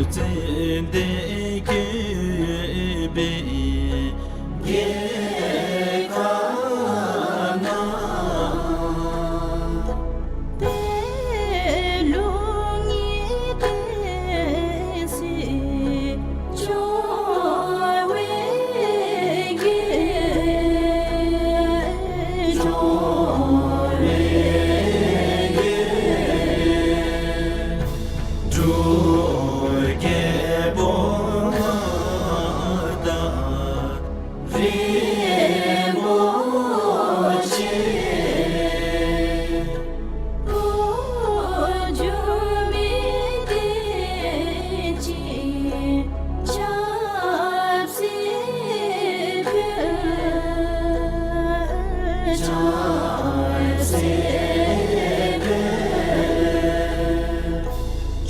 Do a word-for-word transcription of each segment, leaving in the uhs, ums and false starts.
ཙན་དན་བཀོད་པའི་རྒྱལ་ཁབ་ན། དེ་ལུ་ངེས་ཏེ་སྲིད་འབྱུང་བའི་རྒྱལ། འབྱུང་བའི་རྒྱལ། འབྲུག་རྒྱལ་པོ་མངའ་བདག་རིན་པོ་ཆེ། འགྱུར་མེད་བདེ་ཆེན་ཆབ་སྲིད་ཕུལ། ཆབ་སྲིད་ཕུལ།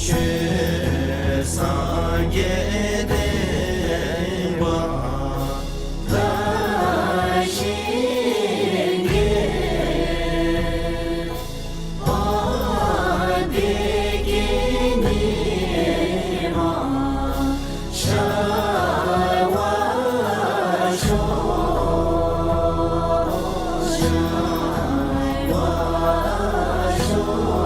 ཆོས་སངས་རྒྱས་བསྟན་པ་དར་ཞིང་རྒྱས། བདེ་སྐྱིད་ཉི་མ་ཤར་བར་ཤོག། ཤར་བར་ཤོག།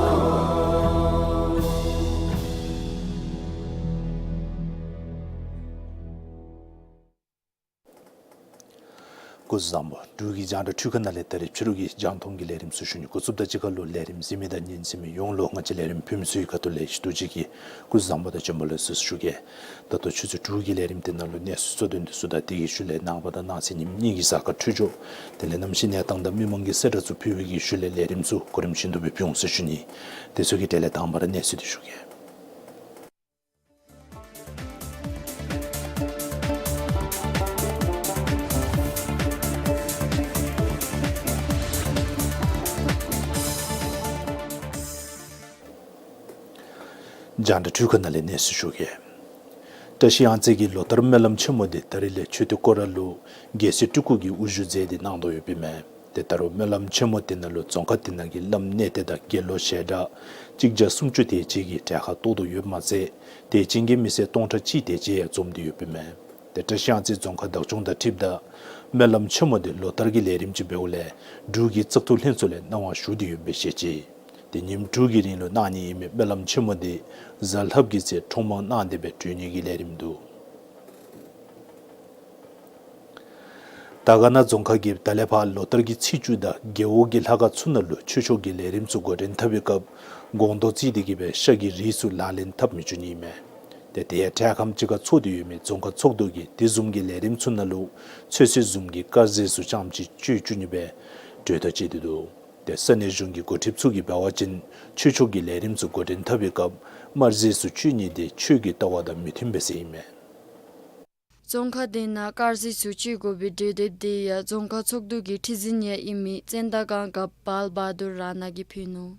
སྐུ་གཟུགས་བཟང་པོ། འབྲུག་གི་རྒྱང་བསྒྲགས་འཕྲུལ་ཁང་ནང་ལས་ད་རིས་ཕྱི་རུ་གི་རྒྱང་མཐོང་གི་ལས་རིམ་ཚུ་ཞུ་ནི་འགོ་བཙུགསཔ་ད་གཅིག་ཁར་ལུ་ལས་རིམ་གཟིགས་མི་དང་ཉན་གཟིགས་མི་ཡོངས་ལུ་ང་བཅས་ལས་རིམ་ཕུལ་མི་ཚུ་གི་ཁ་ཐུག་ལས་ཞུ་དོ་ཅིག་གིས་སྐུ་གཟུགས་བཟང་པོ་དང་བྱོན་པ་ལེགས་སོ་ཞུ་གེ། ད་ལྟོ་ཆུ་ཚོད་དྲུག་གི་ལས་རིམ་དེ་ནང་ལུ་གནས་ཚུལ་གཙོ་དོན་དེ་ཚུ་དང་དེ་གི་ཤུལ་ལས་ནངས་པ་དང་གནངས་ཚེ་ཉིནམ་གཉིས་ཀྱི་གཟའ་སྐར་འཕྲོད་སྦྱོར། དེ་ལས་གནམ་གཤིས་གནས་སྟངས་དང་མི་མང་གི་གསལ་བསྒྲགས་ཚུ་ཕུལ་བའི་གི་ཤུལ་ལས་ལས་རིམ་ཚུ་གོ་རིམ་བཞིན་དུ་སྦེ་ཕུལ་འོང་ཟེར་ཞུ་ནི། དེ་ཚུ་གི་གྲས་ལས་དང་པ་ར་གནས་ཚུལ་དེ་ཞུ་གེ། རྒྱང་བསྒྲགས་འཕྲུལ་ཁང་ནང་ལས་གནས་ཚུལ་ཞུ་གེ། བཀྲ་ཤིས་གཡང་རྩེ་གི་ལོ་ལྟར་སྨོན་ལམ་ཆེན་མོ་དེ་ད་རིས་ལས་ཆོས་སྡེ་སྐོར་ར་ལུ་རྒྱལ་སྲས་སྤྲུལ་སྐུ་གིས་དབུ་བཞུགས་མཛད་དེ་གནང་དོ་ཡོདཔ་ཨིན་མས། དེ་ལྟར་སྨོན་ལམ་ཆེན་མོ་དེ་ནང་ལུ་རྫོང་ཁག་དེ་ནང་གི་བླམ་གནས་བརྟན་དང་དགེ་སློང་ཞལ་གྲངས་གཅིག་བརྒྱ་སུམ་ཅུ་དེ་ཅིག་གིས་གྲལ་ཁར་གཏོགས་དོ་ཡོདཔ་མ་ཚད་དད་ཅན་གྱི་མི་སེར་སྟོང་ཕྲག་གཅིག་དེ་ཅིག་ཡང་འཛོམས་ཏེ་ཡོདཔ་ཨིན་མས། དེ་བཀྲ་ཤིས་གཡང་རྩེ་རྫོང་ཁག་བདག་སྐྱོང་དང་འཁྲིལཝ་ད་སྨོན་ལམ་ཆེན་མོ་དེ་ལོ་ལྟར་གྱི་ལས་རིམ་ཅིག་འབདཝ་ལས་འབྲུག་གི་བཙག་འཐུ་ལྷན་ཚོགས་ལས་གནང་བ་ཞུ་སྟེ་ཡོདཔ་སྦེ་བཤད་ཅི། དེ་ཉིནམ་དྲུག་གི་རིང་ལུ་གནང་ནི་ཨིན་མི་སྨོན་ལམ་ཆེན་མོ་དེ་གཟའ་ལྷགཔ་གི་ཚེ་འཕྲོ་མང་གནང་སྟེ་སྦེ་གྲོལ་ནི་གི་ལས་རིམ་འདུག། དར་དཀར་ན་རྫོང་ཁག་གིས་ད་ལས་ཕར་ལོ་ལྟར་གྱི་ཚེས་བཅུ་དང་རྒེད་འོག་གི་ལྷ་ཁང་ཚུ་ནང་ལུ་ཆོས་ཕྱོགས་ཀྱི་ལས་རིམ་ཚུ་འགོ་འདྲེན་འཐབ་པའི་སྐབས་སྒོང་རྡོག་བརྩིས་ཏེ་གི་སྦེ་ཤ་གི་རིགས་ཚུ་ལག་ལེན་འཐབ་མི་བཅུག་ནི་ཨིན་མས། དེ་དེ་ཡང་འཕྲལ་ཁམས་ཅིག་ཁར་ཚོགས་ཏེ་ཡོད་མི་རྫོང་ཁག་ཚོགས་འདུ་གིས་དེ་བཟུམ་གྱི་ལས་རིམ་ཚུ་ནང་ལུ་ཚོད་བསྲེ་བཟུམ་གྱི་དཀར་ཟས་ཚུ་རྐྱངམ་ཅིག་སྤྱོད་བཅུག་ནི་སྦེ་གྲོས་ཐག་བཅད་དེ་འདུག། དེ་ས་གནས་གཞུང་གི་འགོ་ཁྲིདཔ་ཚུ་གིས་འབད་བ་ཅིན་ཆོས་ཕྱོགས་ཀྱི་ལས་རིམ་ཚུ་འགོ་འདྲེན་འཐབ་པའི་སྐབས་དམར་ཟས་ཚུ་སྤྱོད་ནི་དེ་ཆོས་ཀྱི་ལྟ་བ་དང་མི་མཐུན་པས་ཟེར་ཨིན་མས། རྫོང་ཁག་དེ་ནང་དཀར་ཟས་ཚུ་སྤྱོད་དགོ་པའི་གྲོས་འདེབས་དེ་ཡང་རྫོང་ཁག་ཚོགས་འདུ་གི་ཁྲི་འཛིན་ཡང་ཨིན་མི་ཙན་དན་སྒང་ག་བཱལ་བྷ་དུར་རཱ་ན་གིས་ཕུལ་ནུག།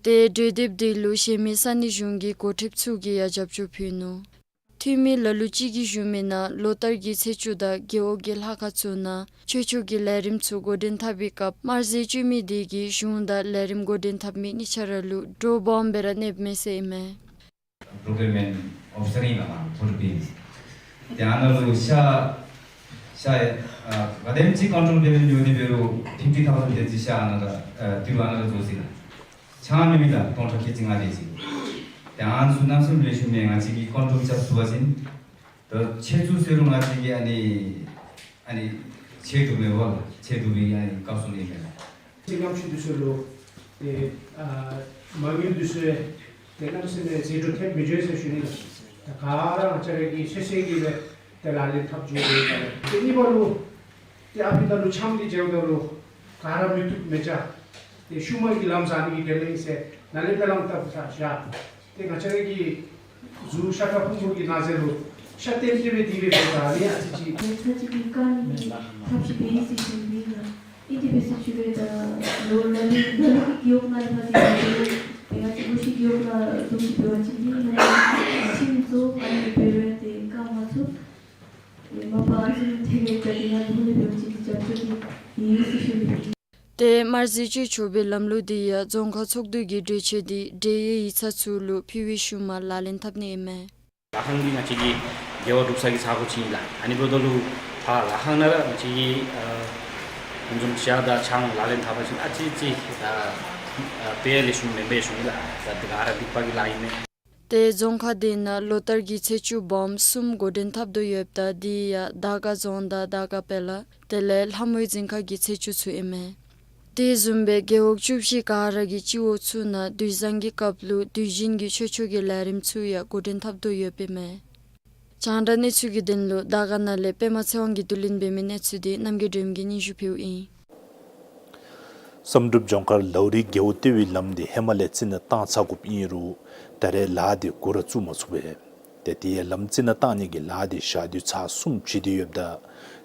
དེ་གྲོས་འདེབས་དེ་ལུ་གཞན་མི་ས་གནས་གཞུང་གི་འགོ་ཁྲིདཔ་ཚུ་གིས་ཡང་རྒྱབ་སྐྱོར་ཕུལ་ནུག། འཐུས་མི་ལ་ལུ་ཅིག་གིས་ཞུ་མི་ནང་ལོ་ལྟར་གྱི་ཚེས་བཅུ་དང་རྒེད་འོག་གི་ལྷ་ཁང་ཚུ་ནང་ཆོས་ཕྱོགས་ཀྱི་ལས་རིམ་ཚུ་འགོ་འདྲེན་འཐབ་པའི་སྐབས་དམར་ཟས་སྤྱོད་མི་དེ་གིས་གཞུང་དང་ལས་རིམ་འགོ་འདྲེན་འཐབ་མི་གཉིས་ཆ་ར་ལུ་འདྲོག་སྦོམ་སྦེ་ར་གནསཔ་མས་ཟེར་ཨིན་མས། Procurement Officer ཨིན་ལགས། ཨ་ཕོར་བིནསི། དེ་ཨ་ནཱ་ལུ་ཤ་ཤ་ཨ་ག་དེམ་ཅིག་ཀོན་ཊོལ་འབད་རུང་ཉོ་སྟེ་འབད་རུང་ཕིཕ་ཊི་ཐའུ་ཟེན་དེ་ཅིག་ཤ་ཨ་ནཱ་ལུ་ཨ་ཏི་རུ་ཨ་ནཱ་ལུ་བཙོང་ཅི་ལགས། ཆང་ཉོ་མི་དང་སྟོང་ཕྲག་ཁལ་གཅིག་ལྔ་དེ་ཅིག། དེ་ཨ་ནི་ཚུ་གནམ་མེད་ས་མེད་ལེགས་ཤོམ་མས། ང་བཅས་ཀྱིས་ཀོན་ཊོལ་རྐྱབ་ཚུགས་པ་ཅིན། ད་ཆེད་བཙུགས་ཟེར་རུང་ང་བཅས་ཀྱིས་ཨ་ནི་ཨ་ནི་ཆེད་བཙུགས་མེད་པ་ལགས། ཆེད་བཙུགས་པའི་ཨ་ནི་སྐབས་སུ་ནི་མེད་ལགས། ཅིག་ནམ་ཤུལ་དེ་ཚུ་ལུ་ཏེ་ཨ་མ་དངུལ་དེ་ཚུ་ཏེ་གནམ་མེད་ས་མེད་ཟད་འགྲོ་ཐེབས་མི་བྱུང་ཟེར་ཞུ་ནི་ལགས། ད་ག་ར་ང་བཅས་ར་གིས་ཚོད་བསྲེ་གི་སྦེ་ཏེ་ལག་ལེན་འཐབ་བཅུག་དགོ་པས། ཏེ་གཉིས་པ་ལུ་ཏེ་ཨ་ཕི་ད་ལུ་ཆམ་གྱིས་འཇལཝ་ད་ལུ་ག་ར་མི་བཏུབ་མི་བྱ། ཏེ་ཤུལ་མ་གི་ལམ་བཟའ་ནི་གི་དོན་ལས་ཨིན་ཟེར་ནཱ་ལས་སྨོན་ལམ་བཏབ་ས་བཞག། ཏེ་ང་བཅས་ར་གི་གཟུགས་ཤ་ཁྲག་ཕུང་པོ་གི་ནང་ཟེར་རུང་ཤ་ལྟེམ་ལྟེ་སྦེ་དེ་སྦེ་འབད་ད་ནི་ཨ་ཙི་ཅིག། ད་ཅི་གི་བཀག་ནི་གི་ཐབས་ཤེས་འབད་ཡི་ཟེར་ཞུ་ནི་ཨིན་ལགས། ཨིན་དེ་སྦེ་ཟེར་ཞུ་རུང་ད་ལོ་ལ་ལུ་ལ་ལུ་གི་རྒེད་འོག་ནང་ལས་ཕར་འདི་ང་བཅས་ཀོ་ཤི་རྒེད་འོག་ལུ་འཛོམས་ཏེ་འབད་བ་ཅིན་འདི་ང་བཅས་ཁྱིམ་ཚུ་ཨ་ནི་འབད་རུང་ཏེ་བཀག་མ་ཚུགས། ཏེ་མ་པ་ཨ་ཙི་ལུ་དེ་སྦེ་ད་འདི་ང་བཅས་ཕུ་ལས་འབད་བ་ཅིན་འདི་རྒྱབ་སྐྱོར་འདི་ཡོད་ཟེར་ཞུ་ནི་ཨིན། ཏེ་དམར་ཟས་སྤྱོད་ཆོག་པའི་ལམ་ལུགས་དེ་ཡང་རྫོང་ཁག་ཚོགས་འདུ་གི་གྲོས་ཆོད་དེ་འབྲེལ་ཡོད་ཡིག་ཚང་ཚུ་ལུ་ཕུལ་བའི་ཤུལ་མ་ལག་ལེན་འཐབ་ནི་ཨིན་མས། ལ་ཁང་འདི་ང་བཅས་ཀྱི་དགེ་བ་སྒྲུབ་ས་གི་ས་གོ་ཅིག་ཨིན་ལགས། ཨ་ནི་འབདཝ་ད་ལུ་ཕར་ལ་ཁང་ནང་ར་ང་བཅས་ཀྱིས་ཨ་ཨ་ནི་བཟུམ་ཇ་དང་ཆང་ལག་ལེན་འཐབ་པ་ཅིན་ཨ་ཙི་ཙི་ད་ཨ་དཔེ་ལེགས་ཤོམ་མེན་པས་ཞུ་ནི་ལགས། ད་འདི་ག་ར་སྡིག་པ་གི་ལཱ་ཨིན་མས། ཏེ་རྫོང་ཁག་དེ་ནང་ལོ་ལྟར་གྱི་ཚེས་བཅུ་སྦོམ་གསུམ་འགོ་འདྲེན་འཐབ་དོ་ཡོདཔ་ད་དེ་ཡང་དར་དཀར་རྫོང་དང་དར་དཀར་དཔལ་ལ་དེ་ལས་ལྷ་མོའི་རྫིང་ཁ་གི་ཚེས་བཅུ་ཚུ་ཨིན་མས། དེ་བཟུམ་སྦེ་རྒེད་འོག་བཅུ་བཞི་ག་ར་གི་སྤྱི་འོག་ཚུ་ནང་དུས་བཟང་གི་སྐབས་ལུ་དུས་ཆེན་གྱི་ཆོས་ཕྱོགས་ཀྱི་ལས་རིམ་ཚུ་ཡང་འགོ་འདྲེན་འཐབ་དོ་ཡོདཔ་ཨིན་མས། རྒྱང་བསྒྲགས་གནས་ཚུལ་གྱི་དོན་ལུ་དར་དཀར་ནང་ལས་པདྨ་ཚེ་དབང་གིས་བསྡུ་ལེན་འབད་མི་གནས་ཚུལ་འདི་རྣམ་རྒྱལ་སྒྲོལམ་གིས་སྙན་ཞུ་ཕུལཝ་ཨིན། བསམ་གྲུབ་ལྗོངས་མཁར་ལའུ་རི་རྒེད་འོག་ལྟེ་བའི་ལམ་འདི་ཧེ་མ་ལས་རྩི་ནག་བཏང་ཚར་དགོཔ་ཨིན་རུང་ད་རེས་ལཱ་འདི་འགོ་ར་བཙུགས་མ་ཚུགས་པས། ཏེ་དེ་ཡང་ལམ་རྩི་ནག་བཏང་ནི་གི་ལཱ་འདི་ཞག་དུས་ཚར་གསུམ་བྱིན་ཏེ་ཡོདཔ་ད་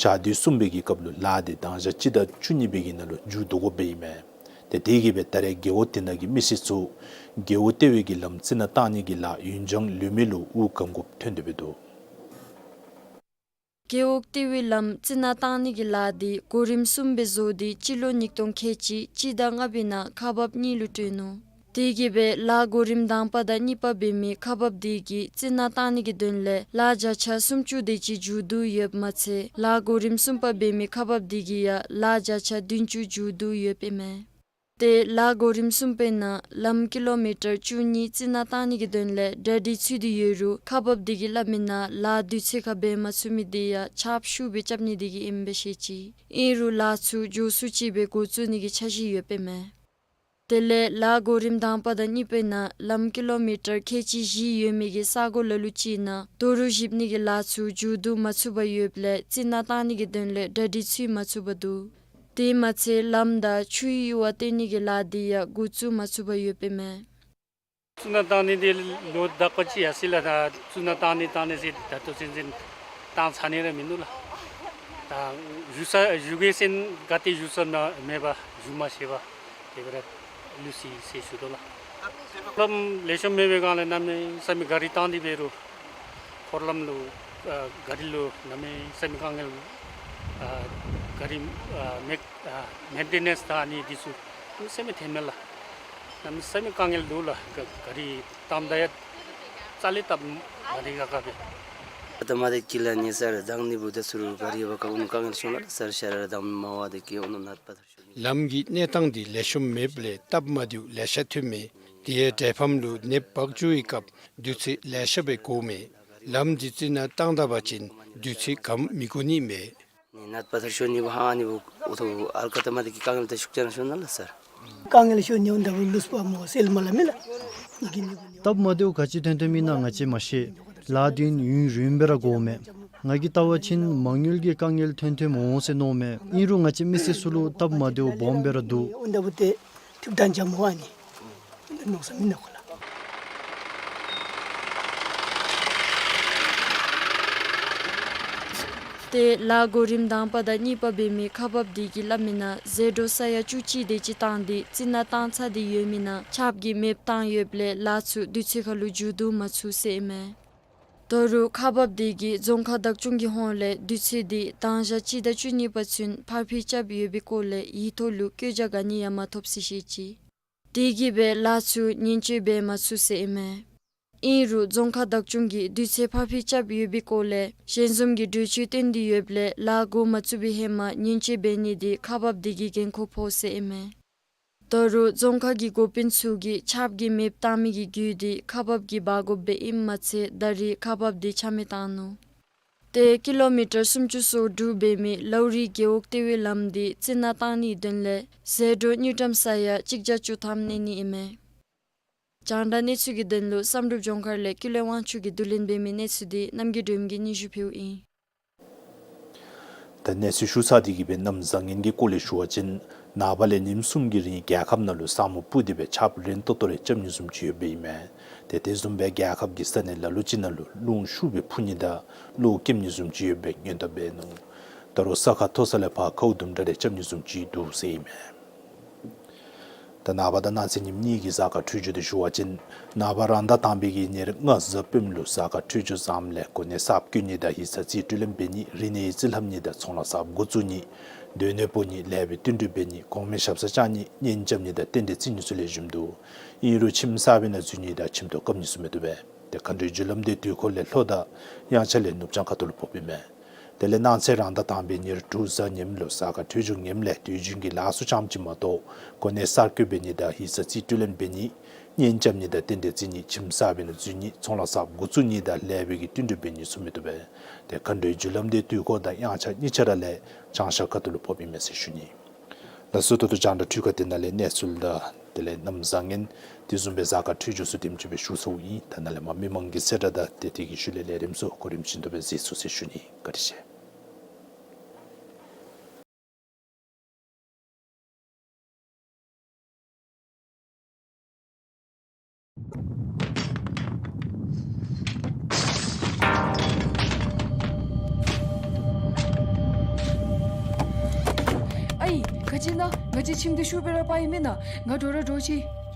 ཞག་དུས་གསུམ་པའི་གི་སྐབས་ལུ་ལཱ་འདི་དང་ཞག་གཅིག་དང་བཅུ་གཉིས་པའི་གི་ནང་ལུ་མཇུག་བསྡུ་དགོཔ་ཨིན་མས། ཏེ་དེ་གིས་སྦེ་ད་རེས་རྒེད་འོག་དེ་ནང་གི་མི་སེར་ཚུ་རྒེད་འོག་ལྟེ་བའི་གི་ལམ་རྩི་ནག་བཏང་ནི་གི་ལཱ་ཡུན་འགྱངས་ལུས་མི་ལུ་འུ་སྒམ་དགོཔ་ཐོན་ཏེ་འདུག། རྒེད་འོག་ལྟེ་བའི་ལམ་རྩི་ནག་བཏང་ནི་གི་ལཱ་འདི་གོ་རིམ་གསུམ་སྦེ་བཟོ་སྟེ་སྤྱི་ལོ་ཉིས་སྟོང་ཁལ་གཅིག་སྤྱི་ཟླ་ལྔ་པའི་ནང་ཁག་འབག་གཉིས་ལུ་སྤྲོད་ནུག། དེ་གིས་སྦེ་ལཱ་གོ་རིམ་དང་པ་དང་གཉིས་པ་འབད་མི་ཁག་འབག་དེ་གིས་རྩི་ནག་བཏང་ནི་གི་དོན་ལས་ལཱ་བརྒྱ་ཆ་སུམ་ཅུ་དེ་ཅིག་མཇུག་བསྡུ་ཡོདཔ་མ་ཚད་ལཱ་གོ་རིམ་གསུམ་པ་འབད་མི་ཁག་འབག་དེ་གིས་ཡང་ལཱ་བརྒྱ་ཆ་བདུན་ཅུ་མཇུག་བསྡུ་ཡོདཔ་ཨིན་མས། ཏེ་ལཱ་གོ་རིམ་གསུམ་པའི་ནང་ལམ་ཀི་ལོ་མི་ཊར་བཅུ་གཉིས་རྩི་ནག་བཏང་ནི་གི་དོན་ལས་གྲ་སྒྲིག་ཚུད་དེ་ཡོད་རུང་ཁག་འབག་དེ་གིས་སླབ་མིའི་ནང་ལཱ་དུས་ཚོད་ཁར་འབད་མ་ཚུགས་མི་དེ་ཡང་ཆརཔ་ཤུགས་སྦེ་རྐྱབ་ནི་དེ་གིས་ཨིནམ་སྦེ་བཤད་ཅི། ཨིན་རུང་ལཱ་ཚུ་མགྱོགས་སུ་ཅིག་སྦེ་འགོ་བཙུགས་ནི་གི་འཆར་གཞི་ཡོདཔ་ཨིན་མས། དེ་ལས་ལཱ་གོ་རིམ་དང་པ་དང་གཉིས་པའི་ནང་ལམ་ཀི་ལོ་མི་ཊར་ཁལ་གཅིག་བཞི་ཡོད་མི་གི་ས་གོ་ལ་ལུ་ཅིག་ནང་རྡོ་རུག་བཞིབ་ནི་གི་ལཱ་ཚུ་མཇུག་བསྡུ་མ་ཚུགས་པར་ཡོདཔ་ལས་རྩི་ནག་བཏང་ནི་གི་དོན་ལས་གྲ་སྒྲིག་ཚུད་མ་ཚུགས་པར་འདུག། དེ་མ་ཚད་ལམ་དང་ཆུའི་ཡུར་བ་བཏོན་ནི་གི་ལཱ་དེ་ཡང་འགོ་བཙུགས་མ་ཚུགས་པར་ཡོདཔ་ཨིན་མས། རྩི་ནག་བཏང་ནི་དེ་ལོ་དག་པ་ཅིག་ཡར་སོང་ཡི་ལགས། ད་རྩི་ནག་བཏང་ནི་བཏང་ནི་ཟེར་ད་ལྟོ་ཚུན་ཚོད་བཏང་ཚར་ནི་ར་མིན་འདུག་ལགས། ད་བཞུགས་ས་བཞུགས་སའི་ས་གོ་དེ་བཞུགས་ས་མེད་པར་བཞུགས་མ་ཤེས་པར་དེ་སྦེ་ར་ལུས་སོ་ཡི་ཟེར་ཞུ་དོ་ལགས། འཁོར་ལམ་ལེགས་ཤོམ་མེད་པའི་སྒང་ལས་གནམ་མེད་ས་མེད་གཱ་རི་བཏང་སྟེ་འབད་རུང་འཁོར་ལམ་ལུ་ཨ་གཱ་རི་ལུ་གནམ་མེད་ས་མེད་དཀའ་ངལ་ཨ་གཱ་རི་ཨ་མེག་ཨ་མེན་ཊེ་ནེནསི་དང་ཨ་ནི་འདི་ཚུ་གནམ་མེད་ས་མེད་ཐོནམ་མས་ལགས། གནམ་མེད་ས་མེད་དཀའ་ངལ་འདུག་ལགས། ག་གཱ་རི་བཏངམ་ད་ཡང་རྩ་ལས་སྟབས་མ་བདེ་ཁག་ཁ་སྦེ། ད་མ་བདེ་ཀི་ལ་ནི་སར་དང་ནི་བུ་ད་ཚུར་གཱ་རི་བ་ཀ་འོང་དཀའ་ངལ་བྱུང་ལགས། སར་ཤར་ར་དང་མ་བ་དེ་ཀི་འོང་ནད་པ་ད་ལམ་གྱི་གནས་སྟངས་འདི་ལེགས་ཤོམ་མེདཔ་ལས་སྟབས་མ་བདེཝ་ལེ་ཤ་ཐོནམ་མས། དེ་ཡང་འདྲེས་ཕམ་ལུ་ནདཔ་འབག་འགྱོ་བའི་སྐབས་དུས་ཚོད་ལེ་ཤ་སྦེ་འགོརཝ་མས། ལམ་འདི་རྩི་ནག་བཏང་ད་པ་ཅིན་དུས་ཚོད་གམ་མི་འགོར་ནི་མས། ནད་པ་ད་ཤོར་ནི་བུ་ཧ་ནི་བུ་འོ་ཐོ་ཨར་ཀ་ད་མ་བདེ་ཀི་དཀའ་ངལ་ད་ཤུགས་ཅན་ཤོར་ནུག་ལགས་སར། དཀའ་ངལ་ཤོར་ནི་འོང་ད་བུ་ལུས་པ་མོ་སེལ་མ་ལ་མེད་ལགས། སྟབས་མ་བདེཝ་ག་ཅི་ཐོན་ཐོནམ་ཨིན་ན་ང་བཅས་མ་ཤེས། ལཱ་འདི་ཡུན་རིངམོ་སྦེ་ར་འགོརཝ་མས། ང་གིས་བལྟ་བ་ཅིན་མ་དངུལ་གྱི་དཀའ་ངལ་ཐོན་ཐོནམ་འོང་ཟེར་མནོཝ་མས། ཨིན་རུང་ང་བཅས་མི་སེར་ཚུ་ལུ་སྟབས་མ་བདེཝ་སྦོམ་སྦེ་ར་འདུག། འོ་ད་བུ་ཏེ་ཐུབ་ཐང་འཇམ་མོ་ཨ་ནི་འདི་མནོ་ས་མིན་ན་ཁོ་ལགས། ཏེ་ལཱ་གོ་རིམ་དང་པ་དང་གཉིས་པ་འབད་མི་ཁག་འབགཔ་དེ་གིས་སླབ་མིའི་ནང་ཟད་འགྲོ་ས་ཡ་བཅུ་གཅིག་དེ་ཅིག་བཏང་སྟེ་རྩི་ནག་བཏང་ཚར་ཏེ་ཡོད་མི་ནང་ཆརཔ་གིས་མེདཔ་བཏང་ཡོདཔ་ལས་ལཱ་ཚུ་དུས་ཚོད་ཁར་ལུ་མཇུག་བསྡུ་མ་ཚུགས་ཟེར་ཨིན་མས། ད་རུང་ཁག་འབགཔ་དེ་གིས་རྫོང་ཁག་བདག་སྐྱོང་གི་ཧོངས་ལས་དུས་ཚོད་དེ་དང་ཞག་གཅིག་དང་བཅུ་གཉིས་པ་ཚུན་ཕར་འཕུལ་རྐྱབ་ཡོད་པའི་སྐོར་ལས་ཡིག་ཐོག་ལུ་བཀོད་རྒྱ་ག་ནི་ཡང་མ་ཐོབ་ཟེར་བཤད་ཅི། དེ་གིས་སྦེ་ལཱ་ཚུ་ཉེན་བཅོལ་འབད་མ་ཚུགས་ཟེར་ཨིན་མས། ཨིན་རུང་རྫོང་ཁག་བདག་སྐྱོང་གིས་དུས་ཚོད་ཕར་འཕུལ་རྐྱབ་ཡོད་པའི་སྐོར་ལས་ཞལ་འཛོམས་ཀྱི་གྲོས་ཆོད་བཏོན་ཏེ་ཡོདཔ་ལས་ལཱ་འགོ་མ་བཙུགས་པའི་ཧེ་མ་ཉེན་བཅོལ་འབད་ནི་དེ་ཁག་འབགཔ་དེ་གིས་འགན་ཁུར་ཕོག་ཟེར་ཨིན་མས། ད་རུང་རྫོང་ཁག་གི་འགོ་དཔོན་ཚུ་གིས་ཆརཔ་གིས་མེདཔ་བཏང་མི་གི་རྒྱུ་དེ་ཁག་འབགཔ་གིས་འབག་དགོཔ་སྦེ་ཨིནམ་མ་ཚད་ད་རེས་ཁག་འབགཔ་དེ་ཆ་མེད་བཏང་ནུག། ཏེ་ཀི་ལོ་མི་ཊར་སུམ་ཅུ་སོ་དྲུག་འབད་མི་ལའུ་རི་རྒེད་འོག་ལྟེ་བའི་ལམ་དེ་རྩི་ནག་བཏང་ནིའི་དོན་ལས་ཟད་འགྲོ་དངུལ་ཀྲམ་ས་ཡ་གཅིག་བརྒྱ་བཅུ་ཐམ་གནས་ནི་ཨིན་མས། རྒྱང་བསྒྲགས་གནས་ཚུལ་གྱི་དོན་ལུ་བསམ་གྲུབ་ལྗོངས་མཁར་ལས་ཀུན་ལེགས་དབང་ཕྱུག་གིས་བསྡུ་ལེན་འབད་མི་གནས་ཚུལ་དེ་རྣམ་རྒྱལ་སྒྲོལ་མ་གིས་སྙན་ཞུ་ཕུལཝ་ཨིན། ད་གནས་ཚུལ་ཞུ་ཚར་དེ་གིས་སྦེ་གནམ་བཟང་ངན་གྱི་སྐོར་ལས་ཞུ་བ་ཅིན་ནངས་པ་ལས་ཉིནམ་གསུམ་གྱི་རིང་རྒྱལ་ཁབ་ནང་ལུ་ས་སྨུག་སྤུབས་ཏེ་སྦེ་ཆརཔ་རན་ཏོག་ཏོ་རེ་རྐྱབ་ནི་བཟུམ་ཅིག་ཡོདཔ་ཨིན་མས། ཏེ་དེ་བཟུམ་སྦེ་རྒྱལ་ཁབ་ཀྱི་ས་གནས་ལ་ལུ་ཅིག་ནང་ལུ་རླུང་ཤུགས་སྦེ་འཕུ་ནི་དང་གློག་འཁྱུག་ནི་བཟུམ་ཅིག་ཡོདཔ་སྦེ་སྔོན་བརྡ་འབད་ནུག། ད་རུང་ས་ཁ་མཐོ་ས་ལས་ཕར་ཁཝ་དུམ་གྲ་རེ་རྐྱབ་ནི་བཟུམ་ཅིག་འདུག་ཟེར་ཨིན་མས། ད་ནངས་པ་དང་གནངས་ཚེ་ཉིནམ་གཉིས་ཀྱི་གཟའ་སྐར་འཕྲོད་སྦྱོར་དེ་ཞུ་བ་ཅིན་ནངས་པ་རང་ཟླ་དང་པའི་གི་ཉེར་ལྔ་གཟའ་སྤེནམ་ལུ་གཟའ་སྐར་འཕྲོད་སྦྱོར་བཟངམ་ལས་གོ་གནས་གསརཔ་བསྐོ་ནི་དང་ཡིག་ཚང་རྩིས་སྤྲོད་ལེན་འབད་ནི་རིག་གནས་ཡིག་རྩིས་ལྷབ་ནི་དང་ཚོང་ལཱ་གསརཔ་འགོ་བཙུགས་ནི་སྡོད་གནས་སྤོ་ནི་ལེགས་པའི་བསྟུན་གྲོས་འབད་ནི་གོང་མའི་ཞབས་སར་བཅར་ནི་གཉེན་རྐྱབ་ནི་དང་རྟེན་འབྲེལ་བརྩི་ནི་ཚུ་ལེགས་ཤོམ་འདུག། ཨིན་རུང་ཁྱིམ་གསར་པའི་ནང་འཛུལ་ནི་དང་ཁྱིམ་ཐོག་བཀབ་ནི་ཚུ་མི་བཏུབ་པས། ཏེ་མཁའ་འགྲོའི་རྒྱུ་ལམ་འདི་དུས་འཁོར་ལས་ལྷོ་དང་དབྱངས་འཆར་ལས་ནུབ་བྱང་ཁ་ཐུག་ལུ་ཕོགཔ་ཨིན་མས། དེ་ལས་གནངས་ཚེ་རང་ཟླ་དང་པའི་ཉེར་དྲུག་གཟའ་ཉིམ་ལུ་གཟའ་སྐར་འཕྲོད་སྦྱོར་ངནམ་ལས་དུས་རྒྱུན་གྱི་ལཱ་ཚུ་ཙམ་ཅིག་མ་གཏོགས་གོ་གནས་གསར་བསྐོ་འབད་ནི་དང་ཡིག་ཚང་རྩིས་སྤྲོད་ལེན་འབད་ནི། གཉེན་རྐྱབ་ནི་དང་རྟེན་འབྲེལ་བརྩི་ནི། ཁྱིམ་གསར་འབད་ནི་འཛུལ་ནི། ཚོང་ལཱ་གསརཔ་འགོ་བཙུགས་ནི་དང་ལེགས་པའི་གི་བསྟུན་གྲོས་འབད་ནི་ཚུ་མི་བཏུབ་པས། ཏེ་མཁའ་འགྲོའི་རྒྱུ་ལམ་འདི་དུས་འཁོར་དང་དབྱངས་འཆར་གཉིས་ཆ་ར་ལས་བྱང་ཤར་ཁ་ཐུག་ལུ་ཕོགཔ་ཨིན་མས་ཟེར་ཞུ་ནི། ལགས་སོ། ད་ལྟོ་རྒྱང་བསྒྲགས་འཕྲུལ་ཁང་འདི་ནང་ལས་གནས་ཚུལ་དང་དེ་ལས་གནམ་བཟང་ངན་དེ་བཟུམ་སྦེ་གཟའ་སྐར་འཕྲོད་སྦྱོར་ཚུ་དེམ་ཅིག་སྦེ་ཞུ་ཚརཝ་ཨིན། ད་ནཱ་ལས་མར་མི་མང་གི་གསལ་བསྒྲགས་དང་དེ་དེ་གི་ཤུལ་ལས་ལས་རིམ་ཚུ་གོ་རིམ་བཞིན་དུ་སྦེ་གཟིགས་ཚུགས་ཟེར་ཞུ་ནི། བཀའ་དྲིན་ཆེ། ཨའི། ག་ཅི་ཨིན་ན། ང་བཅས་ཁྱིམ་འདི་ཤུགས་སྦེ་ར་སྤར་ཡི་མེན་ན། ང་འདྲོག་ར་འདྲོག་ཅི།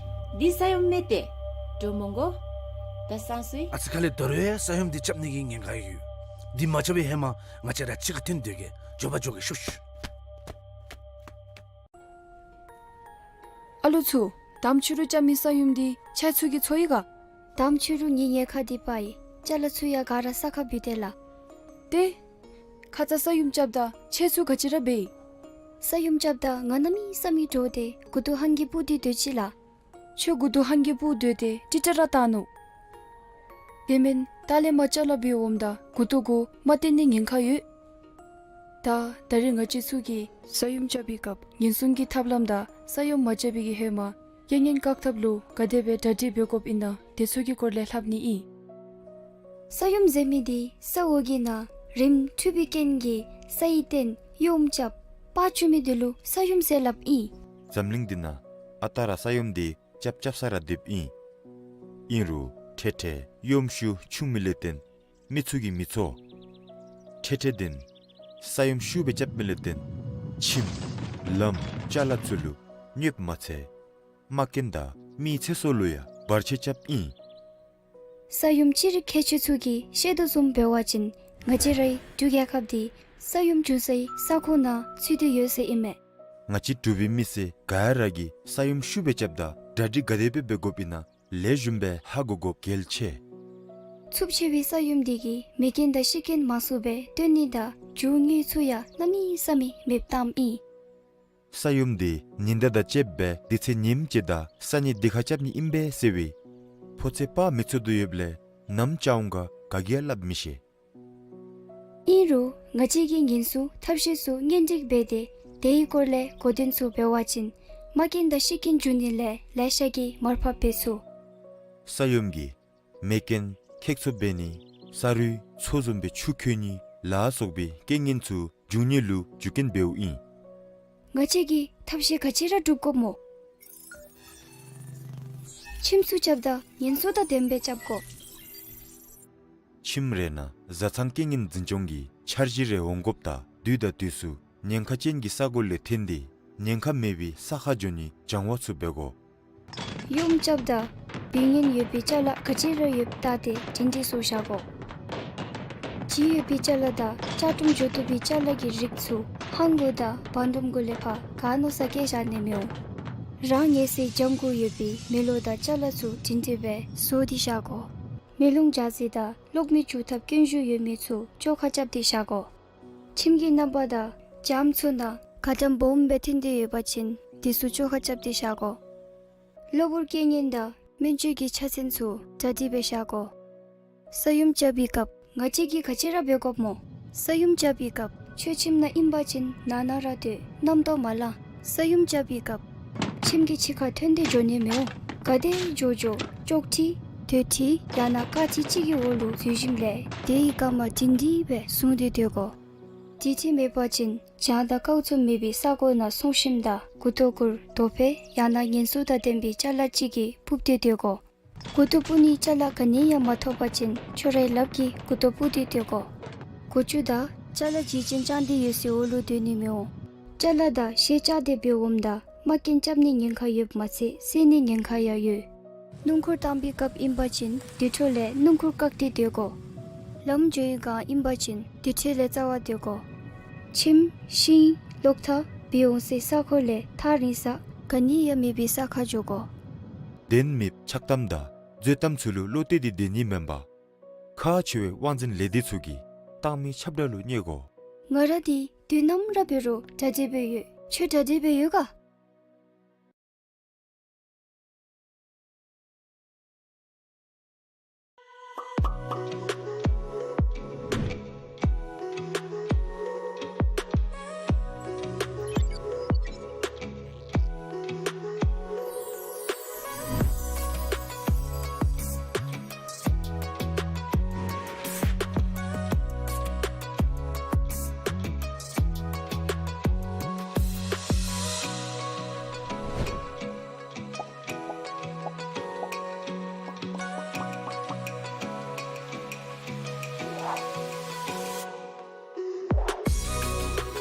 འདི་ས་ཡོམ་མས་ཏེ། འདྲོག་མི་དགོ། ད་སང་སུ་ཡི། ཨ་ཙི་ཁ་ལས་ད་རུང་ཡང་ས་ཡོམ་འདི་རྐྱབ་ནི་གི་ཉེན་ཁ་ཡོད། འདི་མ་རྐྱབ་པའི་ཧེ་མ་ང་བཅས་ར་གཅིག་ཁར་འཐོན་སྡོད་གེ། མགྱོགས་པ་མགྱོགས་གེ་ཤོག་ཤོག། ཨ་ལོ་ཚུ། དམ་ཆོས་རུ་རྐྱབ་མི་ས་ཡོམ་འདི་ཁྱེད་ཚུ་གིས་ཚོར་ཡི་ག། དམ་ཆོས་རུ་ངེའི་ཉེན་ཁ་འདི་སྤར་ཡི། ཅ་ལ་ཚུ་ཡང་ག་ར་ས་ཁར་བུད་དེས་ལགས། ཏེ། ཁ་ཙ་ས་ཡོམ་རྐྱབ་ད་ཁྱེད་ཚུ་ག་ཅི་ར་འབད་ཡི། ས་ཡོམ་རྐྱབ་ད་ང་གནམ་མེད་ས་མེད་འདྲོག་སྟེ་མགུ་ཏོ་ཧང་གིས་སྤུབ་སྟེ་སྡོད་ཅི་ལགས། ཁྱོད་མགུ་ཏོ་ཧང་གིས་སྤུབ་སྡོད་དེ་ཏིག་ཏ་ར་བཏང་ནུག། དེ་མེན་ད་ལས་མར་ཅ་ལ་འབད་འོངམ་ད་མགུ་ཏོ་གུ་རྨ་བཏོན་ནིའི་ཉེན་ཁ་ཡོད། ད་ད་རིས་ང་བཅས་ཚུ་གིས་ས་ཡོམ་རྐྱབ་པའི་སྐབས་ཉེན་སྲུང་གི་ཐབས་ལམ་དང་ས་ཡོམ་མ་རྐྱབ་པའི་གི་ཧེ་མ་རྐྱེན་ངན་བཀག་ཐབས་ལུ་ག་དེ་སྦེ་གྲ་སྒྲིག་འབད་དགོཔ་ཨིན་ན་དེ་ཚུ་གི་སྐོར་ལས་ལྷབ་ནི་ཨིན། ས་ཡོམ་ཟེར་མི་འདི་ས་འོག་གི་ནང་རིམས་འཁྲུགས་པའི་རྐྱེན་གྱིས་ས་ཡི་སྟེང་གཡོགམོ་རྐྱབ་པར་བཅུག་མི་འདི་ལུ་ས་ཡོམ་ཟེར་སླབ་ཨིན། འཛམ་གླིང་འདི་ནང་ཨ་རྟག་ར་ས་ཡོམ་འདི་རྐྱབ་རྐྱབ་ས་ར་སྡོདཔ་ཨིན། ཨིན་རུང་འཕྲལ་འཕྲལ་གཡོགམོ་ཤུགས་ཆུང་མི་ལས་བརྟེན་མི་ཚུ་གིས་མི་ཚོར། འཕྲལ་འཕྲལ་འདི་ས་ཡོམ་ཤུགས་སྦེ་རྐྱབ་མི་ལས་བརྟེན་ཁྱིམ་ལམ་ཅ་ལ་ཚུ་ལུ་གནོདཔ་མ་ཚད་རྨ་སྐྱོན་དང་མིའི་ཚེ་སྲོག་ལུ་ཡང་བར་ཆད་རྐྱབ་ཨིན། ས་ཡོམ་ཅི་རིགས་ཁྱད་ཆོས་ཚུ་གིས་ཤེས་དོ་བཟུམ་འབད་བ་ཅིན་ང་བཅས་རའི་འབྲུག་རྒྱལ་ཁབ་འདི་ས་ཡོམ་བྱུང་སའི་ས་ཁོངས་ནང་ཚུད་དེ་ཡོད་ཟེར་ཨིན་མས། ང་བཅས་འབྲུག་པའི་མི་སེར་ག་ར་གིས་ས་ཡོམ་ཤུགས་སྦེ་རྐྱབ་ད་གྲ་སྒྲིག་ག་དེ་སྦེ་འབད་དགོཔ་ཨིན་ན་ལེགས་ཤོམ་སྦེ་ཧ་གོ་དགོཔ་གལ་ཆེ། ཚབས་ཆེ་བའི་ས་ཡོམ་འདི་གིས་མེ་རྐྱེན་དང་ཤི་རྐྱེན་མང་སུ་སྦེ་བཏོན་ནི་དང་རྒྱུ་དངོས་ཚུ་ཡང་གནམ་མེད་ས་མེད་མེདཔ་བཏངམ་ཨིན། ས་ཡོམ་འདི་ཉི་ཟླ་དང་བཅསཔ་སྦེ་དུས་ཚོད་ཉིནམ་གཅིག་དང་ས་གནས་འདི་ཁར་རྐྱབ་ནི་ཨིན་པས་ཟེར་བའི་ཕོ་ཚོད་དཔག་མི་ཚུགས་དོ་ཡོདཔ་ལས་ནམ་རྐྱབ་འོང་ག་ག་གིས་ཡང་སླབ་མི་ཤེས། ཨིན་རུང་ང་བཅས་ཀྱིས་ཉེན་སྲུང་ཐབས་ཤེས་ཚུ་སྙན་སྒྲོན་འབད་དེ་དེའི་སྐོར་ལས་གོ་དོན་ཚུ་འབད་བ་ཅིན་རྨ་སྐྱོན་དང་ཤི་རྐྱེན་འབྱུང་ནི་ལས་ལེ་ཤ་གིས་མར་ཕབ་འབད་ཚུགས། ས་ཡོམ་གྱིས་མེ་རྐྱེན་ཁེགས་འཚོ་འབད་ནི་ས་རུད་མཚོ་བཟུམ་སྦེ་ཆུ་ཁོལ་ནི་ལ་སོགས་པའི་རྐྱེན་ངན་ཚུ་འབྱུང་ནི་ལུ་རྒྱུ་རྐྱེན་འབདཝ་ཨིན། ང་བཅས་ཀྱིས་ཐབས་ཤེས་ག་ཅི་ར་སྒྲུབ་དགོཔ་སྨོ། ཁྱིམ་ཚུ་རྐྱབ་ད་ཉེན་སྲུང་དང་ལྡནམ་སྦེ་རྐྱབ་དགོ། ཁྱིམ་རེ་ནང་བཟའ་ཚང་རྐྱེན་ངན་འཛིན་སྐྱོང་གི་འཆར་གཞི་རེ་འོང་དགོཔ་དང་དུས་དང་དུས་སུ་ཉེན་ཁ་ཅན་གྱི་ས་གོ་ལས་འཐོན་ཏེ་ཉེན་ཁ་མེད་པའི་ས་ཁར་འགྱོ་ནིའི་སྦྱང་བ་ཚུ་འབད་དགོ། ཡོམ་རྐྱབ་ད་འབད་ཉེན་ཡོད་པའི་ཅ་ལ་ག་ཅི་ར་ཡོདཔ་བལྟ་སྟེ་སྒྲིང་སྒྲི་བཟོ་བཞག་དགོ། ལྗིད་ཡོད་པའི་ཅ་ལ་དང་ལྕགས་ཀྲུམ་འགྱོ་བཏུབ་པའི་ཅ་ལ་གི་རིགས་ཚུ་ཧང་གུ་དང་བང་ཀྲུམ་གུ་ལས་ཕར་ག་མནོ་ས་བཀལ་བཞག་ནི་མི་འོང་། རང་ཉལ་སའི་གྱང་གུ་ཡོད་པའི་མེ་ལོང་དང་ཅ་ལ་ཚུ་སྒྲིང་སྒྲི་སྦེ་བཟོ་སྟེ་བཞག་དགོ། མེ་ལོང་འཇག་རྫས་དང་གློག་མེ་འཇུག་ཐབས་སྐྱོན་ཤུགས་ཡོད་མི་ཚུ་བཅོ་ཁ་རྐྱབ་སྟེ་བཞག་དགོ། ཁྱིམ་གྱི་རྣམ་པ་དང་རྒྱབམོ་ཚུ་ནང་ག་འགྲམ་སྦོམ་སྦེ་འཐོན་ཏེ་ཡོད་པ་ཅིན་དེ་ཚུ་བཅོ་ཁ་རྐྱབ་སྟེ་བཞག་དགོ། གློ་བུར་རྐྱེན་ངན་དང་སྨན་བཅོས་ཀྱི་ཆ་ཚན་ཚུ་གྲ་སྒྲིག་སྦེ་བཞག་དགོ། ས་ཡོམ་རྐྱབ་པའི་སྐབས་ང་བཅས་ཀྱིས་ག་ཅི་ར་འབད་དགོཔ་སྨོ། ས་ཡོམ་རྐྱབ་པའི་སྐབས་ཁྱོད་ཁྱིམ་ནང་ཨིན་པ་ཅིན་ནང་ན་ར་སྡོད། རྣམ་རྟོག་མ་ལང་། ས་ཡོམ་རྐྱབ་པའི་སྐབས་ཁྱིམ་གྱི་ཕྱི་ཁར་འཐོན་ཏེ་འགྱོ་ནི་མི་འོང་། ག་དེ་འགྱོ་འགྱོ་ཅོག་ཁྲི་སྡོད་ཁྲི་ཡང་ན་ཀ་ཁྲི་ཅིག་གི་འོག་ལུ་འཛུལ་ཞིནམ་ལས་དེའི་རྐངམ་སྒྲིང་སྒྲི་སྦེ་བཟུང་སྟེ་སྡོད་དགོ། དེ་འདྲ་མེད་པ་ཅིན་གྱང་དང་སྐག་ཚུ་མེད་པའི་ས་གོ་ནང་སོང་ཞིནམ་ད་མགུ་ཏོ་གུར་རྡོ་ཕད་ཡང་ན་ཉེན་སྲུང་དང་ལྡན་པའི་ཅ་ལ་ཅིག་གིས་སྤུབ་སྟེ་སྡོད་དགོ། མགུ་ཏོ་སྤུབ་ནིའི་ཅ་ལ་ག་ནི་ཡང་མ་ཐོབ་པ་ཅིན་ཁྱོད་རའི་ལགཔ་གིས་མགུ་ཏོ་སྤུབ་སྟེ་སྡོད་དགོ། མགུ་མཇུག་དང་ཅ་ལ་བརྗིད་ཅན་རྐྱང་འདི་ཡོད་སའི་འོག་ལུ་སྡོད་ནི་མི་འོང་། ཅ་ལ་དང་ཤེལ་ལྕགས་འདི་འབད་འོངམ་ད་རྨ་སྐྱོན་རྐྱབ་ནིའི་ཉེན་ཁ་ཡོདཔ་མ་ཚད་བསད་ནིའི་ཉེན་ཁ་ཡང་ཡོད། སྣུམ་འཁོར་བཏང་པའི་སྐབས་ཨིན་པ་ཅིན་དེ་འཕྲོ་ལས་སྣུམ་འཁོར་བཀག་སྟེ་སྡོད་དགོ། ལམ་འགྱོ་བའི་སྒང་ཨིན་པ་ཅིན་དེ་འཕྲོ་ལས་རྩ་བར་སྡོད་དགོ། ཁྱིམ་ཤིང་གློག་ཐག་འབད་འོང་སའི་ས་གོ་ལས་ཐག་རིང་ས་ག་ནི་ཡང་མེད་པའི་ས་ཁར་འགྱོ་དགོ། གདན་མེདཔ་ཆགས་གཏམ་དང་ མཛོད་གཏམ་ཚུ་ལུ་བློ་གཏད་དེ་སྡོད་ནི་མེན་པར་ཁག་ཆེ་བའི་དབང་འཛིན་ལས་སྡེ་ཚུ་གིས་བཏང་མི་ཁྱབ་བསྒྲགས་ལུ་བསྙད་དགོ། ང་ར་འདི་དུས་ནམ་ར་འབད་རུང་གྲ་སྒྲིག་སྦེ་ཡོད། ཁྱོད་གྲ་སྒྲིག་སྦེ་ཡོད་ག།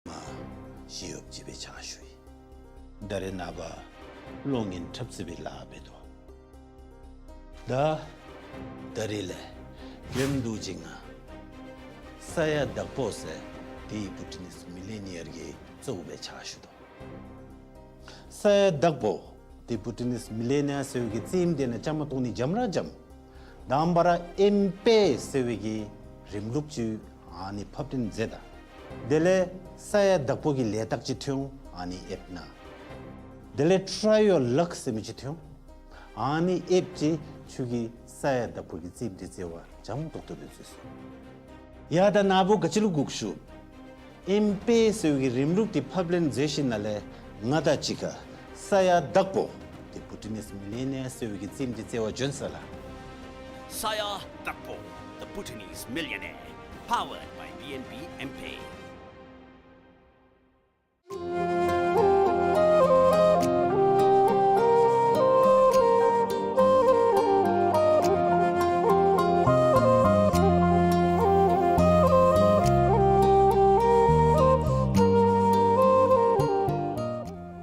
མ་ཞི་གཡོགཔ་ཅིག་སྦེ་ཕྱག་ཞུ་ཡི། ད་རེས་ནངས་པ་གློག་བརྙན་འཁྲབ་རྩེད་པའི་ལཱ་འབད་དོ། ད་ད་རེས་ལས་ཡོན་ཏུ་ཅིག་ང་ས་ཡ་བདག་པོ་ཟེར་དེ་བུ་ཊི་ནིས་མི་ལི་ནི་ཡར་གྱི་གཙོ་བོ་སྦེ་ཕྱག་ཞུ་དོ། ས་ཡ་བདག་པོ་དེ་བུ་ཊི་ནིས་མི་ལི་ནི་ཡར་ཟེར་བའི་གི་རྩེདམོ་དེ་ནང་བཅའ་མར་གཏོགས་ནི་འཇམ་ར་འཇམ། དང་པ་ར་ཨེམ་པེ་ཟེར་བའི་གི་རིམ་ལུགས་ཅིག་ཨ་ནི་ཕབ་སྟོན་མཛད་ད། དེ་ལས་ས་ཡ་བདག་པོ་གི་ལས་རྟགས་ཅིག་ཐོན་འོང་ཨ་ནི་ཨེཔ་ནང་། དེ་ལས་ཊ་རའི་ཡོར་ལག་ཟེར་མི་ཅིག་ཐོན་འོང་ཨ་ནི་ཨེཔ་ཅིག་ཁྱོད་ཀྱིས་ས་ཡ་བདག་པོ་གི་རྩེདམོ་དེ་རྩེ་བར་འཇམ་ཏོག་ཏོ་སྦེ་བཟོ་ཚུགས། ཡ་ད་ན་བུ་ག་ཅི་ལུ་སྒུག་ཞུ། ཨེམ་པེ་ཟེར་བའི་གི་རིམ་ལུགས་དེ་ཕབ་ལེན་མཛད་ཞིནམ་ལས་ང་དང་གཅིག་ཁར་ས་ཡ་བདག་པོ་དེ་བུ་ཊི་ནིས་མི་ལི་ནི་ཡར་ཟེར་བའི་གི་རྩེདམོ་དེ་རྩེ་བར་བྱོན་ཟེར་ལགས། ས་ཡ་བདག་པོ། The Bhutanese Millionaire, powered by B N B M-Pay.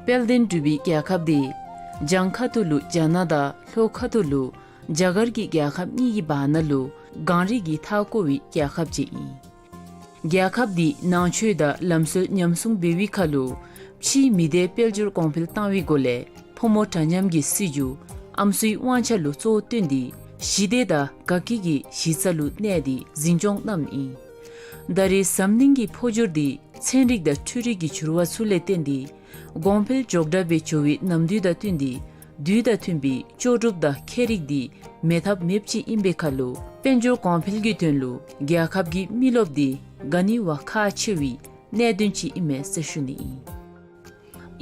དཔལ་ལྡན་འབྲུག་པའི་རྒྱལ་ཁབ་འདི་བྱང་ཁ་ཐུག་ལུ་རྒྱ་ནག་དང་ལྷོ་ཁ་ཐུག་ལུ་རྒྱ་གར་གྱི་རྒྱལ་ཁབ་གཉིས་ཀྱི་བར་ན་ལུ་གངས་རི་གིས་མཐའ་བསྐོར་བའི་རྒྱལ་ཁབ་ཅིག་ཨིན། རྒྱལ་ཁབ་འདི་ནང་ཆོས་དང་ལམ་སྲོལ་ཉམས་སྲུང་འབད་བའི་ཁར་ལུ་ཕྱིའི་མི་སྡེ་དཔལ་འབྱོར་གོང་འཕེལ་བཏང་བའི་སྒོ་ལས་ཕོ་མོ་འདྲ་མཉམ་གྱི་སྲིད་བྱུས་ཨམ་སྲུའི་དབང་ཆ་ལུ་གཙོ་བོ་བཏོན་ཏེ་ཞི་བདེ་དང་དགའ་སྐྱིད་ཀྱི་གཞི་རྩ་ལུ་གནས་ཏེ་འཛིན་སྐྱོང་གནངམ་ཨིན། ད་རེས་འཛམ་གླིང་གི་འཕོ་འགྱུར་འདི་ཚན་རིག་དང་འཕྲུལ་རིག་གི་འགྱུར་བ་ཚུ་ལས་བརྟེན་ཏེ་གོང་འཕེལ་མགྱོགས་དྲགས་སྦེ་འགྱོ་བའི་ནམ་དུས་དང་བསྟུན་ཏེ་དུས་དང་མཐུན་པའི་ལྕོགས་གྲུབ་དང་ཁྱད་རིག་འདི་མེད་ཐབས་མེདཔ་ཅིག་ཨིན་པའི་ཁར་ལུ་དཔལ་འབྱོར་གོང་འཕེལ་གྱི་དོན་ལུ་རྒྱལ་ཁབ་ཀྱི་མི་རློབས་འདི་ག་ནི་བ་ཁག་ཆེ་བའི་གནད་དོན་ཅིག་ཨིན་མས་ཟེར་ཞུ་ནི་ཨིན།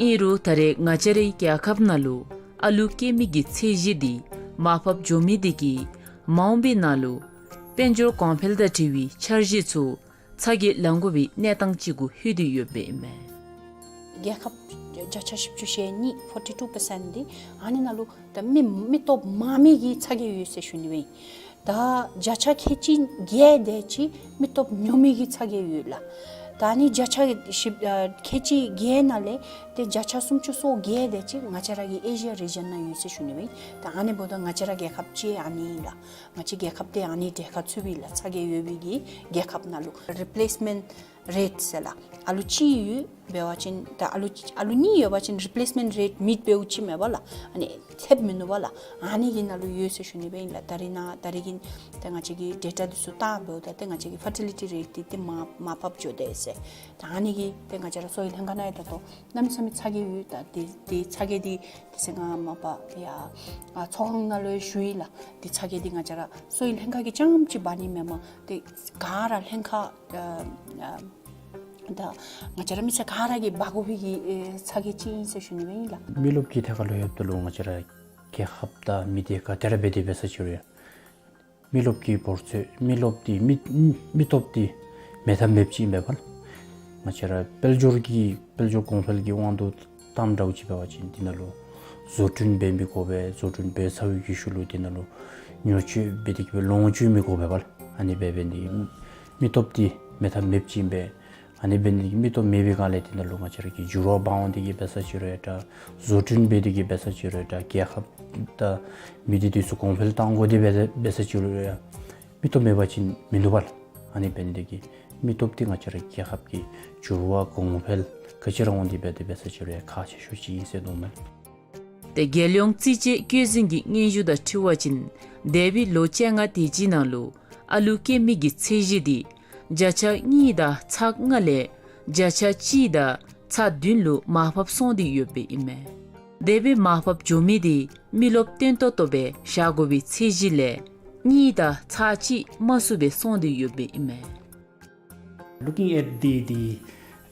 ཨིན་རུང་ད་རེས་ང་བཅས་རའི་རྒྱལ་ཁབ་ནང་ལུ་ཨ་ལུ་སྐྱེ་མི་གི་ཚད་གཞི་འདི་མར་ཕབ་འགྱོ་མི་འདི་གིས་མ་འོངས་པའི་ནང་ལུ་དཔལ་འབྱོར་གོང་འཕེལ་དང་འབྲེལ་བའི་འཆར་གཞི་ཚུ་ཚ་གྱང་ལང་དགོ་པའི་གནས་སྟངས་ཅིག་གུ་ལྷོད་དེ་ཡོདཔ་ཨིན་མས། རྒྱལ་ཁབ་བརྒྱ་ཆ་བཞི་བཅུ་ཞེ་གཉིས་forty two percent འདི་ཨ་ནི་ནང་ལུ་ད་མི་མི་སྟོབས་མང་མི་གི་ཚ་གྱང་ཡོད་ཟེར་ཞུ་ནི་སྦེ་ཨིན། ད་བརྒྱ་ཆ་ཁལ་གཅིག་བརྒྱད་དེ་ཅིག་མི་སྟོབས་ཉུང་མི་གི་ཚ་གྱང་ཡོད་ལགས། ད་ཨ་ནི་བརྒྱ་ཆ་བཞི་ཨ་ཁལ་གཅིག་བརྒྱད་ནང་ལས་ཏེ་བརྒྱ་ཆ་སུམ་ཅུ་སོ་བརྒྱད་དེ་ཅིག་ང་བཅས་ར་གི་ཨེ་ཤི་ཡ་རི་ཇཱན་ནང་ཡོད་ཟེར་ཞུ་ནི་སྦེ་ཨིན། ད་ཨ་ནི་འབདཝ་ད་ང་བཅས་ར་རྒྱལ་ཁབ་ཅིག་ཨ་ནི་ཨིན་ལགས། ང་བཅས་རྒྱལ་ཁབ་འདི་ཨ་ནི་གྲལ་ཁར་ཚུད་པས་ལགས། ཚ་གྱང་ཡོད་པའི་གི་རྒྱལ་ཁབ་ནང་ལུ་རི་པི་ལེསི་མེནཊ་རེཊ་ཟེར་ལགས། ཨ་ལུ་གཅིག་ཡོད་འབད་བ་ཅིན་ད་ཨ་ལུ་ཨ་ལུ་གཉིས་ཡོད་པ་ཅིན་རི་པི་ལེསི་མེནཊ་རེཊ་མི་འབདཝ་ཅིག་མེད་པ་ལགས། ཨ་ནི་ཐེབས་མིན་འདུག་པ་ལགས། ཨ་ནི་གི་ནང་ལུ་ཡོད་ཟེར་ཞུ་ནི་སྦེ་ཨིན་ལགས། ད་རེས་ནངས་ད་རེས་ཀྱི་ད་ང་བཅས་ཀྱི་ཌེ་ཊ་འདི་ཚུ་བལྟ་འབདཝ་ད་ད་ང་བཅས་ཀྱི་ཕར་ཊི་ལི་ཊི་རེཊ་འདི་ཏེ་མར་མར་ཕབ་འགྱོ་དེས་ཟེར། ད་ཨ་ནི་གིས་ཏེ་ང་བཅས་ར་གསོ་བའི་ལྷན་ཁག་ནང་ཡང་ད་ལྟོ་གནམ་མེད་ས་མེད་ཚ་གྱང་ཡོད། ད་ཏེ་ཏེ་ཚ་གྱང་འདི་ཏེ་ཟེར་ང་མ་པ་ཡ་ཨ་ཚོགས་ཁང་ནང་ལུ་ཞུ་ཡི་ལགས། ཏེ་ཚ་གྱང་འདི་ང་བཅས་ར་གསོ་བའི་ལྷན་ཁག་གིས་རྐྱངམ་ཅིག་འབག་ནི་མེན་པར་ཏེ་ག་ར་ལྷན་ཁག་ཨ་ཨ་ད་ང་བཅས་ར་མི་སེར་ག་ར་གིས་འབག་དགོ་པའི་གི་ཨེ་ཚ་གྱང་ཅིག་ཨིན་ཟེར་ཞུ་ནི་སྦེ་ཨིན་ལགས། མི་རློབས་ཀྱི་ཐད་ཁར་ལུ་ཡོདཔ་ད་ལུ་ང་བཅས་ར་རྒྱལ་ཁབ་དང་མི་སྡེ་ག་ཏེ་ར་འབད་དེ་འབད་ས་ཅིག་རུང་མི་རློབས་ཀྱི་བོར་ཚོད་མི་རློབས་འདི་མི་མི་སྟོབས་འདི་མེད་ཐབས་མེདཔ་ཅིག་ཨིན་པས་པ་ལགས། ང་བཅས་ར་དཔལ་འབྱོར་གྱི་དཔལ་འབྱོར་གོང་འཕེལ་གྱི་དབང་དུ་བཏངམ་འདྲཝ་ཅིག་འབད་བ་ཅིན་འདི་ནང་ལུ་བཟོ་སྐྲུན་འབད་མི་དགོ་པས། བཟོ་སྐྲུན་འབད་ཚར་བའི་གི་ཤུལ་ལུ་འདི་ནང་ལུ་ཉོ་སྤྱོད་འབད་དེ་གི་སྦེ་ལོངས་སྤྱོད་མི་དགོ་པས་པ་ལགས། ཨ་ནི་འབད་འབད་ནི་མི་སྟོབས་འདི་མེད་ཐབས་མེདཔ་ཅིག་ཨིན་པས། ཨ་ནི་འབད་ནི་དེ་གིས་མི་སྟོབས་མེད་པའི་སྒང་ལས་དེ་ནང་ལུ་ང་བཅས་ར་གི་འགྱུར་བ་འབག་འོང་སྟེ་གིས་འབད་ས་ཅིག་རུང་ཡང་འདྲ། བཟོ་སྐྲུན་འབད་དེ་གིས་འབད་ས་ཅིག་རུང་ཡང་འདྲ། རྒྱལ་ཁབ་དང་མི་སྡེ་འདི་ཚུ་གོང་འཕེལ་གཏང་དགོ་དེ་འབད་འབད་ས་ཅིག་རུང་ཡང་མི་སྟོབས་མེད་པ་ཅིན་མིན་འདུག་པ་ལགས། ཨ་ནི་འབད་ནི་དེ་གིས་མི་སྟོབས་འདི་ང་བཅས་ར་རྒྱལ་ཁབ་ཀྱི་འགྱུར་བ་གོང་འཕེལ་ག་ཅི་ར་འོང་སྟེ་འབད་དེ་འབད་ས་ཅིག་རུང་ཡང་ཁག་ཆེ་ཤོས་ཅིག་ཨིན་ཟེར་འདོགས་མས། ཏེ་རྒྱལ་ཡོངས་རྩིས་དཔྱད་བཀོད་འཛིན་གྱི་སྙན་ཞུ་དང་འཁྲིལ་བ་ཅིན་འདས་པའི་ལོ་བཅོ་ལྔ་དེ་ཅིག་ནང་ལུ་ཨ་ལུ་སྐྱེ་མི་གི་ཚད་གཞི་འདི་བརྒྱ་ཆ་གཉིས་དང་ཚག་ལྔ་ལས་བརྒྱ་ཆ་གཅིག་དང་ཚག་བདུན་ལུ་མར་ཕབ་སོང་སྟེ་ཡོདཔ་ཨིན་མས། དེ་སྦེ་མར་ཕབ་འགྱོ་མི་འདི་མི་རློབས་བརྟན་ཏོག་ཏོ་སྦེ་བཞག་དགོ་པའི་ཚད་གཞི་ལས་གཉིས་དང་ཚག་གཅིག་མ་ཚུདཔ་སྦེ་སོང་སྟེ་ཡོདཔ་ཨིན་མས། Looking at the, the,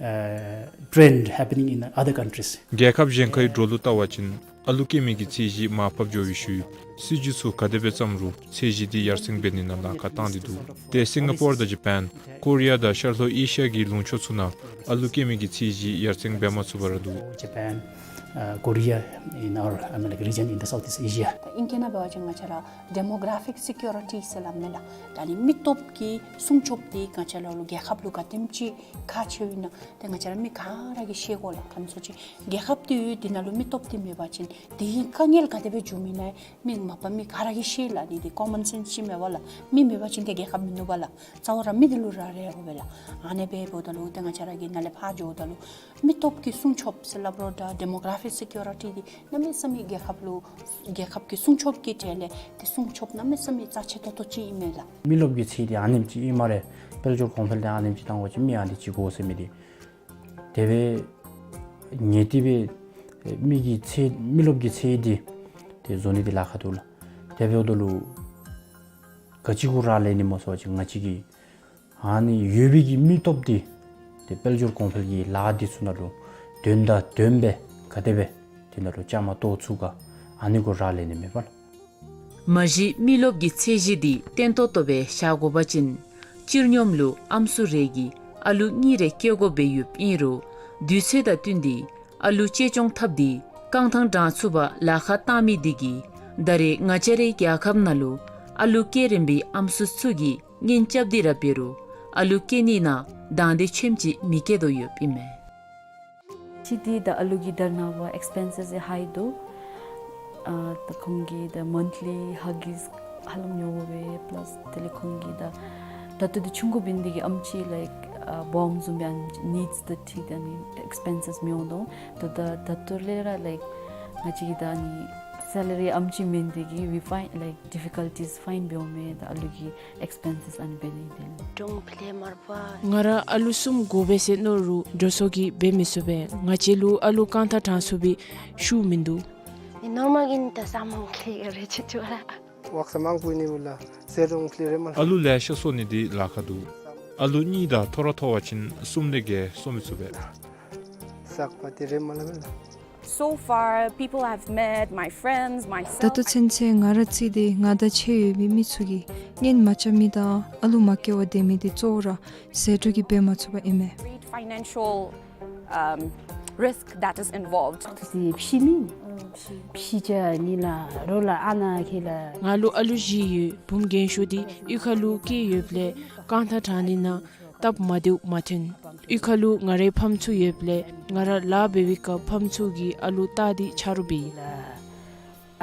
uh, trend happening in other countries. རྒྱལ་ཁབ་གཞན་ཁའི་འགྲོ་ལུགས་བལྟ་བ་ཅིན་ཨ་ལུ་སྐྱེ་མི་གི་ཚད་གཞི་མར་ཕབ་འགྱོ་བའི་ཤུལ་སྲིད་བྱུས་ཚུ་ག་དེ་སྦེ་བརྩམ་རུང་ཚད་གཞི་འདི་ཡར་སེང་འབད་ནི་ནང་ལཱ་ཁག་བཏང་སྟེ་འདུག། ཏེ་སིང་ག་པོར་དང་ཇ་པཱན་ཀོ་རི་ཡ་དང་ཤར་ལྷོ་ཨེ་ཤི་ཡ་གི་ལུང་ཕྱོགས་ཚུ་ནང་ཨ་ལུ་སྐྱེ་མི་གི་ཚད་གཞི་ཡར་སེང་འབད་མ་ཚུགས་པར་འདུག། Japan, uh, Korea, in our, I mean, like, region in the Southeast Asia. ད་ཨིང་སྐད་ནང་འབད་བ་ཅིན་ང་བཅས་ར་demographic security ཟེར་སླབ་མས་ལགས། ད་ནི་མི་སྟོབས་ཀྱི་སྲུང་སྐྱོབ་འདི་ང་བཅས་ར་ལུ་རྒྱལ་ཁབ་ལུ་ག་དེམ་ཅིག་ཁག་ཆེཝ་ཨིན་ན་ཏེ་ང་བཅས་ར་མི་ག་ར་གིས་ཤེས་དགོ་ལགས། ག་ཅི་སྨོ་ཅིག་རྒྱལ་ཁབ་འདི་ཡོད། དེ་ནང་ལུ་མི་སྟོབས་འདི་མེད་པ་ཅིན་དེ་གི་དཀའ་ངལ་ག་དེ་སྦེ་འབྱུངམ་ཨིན་ན་མི་མ་པ་མི་ག་ར་གིས་ཤེས་ལགས། ཨ་ནི་འདི་common sense ཅིག་མས་པ་ལགས། མི་མེད་པ་ཅིན་ཏེ་རྒྱལ་ཁབ་མིན་འདུག་པ་ལགས། རྩ་བ་ར་མི་འདི་ལུ་ར་རེ་དགོ་པས་ལགས། ཨ་ནི་སྦེ་འབདཝ་ད་ལུ་ཏེ་ང་བཅས་ར་གིས་ནཱ་ལས་ཕར་འགྱོཝ་ད་ལུ་མི་སྟོབས་ཀྱི་སྲུང་སྐྱོབ་ཟེར་སླབ་རུང་འདྲ་demographic security འདི་གནམ་མེད་ས་མེད་རྒྱལ་ཁབ་ལུ་རྒྱལ་ཁབ་ཀྱི་སྲུང་སྐྱོབ་ཀྱི་གྲས་ལས་ཏེ་སྲུང་སྐྱོབ་གནམ་མེད་ས་མེད་རྩ་ཆེ་ཏོག་ཏོ་ཅིག་ཨིན་མས་ལགས། མི་རློབས་ཀྱི་ཚད་འདི་ཨ་ནེམ་ཅིག་ཨིན་སྨ་རེ། དཔལ་འབྱོར་གོང་འཕེལ་འདི་ཨ་ནེམ་ཅིག་བཏང་བ་ཅིན་མི་ཨ་ནི་ཅིག་དགོ་ཟེར་མི་འདི་དེ་སྦེ་ངེས་ཏིག་སྦེ་མི་གི་ཚད་མི་རློབས་ཀྱི་ཚད་འདི་ཏེ་བཟོ་ནི་འདི་ལཱ་ཁག་འདུག་ལགས། དེ་འབདཝ་ད་ལུ་ག་ཅི་གུ་རག་ལས་ནི་སྨོ་ཟེར་བ་ཅིན་ང་བཅས་ཀྱི་ཨ་ནི་ཡོད་པའི་གི་མི་སྟོབས་འདི་ཏེ་དཔལ་འབྱོར་གོང་འཕེལ་གྱི་ལཱ་འདི་ཚུ་ནང་ལུ་དོན་དང་ལྡནམ་སྦེ་ག་དེ་སྦེ་དེ་ནང་ལུ་བཅའ་མར་གཏོགས་ཚུགས་ག་ཨ་ནི་གུ་རག་ལས་ནི་མས་པ་ལགས། མ་གཞི་མི་རློབས་ཀྱི་ཚད་གཞི་འདི་བརྟན་ཏོག་ཏོ་སྦེ་བཞག་དགོ་པ་ཅིན་སྤྱིར་སྙོམས་ལུ་ཨམ་སྲུ་རེ་གིས་ཨ་ལུ་གཉིས་རེ་སྐྱེ་དགོཔ་སྦེ་ཡོདཔ་ཨིན་རུང་དུས་ཚོད་དང་བསྟུན་ཏེ་ཨ་ལུ་གཅེས་སྐྱོང་འཐབ་སྟེ་རྐང་ཐང་དྲང་ཚུགས་པར་ལཱ་ཁག་བཏང་མི་འདི་གིས་ད་རེས་ང་བཅས་རའི་རྒྱལ་ཁབ་ནང་ལུ་ཨ་ལུ་སྐྱེ་རན་པའི་ཨམ་སྲུ་ཚུ་གིས་གཉེན་རྐྱབ་སྟེ་ར་འབད་རུང་ཨ་ལུ་སྐྱེ་ནི་ནང་དང་འདོད་ཆེམ་ཅིག་མི་སྐྱེ་དོ་ཡོདཔ་ཨིན་མས། གཅིག་འདི་ད་ཨ་ལུ་གི་ད་ནངས་པ་expenses ཨེ་high འདུག། ཨ་ད་ཁོང་གི་ད་monthly Huggies ཧ་ལམ་ཉོ་དགོ་པས། plus དེ་ལས་ཁོང་གི་ད་ད་ལྟོ་འདི་ཆུང་ཀུ་འབད་ནི་དེ་གིས་ཨམ་ཆི་like ཨ་སྦོམ་བཟུམ་སྦེ་ཨ་ནི་needs འདི་ཁྲིད་ཨ་ནི་expenses མི་འོང་དོ། ད་ད་ད་ལྟོ་ལས་ར་like ང་བཅས་ཀྱི་ད་ཨ་ནི་salary ཨམ་ཆི་མེན་དེ་གིས་we find like difficulties find འབད་འོང་མས། ད་ཨ་ལུ་གི་expenses ཨ་ནི་འབད་ནི་དེ་ལས། གྲོང་ཁྱེར་མར་པ། ང་ར་ཨ་ལུ་གསུམ་དགོ་པས་ཟེར་མནོ་རུང་འགྲོ་སོང་གིས་འབད་མི་ཚུགས་པས། ང་བཅས་ལུ་ཨ་ལུ་རྐང་ཐང་དྲང་ཚུགས་པའི་ཤུགས་མིན་འདུག། ནོར་མ་གིན་ད་ས་མང་ཁེ་རེ་ཆི་ཆུ་ར། ཝཱཀ་ས་མང་པོ་ནི་བུ་ལ་ཟེར་རུང་ཁེ་རེ་མ་ལ། ཨ་ལུ་ལེ་ཤ་གསོ་ནི་འདི་ལཱ་ཁག་འདུག། ཨ་ལུ་གཉིས་དང་མཐོ་ར་མཐོ་བ་ཅིན་གསུམ་ལས་བརྒལ་གསོ་མི་ཚུགས་པས། ཟག་པ་དེ་རེ་མ་ལ་མ་ལ། So far, people I've met, my friends, ད་myself, ལྟོ་ཚུན་ཚོད་ང་ར་རྩིས་ཏེ་ང་དང་ཕྱད་ཡོད་པའི་མི་ཚུ་གིས་གཉེན་མ་རྐྱབ་མི་དང་ཨ་ལུ་མ་སྐྱེ་བར་སྡོད་མི་འདི་གཙོ་བོ་ར་ཟད་འགྲོ་གིས་འབད་མ་ཚུགས་པ་ཨིན་མས། Great financial, um, risk that is involved. ཏེ་ཕྱི་མི་ཕྱི་ཅ་ནི་ལ་རོ་ལ་ཨ་ན་ཁེ་ལ། ང་ལུ་ཨ་ལུ་བཞི་ཡོད། བུམོ་རྒན་ཤོས་འདི་གཡུས་ཁ་ལུ་སྐྱེས་ཡོདཔ་ལས་རྐང་ཐང་དྲང་ནི་ནང་སྟབས་མ་བདེཝ་མ་ཐོན། གཡུས་ཁ་ལུ་ང་རའི་ཕམ་ཚུ་ཡོདཔ་ལས་ང་ར་ལཱ་འབད་བའི་སྐབས་ཕམ་ཚུ་གིས་ཨ་ལུ་བལྟ་སྟེ་ཆ་རོགས་འབད་ཡི།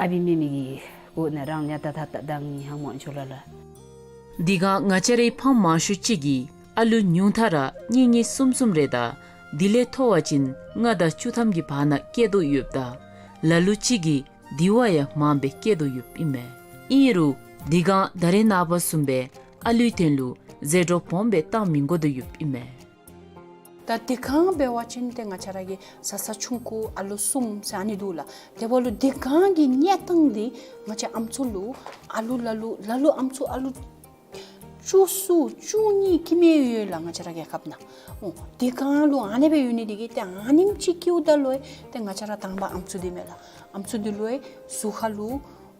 ཨ་བི་མེ་མི་གི་གོ་ན་རང་ཉ་ཏ་ཐ་ཏ་དང་ནི་ཧང་མོ་ཆོ་ལ་ལ། དེ་སྒང་ང་བཅས་རའི་ཕམ་མང་ཤོས་ཅིག་གིས་ཨ་ལུ་ཉུང་མཐའ་ར་གཉིས་གཉིས་གསུམ་གསུམ་རེ་དང་དེ་ལས་མཐོ་བ་ཅིན་ལྔ་དང་བཅུ་ཐམ་གྱི་བར་ན་སྐྱེ་དོ་ཡོདཔ་ད་ལ་ལུ་ཅིག་གིས་དེ་བ་ཡང་མངམ་སྦེ་སྐྱེ་དོ་ཡོདཔ་ཨིན་མས། ཨིན་རུང་དེ་སྒང་ད་རེས་ནངས་པ་བཟུམ་སྦེ་ཨ་ལུའི་དོན་ལུ་ཟད་འགྲོ་སྦོམ་སྦེ་བཏང་མི་དགོ་དོ་ཡོདཔ་ཨིན་མས། ད་དེ་སྒང་འབད་བ་ཅིན་ཏེ་ང་བཅས་ར་གི་བཟའ་ཚང་ཆུང་ཀུ་ཨ་ལུ་གསུམ་ཟེར་ཨ་ནི་འདུག་ལགས། དེ་འབདཝ་ལུ་དེ་སྒང་གི་གནས་སྟངས་འདི་ང་བཅས་ཨམ་སྲུ་ལུ་ཨ་ལུ་ལ་ལུ་ལ་ལུ་ཨམ་སྲུ་ཨ་ལུ་བཅུ་གསུམ་བཅུ་གཉིས་སྐྱེ་མི་ཡོད་ལགས་ང་བཅས་ར་རྒྱལ་ཁབ་ནང་། འོ་དེ་སྒང་ལུ་ཨ་ནི་སྦེ་ཡོད་ནི་དེ་གིས་ཏེ་ཨ་ནེམ་ཅིག་སྐྱེཝ་ད་ལུ་ཏེ་ང་བཅས་ར་དང་པ་ཨམ་སྲུ་འདི་མས་ལགས། ཨམ་སྲུ་འདི་ལུ་གཟུགས་ཁ་ལུ་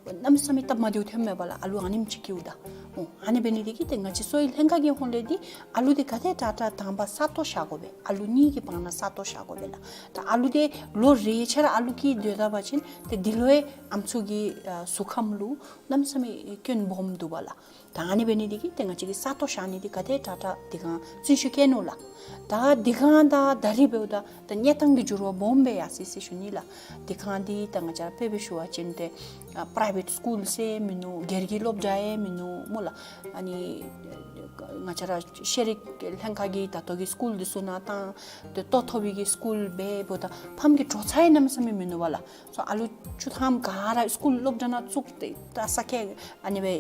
གནམ་མེད་ས་མེད་སྟབས་མ་བདེཝ་ཐོནམ་མས་པ་ལགས། ཨ་ལུ་ཨ་ནེམ་ཅིག་སྐྱེཝ་ད། འོ་ཨ་ནི་འབད་ནི་དེ་གིས་ཏེ་ང་བཅས་གསོ་བའི་ལྷན་ཁག་གི་ཧོངས་ལས་འདི་ཨ་ལུ་འདི་ག་དེ་དྲག་དྲག་དང་པ་ས་སྟོང་བཞག་དགོ་པས། ཨ་ལུ་གཉིས་ཀྱི་བར་ན་ས་སྟོང་བཞག་དགོ་པས་ལགས། ད་ཨ་ལུ་འདི་ལོ་རེ་ཆ་ར་ཨ་ལུ་སྐྱེ་སྡོད་ད་པ་ཅིན་ཏེ་འདི་ལུ་ཡང་ཨམ་སྲུ་གི་ཨ་གཟུགས་ཁམས་ལུ་གནམ་མེད་ས་མེད་སྐྱོན་སྦོམ་འདུག་པ་ལགས། ད་ཨ་ནི་འབད་ནི་འདི་གིས་ཏེ་ང་བཅས་ཀྱིས་ས་སྟོང་བཞག་ནི་འདི་ག་དེ་དྲག་དྲག་འདི་སྒང་བརྩོན་ཤུགས་བསྐྱེད་ནུག་ལགས། ད་འདི་སྒང་དང་ད་རིས་འབདཝ་ད་ད་གནས་སྟངས་ཀྱི་འགྱུར་བ་སྦོམ་སྦེ་ཡར་སོ་ཡི་ཟེར་ཞུ་ནི་ལགས། འདི་སྒང་འདི་ད་ང་བཅས་ར་དཔེ་སྦེ་ཞུ་བ་ཅིན་ཏེ་ཨ་པ་རའི་ཝེཊ་སི་ཀུལ་ཟེར་མིན་ནུག། སྒེར་གྱི་སློབ་གྲྭ་ཡང་མིན་ནུག་སྨོ་ལགས། ཨ་ནི་ང་བཅས་ར་ཤེས་རིག་ལྷན་ཁག་གི་ད་ལྟོ་གི་སི་ཀུལ་འདི་ཚུ་ནང་བཏང་ཏེ་ལྟོ་ཐོབ་པའི་གི་སི་ཀུལ་འབདཝ་ད་ཕམ་གྱི་འགྲོ་ས་ཡང་གནམ་མེད་ས་མེད་མིན་ནུག་པ་ལགས། སོ་ཨ་ལུ་བཅུ་ཐམ་ག་ར་སི་ཀུལ་སློབ་གྲྭ་ནང་བཙུགས་ཏེ་ད་ས་ཁྱད་ཨ་ནི་སྦེ་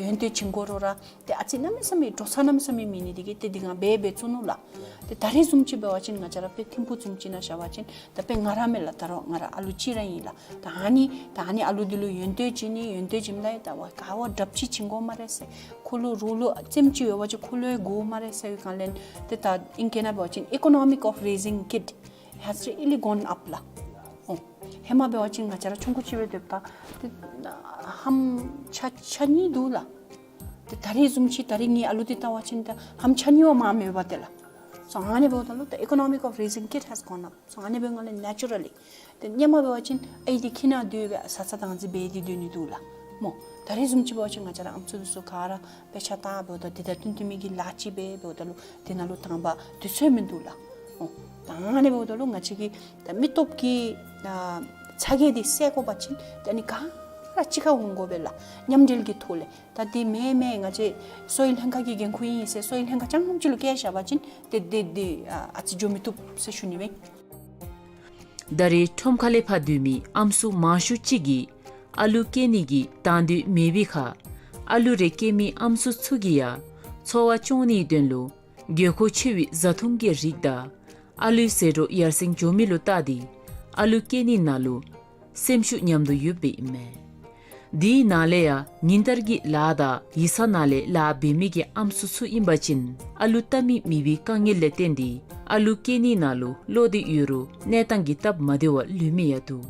ཡོན་ཏན་བྱིན་དགོ་རུང་ར་ཏེ་ཨ་ཙི་གནམ་མེད་ས་མེད་འགྲོ་ས་གནམ་མེད་ས་མེད་མེད་ནི་འདི་གིས་ཏེ་འདི་སྒང་འབད་འབད་བཙུགས་ནུག་ལགས། ཏེ་ད་རིས་བཟུམ་ཅིག་འབད་བ་ཅིན་ང་བཅས་ར་དཔེ་ཐིམ་ཕུག་བཟུམ་ཅིག་ནང་བཞག་པ་ཅིན་ད་དཔེ་ང་ར་མེན་ལགས། ད་རུང་ང་ར་ཨ་ལུ་གཅིག་ར་ཨིན་ལགས། ད་ཨ་ནི་ད་ཨ་ནི་ཨ་ལུ་འདི་ལུ་ཡོན་ཏན་བྱིན་ནི་ཡོན་ཏན་བྱིནམ་ད་ཡང་ད་ཝ་ག་ཝ་དྲགཔ་ཅིག་བྱིན་དགོ་སྨ་རེ་ཟེར། ཁོ་ལུ་རོགས་ལུ་རྩེདམོ་ཅིག་ཡོད་པ་ཅིན་ཁོ་ལུ་ཡང་དགོ་སྨ་རེ་ཟེར་བའི་སྒང་ལས་ཏེ་ད་ཨིང་སྐད་ནང་འབད་བ་ཅིན་economic of raising kid has really gone up ལགས། ཨོ་ཧེ་མ་འབད་བ་ཅིན་ང་བཅས་ར་ཆུང་ཀུ་ཅིག་སྦེ་སྡོདཔ་ད་ཏེ་ཧམ་ཆ་ཆ་གཉིས་འདུག་ལགས། ཏེ་ད་རིས་བཟུམ་ཅིག་ད་རིས་ངེའི་ཨ་ལུ་འདི་བལྟ་བ་ཅིན་ཏེ་ཧམ་ཆ་གཉིས་བ་མ་མེད་པ་ཏེ་ལགས། སོ་ཨ་ནི་འབདཝ་ད་ལུ་the economic of raising kid has gone up. སོ་ཨ་ནི་འབད་བའི་སྒང་ལས་naturally ཏེ་ཧེ་མ་འབད་བ་ཅིན་ཨའི་འདི་ཁྱིམ་ནང་སྡོད་སྦེ་བཟའ་ཚང་བདག་འཛིན་འབད་དེ་སྡོད་ནི་འདུག་ལགས་སྨོ། ད་རིས་བཟུམ་ཅིག་འབད་བ་ཅིན་ང་བཅས་ར་ཨམ་སྲུ་འདི་ཚུ་ག་ར་དཔེ་ཆ་ལྟ་འབདཝ་ད་འདི་དང་བསྟུན་བསྟུན་མི་གི་ལཱ་ཅིག་འབད་འབདཝ་ད་ལུ་འདི་ནང་ལུ་དང་པ་དུས་ཚོད་མིན་འདུག་ལགས། ཨོ་ད་ཨ་ནི་འབདཝ་ད་ལུ་ང་བཅས་ཀྱིས་ད་མི་སྟོབས་ཀྱི་ཨ་ཚ་གྱང་འདི་སེལ་དགོ་པ་ཅིན་ད་ཨ་ནི་ག་ར་གཅིག་ཁར་འོང་དགོ་པས་ལགས། མཉམ་འབྲེལ་གྱི་ཐོག་ལས། ད་འདི་མེན་མེན་ང་བཅས་གསོ་བའི་ལྷན་ཁག་གི་འགན་ཁུར་ཨིན་ཟེར་གསོ་བའི་ལྷན་ཁག་རྐྱངམ་ཅིག་ལུ་བཀལ་བཞག་པ་ཅིན་ཏེ་འདི་འདི་ཨ་ཨ་ཙི་འགྱོ་མི་བཏུབ་ཟེར་ཞུ་ནི་མས། ད་རེས་ཁྲོམ་ཁ་ལས་ཕར་སྡོད་མི་ཨམ་སྲུ་མང་ཤོས་ཅིག་གིས་ཨ་ལུ་སྐྱེ་ནི་གི་དང་འདོད་མེད་པའི་ཁར་ཨ་ལུ་རེ་སྐྱེ་མི་ཨམ་སྲུ་ཚུ་གིས་ཡང་འཚོ་བ་སྐྱོང་ནིའི་དོན་ལུ་དགོས་མཁོ་ཆེ་བའི་བཟའ་འཐུང་གི་རིགས་དང་ཨ་ལུའི་ཟད་འགྲོ་ཡར་སེང་འགྱོ་མི་ལུ་བལྟ་སྟེ་ཨ་ལུ་སྐྱེ་ནི་ནང་ལུ་སེམས་ཤུགས་ཉམས་དོ་ཡོདཔ་ཨིན་མས། དེའི་ནང་ལས་ཡང་ཉིན་ལྟར་གྱི་ལཱ་དང་ཡིག་ཚང་ནང་ལས་ལཱ་འབད་མི་གི་ཨམ་སྲུ་ཚུ་ཨིན་པ་ཅིན་ཨ་ལུ་བལྟ་མི་མེད་པའི་དཀའ་ངལ་ལས་བརྟེན་ཏེ་ཨ་ལུ་སྐྱེ་ནི་ནང་ལུ་བློ་བདེ་ཡོད་རུང་གནས་སྟངས་ཀྱི་སྟབས་མ་བདེ་བ་ལུས་མི་ཡང་འདུག།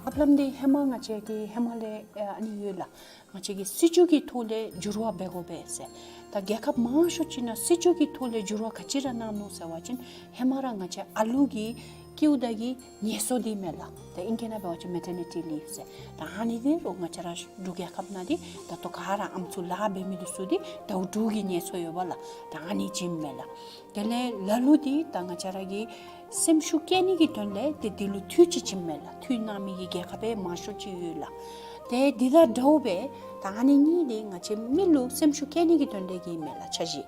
ཨཔ་ལམ་འདི་ཧེ་མ་ང་བཅས་ཀྱི་ཧེ་མ་ལས་ཨ་ནི་ཡོད་ལགས། ང་བཅས་ཀྱིས་སྲིད་བྱུས་ཀྱི་ཐོག་ལས་འགྱུར་བ་འབད་དགོ་པས་ཟེར། ད་རྒྱལ་ཁབ་མང་ཤོས་ཅིག་ནང་སྲིད་བྱུས་ཀྱི་ཐོག་ལས་འགྱུར་བ་ག་ཅི་ར་གནང་ནུག་ཟེར་བ་ཅིན་ཧེ་མ་ར་ང་བཅས་ཨ་ལུ་གི་སྐྱེཝ་ད་གི་ངལ་གསོ་འདི་མས་ལགས། ད་ཨིང་སྐད་ནང་འབད་བ་ཅིན་maternity leave ཟེར། ད་ཨ་ནི་འདི་རུང་ང་བཅས་ར་འབྲུག་རྒྱལ་ཁབ་ནང་འདི་ད་ལྟོ་ག་ར་ཨམ་སྲུ་ལཱ་འབད་མི་འདི་ཚུ་འདི་ཟླཝ་དྲུག་གི་ངལ་གསོ་ཡོདཔ་ལགས། ད་ཨ་ནི་བྱིནམ་མས་ལགས། དེ་ལས་ལ་ལུ་འདི་ད་ང་བཅས་ར་གི་སེམས་ཤུགས་བསྐྱེད་ནི་གི་དོན་ལས་ཏེ་འདི་ལུ་འཐུས་ཅིག་བྱིནམ་མས་ལགས། འཐུས་གནང་མི་གི་རྒྱལ་ཁབ་མང་ཤོས་ཅིག་ཡོད་ལགས། ཏེ་འདི་དང་འདྲཝ་སྦེ་ད་ཨ་ནི་གཉིས་འདི་ང་བཅས་མི་ལུ་སེམས་ཤུགས་བསྐྱེད་ནི་གི་དོན་ལས་ཀྱི་མས་ལགས་འཆར་གཞི།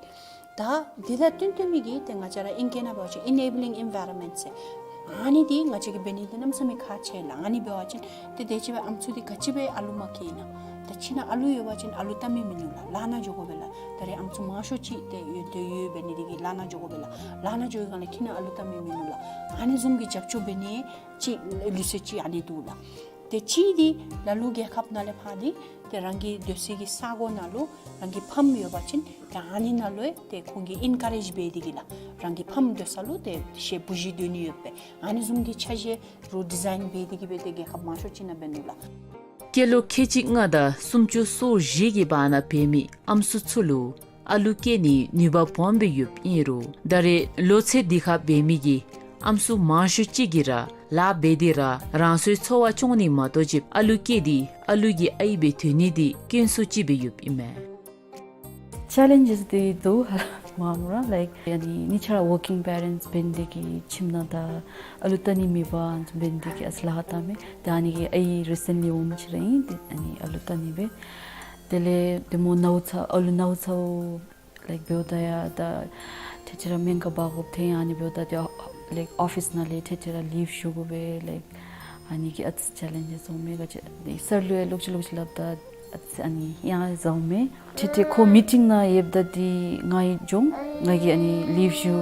ད་འདི་དང་བསྟུན་བསྟུན་མི་གི་ཏེ་ང་བཅས་ར་ཨིང་སྐད་ནང་འབད་བ་ཅིན་enabling environment ཟེར། ཨ་ནི་འདི་ང་བཅས་ཀྱིས་འབད་ནི་འདི་གནམ་མེད་ས་མེད་ཁག་ཆེ་ལགས། ཨ་ནི་འབད་བ་ཅིན་ཏེ་དེ་ཅིག་སྦེ་ཨམ་སྲུ་འདི་ག་ཅི་སྦེ་ཨ་ལུ་མ་སྐྱེས་ན། ད་ཁྱིམ་ནང་ཨ་ལུ་ཡོད་པ་ཅིན་ཨ་ལུ་བལྟ་མི་མིན་ནུག་ལགས། ལཱ་ནང་འགྱོ་དགོ་པས་ལགས། ད་རེས་ཨམ་སྲུ་མང་ཤོས་ཅིག་ཏེ་ཡོད་དེ་ཡོད་འབད་ནི་འདི་གིས་ལཱ་ནང་འགྱོ་དགོ་པས་ལགས། ལཱ་ནང་འགྱོ་བའི་སྒང་ལས་ཁྱིམ་ནང་ཨ་ལུ་བལྟ་མི་མིན་ནུག་ལགས། ཨ་ནི་བཟུམ་གྱི་རྒྱབ་སྐྱོར་འབད་ནི་ཅིག་ལུགས་སྲོལ་ཅིག་ཨ་ནི་འདུག་ལགས། ཏེ་གཅིག་འདི་ལ་ལུ་རྒྱལ་ཁབ་ནང་ལས་ཕར་འདི་ཏེ་རང་གི་སྡོད་སའི་གི་ས་གོ་ནང་ལུ་རང་གི་ཕམ་ཡོད་པ་ཅིན་ཏེ་ཨ་ནི་ནང་ལུ་ཏེ་ཁོང་གིས་ཨིན་ཀ་རེཇ་འབད་དེ་གིས་ལགས། རང་གི་ཕམ་སྡོད་ས་ལུ་ཏེ་ཤེས་བུ་གཞི་སྡོད་ནི་ཡོད་པས། ཨ་ནི་བཟུམ་གྱི་འཆར་གཞི་རུ་ཌི་ཛའིན་འབད་དེ་གིས་སྦེ་ཏེ་རྒྱལ་ཁབ་མང་ཤོས་ཅིག་ནང་འབད་ནུག་ལགས། སྐྱེས་ལོ་ཁལ་གཅིག་ལྔ་དང་སུམ་ཅུ་སོ་བཞི་གི་བར་ན་འབད་མི་ཨམ་སྲུ་ཚུ་ལུ་ཨ་ལུ་སྐྱེ་ནིའི་ནུས་པ་སྦོམ་སྦེ་ཡོདཔ་ཨིན་རུང་ད་རེས་ལོ་ཚད་འདི་ཁར་འབད་མི་གི་ཨམ་སྲུ་མང་ཤོས་ཅིག་གིས་ར་ལཱ་འབད་དེ་ར་རང་སོའི་འཚོ་བ་སྐྱོང་ནི་མ་གཏོགས་ཅིག་ཨ་ལུ་སྐྱེས་ཏེ་ཨ་ལུ་གི་ཨའི་སྦེ་སྡོད་ནི་འདི་དཀོན་སུ་ཅིག་སྦེ་ཡོདཔ་ཨིན་མས། ཆེ་ལེནཇེས་འདི་འདུག་ཧ་ལམ་མ་མོ་ར་ལའིཀ་ཨ་ནི་གཉིས་ཆ་ར་ཝོར་ཀིང་པེ་རེནཊསི་འབད་ནི་འདི་གིས་ཁྱིམ་ནང་ད་ཨ་ལུ་བལྟ་ནི་མེད་པར་འབད་ནི་འདི་གིས་ཨ་ཙི་ལཱ་ཁག་བཏངམ་མས། ཏེ་ཨ་ནི་གི་ཨའི་རི་སེནཊ་ལི་འོངམ་ཅིག་ར་ཨིན། ཏེ་ཨ་ནི་ཨ་ལུ་བལྟ་ནི་སྦེ། དེ་ལས་ཏེ་མོ་ནཝ་ཚཝ་ཨ་ལུ་ནཝ་ཚཝ་ལའིཀ་འབདཝ་ད་ཡང་ད་ཐེངས་ཅིག་ར་སྨན་ཁང་འབག་དགོཔ་ཐོན། ཨ་ནི་འབདཝ་ད་ཏེ་ལའིཀ་ཨོ་ཕིསི་ནང་ལས་ཐེངས་ཅིག་ར་ལིབ་ཞུ་དགོ་པས་ལའིཀ། ཨ་ནི་གི་ཨ་ཙི་ཆེ་ལེནཇེས་འོང་མས། ག་ཅི་ཏེ་སར་ལུ་ཡང་ལོག་ཅི་ལོག་ཅི་སླབ་ད་ཨ་ཙི་ཨ་ནི་ཡང་ཟཝ་མས། ཐེངས་ཏེ་ཁོ་མི་ཊིང་ནང་ཡོདཔ་ད་འདི་ང་གིས་འགྱོ་ང་གིས་ཨ་ནི་ལིབ་ཞུ་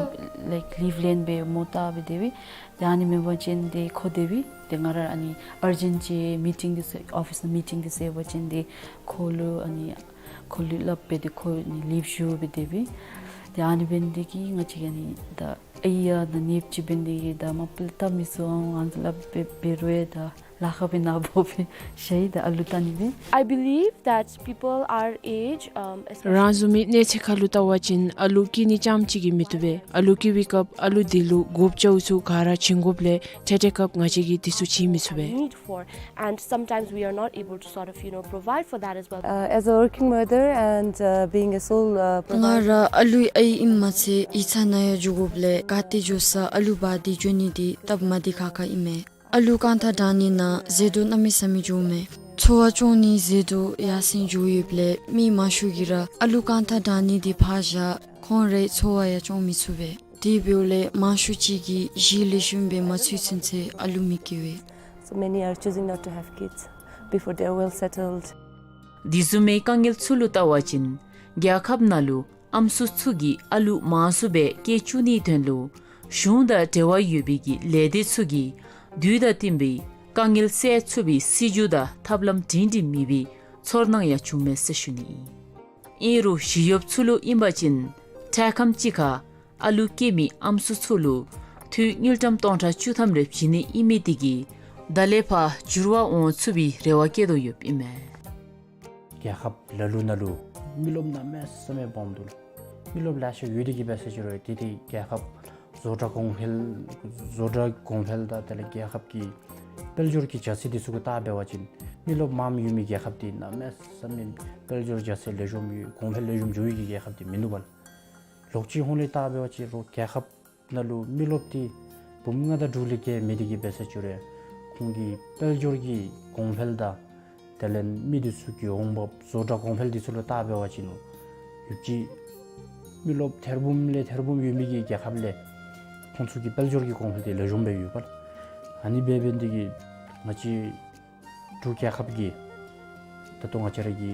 ལའིཀ་ལིབ་ལེན་སྦེ་མོ་བལྟ་སྦེ་སྡོད་པས། ཏེ་ཨ་ནི་མེན་པ་ཅིན་ཏེ་ཁོ་སྡོད་པས། ཏེ་ང་ར་ཨ་ནི་ཨར་ཇེནཊ་ཅིག་མི་ཊིང་འདི་ཚུ་ཨོ་ཕིསི་ནང་མི་ཊིང་འདི་ཚུ་ཡོད་པ་ཅིན་ཏེ་ཁོ་ལུ་ཨ་ནི་ཁོ་ལུ་སླབ་སྦེ་ཏེ་ཁོ་ཨ་ནི་ལིབ་ཞུ་སྦེ་སྡོད་པས། ཏེ་ཨ་ནི་འབད་ནི་འདི་གིས་ང་བཅས་ཨ་ནི་ད་ཨའི་ཡང་ད་ནདཔ་ཅིག་འབད་ནི་འདི་གིས་ད་མ་པ་ལས་བལྟ་མི་ཚུ་ཨ་ནི་སླབ་སྦེ་འབད་རུང་ཡང་ད་ ལཱ་ཁག་སྦེ་ནཱ་འབོ་སྦེ་ཤི་ད་ཨ་ལུ་བལྟ་ནི་སྦེ། I believe that people our age, um, especially རང་བཟུམ་མའི་གནས་ཚད་ཁར་ལུ་བལྟ་བ་ཅིན་ཨ་ལུ་སྐྱེ་ནི་རྐྱངམ་ཅིག་གིས་མི་བཏུབ་པས། ཨ་ལུ་སྐྱེ་བའི་སྐབས་ཨ་ལུ་དེ་ལུ་དགོཔ་ཅ་ཆས་ཚུ་ག་ར་བྱིན་དགོཔ་ལས་ཏེ་དེ་སྐབས་ང་བཅས་ཀྱིས་དེ་ཚུ་བྱིན་མི་ཚུགས་པས། Need for, and sometimes we are not able to sort of, you know, provide for that as well. Uh, as a working mother and, uh, being a sole, uh, provider. ང་ར་ཨ་ལུའི་ཨའི་ཨིནམ་མ་ཚད་ཡིག་ཚང་ནང་ཡང་འགྱོ་དགོཔ་ལས་ག་ཏེ་འགྱོ་ས་ཨ་ལུ་འབག་སྟེ་འགྱོ་ནི་འདི་སྟབས་མ་བདེ་ཁག་ཁ་ཨིན་མས། ཨ་ལུ་རྐང་ཐང་དྲང་ནི་ནང་ཟད་འགྲོ་གནམ་མེད་ས་མེད་འགྱོཝ་མས། འཚོ་བ་སྐྱོང་ནི་ཟད་འགྲོ་ཡར་སེང་འགྱོ་ཡོདཔ་ལས་མི་མང་ཤོས་ཀྱིས་ར་ཨ་ལུ་རྐང་ཐང་དྲང་ནི་འདི་ཕར་བཞག་ཁོང་རའི་འཚོ་བ་ཡང་སྐྱོང་མི་ཚུགས་པས། དེ་འབདཝ་ལས་མང་ཤོས་ཅིག་གིས་གཞི་ལེགས་ཤོམ་སྦེ་མ་ཚུད་ཚུན་ཚོད་ཨ་ལུ་མི་སྐྱེ་བས། So many are choosing not to have kids before they are well settled. དེ་བཟུམ་མའི་དཀའ་ངལ་ཚུ་ལུ་བལྟ་བ་ཅིན་རྒྱལ་ཁབ་ནང་ལུ་ཨམ་སྲུ་ཚུ་གིས་ཨ་ལུ་མང་སུ་སྦེ་སྐྱེ་བཅུག་ནིའི་དོན་ལུ་གཞུང་དང་འབྲེལ་བ་ཡོད་པའི་གི་ལས་སྡེ་ཚུ་གིས་དུས་དང་བསྟུན་པའི་དཀའ་ངལ་སེལ་ཚུགས་པའི་སྲིད་བྱུས་དང་ཐབས་ལམ་སྒྲིང་སྒྲིང་མེད་པའི་ཚོར་སྣང་ཡང་བྱུངམ་མས་ཟེར་ཞུ་ནི་ཨིན། ཨིན་རུང་ཞི་གཡོགཔ་ཚུ་ལུ་ཨིན་པ་ཅིན་འཕྲལ་ཁམས་ཅིག་ཁར་ཨ་ལུ་སྐྱེ་མི་ཨམ་སྲུ་ཚུ་ལུ་འཐུས་དངུལ་ཀྲམ་སྟོང་ཕྲག་བཅུ་ཐམ་རེ་བྱིན་ནི་ཨིན་མི་འདི་གིས་ད་ལས་ཕར་འགྱུར་བ་འོང་ཚུགས་པའི་རེ་བ་བསྐྱེད་དོ་ཡོདཔ་ཨིན་མས། རྒྱལ་ཁབ་ལ་ལུ་ནང་ལུ་མི་རློབས་གནམ་མེད་ས་མེད་སྦོམ་འདུག། མི་རློབས་ལེ་ཤ་ཡོད་དེ་གིས་འབད་ཟེར་ཞུ་རུང་ཏེ་ཏེ་རྒྱལ་ཁབ་བཟོ་གྲྭ་གོང་འཕེལ་བཟོ་གྲྭ་གོང་འཕེལ་དང་དེ་ལས་རྒྱལ་ཁབ་ཀྱི་དཔལ་འབྱོར་གྱི་རྒྱ་ཚད་འདི་ཚུ་གུ་བལྟ་འབད་བ་ཅིན་མི་རློབས་མངམ་ཡོད་མི་རྒྱལ་ཁབ་འདི་གནམ་མེད་ས་མེད་དཔལ་འབྱོར་རྒྱ་ཚད་ལེགས་ཤོམ་ཡོད་གོང་འཕེལ་ལེགས་ཤོམ་འགྱོ་བའི་གི་རྒྱལ་ཁབ་འདི་མིན་འདུག་པ་ལགས། ལོག་ཅིག་ཧོང་ལས་བལྟ་འབད་བ་ཅིན་རུང་རྒྱལ་ཁབ་ནང་ལུ་མི་རློབས་འདི་འབུམ་ལྔ་དང་དྲུག་ལས་བརྒལ་མེད་དེ་གིས་འབད་ཟེར་ཞུ་རུང་ཁོང་གི་དཔལ་འབྱོར་གྱི་གོང་འཕེལ་དང་དེ་ལས་མི་འདི་ཚུ་གི་འོང་འབབ་བཟོ་གྲྭ་གོང་འཕེལ་འདི་ཚུ་ལུ་བལྟ་འབད་བ་ཅིན་ཡོདཔ་ཅིག་མི་རློབས་ཐེར་འབུམ་ལས་ཐེར་འབུམ་ཡོད་མི་གི་རྒྱལ་ཁབ་ལས་ཁོང་ཚུ་གི་དཔལ་འབྱོར་གྱི་གོང་འཕེལ་འདི་ལེགས་ཤོམ་སྦེ་ཡོད་པ་ལགས། ཨ་ནི་འབད་འབད་ནི་འདི་གིས་ང་བཅས་འབྲུག་རྒྱལ་ཁབ་ཀྱི་ད་ལྟོ་ང་བཅས་ར་གི་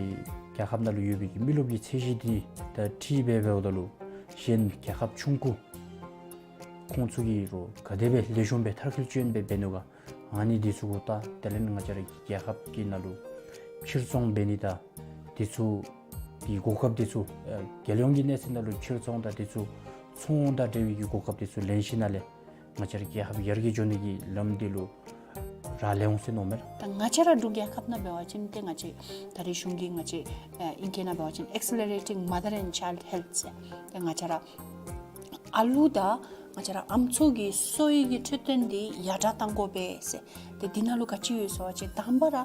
རྒྱལ་ཁབ་ནང་ལུ་ཡོད་པའི་གི་མི་རློབས་ཀྱི་ཚད་གཞི་འདི་ད་ཁྲིད་འབད་འབདཝ་ད་ལུ་གཞན་རྒྱལ་ཁབ་ཆུང་ཀུ་ཁོང་ཚུ་གིས་རུང་ག་དེ་སྦེ་ལེགས་ཤོམ་སྦེ་མཐར་འཁྱོལ་བྱོན་སྦེ་འབད་ནུག་ག། ཨ་ནི་འདི་ཚུ་གུ་བལྟ་དེ་ལས་ང་བཅས་ར་གི་རྒྱལ་ཁབ་ཀྱི་ནང་ལུ་ཕྱིར་ཚོང་འབད་ནི་དང་འདི་ཚུ་གི་གོ་སྐབས་འདི་ཚུ་ཨ་རྒྱལ་ཡོངས་ཀྱི་གནས་ཚད་ནང་ལུ་ཕྱིར་ཚོང་དང་འདི་ཚུ་ཚོང་དང་འབྲེལ་བའི་གི་གོ་སྐབས་འདི་ཚུ་ལེན་ཞིནམ་ལས་ང་བཅས་ར་རྒྱལ་ཁབ་ཡར་རྒྱས་འགྱོ་ནི་གི་ལམ་འདི་ལུ་རག་ལས་འོང་ཟེར་མནོཝ་མས། ད་ང་བཅས་ར་འབྲུག་རྒྱལ་ཁབ་ནང་འབད་བ་ཅིན་ཏེ་ང་བཅས་ད་རེས་གཞུང་གིས་ང་བཅས་ཨ་ཨིང་སྐད་ནང་འབད་བ་ཅིན་Accelerating Mother and Child Health ཟེར་ཏེ་ང་བཅས་ར་ཨ་ལུ་དང་ང་བཅས་ར་ཨམ་སྲུ་གི་གསོ་བའི་གི་འཕྲོད་བསྟེན་འདི་ཡར་དྲག་གཏང་དགོ་པས་ཟེར། ཏེ་འདི་ནང་ལུ་ག་ཅི་ཡོད་ཟེར་བ་ཅིན་དང་པ་ར་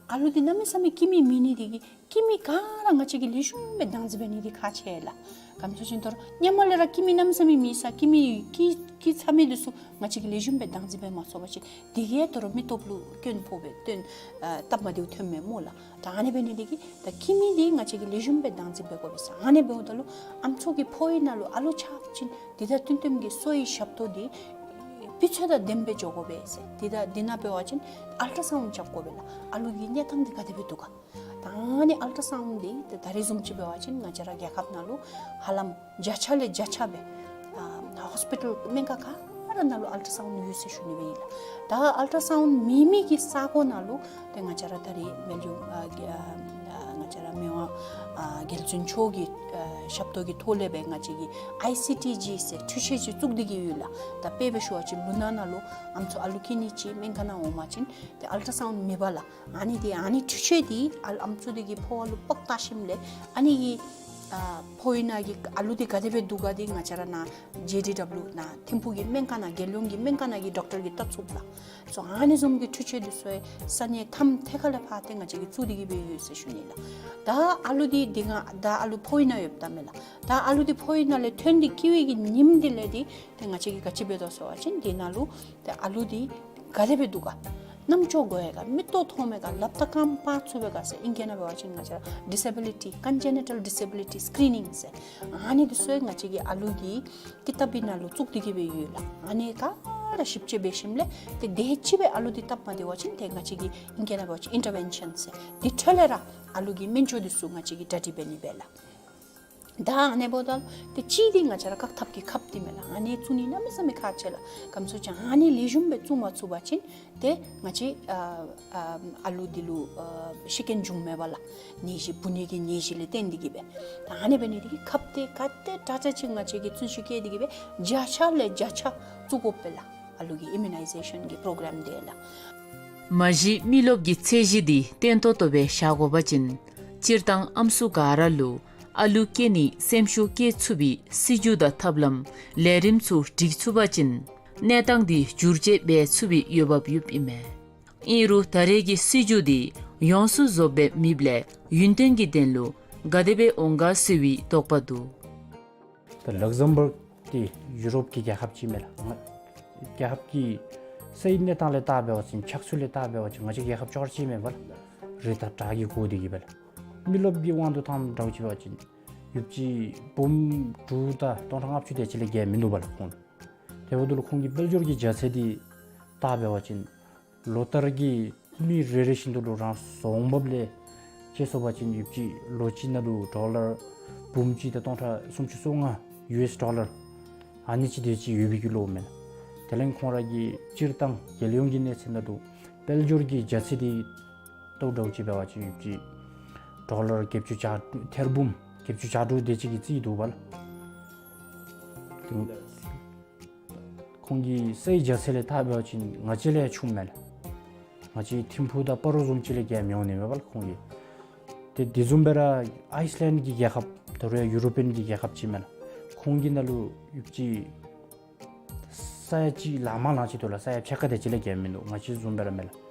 ཨ་ལུ་འདི་གནམ་མེད་ས་མེད་སྐྱེ་མི་མེད་ནི་འདི་གིས་སྐྱེ་མི་ག་ར་ང་བཅས་ཀྱིས་ལེགས་ཤོམ་སྦེ་བདག་འཛིན་འབད་ནི་འདི་ཁག་ཆེ་ལགས། ག་ཅི་ཟེར་བ་ཅིན་ད་རུང་སྔོན་མ་ལས་ར་སྐྱེ་མི་གནམ་མེད་ས་མེད་མེད་ས་སྐྱེ་མི་སྐྱེ་སྐྱེ་ཚར་མི་འདི་ཚུ་ང་བཅས་ཀྱིས་ལེགས་ཤོམ་སྦེ་བདག་འཛིན་འབད་མ་ཚུགས་པ་ཅིན་འདི་གིས་ད་རུང་མི་སྟོབས་ལུ་སྐྱོན་ཕོག་སྦེ་སྟོན་ཨ་སྟབས་མ་བདེཝ་ཐོནམ་མས་སྨོ་ལགས། ད་ཨ་ནི་འབད་ནི་འདི་གིས་ད་སྐྱེ་མི་འདི་ང་བཅས་ཀྱིས་ལེགས་ཤོམ་སྦེ་བདག་འཛིན་འབད་དགོ་པས་ཟེར། ཨ་ནི་འབདཝ་ད་ལུ་ཨམ་སྲུ་གི་ཕོཝ་ནང་ལུ་ཨ་ལུ་ཆགས་པ་ཅིན་འདི་དང་བསྟུན་བསྟུན་གྱི་གསོ་བའི་ཞབས་ཏོག་འདི་སྤུས་ཚད་དང་ལྡནམ་སྦེ་འགྱོ་དགོ་པས་ཟེར། འདི་དང་འདི་ནང་འབད་བ་ཅིན་ཨལ་ཊ་སའུནཌ་རྐྱབ་དགོ་པས་ལགས། ཨ་ལུ་གི་གནས་སྟངས་འདི་ག་དེ་སྦེ་འདུག་ག། ད་ཨ་ནི་ཨལ་ཊ་སའུནཌ་འདི་ད་ད་རེས་བཟུམ་ཅིག་འབད་བ་ཅིན་ང་བཅས་ར་རྒྱལ་ཁབ་ནང་ལུ་ཧ་ལམ་བརྒྱ་ཆ་ལས་བརྒྱ་ཆ་སྦེ་ཨ་ཧོསི་པི་ཊལ་སྨན་ཁང་ག་ར་ནང་ལུ་ཨལ་ཊ་སའུནཌ་ཡོད་ཟེར་ཞུ་ནི་སྦེ་ཨིན་ལགས། ད་ཨལ་ཊ་སའུནཌ་མེད་མི་གི་ས་གོ་ནང་ལུ་ཏེ་ང་བཅས་ར་ད་རེས་མི་རྗེ་ཨ་ཨ་ང་བཅས་ར་མི་དབང་ཨ་རྒྱལ་བཙུན་མཆོག་གི་ཨ་ཞབས་ཏོག་གི་ཐོག་ལས་སྦེ་ང་བཅས་ཀྱིས་ཨའི་སི་ཊི་ཇི་ཟེར་འཕྲུལ་ཆས་ཅིག་བཙུགས་ཏེ་གི་ཡོད་ལགས། ད་དཔེ་སྦེ་ཞུ་བ་ཅིན་ལུ་ནག་ནང་ལུ་ཨམ་སྲུ་ཨ་ལུ་སྐྱེ་ནི་ཅིག་སྨན་ཁང་ནང་འོང་པ་ཅིན་ཏེ་ཨལ་ཊ་སའུནཌ་མེད་པས་ལགས། ཨ་ནི་འདི་ཨ་ནི་འཕྲུལ་ཆས་འདི་ཨ་ཨམ་སྲུ་འདི་གི་ཕོཝ་ལུ་ཕོག་བལྟ་ཞིནམ་ལས་ཨ་ནི་གི་ཨ་ཕོཝ་ནང་གི་ཨ་ལུ་འདི་ག་དེ་སྦེ་འདུག་ག་འདི་ང་བཅས་ར་ནཱ་ཇེ་ཌི་ཌབ་ལིའུ་ནཱ་ཐིམ་ཕུག་གི་སྨན་ཁང་ནང་རྒྱལ་ཡོངས་ཀྱི་སྨན་ཁང་ནང་གི་ཌོག་ཊར་གྱིས་བལྟ་ཚུགས་ལགས། སོ་ཨ་ནི་བཟུམ་གྱི་འཕྲུལ་ཆས་འདི་ཚུ་ས་གནས་མཐའམ་ཐད་ཁ་ལས་ཕར་ཏེ་ང་བཅས་ཀྱིས་བཙུགས་ཏེ་གི་སྦེ་ཡོད་ཟེར་ཞུ་ནི་ལགས། ད་ཨ་ལུ་འདི་འདི་ང་ད་ཨ་ལུ་ཕོཝ་ནང་ཡོདཔ་ད་མེན་ལགས། ད་ཨ་ལུ་འདི་ཕོཝ་ནང་ལས་ཐོན་ཏེ་སྐྱེ་བའི་གི་ཉིནམ་འདི་ལས་འདི་ཏེ་ང་བཅས་ཀྱིས་ག་ཅི་འབད་དོ་ཟེར་བ་ཅིན་འདི་ནང་ལུ་ཏེ་ཨ་ལུ་འདི་ག་དེ་སྦེ་འདུག་ག། རྣམ་ཅོ་གོ་ཡི་ག། མིག་ཏོ་མཐོངམ་མས་ག། ལགཔ་དང་རྐངམ་སྤར་ཚུགས་པས་ག་ཟེར་ཨིང་སྐད་ནང་འབད་བ་ཅིན་ང་བཅས་ར་ཌིས་ཨེ་བི་ལི་ཊི་ཀོན་ཇེ་ནི་ཊལ་ཌིས་ཨེ་བི་ལི་ཊི་སི་ཀི་རི་ནིང་ཟེར་ཨ་ནི་འདི་ཚུ་ང་བཅས་ཀྱིས་ཨ་ལུ་གི་ཀི་ཏབ་ནང་ལུ་བཙུགས་ཏེ་གི་སྦེ་ཡོད་ལགས། ཨ་ནི་ག་ར་ཞིབ་དཔྱད་འབད་ཞིནམ་ལས་ཏེ་དེ་ཅིག་སྦེ་ཨ་ལུ་འདི་སྟབས་མ་བདེ་བ་ཅིན་ཏེ་ང་བཅས་ཀྱིས་ཨིང་སྐད་ནང་འབད་བ་ཅིན་ཨིན་ཊར་བེན་ཤཱན་ཟེར་འདི་འཕྲོ་ལས་ར་ཨ་ལུ་གི་སྨན་བཅོས་འདི་ཚུ་ང་བཅས་ཀྱིས་གྲ་སྒྲིག་འབད་ནི་སྦེ་ལགས། ད་ཨ་ནི་འབདཝ་ད་ཏེ་གཅིག་འདི་ང་བཅས་ར་བཀག་ཐབས་ཀྱི་ཁབ་འདི་མས་ལགས། ཨ་ནི་བཙུགས་ནི་གནམ་མེད་ས་མེད་ཁག་ཆེ་ལགས། ག་ཅི་ཟེར་བ་ཅིན་ཨ་ནི་ལེགས་ཤོམ་སྦེ་བཙུགས་མ་ཚུགས་པ་ཅིན་ཏེ་ང་བཅས་ཨ་ཨ་ཨ་ལུ་འདི་ལུ་ཨ་ཤི་རྐྱེན་འབྱུངམ་མས་པ་ལགས། ནད་གཞི་འབུ་ནད་ཀྱི་ནད་གཞི་ལས་བརྟེན་ཏེ་གི་སྦེ། ད་ཨ་ནི་འབད་ནི་འདི་གིས་ཁབ་འདི་ག་དེ་དྲག་དྲག་ཅིག་ང་བཅས་ཀྱིས་བརྩོན་ཤུགས་བསྐྱེད་དེ་གི་སྦེ་བརྒྱ་ཆ་ལས་བརྒྱ་ཆ་བཙུགས་དགོ་པས་ལགས། ཨ་ལུ་གི་ཨིམ་མུ་ནའི་ཟེ་ཤཱན་གྱི་པོ་རོ་གྲམ་འདི་ལགས། མ་གཞི་མི་རློབས་ཀྱི་ཚད་གཞི་འདི་བརྟན་ཏོག་ཏོ་སྦེ་བཞག་དགོ་པ་ཅིན་སྤྱིར་བཏང་ཨམ་སྲུ་ག་ར་ལུ་ཨ་ལུ་སྐྱེ་ནི་སེམས་ཤུགས་བསྐྱེད་ཚུགས་པའི་སྲིད་བྱུས་དང་ཐབས་ལམ་ལས་རིམ་ཚུ་སྒྲིག་ཚུགས་པ་ཅིན་གནས་སྟངས་འདི་བསྒྱུར་བཅོས་འབད་ཚུགས་པའི་འོས་འབབ་ཡོདཔ་ཨིན་མས། ཨིན་རུང་ད་རེས་ཀྱི་སྲིད་བྱུས་འདི་ཡོངས་སུ་རྫོགསཔ་སྦེ་མེདཔ་ལས་ཡུན་བརྟན་གྱི་དོན་ལུ་ག་དེ་སྦེ་འོང་ག་ཟེར་བའི་དོགས་པ་འདུག། ད་ལག་ཟམ་བརྒ་འདི་ཡུ་རོབ་ཀྱི་རྒྱལ་ཁབ་ཅིག་མས་ལགས། ང་རྒྱལ་ཁབ་ཀྱི་སའི་གནས་སྟངས་ལས་བལྟ་འབད་བ་ཅིན་ཆགས་ཚུལ་ལས་བལྟ་འབད་བ་ཅིན་ང་བཅས་རྒྱལ་ཁབ་ཅོག་ར་གཅིག་མེན་པ་ལགས། རི་དང་བྲག་གིས་བསྐོར་ཏེ་གི་སྦེ་ལགས། མི་རློབས་ཀྱི་དབང་དུ་བཏང་འདྲཝ་ཅིག་འབད་བ་ཅིན་ཡོདཔ་ཅིག་འབུམ་དྲུག་དང་སྟོང་ཕྲག་ལྔ་བཅུ་དེ་ཅིག་ལས་བརྒལ་མིན་འདུག་པ་ལགས་ཁོང་། དེ་འབདཝ་ད་ལུ་ཁོང་གི་དཔལ་འབྱོར་གྱི་རྒྱ་ཚད་འདི་བལྟ་འབད་བ་ཅིན་ལོ་ལྟར་གྱི་མི་རེ་རེ་བཞིན་དུ་ལུ་རང་སོའི་འོང་འབབ་ལས་དཔྱེ་སོང་པ་ཅིན་ཡོདཔ་ཅིག་ལོ་གཅིག་ནང་ལུ་ཌོ་ལར་འབུམ་གཅིག་དང་སྟོང་ཕྲག་སུམ་ཅུ་སོ་ལྔ་ཡུ་ཨེསི་ཌོ་ལར་ཨ་ནི་ཅིག་དེ་ཅིག་ཡོད་པའི་གི་ལོ་མས། དེ་ལས་ཁོང་ར་གི་སྤྱིར་བཏང་རྒྱལ་ཡོངས་ཀྱི་གནས་ཚད་ནང་ལུ་དཔལ་འབྱོར་གྱི་རྒྱ་ཚད་འདི་བལྟཝ་འདྲཝ་ཅིག་འབད་བ་ཅིན་ཡོདཔ་ཅིག་ཌོ་ལར་བརྒྱད་ཅུ་གྱ་ཐེར་འབུམ་བརྒྱད་ཅུ་གྱ་དྲུག་དེ་ཅིག་གི་རྩིས་འདུག་པ་ལགས། དེ་ཁོང་གི་སའི་རྒྱ་ཚད་ལས་བལྟ་འབད་བ་ཅིན་ང་བཅས་ལས་ཆུང་མས་ལགས། ང་བཅས་ཐིམ་ཕུག་དང་སྤ་རོ་བཟུམ་ཅིག་ལས་བརྒལ་མི་འོང་ནི་མས་པ་ལགས་ཁོང་གི། ཏེ་དེ་བཟུམ་སྦེ་ར་ཨའི་སི་ལེནཌ་གི་རྒྱལ་ཁབ་ད་རུང་ཡུ་རོ་པི་ཡན་གྱི་རྒྱལ་ཁབ་ཅིག་མས་ལགས། ཁོང་གི་ནང་ལུ་ཡོདཔ་ཅིག་ས་ཡ་གཅིག་ལང་མ་ལང་ཅིག་འདུག་ལགས། ས་ཡ་ཕྱེད་ཀ་དེ་ཅིག་ལས་བརྒལ་མིན་འདུག། ང་བཅས་བཟུམ་སྦེ་ར་མས་ལགས།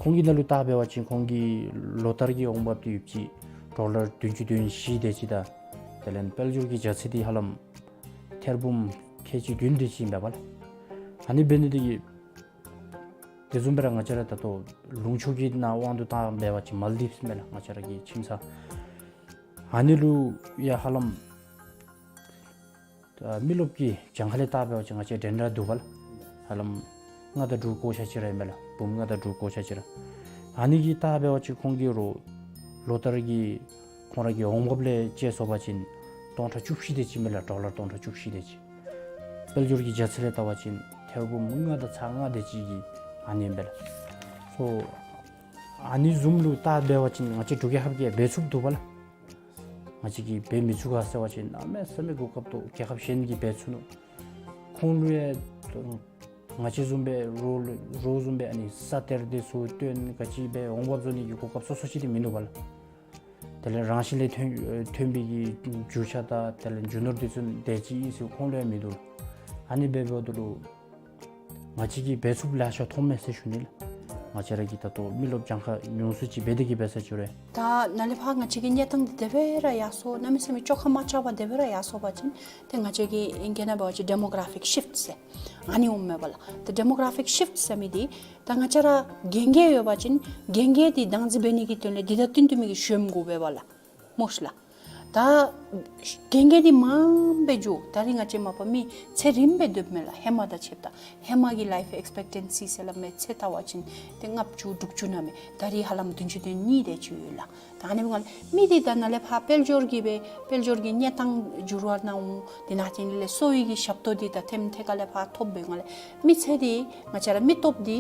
ཁོང་གི་ནང་ལུ་བལྟ་འབད་བ་ཅིན་ཁོང་གི་ལོ་ལྟར་གྱི་འོང་འབབ་འདི་ཡོདཔ་ཅིག་ཌོ་ལར་བདུན་ཅུ་དོན་བཞི་དེ་ཅིག་དང་དེ་ལས་དཔལ་འབྱོར་གྱི་རྒྱ་ཚད་འདི་ཧ་ལམ་ཐེར་འབུམ་ཁལ་གཅིག་བདུན་དེ་ཅིག་ཨིན་པས་པ་ལགས། ཨ་ནི་འབད་ནི་དེ་གིས་དེ་བཟུམ་སྦེ་ར་ང་བཅས་ར་ད་ལྟོ་ལུང་ཕྱོགས་ཀྱི་ནང་དབང་དུ་བཏང་འབད་བ་ཅིན་མཱལ་ཌིབས་མས་ལགས། ང་བཅས་ར་གི་ཁྱིམ་ཚང་ཨ་ནི་ལུ་ཡང་ཧ་ལམ་ད་མི་རློབས་ཀྱི་གྱངས་ཁ་ལས་བལྟ་འབད་བ་ཅིན་ང་བཅས་འགྲན་ཟླ་འདུག་པ་ལགས། ཧ་ལམ་ལྔ་དང་དྲུག་གོ་ཤ་ཅིག་ར་ཨིན་མས་ལགས། འབུམ་ལྔ་དང་དྲུག་གོ་ཤ་ཅིག་ར། ཨ་ནི་གི་བལྟ་འབད་བ་ཅིན་ཁོང་གི་རོགས་ལོ་ལྟར་གྱི་ཁོང་ར་གི་འོང་འབབ་ལས་དཔྱེ་སོང་པ་ཅིན་སྟོང་ཕྲག་བཅུ་བཞི་དེ་ཅིག་མས་ལགས། ཌོ་ལར་སྟོང་ཕྲག་བཅུ་བཞི་དེ་ཅིག། དཔལ་འབྱོར་གྱི་རྒྱ་ཚད་ལས་བལྟ་བ་ཅིན་ཐེར་འབུམ་ལྔ་དང་ཚག་ལྔ་དེ་ཅིག་གི་ཨ་ནི་ཨིན་པས་ལགས། སོ་ཨ་ནི་བཟུམ་ལུ་བལྟ་འབད་བ་ཅིན་ང་བཅས་འབྲུག་རྒྱལ་ཁབ་ཀྱིས་འབད་ཚུགསཔ་འདུག་པ་ལགས། ང་བཅས་ཀྱིས་འབད་མི་ཚུགས་ག་ཟེར་བ་ཅིན་གནམ་མེད་ས་མེད་གོ་སྐབས་འདུག། རྒྱལ་ཁབ་གཞན་གྱིས་འབད་ཚུགས་ནུག། ཁོང་ལུ་ཡང་ང་བཅས་བཟུམ་སྦེ་རོགས་རོགས་བཟུམ་སྦེ་ཨ་ནི་ས་གཏེར་དེ་ཚུ་བཏོན་ག་ཅི་འབད་འོང་འབབ་བཟོ་ནི་གི་གོ་སྐབས་སོ་སོ་ཅིག་དེ་མིན་འདུག་པ་ལགས། དེ་ལས་རང་བཞིན་ལས་ཐོན་ཐོན་པའི་གི་རྒྱུ་ཆ་དང་དེ་ལས་རྒྱུ་ནོར་དེ་ཚུ་དེ་ཅིག་ཨིན་ཟེར་ཁོང་ལུ་ཡང་མིན་འདུག། ཨ་ནི་འབདཝ་ད་ལུ་ང་བཅས་ཀྱིས་འབད་ཚུགསཔ་ལེ་ཤ་མཐོངམ་མས་ཟེར་ཞུ་ནི་ལགས། ང་བཅས་ར་གི་ད་ལྟོ་མི་རློབས་གྱངས་ཁ་ཉུང་སུ་ཅིག་འབད་དེ་གི་འབད་ས་ཅིག་རེ། ད་ནཱ་ལས་ཕར་ང་བཅས་ཀྱི་གནས་སྟངས་འདི་དེ་སྦེ་ར་ཡར་སོང་གནམ་མེད་ས་མེད་བཅོ་ཁ་མ་རྐྱབ་པར་དེ་སྦེ་ར་ཡར་སོང་པ་ཅིན་ཏེ་ང་བཅས་ཀྱི་ཨིང་སྐད་ནང་འབད་བ་ཅིན་ཌེ་མོ་གྷ་ར་ཕིག་ཤིཕཊ་ཟེར་ཨ་ནི་འོངམ་མས་པ་ལགས། ཏེ་ཌེ་མོ་གྷ་ར་ཕིག་ཤིཕཊ་ཟེར་མི་འདི་ད་ང་བཅས་ར་རྒན་རྒས་ཡོད་པ་ཅིན་རྒན་རྒས་འདི་བདག་འཛིན་འབད་ནི་གི་དོན་ལས་འདི་དང་བསྟུན་བསྟུན་མི་གི་གཞོནམ་དགོ་པས་པ་ལགས། མོ་ཤིག་ལགས། ད་རྒན་རྒས་འདི་མངམ་སྦེ་འགྱོ། ད་རིས་ང་བཅས་མ་པ་མི་ཚེ་རིངམ་སྦེ་སྡོདཔ་མས་ལགས། ཧེ་མ་དང་ཕྱདཔ་ད་ཧེ་མ་གི་ལའིཕ་ཨེགསི་པེག་ཊེན་སི་ཟེར་སླབ་མི་ཚེ་བལྟ་བ་ཅིན་ཏེ་ལྔ་བཅུ་དྲུག་ཅུ་ནང་མས། ད་རིས་ཧ་ལམ་བདུན་ཅུ་དོན་གཉིས་དེ་ཅིག་ཡོད་ལགས། ད་ཨ་ནི་སྦེ་ང་མི་འདི་ད་ནཱ་ལས་ཕར་དཔལ་འབྱོར་གྱི་སྦེ་དཔལ་འབྱོར་གྱི་གནས་སྟངས་འགྱུར་བ་ནང་འོང་། དེ་ནང་ཅིག་ལས་གསོ་བའི་གི་ཞབས་ཏོག་འདི་ད་ཐེམ་ཐེ་ཀ་ལས་ཕར་ཐོབ་སྦེ་ང་ལས་མི་ཚེ་འདི་ང་བཅས་ར་མི་སྟོབས་འདི་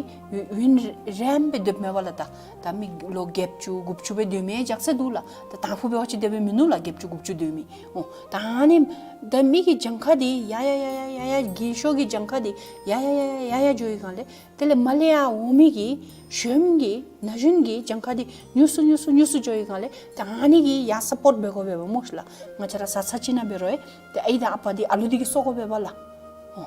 ཡུན་རིངམོ་སྦེ་སྡོདཔ་མས་པ་ལགས། ད་ད་མི་ལོ་བརྒྱད་ཅུ་དགུ་བཅུ་སྦེ་སྡོད་མི་ཡང་ཅོག་ཙེ་འདུག་ལགས། ད་དང་ཕུ་འབད་བ་ཅིན་དེ་སྦེ་མིན་ནུག་ལགས། བརྒྱད་ཅུ་དགུ་བཅུ་སྡོད་མི། འོ་ད་ཨ་ནི་ད་མི་གི་གྱངས་ཁ་འདི་ཡར་ཡར་ཡར་ཡར་རྒན་ཤོས་ཀྱི་གྱངས་ཁ་འདི་ཡར་ཡར་ཡར་ཡར་ཡར་འགྱོ་བའི་སྒང་ལས་དེ་ལས་མར་ལས་ཡར་འོང་མི་གི་གཞོནམ་གི་ན་གཞོན་གྱི་གྱངས་ཁ་འདི་ཉུང་སུ་ཉུང་སུ་ཉུང་སུ་འགྱོ་བའི་སྒང་ལས་ད་ཨ་ནི་གི་ཡར་སཔོརཊ་འབད་དགོ་པས་པ་མོ་ཤིག་ལགས། ང་བཅས་ར་བཟའ་ཚང་ཅིག་ནང་འབད་རུང་ཏེ་ཨའི་དང་ཨ་པ་འདི་ཨ་ལུ་འདི་གིས་གསོ་དགོ་པས་པ་ལགས། འོ་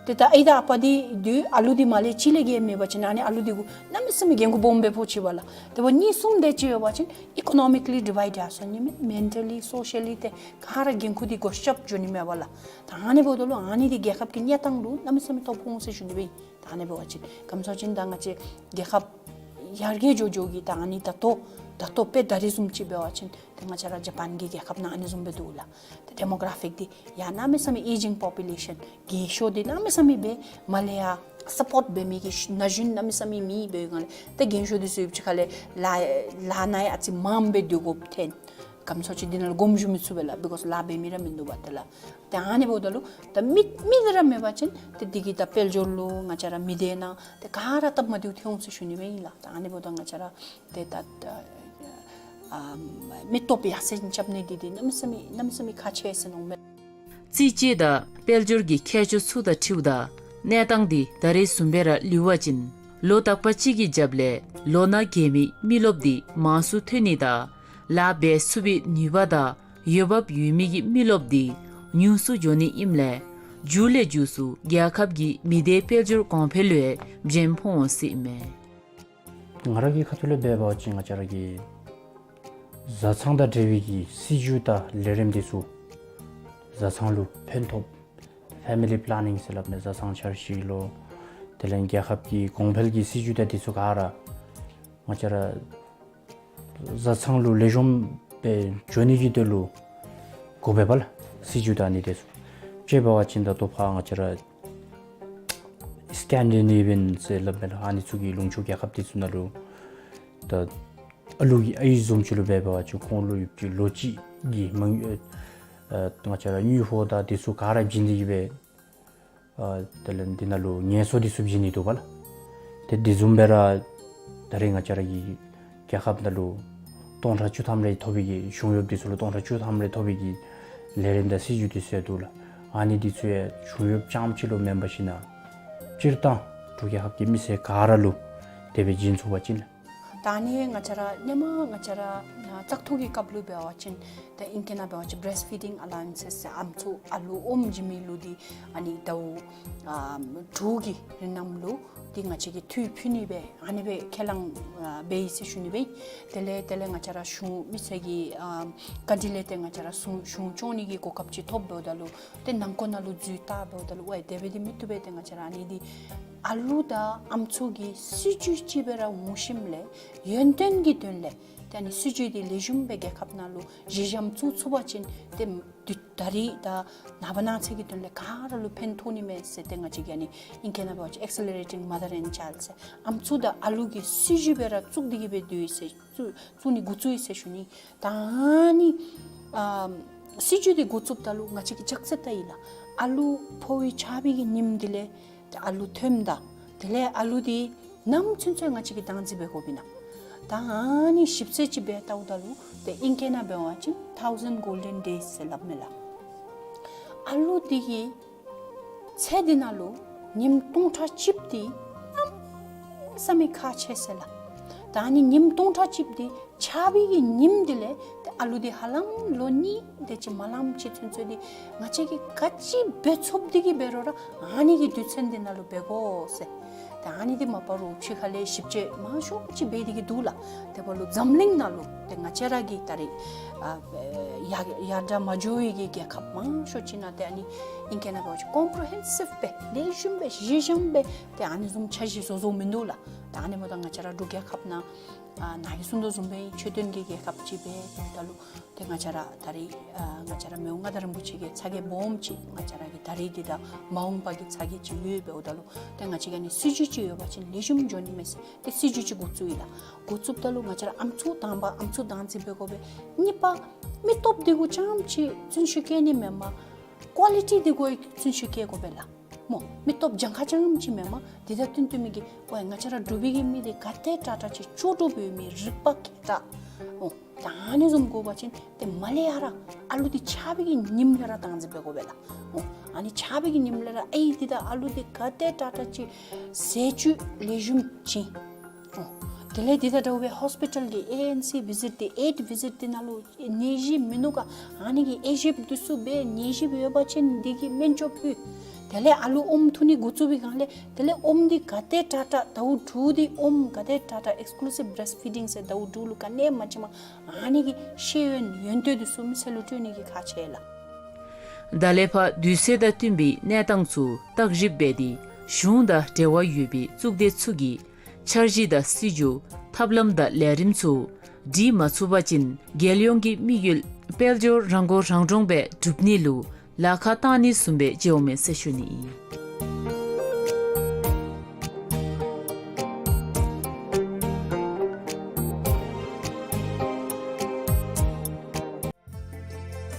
ཏེ་ད་ཨའི་དང་ཨ་པ་འདི་འདི་ཨ་ལུ་འདི་མར་ལས་གཅིག་ལས་བརྒལ་མེད་པ་ཅིན་ཨ་ནི་ཨ་ལུ་འདི་གུ་གནམ་མེད་ས་མེད་འགན་ཁུར་སྦོམ་སྦེ་ཕོག་ཅི་པ་ལགས། དེ་འབདཝ་གཉིས་གསུམ་དེ་ཅིག་ཡོད་པ་ཅིན་ཨི་ཀོ་ནོ་མི་ཀ་ལི་ཌི་ཝའིཌ་ཡར་སོ་ནི་མས། མེན་ཊ་ལི་སོ་ཤ་ལི་ཏེ་ག་ར་འགན་ཁུར་འདི་གོ་ཤོར་འགྱོ་ནི་མས་པ་ལགས། ད་ཨ་ནི་འབདཝ་ད་ལུ་ཨ་ནི་འདི་རྒྱལ་ཁབ་ཀྱི་གནས་སྟངས་ལུ་གནམ་མེད་ས་མེད་ཐོ་ཕོག་འོང་ཟེར་ཞུ་ནི་སྦེ་ཨིན། ད་ཨ་ནི་འབད་བ་ཅིན་ག་ཅི་སྨོ་ཟེར་བ་ཅིན་ད་ང་བཅས་རྒྱལ་ཁབ་ཡར་རྒྱས་འགྱོ་འགྱོ་གི་ད་ཨ་ནི་ད་ལྟོ་ད་ལྟོ་དཔེ་ད་རིས་བཟུམ་ཅིག་འབད་བ་ཅིན་ཏེ་ང་བཅས་ར་ཇ་པཱན་གྱི་རྒྱལ་ཁབ་ནང་ཨ་ནི་བཟུམ་སྦེ་འདུག་ལགས། ཏེ་ཌེ་མོ་གྷ་ར་ཕིག་འདི་ཡར་གནམ་མེད་ས་མེད་ཨེ་ཇིང་པོ་པུ་ལེ་ཤཱན་རྒས་ཤོས་འདི་གནམ་མེད་ས་མེད་སྦེ་མར་ལས་ཡར་སཔོརཊ་འབད་མི་གི་ན་གཞོན་གནམ་མེད་ས་མེད་མེད་པའི་སྒང་ལས་ཏེ་རྒན་ཤོས་འདི་ཚུ་ཡུདཔ་ཅིག་ཁ་ལས་ལཱ་ལཱ་ནང་ཡང་ཨ་ཙི་མངམ་སྦེ་སྡོད་དགོཔ་ཐོན། ག་ཅི་སྨོ་ཟེར་བ་ཅིན་འདི་ནང་ལུ་དགོངསམ་ཞུ་མི་ཚུགས་པས་ལགས། བི་ཀོསི་ལཱ་འབད་མི་ར་མིན་འདུག་པ་ཏེ་ལགས། ཏེ་ཨ་ནི་འབདཝ་ད་ལུ་ད་མི་མི་འདི་ར་མེད་པ་ཅིན་ཏེ་འདི་གིས་ད་དཔལ་འབྱོར་ལུ་ང་བཅས་ར་མི་སྡེ་ནང་ཏེ་ག་ར་སྟབས་མ་བདེཝ་ཐོན་འོང་ཟེར་ཞུ་ནི་སྦེ་ཨིན་ལགས། ད་ཨ་ནི་འབདཝ་ད་ང་བཅས་ར་ཏེ་ད་ཨ་མི་སྟོབས་ཡར་སེང་རྐྱབ་ནི་འདི་འདི་གནམ་མེད་ས་མེད་གནམ་མེད་ས་མེད་ཁག་ཆེ་ཟེར་མནོཝ་མས། རྩིས་དཔྱད་དང་དཔལ་འབྱོར་གྱི་ཁྱད་ཆོས་ཚུ་དང་འཁྲིལཝ་ད་གནས་སྟངས་འདི་ད་རེས་བཟུམ་སྦེ་ར་ལུས་པ་ཅིན་ ལོ་དག་པ་ཅིག་གི་རྒྱབ་ལས་ལོ་ན་རྒས་མི་མི་རློབས་འདི་མང་སུ་ཐོན་ནི་དང་ལཱ་འབད་ཚུགས་པའི་ནུས་པ་དང་འོས་འབབ་ཡོད་མི་གི་མི་རློབས་འདི་ཉུང་སུ་འགྱོ་ནི་ཨིནམ་ལས་མགྱོགས་ལས་མགྱོགས་སུ་རྒྱལ་ཁབ་ཀྱི་མི་སྡེ་དཔལ་འབྱོར་གོང་འཕེལ་ལུ་འདྲེན་ཕོག་འོང་ཟེར་ཨིན་མས། ང་ར་གི་ཁ་ཐུག་ལས་འབད་བ་ཅིན་ང་བཅས་ར་གི་བཟའ་ཚང་དང་འབྲེལ་བའི་གི་སྲིད་བྱུས་དང་ལས་རིམ་འདི་ཚུ་བཟའ་ཚང་ལུ་ཕན་ཐོགས། ཕེ་མི་ལི་པི་ལེ་ནིང་ཟེར་སླབ་མས། བཟའ་ཚང་འཆར་གཞི་ལུ་དེ་ལས་རྒྱལ་ཁབ་ཀྱི་གོང་འཕེལ་གྱི་སྲིད་བྱུས་དང་འདི་ཚུ་ག་ར་ང་བཅས་ར་བཟའ་ཚང་ལུ་ལེགས་ཤོམ་སྦེ་འགྱོ་ནི་གི་དོན་ལུ་དགོ་པས་པ་ལགས། སྲིད་བྱུས་དང་ཨ་ནི་འདི་ཚུ་དཔྱེ་འབད་བ་ཅིན་ད་ལྟོ་ཕར་ང་བཅས་ར་སི་ཀེན་ཌི་ནེ་བི་ཡཱན་ཟེར་སླབ་མས་ལགས། ཨ་ནི་ཚུ་གི་ལུང་ཕྱོགས་རྒྱལ་ཁབ་འདི་ཚུ་ནང་ལུ་ད་ཨ་ལུ་གི་ཨའི་བཟུམ་ཅིག་ལུ་འབད་བ་ཅིན་ཁོང་ལུ་ཡོདཔ་ཅིག་ལོ་གཅིག་གི་མ་དངུལ་ཨ་ང་བཅས་ར་དངུལ་ཕོགས་དང་འདི་ཚུ་ག་ར་བྱིན་ཏེ་གི་སྦེ་ཨ་དེ་ལས་འདི་ནང་ལུ་ངལ་གསོ་འདི་ཚུ་བྱིན་ནི་འདུག་པ་ལགས། ཏེ་འདི་བཟུམ་སྦེ་ར་ད་རེས་ང་བཅས་ར་གི་རྒྱལ་ཁབ་ནང་ལུ་སྟོང་ཕྲག་བཅུ་ཐམ་རེ་ཐོབ་པའི་གི་གཞུང་གཡོགཔ་འདི་ཚུ་ལུ་སྟོང་ཕྲག་བཅུ་ཐམ་རེ་ཐོབ་པའི་གི་ལས་རིམ་དང་སྲིད་བྱུས་འདི་ཚུ་ཡང་འདུག་ལགས། ཨ་ནི་འདི་ཚུ་ཡང་གཞུང་གཡོགཔ་རྐྱངམ་ཅིག་ལུ་མེན་པར་ཞིན་ན་སྤྱིར་བཏང་འབྲུག་རྒྱལ་ཁབ་ཀྱི་མི་སེར་ག་ར་ལུ་དེ་སྦེ་བྱིན་ཚུགས་པ་ཅིན་ལགས། ད་ཨ་ནི་ང་བཅས་ར་སྔོན་མ་ང་བཅས་ར་ཨ་བཙག་འཐུ་གི་སྐབས་ལུ་འབད་བ་ཅིན་ཏེ་ཨིང་སྐད་ནང་འབད་བ་ཅིན་བི་རེསཊ་ཕི་ཌིང་ཨ་ལ་ཝ་ཡེནསི་ཟེར་ཨམ་སྲུ་ཨ་ལུ་ཨོམ་བྱིན་མི་ལུ་འདི་ཨ་ནི་ཟླཝ་ཨ་དྲུག་གི་རིང་ནང་ལུ་འདི་ང་བཅས་ཀྱིས་འཐུས་ཕུལ་ནི་སྦེ་ཨ་ནི་སྦེ་ཁས་བླངས་ཨ་འབད་ཡི་ཟེར་ཞུ་ནི་སྦེ། དེ་ལས་དེ་ལས་ང་བཅས་ར་གཞུང་མི་སེར་གྱི་ཨ་བཀའ་དྲིན་ལས་ཏེ་ང་བཅས་ར་གཞུང་གཞུང་སྐྱོང་ནི་གི་གོ་སྐབས་ཅིག་ཐོབ་འབདཝ་ད་ལུ་ཏེ་ནང་འཁོད་ནང་ལུ་འཛུལ་བལྟ་འབདཝ་ད་ལུ་ཝའི་དེ་སྦེ་འདི་མི་བཏུབ་པས། ཏེ་ང་བཅས་ར་ཨ་ནི་འདི་ཨ་ལུ་དང་ཨམ་སྲུ་གི་སྲིད་བྱུས་ཅིག་སྦེ་ར་འོང་ཞིནམ་ལས་ཡོན་ཏན་གྱི་དོན་ལས་ཏེ་ཨ་ནི་སྲིད་བྱུས་འདི་ལེགས་ཤོམ་སྦེ་རྒྱལ་ཁབ་ནང་ལུ་གཞི་འགྱམ་བཙུགས་ཚུགས་པ་ཅིན་ཏེ་དུས་ད་རིས་དང་ནངས་པ་གནངས་ཚེ་གི་དོན་ལས་ག་ར་ལུ་ཕན་ཐོགས་ནི་མས་ཟེར། ཏེ་ང་བཅས་ཀྱིས་ཨ་ནི་ཨིང་སྐད་ནང་འབད་བ་ཅིན་ཨེག་སི་ལེ་རེ་ཊིང་མ་དར་ཨེནཌ་ཅའིལཌ་ཟེར་ཨམ་སྲུ་དང་ཨ་ལུ་གི་སྲིད་བྱུས་སྦེ་ར་བཙུགས་ཏེ་གི་སྦེ་སྡོད་ཡི་ཟེར། བཙུགས་བཙུགས་ནི་འགོ་བཙུགས་ཡི་ཟེར་ཞུ་ནི། ད་ཨ་ནི་ཨ་སྲིད་བྱུས་འདི་འགོ་བཙུགསཔ་ད་ལུ་ང་བཅས་ཀྱིས་ཅོག་ཙེ་བལྟ་ཡི་ལགས། ཨ་ལུ་ཕོ་བའི་ཆགས་པའི་གི་ཉིནམ་འདི་ལས་ཏེ་ཨ་ལུ་ཐོནམ་ད་དེ་ལས་ཨ་ལུ་འདི་ནམ་ཚུན་ཚོད་ང་བཅས་ཀྱིས་བདག་འཛིན་འབད་དགོཔ་ཨིན་ན། ད་ཨ་ནི་ཞིབ་འཚོལ་ཅིག་འབད་བལྟཝ་ད་ལུ་ཏེ་ཨིང་སྐད་ནང་འབད་བ་ཅིན་ཐའུ་ཟེནཌ་གོལ་ཌེན་ཌེསི་ཟེར་སླབ་མས་ལགས། ཨ་ལུ་འདི་གི་ཚེ་འདི་ནང་ལུ་ཉིནམ་སྟོང་ཕྲག་གཅིག་འདི་གནམ་མེད་ས་མེད་ཁག་ཆེ་ཟེར་ལགས། ད་ཨ་ནི་ཉིནམ་སྟོང་ཕྲག་གཅིག་འདི་ཆགས་པའི་གི་ཉིནམ་འདི་ལས་ཏེ་ཨ་ལུ་འདི་ཧ་ལམ་ལོ་གཉིས་དེ་ཅིག་མ་ལངམ་ཅིག་ཚུན་ཚོད་འདི་ང་བཅས་ཀྱིས་ག་ཅི་འབད་ཚུགསཔ་འདི་གིས་འབད་རུང་ར་ཨ་ནི་གི་དུས་ཚོད་འདི་ནང་ལུ་འབད་དགོ་ཟེར། ཏེ་ཨ་ནི་འདི་མ་པ་རུང་ཕྱི་ཁ་ལས་ཞིབ་དཔྱད་མང་ཤོས་ཅིག་འབད་དེ་གི་འདུག་ལགས། དེ་འབདཝ་ལུ་འཛམ་གླིང་ནང་ལུ་ཏེ་ང་བཅས་ར་གི་ད་རེས་ཨ་ཡར་ཡར་དྲག་མ་འགྱོ་བའི་གི་རྒྱལ་ཁབ་མང་ཤོས་ཅིག་ནང་ཏེ་ཨ་ནི་ཨིང་སྐད་ནང་འབད་བ་ཅིན་ཀོམ་པི་རི་ཧེན་སིབ་སྦེ་ལེགས་ཤོམ་སྦེ་གཞི་འགྱམ་སྦེ་ཏེ་ཨ་ནི་བཟུམ་འཆར་གཞི་བཟོ་བཟོཝ་མིན་འདུག་ལགས། ད་ཨ་ནི་འབདཝ་ད་ང་བཅས་ར་འབྲུག་རྒྱལ་ཁབ་ནང་ཨ་ནཱ་གིས་གསུངས་དོ་བཟུམ་སྦེ་ཆོས་དོན་གྱི་རྒྱལ་ཁབ་ཅིག་སྦེ་འབདཝ་ད་ལུ་ཏེ་ང་བཅས་ར་ད་རེས་ཨ་ང་བཅས་ར་མི་དབང་མངའ་བདག་རིན་པོ་ཆེ་གིས་ཚ་གྱང་སྦོམ་ཅིག་ང་བཅས་ར་གི་ད་རེས་འདི་དང་མ་འོངས་པ་གི་ཚ་གྱང་ཅིག་ཡོད། འབདཝ་ད་ལུ་ཏེ་ང་བཅས་ཀྱིས་ཨ་ནི་སྲིད་བྱུས་ཅིག་ཡོད་པ་ཅིན་ལེགས་ཤོམ་འགྱོ་ནི་མས་ཟེར་ཏེ་སྲིད་བྱུས་ཅིག་འགོ་བཙུགས་ཡི་ལགས། འགོ་བཙུགསཔ་ད་ལུ་ང་བཅས་ར་ཨམ་སྲུ་དང་པ་ཨམ་སྲུ་བདག་འཛིན་འབད་དགོ་པས། གཉིས་པ་མི་སྟོབས་འདི་གུ་རྐྱངམ་ཅིག་བརྩོན་ཤུགས་བསྐྱེད་ནི་མེན་པར་ཀོ་ལི་ཊི་འདི་གུ་བརྩོན་ཤུགས་བསྐྱེད་དགོ་པས་ལགས། སྨོ། མི་སྟོབས་གྱངས་ཁ་རྐྱངམ་ཅིག་མེན་པར་འདི་དང་བསྟུན་བསྟུན་མི་གི་ཝའི་ང་བཅས་ར་འབྲུག་པའི་གི་མི་འདི་ག་དེ་དྲག་དྲག་ཅིག་ལྕོགས་གྲུབ་ཡོད་མི་རིག་པ་མཁས་དྲགས། འོ་ད་ཨ་ནི་བཟུམ་དགོ་པ་ཅིན་ཏེ་མར་ལས་ཡར་ར་ཨ་ལུ་འདི་ཆགས་པའི་གི་ཉིནམ་ལས་ར་བདག་འཛིན་འབད་དགོ་པས་ལགས། འོ་ཨ་ནི་ཆགས་པའི་གི་ཉིནམ་ལས་ར་ཨའི་འདི་དང་ཨ་ལུ་འདི་ག་དེ་དྲག་དྲག་ཅིག་ཟས་བཅུད་ལེགས་ཤོམ་བྱིན། འོ་དེ་ལས་འདི་དང་འདྲཝ་སྦེ་ཧོསི་པི་ཊལ་གྱི་ཨེ་ཨེན་སི་བི་ཟིཊ་འདི་ཨེཌ་བི་ཟིཊ་འདི་ནང་ལུ་ནད་གཞི་མིན་ནུག་ག་ཨ་ནི་གི་དབྱེ་ཞིབ་འདི་ཚུ་འབད། ནད་གཞི་ཡོད་པ་ཅིན་འདི་གི་སྨན་བཅོས་ཕུལ། དེ་ལས་ཨ་ལུ་ཨོམ་འཐུ་ནི་འགོ་བཙུགས་པའི་སྒང་ལས་དེ་ལས་ཨོམ་འདི་ག་དེ་དྲག་དྲག་ཟླཝ་དྲུག་འདི་ཨོམ་ག་དེ་དྲག་དྲག་ཨེགསི་ཀུ་ལུ་སིབ་བི་རེསཊ་ཕི་ཌིང་ཟེར་ཟླཝ་དྲུག་ལུ་ག་ནི་ཡང་མ་བྱིནམ་ཨ་ནི་གི་ཤེས་ཡོན་ཡོན་ཏན་འདི་ཚུ་མི་སེར་ལུ་སྤྲོད་ནི་གི་ཁག་ཆེ་ལགས། ད་ལས་ཕར་དུས་ཚོད་དང་བསྟུན་པའི་གནས་སྟངས་ཚུ་བརྟག་ཞིབ་འབད་དེ་གཞུང་དང་འབྲེལ་བ་ཡོད་པའི་གཙུག་སྡེ་ཚུ་གིས་འཆར་གཞི་དང་སྲིད་བྱུས་ཐབས་ལམ་དང་ལས་རིམ་ཚུ་སྒྲིག་མ་ཚུགས་པ་ཅིན་རྒྱལ་ཡོངས་ཀྱི་དམིགས་ཡུལ་དཔལ་འབྱོར་རང་མགོ་རང་འདྲོངས་སྦེ་སྒྲུབ་ནི་ལུ་ལཱ་ཁག་བཏང་ནི་བཟུམ་སྦེ་འགྱོཝ་མས་ཟེར་ཞུ་ནི་ཨིན།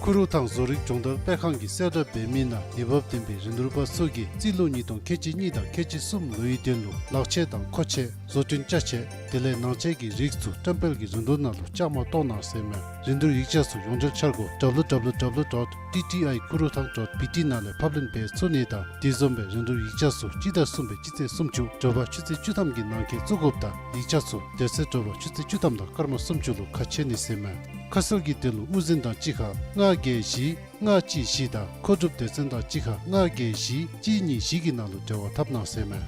ཁུ་རུ་ཐང་བཟོ་རིག་སྦྱོང་བརྡར་སྤེལ་ཁང་གིས་གསལ་བསྒྲགས་འབད་མི་ནང་འོས་འབབ་ལྡན་པའི་རིན་བསྡུར་པ་ཚུ་གིས་རྩིས་ལོ་ཉིས་སྟོང་ཁལ་གཅིག་གཉིས་དང་ཁལ་གཅིག་གསུམ་ལོའི་དོན་ལུ་ལག་ཆས་དང་མཁོ་ཆས་བཟོ་སྐྲུན་ཅ་ཆས་དེ་ལས་ནང་ཆས་ཀྱི་རིགས་ཚུ་བཀྲམ་སྤེལ་གྱི་རིན་བསྡུར་ནང་ལུ་བཅའ་མར་གཏོགས་གནང་ཟེར་མས། རིན་བསྡུར་ཡིག་ཆ་ཚུ་ཡོངས་འབྲེལ་འཆར་སྒོ་W W W dot T T I Kurutang dot B T ནང་ལས་ཕབ་ལེན་འབད་ཚུགས་ནི་དང་དེ་བཟུམ་སྦེ་རིན་བསྡུར་ཡིག་ཆ་ཚུ་སྤྱི་ཟླ་གསུམ་པའི་སྤྱི་ཚེས་སུམ་ཅུ་དྲོ་པ་ཆུ་ཚོད་བཅུ་ཐམ་གྱི་ནང་འཁོད་བཙུགས་དགོཔ་དང་ཡིག་ཆ་ཚུ་དེ་ཚེ་དྲོ་པ་ཆུ་ཚོད་བཅུ་ཐམ་དང་སྐར་མ་སུམ་ཅུ་ལུ་ཁ་ཕྱེ་ནི་ཟེར་མས། ཁ་གསལ་གྱི་དོན་ལུ་དབུ་འཛིན་དང་གཅིག་ཁར་ལྔ་བརྒྱད་བཞི་ལྔ་གཅིག་བཞི་དང་མཁོ་སྒྲུབ་སྡེ་ཚན་དང་གཅིག་ཁར་ལྔ་བརྒྱད་བཞི་གཅིག་གཉིས་བཞི་གི་ནང་ལུ་འབྲེལ་བ་འཐབ་གནང་ཟེར་མས།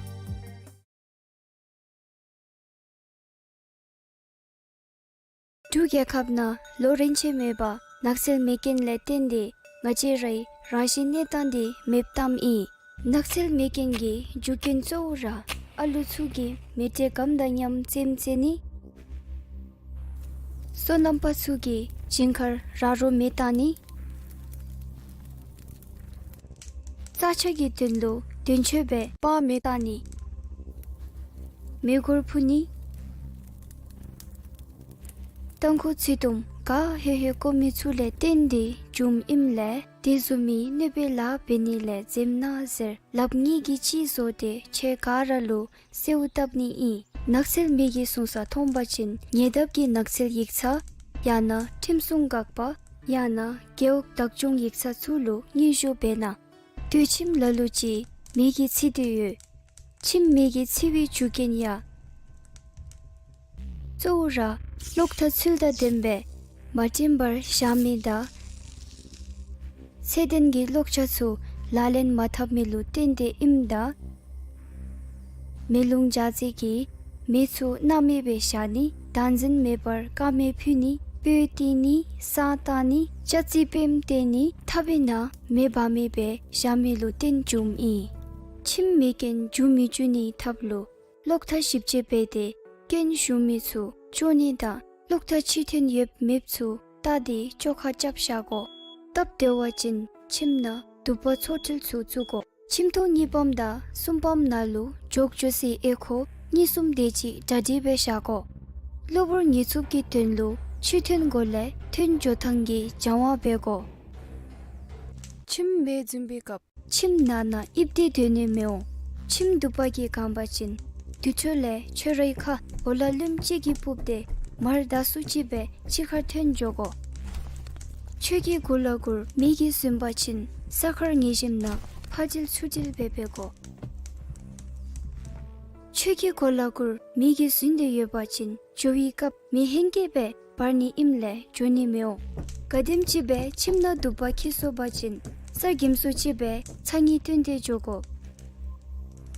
འབྲུག་རྒྱལ་ཁབ་ནང་ལོ་རིམ་ཆད་མེད་པར་ནགས་ཚལ་མེ་རྐྱེན་ལས་བརྟེན་ཏེ་ང་བཅས་རའི་རང་བཞིན་གནས་སྟངས་འདི་མེདཔ་བཏངམ་ཨིན། ནགས་ཚལ་མེ་རྐྱེན་གྱི་རྒྱུ་རྐྱེན་གཙོ་བོ་ར་ཨ་ལུ་ཚུ་གིས་མེ་དྲོད་སྒམ་དང་མཉམ་རྩེདམོ་རྩེ་ནི། སོ་ནམ་པ་ཚུ་གིས་ཞིང་ཁར་ར་རོ་མེ་བཏང་ནི། རྩྭ་ཆག་གི་དོན་ལུ་དོན་གཅོད་པས་སྤང་མེ་བཏང་ནི། མེ་འཁོར་འཕུར་ནི། ཏམ་ཁུ་ཚིལ་ཏོམ་ག་ཧེ་ཧེ་བཀོ་མི་ཚུ་ལས་བརྟེན་ཏེ་འབྱུངམ་ཨིནམ་ལས་དེ་བཟུམ་མའི་གནོད་པའི་ལཱ་འབད་ནི་ལས་འཛེམ་གནང་ཟེར་ལགཔ་གཉིས་ཀྱིས་གཅིག་བཟོ་སྟེ་ཁྱེད་ག་ར་ལུ་གསོལཝ་བཏབ་ནི་ཨིན། ནགས་ཚལ་མེ་གི་སོང་ས་མཐོང་པ་ཅིན་ཉེ་འདབས་ཀྱི་ནགས་ཚལ་ཡིག་ཚང་ཡང་ན་ཁྲིམས་སྲུང་འགག་པ་ཡང་ན་རྒེད་འོག་བདག་སྐྱོང་ཡིག་ཚང་ཚུ་ལུ་སྙན་ཞུ་འབད་གནང་། སྟོད་ཁྱིམ་ལ་ལུ་ཅིག་མེ་གིས་འཚིག་སྟེ་ཡོད། ཁྱིམ་མེ་གིས་འཚིག་པའི་རྒྱུ་རྐྱེན་ཡང་གཙོ་བོ་ར་གློག་ཐག་ཚུལ་དང་ལྡནམ་སྦེ་མ་བསྒྲིམས་པར་བཞག་མི་དང་ཚད་ལྡན་གྱི་གློག་ཆ་ཚུ་ལག་ལེན་མ་འཐབ་མི་ལུ་བརྟེན་ཏེ་ཨིནམ་ད་མེ་རླུང་འཇགས་རྫས་ཀྱིས་མེ་ཚུ་སྣང་མེད་སྦེ་བཞག་ནི། བདག་འཛིན་མེད་པར་དཀར་མེ་ཕུ་ནི། སྤོས་བཏིང་ནི། བསང་བཏང་ནི། ལྕགས་རྩི་སྤེམ་བཏོན་ནི། ཐག་པའི་ནང་མེ་འབར་མེད་སྦེ་བཞག་མི་ལུ་བརྟེན་འབྱུངམ་ཨིན། ཁྱིམ་མེ་རྐྱེན་འབྱུང་མི་འབྱུང་ནིའི་ཐབས་ལུ་གློག་ཐག་ཞིབ་དཔྱད་འབད་དེ་རྐྱེན་བྱུང་མི་ཚུ་འགྱོ་ནི་དང་གློག་ཐག་ཕྱིར་ཐོན་ཡོདཔ་མེདཔ་ཚུ་བལྟ་སྟེ་བཅོ་ཁ་རྐྱབ་བཞག་དགོ། སྟབས་བདེ་བ་ཅིན་ཁྱིམ་ནང་དུ་པ་ཚོ་ཁྲལ་ཚུ་བཙུགས་དགོ། ཁྱིམ་ཐོག་གཉིས་པམ་དང་གསུམ་པམ་ནང་ལུ་འགྱོ་འགྱོ་སའི་ཨེ་ཁོ་གཉིས་གསུམ་དེ་ཅིག་གྲ་སྒྲིག་འབད་བཞག་དགོ། གློ་བུར་ཉེན་ཚབས་ཀྱི་དོན་ལུ་ཕྱིར་ཐོན་གོ་ལས་ཐོན་འགྱོ་ཐངས་ཀྱི་སྦྱང་བ་འབད་དགོ། ཁྱིམ་མེ་འཛིང་པའི་སྐབས་ཁྱིམ་ནང་ན་ཨིབ་སྟེ་སྡོད་ནི་མི་འོང་། ཁྱིམ་དུ་པ་གིས་གང་པ་ཅིན་དུར་ཁྲོད་ལས་ཁྱོད་རའི་ཁ་འོག་ལུ་ལུམ་ཅིག་གིས་སྤུབས་ཏེ་མར་བདའ་སུ་ཅིག་སྦེ་ཕྱི་ཁར་ཐོན་འགྱོ་དགོ། ཁྱོད་ཀྱི་གུ་ལུ་གུར་མེ་གིས་ཟིན་པ་ཅིན་ས་ཁར་ངེས་ཤེས་ནང་ཕར་དྲིལ་ཚུར་དྲིལ་འབད་འབད་དགོ། ཁྱོད་ཀྱི་གུ་ལུ་གུར་མེ་གིས་ཟིན་ཏེ་ཡོད་པ་ཅིན་འགྱོ་བའི་སྐབས་མེ་ཧེང་སྐལ་སྦེ་འབར་ནི་ཨིནམ་ལས་འགྱོ་ནི་མི་འོང་། ག་དེམ་ཅིག་སྦེ་ཁྱིམ་ནང་དུ་པ་འཁྱིད་སོང་པ་ཅིན་ས་གེམ་སུ་ཅིག་སྦེ་ཚ་ངེས་བཏོན་ཏེ་འགྱོ་དགོ།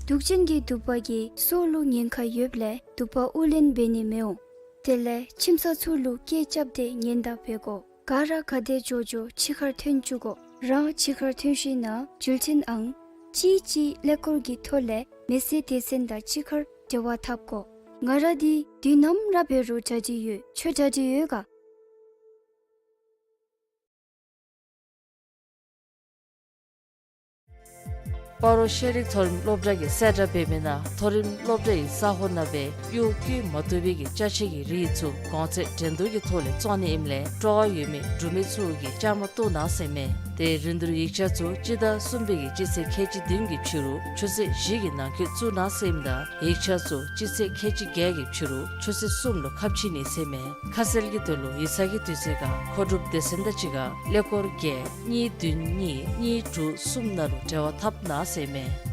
དུག་ཅན་གྱི་དུ་པ་གིས་སྲོག་ལུ་ཉེན་ཁ་ཡོདཔ་ལས་དུ་པ་དབུགས་ལེན་འབད་ནི་མི་འོང་། དེ་ལས་ཁྱིམ་ཚང་ཚུ་ལུ་སྐད་རྐྱབ་སྟེ་ཉེན་བརྡ་འབད་དགོ། ག་ར་ག་དེ་འགྱོ་འགྱོ་ཕྱི་ཁར་ཐོན་བཅུག་དགོ། རང་ཕྱི་ཁར་ཐོན་ཞིནམ་ལས་འགྲུལ་འཕྲིན་ཨང་གཅིག་གཅིག་ཀླད་ཀོར་གྱི་ཐོག་ལས་མེ་སེར་སྡེ་ཚན་དང་གཅིག་ཁར་འབྲེལ་བ་འཐབ་དགོ། ང་ར་འདི་དུས་ནམ་ར་འབད་རུང་གྲ་སྒྲིག་ཡོད། ཁྱོད་གྲ་སྒྲིག་ཡོད་ག། སྤ་རོ་ཤེས་རིག་མཐོ་རིམ་སློབ་གྲྭ་གིས་གསལ་བསྒྲགས་འབད་མི་ནང་མཐོ་རིམ་སློབ་གྲྭའི་ས་གོ་ནང་སྦེ་གཡོག་བཀོལ་མ་བཏུབ་པའི་གི་ཅ་ཆས་ཀྱི་རིགས་ཚུ་གོང་ཚད་འགྲན་བསྡུར་གྱི་ཐོག་ལས་བཙོང་ནི་ཨིནམ་ལས་སྤྲོ་བ་ཡོད་མི་འབྲུག་མི་ཚུ་གིས་བཅའ་མར་གཏོགས་གནང་ཟེར་མས། ཏེ་རིན་བསྡུར་ཡིག་ཆ་ཚུ་སྤྱི་ཟླ་གསུམ་པའི་གི་སྤྱི་ཚེས་ཁལ་གཅིག་བདུན་གྱི་ཕྱི་རུ་ཆུ་ཚོད་བཞི་གི་ནང་འཁོད་བཙུགས་གནང་ཟེར་ཨིནམ་ད་ཡིག་ཆ་ཚུ་སྤྱི་ཚེས་ཁལ་གཅིག་བརྒྱད་ཀྱི་ཕྱི་རུ་ཆུ་ཚོད་གསུམ་ལུ་ཁ་ཕྱེ་ནི་ཟེར་མས། ཁ་གསལ་གྱི་དོན་ལུ་ཡིག་ཚང་གི་དུས་ཚོད་ཁར་མཁོ་སྒྲུབ་སྡེ་ཚན་དང་གཅིག་ཁར་ཀླད་ཀོར་བརྒྱད་གཉིས་བདུན་གཉིས་གཉིས་དྲུག་གསུམ་ནང་ལུ་འབྲེལ་བ་འཐབ་གནང་ཟེར་མས།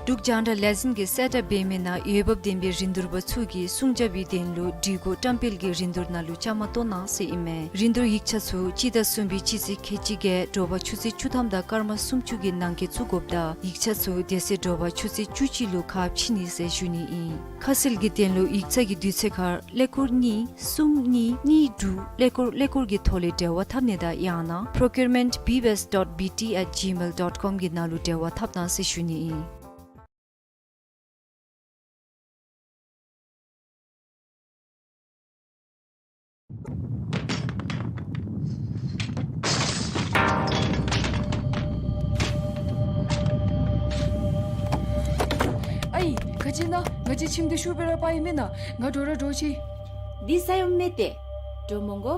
འབྲུག་རྒྱང་བསྒྲགས་ལས་འཛིན་གྱི་གསལ་བསྒྲགས་འབད་མི་ནང་འོས་འབབ་ལྡན་པའི་རིན་བསྡུར་པ་ཚུ་གིས་སྲུང་སྐྱོབ་པའི་དོན་ལུ་སྒྲིག་གོ་བཀྲམ་སྤེལ་གྱི་རིན་བསྡུར་ནང་ལུ་བཅའ་མར་གཏོགས་གནང་ཟེར་ཨིན་མས། རིན་བསྡུར་ཡིག་ཆ་ཚུ་སྤྱི་ཟླ་གསུམ་པའི་སྤྱི་ཚེས་ཁལ་གཅིག་བརྒྱད་དྲོ་པ་ཆུ་ཚོད་བཅུ་ཐམ་དང་སྐར་མ་སུམ་ཅུ་གི་ནང་འཁོད་བཙུགས་དགོཔ་དང་ཡིག་ཆ་ཚུ་དེ་ཚེ་དྲོ་པ་ཆུ་ཚོད་བཅུ་གཅིག་ལུ་ཁ་ཕྱེ་ནི་ཟེར་ཞུ་ནི་ཨིན། ཁ་གསལ་གྱི་དོན་ལུ་ཡིག་ཚང་གི་དུས་ཚོད་ཁར་ཀླད་ཀོར་གཉིས་གསུམ་གཉིས་གཉིས་དྲུག་ཀླད་ཀོར་ཀླད་ཀོར་གྱི་ཐོག་ལས་འབྲེལ་བ་འཐབ་ནི་དང་ཡང་ན་procurement B B S dot B T at gmail dot com གི་ནང་ལུ་འབྲེལ་བ་འཐབ་གནང་ཟེར་ཞུ་ནི་ཨིན། ཨའི། ག་ཅི་ཨིན་ན། ང་བཅས་ཁྱིམ་འདི་ཤུགས་སྦེ་ར་སྤར་ཡི་མེན་ན། ང་འགྲོ་ར་འགྲོ་ཅི། འདི་ས་ཡོམ་མེན་ཏེ། འགྲོ་མི་དགོ།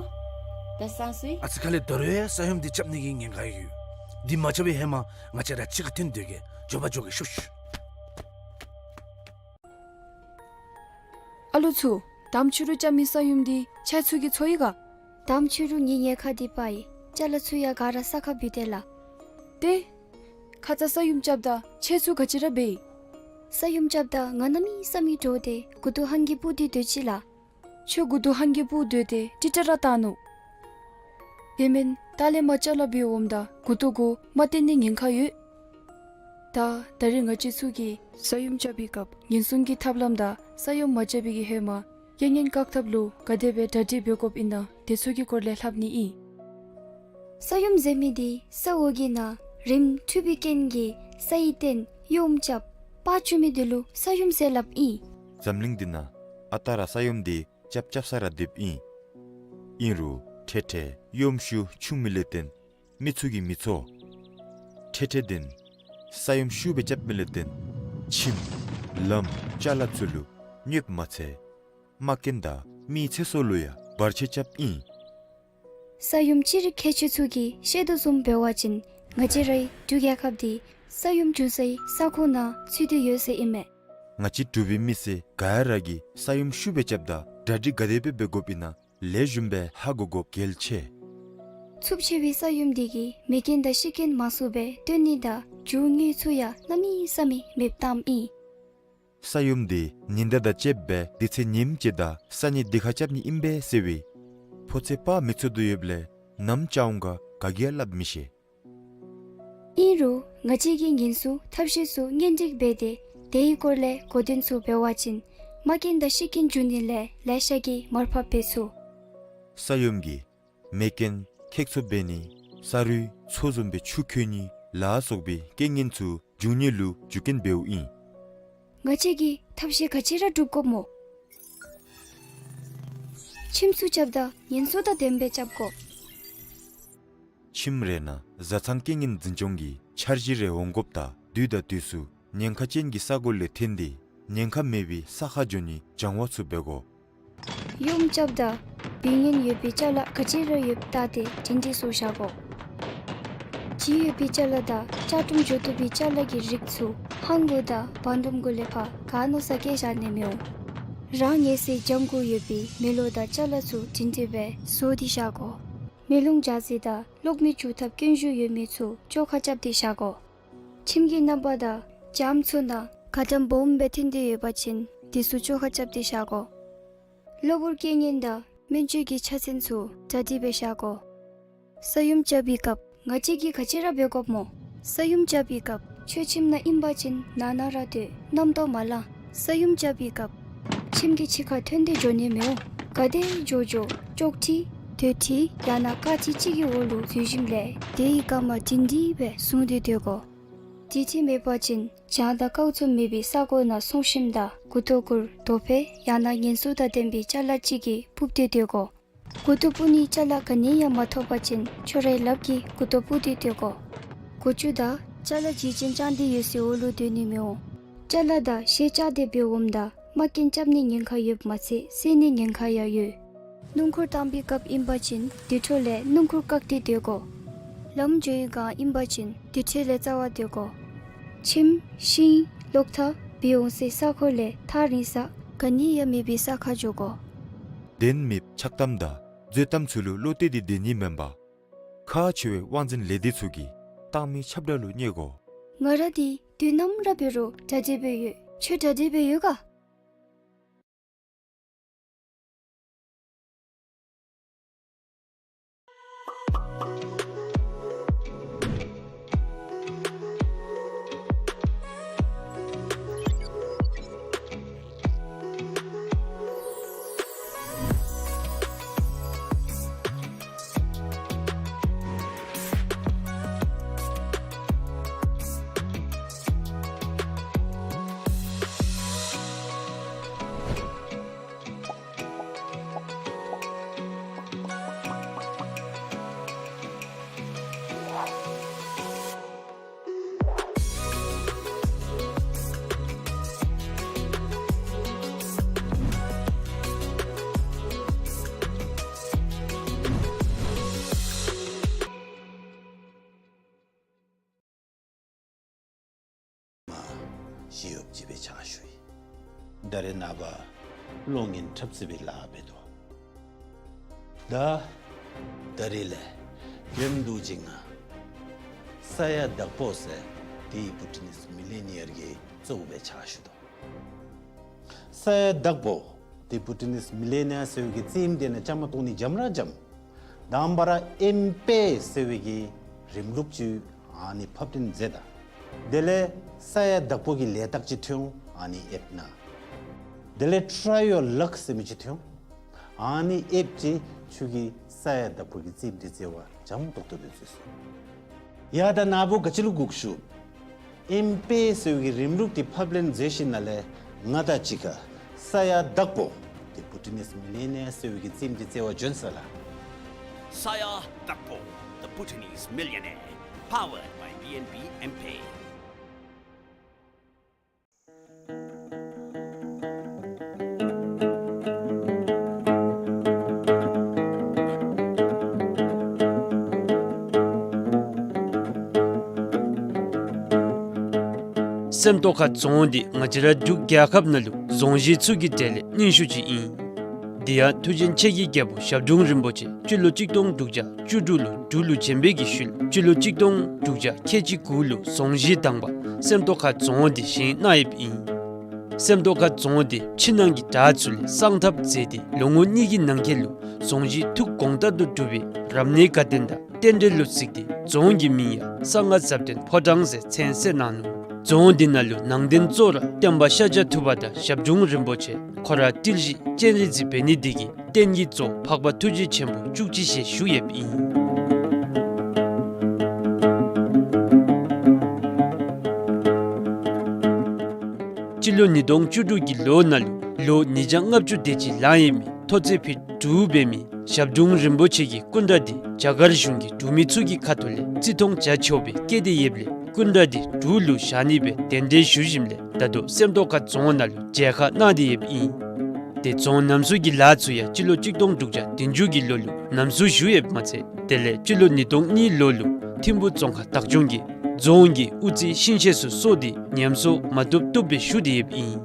ད་སང་སུ་ཡི། ཨ་ཙི་ཁ་ལས་ད་རུང་ཡང་ས་ཡོམ་འདི་རྐྱབ་ནི་གི་ཉེན་ཁ་ཡོད། འདི་མ་རྐྱབ་པའི་ཧེ་མ་ང་བཅས་ར་གཅིག་ཁར་འཐོན་སྡོད་གེ། མགྱོགས་པ་འགྱོ་གེ་ཤོག་ཤོག། ཨ་ལོ་ཚུ། དམ་ཆོས་རུ་རྐྱབ་མི་ས་ཡོམ་འདི་ཁྱེད་ཚུ་གིས་ཚོར་ཡི་ག། དམ་ཆོས་རུ་ངེའི་ཉེན་ཁ་འདི་སྤར་ཡི། ཅ་ལ་ཚུ་ཡང་ག་ར་ས་ཁར་བུད་དེ་ལགས། ཏེ། ཁ་ཙ་ས་ཡོམ་རྐྱབ་ད་ཁྱེད་ཚུ་ག་ཅི་ར་འབད་ཡི། ས་ཡོམ་རྐྱབ་ད་ང་གནམ་མེད་ས་མེད་འདྲོག་སྟེ་མགུ་ཏོ་ཧང་གིས་སྤུབ་སྟེ་སྡོད་ཅི་ལགས། ཁྱོད་མགུ་ཏོ་ཧང་གིས་སྤུབ་སྡོད་དེ་ཊི་ཊ་ར་བཏང་ནུག། དེ་མེན་ད་ལས་མར་ཅ་ལ་འབད་འོངམ་ད་མགུ་ཏོ་གུ་མར་བཏོན་ནི་ཉེན་ཁ་ཡོད། ད་ད་རིས་ང་བཅས་ཚུ་གིས་ས་ཡོམ་རྐྱབ་པའི་སྐབས་ཉེན་སྲུང་གི་ཐབས་ལམ་དང་ས་ཡོམ་མ་རྐྱབ་པའི་གི་ཧེ་མ་རྐྱེན་ངན་བཀག་ཐབས་ལུ་ག་དེ་སྦེ་གྲ་སྒྲིག་འབད་དགོཔ་ཨིན་ན་དེ་ཚུ་གི་སྐོར་ལས་ལྷབ་ནི་ཨིན། ས་ཡོམ་ཟེར་མི་འདི་ས་འོག་གི་ནང་རིམས་འཁྲུགས་པའི་རྐྱེན་གྱིས་ས་ཡིག་བཏོན་ཡོམ་རྐྱབ་པར་བཅུག་མི་འདི་ལུ་ས་ཡོམ་ཟེར་སླབ་ཨིན། འཛམ་གླིང་འདི་ནང་ཨ་རྟག་ར་ས་ཡོམ་འདི་རྐྱབ་རྐྱབ་ས་ར་སྡོདཔ་ཨིན། ཨིན་རུང་འཕྲལ་འཕྲལ་ཡོམ་ཤུགས་ཆུང་མི་ལས་བརྟེན་མི་ཚུ་གིས་མི་ཚོར། འཕྲལ་འཕྲལ་དེ་ས་ཡོམ་ཤུགས་སྦེ་རྐྱབ་མི་ལས་བརྟེན་ཁྱིམ་ལམ་ཅ་ལ་ཚུ་ལུ་གནོདཔ་མ་ཚད་མ་རྐྱེན་དང་མིའི་ཚེ་སྲོག་ལུ་ཡང་བར་ཆད་རྐྱབ་ཨིན། ས་ཡོམ་ཅི་རིགས་ཁྱད་ཆོས་ཚུ་གི་ཤེས་དོ་བཟུམ་འབད་བ་ཅིན་ང་བཅས་རའི་འབྲུག་རྒྱལ་ཁབ་འདི་ས་ཡོམ་བྱུང་སའི་ས་ཁོངས་ནང་ཚུད་དེ་ཡོད་ཟེར་ཨིན་མས། ང་བཅས་འབྲུག་པའི་མི་སེར་ག་ར་གིས་ས་ཡོམ་ཤུགས་སྦེ་རྐྱབ་ད་གྲ་སྒྲིག་ག་དེ་སྦེ་འབད་དགོཔ་ཨིན་ན་ལེགས་ཤོམ་སྦེ་ཧ་གོ་དགོཔ་གལ་ཆེ། ཚབས་ཆེ་བའི་ས་ཡོམ་འདི་གིས་མེ་རྐྱེན་དང་ཤི་རྐྱེན་མང་སུ་སྦེ་བཏོན་ནི་དང་རྒྱུ་དངོས་ཚུ་ཡང་གནམ་མེད་ས་མེད་མེདཔ་བཏངམ་ཨིན། ས་ཡོམ་འདི་ཉི་ཟླ་དང་བཅསཔ་སྦེ་དུས་ཚོད་ཉིནམ་གཅིག་དང་ས་གཉིས་དེ་ཁར་རྐྱབ་ནི་ཨིན་པས་ཟེར་བའི་ཕོ་ཚོད་པ་མི་ཚོར་དོ་ཡོདཔ་ལས་ནམ་རྐྱབ་འོང་ག་ག་གིས་ཡང་སླབ་མི་ཤེས། ཨིན་རུང་ང་བཅས་ཀྱིས་ཉེན་སྲུང་ཐབས་ཤེས་ཚུ་སྙན་སྒྲོན་འབད་དེ་དེའི་སྐོར་ལས་གོ་དོན་ཚུ་འབད་བ་ཅིན་མ་རྐྱེན་དང་ཤི་རྐྱེན་འབྱུང་ནི་ལས་ལེ་ཤ་གིས་མར་ཕབ་འབད་ཚུགས། ས་ཡོམ་གྱིས་མེ་རྐྱེན་ཁེགས་འཚུབ་འབད་ནི་ས་རུད་མཚོ་བཟུམ་སྦེ་ཆུ་ཁོལ་ནི་ལ་སོགས་པའི་རྐྱེན་ངན་ཚུ་འབྱུང་ནི་ལུ་རྒྱུ་རྐྱེན་འབདཝ་ཨིན། ང་བཅས་ཀྱིས་ཐབས་ཤེས་ག་ཅི་ར་སྒྲུབ་དགོཔ་སྨོ། ཁྱིམ་ཚུ་རྐྱབ་ད་ཉེན་ཚབས་དང་ལྡནམ་སྦེ་རྐྱབ་དགོ། ཁྱིམ་རེ་ནང་བཟའ་ཚང་རྐྱེན་ངན་འཛིན་སྐྱོང་གི་འཆར་གཞི་རེ་འོང་དགོཔ་ད་དུས་དང་དུས་སུ་ཉེན་ཁ་ཅན་གྱི་ས་གོ་ལས་འཐོན་ཏེ་ཉེན་ཁ་མེད་པའི་ས་ཁར་འགྱོ་ནི་སྦྱང་བ་ཚུ་འབད་དགོ། ཡོམ་རྐྱབ་ད་འབད་ཉེན་ཡོད་པའི་ཅ་ལ་ག་ཅི་ར་ཡོདཔ་བལྟ་སྟེ་སྒྲིང་སྒྲི་ཚུ་བཞག་དགོ། ལྗིད་ཡོད་པའི་ཅ་ལ་དང་ལྕགས་ཀྲུམ་འགྱོ་བཏུབ་པའི་ཅ་ལ་གི་རིགས་ཚུ་ཧང་གུ་དང་བང་ཀྲུམ་གུ་ལས་ཕར་ག་ནོ་ས་བཀལ་བཞག་ནི་མི་འོང་། རང་ཉལ་སའི་གྱང་གུ་ཡོད་པའི་མེ་ལོང་དང་ཅ་ལ་ཚུ་སྒྲིང་སྒྲི་སྦེ་བཟོ་སྟེ་བཞག་དགོ། མེ་ལོང་རྒྱགས་ས་དང་གློག་མེ་འཇུག་ཐབས་རྐྱེན་ཞུགས་ཡོད་མི་ཚུ་བཅོ་ཁ་རྐྱབ་སྟེ་བཞག་དགོ། ཁྱིམ་གྱི་རྣམ་པ་དང་གྱང་ཚུ་ནང་ག་དམ་སྦོམ་སྦེ་འཐོན་ཏེ་ཡོད་པ་ཅིན་དེ་ཚུ་བཅོ་ཁ་རྐྱབ་སྟེ་བཞག་དགོ། གློ་བུར་རྐྱེན་ངན་དང་སྨན་བཅོས་ཀྱི་ཆ་ཚན་ཚུ་གྲ་སྒྲིག་སྦེ་བཞག་དགོ། ས་ཡོམ་རྐྱབ་པའི་སྐབས་ང་བཅས་ཀྱིས་ག་ཅི་ར་འབད་དགོཔ་སྨོ། ས་ཡོམ་རྐྱབ་པའི་སྐབས་ཁྱོད་ཁྱིམ་ནང་ཨིན་པ་ཅིན་ནང་ན་ར་སྡོད། གནམ་ཐོག་མ་ལང་། ས་ཡོམ་རྐྱབ་པའི་སྐབས་ཁྱིམ་གྱི་ཕྱི་ཁར་འཐོན་ཏེ་འགྱོ་ནི་མི་འོང་། ག་དེ་འགྱོ་འགྱོ་ཅོག་ཁྲི་དོས་ཁྲི་ཡང་ན་ཀ་ཁྲི་ཅིག་གི་འོག་ལུ་འཛུལ་ཞིནམ་ལས་དེའི་རྐངམ་སྒྲིང་སྒྲི་སྦེ་བཟུང་སྟེ་སྡོད་དགོ། དེ་འདྲ་མེད་པ་ཅིན་གྱང་དང་ཀཝ་ཚུ་མེད་པའི་ས་གོ་ནང་སོང་ཞིནམ་ད་མགུ་ཏོ་གུར་རྡོ་ཕད་ཡང་ན་ཉེན་སྲུང་དང་ལྡན་པའི་ཅ་ལ་ཅིག་གིས་སྤུབས་ཏེ་སྡོད་དགོ། མགུ་ཏོ་སྤུབས་ནིའི་ཅ་ལ་ག་ནི་ཡང་མ་ཐོབ་པ་ཅིན་ཁྱོད་རའི་ལགཔ་གིས་མགུ་ཏོ་སྤུབས་ཏེ་སྡོད་དགོ། མགུ་མཇུག་དང་ཅ་ལ་བརྗིད་ཅན་དཔྱངས་ཏེ་ཡོད་སའི་འོག་ལུ་སྡོད་ནི་མི་འོང་། ཅ་ལ་དང་གཞས་བཅག་སྟེ་འབད་འོངམ་ད་མ་རྐྱེན་རྐྱབ་ནིའི་ཉེན་ཁ་ཡོདཔ་མ་ཚད་བསད་ནིའི་ཉེན་ཁ་ཡང་ཡོད། སྣུམ་འཁོར་བཏང་པའི་སྐབས་ཨིན་པ་ཅིན་དེ་འཕྲོ་ལས་སྣུམ་འཁོར་བཀག་སྟེ་སྡོད་དགོ། ལམ་འགྱོ་བའི་སྒང་ཨིན་པ་ཅིན་དེ་འཕྲོ་ལས་རྩ་བར་སྡོད་དགོ། ཁྱིམ་ཤིང་གློག་ཐག་འབད་འོང་སའི་ས་ཁོངས་ལས་ཐག་རིང་ས་ག་ནི་ཡང་མེད་པའི་ས་ཁར་འགྱོ་དགོ། གདན་མེདཔ་ཆགས་གཏམ་དང་རྫུན་གཏམ་ཚུ་ལུ་བློ་གཏད་དེ་སྡོད་ནི་མེན་པར་ཁག་ཆེ་བའི་དབང་འཛིན་ལས་སྡེ་ཚུ་གིས་བཏང་མི་ཁྱབ་བསྒྲགས་ལུ་བརྙས་དགོ། ང་ར་འདི་ དུས་ནམ་ར་འབད་རུང་གྲ་སྒྲིག་འབད་ཡོད། ཁྱོད་གྲ་སྒྲིག་འབད་ཡོད་ག། མ་ཞི་གཡོགཔ་ཅིག་སྦེ་ཕྱག་ཞུ་ཡི། ད་རེས་ནངས་པ་གློག་བརྙན་འཁྲབ་རྩེད་པའི་ལཱ་འབད་དོ། ད་ད་རེས་ལས་རྒྱུན་དུ་ཅིག་ང་ས་ཡ་དྭགས་པོ་ཟེར་དེ་བྷུ་ཊི་ནིས་མི་ལི་ནི་ཡར་གྱི་གཙོ་བོ་སྦེ་ཕྱག་ཞུ་དོ། ས་ཡ་དྭགས་པོ་དེ་བྷུ་ཊི་ནིས་མི་ལི་ནི་ཡར་ཟེར་བའི་གི་རྩེདམོ་དེ་ནང་བཅའ་མར་གཏོགས་ནི་འཇམ་ར་འཇམ། དང་པ་ར་ཨེམ་པེ་ཟེར་བའི་གི་རིམ་ལུགས་ཅིག་ཨ་ནི་ཕབ་སྟོན་མཛད་ད། དེ་ལས་ས་ཡ་དྭགས་པོ་གི་ལས་རྟགས་ཅིག་ཐོན་འོང་། ཨ་ནི་ཨེབ་ན། དེ་ལས་ཊ་རའི་ཡོར་ལག་ཟེར་མི་ཅིག་ཐོན་འོང་། ཨ་ནི་ཨེབ་ཅིག་ཁྱོད་ཀྱིས་ས་ཡ་དྭགས་པོ་གི་རྩེདམོ་དེ་རྩེ་བར་འཇམ་ཏོག་ཏོ་སྦེ་མཛད་སོང་། ཡ་ད་ནཱ་བུ་ག་ཅི་ལུ་སྒུག་ཞུ། ཨེམ་པེ་ཟེར་བའི་གི་རིམ་ལུགས་དེ་ཕབ་ལེན་མཛད་ཞིནམ་ལས་ང་དང་གཅིག་ཁར་ས་ཡ་དྭགས་པོ་དེ་བྷུ་ཊི་ནིས་མི་ལི་ནི་ཡར་ཟེར་བའི་གི་རྩེདམོ་དེ་རྩེ་བར་བྱོན་ཟེར་ལགས། ས་ཡ་དྭགས་པོ་The Bhutanese Millionaire, powered by B N B M-Pay. སེམས་རྟོགས་ཁ་རྫོང་འདི་ང་བཅས་ར་འབྲུག་རྒྱལ་ཁབ་ནང་ལུ་རྫོང་གཞི་ཚུ་གི་གྲས་ལས་རྙིང་ཤོས་ཅིག་ཨིན། དེ་ཡང་ཐུགས་ཆེན་ཆེ་གི་རྒྱལ་པོ་ཞབས་དྲུང་རིན་པོ་ཆེ་སྤྱི་ལོ་གཅིག་སྟོང་དྲུག་བརྒྱ་བཅུ་དྲུག་ལུ་འབྲུག་ལུ་བྱོན་པའི་གི་ཤུལ་སྤྱི་ལོ་གཅིག་སྟོང་དྲུག་བརྒྱ་ཁལ་གཅིག་དགུ་ལུ་རྫོང་གཞི་དང་པ་སེམས་རྟོགས་ཁ་རྫོང་འདི་བཞེངས་གནང་ཡོདཔ་ཨིན། སེམས་རྟོགས་ཁ་རྫོང་འདི་ཕྱི་ནང་གི་བྲག་ཚུ་ལས་གསང་ཐབས་མཛད་དེ་ལོ་ངོ་གཉིས་ཀྱི་ནང་འཁོད་ལུ་རྫོང་གཞི་ཐུགས་དགོངས་ལྟར་དུ་གྲུབ་པའི་རབ་གནས་དགའ་སྟོན་དང་རྟེན་འབྲེལ་ལུ་གཟིགས་ཏེ་རྫོང་གི་མིང་ཡང་གསང་སྔགས་ཟབ་དོན་ཕོ་བྲང་ཟེར་མཚན་གསོལ་གནང་ནུག། རྫོང་འདི་ནང་ལུ་ནང་རྟེན་གཙོ་བོ་ར་སྟོན་པ་ཤཱཀྱ་ཐུབ་པ་དང་ཞབས་དྲུང་རིན་པོ་ཆེ་ཁོ་ར་ཏིལ་བཞི་སྤྱན་རས་གཟིགས་འབད་ནི་འདི་གིས་རྟེན་གྱི་གཙོ་བོ་འཕགས་པ་ཐུགས་རྗེ་ཆེན་པོ་བཅུ་གཅིག་ཞལ་བཞུགས་ཡོདཔ་ཨིན། སྤྱི་ལོ་ཉིས་སྟོང་བཅུ་དྲུག་གི་ལོ་ནང་ལུ་ལོ་ཉིས་བརྒྱ་ལྔ་བཅུ་དེ་ཅིག་ལང་ཡོད་མི་མཐོ་ཚད་ཕིཊ་དྲུག་འབད་མི་ཞབས་དྲུང་རིན་པོ་ཆེ་གི་སྐུ་འདྲ་འདི་རྒྱ་གར་གཞུང་གིས་འབྲུག་མི་ཚུ་གི་ཁ་ཐུག་ལས་རྩིས་མཐོང་བྱ་ཆོག་པའི་བཀོད་དེ་ཡོདཔ་ལས་སྐུ་འདྲ་འདི་འབྲུག་ལུ་བཞག་ནི་སྦེ་གདན་འདྲེན་ཞུ་ཞིནམ་ལས་ད་ལྟོ་སེམས་རྟོགས་ཁ་རྫོང་ནང་ལུ་མཇལ་ཁ་གནང་སྟེ་ཡོདཔ་ཨིན། དེ་རྫོང་ཉམས་གསོ་གི་ལཱ་ཚུ་ཡང་སྤྱི་ལོ་གཅིག་སྟོང་དྲུག་བརྒྱ་བདུན་ཅུ་གི་ལོ་ལུ་ཉམས་གསོ་ཞུ་ཡོདཔ་མ་ཚད་དེ་ལས་སྤྱི་ལོ་ཉིས་སྟོང་གཉིས་ལོ་ལུ་ཐིམ་ཕུ་རྫོང་ཁག་བདག་སྐྱོང་གིས་རྫོང་གི་དབུ་རྩེ་ཤིང་ཤེད་ཚུ་སོར་ཏེ་ཉམས་གསོ་མ་བཏུབ་བཏུབ་སྦེ་ཞུ་སྟེ་ཡོདཔ་ཨིན།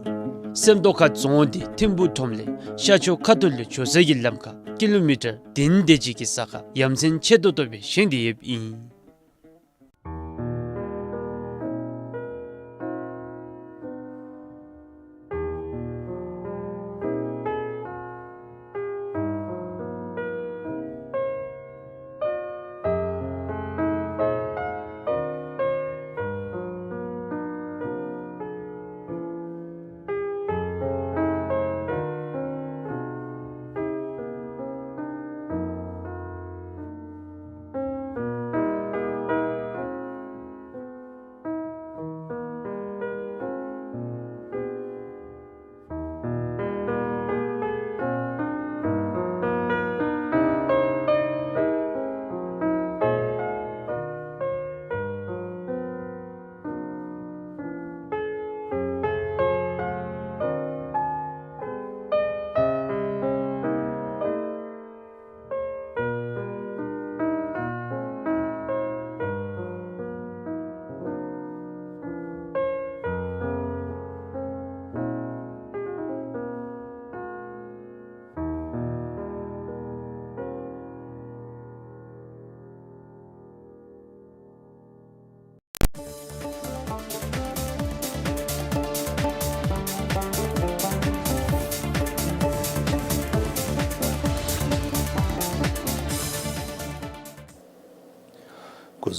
སེམས་རྟོགས་ཁ་རྫོང་འདི་ཐིམ་ཕུ་ཁྲོམ་ལས་ཤར་ཕྱོགས་ཁ་ཐུག་ལུ་འགྱོ་ས་གི་ལམ་ཁར་ཀི་ལོ་མི་ཊར་བདུན་དེ་ཅིག་གི་ས་ཁར་ཡ་མཚན་ཆེ་ཏོག་ཏོ་སྦེ་བཞེངས་ཏེ་ཡོདཔ་ཨིན།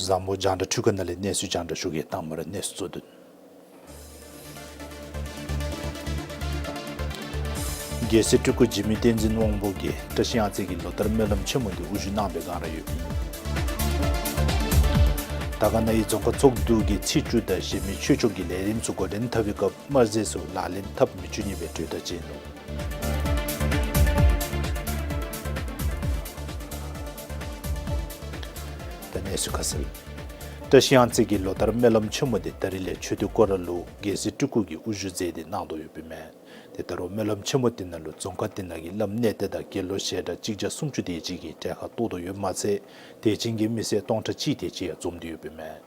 བཟང་པོ་རྒྱང་བསྒྲགས་འཕྲུལ་ཁང་ནང་ལས་གནས་ཚུལ་རྒྱང་བསྒྲགས་ཞུ་གེ། དང་པ་ར་གནས་ཚུལ་གཙོ་དོན། རྒྱལ་སྲས་སྤྲུལ་སྐུ་འཇིགས་མེད་བསྟན་འཛིན་དབང་པོ་གིས་བཀྲ་ཤིས་གཡང་རྩེ་གི་ལོ་ལྟར་སྨོན་ལམ་ཆེན་མོ་འདི་དབུ་བཞུགས་གནང་བའི་སྒང་ར་ཡོད། དར་དཀར་ན་ཧི་རྫོང་ཁག་ཚོགས་འདུ་གིས་ཚེས་བཅུ་དང་གཞན་མི་ཆོས་ཕྱོགས་ཀྱི་ལས་རིམ་ཚུ་འགོ་འདྲེན་འཐབ་པའི་སྐབས་དམར་ཟས་ཚུ་ལག་ལེན་འཐབ་མི་བཅུག་ནི་སྦེ་གྲོས་ཐག་བཅད་ནུག། ད་གནས་ཚུལ་ཁ་གསལ། བཀྲ་ཤིས་གཡང་རྩེ་གི་ལོ་ལྟར་སྨོན་ལམ་ཆེན་མོ་འདི་ད་རིས་ལས་ཆོས་སྡེ་སྐོར་ར་ལུ་རྒྱལ་སྲས་སྤྲུལ་སྐུ་གིས་དབུ་བཞུགས་མཛད་དེ་གནང་དོ་ཡོདཔ་ཨིན་མས། ཏེ་ད་རུང་སྨོན་ལམ་ཆེན་མོ་འདི་ནང་ལུ་རྫོང་ཁག་འདི་ནང་གི་བླམ་གནས་བརྟན་དང་དགེ་སློང་ཞལ་གྲངས་གཅིག་བརྒྱ་སུམ་ཅུ་དེ་ཅིག་གིས་གྲལ་ཁར་གཏོགས་དོ་ཡོདཔ་མ་ཚད་དད་ཅན་གྱི་མི་སེར་སྟོང་ཕྲག་གཅིག་དེ་ཅིག་ཡང་འཛོམས་ཏེ་ཡོདཔ་ཨིན་མས།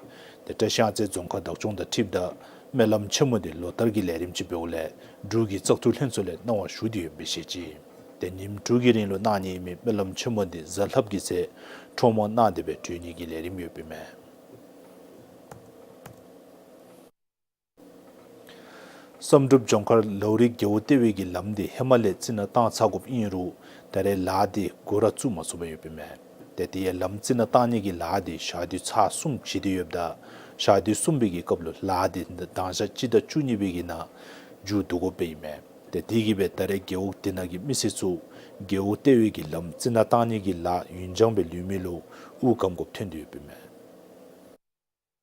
ཏེ་བཀྲ་ཤིས་གཡང་རྩེ་རྫོང་ཁག་བདག་སྐྱོང་དང་འཁྲིལཝ་ད་སྨོན་ལམ་ཆེན་མོ་འདི་ལོ་ལྟར་གྱི་ལས་རིམ་ཅིག་འབདཝ་ལས་འབྲུག་གི་བཙག་འཐུ་ལྷན་ཚོགས་ལས་གནང་བ་ཞུ་སྟེ་ཡོདཔ་སྦེ་བཤད་ཅི། ཏེ་ཉིནམ་དྲུག་གི་རིང་ལུ་གནང་ནི་ཨིན་མི་སྨོན་ལམ་ཆེན་མོ་འདི་གཟའ་ལྷགཔ་གི་ཚེ་ཁྲོམ་དབང་གནང་སྟེ་སྦེ་གྲོལ་ནི་གི་ལས་རིམ་ཡོདཔ་ཨིན་མས། བསམ་གྲུབ་ལྗོངས་མཁར་ལའུ་རི་རྒེད་འོག་ལྟེ་བའི་གི་ལམ་འདི་ཧེ་མ་ལས་རྩི་ནག་བཏང་ཚར་དགོཔ་ཨིན་རུང་ད་རེས་ལཱ་འདི་འགོ་ར་བཙུགས་མ་ཚུགས་པར་ཡོདཔ་ཨིན་མས། ཏེ་དེ་ཡང་ལམ་རྩི་ནག་བཏང་ནི་གི་ལཱ་འདི་ཞག་དུས་ཚར་གསུམ་བྱིན་ཏེ་ཡོདཔ་ད་ཞག་དུས་གསུམ་པའི་གི་སྐབས་ལུ་ལཱ་འདི་དང་ཞག་སྤྱི་ཟླ་བཅུ་གཉིས་པའི་གི་ནང་མཇུག་བསྡུ་དགོཔ་སྦེ་ཨིན་མས། ཏེ་དེ་གིས་སྦེ་ད་རེས་རྒེད་འོག་དེ་ནང་གི་མི་སེར་ཚུ་རྒེད་འོག་ལྟེ་བའི་གི་ལམ་རྩི་ནག་བཏང་ནི་གི་ལཱ་ཡུན་འགྱངས་སྦེ་ལུས་མི་ལུ་དབུགས་སྐམ་དགོཔ་ཐོན་ཏེ་ཡོདཔ་ཨིན་མས།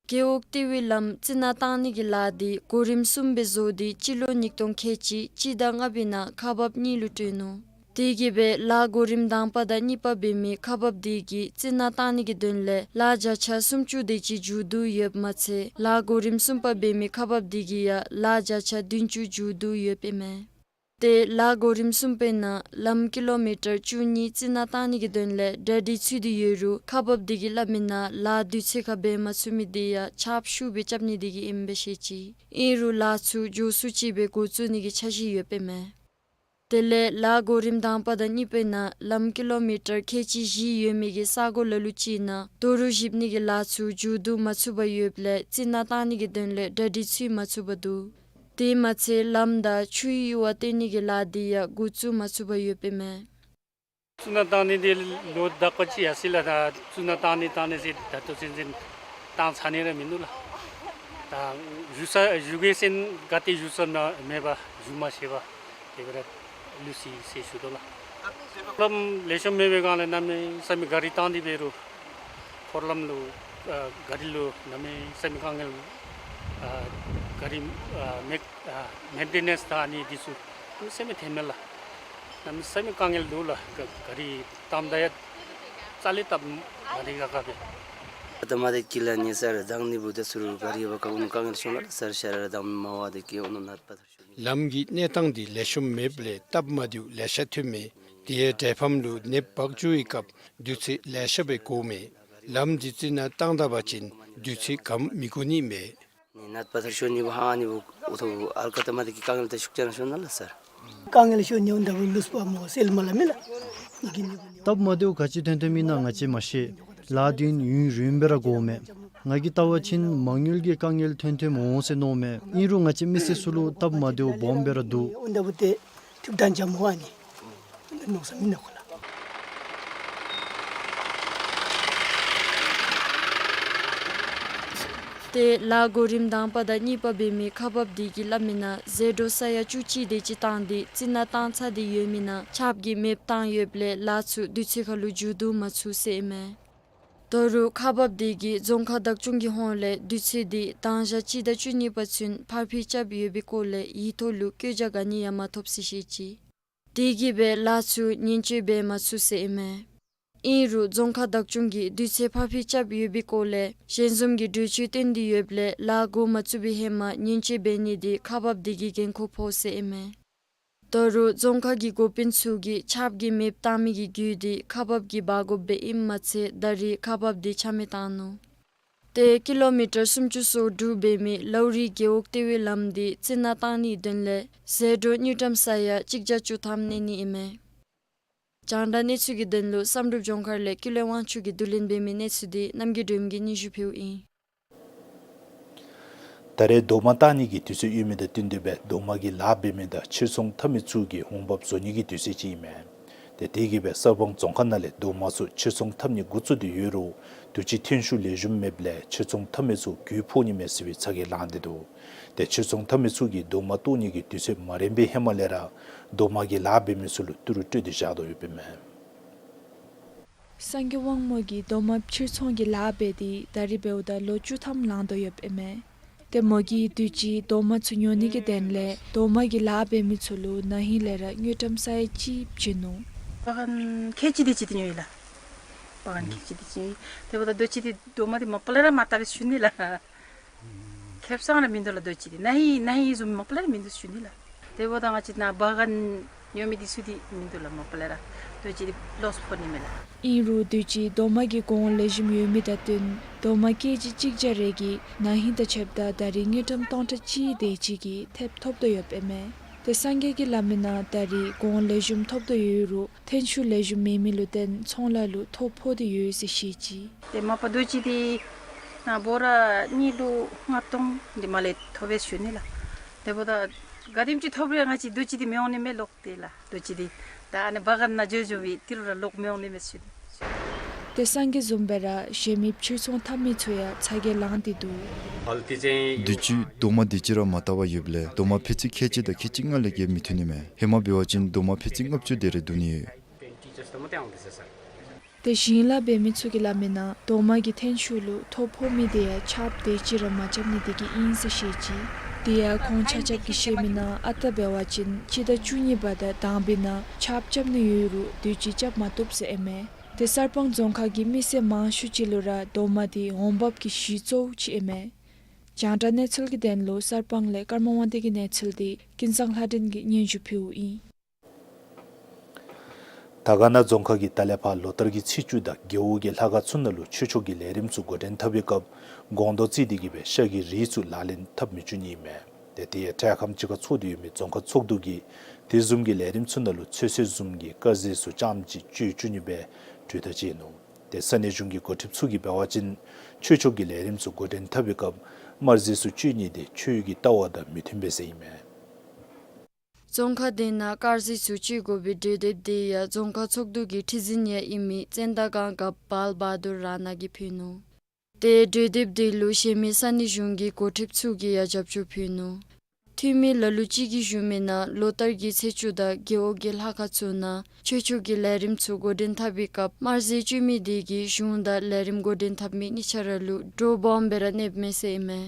རྒེད་འོག་ལྟེ་བའི་ལམ་རྩི་ནག་བཏང་ནི་གི་ལཱ་འདི་གོ་རིམ་གསུམ་སྦེ་བཟོ་སྟེ་སྤྱི་ལོ་ཉིས་སྟོང་ཁལ་གཅིག་སྤྱི་ཟླ་ལྔ་པའི་ནང་ཁག་འབགཔ་གཉིས་ལུ་སྤྲོད་ནུག། དེ་གིས་སྦེ་ལཱ་གོ་རིམ་དང་པ་དང་གཉིས་པ་འབད་མི་ཁག་འབགཔ་དེ་གིས་རྩི་ནག་བཏང་ནི་གི་དོན་ལས་ལཱ་བརྒྱ་ཆ་སུམ་ཅུ་དེ་ཅིག་མཇུག་བསྡུ་ཡོདཔ་མ་ཚད་ལཱ་གོ་རིམ་གསུམ་པ་འབད་མི་ཁག་འབགཔ་དེ་གིས་ཡང་ལཱ་བརྒྱ་ཆ་བདུན་ཅུ་མཇུག་བསྡུ་ཡོདཔ་ཨིན་མས། ཏེ་ལཱ་གོ་རིམ་གསུམ་པའི་ནང་ལམ་ཀི་ལོ་མི་ཊར་བཅུ་གཉིས་རྩི་ནག་བཏང་ནི་གི་དོན་ལས་གྲ་སྒྲིག་ཚུད་དེ་ཡོད་རུང་ཁག་འབགཔ་དེ་གིས་སླབ་མིའི་ནང་ལཱ་དུས་ཚོད་ཁར་འབད་མ་ཚུགས་མི་དེ་ཡང་ཆརཔ་ཤུགས་སྦེ་རྐྱབ་ནི་དེ་གིས་ཨིནམ་སྦེ་བཤད་ཅི། ཨིན་རུང་ལཱ་ཚུ་མགྱོགས་སུ་ཅིག་སྦེ་འགོ་བཙུགས་ནི་གི་འཆར་གཞི་ཡོདཔ་ཨིན་མས། དེ་ལས་ལཱ་གོ་རིམ་དང་པ་དང་གཉིས་པའི་ནང་ལམ་ཀི་ལོ་མི་ཊར་ཁལ་གཅིག་བཞི་ཡོད་མི་གི་ས་གོ་ལ་ལུ་ཅིག་ནང་རྡོ་རུག་བཞིབ་ནི་གི་ལཱ་ཚུ་མཇུག་བསྡུ་མ་ཚུགས་པར་ཡོདཔ་ལས་རྩི་ནག་བཏང་ནི་གི་དོན་ལས་གྲ་སྒྲིག་ཚུད་མ་ཚུགས་པར་འདུག། དེ་མ་ཚད་ལམ་དང་ཆུའི་ཡུར་བ་བཏོན་ནི་གི་ལཱ་དེ་ཡང་འགོ་བཙུགས་མ་ཚུགས་པར་ཡོདཔ་ཨིན་མས། རྩི་ནག་བཏང་ནི་དེ་ལོ་དག་པ་ཅིག་ཡར་སོང་ཡི་ལགས། ད་རྩི་ནག་བཏང་ནི་བཏང་ནི་ཟེར་ད་ལྟོ་ཚུན་ཚོད་བཏང་ཚར་ནི་ར་མིན་འདུག་ལགས། ད་བཞུགས་ས་བཞུགས་དགོ་ཟེར་ག་ཏེ་བཞུགས་ས་མེད་པར་བཞུགས་མ་ཤེས་པར་དེ་སྦེ་ར་ལུས་ཅི་ཟེར་ཞུ་དོ་ལགས། འཁོར་ལམ་ལེགས་ཤོམ་མེད་པའི་སྒང་ལས་གནམ་མེད་ས་མེད་གཱ་རི་བཏང་སྟེ་འབད་རུང་འཁོར་ལམ་ལུ་ཨ་གཱ་རི་ལུ་གནམ་མེད་ས་མེད་དཀའ་ངལ་ཨ་གཱ་རི་ཨ་མེག་ཨ་མེན་ཊེ་ནེནསི་དང་ཨ་ནི་འདི་ཚུ་གནམ་མེད་ས་མེད་ཐོནམ་མས་ལགས། གནམ་མེད་ས་མེད་དཀའ་ངལ་འདུག་ལགས། གཱ་རི་བཏངམ་ད་ཡང་རྩ་ལས་སྟབས་མ་བདེ་ཁག་ཁ་སྦེ། ད་མ་དེ་ཀི་ལ་ཉེ་སར་དང་ནི་བུ་ད་ཚུར་གཱ་རི་བ་ཀ་འོང་དཀའ་ངལ་བྱུང་ལགས། སར་ཤར་དང་མ་བ་དེ་ཀི་འོང་ནར་པ་ཐར་ཤོ། ལམ་གྱི་གནས་སྟངས་འདི་ལེགས་ཤོམ་མེདཔ་ལས་སྟབས་མ་བདེཝ་ལེ་ཤ་ཐོནམ་མས། དེ་ཡང་འདྲེས་ཕམ་ལུ་ནདཔ་འབག་འགྱོ་བའི་སྐབས་དུས་ཚོད་ལེ་ཤ་སྦེ་འགོརཝ་མས། ལམ་འདི་རྩི་ནག་བཏང་ད་པ་ཅིན་དུས་ཚོད་གམ་མི་འགོར་ནི་མས། ནར་པ་ཐར་ཤོ་ནི་བུ་ཧ་ནི་བུ་འོ་ཐོ་ཨལ་ཀ་ད་མ་དེ་ཀི་དཀའ་ངལ་ད་ཤུགས་ཅན་ཤོ་ན་ལགས་སར། དཀའ་ངལ་ཤོ་ནི་འོང་ད་བུ་ལུས་པ་མོ་སེལ་མ་ལ་མི་ལགས། སྟབས་མ་བདེཝ་ག་ཅི་ཐོན་ཐོནམ་ཨིན་ན་ང་བཅས་མ་ཤེས། ལཱ་འདི་ཡུན་རིངམོ་སྦེ་ར་འགོརཝ་མས། ང་གིས་བལྟ་བ་ཅིན་མ་དངུལ་གྱི་དཀའ་ངལ་ཐོན་ཐོནམ་འོང་ཟེར་མནོཝ་མས། ཨིན་རུང་ང་བཅས་མི་སེར་ཚུ་ལུ་སྟབས་མ་བདེཝ་སྦོམ་སྦེ་ར་འདུག། འོ་ད་བུ་ཏེ་ཐུབ་ཐང་ཅ་མོ་ཨ་ནི་མནོ་ས་མིན་ནོ་ཁོ་ལགས། ཏེ་ལཱ་གོ་རིམ་དང་པ་དང་གཉིས་པ་འབད་མི་ཁག་འབགཔ་དེ་གིས་སླབ་མིའི་ནང་ཟད་འགྲོ་ས་ཡ་བཅུ་གཅིག་དེ་ཅིག་བཏང་སྟེ་རྩི་ནག་བཏང་ཚར་ཏེ་ཡོད་མིའི་ནང་ཆརཔ་གིས་མེདཔ་བཏང་ཡོདཔ་ལས་ལཱ་ཚུ་དུས་ཚོད་ཁར་ལུ་མཇུག་བསྡུ་མ་ཚུགས་ཟེར་ཨིན་མས། ད་རུང་ཁག་འབགཔ་དེ་གིས་རྫོང་ཁག་བདག་སྐྱོང་གི་ཧོངས་ལས་དུས་ཚོད་འདི་དང་ཞག་སྤྱི་ཟླ་བཅུ་གཉིས་པ་ཚུན་ཕར་འཕུལ་རྐྱབ་ཡོད་པའི་སྐོར་ལས་ཡིག་ཐོག་ལུ་བཀོད་རྒྱ་ག་ནི་ཡང་མ་ཐོབ་ཟེར་བཤད་ཅི། དེ་གིས་སྦེ་ལཱ་ཚུ་ཉེན་བཅོལ་འབད་མ་ཚུགས་ཟེར་ཨིན་མས། ཨིན་རུང་རྫོང་ཁག་བདག་སྐྱོང་གིས་དུས་ཚོད་ཕར་འཕུལ་རྐྱབ་ཡོད་པའི་སྐོར་ལས་ཞལ་འཛོམས་ཀྱི་གྲོས་ཆོད་བཏོན་ཏེ་ཡོདཔ་ལས་ལཱ་འགོ་མ་བཙུགས་པའི་ཧེ་མ་ཉེན་བཅོལ་འབད་ནི་དེ་ཁག་འབགཔ་དེ་གིས་འགན་ཁུར་ཕོག་ཟེར་ཨིན་མས། ད་རུང་རྫོང་ཁག་གི་འགོ་དཔོན་ཚུ་གིས་ཆརཔ་གིས་མེདཔ་བཏང་མི་གི་རྒྱུ་དེ་ཁག་འབགཔ་གིས་འབག་དགོཔ་སྦེ་ཨིནམ་མ་ཚད་ད་རེས་ཁག་འབགཔ་དེ་ཆ་མེད་བཏང་ནུག། ཏེ་ཀི་ལོ་མི་ཊར་སུམ་ཅུ་སོ་དྲུག་འབད་མི་ལའུ་རི་རྒེད་འོག་ལྟེ་བའི་ལམ་དེ་རྩི་ནག་བཏང་ནིའི་དོན་ལས་ཟད་འགྲོ་དངུལ་ཀྲམ་ས་ཡ་གཅིག་བརྒྱ་བཅུ་ཐམ་གནས་ནི་ཨིན་མས། རྒྱང་བསྒྲགས་གནས་ཚུལ་གྱི་དོན་ལུ་བསམ་གྲུབ་ལྗོངས་མཁར་ལས་ཀུན་ལེགས་དབང་ཕྱུག་གིས་བསྡུ་ལེན་འབད་མི་གནས་ཚུལ་འདི་རྣམ་རྒྱལ་སྒྲོལ་མ་གིས་སྙན་ཞུ་ཕུལཝ་ཨིན། ད་རེས་རྡོག་མ་བཏགས་ནི་གི་དུས་ཚོད་ཡོད་མི་དང་བསྟུན་ཏེ་སྦེ་རྡོག་མ་གི་ལཱ་འབད་མི་དང་ཕྱིར་ཚོང་འཐབ་མི་ཚུ་གིས་འོང་འབབ་བཟོ་ནི་གི་དུས་ཚོད་ཅིག་ཨིན་མས། ཏེ་དེ་གིས་སྦེ་གསར་སྤང་རྫོང་ཁག་ནང་ལས་རྡོག་མ་ཚུ་ཕྱིར་ཚོང་འཐབ་ནི་འགོ་བཙུགས་ཏེ་ཡོད་རུང་དུས་ཅི་ཐོན་ཤུགས་ལེགས་ཤོམ་མེདཔ་ལས་ཕྱིར་ཚོང་འཐབ་མི་ཚུ་གྱོང་ཕོག་ནི་མས་ཟེར་བའི་ཚ་གྱང་ལངས་ཏེ་འདུག། ཏེ་ཕྱིར་ཚོང་འཐབ་མི་ཚུ་གིས་རྡོག་མ་བཏོག་ནི་གི་དུས་ཚོད་མ་རན་པའི་ཧེ་མ་ལས་ར་རྡོག་མ་གི་ལཱ་འབད་མི་ཚུ་ལུ་ཏི་རུ་སྤྲོད་དེ་བཞག་དོ་ཡོདཔ་ཨིན་མས། སངས་རྒྱས་དབང་མོ་གིས་རྡོག་མ་ཕྱིར་ཚོང་གི་ལཱ་འབད་དེ་ད་རིས་འབདཝ་ད་ལོ་བཅུ་ཐམ་ལང་དོ་ཡོདཔ་ཨིན་མས། ཏེ་མོ་གིས་དུས་ཅི་རྡོག་མ་ཚུ་ཉོ་ནི་གི་དོན་ལས་རྡོག་མ་གི་ལཱ་འབད་མི་ཚུ་ལུ་ན་ཧིང་ལས་ར་དངུལ་ཀྲམ་ས་ཡ་གཅིག་བྱིན་ནུག། པ་གན་ཁལ་གཅིག་དེ་ཅིག་ཏེ་ཉོ་ཡི་ལགས། པ་གན་ཁལ་གཅིག་དེ་ཅིག་ཉོ་ཡི། དེ་འབདཝ་ད་རྡོག་ཅིག་དེ་རྡོག་མ་དེ་མ་པ་ལས་ར་མ་བཏབ་པས་ཞུ་ནི་ལགས། ཁེབ་སང་ར་མིན་འདུག་ལགས། རྡོག་ཅིག་དེ་ན་ཧིང་ན་ཧིང་བཟུམ་མ་པ་ལས་ར་མིན་འདུག་ཞུ་ནི་ལགས། དེ་འབདཝ་ད་ང་བཅས་ནཱ་པ་གན་ཉོ་མི་དེ་ཚུ་དེ་མིན་འདུག་ལགས། མ་པ་ལས་ར་རྡོག་ཅིག་དེ་ལོསི་ཕོག་ནི་མས་ལགས། ཨིན་རུང་དུས་ཅི་རྡོག་མ་གི་གོང་ལེགས་ཤོམ་ཡོད་མི་དང་བསྟུན་རྡོག་མ་ཀེ་ཇི་གཅིག་བརྒྱ་རེ་གིས་ན་ཧིང་དང་ཕྱདཔ་ད་ད་རིས་དངུལ་ཀྲམ་སྟོང་ཕྲག་གཅིག་དེ་ཅིག་གི་ཐེབས་ཐོབ་དོ་ཡོདཔ་ཨིན་མས། ཏེ་སངས་རྒྱས་ཀྱིས་སླབ་མིའི་ནང་ད་རིས་གོང་ལེགས་ཤོམ་ཐོབ་དོ་ཡོད་རུང་ཐོན་ཤུགས་ལེགས་ཤོམ་མེད་མི་ལུ་བརྟེན་ཚོང་ལཱ་ལུ་ཐོ་ཕོག་སྟེ་ཡོད་ཟེར་བཤད་ཅི། ཏེ་མ་པ་རྡོག་ཅིག་དེ་ནཱ་འབོ་ར་གཉིས་ལུ་ལྔ་སྟོང་དེ་མ་ལས་ཐོབ་པས་ཞུ་ནི་ལགས། དེ་འབདཝ་ད་ག་དེམ་ཅིག་ཐོབ་རུང་ང་བཅས་རྡོག་ཅིག་དེ་མི་འོང་ནི་མས་ལོག་སྟེ་ལགས། རྡོག་ཅིག་དེ་ད་ཨ་ནི་པ་གན་ནང་འགྱོ་འགྱོ་བའི་ཏི་རུ་ར་ལོག་མི་འོང་ནི་མས་ཞུ་ནི། ཏེ་སངས་རྒྱས་བཟུམ་སྦེ་ར་གཞན་མི་ཕྱིར་ཚོང་འཐབ་མི་ཚུ་ཡང་ཚ་གྱང་ལངས་ཏེ་འདུག། དུས་ཅི་རྡོག་མ་དེ་ཅིག་ར་མ་བཏབ་པར་ཡོདཔ་ལས་རྡོག་མ་ཕད་ཙི་ཁལ་གཅིག་དང་ཁལ་གཅིག་ལྔ་ལས་བརྒལ་མི་ཐོན་ནི་མས། ཧེ་མ་འབད་བ་ཅིན་རྡོག་མ་ཕད་ཙི་ལྔ་བཅུ་དེ་རེ་བསྡུ་ནི་ཡོད། ཏེ་ཞིང་ལཱ་འབད་མི་ཚུ་གིས་སླབ་མིའི་ནང་རྡོག་མ་གི་ཐོན་ཤུགས་ལུ་ཐོ་ཕོག་མི་དེ་ཡང་ཆརཔ་དེ་ཅིག་ར་མ་རྐྱབ་ནི་དེ་གིས་ཨིན་ཟེར་བཤད་ཅི། དེ་ཡང་ཁོང་ཆ་ཁྱབ་ཀྱིས་བཤད་མིའི་ནང་ཨ་རྟག་འབད་བ་ཅིན་སྤྱི་ཟླ་བཅུ་གཉིས་པ་དང་དང་པའི་ནང་ཆརཔ་རྐྱབ་ནི་ཡོད་རུང་དུས་ཅི་རྐྱབ་མ་བཏུབ་ཟེར་ཨིན་མས། ཏེ་གསར་སྤང་རྫོང་ཁག་གི་མི་སེར་མང་ཤོས་ཅིག་ལུ་ར་རྡོག་མ་དེ་འོང་འབབ་ཀྱི་གཞི་གཙོ་བོ་ཅིག་ཨིན་མས། རྒྱང་བསྒྲགས་གནས་ཚུལ་གྱི་དོན་ལུ་གསར་སྤང་ལས་ཀརྨ་དབང་འདུས་ཀྱི་གནས་ཚུལ་དེ་ཀུན་བཟང་ལྷ་སྒྲོན་གྱིས་སྙན་ཞུ་ཕུལཝ་ཨིན། དར་དཀར་ན་རྫོང་ཁག་གིས་ད་ལས་ཕར་ལོ་ལྟར་གྱི་ཚེས་བཅུ་དང་རྒེད་འོག་གི་ལྷ་ཁང་ཚུ་ནང་ལུ་ཆོས་ཕྱོགས་ཀྱི་ལས་རིམ་ཚུ་འགོ་འདྲེན་འཐབ་པའི་སྐབས་སྒོང་རྡོག་བརྩིས་ཏེ་གི་སྦེ་ཤ་གི་རིགས་ཚུ་ལག་ལེན་འཐབ་མི་བཅུག་ནི་ཨིན་མས། ཏེ་དེ་ཡང་འཕྲལ་ཁམས་ཅིག་ཁར་ཚོགས་ཏེ་ཡོད་མི་རྫོང་ཁག་ཚོགས་འདུ་གིས་དེ་བཟུམ་གྱི་ལས་རིམ་ཚུ་ནང་ལུ་ཚོད་བསྲེ་བཟུམ་གྱི་དཀར་ཟས་ཚུ་རྐྱངམ་ཅིག་སྤྱོད་བཅུག་ནི་སྦེ་གྲོས་ཐག་བཅད་ནུག། ཏེ་ས་གནས་གཞུང་གི་འགོ་ཁྲིདཔ་ཚུ་གིས་འབད་བ་ཅིན་ཆོས་ཕྱོགས་ཀྱི་ལས་རིམ་ཚུ་འགོ་འདྲེན་འཐབ་པའི་སྐབས་དམར་ཟས་ཚུ་སྤྱོད་ནི་དེ་ཆོས་ཀྱི་ལྟ་བ་དང་མི་མཐུན་པས་ཟེར་ཨིན་མས། རྫོང་ཁག་དེ་ནང་དཀར་ཟས་ཚུ་སྤྱོད་དགོ་པའི་གྲོས་འདེབས་དེ་ཡང་རྫོང་ཁག་ཚོགས་འདུ་གི་ཁྲི་འཛིན་ཡང་ཨིན་མི་ཙན་དན་སྒང་གབ་བཱལ་བྷ་དུར་ར་ན་གིས་ཕུལ་ནུག། ཏེ་གྲོས་འདེབས་དེ་ལུ་གཞན་མི་ས་གནས་གཞུང་གི་འགོ་ཁྲིདཔ་ཚུ་གིས་ཡང་རྒྱབ་སྐྱོར་ཕུལ་ནུག། འཐུས་མི་ལ་ལུ་ཅིག་གིས་ཞུ་མིའི་ནང་ལོ་ལྟར་གྱི་ཚེས་བཅུ་དང་རྒེད་འོག་གི་ལྷ་ཁང་ཚུ་ནང་ཆོས་ཕྱོགས་ཀྱི་ལས་རིམ་ཚུ་འགོ་འདྲེན་འཐབ་པའི་སྐབས་དམར་ཟས་སྤྱོད་མི་དེ་གིས་གཞུང་དང་ལས་རིམ་འགོ་འདྲེན་འཐབ་མི་གཉིས་ཆ་ར་ལུ་འདྲོག་སྦོམ་སྦེ་ར་གནསཔ་མས་ཟེར་ཨིན་མས།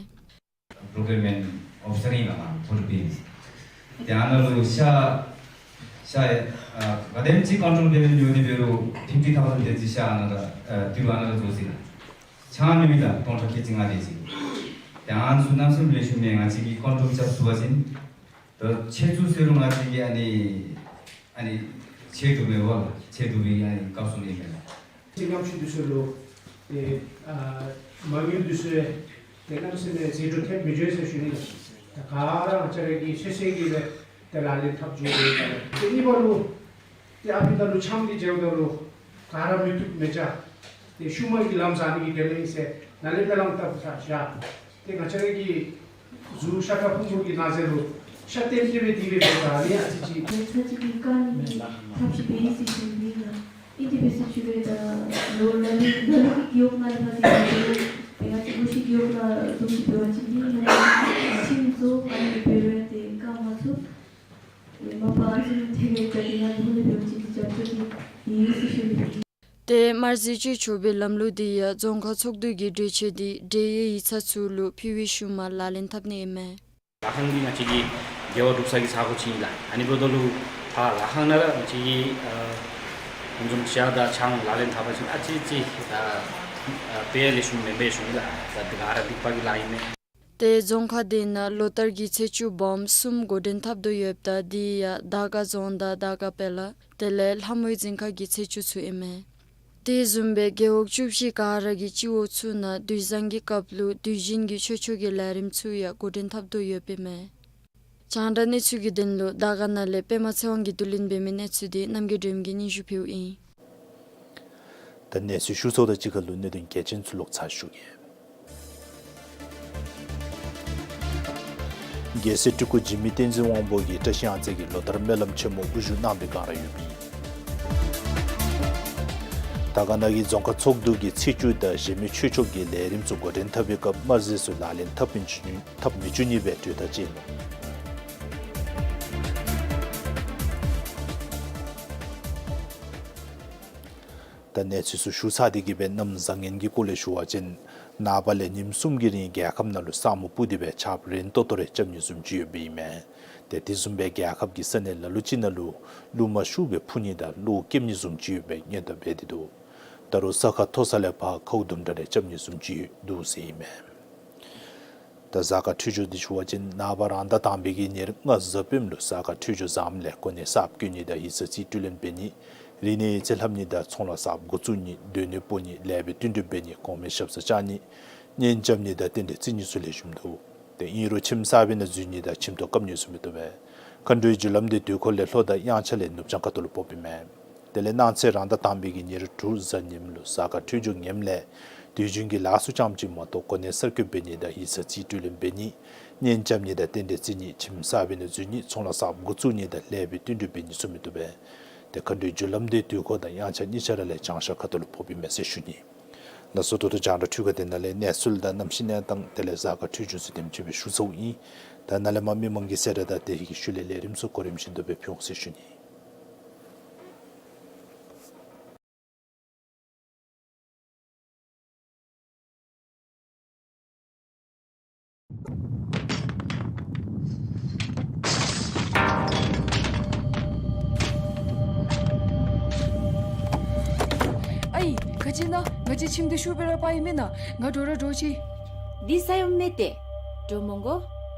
Procurement officer ཨིན་ལགས། ཕོར་བིནསི། ཏེ་ཨ་ནཱ་ལུ་ཤ་ཤ་ཨ་ག་དེམ་ཅིག་ཀོན་ཊོལ་འབད་ཉོ་སྟེ་འབད་རུང་ཕིཕ་ཊི་ཐའུ་ཟེནཌ་དེ་ཅིག་ཤ་ཨ་ནཱ་ལུ་ཨ་ཏི་རུ་ཨ་ནཱ་ལུ་འགྱོ་ཅི་ལགས། ཆང་ཉོ་མི་དང་སྟོང་ཕྲག་ཁལ་གཅིག་ལྔ་དེ་ཅིག། ཏེ་ཨ་ནི་ཚུ་གནམ་མེད་ས་མེད་ལེགས་ཤོམ་མེད། ང་བཅས་ཀྱིས་ཀོན་ཊོལ་རྐྱབ་ཚུགས་པ་ཅིན་ད་ཆད་ཚུགས་ཟེར་རུང་ང་བཅས་ཀྱིས་ཨ་ནི་ཨ་ནི་ཆད་བཏུབ་མས་པ་ལགས། ཆད་བཏུབ་པའི་ཨ་ནི་སྐབས་སུ་ཨིན་མས་ལགས། ཏེ་ཉམ་ཆུང་འདི་ཚུ་ལུ་ཏེ་ཨ་མ་དངུལ་འདི་ཚུ་ཏེ་གནམ་མེད་ས་མེད་ཟད་འགྲོ་ཐེབས་མི་བཅུག་ཟེར་ཞུ་ནི་ལགས། ད་ག་ར་ང་བཅས་ར་གིས་ཚོད་བསྲེ་གི་སྦེ་ཏེ་ལག་ལེན་འཐབ་བཅུག་དགོ་པས། ཏེ་གཉིས་པ་ལུ་ཏེ་ཨ་ཕི་ད་ལུ་ཆང་འདི་བཅད་ད་ལུ་ག་ར་མི་བཏུབ་མི་བཅའ། ཏེ་ཤུལ་མ་གི་ལམ་བཟའ་ནི་གི་དོན་ལས་ཨིན་ཟེར་ནཱ་ལས་དཔེ་བླངས་བཏབ་ས་བཞག། ཏེ་ང་བཅས་ར་གི་གཟུགས་ཤ་ཁྲག་ཕུང་པོ་གི་ནང་ཟད་རུང་ཤ་ཏེམ་ཏེམ་སྦེ་དེ་སྦེ་འབད་ད་ནི་ཨ་ཙི་ཅིག་ཏེ་ཚར་གཅིག་གི་དཀའ་ངལ་ཐབས་ཤེས་འབད་ཡི་ཟེར་ཞུ་ནི་ལགས། ཨིན་ཏེ་འབད་ཟེར་ཞུ་བའི་ད་ལོ་ལ་ལུ་ལ་ལུ་གི་རྒེད་འོག་ནང་ལས་ཕར་འདི་འབད་རུང་ཏེ་ང་བཅས་སྒོ་ཤེས་རྒེད་འོག་ནང་འཛོམས་ཏེ་འབད་བ་ཅིན་འདི་ང་བཅས་ཁྲིམས་བཟོ་ཨ་ནི་འབད་རུང་ཏེ་བཀག་མ་ཚུགས། མ་པ་ཨ་ནི་ཚུ་ལུ་ཐད་རི་ད་ཏེ་ང་བཅས་ཧོ་ལས་འབད་བ་ཅིན་འདི་རྒྱབ་སྐྱོར་འདི་ཡོད་ཟེར་ཞུ་ནི། ཏེ་དམར་ཟས་སྤྱོད་ཆོག་པའི་ལམ་ལུགས་དེ་ཡང་རྫོང་ཁག་ཚོགས་འདུ་གི་གྲོས་ཆོད་དེ་འབྲེལ་ཡོད་ཡིག་ཚང་ཚུ་ལུ་ཕུལ་བའི་ཤུལ་མ་ལག་ལེན་འཐབ་ནི་ཨིན་མས། ལྷ་ཁང་འདི་ང་བཅས་ཀྱི་དགེ་བ་སྒྲུབ་ས་གི་ས་གོ་ཅིག་ཨིན་ལགས། ཨ་ནི་འབདཝ་ད་ལུ་ཕར་ལྷ་ཁང་ནང་ར་ང་བཅས་ཀྱིས་ཨ་ཧུན་བཟུམ་ཤ་དང་ཆང་ལག་ལེན་འཐབ་པ་ཅིན་ཨ་ཙི་ཙི་ད་ཨ་དཔེ་ལེགས་ཤོམ་མེན་པས་ཞུ་ནི་ལགས། ད་འདི་ག་ར་སྡིག་པ་གི་ལཱ་ཨིན་མས། ཏེ་རྫོང་ཁག་དེ་ནང་ལོ་ལྟར་གྱི་ཚེས་བཅུ་སྦོམ་གསུམ་འགོ་འདྲེན་འཐབ་དོ་ཡོདཔ་ད་དེ་ཡང་དར་དཀར་རྫོང་དང་དར་དཀར་དཔལ་ལ་དེ་ལས་ལྷ་མོའི་འཛིན་ཁང་གི་ཚེས་བཅུ་ཚུ་ཨིན་མས། དེ་བཟུམ་སྦེ་རྒེད་འོག་བཅུ་བཞི་ག་ར་གི་སྤྱི་འོག་ཚུ་ནང་དུས་བཟང་གི་སྐབས་ལུ་དུས་ཆེན་གྱི་ཆོས་ཕྱོགས་ཀྱི་ལས་རིམ་ཚུ་ཡང་འགོ་འདྲེན་འཐབ་དོ་ཡོདཔ་ཨིན་མས། རྒྱང་བསྒྲགས་གནས་ཚུལ་གྱི་དོན་ལུ་དར་དཀར་ན་ལས་པདྨ་ཚེ་དབང་གིས་བསྡུ་ལེན་འབད་མི་གནས་ཚུལ་དེ་རྣམ་རྒྱལ་སྒྲོལ་མ་གིས་སྙན་ཞུ་ཕུལཝ་ཨིན། ད་གནས་ཚུལ་ཞུ་ཚརཝ་དང་གཅིག་ཁར་ལུ་གནད་དོན་གལ་ཆེན་ཚུ་ལོག་ཚར་ཞུ་གེ། རྒྱལ་སྲས་སྤྲུལ་སྐུ་འཇིགས་མེད་བསྟན་འཛིན་དབང་པོ་གིས་བཀྲ་ཤིས་གཡང་རྩེ་གི་ལོ་ལྟར་སྨོན་ལམ་ཆེན་མོ་དབུ་བཞུགས་གནང་བའི་སྒང་ར་ཡོདཔ་ཨིན། དར་དཀར་ན་གི་རྫོང་ཁག་ཚོགས་འདུ་གིས་ཚེས་བཅུ་དང་གཞན་མི་ཆོས་ཕྱོགས་ཀྱི་ལས་རིམ་ཚུ་འགོ་འདྲེན་འཐབ་པའི་སྐབས་དམར་ཟས་ཚུ་ལག་ལེན་འཐབ་མི་བཅུག་ནི་འཐབ་མི་བཅུག་ནི་སྦེ་གྲོས་ཐག་བཅད་ནུག། ད་གནས་ཚུལ་ཚུ་ཞུ་ཚར་ཏེ་གི་སྦེ་གནམ་བཟང་ངན་གྱི་སྐོར་ལས་ཞུ་བ་ཅིན་ནངས་པ་ལས་ཉིནམ་གསུམ་གྱི་རིང་རྒྱལ་ཁབ་ནང་ལུ་ས་སྨུག་སྤུབས་ཏེ་སྦེ་ཆརཔ་རན་ཏོག་ཏོ་རེ་རྐྱབ་ནི་བཟུམ་ཅིག་ཡོདཔ་ཨིན་མས། ཏེ་དེ་བཟུམ་སྦེ་རྒྱལ་ཁབ་ཀྱི་ས་གནས་ལ་ལུ་ཅིག་ནང་ལུ་རླུང་མ་ཤུགས་སྦེ་འཕུ་ནི་དང་གློག་འཁྱུག་ནི་བཟུམ་ཅིག་ཡོདཔ་སྦེ་སྔོན་བརྡ་འབད་དེ་འདུག། ད་རུང་ས་ཁ་མཐོ་ས་ལས་ཕར་ཁཝ་དུམ་གྲ་རེ་རྐྱབ་ནི་བཟུམ་ཅིག་འདུག་ཟེར་ཨིན་མས། ད་གཟའ་སྐར་འཕྲོད་སྦྱོར་འདི་ཞུ་བ་ཅིན་ནངས་པ་རང་ཟླ་དང་པའི་གི་ཉེར་ལྔ་གཟའ་སྤེནམ་ལུ་གཟའ་སྐར་འཕྲོད་སྦྱོར་བཟངམ་ལས་གོ་གནས་གསརཔ་བསྐོ་ནི་དང་ཡིག་ཚང་རྩིས་སྤྲོད་ལེན་འབད་ནི། རིག་གནས་ཡིག་རྩིས་ལྷབ་ནི་དང་ཚོང་ལཱ་གསརཔ་འགོ་བཙུགས་ནི། སྡོད་གནས་སྤོ་ནི། ལེགས་པའི་བསྟུན་གྲོས་འབད་ནི། གོང་མའི་ཞབས་སར་བཅར་ནི། གཉེན་རྐྱབ་ནི་དང་རྟེན་འབྲེལ་བརྩི་ནི་ཚུ་ལེགས་ཤོམ་འདུག། ཏེ་ཨིན་རུང་ཁྱིམ་གསར་པའི་ནང་འཛུལ་ནི་དང་ཁྱིམ་ཐོག་བཀབ་ནི་བཟུམ་མི་བཏུབ་པས། མཁའ་འགྲོའི་རྒྱུ་ལམ་འདི་དུས་འཁོར་ལས་ལྷོ་དང་དབྱངས་འཆར་ལས་ནུབ་བྱང་ཁ་ཐུག་ལུ་ཕོགཔ་ཨིན་མས། དེ་ལས་གནངས་ཚེ་རང་ཟླ་དང་པའི་གི་ཉེར་དྲུག་གཟའ་ཉིམ་ལུ་གཟའ་སྐར་འཕྲོད་སྦྱོར་ངནམ་ལས་དུས་རྒྱུན་གྱི་ལཱ་ཚུ་ཙམ་ཅིག་མ་གཏོགས་གོ་གནས་གསར་བསྐོ་འབད་ནི་དང་ཡིག་ཚང་རྩིས་སྤྲོད་ལེན་འབད་ནི། གཉེན་རྐྱབ་ནི་དང་རྟེན་འབྲེལ་བརྩི་ནི། ཁྱིམ་གསར་པའི་ནང་འཛུལ་ནི། ཚོང་ལཱ་གསརཔ་འགོ་བཙུགས་ནི་དང་ལེགས་པའི་བསྟུན་གྲོས་འབད་ནི་ཚུ་མི་བཏུབ་པས། ཏེ་མཁའ་འགྲོའི་རྒྱུ་ལམ་འདི་དུས་འཁོར་དང་དབྱངས་འཆར་གཉིས་ཆ་ར་ལས་བྱང་ཤར་ཁ་ཐུག་ལུ་ཕོགཔ་ཨིན་མས་ཟེར་ཞུ་ནི། ལགས་སོ། ད་ལྟོ་རྒྱང་བསྒྲགས་འཕྲུལ་ཁང་འདི་ནང་ལས་གནས་ཚུལ་དང་གནམ་གཤིས་གནས་སྟངས་དེ་ལས་གཟའ་སྐར་འཕྲོད་སྦྱོར་ཚུ་དེམ་ཅིག་སྦེ་ཞུ་ཚརཝ་ཨིན། ད་ནཱ་ལས་མར་མི་མང་གི་གསལ་བསྒྲགས་དང་དེ་གི་ཤུལ་ལས་ལས་རིམ་ཚུ་གོ་རིམ་བཞིན་དུ་སྦེ་ཕུལ་འོང་ཟེར་ཞུ་ནི། ཨའི་ག་ཅི་ཨིན་ན། ང་བཅས་ཁྱིམ་འདི་ཤུགས་སྦེ་ར་སྤར་ཡི་མེན་ན། ང་འདྲོག་ར་འདྲོག་ཅི། འདི་ས་ཡོམ་མས་ཏེ། འདྲོག་མི་དགོ།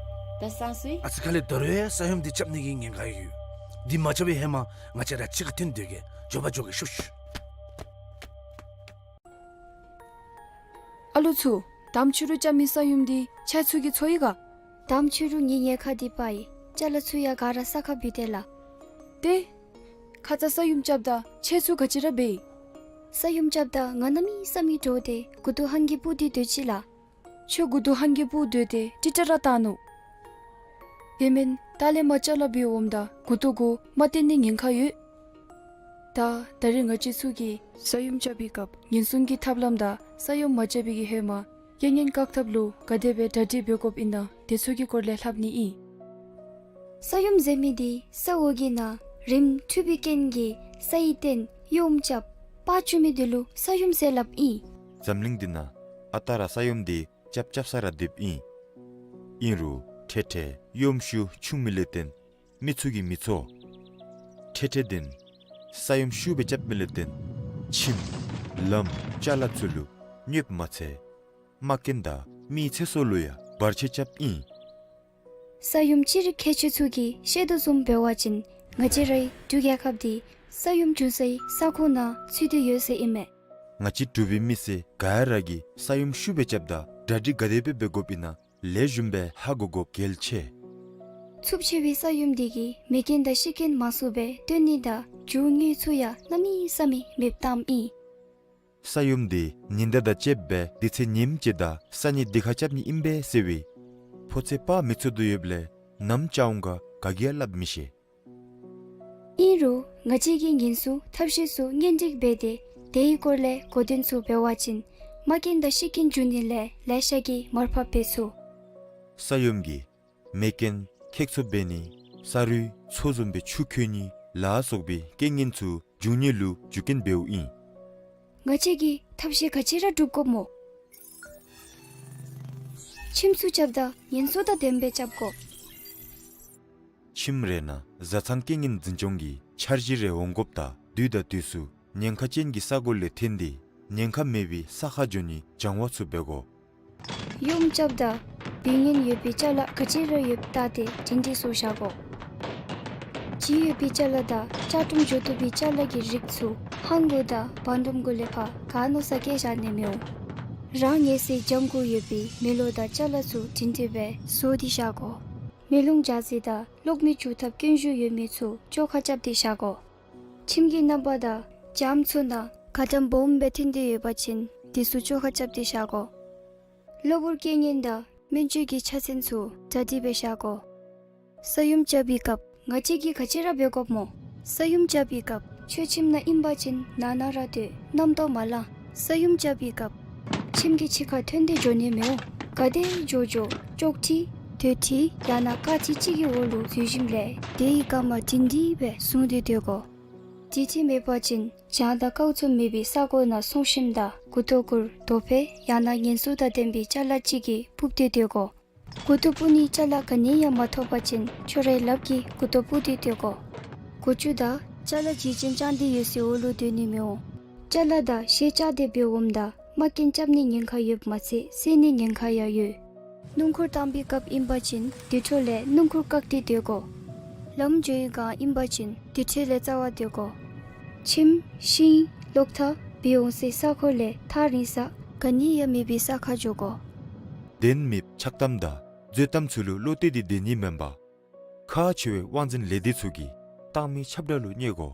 ད་སང་སུ་ཡི། ཨ་ཙི་ཁ་ལས་ད་རུང་ཡང་ས་ཡོམ་འདི་རྐྱབ་ནི་གི་ཉེན་ཁ་ཡོད། འདི་མ་རྐྱབ་པའི་ཧེ་མ་ང་བཅས་ར་གཅིག་ཁར་འཐོན་སྡོད་གེ། མགྱོགས་པ་འགྱོ་གེ་ཤོག་ཤོག། ཨ་ལོ་ཚུ། དམ་ཆོས་རུ་རྐྱབ་མི་ས་ཡོམ་འདི་ཁྱེད་ཚུ་གིས་ཚོར་ཡི་ག། དམ་ཆོས་རུ་ངེའི་ཉེན་ཁ་འདི་སྤར་ཡི། ཅ་ལ་ཚུ་ཡང་ག་ར་ས་ཁར་བུད་དེ་ལགས། ཏེ། ཁ་ཙ་ས་ཡོམ་རྐྱབ་ད་ཁྱེད་ཚུ་ག་ཅི་ར་འབད་ཡི། ས་ཡོམ་རྐྱབ་ད་ང་གནམ་མེད་ས་མེད་འདྲོག་སྟེ་མགུ་ཏོ་ཧང་གིས་སྤུབས་ཏེ་སྡོད་ཅི་ལགས། ཁྱོད་མགུ་ཏོ་ཧང་གིས་སྤུབས་སྡོད་དེ་ཏིག་ཏ་ར་བཏང་ནུག། དེ་མེན་ད་ལས་མར་ཅ་ལ་འབད་འོངམ་ད་མགུ་ཏོ་གུ་རྨ་བཏོན་ནི་ཉེན་ཁ་ཡོད། ད་ད་རིས་ང་བཅས་ཚུ་གིས་ས་ཡོམ་རྐྱབ་པའི་སྐབས་ཉེན་སྲུང་གི་ཐབས་ལམ་དང་ས་ཡོམ་མ་རྐྱབ་པའི་གི་ཧེ་མ་རྐྱེན་ངན་བཀག་ཐབས་ལུ་ག་དེ་སྦེ་གྲ་སྒྲིག་འབད་དགོཔ་ཨིན་ན་དེ་ཚུ་གི་སྐོར་ལས་ལྷབ་ནི་ཨིན། ས་ཡོམ་ཟེར་མི་འདི་ས་འོག་གི་ནང་རིམས་འཐུས་པའི་རྐྱེན་གྱིས་ས་ཡི་སྟེང་གཡོགམ་རྐྱབ་པར་བཅུག་མི་འདི་ལུ་ས་ཡོམ་ཟེར་སླབ་ཨིན། འཛམ་གླིང་འདི་ནང་ཨ་རྟག་ར་ས་ཡོམ་འདི་རྐྱབ་རྐྱབ་ས་ར་སྡོདཔ་ཨིན། ཨིན་རུང་འཕྲལ་འཕྲལ་གཡོགམ་ཤུགས་ཆུང་མི་ལས་བརྟེན་མི་ཚུ་གིས་མི་ཚོར། འཕྲལ་འཕྲལ་འདི་ས་ཡོམ་ཤུགས་སྦེ་རྐྱབ་མི་ལས་བརྟེན་ཁྱིམ་ལམ་ཅ་ལ་ཚུ་ལུ་གནོདཔ་མ་ཚད་རྨ་རྐྱེན་དང་མིའི་ཚེ་སྲོག་ལུ་ཡང་བར་ཆད་རྐྱབ་ཨིན། ས་ཡོམ་ཅི་རིགས་ཁྱད་ཆོས་ཚུ་གིས་ཤེས་དོ་བཟུམ་འབད་བ་ཅིན་ང་བཅས་རའི་འབྲུག་རྒྱལ་ཁབ་འདི་ས་ཡོམ་བྱུང་སའི་ས་ཁོངས་ནང་ཚུད་དེ་ཡོད་ཟེར་ཨིན་མས། ང་བཅས་འབྲུག་པའི་མི་སེར་ག་ར་གིས་ས་ཡོམ་ཤུགས་སྦེ་རྐྱབ་ད་གྲ་སྒྲིག་ག་དེ་སྦེ་འབད་དགོཔ་ཨིན་ན་ལེགས་ཤོམ་སྦེ་ཧ་གོ་དགོཔ་གལ་ཆེ། ཚབས་ཆེ་བའི་ས་ཡོམ་འདི་གིས་མེ་རྐྱེན་དང་ཤི་རྐྱེན་མང་སུ་སྦེ་བཏོན་ནི་དང་རྒྱུ་དངོས་ཚུ་ཡང་གནམ་མེད་ས་མེད་མེདཔ་བཏངམ་ཨིན། ས་ཡོམ་འདི་ཉི་ཟླ་དང་བཅསཔ་སྦེ་དུས་ཚོད་ཉིནམ་གཅིག་དང་ས་གཉིས་འདི་ཁར་རྐྱབ་ནི་ཨིན་པས་ཟེར་བའི་ཕོ་ཚོད་དཔག་མི་ཚུགས་དོ་ཡོདཔ་ལས་ནམ་རྐྱབ་འོང་ག་ག་གིས་ཡང་སླབ་མི་ཤེས། ཨིན་རུང་ང་བཅས་ཀྱིས་ཉེན་སྲུང་ཐབས་ཤེས་ཚུ་སྙན་སྒྲོན་འབད་དེ་དེའི་སྐོར་ལས་གོ་དོན་ཚུ་འབད་བ་ཅིན་རྨ་རྐྱེན་དང་ཤི་རྐྱེན་འབྱུང་ནི་ལས་ལེ་ཤ་གིས་མར་ཕབ་འབད་ཚུགས། ས་ཡོམ་གྱིས་མེ་རྐྱེན་ཁེགས་འཚུབ་འབད་ནི་ས་རུད་མཚོ་བཟུམ་སྦེ་ཆུ་ཁོལ་ནི་ལ་སོགས་པའི་རྐྱེན་ངན་ཚུ་འབྱུང་ནི་ལུ་རྒྱུ་རྐྱེན་འབདཝ་ཨིན། ང་བཅས་ཀྱིས་ཐབས་ཤེས་ག་ཅི་ར་སྒྲུབ་དགོཔ་སྨོ། ཁྱིམ་ཚུ་རྐྱབ་ད་ངན་སོང་དང་ལྡནམ་སྦེ་རྐྱབ་དགོ། ཁྱིམ་རེ་ནང་བཟའ་ཚང་རྐྱེན་ངན་འཛིན་སྐྱོང་གི་འཆར་གཞི་རེ་འོང་དགོཔ་ད་དུས་དང་དུས་སུ་ཉེན་ཁ་ཅན་གྱི་ས་གོ་ལས་འཐོན་ཏེ་ཉེན་ཁ་མེད་པའི་ས་ཁར་འགྱོ་ནི་སྦྱང་བ་ཚུ་འབད་དགོ། ཡོམ་རྐྱབ་ད་འབད་ཉེན་ཡོད་པའི་ཅ་ལ་ག་ཅི་ར་ཡོདཔ་བལྟ་སྟེ་སྒྲིང་སྒྲི་ཚུ་བཞག་དགོ། ལྗིད་ཡོད་པའི་ཅ་ལ་དང་ལྕགས་ཀྲུམ་འགྱོ་བཏུབ་པའི་ཅ་ལ་གི་རིགས་ཚུ་ཧང་གུ་དང་བང་དུམ་གུ་ལས་ཕར་ག་མནོ་ས་བཀལ་བཞག་ནི་མི་འོང་། རང་ཉལ་སའི་གྱང་གུ་ཡོད་པའི་མེ་ལོང་དང་ཅ་ལ་ཚུ་སྒྲིང་སྒྲི་སྦེ་བཟོ་སྟེ་བཞག་དགོ། མེ་ལོང་འཇག་ས་དང་གློག་མེ་འཇུག་ཐབས་སྐྱོན་ཤོས་ཡོད་མི་ཚུ་བཅོ་ཁ་རྐྱབ་སྟེ་བཞག་དགོ། ཁྱིམ་གྱི་རྣམ་པ་དང་གྱང་ཚུ་ནང་ག་དམ་སྦོམ་སྦེ་འཐོན་ཏེ་ཡོད་པ་ཅིན་དེ་ཚུ་བཅོ་ཁ་རྐྱབ་སྟེ་བཞག་དགོ། གློ་བུར་རྐྱེན་ངན་དང་སྨན་བཅོས་ཀྱི་ཆ་ཚན་ཚུ་གྲ་སྒྲིག་སྦེ་བཞག་དགོ། ས་ཡོམ་རྐྱབ་པའི་སྐབས་ང་བཅས་ཀྱིས་ག་ཅི་ར་འབད་དགོཔ་སྨོ། ས་ཡོམ་རྐྱབ་པའི་སྐབས་ ཁྱོད་ཁྱིམ་ནང་ཨིན་པ་ཅིན་ནང་ན་ར་སྡོད། གནམ་ཐོག་མ་ལང་། ས་ཡོམ་རྐྱབ་པའི་སྐབས་ཁྱིམ་གྱི་ཕྱི་ཁར་ཐོན་ཏེ་འགྱོ་ནི་མི་འོང་། ག་དེ་འགྱོ་འགྱོ་ཅོག་འཐིག་རྡོ་འཐིག་ཡང་ན་ཀ་འཐིག་ཅིག་གི་འོག་ལུ་འཛུལ་ཞིནམ་ལས་དེའི་རྐངམ་སྒྲིང་སྒྲིང་སྦེ་བཟུང་སྟེ་སྡོད་དགོ། དེ་འཐིག་མེད་པ་ཅིན་གྱང་དང་ཀཝ་ཚུ་མེད་པའི་ས་གོ་ནང་སོང་ཞིནམ་ད་མགུ་ཏོ་གུར་རྡོ་ཕད་ཡང་ན་ངན་སོང་དང་ལྡན་པའི་ཅ་ལ་ཅིག་གིས་སྤུབས་ཏེ་སྡོད་དགོ། མགུ་ཏོ་སྤུབ་ནིའི་ཅ་ལ་ག་ནི་ཡང་མ་ཐོབ་པ་ཅིན་ཁྱོད་རའི་ལགཔ་གིས་མགུ་ཏོ་སྤུབས་ཏེ་སྡོད་དགོ། མགུ་ཆུ་དང་ཅ་ལ་བྱིན་ཅན་བཅངས་ཏེ་ཡོད་སའི་འོག་ལུ་སྡོད་ནི་མི་འོང་། ཅ་ལ་དང་གཞས་བཅག་སྟེ་འབད་འོངམ་ད་མ་རྐན་རྐྱབ་ནིའི་ཉེན་ཁ་ཡོདཔ་མ་ཚད་བསད་ནིའི་ཉེན་ཁ་ཡང་ཡོད། སྣུམ་འཁོར་བཏང་པའི་སྐབས་ཨིན་པ་ཅིན་དེ་འཕྲོ་ལས་སྣུམ་འཁོར་བཀག་སྟེ་སྡོད་དགོ། ལམ་འགྱོ་བའི་སྒང་ཨིན་པ་ཅིན་དེ་འཕྲོ་ལས་རྩ་བ་སྡོད་དགོ། ཁྱིམ་ཤིང་གློག་ཐག་འབད་འོང་སའི་ས་གོ་ལས་ཐག་རིང་ས་ག་ནི་ཡང་མེད་པའི་ས་ཁར་འགྱོ་དགོ། གདན་མེདཔ་ཆགས་གཏམ་དང་རྩོད་གཏམ་ཚུ་ལུ་བློ་གཏད་དེ་སྡོད་ནི་མེན་པར་ཁག་ཆེ་བའི་དབང་འཛིན་ལས་སྡེ་ཚུ་གིས་བཏང་མི་ཁྱབ་བསྒྲགས་ལུ་བསྙད་དགོ།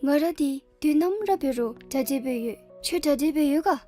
ང་ར་འདི་དུས་ནམ་ར་འབད་རུང་གྲ་སྒྲིག་སྦེ་ཡོད། ཁྱོད་གྲ་སྒྲིག་སྦེ་ཡོད་ག།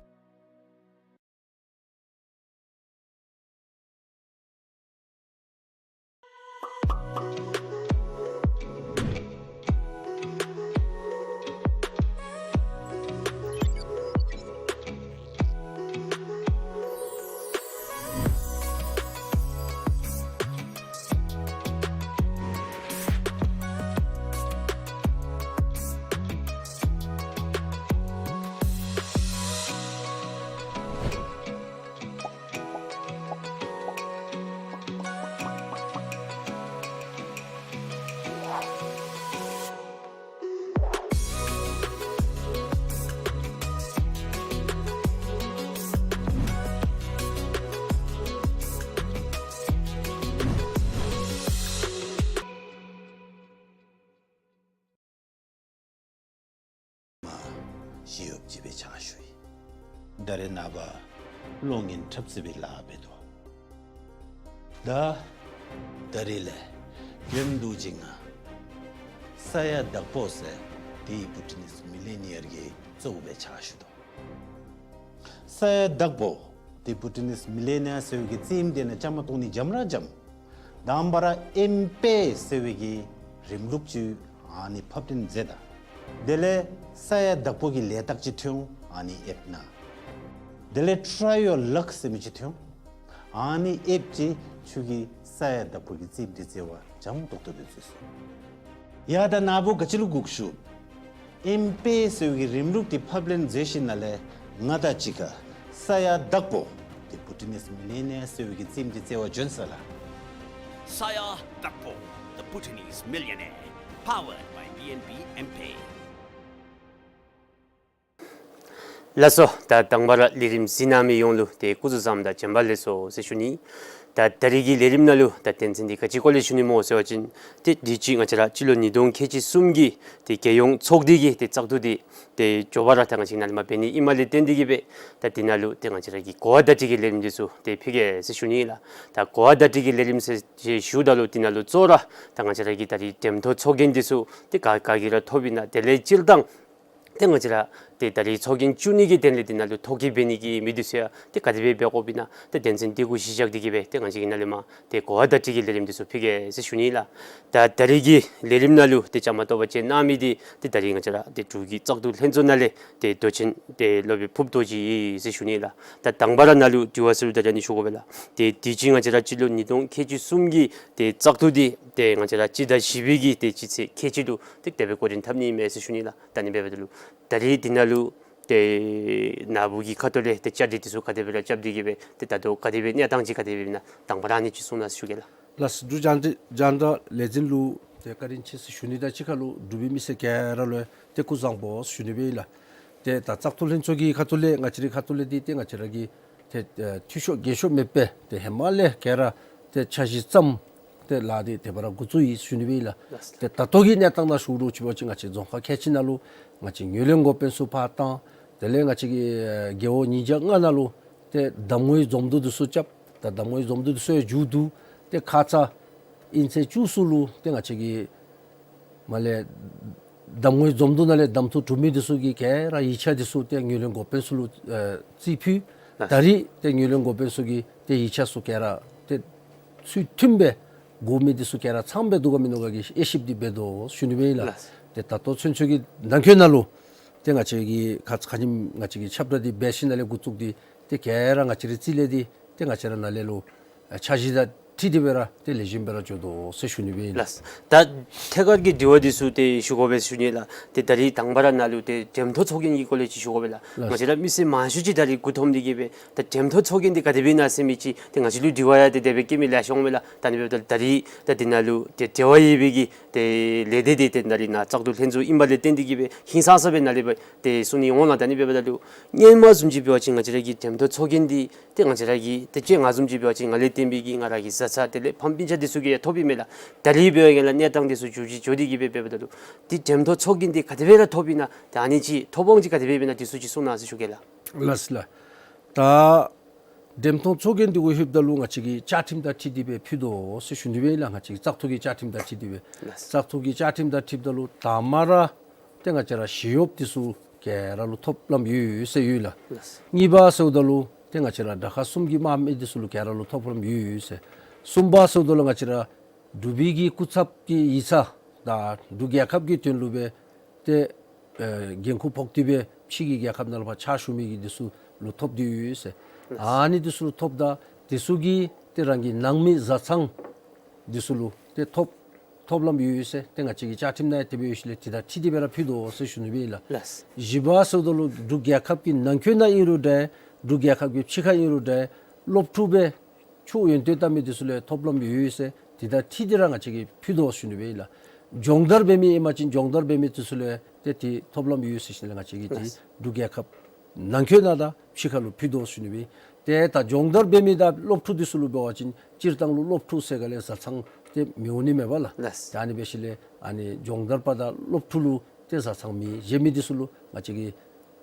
མ་ཞི་གཡོགཔ་ཅིག་སྦེ་ཕྱག་ཞུ་ཡི། ད་རེས་ནངས་པ་གློག་བརྙན་འཁྲབ་རྩེད་པའི་ལཱ་འབད་དོ། ད་ད་རེས་ལས་རྒྱུན་དུ་ཅིག་ང་ས་ཡ་བདག་པོ་ཟེར་དེ་བུ་ཊི་ནིས་མི་ལི་ནི་ཡར་གྱི་གཙོ་བོ་སྦེ་ཕྱག་ཞུ་དོ། ས་ཡ་བདག་པོ་དེ་བུ་ཊི་ནིས་མི་ལི་ནི་ཡར་ཟེར་བའི་གི་རྩེདམོ་དེ་ནང་བཅའ་མར་གཏོགས་ནི་འཇམ་ར་འཇམ། དང་པ་ར་ཨེམ་པེ་ཟེར་བའི་གི་རིམ་ལུགས་ཅིག་ཨ་ནི་ཕབ་སྟོན་མཛད་ད། དེ་ལས་ས་ཡ་བདག་པོ་གི་ལས་རྟགས་ཅིག་ཐོན་འོང་། ཨ་ནི་ཨེབ་ན། དེ་ལས་ཊ་རའི་ཡོར་ལག་ཟེར་མི་ཅིག་ཐོན་འོང་། ཨ་ནི་ཨེབ་ཅིག་ཁྱོད་ཀྱིས་ས་ཡ་བདག་པོ་གི་རྩེདམོ་དེ་རྩེ་བར་འཇམ་ཏོག་ཏོ་སྦེ་མཛད་སོང་། ཡ་ད་ནཱ་བུ་ག་ཅི་ལུ་སྒུག་ཞུ། ཨེམ་པེ་ཟེར་བའི་གི་རིམ་ལུགས་དེ་ཕབ་ལེན་མཛད་ཞིནམ་ལས་ང་དང་གཅིག་ཁར་ས་ཡ་བདག་པོ་དེ་བུ་ཊི་ནིས་མི་ལི་ནི་ཡར་ཟེར་བའི་གི་རྩེདམོ་དེ་རྩེ་བར་བྱོན་ཟེར་ལགས། ས་ཡ་བདག་པོ་The Bhutanese Millionaire, powered by B N B M Pay. ལགས་སོ། ད་དང་པ་ར་ལས་རིམ་གཟིགས་གནང་མི་ཡོངས་ལུ་ཏེ་སྐུ་གཟུགས་བཟང་དང་བྱོན་པ་ལེགས་སོ་ཟེར་ཞུ་ནི། ད་ད་རིས་ཀྱི་ལས་རིམ་ནང་ལུ་ད་དོན་ཚན་འདི་ག་ཅི་སྐོར་ལས་ཞུ་ནི་སྨོ་ཟེར་བ་ཅིན་ཏེ་དུས་ཅི་ང་བཅས་ར་སྤྱི་ལོ་ཉིས་སྟོང་ཁལ་གཅིག་གསུམ་གྱི་ཏེ་རྒྱལ་ཡོངས་ཚོགས་སྡེ་གི་ཏེ་བཙག་འཐུ་འདི་ཏེ་མགྱོགས་པ་ར་ད་ང་བཅས་ནཱ་ལས་མར་འབད་ནི་ཨིནམ་ལས་བརྟེན་ཏེ་གིས་སྦེ་ད་འདི་ནང་ལུ་ཏེ་ང་བཅས་ར་གི་གོ་བ་བརྡ་སྤྲོད་ཀྱི་ལས་རིམ་འདི་ཚུ་ཏེ་ཕུལ་གེ་ཟེར་ཞུ་ནི་ལགས། ད་གོ་བ་བརྡ་སྤྲོད་ཀྱི་ལས་རིམ་ཟེར་ཞུཝ་ད་ལུ་འདི་ནང་ལུ་གཙོ་བོ་ར་ད་ང་བཅས་ར་གི་ད་རིས་འགྲེམས་ཐོག་ཚོགས་རྒྱན་འདི་ཚུ་ཏེ་ག་ག་གིས་ར་ཐོབ་ཨིན་ན། དེ་ལས་སྤྱིར་བཏང་ཏེ་ང་བཅས་ར་ཏེ་ད་རིས་ཚོགས་རྒྱན་བཙུགས་ནི་གི་དོན་ལས་འདི་ནང་ལུ་ཐོ་བཀོད་འབད་ནི་གི་མི་འདི་ཚུ་ཡང་ཏེ་ག་དེ་སྦེ་འབད་དགོཔ་ཨིན་ན། ཏེ་དོན་ཚན་འདི་གུ་གཞི་བཞག་སྟེ་གིས་སྦེ་ཏེ་ང་བཅས་ཀྱིས་ནཱ་ལས་མར་ཏེ་གོ་བ་བརྡ་སྤྲོད་ཀྱི་ལས་རིམ་འདི་ཚུ་ཕུལ་གེ་ཟེར་ཞུ་ནི་ལགས། ད་ད་རིས་ཀྱི་ལས་རིམ་ནང་ལུ་ཏེ་བཅའ་མར་གཏོགས་པར་བཅར་གནང་མི་འདི་ཏེ་ད་རིས་ང་བཅས་ར་ཏེ་འབྲུག་གི་བཙག་འཐུ་ལྷན་ཚོགས་ནང་ལས་ཏེ་མདོ་ཆེན་ཏེ་སློབ་དཔོན་ཕུརབ་རྡོ་རྗེ་ཨིན་ཟེར་ཞུ་ནི་ལགས། ད་དང་པ་ར་ནཱ་ལུ་དྲི་བ་ཟེར་རུང་ད་ཨ་ནི་ཞུ་དགོ་པས་ལགས། ཏེ་དུས་ཅི་ང་བཅས་ར་སྤྱི་ལོ་ཉིས་སྟོང་ཁལ་གཅིག་གསུམ་གྱི་ཏེ་བཙག་འཐུ་འདི་ཏེ་ང་བཅས་ར་སྤྱི་ཟླ་བཞི་པའི་གི་ཏེ་སྤྱི་ཚེས་ཁལ་གཅིག་ལུ་ཏེ་དེ་སྦེ་འགོ་འདྲེན་འཐབ་ནི་ཨིན་མས་ཟེར་ཞུ་ནི་ལགས། ད་ཨ་ནི་འབདཝ་ད་ལུ་ད་རིས་འདི་ནང་ལུ་ཏེ་ནཱ་བུ་གི་ཁ་ཐུག་ལས་ཏེ་བཅའ་སྒྲིག་འདི་ཚུ་ག་དེ་སྦེ་ར་རྐྱབ་སྟེ་གིས་སྦེ་ཏེ་ད་ལྟོ་ག་དེ་སྦེ་གནས་སྟངས་ཅིག་ག་དེ་སྦེ་ཨིན་ན་དང་པ་ར་ཨ་ནི་ཅིག་གསུང་གནང་ཟེར་ཞུ་གེ་ལགས། ལགས་སོ། འབྲུག་རྒྱང་བསྒྲགས་རྒྱང་བསྒྲགས་ལས་འཛིན་ལུ་ཏེ་བཀའ་དྲིན་ཆེ་ཟེར་ཞུ་ནི་དང་གཅིག་ཁར་ལུ་འབྲུག་པའི་མི་སེར་ག་ར་ལུ་ཏེ་སྐུ་གཟུགས་བཟང་པོ་ཟེར་ཞུ་ནི་སྦེ་ཨིན་ལགས། ཏེ་ད་བཙག་འཐུ་ལྷན་ཚོགས་ཀྱི་ཁ་ཐུག་ལས་ང་བཅས་རའི་ཁ་ཐུག་ལས་འདི་ཏེ་ང་བཅས་ར་གི་ཏེ་ཨེ་འཐུས་ཤོར་འགལ་ཤོར་མེད་པར་ཏེ་ཧེ་མ་ལས་ག་ར་ཏེ་འཆར་གཞི་བརྩམས་ཏེ་ལཱ་འདི་དེ་སྦེ་ར་འགོ་བཙུགས་ཡི་ཟེར་ཞུ་ནི་སྦེ་ཨིན་ལགས། ལགས་སོ། ཏེ་ད་ལྟོ་གི་གནས་སྟངས་ནང་ཞུ་རུང་ཅིག་འབད་བ་ཅིན་ང་བཅས་རྫོང་ཁག་ཁལ་གཅིག་ནང་ལུ་ང་བཅས་ངོས་ལེན་འགོ་དཔོན་ཚུ་ཕར་བཏང་། དེ་ལས་ང་བཅས་ཀྱི་ཨེ་རྒེད་འོག་ཉིས་བརྒྱ་ལྔ་ནང་ལུ་ཏེ་གདམ་ངོའི་འཛོམས་འདུ་འདི་ཚུ་རྐྱབ། ད་གདམ་ངོའི་འཛོམས་འདུ་འདི་ཚུ་ཡང་མཇུག་བསྡུ། ཏེ་ཁ་ཙ་དབྱིན་ཚེས་བཅུ་གསུམ་ལུ་ཏེ་ང་བཅས་ཀྱི་མར་ལས་གདམ་ངོའི་འཛོམས་འདུ་ནང་ལས་གདམ་འཐུ་གྲུབ་མི་འདི་ཚུ་གི་ག་ར་ཡིག་ཆ་འདི་ཚུ་ཏེ་ངོས་ལེན་འགོ་དཔོན་ཚུ་ལུ་ཨེ་རྩིས་ཕུལ། ལགས། ད་རིས་ཏེ་ངོས་ལེན་འགོ་དཔོན་ཚུ་གིས་ཏེ་ཡིག་ཆ་ཚུ་ག་ར་ཏེ་ཚུལ་མཐུན་སྦེ་དགོ་མི་འདི་ཚུ་ག་ར་ཚངམ་སྦེ་འདུག་ག་མིན་འདུག་ག་གི་དབྱེ་ཞིབ་འདི་འབད་དོ་ཟེར་ཞུ་ནི་སྦེ་ཨིན་ལགས། ལགས། ཏེ་ད་ལྟོ་ཚུན་ཚོད་ཀྱི་ནང་འཁོད་ནང་ལུ་ཏེ་ང་བཅས་ཀྱི་ཁ་ཁ་ཉིནམ་ང་བཅས་ཀྱི་ཁྱབ་བསྒྲགས་འདི་འབད་ཞིནམ་ལས་འགོ་བཙུགས་ཏེ་ཏེ་ག་ར་ང་བཅས་རའི་རྩིས་ལས་འདི་ཏེ་ང་བཅས་ར་ནཱ་ལས་ལུ་ཨ་འཆར་གཞི་དང་འཁྲིལ་ཏེ་སྦེ་ར་ཏེ་ལེགས་ཤོམ་སྦེ་ར་འགྱོ་དོ་ཟེར་ཞུ་ནི་སྦེ་ཨིན་ལགས། ལགས། ད་ཐད་ཀར་གྱི་དྲི་བ་འདི་ཚུ་ཏེ་ཞུ་དགོ་པས་ཞུ་ནི་ལགས། ཏེ་ད་རིས་དང་པ་ར་ནཱ་ལུ་ཏེ་འགྲེམས་ཐོག་ཚོགས་རྒྱན་གྱི་སྐོར་ལས་ཅིག་ཞུ་དགོ་པས་ལགས། ལགས། ང་བཅས་ར་མི་སེར་མང་ཤོས་ཅིག་ད་རིས་མགུ་འཐོམ་སྟེ་གིས་སྦེ་ད་འགྲེམས་ཐོག་ཚོགས་རྒྱན་འདི་ག་དེ་སྦེ་ཨིན་ན་ཟེར་མི་ཅིག་ཏེ་ང་བཅས་ལུ་དྲི་བ་ཡང་ཏེ་དེ་སྦེ་བཀོད་མི་ལེ་ཤ་འོང་མས་ལགས། ད་ཨ་ནི་འབདཝ་ད་ད་རིས་ད་འདི་ནང་ལུ་ཏེ་འབྲེལ་བ་ཡོད་པའི་གི་ཏེ་ལས་སྡེ་འདི་ཏེ་ད་རིས་ནཱ་བཙག་འཐུ་ལྷན་ཚོགས་ཨིན་པ་ལས་བརྟེན་ཏེ་གིས་སྦེ་ཧིང་སངས་ས་སྦེ་ནཱ་ལས་སྦེ་ཏེ་གསུང་ནི་འོང་ལགས། ད་ཨ་ནི་འབདཝ་ད་ལུ་སྔོན་མ་བཟུམ་ཅིག་འབད་བ་ཅིན་ང་བཅས་ར་གི་འགྲེམས་ཐོག་ཚོགས་རྒྱན་འདི་ཏེ་ང་བཅས་ར་གི་ཏེ་ཅིག་ང་བཟུམ་ཅིག་འབད་བ་ཅིན་ང་ལས་བརྟེན་པའི་གི་ང་ར་གི་བཟའ་ཚང་དེ་ལས་ཕམ་སྤུན་ཆ་འདི་ཚུ་གིས་ཡང་ཐོབ་ཨིན་མས་ལགས། ད་རིས་འབད་བ་ཅིན་ལགས་གནས་སྟངས་འདི་ཚུ་འགྱུར་ཅིག་འགྱུར་ཏེ་གིས་སྦེ་འབདཝ་ད་ལུ་ཏེ་འགྲེམས་ཐོག་ཚོགས་རྒྱན་འདི་ག་དེ་སྦེ་ར་ཐོབ་ཨིན་ན་ད་ཨ་ནི་ཅིག་ཐོབ་དབང་ཅིག་ག་དེ་སྦེ་ཨིན་ན་འདི་ཚུ་ཅིག་གསུང་གནང་ཟེར་ཞུ་གེ་ལགས། ལགས་ལགས། ད་འགྲེམས་ཐོག་ཚོགས་རྒྱན་འདི་གུ་ལྷོདཔ་ད་ལུ་ང་བཅས་ཀྱི་བཅའ་ཁྲིམས་དང་འཁྲིལ་ཏེ་སྦེ་ཕུལ་དོ་ཟེར་ཞུ་ནི་སྦེ་ཨིན་ལགས། ང་བཅས་ཀྱི་བཙག་འཐུ་གི་བཅའ་ཁྲིམས་དང་འཁྲིལ་ཏེ་སྦེ། ལགས། བཙག་འཐུ་གི་བཅའ་ཁྲིམས་དང་འཁྲིལཝ་ད་ལུ་དང་པ་ར་ཏེ་ང་བཅས་ར་ཞི་གཡོགཔ་འདི་ཚུ་ག་ར་ལུ་ཐོབ་ལམ་ཡོད་ཟེར་ཡོད་ལགས། ལགས། གཉིས་པ་ཟེརཝ་ད་ལུ་ཏེ་ང་བཅས་ར་དྲག་ཁག་གསུམ་གྱི་དམག་མི་འདི་ཚུ་ལུ་ག་ར་ལུ་ཐོབ་ལམ་ཡོད་ཟེར། གསུམ་པ་ཟེརཝ་ད་ལུ་ང་བཅས་ར་འབྲུག་པའི་གི་སྐུ་ཚབ་ཀྱི་ཡིག་ཚང་དང་འབྲུག་རྒྱལ་ཁབ་ཀྱི་དོན་ལུ་སྦེ་ཏེ་ཨེ་འགན་ཁུར་ཕོག་སྟེ་སྦེ་ཕྱི་གི་རྒྱལ་ཁབ་ནང་ལུ་ཕར་ཕྱག་ཞུ་མི་གི་འདི་ཚུ་ལུ་ཐོབ་སྟེ་ཡོད་ཟེར། ཨ་ནི་འདི་ཚུ་ལུ་ཐོབ་ད་འདི་ཚུ་གིས་ཏེ་རང་གི་ནང་མི་བཟའ་ཚང་འདི་ཚུ་ལུ་ཏེ་ཐོབ་ཐོབ་ལམ་ཡོད་ཟེར། ཏེ་ང་བཅས་ཀྱི་བཅའ་ཁྲིམས་ནང་ཡང་དེ་སྦེ་ཡོད་ཞིནམ་ལས་དེ་དང་འཁྲིལ་ཏེ་སྦེ་ར་ཕུལ་དོ་ཟེར་ཞུ་ནི་སྦེ་ཨིན་ལགས། ལགས། བཞི་པ་ཟེརཝ་ད་ལུ་འབྲུག་རྒྱལ་ཁབ་ཀྱི་ནང་འཁོད་ནང་ཨིན་རུང་འདྲ་འབྲུག་རྒྱལ་ཁབ་ཀྱི་ཕྱི་ཁར་ཨིན་རུང་འདྲ་སློབ་ཕྲུག་སྦེ་ཆོས་ཡོན་ཏན་ལྟ་མི་འདི་ཚུ་ལུ་ཡང་ཐོབ་ལམ་ཡོད་ཟེར། དེ་དང་འཁྲིལ་ཏེ་ར་ང་བཅས་ཀྱིས་ཕུལ་དོ་ཟེར་ཞུ་ནི་སྦེ་ཨིན་ལགས། སྦྱོང་བརྡར་འབད་མི་ཨིན་པ་ཅིན་སྦྱོང་བརྡར་འབད་མི་འདི་ཚུ་ལུ་ཡང་ཏེ་དེ་ཐོབ་ལམ་ཡོད་ཟེར་ཞིནམ་ལས་ང་བཅས་ཀྱིས་ཏེ་ལགས། འབྲུག་རྒྱལ་ཁབ་ནང་འཁོད་ནང་དང་ཕྱི་ཁ་ལུ་ཕུལ་དོ་ཟེར་ཞུ་ནི་སྦེ། ཏེ་ད་སྦྱོང་བརྡར་འབད་མི་དང་སློབ་ཕྲུག་འདི་ཚུ་ལུ་འབད་བ་ཅིན་སྤྱིར་བཏང་ལུ་སློབ་ཕྲུག་ཟེར་ག་ལས་བཟའ་ཚང་ཏེ་མི་འོང་ནི་མས་པ་ལགས། ལགས། ད་ཨ་ནི་འབད་ཞིནམ་ལས་ཨ་ནི་སྦྱོང་བརྡར་པ་དང་སློབ་ཕྲུག་ལུ་ཏེ་བཟའ་ཚང་མེད། གཞན་མི་འདི་ཚུ་ལུ་ང་བཅས་ཀྱིས་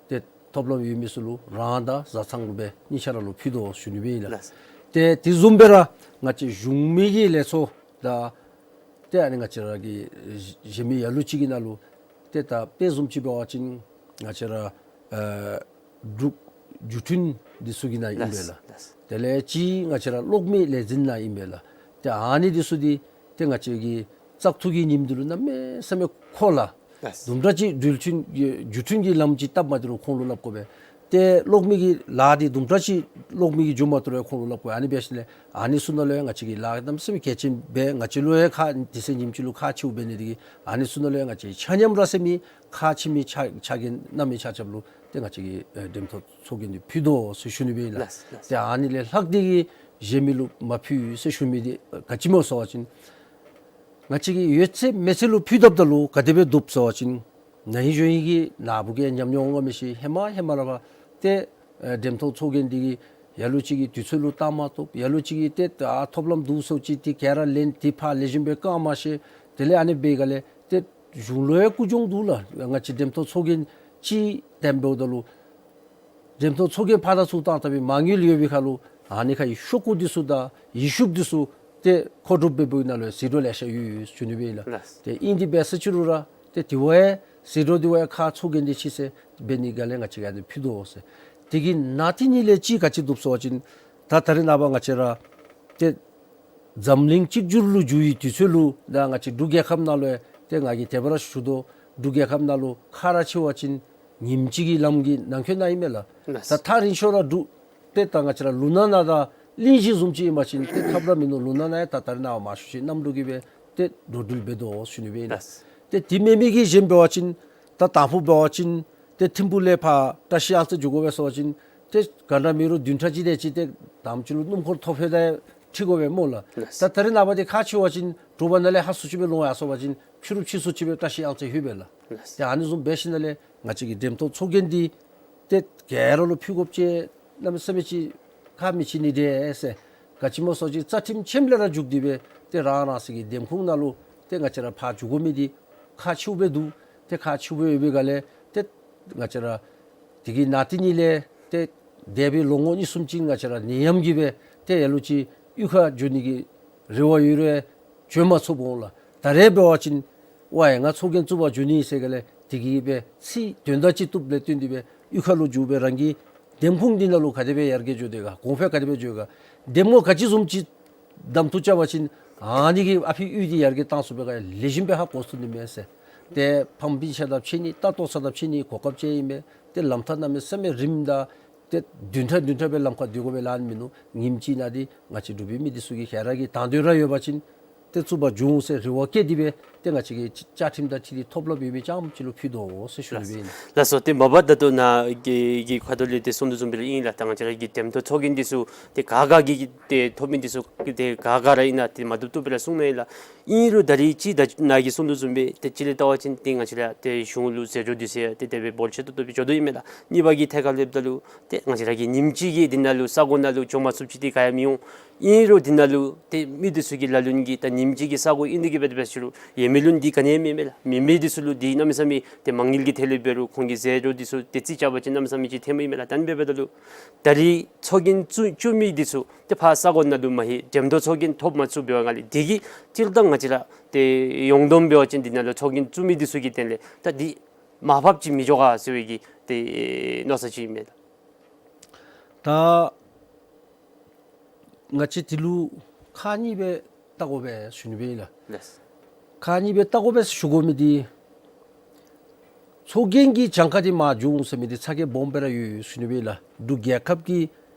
ཏེ་ཐོབ་ལམ་ཡོད་མི་ཚུ་ལུ་རང་དང་བཟའ་ཚང་ལུ་སྦེ་གཉིས་ཆ་ར་ལུ་ཕུལ་དོ་ཟེར་ཞུ་ནི་སྦེ་ཨིན་ལགས། ལགས། ཏེ་དེ་བཟུམ་སྦེ་ར་ང་བཅས་གཞུང་མི་གི་ལས་ཚོགས་དང་ཏེ་ཨ་ནི་ང་བཅས་ར་གི་གཞན་མི་ལ་ལུ་ཅིག་གི་ནང་ལུ་ཏེ་ད་དཔེ་བཟུམ་ཅིག་འབད་བ་ཅིན་ང་བཅས་ར་ཨ་འབྲུག་བརྒྱུད་འཕྲིན་འདི་ཚུ་གི་ནང་ཨིན་པས་ལགས། ལགས། དེ་ལས་ཅིག་ང་བཅས་ར་གློག་མེ་ལས་འཛིན་ནང་ཨིན་པས་ལགས། ཏེ་ཨ་ནི་འདི་ཚུ་འདི་ཏེ་ང་བཅས་ཀྱི་བཙག་འཐུ་གི་ཉིནམ་འདི་ལུ་གནམ་མེད་ས་མེད་མཁོ་ལགས། ལགས། དུམ་གྲ་ཅིག་འགྲུལ་འཕྲིན་བརྒྱུད་འཕྲིན་གྱི་ལམ་ཅིག་བཏབ་མ་སྟེར་རུང་ཁོང་ལུ་སླབ་དགོ་པས། ཏེ་གློག་མེ་གི་ལཱ་འདི་དུམ་གྲ་ཅིག་གློག་མེ་གིས་འགྱོ་མ་སྟེར་རུང་ཁོང་ལུ་སླབ་དགོ་པས། ཨ་ནི་འབད་ཞིནམ་ལས་ཨ་ནི་ཚུ་ནང་ལུ་ཡང་ང་བཅས་ཀྱིས་ལཱ་གནམ་མེད་ས་མེད་གལ་ཆེན་སྦེ་ང་བཅས་ལུ་ཡང་ཁག་དེ་ཚེ་ཉིནམ་གཅིག་ལུ་ཁག་ཆེཝ་འབད་ནི་དེ་གིས་ཨ་ནི་ཚུ་ནང་ལུ་ཡང་ང་བཅས་ཆ་མཉམ་ར་ཟེར་མི་ཁག་ཆེ་མི་ཆ་ཆ་རྐྱེན་གནང་མི་ཆ་ཁྱབ་ལུ་ཏེ་ང་བཅས་ཀྱིས་ཨེ་འགྲེམས་ཐོག་ཚོགས་རྒྱན་འདི་ཕུལ་དོ་ཟེར་ཞུ་ནི་སྦེ་ཨིན་ལགས། ལགས། ལགས། ཏེ་ཨ་ནི་ལས་ལྷག་སྟེ་གིས་གཞན་མི་ལུ་མ་ཕུལ་ཟེར་ཞུ་མི་འདི་ག་ཅི་སྨོ་ཟེར་བ་ཅིན་ང་བཅས་ཀྱིས་ཡོད་ཚད་མེད་ཚད་ལུ་ཕུལ་དཔ་ད་ལུ་ག་དེ་སྦེ་འདུག་ཟེར་བ་ཅིན་ནཱ་ཨིན་ཞུ་ཨིན་གྱི་ནཱ་བུ་གིས་ཉམས་མྱོང་འོང་མི་ཤེས། ཧེ་མ་ཧེ་མ་ར་བ་ཏེ་ཨེ་འགྲེམས་ཐོག་ཚོགས་རྒྱན་འདི་གིས་ལ་ལུ་ཅིག་གིས་དུས་ཚོད་ལུ་བཏང་མ་ཐོབ། ལ་ལུ་ཅིག་གིས་ཏེ་ད་ཐོབ་ལམ་འདུག་ཟེར་ཅིག་ཏེ་ག་ར་ལན་འདི་ཕར་ལེགས་ཤོམ་སྦེ་བཀང་མ་ཤེས། དེ་ལས་ཨ་ནི་འབད་ག་ལས་ཏེ་གཞུང་ལུ་ཡང་ཀུན་སྦྱོང་འདུག་ལགས། ང་བཅས་འགྲེམས་ཐོག་ཚོགས་རྒྱན་ཅིག་འདེམས་འབདཝ་ད་ལུ་འགྲེམས་ཐོག་ཚོགས་རྒྱན་ཕར་དང་ཚུར་བཏང་བཏང་བའི་མ་དངུལ་ཡོད་པའི་ཁར་ལུ་ཨ་ནི་ཁར་ཡི་ཤོག་གུ་འདི་ཚུ་དང་ཡི་ཤུབས་འདི་ཚུ་ཏེ་མཁོ་སྒྲུབ་འབད་བའི་ནང་ལུ་ཡང་ཟད་འགྲོ་ལེ་ཤ་ཡོད་ཡོད་ཟེར་ཞུ་ནི་སྦེ་ཨིན་ལགས། ལགས། ཏེ་ཨིན་ཏེ་འབད་ས་ཅི་རུང་ར་ཏེ་དེ་བ་ཡང་ཟད་འགྲོ་དེ་བ་ཡང་ཁག་ཚོགས་རྒྱན་འདི་ཕྱིས་ཟེར་འབད་ནི་ག་ལས་ང་བཅས་ཀྱིས་ཨ་ནི་ཕུལ་དོ་ཟེར། དེ་གི་ནང་དེ་ཉིད་ལས་ཅིག་ག་ཅི་འདུག་ཟེར་བ་ཅིན་ད་ད་རེས་ནངས་པ་ང་བཅས་ར་ཏེ་འཛམ་གླིང་གཅིག་གྱུར་ལུ་འགྱུར་བའི་དུས་ཚོད་ལུ་ད་ང་བཅས་འབྲུག་རྒྱལ་ཁབ་ནང་ལུ་ཡང་ཏེ་ང་གིས་དེ་སྦེ་ར་ཞུ་དོ། འབྲུག་རྒྱལ་ཁབ་ནང་ལུ་ཁ་ར་ཕྱེ་བ་ཅིན་ཉིནམ་གཅིག་གི་ལམ་གྱི་ནང་འཁོད་ནང་ཨིན་མས་ལགས། ལགས། ད་ཐག་རིང་ཤོས་ར་འབྲུག་ཏེ་ད་ང་བཅས་ར་ལུང་ནག་ནང་དང་གླིང་བཞི་བཟུམ་ཅིག་ཨིན་པ་ཅིན་ཏེ་ཐབས་ར་མིན་ནུག། ལུང་ནག་ནང་ཡང་ད་ད་རེས་ནངས་པ་མང་ཤོས་ཅིག་གནམ་གྲུ་གིས་སྦེ་ཏེ་འགྲོ་འགྲུལ་འབད་དོ་ཟེར་ཞུ་ནི་སྦེ་ཨིན་ལགས། ལགས། ཏེ་དེ་མེན་མི་གི་གཞན་འབད་བ་ཅིན་ད་དང་ཕུ་འབད་བ་ཅིན་ཏེ་ཐིམ་ཕུག་ལས་ཕར་བཀྲ་ཤིས་གཡང་རྩེ་འགྱོ་དགོ་པས་ཟེར་བ་ཅིན་ཏེ་ག་འདྲ་མེད་རུང་བདུན་ཕྲག་གཅིག་དེ་ཅིག་ཏེ་དང་པ་ཅིག་ལུ་སྣུམ་འཁོར་ཐོབ་ཕུལ་ད་ཁྲིད་དགོ་པས་སྨོ་ལགས། ལགས། ད་ད་རེས་ནངས་པ་འདི་ཁ་ཕྱེ་བ་ཅིན་དྲོ་པ་ནང་ལས་ཧ་སུ་ཅིག་སྦེ་ལོང་ཡར་སོང་པ་ཅིན་ཕྱི་རུ་ཕྱིས་སུ་ཅིག་སྦེ་བཀྲ་ཤིས་གཡང་རྩེ་ལྷོད་པས་ལགས། ལགས། ཏེ་ཨ་ནི་བཟུམ་འབད་ཞིནམ་ལས་ང་བཅས་ཀྱི་འགྲེམས་ཐོག་ཚོགས་རྒྱན་འདི་ཏེ་ག་ར་ལུ་ཕུལ་དགོཔ་ཅིག་གནམ་མེད་ས་མེད་ཅིག་ཁག་མི་ཆེ་ནི་འདྲས་ཟེར། ག་ཅི་སྨོ་ཟེར་བ་ཅིན་རྩ་ཁྲིམས་ཆེནམ་ལས་ར་འཇུག་སྟེ་སྦེ་ཏེ་རང་རང་སོའི་གི་འདེམས་ཁོངས་ནང་ལུ་ཏེ་ང་བཅས་ར་ཕར་འགྱོ་དགོ་མི་འདི་ཁག་ཆེཝ་སྦེ་འདུག། ཏེ་ཁག་ཆེཝ་སྦེ་ཡོད་པའི་སྒང་ལས་ཏེ་ང་བཅས་ར་དེ་གི་ནང་དེ་ཉིད་ལས་ཏེ་འདས་པའི་ལོ་ངོ་གཉིས་གསུམ་ཅིག་ང་བཅས་ར་ནད་ཡམས་ཀྱིས་སྦེ་ཏེ་ལ་ལུ་ཅིག་གཡུས་ཁར་འགྱོ་ནི་གི་རེ་བ་ཡོད་རུང་འགྱོ་མ་ཚུགསཔ་འོང་ལགས། ད་རེས་འབད་བ་ཅིན་ཝའེ་ང་ཚོགས་རྒྱན་བཙུགས་པར་འགྱོ་ནི་ཟེར་ག་ལས་དེ་གིས་སྦེ་ཚིག་དོན་དག་ཅིག་བཏུབ་ལས་བརྟེན་ཏེ་སྦེ་གཡུས་ཁར་ལུ་འགྱོ་སྦེ་རང་གི་འདེམས་ཁོངས་འདི་ནང་ལུ་ག་དེ་སྦེ་ཡར་རྒྱས་འགྱོ་དོ་ག་གོང་འཕེལ་ག་དེ་སྦེ་འགྱོ་དོ་ག་འདེམས་ངོ་ག་ཅི་བཟུམ་ཅིག་གདམ་འཐུ་རྐྱབ་པ་ཅིན་ཨ་ནི་གིས་ཨ་ཕི་གཡུས་འདི་ཡར་རྒྱས་བཏང་ཚུགས་པས་ག་ལེགས་ཤོམ་སྦེ་ཧ་གོ་ཚུགས་ནི་མས་ཟེར། ཏེ་ཕམ་སྤུན་ཆ་དང་ཕྱད་ནི་ལྟ་རྟོག་ས་དང་ཕྱད་ནི་གོ་སྐབས་ཅིག་ཨིན་མས། ཏེ་ལམ་ཐག་གནམ་མེད་ས་མེད་རིངམོ་དང་ཏེ་བདུན་ཕྲག་བདུན་ཕྲག་སྦེ་ལམ་ཁར་སྡོད་དགོ་པའི་ལཱ་མིན་ནུག། ཉིནམ་གཅིག་ནང་འདི་ང་བཅས་འབྲུག་པའི་མི་འདི་ཚུ་གིས་ག་ར་གིས་དང་འདོད་ར་ཡོད་པ་ཅིན་ཏེ་བཙུགས་པར་འབྱུང་ཟེར་རེ་བ་བསྐྱེད་དེ་སྦེ་ཏེ་ང་བཅས་ཀྱི་བཅའ་ཁྲིམས་དང་འཁྲིལ་ཏེ་ཐོབ་ལམ་ཡོད་མི་རྐྱངམ་ཅིག་ལུ་ཕུལ་དོ་ཟེར་ཞུ་ནི་སྦེ་ཨིན། ལགས་སོ། ཏེ་མ་པ་ད་ལྟོ་ནཱ་གི་གི་ཁ་ཐུག་ལས་ཏེ་གསུང་དོ་བཟུམ་སྦེ་ར་ཨིན་ལགས། ད་ང་བཅས་ར་གི་འགྲེམས་སྟོན་ཚོགས་རྒྱན་འདི་ཚུ་ཏེ་ག་ག་གིས་ཏེ་ཐོབ་མི་འདི་ཚུ་ཏེ་ག་ག་ར་ཨིན་ན་ཏེ་མ་བཏུབ་བཏུབ་སྦེ་ར་གསུང་ནི་ཨིན་ལགས། ཨིན་རུང་ད་རིས་ཅིག་ད་ནཱ་གིས་གསུང་དོ་བཟུམ་སྦེ་ཏེ་གཅིག་ལས་བལྟ་བ་ཅིན་ཏེ་ང་བཅས་ར་ཏེ་གཞུང་ལུ་ཟད་འགྲོ་འདི་ཚུ་ཡང་ཏེ་དེ་སྦེ་འབོར་ཆེ་ཏོག་ཏོ་སྦེ་འགྱོ་དོ་ཨིན་མས་ལགས། གཉིས་པ་གི་ཐད་ཁར་ལས་བལྟཝ་ད་ལུ་ཏེ་ང་བཅས་ར་གིས་ཉིནམ་གཅིག་གིས་འདི་ནང་ལུ་ས་གོ་ནང་ལུ་འགྱོ་མ་ཚུགསཔ་ཅིག་འདི་ག་ཡང་མི་འོང་། ཨིན་རུང་འདི་ནང་ལུ་ཏེ་མི་འདི་ཚུ་གི་ལ་ལུ་ནི་གི་ད་ཉིནམ་གཅིག་གི་ས་གོ་ཨིན་ནི་གི་འབད་འབད་ཞུ་རུང་ཡོད་མི་ལུ་ནི་འདི་ག་ནི་ཡང་མེད་མས་ལགས། མེད་མི་འདི་ཚུ་ལུ་འདི་གནམ་མེད་ས་མེད་ཏེ་མ་དངུལ་གྱི་ཐད་ལས་འབད་རུང་ཁོང་གི་ཟད་འགྲོ་འདི་ཚུ་ཏེ་རྩིས་རྐྱབ་པ་ཅིན་གནམ་མེད་ས་མེད་ཅིག་ཐོནམ་ཨིན་མས་ལགས། ད་ཨ་ནི་འབད་འབདཝ་ད་ལུ་ད་རིས་ཚོགས་རྒྱན་བཙུགས་བཙུགས་མི་འདི་ཚུ་ཏེ་ཕར་ས་གོ་ནང་ལུ་མ་ལྷོད། འགྲེམས་སྟོན་ཚོགས་རྒྱན་ཐོབ་མ་ཚུགས་འབད་བའི་སྒང་ལས་འདི་གིས་སྤྱིར་བཏང་ང་བཅས་ར་ཏེ་ཡོངས་བསྡོམས་འབད་བ་ཅིན་འདི་ནང་ལུ་ཚོགས་རྒྱན་བཙུགས་མི་འདི་ཚུ་གི་དོན་ལས་ད་འདི་མར་ཕབ་ཅིག་མི་འགྱོ་ག་ཟེར་བའི་གི་ཏེ་མནོ་བསམ་ཅིག་ཨིན་མས་ལགས། ད་ང་བཅས་འདི་ལུ་ཁག་གཉིས་སྦེ་བལྟ་དགོ་པས་ཟེར་ཞུ་ནི་སྦེ་ཨིན་ལགས། ལགས། ཁག་གཉིས་སྦེ་བལྟ་དགོ་པས་ཟེར་ཞུ་དགོ་མི་འདི་ཚོགས་རྒྱན་གྱི་གྱངས་ཁ་འདི་མར་འགྱོ་འོང་ཟེར་མི་འདི་ཚ་གྱང་སྦོམ་སྦེ་ར་ཡོད་ཟེར་ཞུ་ནི་སྦེ་ཨིན་ལགས། འབྲུག་རྒྱལ་ཁབ་ཀྱི་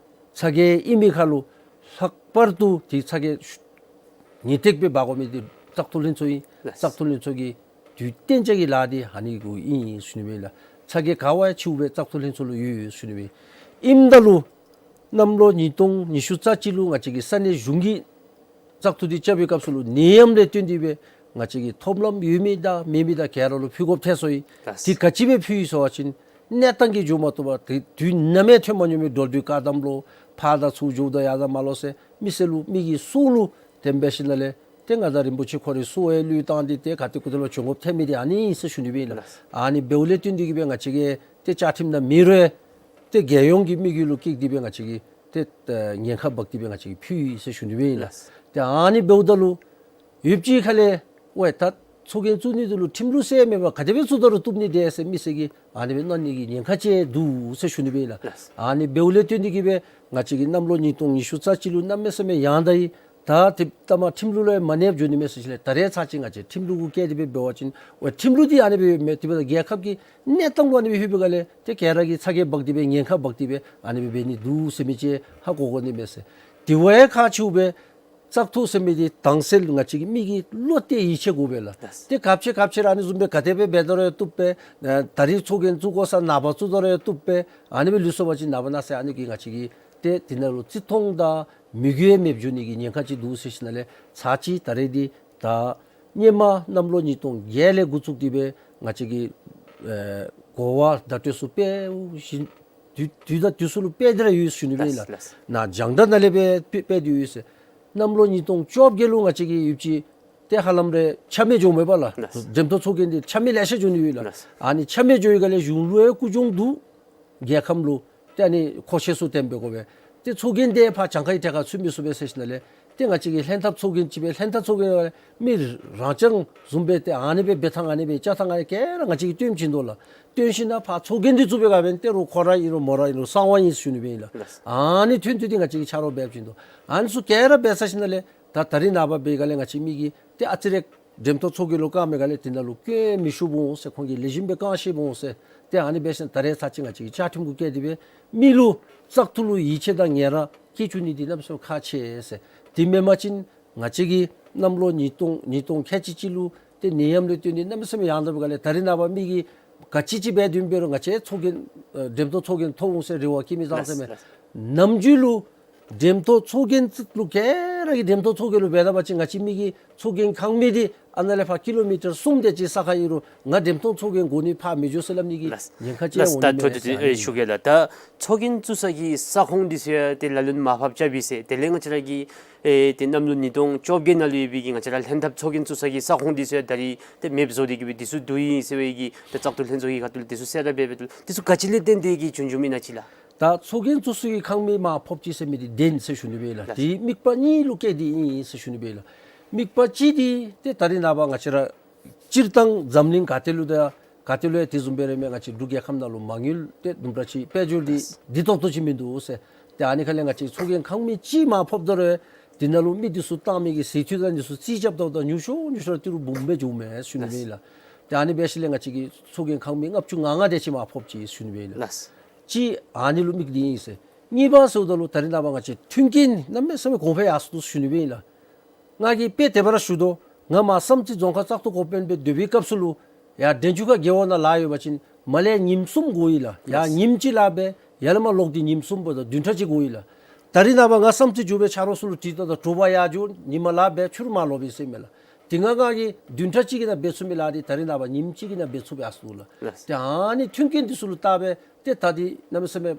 ཚ་གྱང་ཨིན་མི་ཁར་ལུ་ལྷག་པར་དུ་འདི་ཚ་གྱང་ངེས་ཏིག་སྦེ་འབག་དགོ་མི་འདི་བཙག་འཐུ་ལྷན་ཚོགས་ཨིན། ལགས། བཙག་འཐུ་ལྷན་ཚོགས་ཀྱི་དུས་གཏན་འཇགས་ཀྱི་ལཱ་འདི་ཨ་ནི་གུ་ཨིན་ཟེར་ཞུ་ནི་སྦེ་ཨིན་ལགས། ཚ་གྱང་ག་བ་ཡང་ཆེཝ་སྦེ་བཙག་འཐུ་ལྷན་ཚོགས་ལུ་ཡོད་ཟེར་ཞུ་ནི་སྦེ་ཨིན། ཨིནམ་ད་ལུ་གནམ་ལོ་ཉིས་སྟོང་ཉི་ཤུ་རྩ་གཅིག་ལུ་ང་བཅས་ཀྱི་ས་གནས་གཞུང་གི་བཙག་འཐུ་འདི་རྐྱབ་པའི་སྐབས་སུ་ལུ་ནད་ཡམས་ལས་བརྟེན་ཏེ་སྦེ་ང་བཅས་ཀྱི་ཐོབ་ལམ་ཡོད་མི་དང་མེད་མི་དང་ག་ར་ལུ་ཕུལ་དགོཔ་ཐལ་སོ་ཡི། ལགས། འདི་ག་ཅི་སྦེ་ཕུལ་ཡི་ཟེར་བ་ཅིན་གནས་སྟངས་ཀྱིས་འགྱོ་མ་བཏུབ་པར་ཏེ་དུས་ནམ་ཡང་ཐོན་མ་མྱོང་མི་འགྲོ་འདུག་བཀག་དམ་ལོ་ཕར་དང་ཚུར་འགྱོཝ་ད་ཡར་དང་མར་ལོ་ཟེར་མི་སེར་ལུ་མི་གི་སྲོག་ལུ་དེ་སྦེ་ཞིནམ་ལས་ཏེ་མངའ་བདག་རིན་པོ་ཆེ་ཁོ་རའི་སྲོག་ཡང་བློས་བཏང་སྟེ་ཏེ་ག་ཏེ་གུ་ཏེ་ལུ་བྱོན་དགོཔ་ཐལ་མི་འདི་ཨ་ནི་ཨིན་ཟེར་ཞུ་ནི་སྦེ་ཨིན་ལགས། ལགས། ཨ་ནི་འབདཝ་ལས་བརྟེན་ཏེ་གིས་སྦེ་ང་བཅས་ཀྱིས་ཏེ་བཅའ་ཁྲིམས་ནང་མེད་རུང་ཏེ་རྒྱལ་ཡོངས་ཀྱི་དམིགས་ཡུལ་ལུ་བསྐྱེད་དེ་སྦེ་ང་བཅས་ཀྱིས་ཏེ་ཨེ་ཉེན་ཁ་འབག་སྟེ་སྦེ་ང་བཅས་ཀྱིས་ཕུལ་ཡི་ཟེར་ཞུ་ནི་སྦེ་ཨིན་ལགས། ལགས། ཏེ་ཨ་ནི་འབདཝ་ད་ལུ་ཡུདཔ་ཅིག་ཁ་ལས་ཝའེ་ད་ཚོགས་རྒྱན་བཙུགས་ནི་འདི་ལུ་ཁྲིམས་ལུགས་ཟེར་མེད་པར་ག་དེ་སྦེ་བཙུགས་ད་རུང་བཏུབ་ནི་འདི་ཟེར་མི་སེར་གྱིས་ཨ་ནི་སྦེ་མནོ་ནི་གི་ཉེན་ཁ་ཅིག་འདུག་ཟེར་ཞུ་ནི་སྦེ་ཨིན་ལགས། ལགས། ཨ་ནི་འབདཝ་ལས་བརྟེན་ཏེ་གིས་སྦེ་ང་བཅས་ཀྱིས་གནམ་ལོ་ཉིས་སྟོང་ཉི་ཤུ་རྩ་གཅིག་ལུ་གནམ་མེད་ས་མེད་ཡང་དག་ཡི། ད་དེ་ལྟ་མ་ཁྲིམས་ལུགས་ལུ་ཡང་མ་གནས་པར་འགྱོ་ནི་མས་ཟེར་ཞིནམ་ལས་ད་རེས་ཚར་གཅིག་ང་བཅས་ཁྲིམས་ལུགས་གུ་བཀལ་ཏེ་སྦེ་འབད་བ་ཅིན་ཝའེ་ཁྲིམས་ལུགས་འདི་ཨ་ནི་སྦེ་མེད་དེ་སྦེ་ད་རྒྱལ་ཁབ་ཀྱི་གནས་སྟངས་ལུ་ཨ་ནི་སྦེ་ལྷོད་པའི་སྒང་ལས་ཏེ་ག་ར་གིས་ཚ་གྱང་འབག་སྟེ་སྦེ་ཉེན་ཁ་འབག་སྟེ་སྦེ་ཨ་ནི་སྦེ་འབད་ནི་འདུག་ཟེར་མི་ཅིག་ཧ་གོ་དགོ་ནི་མས་ཟེར། དེ་བ་ཡང་ཁག་ཆེཝ་སྦེ་བཙག་འཐུ་ཟེར་མི་འདི་དྭངས་གསལ་ང་བཅས་ཀྱི་མི་གིས་བློ་གཏད་ཡིད་ཆེས་དགོ་པས་ལགས། ལགས། ཏེ་ག་ཅི་ག་ཅི་ར་ཨ་ནི་བཟུམ་སྦེ་ག་དེ་སྦེ་འབད་ད་རུང་ཡང་བཏུབ་པས། ཨ་ད་རིས་ཚོགས་རྒྱན་བཙུགས་དགོ་ས་ནངས་པ་བཙུགས་ད་རུང་ཡང་བཏུབ་པས། ཨ་ནི་སྦེ་ལུས་སོང་པ་ཅིན་ནངས་པ་གནངས་ཚེ་ཨ་ནི་གིས་ང་བཅས་ཀྱི་ཏེ་དེ་ནང་ལུ་བརྩི་མཐོང་དང་མོས་གུས་མེདཔ་འགྱོ་ནི་གི་ཉེན་ཁ་ཅིག་འདུག་ཟེར་ཞིནམ་ལས་ཚར་གཅིག་ད་རེས་འདི་ད་སྔོན་མ་གནམ་ལོ་ཉིས་སྟོང་བརྒྱད་ལས་འགོ་བཙུགས་ཏེ་སྦེ་ང་བཅས་ཀྱིས་ཨེ་གོ་བ་བརྡ་སྤྲོད་ཚུ་སྤེལ་བཞིན་དུས་དུས་དང་དུས་སུ་ལུ་སྤེལ་ཏེ་ར་ཡོད་ཟེར་ཞུ་ནི་སྦེ་ཨིན་ལགས། ལགས། ལགས། ནཱ་རྒྱང་བསྒྲགས་ནང་ལས་སྦེ་སྤེལ་སྤེལ་ཏེ་ཡོད་ཟེར། གནམ་ལོ་ཉིས་སྟོང་བཅོ་བརྒྱད་ལུ་ང་བཅས་ཀྱི་ཡུདཔ་ཅིག་ཏེ་ཧ་ལམ་རེ་ཆ་མེད་འགྱོཝ་མས་པ་ལགས། ལགས། འགྲེམས་སྟོན་ཚོགས་རྒྱན་འདི་ཆ་མེད་ལེ་ཤ་འགྱོ་ནི་ཡོད་ལགས། ལགས། ཨ་ནི་ཆ་མེད་འགྱོ་བའི་སྒང་ལས་གཞུང་ལུ་ཡང་སྐུ་གྱོང་འདུག། རྒྱལ་ཁམས་ལུ་ཏེ་ཨ་ནི་མཁོ་ཆས་ཚུ་སྟོན་འབད་དགོ་པས། ཏེ་ཚོགས་རྒྱན་འདི་ཕར་གྱངས་ཁའི་ཐད་ཁར་ཚུད་མི་ཚུགས་པས་ཟེར་ཞིནམ་ལས་ཏེ་ང་བཅས་ཀྱིས་ལྷན་ཐབས་ཚོགས་རྒྱན་ཅིག་སྦེ་ལྷན་ཐབས་ཚོགས་རྒྱན་མི་རང་རྐྱང་བཟུམ་སྦེ་ཏེ་ཨ་ནི་སྦེ་འབད་ཐངས་ཨ་ནི་སྦེ་བཅའ་ཐངས་ཨ་ནི་སྦེ་ག་ར་ང་བཅས་ཀྱིས་སྟོན་བྱིན་དོ་ལགས། སྟོན་ཞིནམ་ཕར་ཚོགས་རྒྱན་འདི་བཙུགས་པའི་སྒང་འབདན་ཏེ་རུང་ཁོ་ར་ཨིན་རུང་མོ་ར་ཨིན་རུང་གསང་བ་ཨིན་ཟེར་ཞུ་ནི་སྦེ་ཨིན་ལགས། ལགས། ཨ་ནི་ཐོན་ཐོན་འདི་ང་བཅས་ཀྱིས་ཆ་རོགས་འབད་བྱིན་དོ། ཨ་ནི་ཚུ་ག་ར་འབད་ཚར་ཞིནམ་ལས་ད་ད་རིས་ནངས་པ་འབད་བའི་སྒང་ལས་ང་བཅས་མི་གིས་ཏེ་ཨ་ཙི་རེ་འགྲེམས་སྟོན་ཚོགས་རྒྱན་ལུ་བཀལ་མི་སྒང་ལས་དེ་ནང་ལུ་སྐྱོན་མི་ཤོང་པ་འོང་ཟེར་ཁོང་གིས་ལེགས་ཤོམ་སྦེ་བཀག་ཤེས་པ་འོང་ཟེར། ཏེ་ཨ་ནི་འབད་ཞིནམ་ད་རེས་ཚར་གཅིག་ང་བཅས་ཀྱིས་བཅའ་ཁྲིམས་གུ་བཀལ་ཏེ་སྦེ་མི་ལུ་བཙག་འཐུ་ལུ་ཡིད་ཆེས་དང་ངལ་རངས་སྐྱེ་བཅུག་ནི་འདི་གནམ་མེད་ས་མེད་ཁག་ཆེ་ཟེར། དེ་མེན་པ་ཅིན་ང་བཅས་ཀྱིས་གནམ་ལོ་ཉིས་སྟོང་ཉིས་སྟོང་ཁལ་གཅིག་གཅིག་ལུ་ཏེ་ནད་ཡམས་ལས་བརྟེན་ཏེ་གནམ་མེད་ས་མེད་ཡང་དག་པའི་སྒང་ལས་ད་རིས་ནངས་པ་མི་གིས་ག་ཅི་ཅིག་འབད་དེ་འབད་རུང་ང་བཅས་ཚོགས་རྒྱན་ཨེ་འགྲེམས་སྟོན་ཚོགས་རྒྱན་ཐོབ་འོང་ཟེར་རེ་བ་བསྐྱེད་མི་བཟང་ཟེར་མས། ལགས། ལགས། ནམ་རྒྱུན་ལུ་འགྲེམས་སྟོན་ཚོགས་རྒྱན་ཚུ་ལུ་ག་ར་གིས་འགྲེམས་སྟོན་ཚོགས་རྒྱན་ལུ་འབད་ད་པ་ཅིན་ང་བཅས་མི་གི་ཚོགས་རྒྱན་ཁང་མིག་འདི་ཨ་ནཱ་ལས་ཕར་ཀི་ལོ་མི་ཊར་གསུམ་དེ་ཅིག་ས་ཁར་ཨིན་རུང་ང་འགྲེམས་སྟོན་ཚོགས་རྒྱན་དགོ་ནི་ཕར་མི་འགྱོ་ཟེར་སླབ་ནི་གི། ལགས། ཉེན་ཁ་ཅིག་ལགས། འོང་ནི་མས་ཟེར་ཨ་ནི་ཞུ་གེ་ལགས། ད་ཚོགས་རྒྱན་བཙུགས་ས་གི་ས་ཁོངས་འདི་ཚུ་ཡང་ཏེ་ལ་ལུ་ནི་མར་ཕབ་རྐྱབ་ཡི་ཟེར། དེ་ལས་ང་བཅས་ར་གི་ཨེ་ཏེ་གནམ་ལོ་ཉིས་སྟོང་བཅོ་བརྒྱད་ནང་ལུ་ཡོད་པའི་གི་ང་བཅས་ར་ལྷན་ཐབས་ཚོགས་རྒྱན་བཙུགས་ས་གི་ས་ཁོངས་འདི་ཚུ་ཡང་ད་རིས་ཏེ་མེདཔ་བཟོ་སྟེ་གི་སྦེ་འདི་ཚུ་བསྡུ་ཡི་ཟེར་བའི་གི་ད་བཙག་འཐུ་ལྷན་ཚོགས་ཀྱི་ཁ་ཐུག་ལས་འདི་ཚུ་གསལ་བསྒྲགས་འབད་འབདཝ་ད་ལུ་འདི་ཚུ་ག་ཅི་ལས་བརྟེན་ཏེ་གི་བྱུང་བྱུངམ་ཨིན་ན་ཅིག་ལགས། ད་ཚོགས་རྒྱན་བཙུགས་ས་གི་ཁང་མིག་མར་ཕབ་ཅི་ཟེར་མི་འདི་བདེན་ཟེར་ཞུ་ནི་སྦེ་ལགས། ལགས། དེ་དམིགས་པ་གཉིས་ལུ་བསྐྱེད་དེ་ཨིན་ཟེར་ཞུ་ནི་སྦེ་ལགས། དམིགས་པ་གཅིག་འདི་ཏེ་ད་རིས་ནངས་པ་ང་བཅས་ར་སྤྱིར་བཏང་འཛམ་གླིང་ག་ཏེ་ལུ་ད་ག་ཏེ་ལུ་ཡང་དེ་བཟུམ་སྦེ་ར་མས། ང་བཅས་འབྲུག་རྒྱལ་ཁབ་ནང་ལུ་མ་དངུལ་ཏེ་དུམ་གྲ་ཅིག་དཔལ་འབྱོར་འདི་བདེ་ཏོག་ཏོ་ཅིག་མིན་འདུག་ཟེར། ཏེ་ཨ་ནི་ཁ་ལས་ང་བཅས་ཚོགས་རྒྱན་ཁང་མིག་གཅིག་མར་ཕབ་ད་རུང་དེ་ནང་ལུ་མི་འདི་ཚུ་བཏང་མི་གི་ཟས་འཐུས་དང་འདི་ཚུ་རྩིས་རྐྱབ་ད་ད་ཉུང་ཤོས་ཉུང་ཤོས་ར་ཏི་རུ་འབུམ་སྦེ་འགྱོཝ་མས་ཞུ་ནི་སྦེ་ལགས། ཏེ་ཨ་ནི་འབད་ཞིནམ་ལས་ང་བཅས་ཀྱི་ཚོགས་རྒྱན་ཁང་མིག་ལྔ་བཅུ་ང་ལྔ་དེ་ཅིག་མར་ཕབ་ཅི་ཟེར་ཞུ་ནི་སྦེ་ཨིན་ལགས། ལགས། གཅིག་ཨ་ནི་ལུ་དམིགས་ཏེ་ཨིན་ཟེར། གཉིས་པ་ཟེརཝ་ད་ལུ་ད་རེས་ནངས་པ་ང་བཅས་མཐུན་རྐྱེན་གནམ་མེད་ས་མེད་གོང་འཕེལ་ཡར་སོ་ནུག་ཟེར་ཞུ་ནི་སྦེ་ཨིན་ལགས། ང་གིས་དཔེ་དེ་སྦེ་ར་ཞུ་དོ། ང་མར་བསམ་རྩེ་རྫོང་ཁག་བཙག་འཐུ་འགོ་དཔོན་སྦེ་སྡོད་པའི་སྐབས་སུ་ལུ་ཡར་འབྲས་ལྗོངས་ཁ་རྒེད་འོག་ནང་ལཱ་ཡོད་པ་ཅིན་མར་ལས་ཉིནམ་གསུམ་འགོར་ཡི་ལགས། ཡར་ལགས། ཉིནམ་གཅིག་ལཱ་འབད་ཡར་ལས་མར་ལོག་སྟེ་ཉིནམ་གསུམ་འབདཝ་ད་བདུན་ཕྲག་གཅིག་འགོར་ཡི་ལགས། ད་རེས་ནངས་པ་ང་བསམ་རྩེ་འགྱོ་སྦེ་ཆ་རོགས་ཚུ་ལུ་དྲིས་ད་ད་དྲོ་པ་ཡར་འགྱོ་ཉིནམ་ལཱ་འབད་ཕྱི་རུ་མར་ལོག་པས་ཟེར་མས་ལགས། དེ་ང་ང་གིས་བདུན་ཕྲག་གཅིག་གི་ནང་འབད་ཚུགས་མི་ལཱ་འདི་ད་རེས་ནངས་པ་ཉིནམ་གཅིག་གི་ནང་འབད་ཚུགས་པས་ཟེར་ལགས། ལགས། ཏེ་ཨ་ནི་མཐུན་རྐྱེན་འདི་ཚུ་ལུ་བལྟ་སྦེ་ཏེ་ད་འདི་གནམ་མེད་ས་མེད་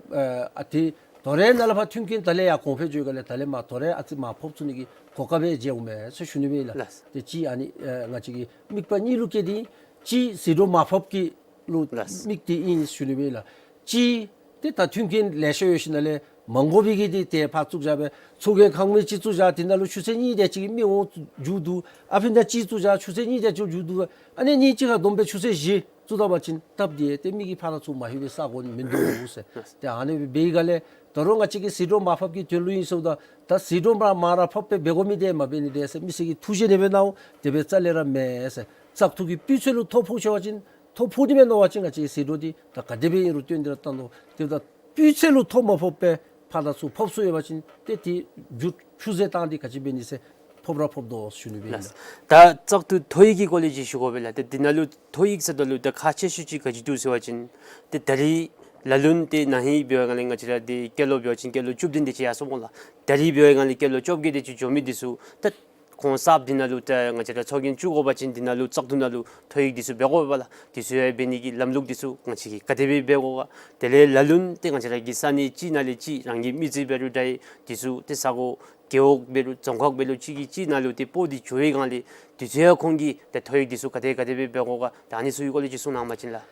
ཨ་ཏེ་དོ་རུང་ནཱ་ལས་ཕར་མཐུན་རྐྱེན་ད་ལས་ཡར་གོང་འཕེལ་འགྱོ་ག་ལས་ད་ལས་མར་དོ་རུང་ཨ་ཙི་མར་ཕབ་ཚུགས་ནི་གི་གོ་སྐབས་སྦེ་མཇལཝ་མས་ཟེར་ཞུ་ནི་སྦེ་ཨིན་ལགས། ལགས། ཏེ་གཅིག་ཨ་ནི་ཨ་ང་བཅས་ཀྱི་དམིགས་པ་གཉིས་ལུ་བསྐྱེད་དེ་གཅིག་ཟད་འགྲོ་མར་ཕབ་ཀྱི་ལུ་ལགས། དམིགས་ཏེ་ཨིན་ཞུ་ནི་སྦེ་ཨིན་ལགས། གཅིག་ཏེ་ད་མཐུན་རྐྱེན་ལེ་ཤ་ཡོད་ཞིནམ་ལས་མ་དགོ་པའི་གི་འདི་ཏེ་ཕར་བཙུགས་བཞག་སྦེ་ཚོགས་རྒྱན་ཁང་མིག་གཅིག་བཙུགས་བཞག་དེ་ནང་ལུ་ཆུ་ཚོད་གཉིས་དེ་ཅིག་གི་མི་འོང་མཇུག་བསྡུ། ཨ་ཕི་ན་གཅིག་བཙུགས་བཞག་ཆུ་ཚོད་གཉིས་དེ་ཅིག་མཇུག་བསྡུ། ཨ་ནི་གཉིས་གཅིག་ཁར་བསྡོམས་སྦེ་ཆུ་ཚོད་བཞི་བཙུགས་ད་པ་ཅིན་སྟབས་བདེ། ཏེ་མི་གིས་ཕར་དང་ཚུར་མ་ལྷོད་པའི་ས་གོ་མིན་འདུག་ཟེར། ཏེ་ཨ་ནི་སྦེ་འབད་ག་ལས་ད་རུང་ང་བཅས་ཀྱིས་ཟད་འགྲོ་མར་ཕབ་ཀྱི་དོན་ལུ་ཨིན་ཟེརཝ་ད་ད་ཟད་འགྲོ་མར་མར་ར་ཕབ་སྦེ་འབད་དགོ་མི་འདི་མ་འབད་ནི་འདི་ཟེར་མི་སེར་གྱིས་ཐུགས་བཞེད་ནི་སྦེ་གནང་འོང་། དེ་སྦེ་རྩ་ལས་ར་མེན་ཟེར། བཙག་འཐུ་གི་སྤུས་ཚད་ལུ་ཐོ་ཕོག་ཆེ་བ་ཅིན་ཐོ་ཕོག་ནི་མས་མནོ་བ་ཅིན་ང་བཅས་ཟད་འགྲོ་འདི་ད་ག་དེ་སྦེ་ཨིན་རུང་བཏོན་ཏེ་ར་བཏང་དོ། དེ་ད་སྤུས་ཚད་ལུ་ཐོ་མ་ཕོག་པར་ཕར་དང་ཚུར་ཕབ་སོང་ཡོད་པ་ཅིན་ཏེ་དེ་མཇུག་ཆུད་ཟོས་བཏང་སྟེ་ག་ཅི་འབད་ནི་ཟེར་ཕོག་ར་ཕོག་དོ་ཞུ་ནི་སྦེ་ཨིན་ལགས། ལགས། ད་བཙག་འཐུ་ཐོ་ཡིག་གི་སྐོར་ལས་ཅིག་ཞུ་དགོ་པས་ལགས། ཏེ་འདི་ནང་ལུ་ཐོ་ཡིག་ཟེརཝ་ད་ལུ་ད་ཁག་ཆེ་ཤོས་ཅིག་ག་ཅི་འདུག་ཟེར་བ་ཅིན་ཏེ་ད་རེས་ལ་ལུ་ཏེ་ན་ཧིང་འབད་བའི་སྒང་ལས་ང་བཅས་ར་ཏེ་སྐྱེས་ལོ་འབད་བ་ཅིན་སྐྱེས་ལོ་བཅུ་བདུན་དེ་ཅིག་ཡར་སོ་འོང་ལགས། ད་རེས་འབད་བའི་སྒང་ལས་སྐྱེས་ལོ་བཅོ་བརྒྱད་དེ་ཅིག་འགྱོ་མི་འདི་ཚུ་ད་ཁོང་གསརཔ་འདི་ནང་ལུ་ད་ང་བཅས་ར་ཚོགས་རྒྱན་བཙུགས་དགོ་པ་ཅིན་འདི་ནང་ལུ་བཙག་འཐུ་ནང་ལུ་ཐོ་ཡིག་འདི་ཚུ་འབད་དགོ་པས་ལགས། འདི་ཚུ་ཡང་འབད་ནི་གི་ལམ་ལུགས་འདི་ཚུ་ང་བཅས་ཀྱིས་ག་དེ་སྦེ་འབད་དགོ་ག། དེ་ལས་ལ་ལུ་ཏེ་ང་བཅས་ར་གི་ས་གནས་གཅིག་ནང་ལས་གཅིག་རང་གི་མི་རྩིས་འབད་རུང་འདྲ་འདི་ཚུ་ཏེ་ས་གོ་རྒེད་འོག་འབད་རུང་རྫོང་ཁག་འབད་རུང་གཅིག་གིས་གཅིག་ནང་ལུ་ཏེ་སྤོ་སྟེ་འགྱོ་བའི་སྒང་ལས་འདི་ཚུ་ཡང་ཁོང་གིས་ཏེ་ཐོ་ཡིག་འདི་ཚུ་ག་དེ་ག་དེ་སྦེ་འབད་དགོ་ག། ད་ཨ་ནི་ཚུ་གི་སྐོར་ལས་ཅིག་གསུང་གནང་པ་ཅིན་ལགས།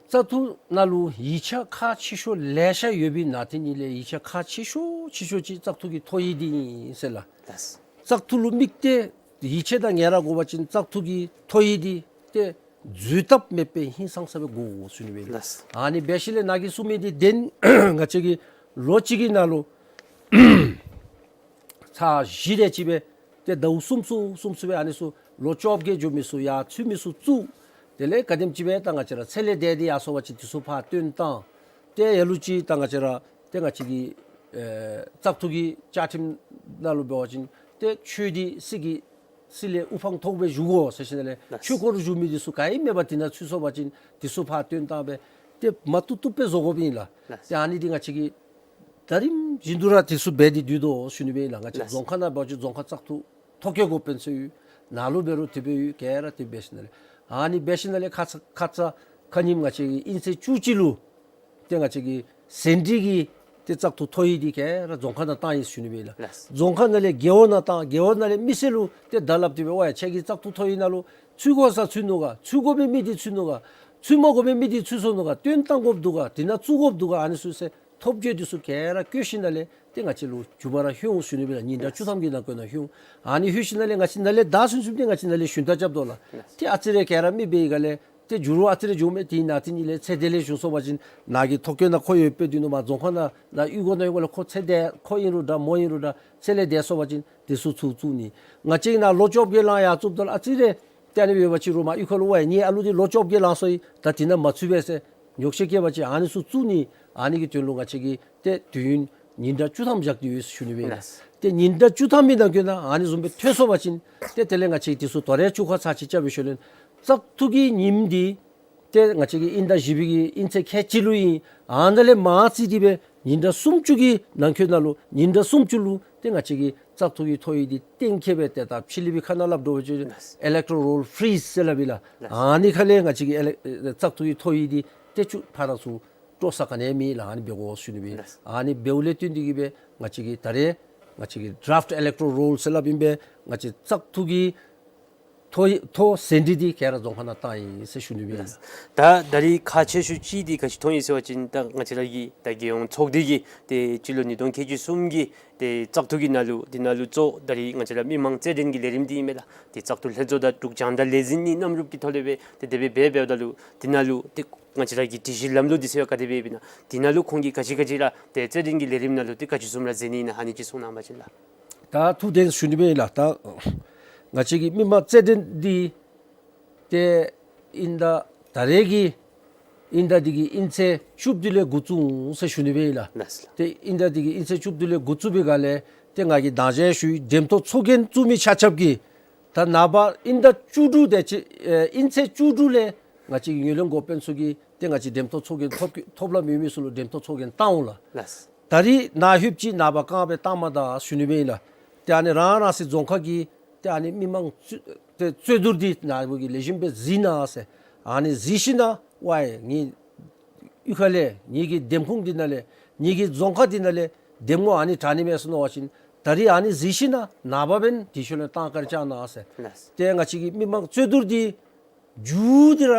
བཙག་འཐུ་ནང་ལུ་ཡིག་ཆ་ཁག་ཆེ་ཤོས་ལེ་ཤ་ཡོད་པའི་ནང་དེ་ཉིད་ལས་ཡིག་ཆ་ཁག་ཆེ་ཤོས་ཆེ་ཤོས་ཅིག་བཙག་འཐུ་གི་ཐོ་ཡིག་འདི་ཨིན་ཟེར་ལགས། ལགས། བཙག་འཐུ་ལུ་དམིགས་ཏེ་ཡིད་ཆེས་དང་ཉེ་ར་དགོ་པ་ཅིན་བཙག་འཐུ་གི་ཐོ་ཡིག་འདི་ཏེ་འཛོལ་ཐབས་མེད་པའི་ཧིང་སངས་ས་སྦེ་དགོ་ཟེར་ཞུ་ནི་སྦེ་ཨིན་ལགས། ལགས། ཨ་ནི་འབད་ཞིནམ་ལས་ནཱ་གིས་གསུངས་མི་འདི་བདེན། ང་བཅས་ཀྱིས་ལོ་གཅིག་གི་ནང་ལུ་ཚར་བཞི་དེ་ཅིག་སྦེ་ཏེ་ཟླཝ་གསུམ་གསུམ་གསུམ་གསུམ་སྦེ་ཨ་ནི་ཚུ་ལོ་བཅོ་བརྒྱད་འགྱོ་མི་ཚུ་ཡར་ཚུད་མི་ཚུ་བཙུགས། དེ་ལས་ག་དེམ་ཅིག་སྦེ་ད་ང་བཅས་ར་ཚེ་ལས་འདས་ཏེ་ཡར་སོང་པ་ཅིན་འདི་ཚུ་ཕར་བཏོན་བཏང་། ཏེ་ལ་ལུ་ཅིག་ད་ང་བཅས་ར་ཏེ་ང་བཅས་ཀྱི་ཨེ་བཙག་འཐུ་གི་བཅའ་ཁྲིམས་ནང་ལུ་འབད་བ་ཅིན་ཏེ་ཆོས་འདི་སྲིད་ཀྱི་སྲིད་ལས་དབུ་འཕང་མཐོ་སྦེ་བཞུགས་དགོ་ཟེར་ཞིནམ་ལས་ལགས། ཆོས་སྐོར་བཞུགས་མི་འདི་ཚུ་ག་ཨིན་མེད་པར་འདི་ནང་ཚུད་སོང་པ་ཅིན་འདི་ཚུ་ཕར་བཏོན་བཏང་སྦེ་ཏེ་མ་བཏུབ་བཏུབ་སྦེ་བཟོ་དགོཔ་ཨིན་ལགས། ལགས། ཏེ་ཨ་ནི་འདི་ང་བཅས་ཀྱིས་ད་རིམ་བཞིན་དུ་ར་འདི་ཚུ་འབད་དེ་སྡོད་དོ་ཟེར་ཞུ་ནི་སྦེ་ཨིན་ལགས། ང་བཅས་ལགས། རྫོང་ཁག་ནང་འབད་བ་ཅིན་རྫོང་ཁག་བཙག་འཐུ་ཐོ་བཀོད་འགོ་དཔོན་ཚུ་ཡོད། ནཱ་ལུ་འབད་རུང་དེ་སྦེ་ཡོད། ག་ར་དེ་སྦེ་ཞིནམ་ལས་ཨ་ནི་འབད་ཞིནམ་ལས་ཁ་ཙ་ཁ་ཙ་ཁ་ཉིནམ་ང་བཅས་ཀྱིས་དབྱིན་ཚེས་བཅུ་གཅིག་ལུ་ཏེ་ང་བཅས་ཀྱི་ཟིན་བྲིས་ཀྱི་ཏེ་བཙག་འཐུ་ཐོ་ཡིག་འདི་ག་ར་རྫོང་ཁག་ནང་བཏང་ཡི་ཟེར་ཞུ་ནི་སྦེ་ཨིན་ལགས། ལགས། རྫོང་ཁག་ནང་ལས་རྒེད་འོག་ནང་བཏང་། རྒེད་འོག་ནང་ལས་མི་སེར་ལུ་ཏེ་བརྡ་སླབ་སྟེ་སྦེ་ཝའེ་ཁྱེད་ཀྱི་བཙག་འཐུ་ཐོ་ཡིག་ནང་ལུ་ཚུད་དགོ་ས་ཚུད་ནུག་ག། ཚུད་དགོ་པའི་མི་འདི་ཚུད་ནུག་ག། ཚུད་མ་དགོ་པའི་མི་འདི་ཚུད་སོང་ནུག་ག། བཏོན་བཏང་དགོཔ་འདུག་ག། འདི་ནང་བཙུགས་དགོཔ་འདུག་ག། ཨ་ནི་ཚུ་ཟེར་ཐོ་བཀོད་འདི་ཚུ་ག་ར་བཀོད་ཞིནམ་ལས་ཏེ་ང་བཅས་ལུ་མཇུག་མ་ར་ལྷོད་འོང་ཟེར་ཞུ་ནི་སྦེ་ཨིན་ལགས། ཉིན་གྲངས་བཅུ་ཐམ་གྱི་ནང་འཁོད་ནང་ལྷོད་འོང་། ཨ་ནི་ལྷོད་ཞིནམ་ལས་ང་བཅས་ནཱ་ལས་བརྡ་ཚུན་ཚོད་འདི་ང་བཅས་ནཱ་ལས་ཞུན་དག་རྐྱབ་དོ་ལགས། ལགས། ཏེ་ཨ་ཙི་རེ་ག་ར་མི་འབད་བའི་སྒང་ལས་ཏེ་འགྱུར་བ་ཨ་ཙི་རེ་འགྱོཝ་མས། ཏེ་ནཱ་ཏེ་ཉིད་ལས་ཚེ་འདས་ལས་བྱུང་སོང་པ་ཅིན་ནཱ་གི་ཐོ་བཀོད་ནང་ཁོ་ཡོདཔ་སྦེ་སྡོད་ནུག། མར་རྫོང་ཁག་ནང་ནཱ་གཡུས་སྒོ་ནང་ཡོད་པ་ལས་ཁོ་ཚེ་འདས་ཁོ་ཨིན་རུང་འདྲ་མོ་ཨིན་རུང་འདྲ་ཚེ་ལས་འདས་སོང་པ་ཅིན་འདི་ཚུ་ཚུར་བཙུགས་ནི། ང་བཅས་ནཱ་ལོ་བཅོ་བརྒྱད་ལང་ཡར་བཙུགསཔ་ད་ལུ་ཨ་ཙི་རེ་ཏེ་ཨ་ནི་འབད་བ་ཅིན་རོགས་མར་གཡུས་ཁ་ལུ་ཝའེ་ངེའི་ཨ་ལུ་འདི་ལོ་བཅོ་བརྒྱད་ལང་སོ་ཡི། ད་འདི་ནང་མ་ཚུད་པས་ཟེར་ཉོགས་བཤད་བཀལ་བ་ཅིན་ཨ་ནི་ཚུ་བཙུགས་ནི། ཨ་ནི་གི་དོན་ལུ་ང་བཅས་ཀྱིས་ཏེ་དུས་ཡུན་ཉིན་གྲངས་བཅུ་ཐམ་བཞག་སྟེ་ཡོད་ཟེར་ཞུ་ནི་སྦེ་ཨིན་ལགས། ལགས། ཏེ་ཉིན་གྲངས་བཅུ་ཐམ་གྱི་ནང་འཁོད་ནང་ཨ་ནི་བཟུམ་སྦེ་ཐོན་སོང་པ་ཅིན་ཏེ་དེ་ལས་ང་བཅས་ཀྱིས་འདི་ཚུ་དོ་རུང་བཅུ་ཁ་ཚར་གཅིག་རྐྱབ་སྦེ་ཞུ་ལེན། བཙག་འཐུ་གི་ཉིནམ་འདི་ཏེ་ང་བཅས་ཀྱི་དབྱིན་ཟླ་བཞི་པའི་གི་དབྱིན་ཚེས་ཁལ་གཅིག་ལུ་ཨིན། ཨ་ནཱ་ལས་མར་རྩིས་ཏེ་སྦེ་ཉིན་གྲངས་སུམ་ཅུ་གི་ནང་འཁོད་ནང་ལུ་ཉིན་གྲངས་སུམ་ཅུ་ལུ་ཏེ་ང་བཅས་ཀྱིས་བཙག་འཐུ་གི་ཐོ་ཡིག་འདི་གཏན་འཁེལ་སྦེ་ཏེ་ད་ཕྱི་གླིང་པའི་ཁ་ནང་སླབ་དོ་བཟུམ་ཅིག་ཨི་ལེག་ཊོ་རལ་ཕི་རིཛ་ཟེར་སླབ་ཨིན་ལགས། ཨ་ནི་ཁ་ལས་ང་བཅས་ཀྱིས་ཨི་ལེག་བཙག་འཐུ་གི་ཐོ་ཡིག་འདི་ཏེ་ཆུ་ཕར་དང་ཚུར་སྤྲོད་ས་ག་ནི་ཡང་མེད་ལགས། ཨ་ནི་འབད་དགོ་ཟེར་ཞུ་ནི་སྦེ་ཨིན། ལགས། ཨ་ནི་འབདཝ་ལས་བརྟེན་ཏེ་གིས་སྦེ་ང་བཅས་ཀྱིས་ད་རེས་ང་བཅས་ཀྱིས་ཌ་རཱཕཊ་ཨི་ལེག་ཊོ་རལ་ཟེར་སླབ་ཨིན་པས། ང་བཅས་བཙག་འཐུ་གི་ཐོ་ཐོ་ཟིན་བྲིས་འདི་ག་ར་རྫོང་ཁག་ནང་བཏང་ཡི་ཟེར་ཞུ་ནི་སྦེ་ཨིན། ལགས། ད་ད་རེས་ཁག་ཆེ་ཤོས་ཅིག་འདི་ག་ཅི་མཐོང་ཡི་ཟེར་བ་ཅིན་ད་ང་བཅས་ར་གི་ད་རྒྱལ་ཡོངས་ཚོགས་སྡེ་གི་ཏེ་སྤྱི་ལོ་ཉིས་སྟོང་ཁལ་གཅིག་གསུམ་གྱི་ཏེ་བཙག་འཐུ་གི་ནང་ལུ་འདི་ནང་ལུ་གཙོ་ད་རེས་ང་བཅས་ར་མི་མང་རྩེད་འགྲན་གྱི་ལས་རིམ་འདི་ཨིན་མས་ལགས། ཏེ་བཙག་འཐུ་ལྷན་ཚོགས་དང་འབྲུག་རྒྱང་བསྒྲགས་ལས་འཛིན་གཉིས་མཉམ་རུབ་ཀྱི་ཐོག་ལས་སྦེ་ཏེ་དེ་སྦེ་འབད་འབདཝ་ད་ལུ་འདི་ནང་ལུ་ཏེ་ང་བཅས་ར་གི་སྒྲིག་གཞི་ལམ་ལུགས་འདི་ཚུ་ཡང་ག་དེ་སྦེ་ཨིན་ན། འདི་ནང་ལུ་ཁོང་གིས་ག་ཅི་ག་ཅི་ར་ཏེ་རྩེད་འགྲན་གྱི་ལས་རིམ་ནང་ལུ་ཏེ་ག་ཅི་བཟུམ་ར་མཛད་ནི་ཨིན་ན་ཨ་ནི་ཅིག་གསུང་གནང་པ་ཅིན་ལགས། ད་ཐུགས་བདེན་ཞུ་ནི་སྦེ་ཨིན་ལགས། ད་ང་བཅས་ཀྱི་མི་མང་རྩེད་འགྲན་འདི་ཏེ་ དབྱིན་ཟླ་ད་རེས་ཀྱི་དབྱིན་ཟླ་འདི་གི་དབྱིན་ཚེས་བཅུ་བདུན་ལས་འགོ་བཙུགས་འོང་ཟེར་ཞུ་ནི་སྦེ་ཨིན་ལགས། ལགས་སོ། ཏེ་དབྱིན་ཟླ་འདི་གི་དབྱིན་ཚེས་བཅུ་བདུན་ལས་འགོ་བཙུགས་པའི་སྒང་ལས་ཏེ་ང་གིས་ད་ཅི་ཞུ་འགྲེམས་ཐོག་ཚོགས་རྒྱན་བཙུགས་མི་ཆ་ཁྱབ་ཀྱིས་ད་ནངས་པ་དབྱིན་ཟླ་བཅུ་དྲུག་དེ་ཅིག་ཨེ་དབྱིན་ཚེས་བཅུ་དྲུག་ལས་ང་བཅས་ཀྱི་ངོས་ལེན་འགོ་དཔོན་ཚུ་གིས་ཏེ་ང་བཅས་འགྲེམས་ཐོག་ཚོགས་རྒྱན་ཐོབ་ཐོབ་ལམ་ཡོད་མི་ཚུ་ལུ་འགྲེམས་ཐོག་ཚོགས་རྒྱན་བཏང་འོང་ལགས། ལགས། ད་རིས་ནཱ་ལྷོདཔ་ཅིག་ནངས་པ་རྐང་སྦེ་བཏང་མ་ད་ཞུ་ནི་སྦེ་ཨིན་ལགས། ཏེ་ཨ་ནི་རང་རང་སོའི་རྫོང་ཁག་གི་ཏེ་ཨ་ནི་མི་མང་རྩོད་ཏེ་རྩོད་བསྡུར་འདི་ནཱ་བུ་གིས་ལེགས་ཤོམ་སྦེ་གཟིགས་གནང་ཟེར། ཨ་ནི་གཟིགས་ཞིནམ་ལས་ཝའི་ངེའི་གཡུས་ཁ་ལས་ངེའི་གི་འདེམས་ཁོངས་འདི་ནང་ལས་ངེའི་གི་རྫོང་ཁག་འདི་ནང་ལས་འདེམས་ངོ་ཨ་ནི་དྲག་ནི་མས་ཟེར་མནོ་བ་ཅིན་ད་རིས་ཨ་ནི་གཟིགས་ཞིནམ་ལས་ནངས་པ་འབདན་དེ་ཤུལ་ལས་བཏང་བཀའ་དྲིན་བསྐྱང་གནང་ཟེར། ལགས། ཏེ་ང་བཅས་ཀྱི་མི་མང་རྩོད་བསྡུར་འདི་མཇུག་འདི་ར་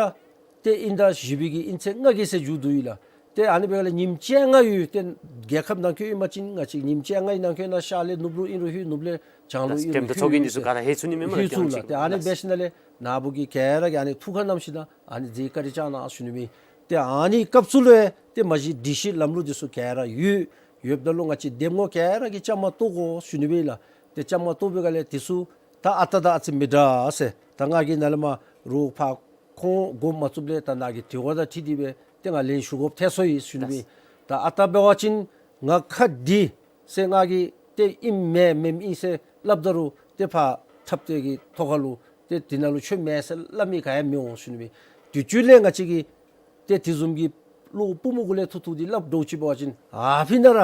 ཏེ་དབྱིན་ཟླ་བཞི་པའི་གི་དབྱིན་ཚེས་ལྔ་གི་ཚེ་མཇུག་བསྡུ་ཡི་ལགས། ཏེ་ཨ་ནི་འབདཝ་ལས་ཉིནམ་བཅོ་ལྔ་ཡོད། ཏེ་རྒྱལ་ཁབ་ནང་འཁོད་ཨིན་པ་ཅིན་ང་བཅས་ཉིནམ་བཅོ་ལྔའི་ནང་འཁོད་ནང་ཤར་ལས་ནུབ་ལུ་ཨིན་རུང་ལྷོད། ནུབ་ལས་བྱང་ལུ་ཨིན་རུང་ལྷོད། འགྲེམས་ཐོག་ཚོགས་རྒྱན་འདི་ཚུ་ག་ར་ལྷོད་ཚུགས་ནི་མས་སྨོ་ལགས། ལྷོད་ཚུགས་ལགས། ཏེ་ཨ་ནི་འབད་ཞིནམ་ལས་ནཱ་བུ་གིས་ག་ར་གིས་ཨ་ནི་ཐུགས་ཁར་བསྣམས་ཞིནམ་ལས་ཨ་ནི་མཛད་བཀའ་དྲིན་བསྐྱང་གནང་ཞུ་ནི་མས། ཏེ་ཨ་ནི་སྐབས་སུ་ལུ་ཏེ་མ་གཞི་སྒྲིག་གཞི་ལམ་ལུགས་འདི་ཚུ་ག་ར་ཡོད། ཡོདཔ་ད་ལུ་ང་བཅས་འདེམས་ངོ་ག་ར་གིས་བཅའ་མར་གཏོགས་དགོ་ཞུ་ནི་སྦེ་ཨིན་ལགས། ཏེ་བཅའ་མར་གཏོགས་པའི་སྒང་ལས་འདི་ཚུ་ད་ཨ་རྟག་དང་ཨ་ཙི་མི་འདྲ་ཟེར་ད་ང་གིས་ནཱ་ལས་མར་རོགས་ཕར་ཁོང་དགོངསམ་མ་ཚུགསཔ་ལས་ད་ནཱ་གི་དྲི་བ་དང་འཁྲིལ་ཏེ་སྦེ་ཏེ་ང་ལན་ཞུ་དགོཔ་ཐལ་སོ་ཡི་ཞུ་ནི་སྦེ་ཨིན། ད་ཨ་རྟག་འབད་བ་ཅིན་ང་ཁ་བདེ་ཟེར་ང་གིས་ཏེ་ཨིནམ་མེནམ་ཨིན་ཟེར་སླབ་ད་རུང་ཏེ་ཕར་འཁྲབ་སྟོན་གྱི་ཐོག་ཁ་ལུ་ཏེ་འདི་ནང་ལུ་ཁྱོད་མེན་ཟེར་སླབ་མི་ག་ཡང་མི་འོང་ཞུ་ནི་སྦེ་ཨིན། དུས་ཅི་ལས་ང་བཅས་ཀྱིས་ཏེ་དེ་བཟུམ་གྱི་བློ་པུས་མོ་གུ་ལས་ཐུག་ཐུག་འདི་སླབ་འགྱོ་ཅི་འབད་བ་ཅིན་ཨ་ཕི་ན་ར་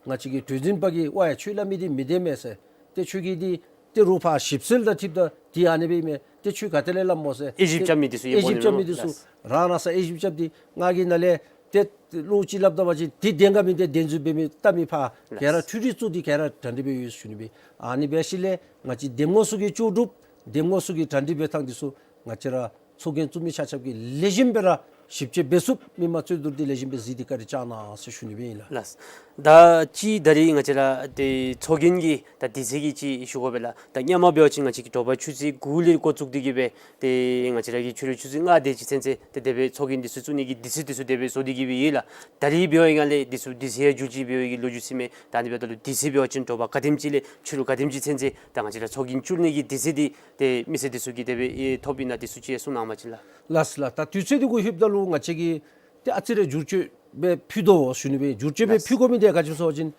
ང་བཅས་ཀྱི་གྲོས་འཛིན་པ་གིས་ཝའི་ཁྱོད་སླབ་མི་འདི་མི་བདེན་མས་ཟེར། ཏེ་ཁྱོད་ཀྱིས་འདི་ཏེ་རོགས་ཕར་ཞིབ་འཚོལ་དང་འཁྲིལཝ་ད་འདི་ཨ་ནི་སྦེ་མས། ཏེ་ཁྱོད་ག་ཏེ་ལས་སླབ་སྨོ་ཟེར། དབྱེ་ཞིབ་རྐྱབ་མི་འདི་ཚུ་དབྱེ་ཞིབ་རྐྱབ་མི་འདི་ཚུ་རང་རང་སར་དབྱེ་ཞིབ་རྐྱབ་སྟེ་ང་གིས་ནཱ་ལས་ཏེ་བློ་ཅིག་སླབ་ད་པ་ཅིན་འདི་བདེན་ག་མི་བདེན་བདེན་རྫུན་འབད་མི་བལྟ་མི་ཕར་ག་ར་འཕྲུལ་རིག་བཙུགས་ཏེ་ག་ར་གྲ་སྒྲིག་འབད་ཡོད་ཞུ་ནི་སྦེ་ཨིན། ཨ་ནི་འབད་ཞིནམ་ལས་ང་བཅས་འདེམས་ངོ་ཚུ་གི་ལྕོགས་གྲུབ་འདེམས་ངོ་ཚུ་གི་གྲ་སྒྲིག་འབད་ཐངས་འདི་ཚུ་ང་བཅས་ར་ཚོགས་རྒྱན་བཙུགས་མི་ཆ་ཁྱབ་ཀྱིས་ལེགས་ཤོམ་སྦེ་ར་ཞིབ་དཔྱད་འབད་ཚུགསཔ་མི་མང་རྩོད་བསྡུར་འདི་ལེགས་ཤོམ་སྦེ་གཟིགས་ཏེ་བཀའ་དྲིན་བསྐྱང་གནང་ཟེར་ཞུ་ནི་སྦེ་ཨིན་ལགས། ལགས། ད་ཅི་ད་རིས་ང་བཅས་ར་ཏེ་ཚོགས་རྒྱན་གྱི་ད་དུས་ཚོད་ཀྱི་ཅིག་ཞུ་དགོ་པས་ལགས། ད་སྔོན་མ་འབད་བ་ཅིན་ང་བཅས་ཀྱིས་དྲོ་པ་ཆུ་ཚོད་དགུ་ལས་འགོ་བཙུགས་ཏེ་གི་སྦེ་ཏེ་ང་བཅས་ར་གིས་ཕྱི་རུ་ཆུ་ཚོད་ལྔ་དེ་ཅིག་ཚུན་ཚོད་ཏེ་དེ་སྦེ་ཚོགས་རྒྱན་འདི་ཚུ་བཙུགས་ནི་གི་དུས་ཚོད་འདི་ཚུ་དེ་སྦེ་བཟོ་སྟེ་གི་སྦེ་ཡོད་ལགས། ད་རིས་འབད་བའི་སྒང་ལས་འདི་ཚུ་དུས་ཚོད་ཡང་འགྱུར་ཅིག་འབད་བའི་གི་ལོ་རྒྱུས་ཅིག་མས། ད་ཨ་ནི་འབདཝ་ད་ལུ་དུས་ཚོད་འབད་བ་ཅིན་དྲོ་པ་ག་དེམ་ཅིག་ལས་ཕྱི་རུ་ག་དེམ་ཅིག་ཚུན་ཚོད་ད་ང་བཅས་ར་ཚོགས་རྒྱན་བཙུགས་ནི་གི་དུས་ཚོད་འདི་ཏེ་མི་སེར་འདི་ཚུ་གིས་དེ་སྦེ་ཨེ་ཐོབ་ཨིན་ན་འདི་ཚུ་ཅིག་གསུང་གནང་བ་ཅིན་ལགས། ལགས་ལགས། ད་དུས་ཚོད་འདི་གུ་ལྷོདཔ་ད་ལུ་ང་བཅས་ཀྱིས་ཏེ་ཨ་ཙི་རེ་བསྒྱུར་བཅོས་སྦེ་ཕུལ་དོ་ཞུ་ནི་སྦེ། བསྒྱུར་བཅོས་སྦེ་ལགས། ཕུལ་དགོ་མི་འདི་ག་ཅི་སྨོ་ཟེར་བ་ཅིན་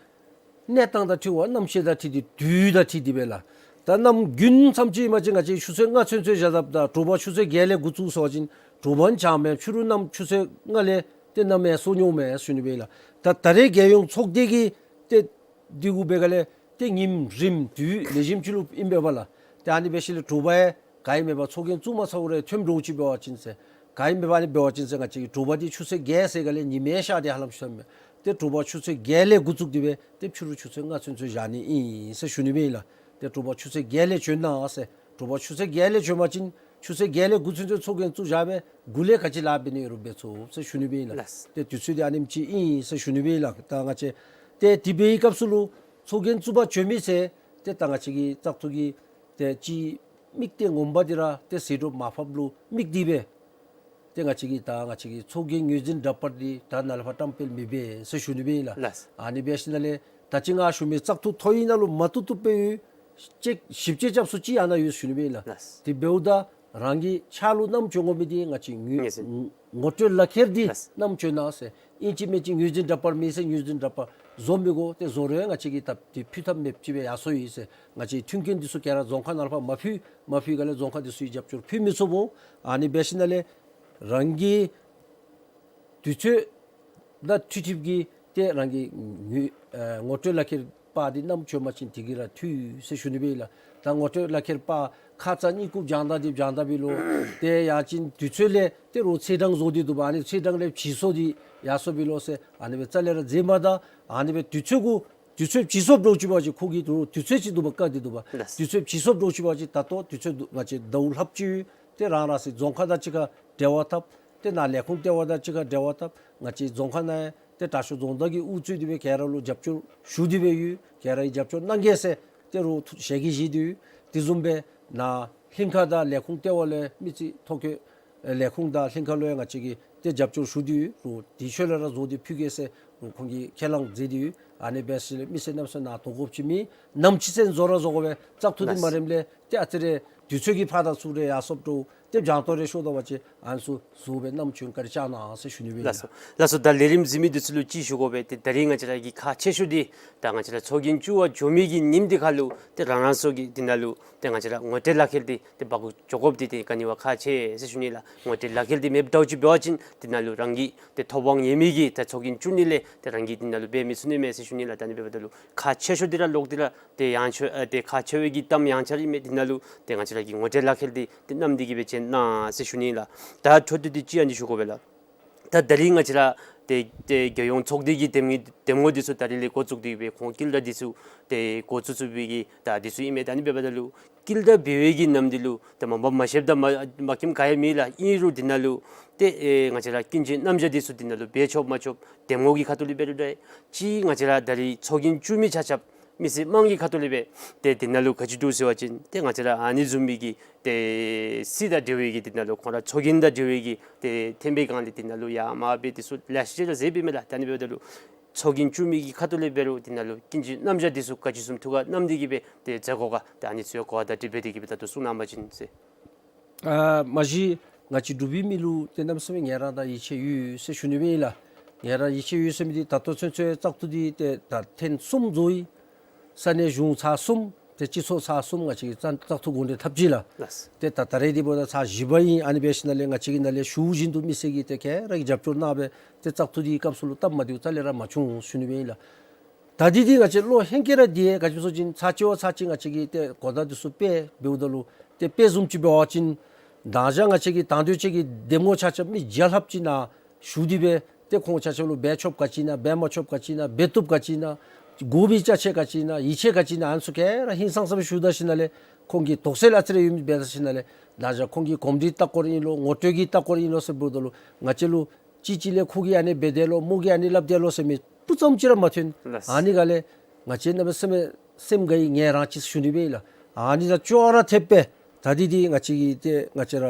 གནས་སྟངས་དང་འཁྲིལ་བ་གནམ་གཤིས་དང་འཁྲིལ་ཏེ་དུས་དང་འཁྲིལ་ཏེ་སྦེ་ལགས། ད་གནམ་དགུན་མཚམས་ཅིག་ཨིན་པ་ཅིན་ང་བཅས་ཆུ་ཚོད་ལྔ་ཚུན་ཚོད་བཞག་ད་ད་དྲོ་པ་ཆུ་ཚོད་བརྒྱད་ལས་འགོ་བཙུགས་ཟེར་བ་ཅིན་དྲོ་པ་ནི་ཆ་མེད། ཕྱི་རུ་གནམ་ཆུ་ཚོད་ལྔ་ལས་ཏེ་གནམ་ཡང་སྲོ་ཉོཝ་མས་ཞུ་ནི་སྦེ་ལགས། ད་ད་རེས་རྒྱལ་ཡོངས་ཚོགས་སྡེ་གི་ཏེ་འདི་གུ་འབད་སྒང་ལས་ཏེ་ཉིནམ་རིམ་དུས་ལེགས་ཤོམ་ཅིག་ལུ་ཨིན་པས་པ་ལགས། ཏེ་ཨ་ནི་འབད་ཞིནམ་ལས་དྲོ་པ་ཡང་ག་ཨིན་མས་པ་ཚོགས་རྒྱན་བཙུགས་མ་ཚར་བར་ཐོནམ་འདྲཝ་ཅིག་འབད་བ་ཅིན་ཟེར། ག་ཨིན་མས་པ་ཨ་ནི་འབད་བ་ཅིན་ཟེར་ང་བཅས་ཀྱིས་དྲོ་པ་འདི་ཆུ་ཚོད་བརྒྱད་ཟེར་སྒང་ལས་ཉི་མའི་ཤར་ཏེ་ཧ་ལམ་ཤརཝ་མས། ཏེ་དྲོ་པ་ཆུ་ཚོད་བརྒྱད་ལས་འགོ་བཙུགས་ཏེ་སྦེ་ཏེ་ཕྱི་རུ་ཆུ་ཚོད་ལྔ་ཚུན་ཚོད་བཞག་ནི་ཨིན་ཟེར་ཞུ་ནི་སྦེ་ཨིན་ལགས། ཏེ་དྲོ་པ་ཆུ་ཚོད་བརྒྱད་ལས་བྱོན་གནང་ཟེར། དྲོ་པ་ཆུ་ཚོད་བརྒྱད་ལས་བྱོན་པ་ཅིན་ཆུ་ཚོད་བརྒྱད་ལས་དགུ་ཚུན་ཚོད་ཚོགས་རྒྱན་བཙུགས་བཞག་པས། དགུ་ལས་ག་ཅི་ལཱ་འབད་ནི་ཡོད་རུང་འབད་ཚུགས་ཟེར་ཞུ་ནི་སྦེ་ཨིན་ལགས། ལགས། ཏེ་དུས་ཚོད་འདི་ཨ་ནེམ་ཅིག་ཨིན་ཟེར་ཞུ་ནི་སྦེ་ཨིན་ལགས། ད་ང་བཅས་ཏེ་དེ་འབད་བའི་སྐབས་སུ་ལུ་ཚོགས་རྒྱན་བཙུགས་པར་བྱོན་མི་ཚུ་ཏེ་ད་ང་བཅས་ཀྱི་བཙག་འཐུ་གི་ཏེ་ཅིག་དམིགས་གཏད་ངོ་མ་འདི་ར་ཏེ་ཟད་འགྲོ་མ་ཕབ་ལུ་དམིགས་ཏེ་སྦེ་ཏེ་ང་བཅས་ཀྱི་ད་ང་བཅས་ཀྱི་ཚོགས་རྒྱན་ངོས་འཛིན་འདྲ་པར་འདི་ད་ནཱ་ལས་ཕར་བཀྲམ་སྤེལ་མི་འབད་ཟེར་ཞུ་ནི་སྦེ་ཨིན་ལགས། ལགས། ཨ་ནི་འབད་ཞིནམ་ལས་ད་ཅི་ང་ཞུ་མི་བཙག་འཐུ་ཐོ་ཡིག་ནང་ལུ་མ་བཏུབ་བཏུབ་སྦེ་ཡོད། ཅིག་ཞིབ་དཔྱད་རྐྱབ་ས་ཅིག་ཨ་ནཱ་ཡོད་ཞུ་ནི་སྦེ་ཨིན་ལགས། ལགས། དེ་འབདཝ་ད་རང་གི་ཕྱག་ལུ་བསྣམས་བྱོན་དགོ་མི་འདི་ང་བཅས་ངོས་ངོས་འཛིན་ངོ་སྤྲོད་ལག་ཁྱེར་འདི་ལགས། བསྣམས་བྱོན་གནང་ཟེར། ཨིན་ཅི་མིན་ཅི་ངོས་འཛིན་འདྲ་པར་མེད་ཟེར་ངོས་འཛིན་འདྲ་པར་བཟོ་མི་དགོ། ཏེ་བཟོ་རུང་ང་བཅས་ཀྱིས་ད་འདི་ཕུལ་ཐབས་མེདཔ་ཅིག་སྦེ་ཡར་སོ་ཡི་ཟེར། ང་བཅས་མཐུན་རྐྱེན་འདི་ཚུ་ག་ར་རྫོང་ཁག་ནང་ལས་ཕར་མ་ཕུལ་མ་ཕུལ་སྒང་ལས་རྫོང་ཁག་འདི་ཚུ་གིས་རྒྱབ་སྐྱོར་ཕུལ་མི་ཚུགས་འོང་། ཨ་ནི་འབད་ཞིནམ་ལས་རང་གི་དུས་ཚོད་དང་འཁྲིལ་འཁྲིལཝ་གི་ཏེ་རང་གི་ངོས་ཨེ་ངོ་སྤྲོད་ལག་ཁྱེར་པར་འདི་བསྣམས་བྱོན་པ་ཅིན་དེ་གིས་ར་འཐུས་ཟེར་ཞུ་ནི་སྦེ་ཨིན་ལགས། ད་ངོ་སྤྲོད་ལག་ཁྱེར་པར་ཁ་ཙ་གཉིད་ཁུག་སྦྱང་ད་འདི་སྦྱང་ད་འབད་ལོ། ཏེ་ཡང་ཅིན་དུས་ཚོད་ལས་ཏེ་རོགས་ཚེས་གྲངས་བཟོ་སྟེ་འདུག་པ། ཨ་ནི་ཚེས་གྲངས་ལས་བྱི་སོ་འདི་ཡར་སོ་འབད་ལོ་ཟེར། ཨ་ནི་སྦེ་རྩ་ལས་ར་མཛད་མ་ད། ཨ་ནི་སྦེ་དུས་ཚོད་གུ་དུས་ཚོད་བྱི་སོཔ་འདྲཝ་ཅིག་འབད་བ་ཅིན་ཁོ་གིས་རོགས་དུས་ཚོད་ཅིག་འདུག་པ་བཀག་སྟེ་འདུག་པ། ལགས། དུས་ཚོད་བྱི་སོཔ་འདྲཝ་ཅིག་འབད་བ་ཅིན་ད་ལྟོ་དུས་ཚོད་འདུག་པ་ཅིན་ཟླཝ་ལྷགཔ་ཅིག་ཡོད། ཏེ་རང་རང་སོའི་རྫོང་ཁག་དང་གཅིག་ཁར་འབྲེལ་བ་འཐབ། ཏེ་ནཱ་ལས་ཁུངས་ལྟེ་བ་དང་གཅིག་ཁར་འབྲེལ་བ་འཐབ། ང་བཅས་རྫོང་ཁག་ནང་ཡང་ཏེ་དྲག་ཤོས་རྫོང་བདག་གིས་དབུ་གཙོས་ཏེ་སྦེ་ག་ར་ལུ་རྒྱབ་སྐྱོར་ཞུ་སྟེ་སྦེ་ཡོད། ག་ར་གིས་རྒྱབ་སྐྱོར་གནང་གེ་ཟེར་ཏེ་རོགས་ཞལ་གྱིས་བཞེས་ཏེ་ཡོད། དེ་བཟུམ་སྦེ་ནཱ་ལྷན་ཁག་དང་ལས་ཁུངས་ལྟེ་བ་ལས་མི་རྩིས་ཐོ་བཀོད་ལས་ཁུངས་དང་ལྷན་ཁག་ལུ་ཡང་ང་བཅས་ཀྱིས་ཏེ་རྒྱབ་སྐྱོར་ཞུ་སྟེ་ཡོད། རོགས་དེ་ཤུལ་ལས་ར་བཟོ་སྟེ་ཕུལ་གེ་ཟེར་རོགས་ཁོང་གིས་ཁས་བླངས་མཛད་དེ་ཡོད། ཨ་ནི་འབད་ཞིནམ་ལས་མི་སེར་རྣམ་གསུམ་ནཱ་དོ་དགོཔ་ཅིག་མེད། ནམ་ཅིག་ཚུན་བཟོ་ར་བཟོ་དགོ་པས། བཙག་འཐུ་འདི་མ་རནམ་ལས་ཏེ་ཨ་ཙི་རེ་དུས་ཚོད་ཀྱི་ཕར་དང་ཚུར་རེ་ཡར་སོཔ་འདྲཝ། ཏེ་བྱང་ཏོ་རེ་ཤོར་དོ་བ་ཅིན་ཨ་ནི་ཚུ་བཟོ་སྦེ་བསྣམས་བྱོན་བཀའ་དྲིན་བསྐྱང་གནང་ཟེར་ཞུ་ནི་སྦེ་ཨིན་ལགས། ལགས་སོ། ལགས་སོ། ད་ལས་རིམ་གཟིགས་མི་འདི་ཚུ་ལུ་ཅིག་ཞུ་དགོ་པས། ཏེ་ད་རིས་ང་བཅས་ར་གི་ཁག་ཆེ་ཤོས་འདི་ད་ང་བཅས་ར་ཚོགས་རྒྱན་བཙུགས་པར་འགྱོ་མི་གི་ཉིནམ་འདི་ཁར་ལུ་ཏེ་རང་རང་སོ་གི་འདི་ནང་ལུ་ཏེ་ང་བཅས་ར་ངོ་སྤྲོད་ལག་ཁྱེར་འདི་ཏེ་འབག་འགྱོ་དགོཔ་འདི་ཏེ་ག་ནི་བ་ཁག་ཆེ་ཟེར་ཞུ་ནི་ལགས། ངོ་སྤྲོད་ལག་ཁྱེར་འདི་མེདཔ་འདྲཝ་ཅིག་འབད་བ་ཅིན་འདི་ནང་ལུ་རང་གི་ཏེ་ཐོབ་དབང་ཡོད་མི་གི་ད་ཚོགས་རྒྱན་བཙུགས་ནི་ལས་ཏེ་རང་གིས་འདི་ནང་ལུ་འབད་མི་ཚུགས་ནི་མས་ཟེར་ཞུ་ནི་ལགས། ད་ཨ་ནི་འབདཝ་ད་ལུ་ཁག་ཆེ་ཤོས་འདི་ར་ལོག་སྟེ་ར་ཏེ་ཡང་ཆོས་ཨ་ཏེ་ཁག་ཆེ་བའི་གི་གཏམ་ཡང་ཆ་ར་ཨིན་མས། འདི་ནང་ལུ་ཏེ་ང་བཅས་ར་གི་ངོ་སྤྲོད་ལག་ཁྱེར་འདི་ཏེ་བསྣམས་ཏེ་གི་སྦེ་བྱོན་གནང་ཟེར་ཞུ་ནི་ལགས། ད་འཕྲོ་མཐུད་དེ་ཅིག་ཨ་ནི་ཞུ་དགོ་པས་ལགས། ད་ད་རིས་ང་བཅས་ར་ཏེ་ཏེ་རྒྱལ་ཡོངས་ཚོགས་སྡེ་གི་འདེམས་ངོ་འདེམས་ངོ་འདི་ཚུ་ད་རིས་ལས་འགོ་བཙུགས་ཏེ་གི་སྦེ་ཁོང་བསྐྱིལ་ལྡག་འདི་ཚུ་ཏེ་འགོ་བཙུགས་བཙུགས་པའི་གི་ད་འདི་ཚུ་ཨིན་མས། ད་ཨ་ནི་འབདཝ་ད་ལུ་བསྐྱིལ་ལྡག་འབད་བའི་གི་ནམ་འདི་ལུ་ཏེ་མ་འབད་མ་ཤེསཔ་དང་མ་མ་མཁྱེནམ་ག་ཡང་མེད་ལགས། ཨིན་རུང་འདི་ནང་ལུ་ཏེ་ཨེ་ང་བཅས་ར་སྐྱོན་བརྗོད་རྣམ་གཞག་འདི་ཚུ་འདི་ནང་ལུ་འབད་ཆོགཔ་མ་ཆོགཔ་འདེམས་ངོ་གི་ཁ་ཐུག་ལས་འབད་རུང་འདྲ། ཅིག་ང་བཅས་ར་ད་རིས་ཚོགས་རྒྱན་བཙུགས་མི་ཆ་ཁྱབ་མི་སེར་དམངས་ཀྱི་ཁ་ཐུག་ལས་འབད་ཏེ་འདི་ནང་ལུ་ག་ཅི་འདུག་ཟེར་བ་ཅིན་ཏེ་ང་བཅས་ར་ཨ་ནི་བཟུམ་མའི་གི་ཏེ་སྲིད་དང་འབྲེལ་བའི་གི་འདི་ནང་ལུ་ཁོང་ར་ཚོགས་རྒྱན་དང་འབྲེལ་བའི་གི་ཏེ་ཐེམ་པའི་སྒང་ལས་འདི་ནང་ལུ་ཡར་མར་སྦེ་འདི་ཚུ་ལེ་ཤ་ཅིག་ར་མཛད་པའི་མས་ལགས། ད་ཨ་ནི་འབདཝ་ད་ལུ་ཚོགས་རྒྱན་བཙུགས་མི་གི་ཁ་ཐུག་ལས་འབད་རུང་འདི་ནང་ལུ་སྐྱོན་བརྗོད་རྣམ་གཞག་འདི་ཚུ་ག་ཅི་བཟུམ་ཐུགས་ཁར་བསྣམས་ཏེ་གི་སྦེ་ཏེ་མཛད་དགོ་ག། ད་ཨ་ནི་ཚུ་ཡང་གོ་བ་བརྡ་སྤྲོད་འབད་དེ་གི་སྦེ་ད་ལྟོ་གསུང་གནང་པ་ཅིན་ཟེར། ཨ་མ་གཞི་ང་བཅས་འབྲུག་པའི་མི་ལུ་ཏེ་གནམ་མེད་ས་མེད་ངལ་རངས་དང་ཡིད་ཆེས་ཡོད་ཟེར་ཞུ་ནི་སྦེ་ཨིན་ལགས། ངལ་རངས་ཡིད་ཆེས་ཡོད་ཟེར་མི་འདི་ད་ལྟོ་ཚུན་ཚོད་བཙག་འཐུ་འདི་ཏེ་ད་ཐེངས་གསུམ་བཟོ་ཡི། ས་གནས་གཞུང་ཚར་གསུམ་ཏེ་སྤྱི་ཚོགས་ཚར་གསུམ་ང་བཅས་ཀྱིས་བཙག་བཙག་འཐུ་གོ་སྒྲིག་འཐབ་ཅི་ལགས། ལགས། ཏེ་ད་ད་རེས་འདི་འབདཝ་ད་ཚར་བཞི་པ་ཨིན། ཨ་ནི་འབད་ཞིནམ་ལས་ང་བཅས་ཀྱི་ནང་ལས་ཞུ་བཞིན་དུ་མི་སེར་གྱིས་ཏེ་ག་ར་གིས་རྒྱབ་སྐྱོར་གནང་སྦེ་ཏེ་བཙག་འཐུ་འདི་སྐབས་སུ་ལུ་སྟབས་མ་བདེཝ་རྩ་ལས་ར་མ་བྱུང་ཞུ་ནི་སྦེ་ཨིན་ལགས། ད་འདི་འདི་ང་བཅས་བློ་ཧེང་སྐལ་ར་འདི་ག་ཅི་སྨོ་ཟེར་བ་ཅིན་ཚར་གཅིག་བ་ཚར་གཅིག་ང་བཅས་ཀྱིས་ཏེ་གོ་བརྡ་འདི་ཚུ་སྤེལ་འབདཝ་ད་ལུ་ཏེ་དཔེ་བཟུམ་ཅིག་འབད་བ་ཅིན་ད་ཅི་ང་བཅས་ཀྱི་དང་འདོད་ཅན་གྱི་འདེམས་ངོ་ཆ་ཁྱབ་མི་བརྒྱ་ལྷགཔ་ཅིག་ནཱ་ཞུ་སྟེ་སྦེ་ཏེ་ཁོང་ཆ་ཁྱབ་ལུ་འབད་ཆོགཔ་ག་ཅི་ཨིན་ན་འབད་མ་ཆོགཔ་ག་ཅི་ཨིན་ན་འབད་བཏུབ་ག་ཅི་ཨིན་ན་དགོ་མི་ཅ་ཆས་ག་ཅི་ཨིན་ན་ཡིད་ཆེས་ག་ཅི་ཨིན་ན་ཨ་ནི་ཚུ་ག་ར་ཧིང་སངས་ས་སྦེ་ཞུ་ད་ཞིནམ་ལས་ཁོང་གིས་དོགས་སེལ་ཨ་ཙི་རེ་ཡོད་མི་འབད་ད་ཞིནམ་ལས་ད་ཅི་ཁོང་གི་གོམས་འདྲིས་ལྟ་སྐོར་ཨིན་ལོ་ངོ་སྤྲོད་ཀྱི་ལྟ་སྐོར་ཨིན་ལོ་ཟེར་འབདཝ་ད་ལུ་ང་བཅས་ལུ་ཅིག་ཅིག་ལས་ཁོ་གིས་ཨ་ནི་འབད་དེས་ལོ་མོ་གིས་ཨ་ནི་སླབ་དེས་ལོ་ཟེར་མི་སྤུ་ཙམ་ཅིག་ར་མ་ཐོན། ལགས། ཨ་ནི་ག་ལས་ང་བཅས་གནམ་མེད་ས་མེད་སེམས་དགའ་ཡི་ངལ་རངས་ཅི་ཟེར་ཞུ་ནི་སྦེ་ཨིན་ལགས། ཨ་ནི་དང་ཅོག་ར་འཐདཔ་སྦེ་ད་འདི་འདི་ང་བཅས་ཀྱི་ཏེ་ང་བཅས་ར་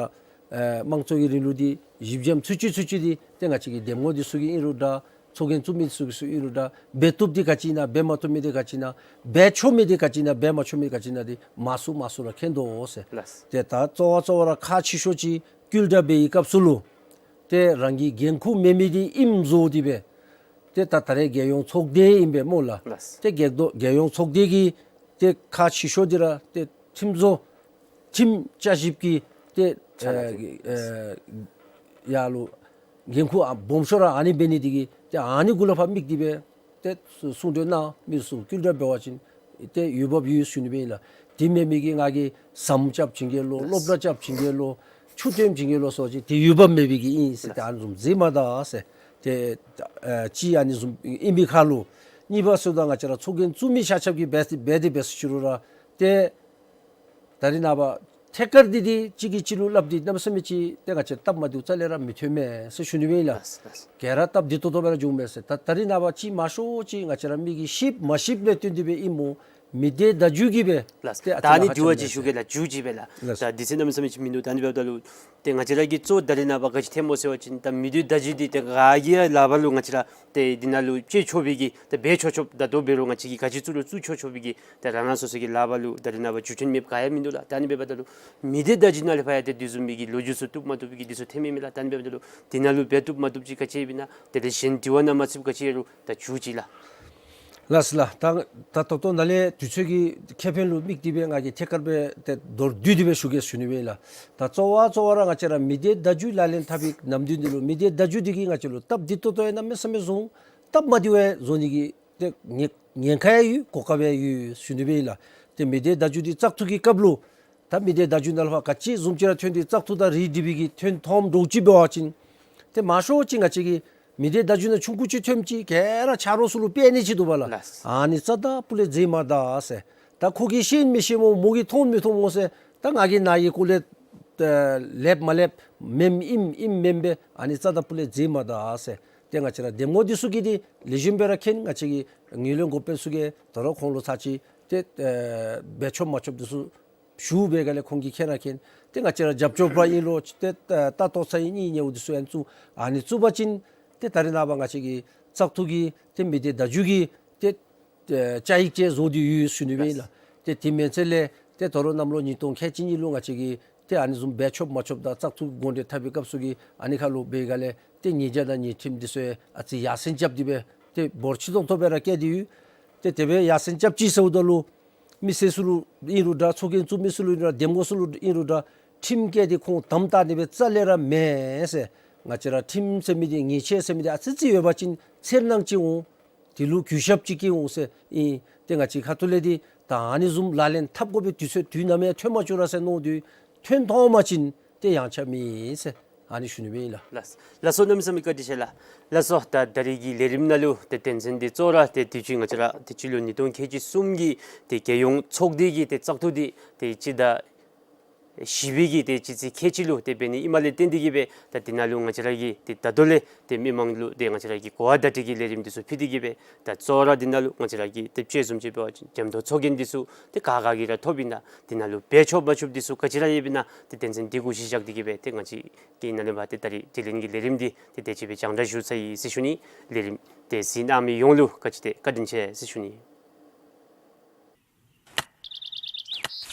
ཨེ་དམངས་གཙོ་གི་རིང་ལུགས་འདི་གཞི་འགྱམ་ཚུན་ཆད་ཚུན་ཆད་འདི་ཏེ་ང་བཅས་ཀྱི་འདེམས་ངོ་འདི་ཚུ་གིས་ཨིན་རུང་འདྲ་ཚོགས་རྒྱན་བཙུགས་མི་ཚུ་གིས་ཚུ་ཨིན་རུང་འདྲ་འབད་བཏུབ་འདི་ག་ཅི་ཨིན་ན་འབད་མ་བཏུབ་མི་འདི་ག་ཅི་ཨིན་ན་འབད་ཆོག་མི་འདི་ག་ཅི་ཨིན་ན་འབད་མ་ཆོག་མི་འདི་ག་ཅི་ཨིན་ན་འདི་མང་སུ་མང་སུ་ར་མཁྱེན་དོ་ཟེར། ལགས། ཏེ་ད་གཙོ་བོ་གཙོ་བོ་ར་ཁག་ཆེ་ཤོས་ཅིག་བསྐྱིལ་ལྡག་འབད་བའི་སྐབས་སུ་ལུ་ཏེ་རང་གི་འགན་ཁུར་མེད་མི་འདི་ཨིནམ་བཟོ་སྟེ་སྦེ་ཏེ་ད་ད་རེས་རྒྱལ་ཡོངས་ཚོགས་སྡེ་ཨིན་པས་སྨོ་ལགས། ལགས། ཏེ་རྒྱལ་རྒྱལ་ཡོངས་ཚོགས་སྡེ་གི་ཏེ་ཁག་ཆེ་ཤོས་འདི་ར་ཏེ་ཁྲིམས་བཟོ་ཁྲིམས་བསྐྱར་ཞིབ་ཀྱི་ཏེ་ཕྱག་ལཱ་ཨེ་ཨེ་ཡར་ལུ་འགན་ཁུར་ཨ་སྦོམ་ཤོས་ར་ཨ་ནི་འབད་ནི་འདི་གིས་ཏེ་ཨ་ནི་གུ་ལུ་ཕར་དམིགས་ཏེ་སྦེ་ཏེ་གསུང་གྲོས་གནང་མི་ཚུ་བསྐྱིལ་ལྡག་འབད་བ་ཅིན་ཏེ་འོས་འབབ་ཡོད་ཟེར་ཞུ་ནི་སྦེ་ཨིན་ལགས། དེ་མེན་མི་གིས་ང་གིས་ཟམ་རྐྱབ་བྱིན་གེ་ལོ་སློབ་གྲྭ་རྐྱབ་བྱིན་གེ་ལོ་ཆུ་བཏོན་བྱིན་གེ་ལོ་ཟེར་བ་ཅིན་དེ་འོས་འབབ་མེད་པའི་གི་ཨིན་ཟེར། ཏེ་ཨ་ནི་བཟུམ་མཛད་མ་ད་ཟེར། ཏེ་ཨ་གཅིག་ཨ་ནི་བཟུམ་ཨིན་པའི་ཁར་ལུ་གཉིས་པ་ཟེརཝ་ད་ང་བཅས་ར་ཚོགས་རྒྱན་བཙུགས་མི་ཆ་ཁྱབ་ཀྱིས་འབད་འབད་དེ་འབད་ཟེར་ཞུ་རུང་ར་ཏེ་ད་རེས་ནངས་པ་ཐད་ཀར་འདི་འདི་གཅིག་གིས་གཅིག་ལུ་སླབ་འདི་གནམ་མེད་ས་མེད་ཅིག་ཏེ་ང་བཅས་སྟབས་མ་བདེཝ་རྩ་ལས་ར་མི་ཐོན་མས་ཟེར་ཞུ་ནི་སྦེ་ཨིན་ལགས། ལགས་ལགས། ག་ར་སྟབས་བདེ་ཏོག་ཏོ་སྦེ་ར་འགྱོཝ་མས་ཟེར། ད་ད་རེས་ནངས་པ་ཅིག་མང་ཤོས་ཅིག་ང་བཅས་ར་མི་གིས་ཤེསཔ་མ་ཤེསཔ་ལས་བརྟེན་ཏེ་སྦེ་ཨིན་སྨོ། མི་སྡེ་བརྡ་བརྒྱུད་ཀྱིས་སྦེ། ལགས། ཏེ་ཨ་ད་ཨ་ནི་ཙི་ལ་འདི་བ་ཧ་ཅིག་ཅང་ཞུ་གེ་ལགས། བརྒྱུད་ཅིག་སྦེ་ལགས། ལགས། ད་འདི་ཚེ་གནམ་མེད་ས་མེད་ཅིག་མིན་འདུག། ད་ཨ་ནི་འབདཝ་ད་ལུ་ཏེ་ང་བཅས་ར་གིས་གཙོ་བོ་ད་རེས་ནངས་པ་ག་ཅི་ཐོནམ་སྨོ་ཟེར་བ་ཅིན་ད་མི་སྡེ་བརྡ་བརྒྱུད་འདི་ཏེ་ག་གི་ཡང་ལག་པར་ལུ་ང་བཅས་ར་ཏེ་འདི་ནང་ལུ་སྤྱོད་ཆོག་པའི་གི་ཏེ་འབད་ཆོག་ཆོགཔ་ད་ལྟོ་འབད་རུང་ང་བཅས་ཀྱིས་ག་ཅི་བཙུགས་རུང་བཙུགས་ཆོག་ཆོག་པའི་གི་ཏེ་རང་རང་སོ་སོ་གི་ལག་པར་ལུ་ད་རེས་ནངས་པ་བརྒྱུད་འཕྲིན་མེདཔ་ག་ཡང་མིན་འདུག་ལགས། ད་ཨ་ནི་འབདཝ་ད་ལུ་མི་སྡེ་བརྡ་བརྒྱུད་ནང་ལས་ཕར་ཡང་ཏེ་དེ་བཟུམ་མའི་གི་ལོ་རྒྱུས་ཚུ་བཏུབ་མ་བཏུབ་ཀྱི་འདི་ཚུ་ཐོན་མི་མས་ལགས། ད་ཨ་ནི་འབདཝ་ད་ལུ་འདི་ནང་ལུ་འབད་བཏུབ་མ་བཏུབ་ཅིག་ག་ཅི་ཡོདཔ་ཨིན་ན་དེ་ལས་གཞན་དྲི་བ་ནང་མ་ཚུདཔ་ག་ཅི་ཡོད་རུང་ད་བརྒྱུད་ཅིག་ལགས། ལགས་སོ་ལགས། ད་ད་ད་ལྟོ་ནཱ་ལས་དུས་ཚོད་ཀྱི་ཁེ་ཕན་ལུ་དམིགས་ཏེ་སྦེ་ང་གིས་ཐད་ཀར་སྦེ་ཏེ་མདོར་བསྡུས་ཏེ་སྦེ་ཞུ་གེ་ཞུ་ནི་སྦེ་ཨིན་ལགས། ད་གཙོ་བོ་གཙོ་བོ་ར་ང་བཅས་ར་མི་སྡེ་བརྡ་བརྒྱུད་ལག་ལེན་འཐབ་པའི་ནམ་དུས་འདི་ལུ་མི་སྡེ་བརྡ་བརྒྱུད་འདི་གིས་ང་བཅས་ལུ་སྟབས་བདེ་ཏོག་ཏོ་ཡང་གནམ་མེད་ས་མེད་བཟོ་འོང་། སྟབས་མ་བདེཝ་ཡང་བཟོ་ནི་གི་ཏེ་ཉེན་ཉེན་ཁ་ཡང་ཡོད། གོ་སྐབས་ཡང་ཡོད་ཞུ་ནི་སྦེ་ཨིན་ལགས། ཏེ་མི་སྡེ་བརྡ་བརྒྱུད་འདི་བཙག་འཐུ་གི་སྐབས་ལུ་ད་མི་སྡེ་བརྡ་བརྒྱུད་ནང་ལུ་ཕར་ག་ཅི་བཟུམ་ཅིག་ར་ཐོན་ཏེ་བཙག་འཐུ་དང་རིགས་སྒྲེ་བའི་གི་ཐོན་ཐོནམ་འདྲཝ་ཅིག་འབད་བ་ཅིན་ཏེ་མང་ཤོས་ཅིག་ང་བཅས་ཀྱི་མི་སྡེ་བརྡ་བརྒྱུད་ནང་ཆུང་ཀུ་ཅིག་ཐོནམ་ཅིག་ག་ར་ཆ་རོགས་ཚུ་ལུ་སྤེལ་ནི་ཅིག་འདུག་པ་ལགས། ལགས། ཨ་ནི་རྩ་དང་སྤུ་ལས་མཛད་མ་ད་ཟེར། ད་ཁོ་གིས་ཤེས་མི་ཤེས་སྨོ་མོ་གིས་མཐོང་མི་མཐོང་སྨོ་ཟེར་ད་ང་གིས་ནཱ་གི་སྐོར་ལས་ལེགསཔ་མ་ལེགསཔ་མེནམ་ཨིནམ་ཨིནམ་མེནམ་སྦེ་ཨ་ནི་རྩ་དང་སྤུ་ལས་མཛད་མ་ད་ཟེར། ཏེ་ང་བཅས་ར་འདེམས་ངོ་འདི་ཚུ་གིས་འདི་ལེགས་ཤོམ་སྦེ་ར་མཁྱེན། ང་བཅས་ཀྱི་ངོས་ལེན་འགོ་དཔོན་ཚུ་གིས་ད་རུང་ཁོང་ལུ་ཚར་ཅིག་ཏེ་ཨེ་འབད་ཆོགཔ་མ་ཆོགཔ་འདི་ཚུ་ཞུ་བའི་སྒང་ལས་ཁོང་གིས་མཁྱེན་ར་མཁྱེན། ཏེ་ང་བཅས་ར་རྒྱབ་སྐྱོར་པ་ཨིན་ལོ་ཏེ་ད་ལྟོ་ཚར་ཨིན་ནི་ཉེ་བོ་འདི་ཚུ་ཡང་བཙུགས་ཨ་ནི་བཙུགས་པ་ཅིན་ཏེ་ད་རེས་ནངས་པ་ང་བཅས་ཀྱི་བཙག་འཐུ་གི་ཏེ་མི་སྡེ་བརྡ་བརྒྱུད་ཀྱི་ཏེ་ཨེ་བཅའ་ཡིག་ཅིག་བཟོ་སྟེ་ཡོད་ཞུ་ནི་སྦེ་ཨིན་ལགས། ཏེ་དེ་མེན་ཚེ་ལས་ཏེ་ད་རུང་གནམ་ལོ་ཉིས་སྟོང་ཁལ་གཅིག་གཉིས་ལུ་ང་བཅས་ཀྱི་ ཏེ་ཨ་ནི་བཟུམ་འབད་ཆོགཔ་མ་ཆོགཔ་དང་བཙག་འཐུ་དགོངས་འགལ་འཐབ་པའི་སྐབས་སུ་གི་ཨ་ནི་ཁར་ལུ་འབད་སྒང་ལས་ཏེ་ཉེས་བྱ་དང་ཉེས་ཁྲིམས་འདི་ཚུ་ཡང་ཨ་ཙི་ཡར་སེང་རྐྱབ་སྟེ་སྦེ་ཏེ་འབོར་ཆེ་ཏོག་ཏོ་སྦེ་ར་བཀལ་ཏེ་ཡོད། ཏེ་དེ་སྦེ་ཡར་སེང་རྐྱབ་ཅི་ཟེརཝ་ད་ལུ་མི་སེར་ཚུ་ལུ་ཨིན་རུང་འདྲ་ཚོགས་རྒྱན་བཙུགས་མི་ཚུ་ལུ་ཨིན་རུང་འདྲ་འདེམས་ངོ་ཚུ་ལུ་ཨིན་རུང་འདྲ་ཁྲིམས་བཀལ་ཏེ་ཁོང་དམ་བཏགས་ནི་སྦེ་རྩ་ལས་ར་མེན་ཟེར། ང་བཅས་ར་ཁྲིམས་ཟེར་མི་འདི་ཉེས་ཆད་ཟེར་མི་འདི་ཨ་ཙི་ཙི་ཡོད་པ་ཅིན་འཚེར་སྣང་ཅིག་འོང་། དེ་ལུ་གུས་ཞབས་ཅིག་སྐྱེ་འོང་ཟེར་ཨིན། ཏེ་ང་བཅས་ཁ་ཐུག་ལས་འདི་ད་ཨ་ནི་བཟུམ་ལག་ལེན་འཐབ་དགོ་པའི་དུས་ཚོད་དུས་ནམ་ཡང་ཐོན་མ་བཅུག་ར་ཟེར་མནོ་དོ། ཐོན་ཐོན་པ་ཅིན་ཏེ་ཡངས་ཆག་མེད་ཟེར་ཨ་ནི་ཞུ་ནི་སྦེ་ཨིན་ལགས། ལགས་ལགས་སོ། གནམ་མེད་ས་མེད་བཀའ་དྲིན་ཆེ་ལགས། ལགས་སོ། ད་ད་རིས་ཀྱི་ལས་རིམ་ནང་ལུ་ཏེ་དོན་ཚན་འདི་གཙོ་བོ་ར་ཏེ་དུས་ཅི་ང་བཅས་ར་ཏེ་སྤྱི་ལོ་ཉིས་སྟོང་ཁལ་གཅིག་གསུམ་གྱི་ཏེ་རྒྱལ་ཡོངས་ཚོགས་སྡེ་གི་ཏེ་བཙག་འཐུ་འདི་ཏེ་སྤྱི་ཟླ་བཞི་པའི་གི་ཏེ་སྤྱི་ཚེས་ཁལ་གཅིག་ལུ་ཏེ་འབད་ནི་ཨིནམ་ལས་བརྟེན་ཏེ་གིས་སྦེ་ད་འདི་ནང་ལུ་ང་བཅས་ར་གིས་ཏེ་ད་ལྟོ་ལས་ཏེ་མི་མང་ལུ་ཏེ་ང་བཅས་ར་གིས་གོ་བ་བརྡ་སྤྲོད་ཀྱི་ལས་རིམ་འདི་ཚུ་ཕུལ་ཏེ་གིས་སྦེ་ད་གཙོ་བོ་ར་འདི་ནང་ལུ་ང་བཅས་ར་གིས་ཏེ་དཔྱེ་བཟུམ་ཅིག་འབད་བ་ཅིན་འཇམ་ཏོང་ཏོ་ཚོགས་རྒྱན་འདི་ཚུ་ཏེ་ག་ག་གིས་ར་ཐོབ་ཨིན་ན་འདི་ནང་ལུ་འབད་ཆོགཔ་མ་ཆོགཔ་འདི་ཚུ་ག་ཅི་ར་ཡོདཔ་ཨིན་ན་ཏེ་དོན་ཚན་འདི་གུ་གཞི་བཞག་སྟེ་གིས་སྦེ་ཏེ་ང་བཅས་ཀྱིས་ནཱ་ལས་ཕར་ཏེ་ད་རིས་དྲི་ལན་གྱི་ལས་རིམ་འདི་ཏེ་དེ་ཅིག་སྦེ་རྒྱང་བསྒྲགས་ཞུ་ཚར་ཡི་ཟེར་ཞུ་ནི། ལས་རིམ་ཏེ་གཟིགས་གནང་མི་ཡོངས་ལུ་ག་ཅི་ཏེ་བཀའ་དྲིན་ཆེ་ཟེར་ཞུ་ནི།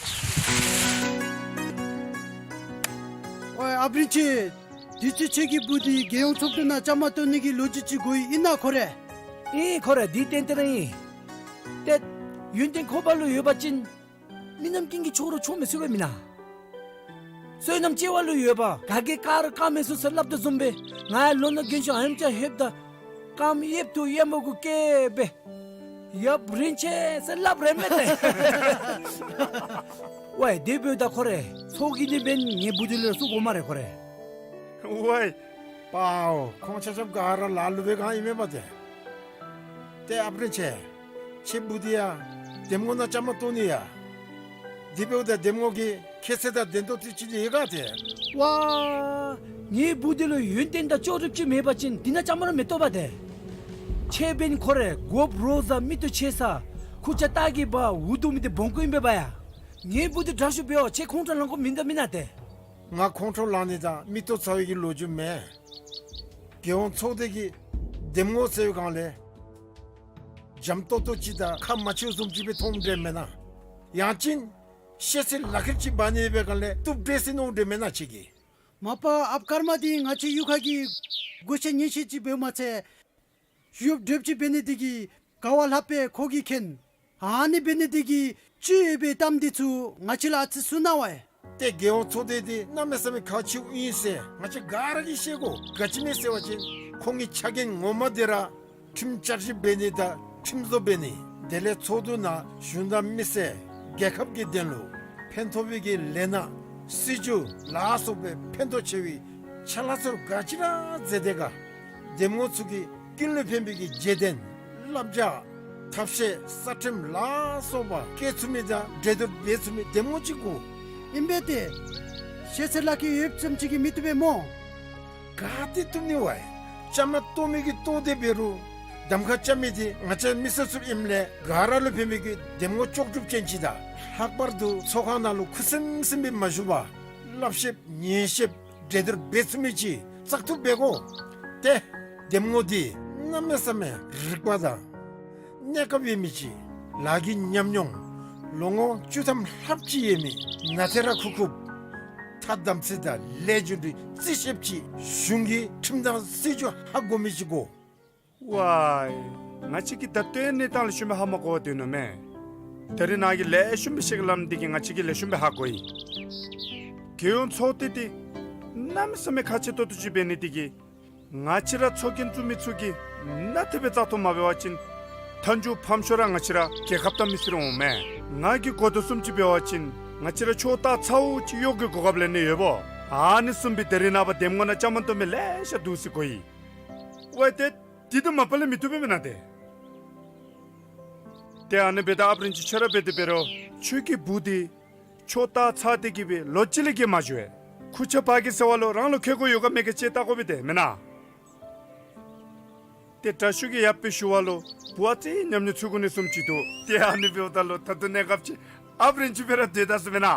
ཝའེ་ཨཔ་རིན་ཆེན། དུས་ཅི་ཁྱོད་ཀྱི་བུ་འདི་རྒྱལ་ཡོངས་ཚོགས་འདུ་ནང་བཅའ་མར་གཏོགས་ནི་གི་ལོ་རྒྱུས་ཅིག་གོ་ཡི། ཨིན་ན་ཁོ་རེ། ཨིན་ཁོ་རེ། འདི་ཏན་ཏན་ར་ཨིན། ཏེ་ཡོན་ཏན་ཁོ་པ་ལུ་ཡོད་པ་ཅིན་མི་རྣམས་ཀུན་གྱིས་ཆོག་རུང་ཆོག་མི་ཚུགས་པས་མེན་ན། བསོད་ནམས་ཅིག་པ་ལུ་ཡོད་པ་ག་གིས་བཀག་རུང་བཀག་མི་ཚུགས་ཟེར་སླབ་དོ་བཟུམ་སྦེ་ང་ཡང་ལོ་ན་རྒན་ཤོས་ཨ་ནེམ་ཅིག་ལྷོདཔ་ད་རྐངམ་གཡསཔ་ཐུག་གཡས་མ་གུ་བཀལ་སྦེ་ཡབ་རིན་ཆེན་ཟེར་སླབ་རན་མས་ཏེ། ཝའེ་དེ་འབདཝ་ད་ཁོ་རེ་ཚོགས་རྒྱན་འདི་འབད་ནི་ངེའི་བུ་འདི་ལུ་བཙུགས་དགོ་སྨ་རེ་ཁོ་རེ། ཝའེ་པའོ། ཁོང་ཆ་ཁྱབ་ག་ར་ལ་ལུ་སྦེ་གང་ཨིན་མས་པ་ཏེ། ཏེ་ཨཔ་རིན་ཆེན། ཁྱོད་བུ་འདི་ཡང་འདེམས་ངོ་ནང་བཅའ་མར་གཏོགས་ནི་ཡ། དེ་འབདཝ་ད་འདེམས་ངོ་གི་ཁྱད་ཚད་དང་ལྡན་ཏོག་ཏོ་ཅིག་ཡོད་ག་ཏེ། ཝའེ་ངེའི་བུ་འདི་ལུ་ཡོན་ཏན་དང་ལྕོགས་གྲུབ་ཅིག་མེད་པ་ཅིན་འདི་ནང་བཅའ་མར་མི་གཏོགས་པ་ཏེ། ཁྱོད་འབདན་ཁོ་རེ་དགོཔ་རོགས་ཟ་མིག་ཏོ་ཆེ་ས་ཁུར་ཆ་སྟག་གི་འབག་འུ་སྡུག་མི་འདི་སྦོམ་ཀུ་ཨིན་པས་པ་ཡ། ངེའི་བུ་འདི་དྲག་ཤོས་འབདཝ་ཁྱོད་ཁོང་ཁྲོ་ལང་དགོཔ་མིན་འདུག་མེན་ན་ཏེ། ང་ཁོང་ཁྲོ་ལང་ནི་དང་མིག་ཏོ་ཚ་བའི་གི་ལོ་རྒྱུས་མེད། རྒྱལ་ཡོངས་ཚོགས་སྡེ་གི་འདེམས་ངོ་ཟེར་བའི་སྒང་ལས་འཇམ་ཏོག་ཏོ་ཅིག་དང་ཁ་མ་ཕྱེཝ་བཟུམ་ཅིག་སྦེ་མཐོངམ་འདྲས་མེན་ན། ཡང་ཅིན་ཤེས་ཚད་ལག་ཁྱེར་ཅིག་འབག་ནི་འབད་བའི་སྒང་ལས་བཏུབ་འདྲས་ཟེར་མནོཝ་འདྲས་མེན་ན་ཁྱོད་ཀྱིས། མ་པ་ཨཔ་ཀརྨ་འདི་ང་བཅས་གཡུས་ཁ་གི་བགོ་བཤའ་ཉེས་ཆད་ཅིག་འབདཝ་མ་ཚད་ཡོདཔ་འདྲཝ་ཅིག་འབད་ནི་འདི་གིས་ག་བ་ལྷགཔ་སྦེ་ཁོ་གིས་མཁྱེན། ཨ་ནི་འབད་ནི་འདི་གིས་ཅི་ཡོད་པའི་གཏམ་འདི་ཚུ་ང་བཅས་ལུ་ཨ་ཙི་གསུང་གནང་བས། ཏེ་རྒྱལ་ཡོངས་ཚོགས་སྡེ་འདི་གནམ་མེད་ས་མེད་ཁག་ཆེཝ་ཨིན་ཟེར་ང་བཅས་ག་ར་གིས་ཤེས་དགོ། ག་ཅི་སྨོ་ཟེར་བ་ཅིན་ཁོང་གི་ཕྱག་འགན་ངོ་མ་འདི་ར་ཁྲིམས་བསྐྱར་ཞིབ་འབད་ནི་དང་ཁྲིམས་བཟོ་འབད་ནི། དེ་ལས་ཚོགས་འདུ་ནང་གཞུང་དང་མི་སེར་རྒྱལ་ཁབ་ཀྱི་དོན་ལུ་ཕན་ཐོགས་པའི་གི་ལས་སྣ་སྲིད་བྱུས་ལ་སོགས་པའི་ཕན་ཐོགས་ཆེ་བའི་ཕྱག་ལཱ་ཚུ་ག་ཅི་ར་མཛད་དེ་ག། འདེམས་ངོ་ཚུ་གིས་ཀུན་ལུ་ཕན་པའི་གི་བརྗེད་དོན་བསླབ་བྱ་ཐབས་ཤེས་གསར་ཁྲིམས་ལ་སོགས་པ་བཀལ་ཚུགས་མི་དང་འགྲན་བསྡུར་འབད་ཚུགས་མི་འདེམས་ངོ་ཅིག་དགོ། ཨིན་པས་ཏེ། ཤེས་ཚད་ལག་ཁྱེར་ཡོདཔ་ཙམ་ཅིག་གིས་མི་བཏུབ་པས་སྨོ། ག་ཏེ་བཏུབ་ནི་བས། བཅའ་མར་གཏོགས་མི་གིས་གཏོགས་ཏེ་འབད་རུང་གདམ་ཁ་རྐྱབ་མི་འདི་ང་བཅས་མི་སེར་ཚུ་ཨིནམ་ལས་ག་ར་ལུ་ཕན་པའི་གི་འདེམས་ངོ་ལྕོགས་གྲུབ་ཅན་ཅིག་དང་ལྷག་པར་དུ་ཚོགས་ཁང་ནང་ལུ་ཁུ་སིམ་སིམ་སྦེ་མ་བཞུགས་པར་སླབ་ཤེསཔ་ཉན་ཤེསཔ་འགྲན་བསྡུར་འབད་ཚུགས་མི་ཅིག་བཙག་འཐུ་འབད་དགོ། ཏེ་འདེམས་ངོ་འདི་གནམ་མེད་ས་མེད་རིག་པ་དང་གནས་སྐབས་ཡོད་མི་ཅིག་ལཱ་གི་ཉམས་མྱོང་ལོ་ངོ་བཅུ་ཐམ་ལྷགཔ་ཅིག་ཡོད་མི་ནཱ་ཐེ་ར་ཁུག་ཁུགཔ་ཐ་དམ་ཚིག་དང་ལས་རྒྱུ་འབྲས་རྩིས་ཤེསཔ་ཅིག་གཞུང་གི་ཁྲིམས་དང་སྲིད་བྱུས་ཧ་གོ་མི་ཅིག་དགོ། ཝའེ་ང་བཅས་ཀྱིས་ད་ལྟོའི་གནས་སྟངས་ལེགས་ཤོམ་སྦེ་ཧ་མ་གོ་བར་སྡོད་ནུག་མས། ད་རིས་ནཱ་གིས་ལེགས་ཤོམ་སྦེ་བཤད་སླབ་མི་འདི་གིས་ང་བཅས་ཀྱིས་ལེགས་ཤོམ་སྦེ་ཧ་གོ་ཡི། རྒྱལ་ཡོངས་ཚོགས་སྡེ་འདི་གནམ་མེད་ས་མེད་ཁག་ཆེ་ཏོག་ཏོ་ཅིག་འབད་ནི་འདི་གིས་ང་བཅས་ར་ཚོགས་རྒྱན་བཙུགས་མི་ཚུ་གིས་ནཱ་དེ་སྦེ་བཙག་འཐུ་མ་འབད་བ་ཅིན་མཐའ་མཇུག་ཕམ་ཤོས་ར་ང་བཅས་ར་རྒྱལ་ཁབ་དང་མི་སེར་འོང་མས། ང་གིས་གོ་དོ་བཟུམ་ཅིག་འབད་བ་ཅིན་ང་བཅས་ར་ཕྱོགས་ལྟ་ཚཝ་ཅིག་གཡོག་གི་གོ་སྐབས་ལེན་ནི་ཡོདཔ་འོང་། ཨ་ནི་བཟུམ་སྦེ་ད་རིས་ནངས་པ་འདེམས་ངོ་ནང་བཅའ་མར་གཏོགས་མི་ལེ་ཤ་འདུག་ཟེར་གོ་ཡི། ཝའེ་ཏེ་འདི་དང་མ་པ་ལས་མི་བཏུབ་པས་མེན་ན་ཏེ། ཏེ་ཨ་ནི་འབདཝ་ད་ཨཔ་རིན་ཆེན་ཁྱོད་ར་འབད་དེ་འབད་རུང་ཁྱོད་ཀྱི་བུ་འདི་ཕྱོགས་ལྟ་ཚཝ་སྟེ་གིས་སྦེ་ལོ་གཅིག་ལས་བརྒལ་མ་བཞུགས་པས། ཁུར་ཆ་འབག་གེ་ཟེར་བ་ལུ་རང་ལུ་ཁེ་ཀོ་ཡོད་ག་མེད་ག་ཅིག་བལྟ་དགོ་པས་ཏེ་མེན་ན། ཏེ་དྲག་ཤོས་ཀྱིས་ཡབ་སྦེ་ཞུ་བ་ལུ་བུ་ཨ་ཙི་ཉམས་མྱོང་ཚུད་དགོ་ནི་བཟུམ་ཅིག་འདུག། ཏེ་ཨ་ནི་འབདཝ་ད་ལུ་ད་ལྟོ་གནས་སྐབས་ཅིག་ཨཔ་རིན་ཆེན་སྦེ་ར་སྡོད་ད་ཟེར་མེན་ན།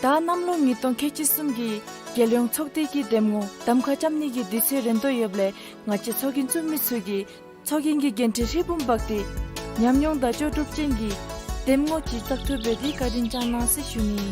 ད་གནམ་ལོ་ཉིས་སྟོང་ཁལ་གཅིག་གསུམ་གྱི་རྒྱལ་ཡོངས་ཚོགས་སྡེ་གི་འདེམས་ངོ་གདམ་ཁ་རྐྱབ་ནི་གི་དུས་ཚོད་རན་དོ་ཡོདཔ་ལས་ང་བཅས་ཚོགས་རྒྱན་བཙུགས་མི་ཚུ་གིས་ཚོགས་རྒྱན་གྱི་འགན་འཁྲི་ཧྲིལ་བུམ་འབག་སྟེ་ཉམས་མྱོང་དང་ལྕོགས་གྲུབ་ཅན་གྱི་ འདེམས་ངོ་ཅིག་བཙག་འཐུ་འབད་དེ་བཀའ་དྲིན་བསྐྱང་གནང་ཟེར་ཞུ་ནི།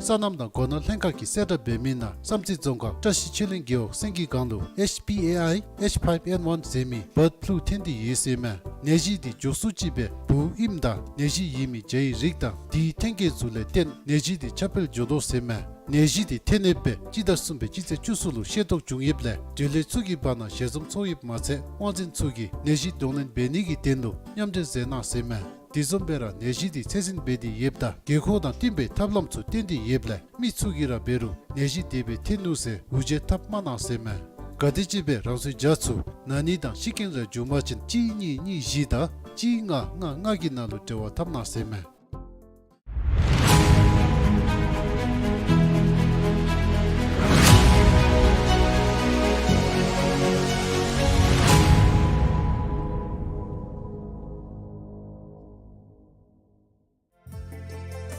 སོ་ནམ་དང་སྒོ་ནོར་ལྷན་ཁག་གིས་གསལ་བསྒྲགས་འབད་མི་ནང་བསམ་རྩེ་རྫོང་ཁག་བཀྲ་ཤིས་ཆོས་གླིང་རྒེད་འོག་སེང་གེ་སྒང་ལུ་ཨེཆ་པི་ཨེ་ཨའི་ཨེཆ་ཕའིབ་ཨེན་ཝན་ཟེར་མི་བཱརཌ་ཕུ་ལུ་ཐོན་ཏེ་ཡོད་ཟེར་མས། ནད་གཞི་འདི་མགྱོགས་སུ་ཅིག་སྦེ་འབུཝ་ཨིནམ་ད་ནད་གཞི་ཡོད་མི་བྱ་ཡི་རིགས་དང་དེའི་ཐོན་སྐྱེད་ཚུ་ལས་བརྟེན་ནད་གཞི་འདི་ཁྱབ་སྤེལ་འགྱོ་དོ་ཟེར་མས། ནད་གཞི་འདི་ཐོན་ཡོདཔ་སྦེ་སྤྱི་ཟླ་གསུམ་པའི་སྤྱི་ཚེས་བཅུ་གསུམ་ལུ་ཤེས་རྟོགས་བྱུང་ཡོདཔ་ལས་འབྲེལ་ཡོད་ཚུ་གི་བར་ན་ཞལ་འཛོམས་ཚོགས་ཡོདཔ་མ་ཚད་དབང་འཛིན་ཚུ་གིས་ནད་གཞི་གདོང་ལེན་འབད་ནི་གི་དོན་ལུ་མཉམ་འབྲེལ་མཛད་གནང་ཟེར་མས། དེ་བཟུམ་སྦེ་ར་ནད་གཞི་འདི་ཚད་ཟིན་འབད་དེ་ཡོདཔ་ད་དགོས་མཁོ་དང་བསྟུན་པའི་ཐབས་ལམ་ཚུ་བཏོན་ཏེ་ཡོདཔ་ལས་མི་ཚུ་གིས་ར་འབད་རུང་ནད་གཞི་དེ་སྦེ་ཐོན་ནུག་ཟེར་འུར་བརྗོད་འཐབ་མ་གནང་ཟེར་མས། ག་དེམ་ཅིག་སྦེ་རང་སོའི་བྱ་ཚུ་ན་ནི་དང་ཤི་རྐྱེན་ར་བྱུང་པ་ཅིན་གཅིག་གཉིས་གཉིས་བཞི་དང་གཅིག་ལྔ་ལྔ་ལྔ་གི་ནང་ལུ་འབྲེལ་བ་འཐབ་གནང་ཟེར་མས།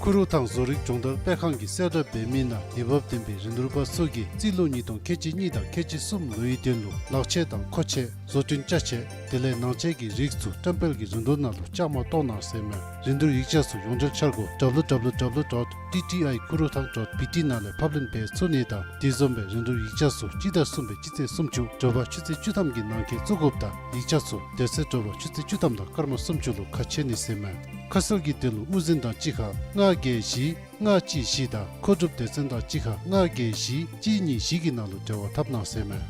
ཁུ་རུ་ཐང་བཟོ་རིག་སྦྱོང་བརྡར་སྤེལ་ཁང་གིས་གསལ་བསྒྲགས་འབད་མི་ནང་འོས་འབབ་ལྡན་པའི་རིན་བསྡུར་པ་ཚུ་གིས་རྩིས་ལོ་ཉིས་སྟོང་ཁལ་གཅིག་གཉིས་དང་ཁལ་གཅིག་གསུམ་ལོའི་དོན་ལུ་ལག་ཆས་དང་མཁོ་ཆས་བཟོ་སྐྲུན་ཅ་ཆས་དེ་ལས་ནང་ཆས་ཀྱི་རིགས་ཚུ་བཀྲམ་སྤེལ་གྱི་རིན་བསྡུར་ནང་ལུ་བཅའ་མར་གཏོགས་གནང་ཟེར་མས། རིན་བསྡུར་ཡིག་ཆ་ཚུ་ཡོངས་འབྲེལ་འཆར་སྒོ་ཌབ་ལུ་ཌབ་ལུ་ཌབ་ལུ་ཌོཊ་ཊི་ཊི་ཨའི་ཁུ་རུ་ཐང་ཌོཊ་བི་ཊི་ནང་ལས་ཕབ་ལེན་འབད་ཚུགས་ནི་དང་དེ་བཟུམ་སྦེ་རིན་བསྡུར་ཡིག་ཆ་ཚུ་སྤྱི་ཟླ་གསུམ་པའི་སྤྱི་ཚེས་སུམ་ཅུ་དྲོ་པ་ཆུ་ཚོད་བཅུ་ཐམ་གྱི་ནང་འཁོད་བཙུགས་དགོཔ་དང་ཡིག་ཆ་ཚུ་དེ་ཚེ་དྲོ་པ་ཆུ་ཚོད་བཅུ་ཐམ་དང་སྐར་མ་སུམ་ཅུ་ལུ་ཁ་ཕྱེ་ནི་ཟེར་མས། ཁ་གསལ་གྱི་དོན་ལུ་དབུ་འཛིན་དང་གཅིག་ཁར་ལྔ་བརྒྱད་བཞི་ལྔ་གཅིག་བཞི་དང་མཁོ་སྒྲུབ་སྡེ་ཚན་དང་གཅིག་ཁར་ལྔ་བརྒྱད་བཞི་གཅིག་གཉིས་བཞི་གི་ནང་ལུ་འབྲེལ་བ་འཐབ་གནང་ཟེར་མས།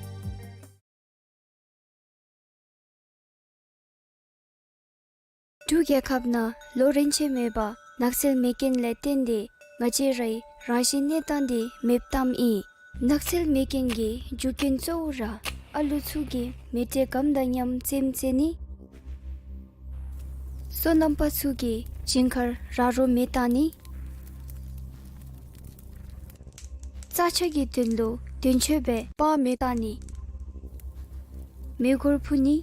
འབྲུག་རྒྱལ་ཁབ་ནང་ལོ་རིམ་ཆད་མེད་པར་ནགས་ཚལ་མེ་རྐྱེན་ལས་བརྟེན་ཏེ་ང་བཅས་རའི་རང་བཞིན་གནས་སྟངས་འདི་མེདཔ་བཏངམ་ཨིན། ནགས་ཚལ་མེ་རྐྱེན་གྱི་རྒྱུ་རྐྱེན་གཙོ་བོ་ར་ཨ་ལུ་ཚུ་གིས་མེ་དྲོད་སྒམ་དང་མཉམ་རྩེདམོ་རྩེ་ནི། སོ་ནམ་པ་ཚུ་གིས་ཞིང་ཁར་ར་རོ་མེ་བཏང་ནི། རྩྭ་ཆགས་ཀྱི་དོན་ལུ་དོན་གཅོད་སྦེ་སྤང་མེ་བཏང་ནི། མེ་འཁོར་འཕུར་ནི།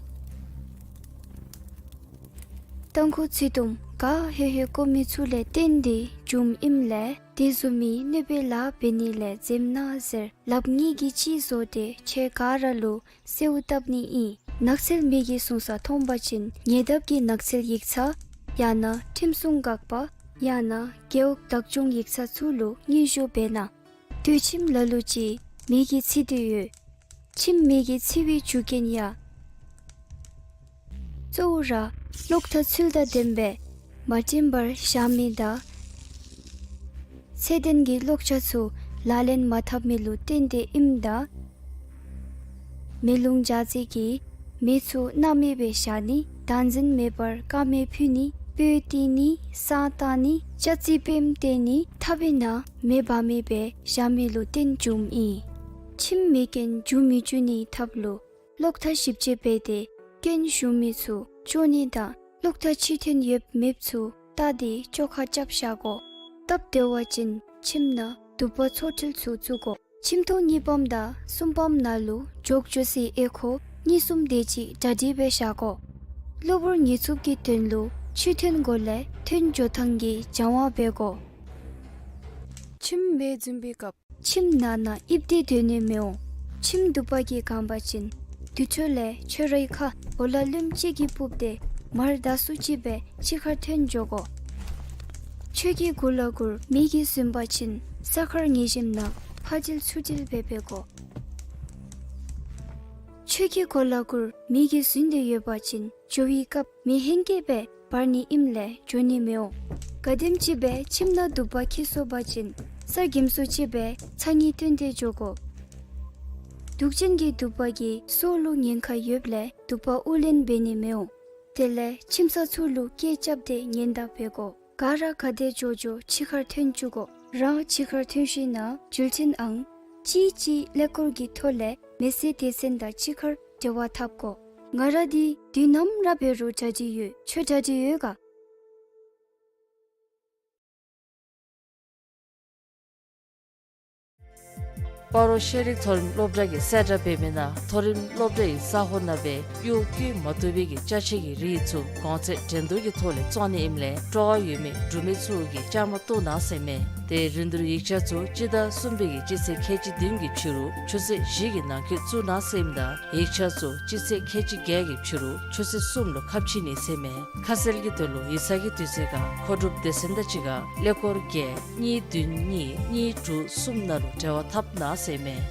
རྟ་མགོ་ཚུ་དུམ་ག་ཧེ་ཧེ་བཀོ་མི་ཚུ་ལས་བརྟེན་ཏེ་བྱུངམ་ཨིནམ་ལས་དེ་བཟུམ་མའི་གནོད་པའི་ལཱ་འབད་ནི་ལས་འཛེམ་གནང་ཟེར་ལགཔ་གཉིས་ཀྱིས་གཅིག་བཟོ་སྟེ་ཁྱེད་ག་ར་ལུ་གསོལཝ་བཏབ་ནི་ཨིན། ནགས་ཚལ་མེ་གིས་བཟུང་ས་མཐོང་པ་ཅིན་ཉེ་འདབས་ཀྱི་ནགས་ཚལ་ཡིག་ཚང་ཡང་ན་ཁྲིམས་སྲུང་འགག་པ་ཡང་ན་རྒེད་འོག་བདག་སྐྱོང་ཡིག་ཚང་ཚུ་ལུ་སྙན་ཞུ་འབད་གནང་། དུད་ཁྱིམ་ལ་ལུ་ཅིག་མེ་གིས་འཚིག་སྟེ་ཡོད། ཁྱིམ་མེ་གིས་འཚིག་པའི་རྒྱུ་རྐྱེན་ཡང་གཙོ་བོ་ར་གློག་ཐག་ཚུལ་དང་ལྡནམ་སྦེ་མ་བསྒྲིམ་པར་བཞག་མི་དང་ཚད་ལྡན་གྱི་གློག་ཆ་ཚུ་ལག་ལེན་མ་འཐབ་མི་ལུ་བརྟེན་ཏེ་ཨིནམ་ད་མེ་རླུང་འཇགས་རྫས་ཀྱིས་མེ་ཚུ་སྣང་མེད་སྦེ་བཞག་ནི། བདག་འཛིན་མེད་པར་དཀར་མེ་ཕུལ་ནི། སྤོས་བཏིང་ནི། བསང་བཏང་ནི། ལྕགས་རྩི་པེམ་བཏོན་ནི། ཐག་པའི་ནང་མེ་འབར་མེད་སྦེ་བཞག་མི་ལུ་བརྟེན་བྱུངམ་ཨིན། ཁྱིམ་མེ་རྐྱེན་འབྱུང་མི་འབྱུང་ནིའི་ཐབས་ལུ་གློག་ཐག་ཞིབ་དཔྱད་འབད་དེ་རྐྱེན་བྱུང་མི་ཚུ་བཅོ་ནི་དང་གློག་ཐག་ཕྱིར་ཐོན་ཡོདཔ་མེདཔ་ཚུ་བལྟ་སྟེ་བཅོ་ཁ་རྐྱབ་བཞག་དགོ། སྟབས་བདེ་བ་ཅིན་ཁྱིམ་ནང་དུ་པ་ཚོ་དྲིལ་ཚུ་བཙུགས་དགོ། ཁྱིམ་ཐོག་གཉིས་པམ་དང་གསུམ་པམ་ནང་ལུ་འཇོག་འགྱོ་སའི་ཨེ་ཁོ་གཉིས་གསུམ་དེ་ཅིག་གྲ་སྒྲིག་འབད་བཞག་དགོ། གློ་བུར་ཉེན་ཚབས་ཀྱི་དོན་ལུ་ཕྱིར་ཐོན་གོ་ལས་ཐོན་འགྱོ་ཐངས་ཀྱི་སྦྱང་བ་འབད་དགོ། ཁྱིམ་མེ་འཛིང་པའི་སྐབས་ཁྱིམ་ནང་ན་ཨིབ་སྟེ་སྡོད་ནི་མི་འོང་། ཁྱིམ་དུ་པ་གིས་གང་པ་ཅིན་དུར་ཁྲོད་ལས་ཁྱོད་རའི་ཁ་འོ་ལ་ལུམ་ཅིག་གིས་སྤུབས་ཏེ་མར་ད་སུ་ཅིག་སྦེ་ཕྱི་ཁར་ཐོན་འགྱོ་དགོ། ཁྱོད་ཀྱི་གུ་ལ་གུར་མེ་གིས་ཟིན་པ་ཅིན་ས་ཁར་ངེས་ཤེས་ནང་ཕར་དྲིལ་ཚུར་དྲིལ་འབད་འབད་དགོ། ཁྱོད་ཀྱི་གོ་ལ་གུར་མེ་གིས་ཟིན་ཏེ་ཡོད་པ་ཅིན་འགྱོ་བའི་སྐབས་མེ་ཧེང་སྐལ་སྦེ་འབར་ནི་ཨིནམ་ལས་འགྱོ་ནི་མི་འོང་། ག་དེམ་ཅིག་སྦེ་ཁྱིམ་ནང་དུ་པ་འཁྱིད་སོང་པ་ཅིན་ས་གེམ་སུ་ཅིག་སྦེ་ཚང་ནི་བཏོན་ཏེ་འགྱོ་དགོ། དུག་ཅན་གྱི་དུ་པ་གིས་སྲོག་ལུ་ཉེན་ཁ་ཡོདཔ་ལས་དུ་པ་དབུགས་ལེན་འབད་ནི་མི་འོང་། དེ་ལས་ཁྱིམ་ཚང་ཚུ་ལུ་སྐད་རྐྱབ་སྟེ་ཉེན་བརྡ་འབད་དགོ། ག་ར་ག་དེ་འགྱོ་འགྱོ་ཕྱི་ཁར་ཐོན་བཅུག་དགོ། རང་ཕྱི་ཁར་ཐོན་ཞིནམ་ལས་འགྲུལ་འཕྲིན་ཨང་གཅིག་གཅིག་ཀླད་ཀོར་གྱི་ཐོག་ལས་མེ་སྲེག་སྡེ་ཚན་དང་གཅིག་ཁར་འབྲེལ་བ་འཐབ་དགོ། ང་ར་འདི་དུས་ནམ་ར་འབད་རུང་གྲ་སྒྲིག་ཡོད། ཁྱོད་གྲ་སྒྲིག་ཡོད་ག། སྤ་རོ་ཤེས་རིག་མཐོ་རིམ་སློབ་གྲྭ་གིས་གསལ་བསྒྲགས་འབད་མི་ནང་མཐོ་རིམ་སློབ་གྲྭའི་ས་གོ་ནང་སྦེ་གཡོག་བཀོལ་མ་བཏུབ་པའི་གི་ཅ་ཆས་ཀྱི་རིགས་ཚུ་གོང་ཚད་འགྲན་བསྡུར་གྱི་ཐོག་ལས་བཙོང་ནི་ཨིནམ་ལས་སྤྲོ་བ་ཡོད་མི་འབྲུག་མི་ཚུ་གིས་བཅའ་མར་གཏོགས་གནང་ཟེར་མས། ཏེ་རིན་བསྡུར་ཡིག་ཆ་ཚུ་སྤྱི་ཟླ་གསུམ་པའི་གི་སྤྱི་ཚེས་ཁལ་གཅིག་བདུན་གྱི་ཕྱི་རུ་ཆུ་ཚོད་བཞི་གི་ནང་འཁོད་བཙུགས་གནང་ཟེར་ཨིནམ་ད་ཡིག་ཆ་ཚུ་སྤྱི་ཚེས་ཁལ་གཅིག་བརྒྱད་ཀྱི་ཕྱི་རུ་ཆུ་ཚོད་གསུམ་ལུ་ཁ་ཕྱེ་ནི་ཟེར་མས། ཁ་གསལ་གྱི་དོན་ལུ་ཡིག་ཚང་གི་དུས་ཚོད་ཁར་མཁོ་སྒྲུབ་སྡེ་ཚན་དང་གཅིག་ཁར་ཀླད་ཀོར་བརྒྱད་གཉིས་བདུན་གཉིས་གཉིས་དྲུག་གསུམ་ནང་ལུ་འབྲེལ་བ་འཐབ་གནང་ཟེར་མས།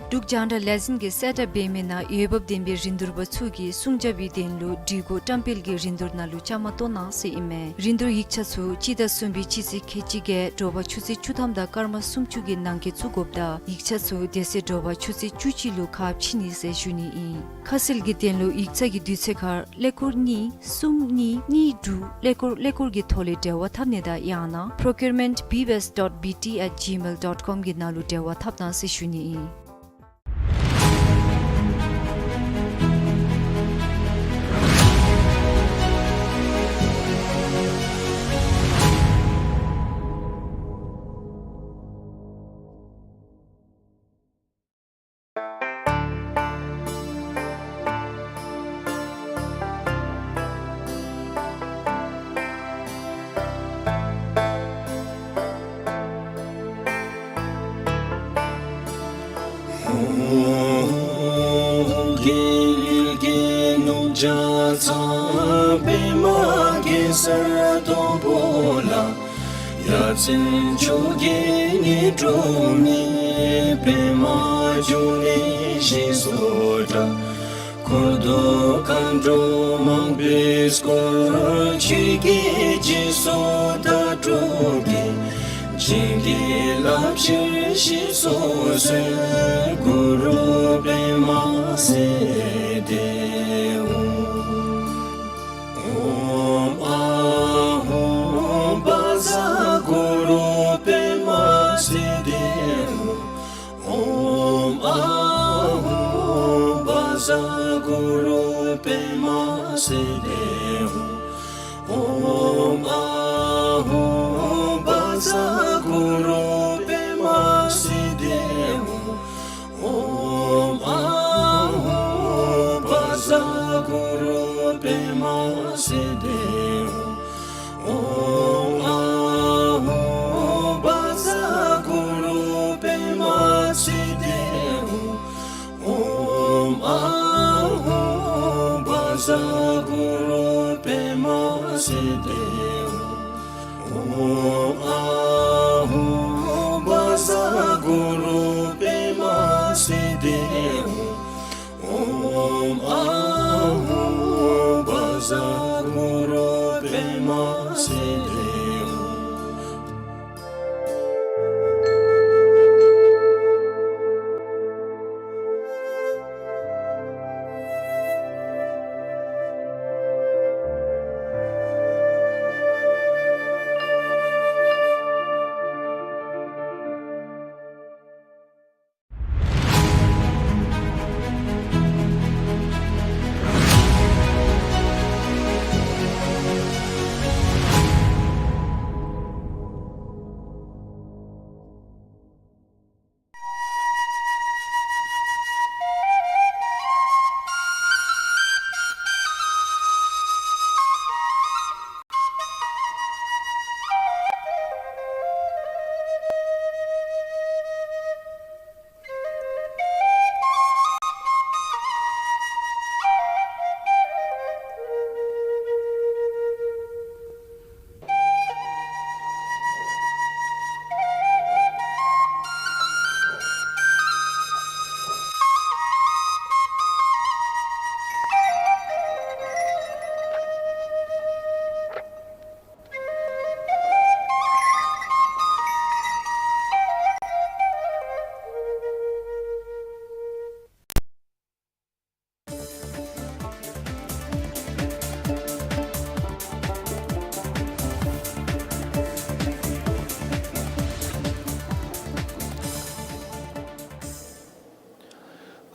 འབྲུག་རྒྱང་བསྒྲགས་ལས་འཛིན་གྱིས་གསལ་བསྒྲགས་འབད་མི་ནང་འོས་འབབ་ལྡན་པའི་རིན་བསྡུར་པ་ཚུ་གིས་སྲུང་སྐྱོབ་པའི་དོན་ལུ་སྒྲིག་གོ་བཀྲམ་སྤེལ་གྱི་རིན་བསྡུར་ནང་ལུ་བཅའ་མར་གཏོགས་གནང་ཟེར་ཨིན་མས། རིན་བསྡུར་ཡིག་ཆ་ཚུ་སྤྱི་ཟླ་གསུམ་པའི་སྤྱི་ཚེས་ཁལ་གཅིག་བརྒྱད་དྲོ་པ་ཆུ་ཚོད་བཅུ་ཐམ་དང་སྐར་མ་སུམ་ཅུ་གི་ནང་འཁོད་བཙུགས་དགོཔ་དང་ཡིག་ཆ་ཚུ་དེ་ཚེ་དྲོ་པ་ཆུ་ཚོད་བཅུ་གཅིག་ལུ་ཁ་ཕྱེ་ནི་ཟེར་ཞུ་ནི་ཨིན། ཁ་གསལ་གྱི་དོན་ལུ་ཡིག་ཚང་གི་དུས་ཚོད་ཁར་ཀླད་ཀོར་གཉིས་གསུམ་གཉིས་གཉིས་དྲུག་ཀླད་ཀོར་ཀླད་ཀོར་གྱི་ཐོག་ལས་འབྲེལ་བ་འཐབ་ནི་དང་ཡང་ན་procurement B B S dot B T at gmail dot com གི་ནང་ལུ་འབྲེལ་བ་འཐབ་གནང་ཟེར་ཞུ་ནི་ཨིན། རྒྱལ་བའི་རྒྱལ་གཞུང་ལྗགས་རྩོམ་པདྨ་གེ་སར་དང་པོ་ལ། ཡ་མཚན་བཅོ་བརྒྱད་ནས་སྤྲོ་མེད་པདྨ་འབྱུང་གནས་ཞེས་སུ་གྲགས། འཁོར་དང་མཁའ་འགྲོ་མང་པོས་བསྐོར། ཆོས་ཀྱི་རྗེས་སུ་བདག་སྒྲུབ་ཀྱིས། བྱིན་གྱིས་བརླབ་ཕྱིར་ཞེས་སུ་གསོལ། གུ་རུ་པདྨ་སིདྡྷི་ཧཱུྃ། ཨོཾ་ཨཱཿཧཱུྃ་བཛྲ་གུ་རུ་པདྨ་སིདྡྷི་ཧཱུྃ། ཨོཾ་ཨཱཿཧཱུྃ་བཛྲ་གུ་རུ་པདྨ་སིདྡྷི་ཧཱུྃ། ཨོཾ་ཨཱཿཧཱུྃ་བཛྲ་གུ་རུ་པདྨ་སིདྡྷི་ཧཱུྃ། ཨོཾ་ཨཱཿཧཱུྃ་བཛྲ་གུ་རུ་པདྨ་སིདྡྷི་ཧཱུྃ། ཨོཾ་ཨཱཿཧཱུྃ་བཛྲ་གུ་རུ་པདྨ་སིདྡྷི་ཧཱུྃ། ཨོཾ་ཨཱཿཧཱུྃ་བཛྲ་གུ་རུ་པདྨ་སིདྡྷི་ཧཱུྃ། ཨོཾ་ཨཱཿཧཱུྃ་བཛྲ་གུ་རུ་པདྨ་སིདྡྷི་ཧཱུྃ། ཨོཾ་ཨཱཿཧཱུྃ་བཛྲ་གུ་རུ་པདྨ་སིདྡྷི་ཧཱུྃ།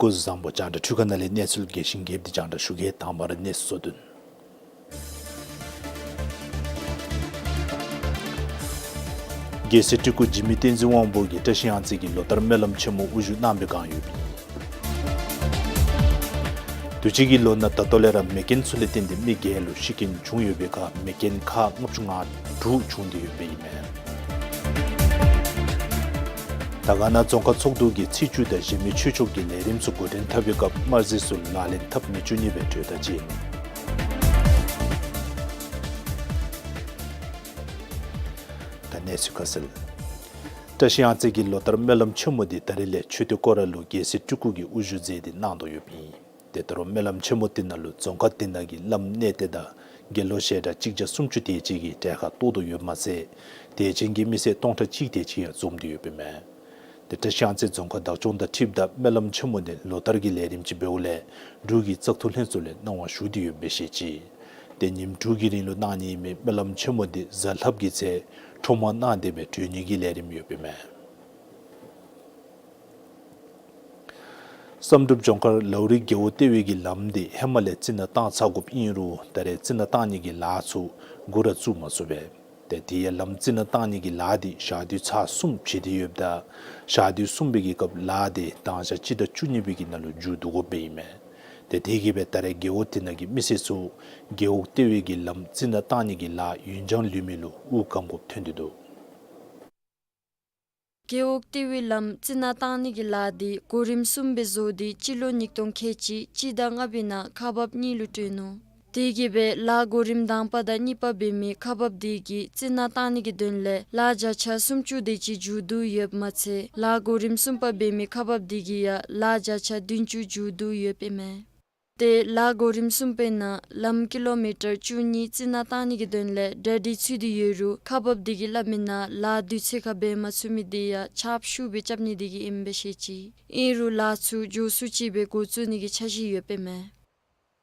སྐུ་གཟུགས་བཟང་པོ། རྒྱང་བསྒྲགས་འཕྲུལ་ཁང་ནང་ལས་གནས་ཚུལ་རྒྱས་ཤིང་རྒྱསཔ་འདི་རྒྱང་བསྒྲགས་ཞུ་གེ། དང་པ་ར་གནས་ཚུལ་གཙོ་དོན། རྒྱལ་སྲས་སྤྲུལ་སྐུ་འཇིགས་མེད་བསྟན་འཛིན་དབང་པོ་གིས་བཀྲ་ཤིས་གཡང་རྩེ་གི་ལོ་ལྟར་སྨོན་ལམ་ཆེན་མོ་དབུ་བཞུགས་གནང་བའི་བསྒང་ཡོདཔ་ཨིན། དུས་ཅི་གི་ལོ་ནང་ད་ལྟོ་ལས་ར་མེ་རྐྱེན་ཚུ་ལས་བརྟེན་ཏེ་མི་བརྒྱད་ལུ་ཤི་རྐྱེན་བྱུང་ཡོད་པའི་ཁར་མེ་རྐྱེན་ཁག་ལྔ་བཅུ་ང་དྲུག་བྱུང་སྟེ་ཡོདཔ་ཨིན་མས། དར་དཀར་ན་རྫོང་ཁག་ཚོགས་འདུ་གིས་ཚེས་བཅུ་དང་གཞལ་མེད་ཆོས་ཕྱོགས་ཀྱི་ལས་རིམ་ཚུ་འགོ་འདྲེན་འཐབ་པའི་སྐབས་དམར་ཟས་ཚུ་ལག་ལེན་འཐབ་མི་བཅུག་ནི་སྦེ་གྲོས་ཐག་བཅད་ནུག། ད་གནས་ཚུལ་ཁ་གསལ། བཀྲ་ཤིས་གཡང་རྩེ་གི་ལོ་ལྟར་སྨོན་ལམ་ཆེན་མོ་འདི་ད་རེས་ལས་མཆོད་རྟེན་སྐོར་ར་ལུ་རྒྱལ་སྲས་སྤྲུལ་སྐུ་གིས་དབུ་བཞུགས་མཛད་དེ་གནང་དོ་ཡོདཔ་ཨིན། དེ་ལྟར་སྨོན་ལམ་ཆེན་མོ་འདི་ནང་ལུ་རྫོང་ཁག་འདི་ནང་གི་བླམ་གནས་བརྟན་དང་དགེ་སློང་ཞལ་གྲངས་གཅིག་བརྒྱ་སུམ་ཅུ་དེ་ཅིག་གིས་གྲལ་ཁར་གཏོགས་དོ་ཡོདཔ་མ་ཚད་དད་ཅན་གྱི་མི་སེར་སྟོང་ཕྲག་གཅིག་དེ་ཅིག་ཡང་འཛོམས་ཏེ་ཡོདཔ་ཨིན་མས། དེ་བཀྲ་ཤིས་གཡང་རྩེ་རྫོང་ཁག་བདག་སྐྱོང་དང་འཁྲིལཝ་ད་སྨོན་ལམ་ཆེན་མོ་འདི་ལོ་ལྟར་གྱི་ལས་རིམ་ཅིག་འབདཝ་ལས་འབྲུག་གི་བཙག་འཐུ་ལྷན་ཚོགས་ལས་གནང་བ་ཞུ་སྟེ་ཡོདཔ་སྦེ་བཤད་ཅི། དེ་ཉིནམ་དྲུག་གི་རིང་ལུ་གནང་ནི་ཨིན་མི་སྨོན་ལམ་ཆེན་མོ་འདི་གཟའ་ལྷགཔ་གི་ཚེ་ཁྲོམ་དབང་གནང་སྟེ་སྦེ་གྲོལ་ནི་གི་ལས་རིམ་ཡོདཔ་ཨིན་མས། བསམ་གྲུབ་ལྗོངས་མཁར་ལའུ་རི་རྒེད་འོག་ལྟེ་བའི་གི་ལམ་འདི་ཧེ་མ་ལས་རྩི་ནག་བཏང་ཚར་དགོཔ་ཨིན་རུང་ད་རེས་རྩི་ནག་བཏང་ནི་གི་ལཱ་ཚུ་འགོ་ར་བཙུགས་མ་ཚུགས་པས། ཏེ་དེ་ཡང་ལམ་རྩི་ནག་བཏང་ནི་གི་ལཱ་འདི་ཞག་དུས་ཚར་གསུམ་བྱིན་ཏེ་ཡོདཔ་ད་ཞག་དུས་གསུམ་པའི་གི་སྐབས་ལཱ་འདི་དང་ཞག་སྤྱི་ཟླ་བཅུ་གཉིས་པའི་གི་ནང་ལུ་མཇུག་བསྡུ་དགོཔ་སྦེ་ཨིན་མས། ཏེ་དེ་གིས་སྦེ་ད་རེས་རྒེད་འོག་དེ་ནང་གི་མི་སེར་ཚུ་རྒེད་འོག་ལྟེ་བའི་གི་ལམ་རྩི་ནག་བཏང་ནི་གི་ལཱ་ཡུན་འགྱངས་ལུས་མི་ལུ་དབུགས་སྐམ་དགོཔ་ཐོན་ཏེ་འདུག། རྒེད་འོག་ལྟེ་བའི་ལམ་རྩི་ནག་བཏང་ནི་གི་ལཱ་འདི་གོ་རིམ་གསུམ་སྦེ་བཟོ་སྟེ་སྤྱི་ལོ་ཉིས་སྟོང་ཁལ་གཅིག་སྤྱི་ཟླ་ལྔ་པའི་ནང་ཁག་འབགཔ་གཉིས་ལུ་སྤྲོད་ནུག། དེ་གིས་སྦེ་ལཱ་གོ་རིམ་དང་པ་དང་གཉིས་པ་འབད་མི་ཁག་འབགཔ་དེ་གིས་རྩི་ནག་བཏང་ནི་གི་དོན་ལས་ལཱ་བརྒྱ་ཆ་སུམ་ཅུ་དེ་ཅིག་མཇུག་བསྡུ་ཡོདཔ་མ་ཚད་ལཱ་གོ་རིམ་གསུམ་པ་འབད་མི་ཁག་འབགཔ་དེ་གིས་ཡང་ལཱ་བརྒྱ་ཆ་བདུན་ཅུ་མཇུག་བསྡུ་ཡོདཔ་ཨིན་མས། ཏེ་ལཱ་གོ་རིམ་གསུམ་པའི་ནང་ལམ་ཀི་ལོ་མི་ཊར་བཅུ་གཉིས་རྩི་ནག་བཏང་ནི་གི་དོན་ལས་གྲ་སྒྲིག་ཚུད་དེ་ཡོད་རུང་ཁག་འབགཔ་དེ་གིས་སླབ་མིའི་ནང་ལཱ་དུས་ཚོད་ཁར་འབད་མ་ཚུགས་མི་དེ་ཡང་ཆརཔ་ཤུགས་སྦེ་རྐྱབ་ནི་དེ་གིས་ཨིནམ་སྦེ་བཤད་ཅི། ཨིན་རུང་ལཱ་ཚུ་མགྱོགས་སུ་ཅིག་སྦེ་འགོ་བཙུགས་ནི་གི་འཆར་གཞི་ཡོདཔ་ཨིན་མས།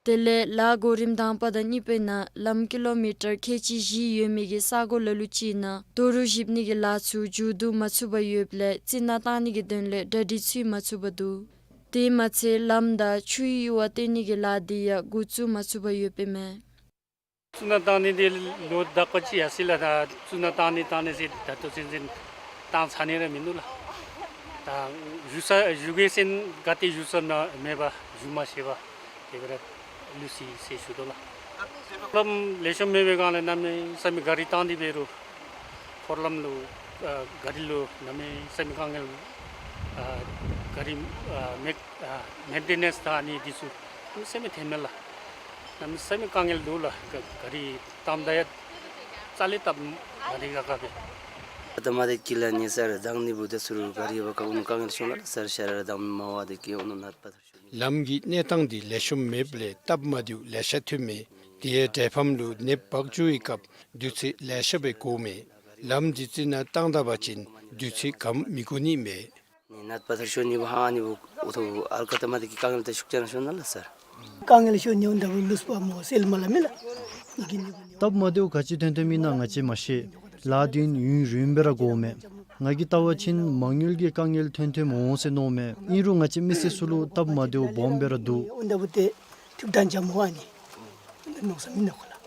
དེ་ལས་ལཱ་གོ་རིམ་དང་པ་དང་གཉིས་པའི་ནང་ལམ་ཀི་ལོ་མི་ཊར་ཁལ་གཅིག་བཞི་ཡོད་མི་གི་ས་གོ་ལ་ལུ་ཅིག་ནང་རྡོ་རུག་གཞིབ་ནི་གི་ལཱ་ཚུ་མཇུག་བསྡུ་མ་ཚུགས་པར་ཡོདཔ་ལས་རྩི་ནག་བཏང་ནི་གི་དོན་ལས་གྲ་སྒྲིག་ཚུད་མ་ཚུགས་པར་འདུག། དེ་མ་ཚད་ལམ་དང་ཆུའི་ཡུར་བ་བཏོན་ནི་གི་ལཱ་དེ་ཡང་འགོ་བཙུགས་མ་ཚུགས་པར་ཡོདཔ་ཨིན་མས། རྩི་ནག་བཏང་ནི་དེ་ལོ་དག་པ་ཅིག་ཡར་སོང་ཡི་ལགས། ད་རྩི་ནག་བཏང་ནི་བཏང་ནི་ཟེར་ད་ལྟོ་ཚུན་ཚོད་བཏང་ཚར་ནི་ར་མིན་འདུག་ལགས། ད་བཞུགས་ས་བཞུགས་དགོ་ཟེར་ག་ཏེ་བཞུགས་ས་མེད་པར་བཞུགས་མ་ཤེས་པར་དེ་སྦེ་ར་ལུས་ཅི་ཟེར་ཞུ་དོ་ལགས། སྨོན་ལམ་ལེགས་ཤོམ་མེད་པའི་སྒང་ལས་གནམ་མེད་ས་མེད་གཱ་རི་བཏང་སྟེ་འབད་རུང་འཁོར་ལམ་ལུ་ཨ་གཱ་རི་ལུ་གནམ་མེད་ས་མེད་དཀའ་ངལ་ཨ་གཱ་རི་ཨ་མེད་ཨ་མེན་ཊེ་ནེནསི་དང་ཨ་ནི་འདི་ཚུ་གནམ་མེད་ས་མེད་ཐོནམ་མས་ལགས། གནམ་མེད་ས་མེད་དཀའ་ངལ་འདུག་ལགས། གཱ་རི་བཏངམ་ད་ཡང་རྩ་ལས་སྟབས་མ་བདེ་ཁག་ཁ་སྦེ། ད་མ་དེ་ཀི་ལ་ཉེ་སར་དང་ནི་བུ་དེ་ཚུར་གཱ་རི་བ་ཀ་འོང་དཀའ་ངལ་བྱུང་ལགས། སར་ཤར་དང་མ་བ་དེ་ཀི་འོང་ནད་པ་ཐར་ཤོར། ལམ་གྱི་གནས་སྟངས་འདི་ལེགས་ཤོམ་མེདཔ་ལས་སྟབས་མ་བདེཝ་ལེ་ཤ་ཐོནམ་མས། དེ་ཡང་འདྲེས་ཕམ་ལུ་ནདཔ་འབག་འགྱོ་བའི་སྐབས་དུས་ཚོད་ལེ་ཤ་སྦེ་འགོརཝ་མས། ལམ་འདི་རྩི་ནག་བཏང་ད་པ་ཅིན་དུས་ཚོད་གམ་མི་འགོར་ནི་མས། ནད་པ་ཐར་ཤོར་ནི་བུ་ཧ་ནི་བུ་འོ་ཐོ་ཨལ་ཀ་ཏ་མ་དེ་ཀི་དཀའ་ངལ་ད་ཤུགས་ཅན་ཤོར་ནུག་ལགས་སར། དཀའ་ངལ་ཤོར་ནི་འོང་ད་བུ་ལུས་པ་མོ་སེལ་མ་ལ་མི་ལགས། སྟབས་མ་བདེཝ་ག་ཅི་ཐོན་ཐོནམ་ཨིན་ན་ང་བཅས་མ་ཤེས། ལཱ་འདི་ཡུན་རིངམོ་སྦེ་ར་འགོརཝ་མས། ང་གིས་བལྟ་བ་ཅིན་མ་དངུལ་གྱི་དཀའ་ངལ་ཐོན་ཐོནམ་འོང་ཟེར་མནོཝ་མས། ཨིན་རུང་ང་བཅས་མི་སེར་ཚུ་ལུ་སྟབས་མ་བདེཝ་སྦོམ་སྦེ་ར་འདུག། འོ་ད་བུ་དེ་ཐུགས་དང་འཇམ་མོ་ཨ་ནི་མནོ་བསམ་ཨིན་ནོ་ཁོ་ལགས།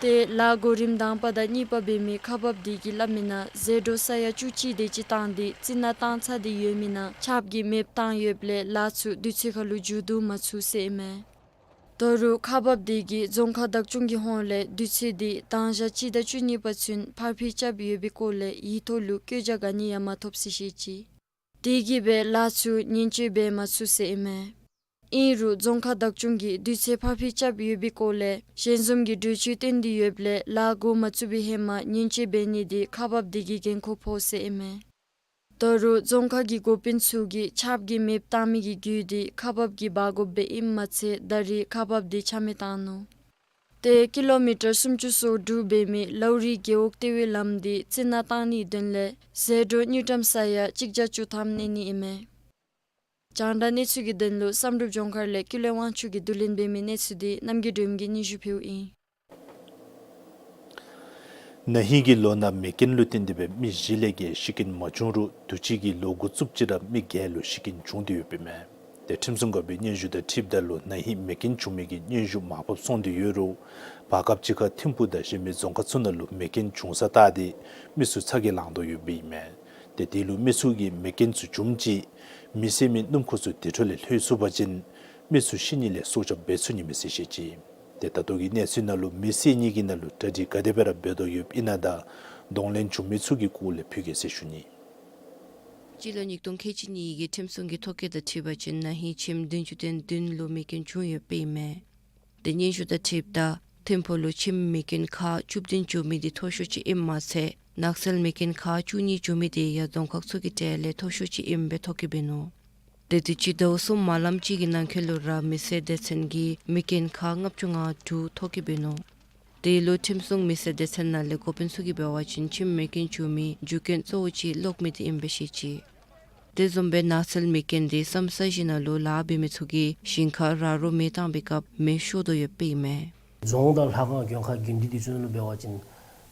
ཏེ་ལཱ་གོ་རིམ་དང་པ་དང་གཉིས་པ་འབད་མི་ཁག་འབགཔ་དེ་གིས་སླབ་མིའི་ནང་ཟད་འགྲོ་ས་ཡ་བཅུ་གཅིག་དེ་ཅིག་བཏང་སྟེ་རྩི་ནག་བཏང་ཚར་ཏེ་ཡོད་མི་ནང་ཆརཔ་གིས་མེདཔ་བཏང་ཡོདཔ་ལས་ལཱ་ཚུ་དུས་ཚོད་ཁར་ལུ་མཇུག་བསྡུ་མ་ཚུགས་ཟེར་ཨིན་མས། ད་རུང་ཁག་འབགཔ་དེ་གིས་རྫོང་ཁག་བདག་སྐྱོང་གི་ཧོངས་ལས་དུས་ཚོད་འདི་དང་ཞག་སྤྱི་ཟླ་བཅུ་གཉིས་པ་ཚུན་ཕར་འཕུལ་རྐྱབ་ཡོད་པའི་སྐོར་ལས་ཡིག་ཐོག་ལུ་བཀོད་རྒྱ་ག་ནི་ཡང་མ་ཐོབ་ཟེར་བཤད་ཅི། དེ་གིས་སྦེ་ལཱ་ཚུ་ཉེན་བཅོལ་འབད་མ་ཚུགས་ཟེར་ཨིན་མས། ཨིན་རུང་རྫོང་ཁག་བདག་སྐྱོང་གིས་དུས་ཚོད་ཕར་འཕུལ་རྐྱབ་ཡོད་པའི་སྐོར་ལས་ཞལ་འཛོམས་ཀྱི་གྲོས་ཆོད་བཏོན་ཏེ་ཡོདཔ་ལས་ལཱ་འགོ་མ་བཙུགས་པའི་ཧེ་མ་ཉེན་བཅོལ་འབད་ནི་འདི་ཁག་འབགཔ་དེ་གི་འགན་ཁུར་ཕོག་ཟེར་ཨིན་མས། ད་རུང་རྫོང་ཁག་གི་འགོ་དཔོན་ཚུ་གིས་ཆརཔ་གིས་མེདཔ་བཏང་མི་གི་རྒྱུ་འདི་ཁག་འབགཔ་གིས་འབག་དགོཔ་སྦེ་ཨིནམ་མ་ཚད་ད་རེས་ཁག་འབགཔ་འདི་ཆ་མེད་བཏང་ནུག། ཏེ་ཀི་ལོ་མི་ཊར་སུམ་ཅུ་སོ་དྲུག་འབད་མི་ལའུ་རི་རྒེད་འོག་ལྟེ་བའི་ལམ་འདི་རྩི་ནག་བཏང་ནིའི་དོན་ལས་ཟད་འགྲོ་དངུལ་ཀྲམ་ས་ཡ་གཅིག་བརྒྱ་བཅུ་ཐམ་གནས་ནི་ཨིན་མས། རྒྱང་བསྒྲགས་གནས་ཚུལ་གྱི་དོན་ལུ་བསམ་གྲུབ་ལྗོངས་མཁར་ལས་ཀུན་ལེགས་དབང་ཕྱུག་གིས་བསྡུ་ལེན་འབད་མི་གནས་ཚུལ་འདི་རྣམ་རྒྱལ་སྒྲོལ་མ་གིས་སྙན་ཞུ་ཕུལཝ་ཨིན། ན་ཧིང་གི་ལོ་ནང་མེ་རྐྱེན་ལུ་བརྟེན་ཏེ་སྦེ་མི་བཞི་ལས་བརྒལ་ཤི་རྐྱེན་མ་བྱུང་རུང་དུས་ཅི་གི་ལོ་འགོ་བཙུགསཔ་ཅིག་ར་མི་བརྒྱད་ལུ་ཤི་རྐྱེན་བྱུང་སྟེ་ཡོདཔ་ཨིན་མས། ཏེ་ཁྲིམས་སྲུང་འགག་པའི་སྙན་ཞུ་དང་འཁྲིལཝ་ད་ལུ་ན་ཧིང་མེ་རྐྱེན་བྱུང་མི་གི་སྙན་ཞུ་མར་ཕབ་སོང་སྟེ་ཡོད་རུང་བར་སྐབས་ཅིག་ཁར་ཐིམ་ཕུ་དང་གཞན་མི་རྫོང་ཁག་ཚུ་ནང་ལུ་མེ་རྐྱེན་བྱུང་ས་བལྟ་སྟེ་མི་ཚུ་ཚ་གྱང་ལང་དོ་ཡོདཔ་ཨིན་མས། ཏེ་དེ་ལུ་མི་ཚུ་གིས་མེ་རྐྱེན་ཚུ་བྱུངམ་ཅིག་མེ་བསད་མི་སྣུམ་འཁོར་ཚུ་དེ་འཕྲོ་ལས་ལྷོད་ཚུགས་པ་ཅིན་མི་ཚུ་ཤི་ནི་ལས་སྲོག་སྐྱབས་འབད་ཚུགས་ནི་མས་ཟེར་བཤད་ཅི། ཏེ་ད་ལྟོ་གི་གནས་ཚུལ་ནང་ལུ་མེ་བསད་ནི་གི་ནང་ལུ་གྲ་སྒྲིག་ག་དེ་སྦེ་ར་འབད་དོ་ཡོདཔ་ཨིན་ན་དང་གདོང་ལེན་བྱུང་མི་ཚུ་གི་སྐོར་ལས་ཕུལ་གེ་ཟེར་ཞུ་ནི། སྤྱི་ལོ་ཉིས་སྟོང་ཁལ་གཅིག་གཉིས་ཀྱི་ཁྲིམས་སྲུང་གི་ཐོ་བཀོད་དང་འཁྲིལ་བ་ཅིན་ན་ཧིང་ཁྱིམ་བདུན་ཅུ་དོན་བདུན་ལུ་མེ་རྐྱེན་བྱུང་ཡོདཔ་ཨིན་མས། ཏེ་སྙན་ཞུ་དང་འཁྲིལཝ་ད་ཐིམ་ཕུ་ལུ་ཁྱིམ་མེ་རྐྱེན་ཁག་བཅུ་བདུན་བྱུང་མི་དེ་མཐོ་ཤོས་ཅིག་ཨིནམ་མ་ཚད་ནགས་ཚལ་མེ་རྐྱེན་ཁག་བཅུ་གཉིས་བྱུང་མི་དེ་ཡང་རྫོང་ཁག་ཚུ་གི་གྲས་ལས་མཐོ་ཤོས་ཅིག་ཨིནམ་སྦེ་ཐོ་བཀོད་འབད་ནུག། ཏེ་དུས་ཅི་ཟླཝ་གསུམ་མ་ལངམ་ཅིག་གི་ནང་འཁོད་ལུ་ར་མེ་བསད་སྡེ་ཚན་གྱིས་མེ་རྐྱེན་ཁག་ལྔ་བཅུ་ང་དྲུག་ཐོ་བཀོད་འབད་ནུག། དེ་ལུ་ཁྲིམས་སྲུང་མེ་བསད་སྡེ་ཚན་ནང་ལས་འགོ་དཔོན་ཚུ་གིས་འབད་བ་ཅིན་ཁྱིམ་མེ་རྐྱེན་བྱུང་མི་རྒྱུ་རྐྱེན་གཙོ་བོ་ཅིག་གློག་མེ་དེ་ཨིནམ་སྦེ་བཤད་ཅི། དེ་བཟུམ་སྦེ་ནགས་ཚལ་མེ་རྐྱེན་དེ་ས་མཚམས་ས་གཞི་ནང་ལུ་ལཱ་འབད་མི་ཚུ་གིས་ཞིང་ཁར་ར་རོ་མེ་བཏང་པའི་སྐབས་མེ་ཤོར་དོ་ཡོདཔ་ཨིན་མས། རྫོང་དང་ལྷ་ཁང་དགོན་ཁག་དགོན་སྡེ་འདི་ཚུ་ནང་ལུ་འབད་བ་ཅིན་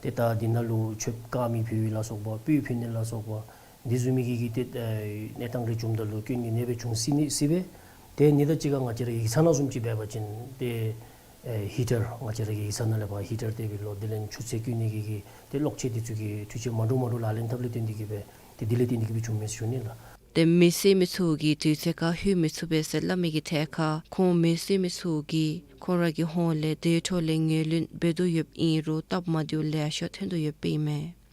ཏེ་ད་འདི་ནང་ལུ་མཆོདཔ་དཀར་མེ་ཕུལ་བའི་ལ་སོགས་པ་སྤོས་ཕུལ་ནི་ལ་སོགས་པ་འདི་བཟུམ་མའི་གི་གི་ཏེ་ཨེ་གནས་སྟངས་རེ་བྱུངམ་ད་ལུ་སྐྱོན་གྱི་གནོད་པ་བྱུང་སྲིད་ནི་སྲིད་པས། ཏེ་ནི་ད་ཅི་ག་ང་བཅས་ར་ཡིག་ཚང་ནང་བཟུམ་ཅིག་འབད་བ་ཅིན་ཏེ་ཨེ་ཧི་ཊར་ང་བཅས་ར་གི་ཡིག་ཚང་ནང་ལས་ཕར་ཧི་ཊར་དེ་སྦེ་ལོ་དེ་ལས་ཆུ་ཚན་སྐྱོན་ནི་གི་གི་ཏེ་གློག་ཆས་འདི་ཚུ་གི་འཕྲུལ་ཆས་མ་འདྲཝ་མ་འདྲཝ་ལག་ལེན་འཐབ་ལས་བརྟེན་ཏེ་གི་སྦེ་ཏེ་འདི་ལས་བརྟེན་ཏེ་གི་སྦེ་བྱུངམ་མས་ཟེར་ཞུ་ནི་ལགས། ཏེ་མེ་བསད་མི་ཚུ་གིས་དུས་ཚོད་ཁར་ལྷོད་མི་ཚུགས་པས་ཟེར་སླབ་མི་གི་ཐད་ཁར་ཁོང་མེ་བསད་མི་ཚུ་གིས་ཁོང་ར་གི་ཧོངས་ལས་དེ་འཕྲོ་ལས་ངོས་ལེན་འབད་དོ་ཡོདཔ་ཨིན་རུང་སྟབས་མ་བདེཝ་ལེ་ཤ་ཐོན་དོ་ཡོདཔ་ཨིན་མས།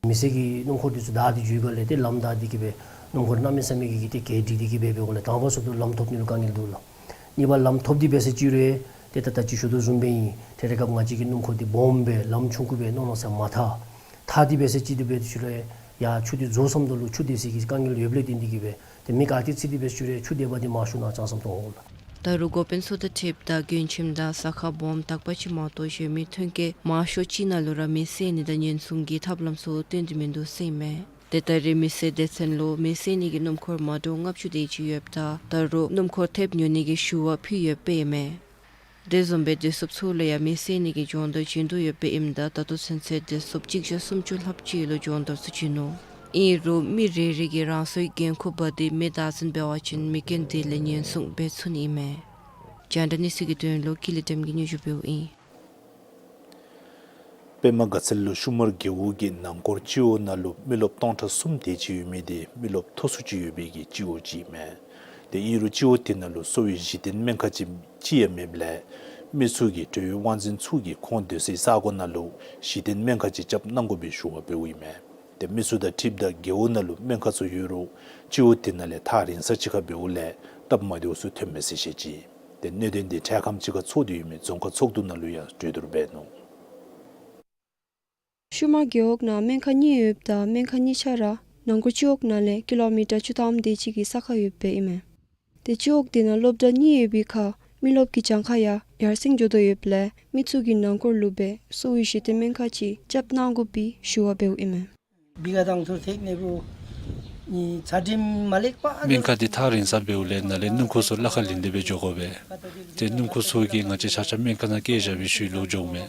མེ་བསད་ཀྱི་སྣུམ་འཁོར་འདི་ཚུ་བདའ་སྟེ་འགྱོ་བའི་སྒང་ལས་ཏེ་ལམ་བདའ་སྟེ་གི་སྦེ་སྣུམ་འཁོར་གནམ་མེད་ས་མེད་ཀྱི་གི་ཏེ་གྱལ་སྒྲིག་སྟེ་གི་སྦེ་འབད་འོང་ལས་དང་པ་སུ་ཏོ་ལམ་ཐོབ་ནི་ལུ་དཀའ་ངལ་འདུག་ལགས། གཉིས་པ་ལམ་ཐོབ་སྟེ་འབད་ཟེར་ཅི་རུང་ཏེ་ད་ད་ཅི་ཞུ་དོ་བཟུམ་སྦེ་ཨིན། ཏེ་རེ་སྐབས་ང་བཅས་ཀྱི་སྣུམ་འཁོར་འདི་སྦོམ་སྦེ་ལམ་ཆུང་ཀུ་སྦེ་ནང་ལོགས་ས་མ་ཐར། ཐར་ཏེ་འབད་ཟེར་ཅི་ཏེ་འབད་ཅི་རུང་ཡར་ཆུ་འདི་རྫོགས་སམ་ད་ལུ་ཆུ་སྡོད་སའི་གི་དཀའ་ངལ་ཡོདཔ་ལས་བརྟེན་ཏེ་གི་སྦེ་ཏེ་མི་ག་ཏེ་ཚུད་དེ་འབད་ཅི་རུང་ཆུ་སྡོད་པ་འདི་མང་ཤོས་ནཱ་རྐྱངམ་ཙམ་མཐོང་འོང་ལགས། ད་རུང་འགོ་དཔོན་ཚུ་དང་འཁྲིལཝ་ད་དགོན་ཁྱིམ་དང་ས་ཁ་སྦོམ་དག་པ་ཅིག་མ་གཏོགས་གཞན་མི་ཐོན་སྐྱེད་མང་ཤོས་ཅིག་ནང་ལུ་ར་མེ་བསད་ནི་དང་ཉེན་སྲུང་གི་ཐབས་ལམ་ཚུ་སྟོན་ཏེ་མིན་འདུག་ཟེར་ཨིན་མས། ཏེ་ད་རེས་མེ་བསད་སྡེ་ཚན་ལུ་མེ་བསད་ནི་གི་སྣུམ་འཁོར་མ་འདྲཝ་ལྔ་བཅུ་དེ་ཅིག་ཡོདཔ་ད་ད་རུང་སྣུམ་འཁོར་ཐེབས་ཉོ་ནི་གི་ཞུ་བ་ཕུལ་ཡོདཔ་ཨིན་མས། དེ་བཟུམ་སྦེ་བདེ་སྲུངཔ་ཚུ་ལུ་ཡང་མེ་བསད་ནི་གི་སྦྱོང་བརྡར་བྱིན་དོ་ཡོདཔ་ཨིནམ་ད་ད་ལྟོ་ཚུན་ཚོད་བདེ་སྲུངཔ་གཅིག་བརྒྱ་སུམ་ཅུ་ལྷགཔ་ཅིག་ལུ་སྦྱོང་བརྡར་ཚུ་བྱིན་ནུག། ཨིན་རུང་མི་རེ་རེ་གིས་རང་སོའི་འགན་ཁུར་འབག་སྟེ་མེ་བདའ་ཟུན་འབད་བ་ཅིན་མེ་རྐྱེན་དེ་ལས་ཉེན་སྲུང་འབད་ཚུགས་ནི་ཨིན་མས། རྒྱང་བསྒྲགས་གནས་ཚུལ་གྱི་དོན་ལུ་ཀུན་ལེགས་བདེམ་གིས་སྙན་ཞུ་འབདཝ་ཨིན། པདྨ་དགའ་ཚལ་ལུ་ཤུ་མར་རྒེད་འོག་གི་ནང་འཁོར་སྤྱི་འོག་ནང་ལུ་མི་རློབས་སྟོང་ཕྲག་གསུམ་དེ་ཅིག་ཡོད་མི་དེ་མི་རློབས་མཐོ་སུ་ཅིག་ཡོད་པའི་གི་སྤྱི་འོག་ཅིག་ཨིན་མས། ཏེ་ཨིན་རུང་སྤྱི་འོག་དེ་ནང་ལུ་གསོ་བའི་གཞི་རྟེན་སྨན་ཁང་ཅིག་ཅིག་ཡང་མེདཔ་ལས་མི་ཚུ་གིས་འབྲེལ་ཡོད་དབང་འཛིན་ཚུ་གིས་ཁོང་སྡོད་སའི་ས་གོ་ནང་ལུ་གཞི་རྟེན་སྨན་ཁང་ཅིག་རྐྱབ་གནང་དགོ་པའི་ཞུ་བ་འབདཝ་ཨིན་མས། ཏེ་མི་ཚུ་དང་འཁྲིལཝ་ད་རྒེད་འོག་ནང་ལུ་སྨན་ཁང་ཚུ་ཡོད་རུང་སྤྱི་འོག་དེ་ནང་ལས་ཐག་རིང་ས་ཅིག་ཁར་འབདཝ་ལས་སྟབས་མ་བདེཝ་ཚུ་ཐོནམ་མས་ཟེར་བཤད་ཅི། ཏེ་གནད་དོན་དེ་འཕྲལ་ཁམས་ཅིག་ཁར་ཚོགས་འདུ་ཡོད་མི་རྫོང་ཁག་ཚོགས་འདུ་ནང་ལུ་ཡང་གྲོས་བསྡུར་འབད་ནུག། ཤུ་མར་རྒེད་འོག་ནང་སྨན་ཁང་གཉིས་ཡོདཔ་ད་སྨན་ཁང་གཉིས་ཆ་ར་ནང་འཁོར་སྤྱི་འོག་ནང་ལས་ཀི་ལོ་མི་ཊར་བཅུ་ཐམ་དེ་ཅིག་གི་ས་ཁར་ཡོདཔ་ཨིན་མས། ཏེ་སྤྱི་འོག་དེ་ནང་སློབ་གྲྭ་གཉིས་ཡོད་པའི་ཁར་མི་རློབས་ཀྱི་གྱངས་ཁ་ཡང་ཡར་སེང་འགྱོ་དོ་ཡོདཔ་ལས་མི་ཚུ་གིས་ནང་འཁོར་ལུ་སྦེ་གསོ་བའི་གཞི་རྟེན་སྨན་ཁང་ཅིག་རྐྱབ་གནང་དགོ་པའི་ཞུ་བ་འབདཝ་ཨིན་མས། སྨན་ཁང་འདི་ཐག་རིང་ས་འབདཝ་ལས་ནཱ་ལས་སྣུམ་འཁོར་ཚུ་གླ་ཁར་ལེན་ཏེ་སྦེ་འགྱོ་དགོ་པས། ཏེ་སྣུམ་འཁོར་ཚུ་གིས་ང་བཅས་ཆ་ཁྱབ་སྨན་ཁང་ནང་བསྐྱལ་བཞག་པའི་ཤུལ་ལོག་འགྱོཝ་མས།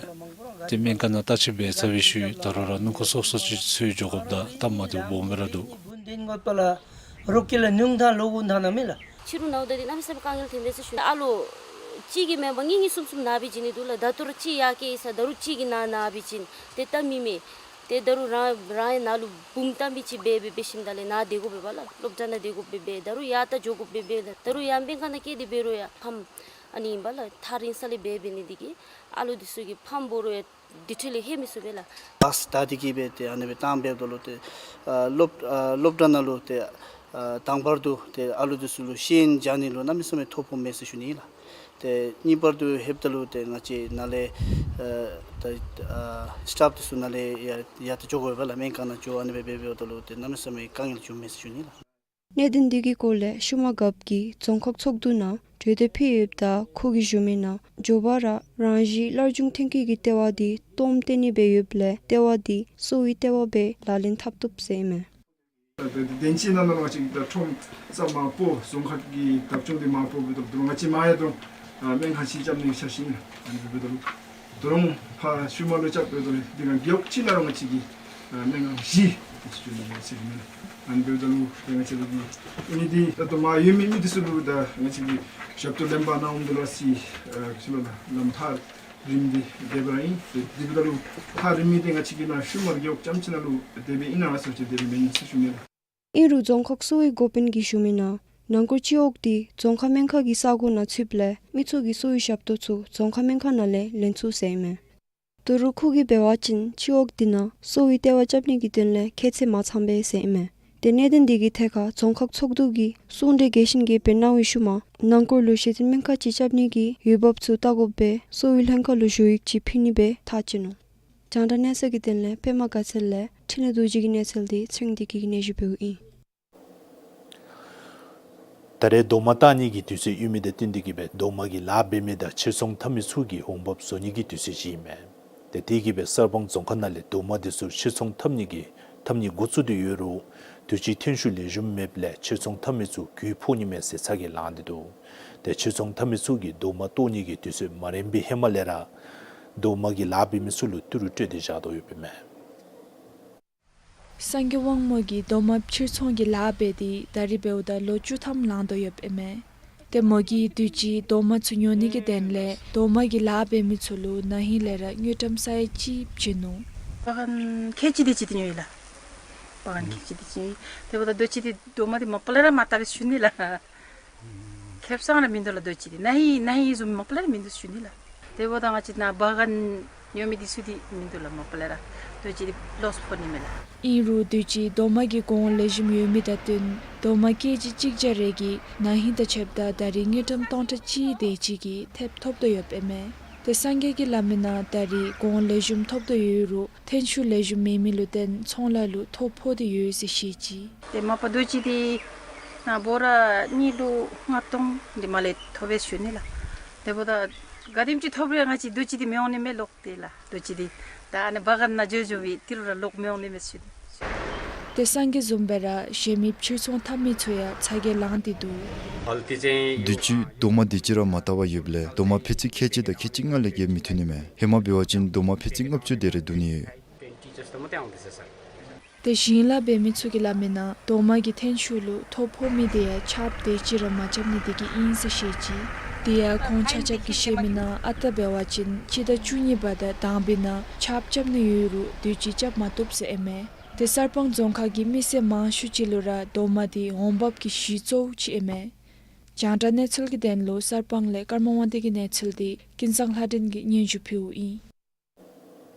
ཏེ་སྨན་ཁང་ནང་བརྟག་དཔྱད་འབད་ཚར་བའི་ཤུལ་ད་རུང་ར་སྣུམ་འཁོར་སོ་སོ་ཅིག་འཚོལ་འགྱོ་དགོཔ་ད་སྟབས་མ་བདེཝ་སྦོམ་སྦེ་ར་འདུག། རོགས་ཀྱི་ལ་ཉུང་མཐའ་ལོ་དགུ་མཐའ་ན་མེད་ལགས། ཕྱི་རུ་ནཝ་ད་འདི་གནམ་མེད་ས་མེད་དཀའ་ངལ་ཐོན་དེས་ཟེར་ཞུ། ཨ་ལོ་གཅིག་གིས་མེན་པར་གཉིས་གཉིས་གསུམ་གསུམ་ནཱ་སྦེ་བྱིན་ནི་འདུག་ལགས། ད་ལྟོ་ར་གཅིག་ཡར་བསྐྱལ་ཡི་ཟེར། ད་རུང་གཅིག་གིས་ནཱ་ནཱ་སྦེ་བྱིན། ཏེ་ད་མི་མེད། ཏེ་ད་རུང་རང་རང་ཡང་ནཱ་ལུ་བུམོ་བལྟ་མི་ཅིག་འབད་འབད་འབད་ཞིནམ་ད་ལས་ནཱ་སྡོད་དགོ་པས་པ་ལགས། སློབ་གྲྭ་ནང་སྡོད་དགོ་པས་པ། ད་རུང་ཡར་ད་འགྱོ་དགོ་པས་པ་ལགས། ད་རུང་ཡར་སྨན་ཁང་ནང་བསྐྱལ་ཏེ་འབད་རུང་ཡང་ཕམ་ཨ་ནི་ཨིན་པ་ལགས། ཐག་རིང་ས་ལས་འབད་འབད་ནི་འདི་གིས་ཨ་ལོ་འདི་ཚུ་གིས་ཕམ་འབོ་རུང་ཡང་དེ་འཕྲོ་ལས་ལྷོད་མི་ཚུགས་པས་ལགས། བཱསི་བདའ་སྟེ་གི་སྦེ་ཏེ་ཨ་ནི་སྦེ་བཏང་འབདཝ་ད་ལུ་ཏེ་ཨ་སློབ་ཨ་སློབ་གྲྭ་ནང་ལུ་ཏེ་ཨ་དང་པར་དུ་ཏེ་ཨ་ལོ་འདི་ཚུ་ལུ་ཤེས་ཡོན་སྦྱང་ནི་ལུ་གནམ་མེད་ས་མེད་ཐོ་ཕོགཔ་མས་ཟེར་ཞུ་ནི་ལགས། ཏེ་གཉིས་པར་དུ་ལྷོདཔ་ད་ལུ་ཏེ་ང་བཅས་ནཱ་ལས་ཨ་ད་ཨ་སི་ཊཱཕ་འདི་ཚུ་ནཱ་ལས་ཡར་ཡར་ད་འགྱོ་དགོ་པས་ལགས། སྨན་ཁང་ནང་འགྱོ་ཨ་ནི་སྦེ་འབད་འབདཝ་ད་ལུ་ཏེ་གནམ་མེད་ས་མེད་དཀའ་ངལ་བྱུངམ་མས་ཟེར་ཞུ་ནི་ལགས། གནད་དོན་འདི་གི་སྐོར་ལས་ཤུ་མར་རྒཔོ་གིས་རྫོང་ཁག་ཚོགས་འདུ་ནང་གྲོས་འདེབས་ཕུལ་ཡོདཔ་ད་ཁོ་གིས་ཞུ་མི་ནང་མགྱོགས་པ་ར་རང་བཞིན་སླར་འབྱུང་ཐོན་སྐྱེད་ཀྱི་ལྟེ་བ་འདི་སྟོངམ་བཏོན་ནི་སྦེ་ཡོདཔ་ལས་ལྟེ་བ་འདི་གསོ་བའི་ལྟེ་བ་སྦེ་ལག་ལེན་འཐབ་བཏུབ་ཟེར་ཨིན་མས། ད་ད་བདེན་ཅིག་ནང་ན་ང་བཅས་ཀྱིས་ད་ཁྲོམ་ས་མང་པོ་རྫོང་ཁག་གི་བདག་སྐྱོང་འདི་མང་པོ་འབདཝ་ད་ལུ་ང་བཅས་མ་ཡ་དོ་ཨ་སྨན་ཁང་ཅིག་རྐྱབ་ནི་འཆར་གཞི་ཨ་ནི་འབདཝ་ད་ལུ་ ད་རུང་ཕར་ཤུལ་མ་ལུ་རྐྱབ་འབདཝ་ད་ལུ་དེ་སྒང་རྒེད་འོག་གཅིག་ནང་ར་ང་བཅས་ཀྱིས་ཨ་སྨན་ཁང་བཞི་དེ་ཅིག་བཙུགས་ནི་ཨིན་ཟེར་ཨིན་མས། ཨ་ནི་འབདཝ་ད་ལུ་ཏེ་ང་བཅས་ར་གི་ཨ་ནི་འདི་ད་ལྟོ་མར་ཡོད་མི་མི་འདི་ཚུ་ལུ་ད་ང་བཅས་ཀྱིས་ཞབས་ཏོག་ལེན་པར་གནང་འོངམ་ད་ལུ་ཅིག་ཨ་ཅི་ལོ་ལགས་ལམ་ཐག་རིངམ་འདི་དེ་སྦེ་ར་ཨིན། ཏེ་དེ་འབདཝ་ད་ལུ་ཐག་རིང་མི་འདི་ང་བཅས་ཀྱི་ནཱ་ཤུལ་མ་རྒེད་འོག་རྐྱངམ་ཅིག་ནང་ལུ་དེ་སྦེ་ཨིན་ན་ཟེར་ཅིག་དེ་སྦེ་མེན་ཟེར་ཞུ་ནི་ལགས། ཨིན་རུང་རྫོང་ཁག་གསོ་བའི་འགོ་དཔོན་གྱིས་ཞུ་མི་ནང་ནང་སྐོར་སྤྱི་འོག་འདི་རྫོང་ཁག་སྨན་ཁང་གི་ས་གོ་ནང་ཚུདཔ་ལས་མི་ཚུ་གིས་གསོ་བའི་ཞབས་ཏོག་ཚུ་རྫོང་ཁག་སྨན་ཁང་ནང་ལས་ལེན་ཚུགས་ཟེར་ཨིན་མས། ད་རུང་ཁོ་གིས་འབད་བ་ཅིན་སྤྱི་འོག་འདི་ནང་གསོ་བའི་ལྟེ་བ་རྐྱབ་ནི་གི་དོན་ལས་ཁྱད་ཚད་མ་ཚངམ་སྦེ་ཟེར་ཨིན་མས། ཏེ་གནད་དོན་འདི་གི་ཐད་ཁར་རྫོང་ཁག་ཚོགས་འདུ་གིས་གསུང་གྲོས་རྒྱས་ཤིང་རྒྱས་པར་གནང་བའི་ཤུལ་མ་ནང་སྐོར་ལུ་གཞི་རྟེན་སྨན་ཁང་ཅིག་རྐྱབ་ནི་གི་འོས་འབབ་ཚུ་བལྟ་དགོཔ་སྦེ་གསོ་བའི་ལྷན་ཁག་ལུ་ཞུ་ཡིག་ཅིག་ཕུལ་ནི་སྦེ་ཐག་བཅད་ནུག། རྒྱང་བསྒྲགས་གནས་ཚུལ་གྱི་དོན་ལས་པདྨ་དགའ་ཚལ་ལས་འཕྲིན་ལས་རྡོ་རྗེ་གི་གནས་ཚུལ་འདི་ཚེ་རིང་བདེ་སྐྱིད་ཀྱིས་སྙན་ཞུ་ཕུལཝ་ཨིན། ད་རེས་རྡོག་མ་བཏགས་ནི་གི་དུས་ཚོད་ཡོད་མི་དང་བསྟུན་ཏེ་གིས་སྦེ་རྡོག་མ་གི་ལཱ་འབད་མི་དང་ཕྱིར་ཚོང་འཐབ་མི་ཚུ་གིས་འོང་འབབ་བཟོ་ནི་གི་དུས་ཚོད་ཅིག་ཨིན་མས། ཏེ་དེ་གིས་སྦེ་གསར་སྤང་རྫོང་ཁག་ནང་ལས་རྡོག་མ་འདི་ཚུ་ཕྱིར་ཚོང་འཐབ་ནི་གི་འཐབ་ནི་འགོ་བཙུགས་ཏེ་ཡོད་རུང་དུས་ཅི་ཐོན་ཤུགས་ལེགས་ཤོམ་མེདཔ་ལས་ཕྱིར་ཚོང་འཐབ་མི་ཚུ་རྒུད་ཕོག་ནི་མས་ཟེར་ཚ་གྱང་ལངས་ཏེ་འདུག། ཏེ་ཕྱིར་ཚོང་འཐབ་མི་ཚུ་གིས་རྡོག་མ་བཏོག་ནི་གི་དུས་ཚོད་མ་རན་པའི་ཧེ་མ་ལས་ར་རྡོག་མ་གི་ལཱ་འབད་མི་ཚུ་ལུ་ཏི་རུ་སྤྲོད་དེ་བཞག་དོ་ཡོདཔ་ཨིན་མས། སངས་རྒྱས་དབང་མོ་གིས་རྡོག་མ་ཕྱིར་ཚོང་གི་ལཱ་འབད་དེ་ད་རིས་འབདཝ་ད་ལོ་བཅུ་ཐམ་ལང་དོ་ཡོདཔ་ཨིན་མས། ཏེ་མོ་གིས་དུས་ཅི་རྡོག་མ་ཚུ་ཉོ་ནི་གི་དོན་ལས་རྡོག་མ་གི་ལཱ་འབད་མི་ཚུ་ལུ་ན་ཧིང་ལས་ར་དངུལ་ཀྲམ་ས་ཡ་གཅིག་བྱིན་ནུག། པ་གན་ཁལ་གཅིག་དེ་ཅིག་དེ་ཉོ་ཡི་ལགས། པ་གན་ཁལ་གཅིག་དེ་ཅིག་ཉོ་ཡི། དེ་འབདཝ་ད་རྡོ་ཅིག་དེ་རྡོག་མ་དེ་མ་པ་ལས་ར་མ་བཏགས་པས་ཞུ་ནི་ལགས། ཁེབ་སང་ར་མིན་འདུག་ལགས་རྡོ་ཅིག་དེ། ན་ཧིང་ན་ཧིང་བཟུམ་མ་པ་ལས་ར་མིན་འདུག་ཞུ་ནི་ལགས། དེ་འབདཝ་ད་ང་བཅས་ནཱ་པ་གན་ཉོ་མི་དེ་ཚུ་དེ་མིན་འདུག་ལགས། མ་པ་ལས་ར་རྡོ་ཅིག་དེ་ལོས་ཕོག་ནི་མས་ལགས། ཨིན་རུང་དུས་ཅི་རྡོག་མ་གི་གོང་ལེགས་ཤོམ་ཡོད་མི་དང་བསྟུན་རྡོག་མ་ཀེ་ཇི་གཅིག་བརྒྱ་རེ་གིས་ན་ཧིང་དང་ཕྱདཔ་ད་ད་རིས་དངུལ་ཀྲམ་སྟོང་ཕྲག་གཅིག་དེ་ཅིག་གི་ཐེབས་ཐོབ་དོ་ཡོདཔ་ཨིན་མས། ཏེ་སངས་རྒྱས་ཀྱིས་སླབ་མི་ནང་ད་རིས་གོང་ལེགས་ཤོམ་ཐོབ་དོ་ཡོད་རུང་ཐོན་ཤུགས་ལེགས་ཤོམ་མེད་མི་ལུ་བརྟེན་ཚོང་ལཱ་ལུ་ཐོ་ཕོག་སྟེ་ཡོད་ཟེར་བཤད་ཅི། ཏེ་མ་པ་རྡོ་ཅིག་དེ་ནཱ་བོ་ར་གཉིས་ལུ་ལྔ་སྟོང་དེ་མ་ལས་ཐོབ་པས་ཞུ་ནི་ལགས། དེ་འབདཝ་ད་ག་དེམ་ཅིག་ཐོབ་རུང་ང་བཅས་རྡོ་ཅིག་དེ་མི་འོང་ནི་མས་ལོག་སྟེ་ལགས། རྡོ་ཅིག་དེ་ད་ཨ་ནི་པ་གན་ནང་འགྱོ་འགྱོ་བའི་ཏི་རུ་ར་ལོག་མི་འོང་ནི་མས་ཞུ་ནི། ཏེ་སངས་རྒྱས་བཟུམ་སྦེ་ར་གཞན་མི་ཕྱིར་ཚོང་འཐབ་མི་ཚུ་ཡང་ཚ་གྱང་ལངས་ཏེ་འདུག། དུས་ཅི་རྡོག་མ་དེ་ཅིག་ར་མ་བཏགས་པར་ཡོདཔ་ལས་རྡོག་མ་ཕད་ཙི་ཁལ་གཅིག་དང་ཁལ་གཅིག་ལྔ་ལས་བརྒལ་མི་ཐོན་ནི་མས། ཧེ་མ་འབད་བ་ཅིན་རྡོག་མ་ཕད་ཙི་ལྔ་བཅུ་དེ་རེ་བསྡུ་ནི་ཡོད། ཏེ་ཞིང་ལཱ་འབད་མི་ཚུ་གིས་སླབ་མི་ནང་རྡོག་མ་གི་ཐོན་ཤུགས་ལུ་ཐོ་ཕོག་མི་དེ་ཡང་ཆརཔ་དེ་ཅིག་ར་མ་རྐྱབ་ནི་དེ་གིས་ཨིན་ཟེར་བཤད་ཅི། དེ་ཡང་ཁོང་ཆ་ཁྱབ་ཀྱིས་བཤད་མི་ནང་ཨ་རྟག་འབད་བ་ཅིན་སྤྱི་ཟླ་བཅུ་གཉིས་པ་དང་དང་པའི་ནང་ཆརཔ་རྐྱབ་ནི་ཡོད་རུང་དུས་ཅི་རྐྱབ་མ་བཏུབ་ཟེར་ཨིན་མས། ཏེ་གསར་སྤང་རྫོང་ཁག་གི་མི་སེར་མང་ཤོས་ཅིག་ལུ་ར་རྡོག་མ་དེ་འོང་འབབ་ཀྱི་གཞི་གཙོ་བོ་ཅིག་ཨིན་མས། རྒྱང་བསྒྲགས་གནས་ཚུལ་གྱི་དོན་ལུ་གསར་སྤང་ལས་ཀརྨ་དབང་ལྡན་གྱི་གནས་ཚུལ་དེ་ཀུན་བཟང་ལྷ་སྒྲོན་གྱིས་སྙན་ཞུ་ཕུལཝ་ཨིན།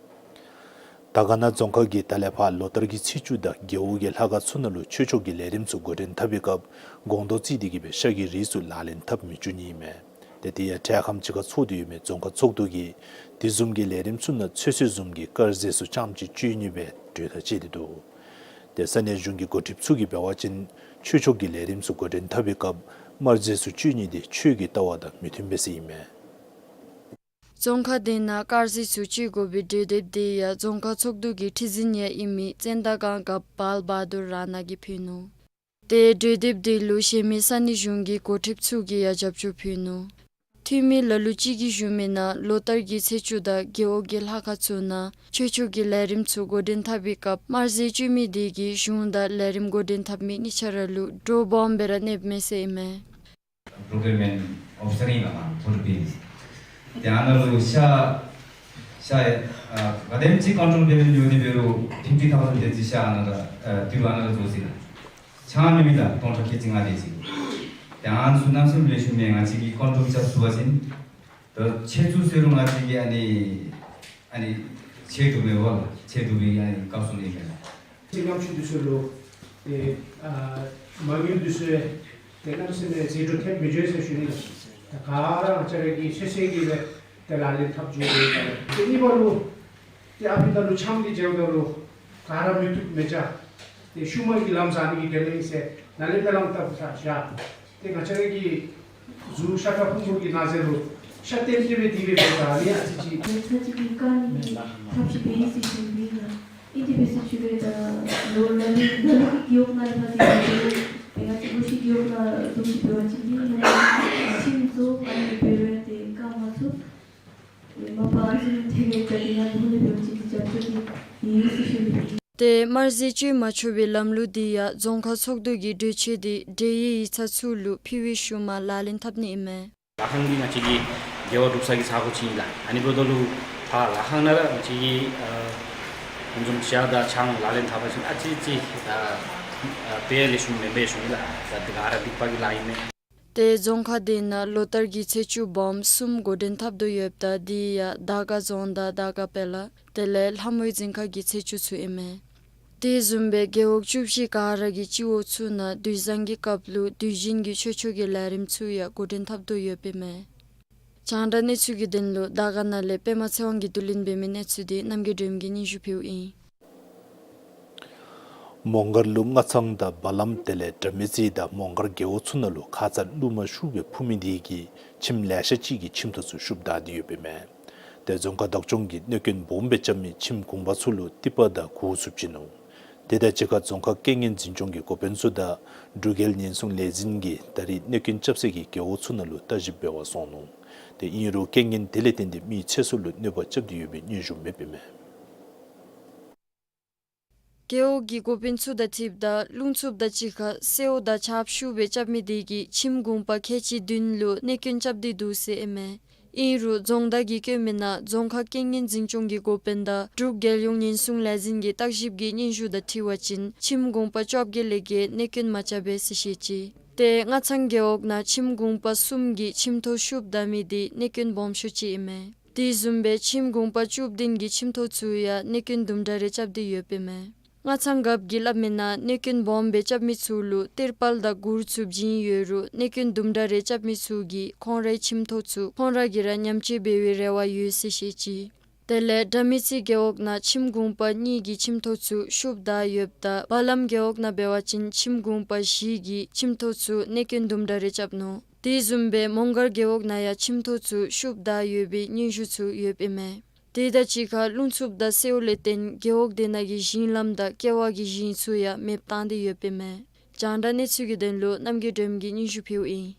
དར་དཀར་ན་རྫོང་ཁག་གིས་ད་ལས་ཕར་ལོ་ལྟར་གྱི་ཚེས་བཅུ་དང་རྒེད་འོག་གི་ལྷ་ཁང་ཚུ་ནང་ལུ་ཆོས་ཕྱོགས་ཀྱི་ལས་རིམ་ཚུ་འགོ་འདྲེན་འཐབ་པའི་སྐབས་སྒོང་རྡོག་བརྩིས་ཏེ་གིས་སྦེ་ཤ་གི་རིགས་ཚུ་ལག་ལེན་འཐབ་མི་བཅུག་ནི་ཨིན་མས། ཏེ་དེ་ཡང་འཕྲལ་ཁམས་ཅིག་ཁར་ཚོགས་ཏེ་ཡོད་མི་རྫོང་ཁག་ཚོགས་འདུ་གིས་དེ་བཟུམ་གྱི་ལས་རིམ་ཚུ་ནང་ཚོད་བསྲེ་བཟུམ་གྱི་དཀར་ཟས་ཚུ་རྐྱངམ་ཅིག་སྤྱོད་ནི་སྦེ་གྲོས་ཐག་བཅད་དེ་འདུག། ཏེ་ས་གནས་གཞུང་གི་འགོ་ཁྲིདཔ་ཚུ་གིས་འབད་བ་ཅིན་ཆོས་ཕྱོགས་ཀྱི་ལས་རིམ་ཚུ་འགོ་འདྲེན་འཐབ་པའི་སྐབས་དམར་ཟས་ཚུ་སྤྱོད་ནི་དེ་ཆོས་ཀྱི་ལྟ་བ་དང་མི་མཐུན་པས་ཟེར་ཨིན་མས། རྫོང་ཁག་དེ་ནང་དཀར་ཟས་ཚུ་སྤྱོད་དགོ་པའི་གྲོས་འདེབས་དེ་ཡང་རྫོང་ཁག་ཚོགས་འདུ་གི་ཁྲི་འཛིན་ཡང་ཨིན་མི་ཙན་དན་སྒང་ག་བཱལ་བ་དུར་ར་ན་གིས་ཕུལ་ནུག། ཏེ་གྲོས་འདེབས་དེ་ལུ་གཞན་མི་ས་གནས་གཞུང་གི་འགོ་ཁྲིདཔ་ཚུ་གིས་ཡང་རྒྱབ་སྐྱོར་ཕུལ་ནུག། འཐུས་མི་ལ་ལུ་ཅིག་གིས་ཞུ་མི་ནང་ལོ་ལྟར་གྱི་ཚེས་བཅུ་དང་རྒེད་འོག་གི་ལྷ་ཁང་ཚུ་ནང་ཆོས་ཕྱོགས་ཀྱི་ལས་རིམ་ཚུ་འགོ་འདྲེན་འཐབ་པའི་སྐབས་དམར་ཟས་སྤྱོད་མི་དེ་གིས་གཞུང་དང་ལས་རིམ་འགོ་འདྲེན་འཐབ་མི་གཉིས་ཆ་ར་ལུ་འདྲོག་སྦོམ་སྦེ་ར་གནསཔ་མས་ཟེར་ཨིན་མས། པྲོ་ཀིའུར་མེནཊ་ཨོ་ཕི་སར་ཨིན་ལགས་ཧ་ཕོར་ཌི་པི་ཨེམ་སི། ཏེ་ཨ་ནཱ་ལུ་ཤ་ཤ་ཨ་ག་དེམ་ཅིག་ཀོན་ཊོལ་འབད་ཉོ་སྟེ་འབད་རུང་ཕིཕ་ཊི་ཐའུ་ཟེན་དེ་ཅིག་ཤ་ཨ་ནཱ་ལུ་ཨ་ཏི་རུ་ཨ་ནཱ་ལུ་བཙུགས་ཅི་ལགས། ཆང་ཉོ་མི་དང་སྟོང་ཕྲག་ཁལ་གཅིག་ལྔ་དེ་ཅིག། ཏེ་ཨ་ནི་ཚུ་གནམ་མེད་ས་མེད་ལེགས་ཤོམ་མས། ང་བཅས་ཀྱིས་ཀོན་ཊོལ་རྐྱབ་ཚུགས་པ་ཅིན་ད་ཆད་ཚུགས་ཟེར་རུང་ང་བཅས་ཀྱིས་ཨ་ནི་ཨ་ནི་ཆད་བཏུབ་མས་པ་ལགས། ཆད་བཏུབ་པའི་ཨ་ནི་སྐབས་སུ་ནི་མས་ལགས། ཏེ་ནམ་ཕྱེད་དེ་ཚུ་ལུ་ཏེ་ཨ་མ་དངུལ་དེ་ཚུ་ཏེ་གནམ་མེད་ས་མེད་ཟད་འགྲོ་ཐེབས་མི་འགྱོ་ཟེར་ཞུ་ནི་ལགས། ད་ག་ར་ང་བཅས་ར་གིས་ཚོད་བསྲེ་གིས་སྦེ་ཏེ་ལག་ལེན་འཐབ་འགྱོ་དགོ་པས། ཏེ་གཉིས་པ་ལུ་ཏེ་ཨ་ཕི་ད་ལུ་ཆང་འདི་བྱིནམ་ད་ལུ་ག་ར་མི་བཏུབ་མི་བྱ། ཏེ་ཤུལ་མ་གི་ལམ་བཟའ་ནི་གི་དོན་ལས་ཨིན་ཟེར་ནཱ་ལས་སྨོན་ལམ་བཏབ་ས་བཞག། ཏེ་ང་བཅས་ར་གི་གཟུགས་ཤ་ཁྲག་ཕུང་པོ་གི་ནང་ཟེར་རུང་ཤ་ལྟེམ་ལྟེ་སྦེ་དེ་སྦེ་འབད་ད་ནི་ཨ་ཙི་ཅིག་ད་ཅི་གི་དཀའ་ངལ་ཐབས་ཤེས་འབད་ཡི་ཟེར་ཞུ་ནི་ལགས། ཨིན་དེ་སྦེ་ཟེར་ཞུ་སྦེ་ད་ལོ་ལ་ལུ་ལ་ལུ་གི་རྒེད་འོག་ནང་ལས་ཕར་ཏེ་ང་བཅས་ང་བཅས་ཀྱི་རྒེད་འོག་ནང་འདུམ་ཞིག་འབད་བ་ཅིན་ནི་ཁྱིམ་ཚུ་ཨ་ནི་འབད་རུང་ཏེ་བཀག་མ་ཚུགས། མ་པ་ཨ་ཙི་ ཏེ་དམར་ཟས་སྤྱོད་མ་ཆོག་པའི་ལམ་ལུགས་འདི་ཡང་རྫོང་ཁག་ཚོགས་འདུ་གི་གྲོས་ཆོད་འདི་འབྲེལ་ཡོད་ཡིག་ཚང་ཚུ་ལུ་ཕུལ་བའི་ཤུལ་མ་ལག་ལེན་འཐབ་ནི་ཨིན་མས། ལ་ཁང་འདི་ང་བཅས་ཀྱི་རྒེད་འོག་སྒྲུབ་ས་གི་ས་གོ་ཅིག་ཨིན་ལགས། ཨ་ནི་འབདཝ་ད་ལུ་ཕར་ལ་ཁང་ནང་ར་ང་བཅས་ཀྱིས་ཨ་ཧུན་ཙུང་ཇ་དང་ཆང་ལག་ལེན་འཐབ་པ་ཅིན་ཨ་ཙི་ཅིག་ད་ཨ་དཔེ་ལེགས་ཤོམ་མེན་པས་ཞུ་ནི་ལགས། ད་འདི་ག་ར་སྡིག་པ་གི་ལཱ་ཨིན་མས། ཏེ་རྫོང་ཁག་འདི་ནང་ལོ་ལྟར་གྱི་ཚེས་བཅུ་སྦོམ་གསུམ་འགོ་འདྲེན་འཐབ་དོ་ཡོདཔ་ད་འདི་ཡང་དར་དཀར་རྫོང་དང་དར་དཀར་དཔལ་ལ་དེ་ལས་ལྷ་མོའི་རྫིང་ཁ་གི་ཚེས་བཅུ་ཚུ་ཨིན་མས། དེ་བཟུམ་སྦེ་རྒེད་འོག་བཅུ་བཞི་ག་ར་གི་སྤྱི་འོག་ཚུ་ནང་དུས་བཟང་གི་སྐབས་ལུ་དུས་ཆེན་གྱི་ཆོས་ཕྱོགས་ཀྱི་ལས་རིམ་ཚུ་ཡང་འགོ་འདྲེན་འཐབ་དོ་ཡོདཔ་ཨིན་མས། རྒྱང་བསྒྲགས་གནས་ཚུལ་གྱི་དོན་ལུ་དར་དཀར་ནང་ལས་པདྨ་ཚེ་དབང་གིས་བསྡུ་ལེན་འབད་མི་གནས་ཚུལ་འདི་རྣམ་རྒྱལ་སྒྲོལམ་གིས་སྙན་ཞུ་ཕུལཝ་ཨིན། མོང་སྒར་ལུ་སྔ་ཚང་དང་བ་ལམ་དེ་ལས་དགྲ་མེད་རྩེ་དང་མོང་སྒར་རྒེད་འོག་ཚུ་ནང་ལུ་ཁ་ཙ་རླུང་མ་ཤུགས་སྦེ་འཕུ་མི་དེ་གིས་ཁྱིམ་ལེ་ཤ་ཅིག་གི་ཁྱིམ་ཐོག་ཚུ་ཤུབས་བདའ་སྟེ་ཡོདཔ་ཨིན་མས། ཏེ་རྫོང་ཁག་བདག་སྐྱོང་གིས་གནོད་སྐྱོན་སྦོམ་སྦེ་རྐྱབ་མི་ཁྱིམ་གུང་པ་ཚུ་ལུ་ཏི་པ་དང་གུར་ཚུ་བྱིན་ནུག། དེ་དང་གཅིག་ཁར་རྫོང་ཁག་རྐྱེན་ངན་འཛིན་སྐྱོང་གི་འགོ་དཔོན་ཚུ་དང་འབྲུག་རྒྱལ་ཉེན་སྲུང་ལས་འཛིན་གྱིས་ད་རེས་གནོད་སྐྱོན་རྐྱབ་སའི་རྒེད་འོག་ཚུ་ནང་ལུ་བརྟག་ཞིབ་འབད་བར་སོང་ནུག། ཏེ་ཨིན་རུང་རྐྱེན་ངན་དེ་ལས་བརྟེན་ཏེ་མི་ཚེ་སྲོག་ལུ་གནོད་པ་རྐྱབ་སྟེ་ཡོད་པའི་སྙན་ཞུ་མེདཔ་ཨིན་མས། རྒེད་འོག་གི་འགོ་དཔོན་ཚུ་དང་འཁྲིལཝ་ད་རླུང་འཚུབ་དང་གཅིག་ཁར་སེརཝ་དང་ཆརཔ་ཤུགས་སྦེ་རྐྱབ་མི་དེ་གིས་ཁྱིམ་གུང་པ་ཁལ་གཅིག་བདུན་ལུ་གནོད་སྐྱོན་རྐྱབ་སྟེ་འདུག་ཟེར་ཨིན་མས། ཨིན་རུང་རྫོང་བདག་གིས་བཀོད་མི་ནང་རྫོང་ཁག་རྐྱེན་ངན་འཛིན་སྐྱོང་གི་འགོ་དཔོན་དང་འབྲུག་རྒྱལ་ཡོངས་ཉེན་སྲུང་ལས་འཛིན་གྱི་བརྟག་ཞིབ་ཀྱི་སྙན་ཞུ་དང་འཁྲིལ་བ་ཅིན་ཁྱིམ་གུང་པ་བཅོ་བརྒྱད་ལས་བརྒལ་གནོད་སྐྱོན་མ་རྐྱབ་པས་ཟེར་བཤད་ཅི། ཏེ་སྔ་ཚང་རྒེད་འོག་ནང་ཁྱིམ་གུང་པ་གསུམ་གྱི་ཁྱིམ་ཐོག་ཤུབས་བདའ་མི་དེ་གནོད་སྐྱོན་སྦོམ་ཤོས་ཅིག་ཨིན་མས། དེ་བཟུམ་སྦེ་ཁྱིམ་གུང་པ་བཅུ་བདུན་གྱི་ཁྱིམ་ཐོག་ཚུ་ཡང་གནོད་སྐྱོན་དུམ་གྲ་རེ་རྐྱབ་སྟེ་ཡོདཔ་ཨིན་མས། སྔ་ཚང་རྒཔོ་གིས་སླབ་མི་ནང་གནོད་སྐྱོན་སྦོམ་སྦེ་རྐྱབ་མི་ཚུ་ལུ་ཏིར་པཱལ་དང་གུར་ཚུ་བྱིན་ཡོད་རུང་གནོད་སྐྱོན་དུམ་གྲ་རེ་རྐྱབ་མི་ཚུ་གིས་ཁོང་རའི་ཁྱིམ་ཐོག་ཚུ་ཁོང་ར་གིས་ར་ཉམས་བཅོས་འབད་བའི་རེ་བ་ཡོད་ཟེར་བཤད་ཅི། དེ་ལས་དགྲ་མེད་རྩེ་རྒེད་འོག་ནང་ཁྱིམ་གུང་པ་གཉིས་ཀྱི་ཁྱིམ་ཐོག་ཚུ་ཤུབས་བདའ་ཡོདཔ་ད་བ་ལམ་རྒེད་འོག་ནང་འབད་བ་ཅིན་ཁྱིམ་གུང་པ་བཞི་གི་ཁྱིམ་ཐོག་ཚུ་གནོད་སྐྱོན་དུམ་གྲ་རེ་རྐྱབ་ནུག། དེ་བཟུམ་སྦེ་མོང་སྒར་རྒེད་འོག་ནང་ཡང་ཁྱིམ་ཐོག་ཚུ་ཤུབས་བདའ་ཡོད་པའི་སྙན་ཞུ་ཚུ་ཡོདཔ་ཨིན་མས། དེ་དང་གཅིག་ཁར་རླུང་འཚུབ་དང་སེརཝ་ལས་བརྟེན་རྒེད་འོག་དེ་ནང་གི་ཞིང་ལམ་དང་ཀེ་བ་གི་ཞིང་ཚུ་ཡང་མེདཔ་བཏང་སྟེ་ཡོདཔ་ཨིན་མས། རྒྱང་བསྒྲགས་གནས་ཚུལ་གྱི་དོན་ལུ་རྣམ་རྒྱལ་སྒྲོལམ་གྱིས་སྙན་ཞུ་ཕུལཝ་ཨིན།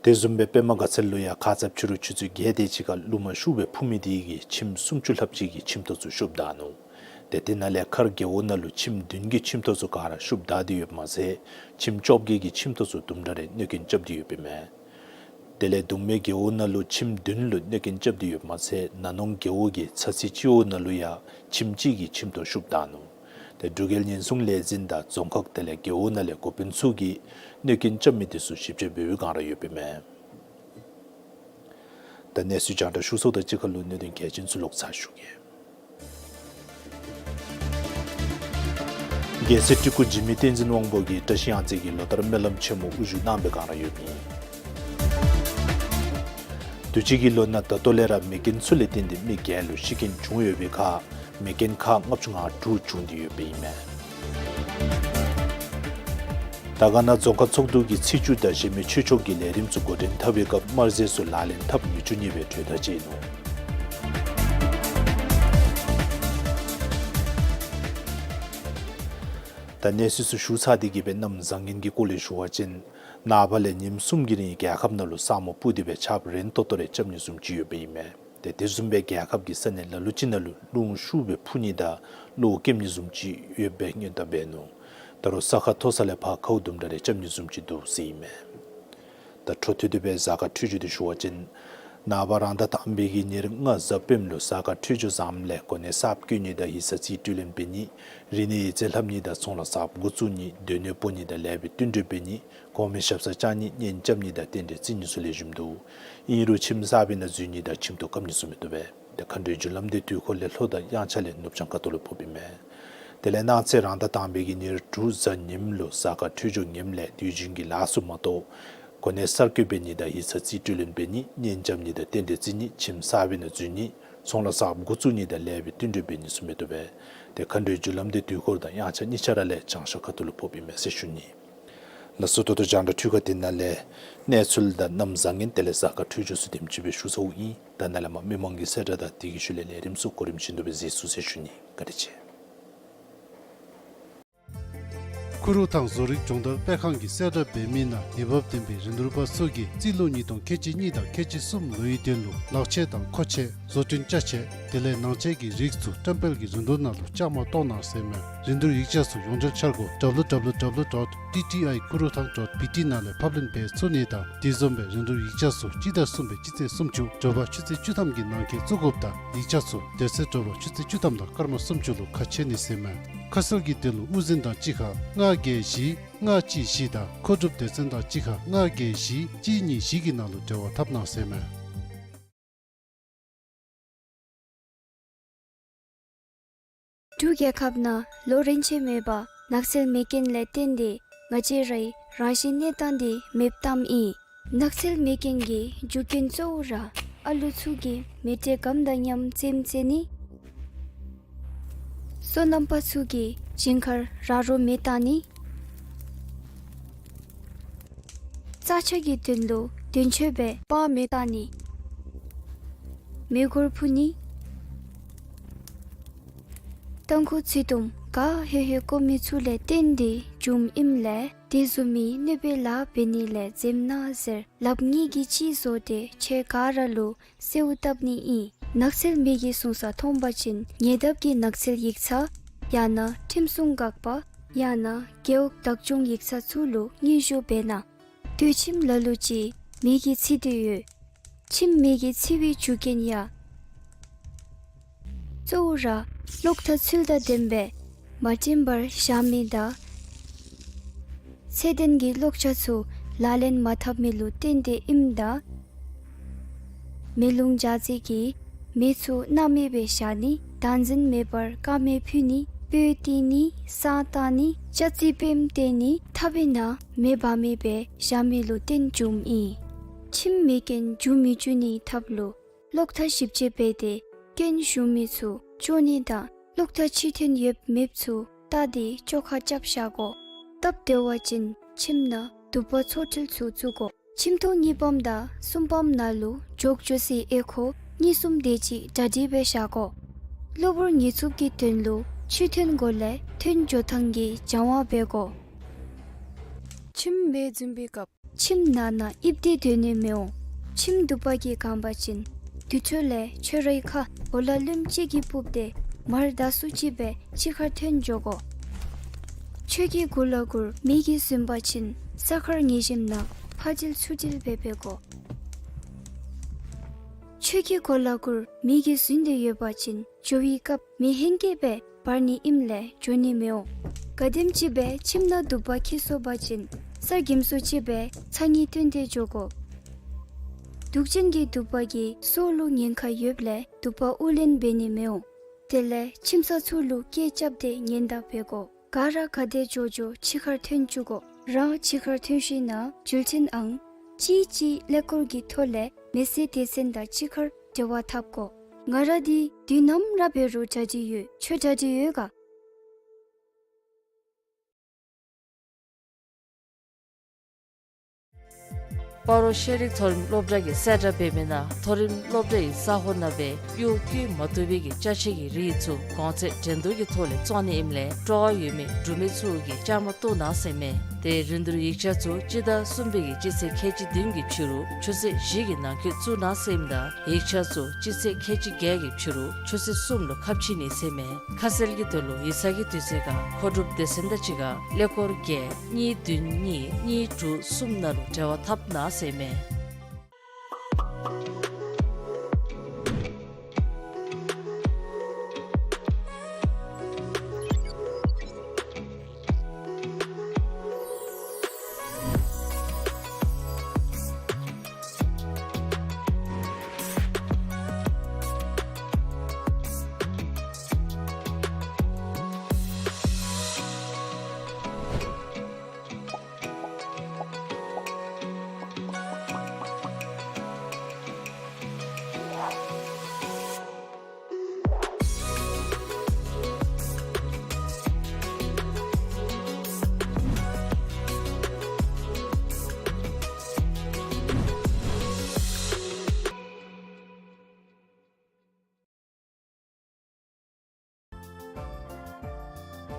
དེ་བཟུམ་སྦེ་པདྨ་དགའ་ཚལ་ལུ་ཡང་ཁ་ཙ་ཕྱི་རུ་ཆུ་ཚོད་བརྒྱད་དེ་ཅིག་ཁར་རླུང་མ་ཤུགས་སྦེ་འཕུ་མི་དེ་གིས་ཁྱིམ་སུམ་ཅུ་ལྷགཔ་ཅིག་གི་ཁྱིམ་ཐོག་ཚུ་ཤུབས་བདའ་ནུག། ཏེ་དེ་ནང་ལས་མཁར་རྒེད་འོག་ནང་ལུ་ཁྱིམ་བདུན་གྱི་ཁྱིམ་ཐོག་ཚུ་ག་ར་ཤུབས་བདའ་སྟེ་ཡོདཔ་མ་ཚད་ཁྱིམ་བཅོ་བརྒྱད་ཀྱི་ཁྱིམ་ཐོག་ཚུ་དུམ་གྲ་རེ་གནོད་སྐྱོན་རྐྱབ་སྟེ་ཡོདཔ་ཨིན་མས། དེ་ལས་གདུང་མའི་རྒེད་འོག་ནང་ལུ་ཁྱིམ་བདུན་ལུ་གནོད་སྐྱོན་རྐྱབ་སྟེ་ཡོདཔ་མ་ཚད་ན་ནོང་རྒེད་འོག་གི་ཚ་ཚི་སྤྱི་འོག་ནང་ལུ་ཡང་ཁྱིམ་གཅིག་གི་ཁྱིམ་ཐོག་ཤུབས་བདའ་ནུག། ཏེ་འབྲུག་རྒྱལ་ཉེན་སྲུང་ལས་འཛིན་དང་རྫོང་ཁག་དེ་ལས་རྒེད་འོག་ནང་ལས་འགོ་དཔོན་ཚུ་གིས་གནོད་སྐྱོན་རྐྱབ་མི་དེ་ཚུ་ཞིབ་དཔྱད་འབད་བའི་བསྒང་ར་ཡོདཔ་ཨིན་མས། ད་གནས་ཚུལ་རྒྱང་བསྒྲགས་ཞུ་ཚརཝ་དང་གཅིག་ཁར་ལུ་གནད་དོན་གལ་ཆེན་ཚུ་ལོག་ཚར་ཞུ་གེ། རྒྱལ་སྲས་སྤྲུལ་སྐུ་འཇིགས་མེད་བསྟན་འཛིན་དབང་པོ་གིས་བཀྲ་ཤིས་གཡང་རྩེ་གི་ལོ་ལྟར་སྨོན་ལམ་ཆེན་མོ་དབུ་བཞུགས་གནང་བའི་བསྒང་ར་ཡོདཔ་ཨིན། དུས་ཅི་གི་ལོ་ནང་ད་ལྟོ་ལས་ར་མེ་རྐྱེན་ཚུ་ལས་བརྟེན་ཏེ་མི་བརྒྱད་ལུ་ཤི་རྐྱེན་བྱུང་ཡོད་པའི་ཁར་མེ་རྐྱེན་ཁག་ལྔ་བཅུ་ང་དྲུག་བྱུང་སྟེ་ཡོདཔ་ཨིན་མས། དར་དཀར་ན་རྫོང་ཁག་ཚོགས་འདུ་གིས་ཚེས་བཅུ་དང་གཞན་མི་ཆོས་ཕྱོགས་ཀྱི་ལས་རིམ་ཚུ་འགོ་འདྲེན་འཐབ་པའི་སྐབས་དམར་ཟས་ཚུ་ལག་ལེན་འཐབ་མི་བཅུག་ནི་སྦེ་གྲོས་ཐག་བཅད་ནུག། ད་གནས་ཚུལ་ཚུ་ཞུ་ཚར་ཏེ་གི་སྦེ་གནམ་བཟང་ངན་གྱི་སྐོར་ལས་ཞུ་བ་ཅིན་ནངས་པ་ལས་ཉིནམ་གསུམ་གྱི་རིང་རྒྱལ་ཁབ་ནང་ལུ་ས་སྨུག་སྤུབས་ཏེ་སྦེ་ཆརཔ་རན་ཏོག་ཏོ་རེ་རྐྱབ་ནི་བཟུམ་ཅིག་ཡོདཔ་ཨིན་མས། ཏེ་དེ་བཟུམ་སྦེ་རྒྱལ་ཁབ་ཀྱི་ས་གནས་ལ་ལུ་ཅིག་ནང་ལུ་རླུང་ཤུགས་སྦེ་འཕུ་ནི་དང་གློག་ཀེམ་ནི་བཟུམ་ཅིག་ཡོདཔ་སྦེ་སྔོན་བརྡ་འབད་ནུག། ད་རུང་ས་ཁ་མཐོ་ས་ལས་ཕར་ཁཝ་དུམ་གྲ་རེ་རྐྱབ་ནི་བཟུམ་ཅིག་འདུག་ཟེར་ཨིན་མས། ད་འཕྲོ་མཐུད་དེ་སྦེ་གཟའ་སྐར་འཕྲོད་སྦྱོར་འདི་ཞུ་བ་ཅིན་ནངས་པ་རང་ཟླ་དང་པའི་གི་ཉེར་ལྔ་གཟའ་སྤེནམ་ལུ་གཟའ་སྐར་འཕྲོད་སྦྱོར་བཟངམ་ལས་གོ་གནས་གསརཔ་བསྐོ་ནི་དང་ཡིག་ཚང་རྩིས་སྤྲོད་ལེན་འབད་ནི། རིག་གནས་ཡིག་རྩིས་ལྷབ་ནི་དང་ཚོང་ལཱ་གསརཔ་འགོ་བཙུགས་ནི། སྡོད་གནས་སྤོ་ནི་དང་ལེགས་པའི་བསྟུན་གྲོས་འབད་ནི། གོང་མའི་ཞབས་སར་བཅར་ནི། གཉེན་རྐྱབ་ནི་དང་རྟེན་འབྲེལ་བརྩི་ནི་ཚུ་ལེགས་ཤོམ་འདུག། ཨིན་རུང་ཁྱིམ་གསར་པའི་ནང་འཛུལ་ནི་དང་ཁྱིམ་ཐོག་བཀབ་ནི་ཚུ་མི་བཏུབ་པས། ཏེ་མཁའ་འགྲོའི་རྒྱུ་ལམ་འདི་དུས་འཁོར་ལས་ལྷོ་དང་དབྱངས་འཆར་ལས་ནུབ་བྱང་ཁ་ཐུག་ལུ་ཕོགཔ་ཨིན་མས། དེ་ལས་གནངས་ཚེ་རང་ཟླ་དང་པའི་གི་ཉེར་དྲུག་གཟའ་ཉིམ་ལུ་གཟའ་སྐར་འཕྲོད་སྦྱོར་ངནམ་ལས་དུས་རྒྱུན་གྱི་ལཱ་ཚུ་མ་གཏོགས་གོ་གནས་གསར་བསྐོ་འབད་ནི་དང་ཡིག་ཚང་རྩིས་སྤྲོད་ལེན་འབད་ནི། གཉེན་རྐྱབ་ནི་དང་རྟེན་འབྲེལ་བརྩི་ནི། ཁྱིམ་གསར་པའི་ནང་འཛུལ་ནི། ཚོང་ལཱ་གསརཔ་འགོ་བཙུགས་ནི་དང་ལེགས་པའི་བསྟུན་གྲོས་འབད་ནི་ཚུ་མི་བཏུབ་པས། ཏེ་མཁའ་འགྲོའི་རྒྱུ་ལམ་འདི་དུས་འཁོར་དང་དབྱངས་འཆར་གཉིས་ཆ་ར་ལས་བྱང་ཤར་ཁ་ཐུག་ལུ་ཕོགཔ་ཨིན་མས་ཟེར་ཞུ་ནི། ལགས་སོ། ད་ལྟོ་རྒྱང་བསྒྲགས་འཕྲུལ་ཁང་འདི་ནང་ལས་གནས་ཚུལ་དང་གནམ་བཟང་ངན་དེ་ལས་གཟའ་སྐར་འཕྲོད་སྦྱོར་ཚུ་དེམ་ཅིག་སྦེ་ཞུ་ཚརཝ་ཨིན། ད་ནཱ་ལས་མར་མི་མང་གི་གསལ་བསྒྲགས་དང་དེ་གི་ཤུལ་ལས་ལས་རིམ་ཚུ་གོ་རིམ་བཞིན་དུ་སྦེ་གཟིགས་ཚུགས་ཟེར་ཞུ་ནི། བཀའ་དྲིན་ཆེ། ཀུ་རུ་ཐང་བཟོ་རིག་སྦྱོང་བརྡར་སྤེལ་ཁང་གིས་གསལ་བསྒྲགས་འབད་མི་ནང་འོས་འབབ་ལྡན་པའི་རིན་བསྡུར་པ་ཚུ་གིས་རྩིས་ལོ་ཉིས་སྟོང་ཁལ་གཅིག་གཉིས་དང་ཁལ་གཅིག་གསུམ་ལོའི་དོན་ལུ་ལག་ཆས་དང་མཁོ་ཆས་བཟོ་སྐྲུན་ཅ་ཆས་དེ་ལས་ནང་ཆས་ཀྱི་རིགས་ཚུ་བཀྲམ་སྤེལ་གྱི་རིན་བསྡུར་ནང་ལུ་བཅའ་མར་གཏོགས་གནང་ཟེར་མས། རིན་བསྡུར་ཡིག་ཆ་ཚུ་ཡོངས་འབྲེལ་འཆར་སྒོ་W W W dot T T I Kurutang dot B T ནང་ལས་ཕབ་ལེན་འབད་ཚུགས་ནི་དང་དེ་བཟུམ་སྦེ་རིན་བསྡུར་ཡིག་ཆ་ཚུ་སྤྱི་ཟླ་གསུམ་པའི་སྤྱི་ཚེས་སུམ་ཅུ་དྲོ་པ་ཆུ་ཚོད་བཅུ་ཐམ་གྱི་ནང་འཁོད་བཙུགས་དགོཔ་དང་ཡིག་ཆ་ཚུ་དེ་ཚེ་དྲོ་པ་ཆུ་ཚོད་བཅུ་ཐམ་དང་སྐར་མ་སུམ་ཅུ་ལུ་ཁ་ཕྱེ་ནི་ཟེར་མས། ཁ་གསལ་གྱི་དོན་ལུ་དབུ་འཛིན་དང་གཅིག་ཁར་ལྔ་བརྒྱད་བཞི་ལྔ་གཅིག་བཞི་དང་མཁོ་སྒྲུབ་སྡེ་ཚན་དང་གཅིག་ཁར་ལྔ་བརྒྱད་བཞི་གཅིག་གཉིས་བཞི་གི་ནང་ལུ་འབྲེལ་བ་འཐབ་གནང་ཟེར་མས། འབྲུག་རྒྱལ་ཁབ་ནང་ལོ་རིམ་ཆད་མེད་པར་ནགས་ཚལ་མེ་རྐྱེན་ལས་བརྟེན་ཏེ་ང་བཅས་རའི་རང་བཞིན་གནས་སྟངས་འདི་མེདཔ་བཏངམ་ཨིན། ནགས་ཚལ་མེ་རྐྱེན་གྱི་རྒྱུ་རྐྱེན་གཙོ་བོ་ར་ཨ་ལུ་ཚུ་གིས་མེ་དྲོད་སྒམ་དང་མཉམ་རྩེདམོ་རྩེ་ནི། སོ་ནམ་པ་ཚུ་གིས་ཞིང་ཁར་ར་རོ་མེ་བཏང་ནི། རྩྭ་ཆགས་ཀྱི་དོན་ལུ་དོན་གཅོད་སྦེ་སྤང་མེ་བཏང་ནི། མེ་འཁོར་འཕུར་ནི། ཏམ་ཁུ་ཚི་ཏུམ་ག་ཧེ་ཧེ་ཀོ་མི་ཚུ་ལས་བརྟེན་ཏེ་བྱུངམ་ཨིནམ་ལས་དེ་བཟུམ་མའི་གནོད་པའི་ལཱ་འབད་ནི་ལས་འཛེམ་གནང་ཟེར་ལགཔ་གཉིས་ཀྱིས་གཅིག་བཟོ་སྟེ་ཁྱེད་ག་ར་ལུ་གསོལཝ་བཏབ་ནི་ཨིན། ནགས་ཚལ་མེ་གིས་བཟུང་ས་མཐོང་པ་ཅིན་ཉེ་འདབས་ཀྱི་ནགས་ཚལ་ཡིག་ཚང་ཡང་ན་ཁྲིམས་སྲུང་འགག་པ་ཡང་ན་རྒེད་འོག་བདག་སྐྱོང་ཡིག་ཚང་ཚུ་ལུ་སྙན་ཞུ་འབད་གནང་། སྟོད་ཁྱིམ་ལ་ལུ་ཅིག་མེ་གིས་འཚིག་སྟེ་ཡོད། ཁྱིམ་མེ་གིས་འཚིག་པའི་རྒྱུ་རྐྱེན་ཡང་གཙོ་བོ་ར་གློག་ཐག་ཚུལ་དང་ལྡནམ་སྦེ་མ་བསྒྲིམས་པར་བཞག་མི་དང་ཚད་ལྡན་གྱི་གློག་ཆས་ཚུ་ལག་ལེན་མ་འཐབ་མི་ལུ་བརྟེན་ཏེ་ཨིནམ་ད་མེ་རླུང་འཇགས་ཚད་ཀྱིས་མེ་ཚུ་སྣང་མེད་སྦེ་བཞག་ནི། བདག་འཛིན་མེད་པར་དཀར་མེ་ཕུལ་ནི། སྤོས་བཏིང་ནི། བསང་བཏང་ནི། ལྕགས་རྩི་སྤོསམ་བཏོན་ནི། ཐག་པའི་ནང་མེ་འབར་མེད་སྦེ་བཞག་མི་ལུ་བརྟེན་བྱུངམ་ཨིན། ཁྱིམ་མེ་རྐྱེན་འབྱུང་མི་འབྱུང་ནིའི་ཐབས་ལུ་གློག་ཐག་ཞིབ་དཔྱད་འབད་དེ་རྐྱེན་བྱུང་མི་ཚུ་བཅོ་ནི་དང་གློག་ཐག་ཕྱིར་ཐོན་ཡོདཔ་མེདཔ་ཚུ་བལྟ་སྟེ་བཅོ་ཁ་རྐྱབ་བཞག་དགོ། སྟབས་བདེ་བ་ཅིན་ཁྱིམ་ནང་དུ་པ་འཚོ་འཕྲུལ་ཚུ་བཙུགས་དགོ། ཁྱིམ་ཐོག་གཉིས་པམ་དང་གསུམ་པམ་ནང་ལུ་འཇོག་འཇོག་སའི་ཨེ་ཁོ་གཉིས་གསུམ་དེ་ཅིག་གྲ་སྒྲིག་འབད་བཞག་དགོ། གློ་བུར་ཉེས་འཛུགས་ཀྱི་དོན་ལུ་ཕྱིར་ཐོན་གོ་ལས་ཐོན་འགྱོ་ཐངས་ཀྱི་སྦྱང་བ་འབད་དགོ། ཁྱིམ་མེ་འཛིང་པའི་སྐབས་ཁྱིམ་ནང་ན་ཨིབ་སྟེ་སྡོད་ནི་མི་འོང་། ཁྱིམ་དུ་པ་གིས་གང་པ་ཅིན་དུར་ཁྲོད་ལས་ཁྱོད་རའི་ཁ་འོ་ལ་རློནམ་ཅིག་གིས་སྤུབས་ཏེ་མར་ད་སུ་ཅིག་སྦེ་ཕྱི་ཁར་ཐོན་འགྱོ་དགོ། ཁྱོད་ཀྱི་གུ་ལ་གུར་མེ་གིས་ཟིན་པ་ཅིན་ས་ཁར་ངེས་ཤེས་ནང་ཕར་དྲིལ་ཚུར་དྲིལ་འབད་འབད་དགོ། ཁྱོད་ཀྱི་གོ་ལ་གུར་མེ་གིས་ཟིན་ཏེ་ཡོད་པ་ཅིན་འགྱོ་བའི་སྐབས་མེ་ཧེང་སྐལ་སྦེ་འབར་ནི་ཨིནམ་ལས་འགྱོ་ནི་མི་འོང་། ག་དེམ་ཅིག་སྦེ་ཁྱིམ་ནང་དུ་པ་འཁྱིད་སོང་པ་ཅིན་ས་གེམ་སུ་ཅིག་སྦེ་ཚ་ངེས་བཏོན་ཏེ་འགྱོ་དགོ། དུག་ཅན་གྱི་དུ་པ་གིས་སྲོག་ལུ་ཉེན་ཁ་ཡོདཔ་ལས་དུ་པ་དབུགས་ལེན་འབད་ནི་མི་འོང་། དེ་ལས་ཁྱིམ་ཚང་ཚུ་ལུ་སྐད་རྐྱབ་སྟེ་ཉེན་བརྡ་འབད་དགོ། ག་ར་ག་དེ་འགྱོ་འགྱོ་ཕྱི་ཁར་ཐོན་བཅུག་དགོ། རང་ཕྱི་ཁར་ཐོན་ཞིནམ་ན་འགྲུལ་འཕྲིན་ཨང་གཅིག་གཅིག་ཀླད་ཀོར་གྱི་ཐོག་ལས་མེ་སེར་སྡེ་ཚན་དང་གཅིག་ཁར་འབྲེལ་བ་འཐབ་དགོ། ང་ར་འདི་དུས་ནམ་ར་འབད་རུང་གྲ་སྒྲིག་ཡོད། ཁྱོད་གྲ་སྒྲིག་ཡོད་ག། སྤ་རོ་ཤེས་རིག་མཐོ་རིམ་སློབ་གྲྭ་གིས་གསལ་བསྒྲགས་འབད་མི་ནང་མཐོ་རིམ་སློབ་གྲྭའི་ས་གོ་ནང་སྦེ་གཡོག་བཀོལ་མ་བཏུབ་པའི་གི་ཅ་ཆས་ཀྱི་རིགས་ཚུ་གོང་ཚད་འགྲན་བསྡུར་གྱི་ཐོག་ལས་བཙོང་ནི་ཨིནམ་ལས་སྤྲོ་བ་ཡོད་མི་འབྲུག་མི་ཚུ་གིས་བཅའ་མར་གཏོགས་གནང་ཟེར་མས། ཏེ་རིན་བསྡུར་ཡིག་ཆ་ཚུ་སྤྱི་ཟླ་གསུམ་པའི་གི་སྤྱི་ཚེས་ཁལ་གཅིག་བདུན་གྱི་ཕྱི་རུ་ཆུ་ཚོད་བཞི་གི་ནང་འཁོད་བཙུགས་གནང་ཟེར་ཨིནམ་ད་ཡིག་ཆ་ཚུ་སྤྱི་ཚེས་ཁལ་གཅིག་བརྒྱད་ཀྱི་ཕྱི་རུ་ཆུ་ཚོད་གསུམ་ལུ་ཁ་ཕྱེ་ནི་ཟེར་མས། ཁ་གསལ་གྱི་དོན་ལུ་ཡིག་ཚང་གི་དུས་ཚོད་ཁར་མཁོ་སྒྲུབ་སྡེ་ཚན་དང་གཅིག་ཁར་ཀླད་ཀོར་བརྒྱད་གཉིས་བདུན་གཉིས་གཉིས་དྲུག་གསུམ་ནང་ལུ་འབྲེལ་བ་འཐབ་གནང་ཟེར་མས།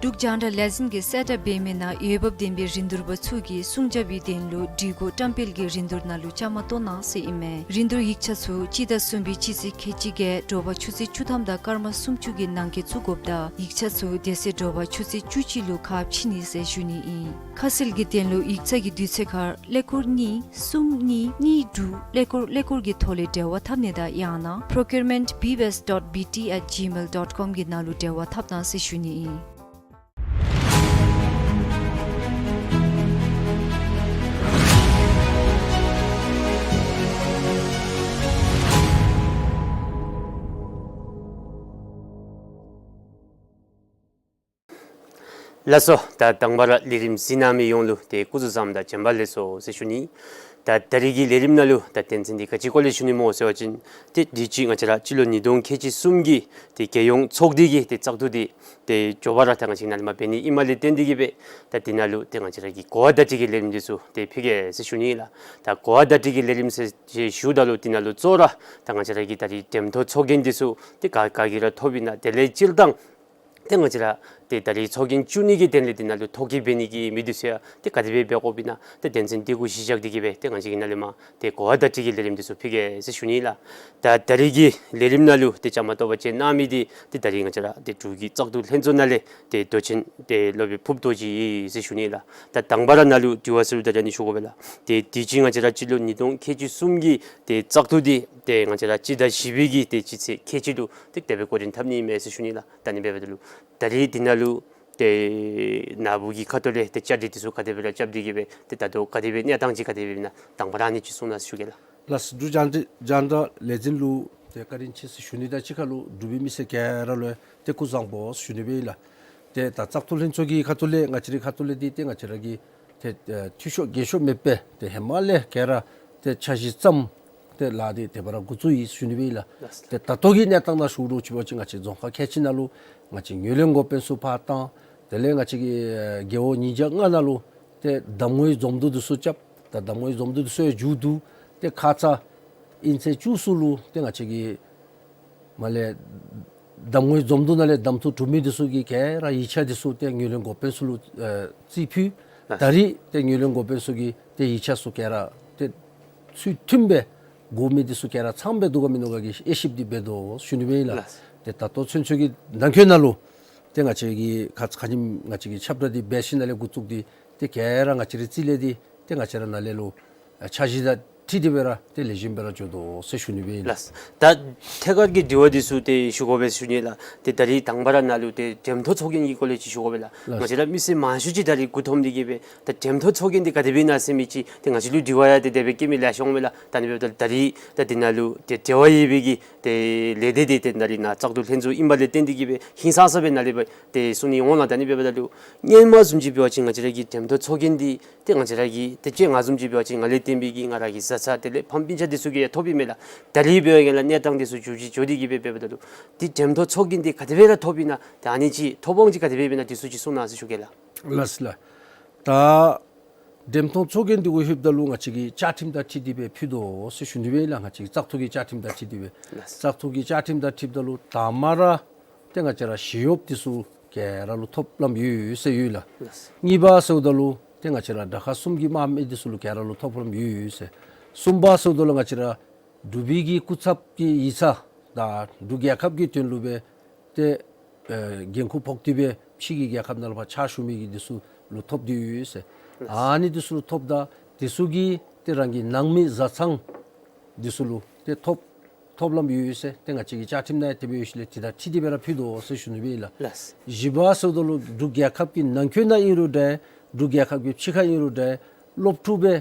འབྲུག་རྒྱང་བསྒྲགས་ལས་འཛིན་གྱིས་གསལ་བསྒྲགས་འབད་མི་ནང་འོས་འབབ་ལྡན་པའི་རིན་བསྡུར་པ་ཚུ་གིས་སྲུང་བྱ་བའི་དོན་ལུ་སྒྲིག་གོ་བཀྲམ་སྤེལ་གྱི་རིན་བསྡུར་ནང་ལུ་བཅའ་མར་གཏོགས་གནང་ཟེར་ཨིན་མས། རིན་བསྡུར་ཡིག་ཆ་ཚུ་སྤྱི་ཟླ་གསུམ་པའི་སྤྱི་ཚེས་ཁལ་གཅིག་བརྒྱད་དྲོ་པ་ཆུ་ཚོད་བཅུ་ཐམ་དང་སྐར་མ་སུམ་ཅུ་གི་ནང་འཁོད་བཙུགས་དགོཔ་དང་ཡིག་ཆ་ཚུ་དེ་ཚེ་དྲོ་པ་ཆུ་ཚོད་བཅུ་གཅིག་ལུ་ཁ་ཕྱེ་ནི་ཟེར་ཞུ་ནི་ཨིན། ཁ་གསལ་གྱི་དོན་ལུ་ཡིག་ཚང་གི་དུས་ཚོད་ཁར་ཀླད་ཀོར་གཉིས་གསུམ་གཉིས་གཉིས་དྲུག་ཀླད་ཀོར་ཀླད་ཀོར་གྱི་ཐོག་ལས་འབྲེལ་བ་འཐབ་ནི་དང་ཡང་ན་procurement B W S dot B T at gmail dot com གི་ནང་ལུ་འབྲེལ་བ་འཐབ་གནང་ཟེར་ཞུ་ནི་ཨིན། ལགས་སོ། ད་དང་པ་ར་ལས་རིམ་གཟིགས་གནང་མི་ཡོངས་ལུ་ཏེ་སྐུ་གཟུགས་བཟང་དང་བྱོན་པ་ལེགས་སོ་ཟེར་ཞུ་ནི། ད་ད་རིས་ཀྱི་ལས་རིམ་ནང་ལུ་ད་དོན་ཚན་འདི་ག་ཅི་སྐོར་ལས་ཞུ་ནི་སྨོ་ཟེར་བ་ཅིན་ཏེ་དུས་ཅི་ང་བཅས་ར་སྤྱི་ལོ་ཉིས་སྟོང་ཁལ་གཅིག་གསུམ་གྱི་ཏེ་རྒྱལ་ཡོངས་ཚོགས་སྡེ་གི་ཏེ་བཙག་འཐུ་འདི་ཏེ་མགྱོགས་པ་ར་ད་ང་བཅས་ནཱ་ལས་མར་འབད་ནི་ཨིནམ་ལས་བརྟེན་ཏེ་གིས་སྦེ་ད་འདི་ནང་ལུ་ཏེ་ང་བཅས་ར་གི་གོ་བ་བརྡ་སྤྲོད་ཀྱི་ལས་རིམ་འདི་ཚུ་ཏེ་ཕུལ་གེ་ཟེར་ཞུ་ནི་ལགས། ད་གོ་བ་བརྡ་སྤྲོད་ཀྱི་ལས་རིམ་ཟེར་ཞུཝ་ད་ལུ་འདི་ནང་ལུ་གཙོ་བོ་ར་ད་ང་བཅས་ར་གི་ད་རིས་འགྲེམས་ཐོག་ཚོགས་རྒྱན་འདི་ཚུ་ཏེ་ག་ག་གིས་ར་ཐོབ་ཨིན་ན། དེ་ལས་སྤྱིར་བཏང་ཏེ་ང་བཅས་ར་ཏེ་ད་རིས་ཚོགས་རྒྱན་བཙུགས་ནི་གི་དོན་ལས་འདི་ནང་ལུ་ཐོ་བཀོད་འབད་ནི་གི་མི་འདི་ཚུ་ཡང་ཏེ་ག་དེ་སྦེ་འབད་དགོཔ་ཨིན་ན་ཏེ་དོན་ཚན་འདི་གུ་གཞི་བཞག་སྟེ་གིས་སྦེ་ཏེ་ང་བཅས་ཀྱིས་ནཱ་ལས་མར་ཏེ་གོ་བ་བརྡ་སྤྲོད་ཀྱི་ལས་རིམ་འདི་ཚུ་ཕུལ་གེ་ཟེར་ཞུ་ནི་ལགས། ད་ད་རིས་ཀྱི་ལས་རིམ་ནང་ལུ་ཏེ་བཅའ་མར་གཏོགས་པར་བཅས་གནང་མི་འདི་ཏེ་ད་རིས་ང་བཅས་ར་ཏེ་འབྲུག་གི་བཙག་འཐུ་ལྷན་ཚོགས་ནང་ལས་ཏེ་མདོ་ཆེན་ཏེ་སློབ་དཔོན་ཕུརཔ་རྡོ་རྗེ་ཨིན་ཟེར་ཞུ་ནི་ལགས། ད་དང་པ་ར་ནཱ་ལུ་དྲི་བ་ཟེར་རུང་ད་ཨ་ནི་ཞུ་དགོ་པས་ལགས། ཏེ་དུས་ཅི་ང་བཅས་ར་སྤྱི་ལོ་ཉིས་སྟོང་ཁལ་གཅིག་གསུམ་གྱི་ཏེ་བཙག་འཐུ་འདི་ཏེ་ང་བཅས་ར་སྤྱི་ཟླ་བཞི་པའི་གི་ཏེ་སྤྱི་ཚེས་ཁལ་གཅིག་ལུ་ཏེ་དེ་སྦེ་འགོ་འདྲེན་འཐབ་ནི་མས་ཟེར་ཞུ་ནི་ལགས། ད་ཨ་ནི་འབདཝ་ད་ལུ་ད་རིས་འདི་ནང་ལུ་ཏེ་ནཱ་བུ་གི་ཁ་ཐུག་ལས་ཏེ་བཅའ་སྒྲིག་འདི་ཚུ་ག་དེ་སྦེ་ར་རྐྱབ་སྟེ་གིས་སྦེ་ཏེ་ད་ལྟོ་ག་དེ་སྦེ་གནས་སྟངས་ཅིག་ག་དེ་སྦེ་ཨིན་ན་དང་པ་ར་ཨ་ནི་ཅིག་གསུང་གནང་ཟེར་ཞུ་གེ་ལགས། ལགས་སོ། འབྲུག་རྒྱང་བསྒྲགས་ལས་འཛིན་ལུ་ཏེ་བཀའ་དྲིན་ཆེ་ཟེར་ཞུ་ནི་དང་གཅིག་ཁར་ལུ་འབྲུག་པའི་མི་སེར་ག་ར་ལུ་ཏེ་སྐུ་གཟུགས་བཟང་པོ་ཟེར་ཞུ་ནི་སྦེ་ཨིན་ལགས། ཏེ་ད་བཙག་འཐུ་ལྷན་ཚོགས་ཀྱི་ཁ་ཐུག་ལས་ང་བཅས་རའི་ཁ་ཐུག་ལས་འདི་ཏེ་ང་བཅས་ར་གི་ཏེ་ཨེ་འཐུས་ཤོར་འགལ་ཤོར་མེད་པར་ཏེ་ཧེ་མ་ལས་ག་ར་ཏེ་འཆར་གཞི་བརྩམས་ཏེ་ལཱ་འདི་དེ་སྦེ་ར་འགོ་བཙུགས་ཡི་ཟེར་ཞུ་ནི་སྦེ་ཨིན་ལགས། ལགས། ཏེ་ད་ལྟོ་གི་གནས་སྟངས་ནང་ཞུ་རུང་ཅིག་འབད་བ་ཅིན་ང་བཅས་རྫོང་ཁག་ཁལ་གཅིག་ནང་ལུ་ང་བཅས་ངོས་ལེན་འགོ་དཔོན་ཚུ་ཕར་བཏང་། དེ་ལས་ང་བཅས་ཀྱི་ཨེ་རྒེད་འོག་ཉིས་བརྒྱ་ལྔ་ནང་ལུ་ཏེ་གདམ་ངོའི་འཛོམས་འདུ་འདི་ཚུ་རྐྱབ། ད་གདམ་ངོའི་འཛོམས་འདུ་འདི་ཚུ་ཡང་མཇུག་བསྡུ། ཏེ་ཁ་ཙ་ཨིན་ཚེས་བཅུ་གསུམ་ལུ་ཏེ་ང་བཅས་ཀྱི་མར་ལས་གདམ་ངོའི་འཛོམས་འདུ་ནང་ལས་གདམ་འཐུ་གྲུབ་མི་འདི་ཚུ་གི་ག་ར་ཡིག་ཆ་འདི་ཚུ་ཏེ་ངོས་ལེན་འགོ་དཔོན་ཚུ་ལུ་ཨེ་རྩིས་ཕུལ། ལགས། ད་རིས་ཏེ་ངོས་ལེན་འགོ་དཔོན་ཚུ་གིས་ཏེ་ཡིག་ཆ་ཚུ་ག་ར་ཏེ་ཚུལ་མཐུན་སྦེ་དགོ་མི་འདི་ཚུ་ག་ར་ཚངམ་སྦེ་འདུག་ག་མིན་འདུག་ག་གི་དབྱེ་ཞིབ་འདི་འབད་དོ་ཟེར་ཞུ་ནི་སྦེ་ཨིན་ལགས། ལགས། ཏེ་ད་ལྟོ་ཚུན་ཚོད་ཀྱི་ནང་འཁོད་ནང་ལུ་ཏེ་ང་བཅས་ཀྱི་ཁ་ཁ་ཉིནམ་ང་བཅས་ཀྱི་ཁྱབ་བསྒྲགས་འདི་འབད་ཞིནམ་ལས་འགོ་བཙུགས་ཏེ་ཏེ་ག་ར་ང་བཅས་རའི་རྩིས་ལས་འདི་ཏེ་ང་བཅས་ར་ནཱ་ལས་ལུ་འཆར་གཞི་དང་འཁྲིལ་ཏེ་སྦེ་ར་ཏེ་ལེགས་ཤོམ་སྦེ་ར་འགྱོ་དོ་ཟེར་ཞུ་ནི་སྦེ་ཨིན་ལགས། ལགས། ད་ཐད་ཀར་གྱི་དྲི་བ་འདི་ཚུ་ཏེ་ཞུ་དགོ་པས་ཟེར་ཞུ་ནི་ལགས། ཏེ་ད་རིས་དང་པ་ར་ནཱ་ལུ་ཏེ་འགྲེམས་ཐོག་ཚོགས་རྒྱན་གྱི་སྐོར་ལས་ཅིག་ཞུ་དགོ་པས་ལགས། ལགས། ང་བཅས་ར་མི་སེར་མང་ཤོས་ཅིག་ད་རིས་མགུ་འཐོམས་ཏེ་གིས་སྦེ་ད་འགྲེམས་ཐོག་ཚོགས་རྒྱན་འདི་ག་དེ་སྦེ་ཨིན་ན་ཟེར་མི་ཅིག་ཏེ་ང་བཅས་ལུ་དྲི་བ་ཡང་ཏེ་དེ་སྦེ་བཀོད་མི་ལེ་ཤ་འོང་མས་ལགས། ད་ཨ་ནི་འབདཝ་ད་ད་རིས་ད་འདི་ནང་ལུ་ཏེ་འབྲེལ་བ་ཡོད་པའི་གི་ཏེ་ལས་སྡེ་འདི་ཏེ་ད་རིས་ནཱ་བཙག་འཐུ་ལྷན་ཚོགས་ཨིནམ་ལས་བརྟེན་ཏེ་གིས་སྦེ་ཧིང་སངས་ས་སྦེ་ནཱ་ལས་སྦེ་ཏེ་གསུང་ནི་འོང་ལགས། ད་ཨ་ནི་འབདཝ་ད་ལུ་སྔོན་མ་བཟུམ་ཅིག་འབད་བ་ཅིན་ང་བཅས་ར་གི་འགྲེམས་ཐོག་ཚོགས་རྒྱན་འདི་ཏེ་ང་བཅས་ར་གི་ཏེ་སྤྱིར་ང་བཟུམ་ཅིག་འབད་བ་ཅིན་ང་ལས་བརྟེན་པའི་གི་ང་ར་གི་བཟའ་ཚང་དེ་ལས་ཕམ་སྤུན་ཆ་འདི་ཚུ་གིས་ཡང་ཐོབ་ཨིན་མས་ལགས། ད་རིས་འབད་བ་ཅིན་ལགས་གནས་སྟངས་འདི་ཚུ་འགྱུར་བཅོས་འགྱོ་སྟེ་གིས་སྦེ་འབདཝ་ད་ལུ་ཏེ་འགྲེམས་ཐོག་ཚོགས་རྒྱན་འདི་ག་དེ་སྦེ་ར་ཐོབ་ཨིན་ན། ཏེ་ཨ་ནི་ཅིག་ཐོབ་དབང་ཅིག་ག་དེ་སྦེ་ཨིན་ན་འདི་ཚུ་ཅིག་གསུང་གནང་ཟེར་ཞུ་གེ་ལགས། ལགས་ལགས། ད་འགྲེམས་ཐོག་ཚོགས་རྒྱན་འདི་གུ་ལྷོདཔ་ད་ལུ་ང་བཅས་ཀྱི་བཅའ་ཁྲིམས་དང་འཁྲིལ་ཏེ་སྦེ་ཕུལ་དོ་ཟེར་ཞུ་ནི་སྦེ་ཨིན་ལགས། ང་བཅས་ཀྱི་བཙག་འཐུ་གི་བཅའ་ཁྲིམས་དང་འཁྲིལ་ཏེ་སྦེ། ལགས། བཙག་འཐུ་གི་བཅའ་ཁྲིམས་དང་འཁྲིལཝ་ད་ལུ་དང་པ་ར་ཏེ་ང་བཅས་ར་ཞི་གཡོགཔ་འདི་ཚུ་ག་ར་ལུ་ཐོབ་ལམ་ཡོད་ཟེར་ཡོད་ལགས། ལགས། གཉིས་པ་ཟེརཝ་ད་ལུ་ཏེ་ང་བཅས་ར་དྲག་ཁག་གསུམ་གྱི་དམག་མི་འདི་ཚུ་ལུ་ག་ར་ལུ་ཐོབ་ལམ་ཡོད་ཟེར། གསུམ་པ་ཟེརཝ་ད་ལུ་ང་བཅས་ར་འབྲུག་པའི་གི་སྐུ་ཚབ་ཀྱི་ཡིག་ཚང་དང་འབྲུག་རྒྱལ་ཁབ་ཀྱི་དོན་ལུ་སྦེ་ཏེ་ཨེ་འགན་ཁུར་ཕོག་སྟེ་སྦེ་ཕྱི་གི་རྒྱལ་ཁབ་ནང་ལུ་ཕར་ཕྱག་ཞུ་མི་གི་འདི་ཚུ་ལུ་ཐོབ་སྟེ་ཡོད་ཟེར། ཨ་ནི་འདི་ཚུ་ལུ་ཐོབ་ད་འདི་ཚུ་གིས་ཏེ་རང་གི་ནང་མི་བཟའ་ཚང་འདི་ཚུ་ལུ་ཏེ་ཐོབ་ཐོབ་ལམ་ཡོད་ཟེར། ཏེ་ང་བཅས་ཀྱི་བཅའ་ཁྲིམས་ནང་ཡང་དེ་སྦེ་ཡོད་ཞིནམ་ལས་དེ་དང་འཁྲིལ་ཏེ་སྦེ་ར་ཕུལ་དོ་ཟེར་ཞུ་ནི་སྦེ་ཨིན་ལགས། ལགས། བཞི་པ་ཟེརཝ་ད་ལུ་འབྲུག་རྒྱལ་ཁབ་ཀྱི་ནང་འཁོད་ནང་ཨིན་རུང་འདྲ་འབྲུག་རྒྱལ་ཁབ་ཀྱི་ཕྱི་ཁར་ཨིན་རུང་འདྲ་སློབ་ཕྲུག་སྦེ་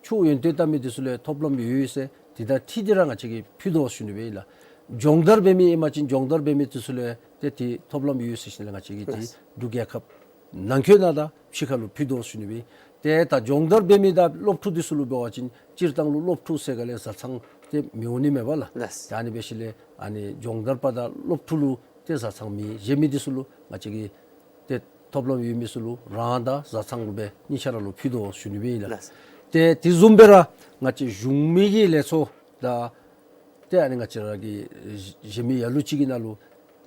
ཆོས་ཡོན་ཏན་བཏང་མི་འདི་ཚུ་ལུ་ཡང་ཐོབ་ལམ་ཡོད་ཟེར། དེ་དང་འཁྲིལ་ཏེ་ར་ང་བཅས་ཀྱིས་ཕུལ་དོ་ཟེར་ཞུ་ནི་སྦེ་ཨིན་ལགས། སྦྱོང་བརྡར་འབད་མི་ཨིན་པ་ཅིན་སྦྱོང་བརྡར་འབད་མི་འདི་ཚུ་ལུ་ཡང་ཏེ་དེ་ཐོབ་ལམ་ཡོད་ཟེར་ཞིནམ་ལས་ང་བཅས་ཀྱིས་ཏེ་ལགས། འབྲུག་རྒྱལ་ཁབ་ནང་འཁོད་ནང་དང་ཕྱི་ཁར་ལུ་ཕུལ་དོ་ཟེར་ཞུ་ནི་སྦེ། ཏེ་ད་སྦྱོང་བརྡར་འབད་མི་དང་སློབ་ཕྲུག་འདི་ཚུ་ལུ་འབད་བ་ཅིན་སྤྱིར་བཏང་ལུ་སློབ་ཕྲུག་ཟེར་ག་ལས་བཟའ་ཚང་ཏེ་མི་འོང་ནི་མས་པ་ལགས། ལགས། ད་ཨ་ནི་འབད་ཞིནམ་ལས་ཨ་ནི་སྦྱོང་བརྡར་པ་དང་སློབ་ཕྲུག་ལུ་ཏེ་བཟའ་ཚང་མེད། གཞན་མི་འདི་ཚུ་ལུ་ང་བཅས་ཀྱིས་ཏེ་ཐོབ་ལམ་ཡོད་མི་ཚུ་ལུ་རང་དང་བཟའ་ཚང་ལུ་སྦེ་གཉིས་ཆ་ར་ལུ་ཕུལ་དོ་ཟེར་ཞུ་ནི་སྦེ་ཨིན་ལགས། ལགས། ཏེ་དེ་བཟུམ་སྦེ་ར་ང་བཅས་གཞུང་མི་གི་ལས་ཚོགས་དང་ཏེ་ཨ་ནི་ང་བཅས་ར་གི་གཞན་མི་ལ་ལུ་ཅིག་གི་ནང་ལུ་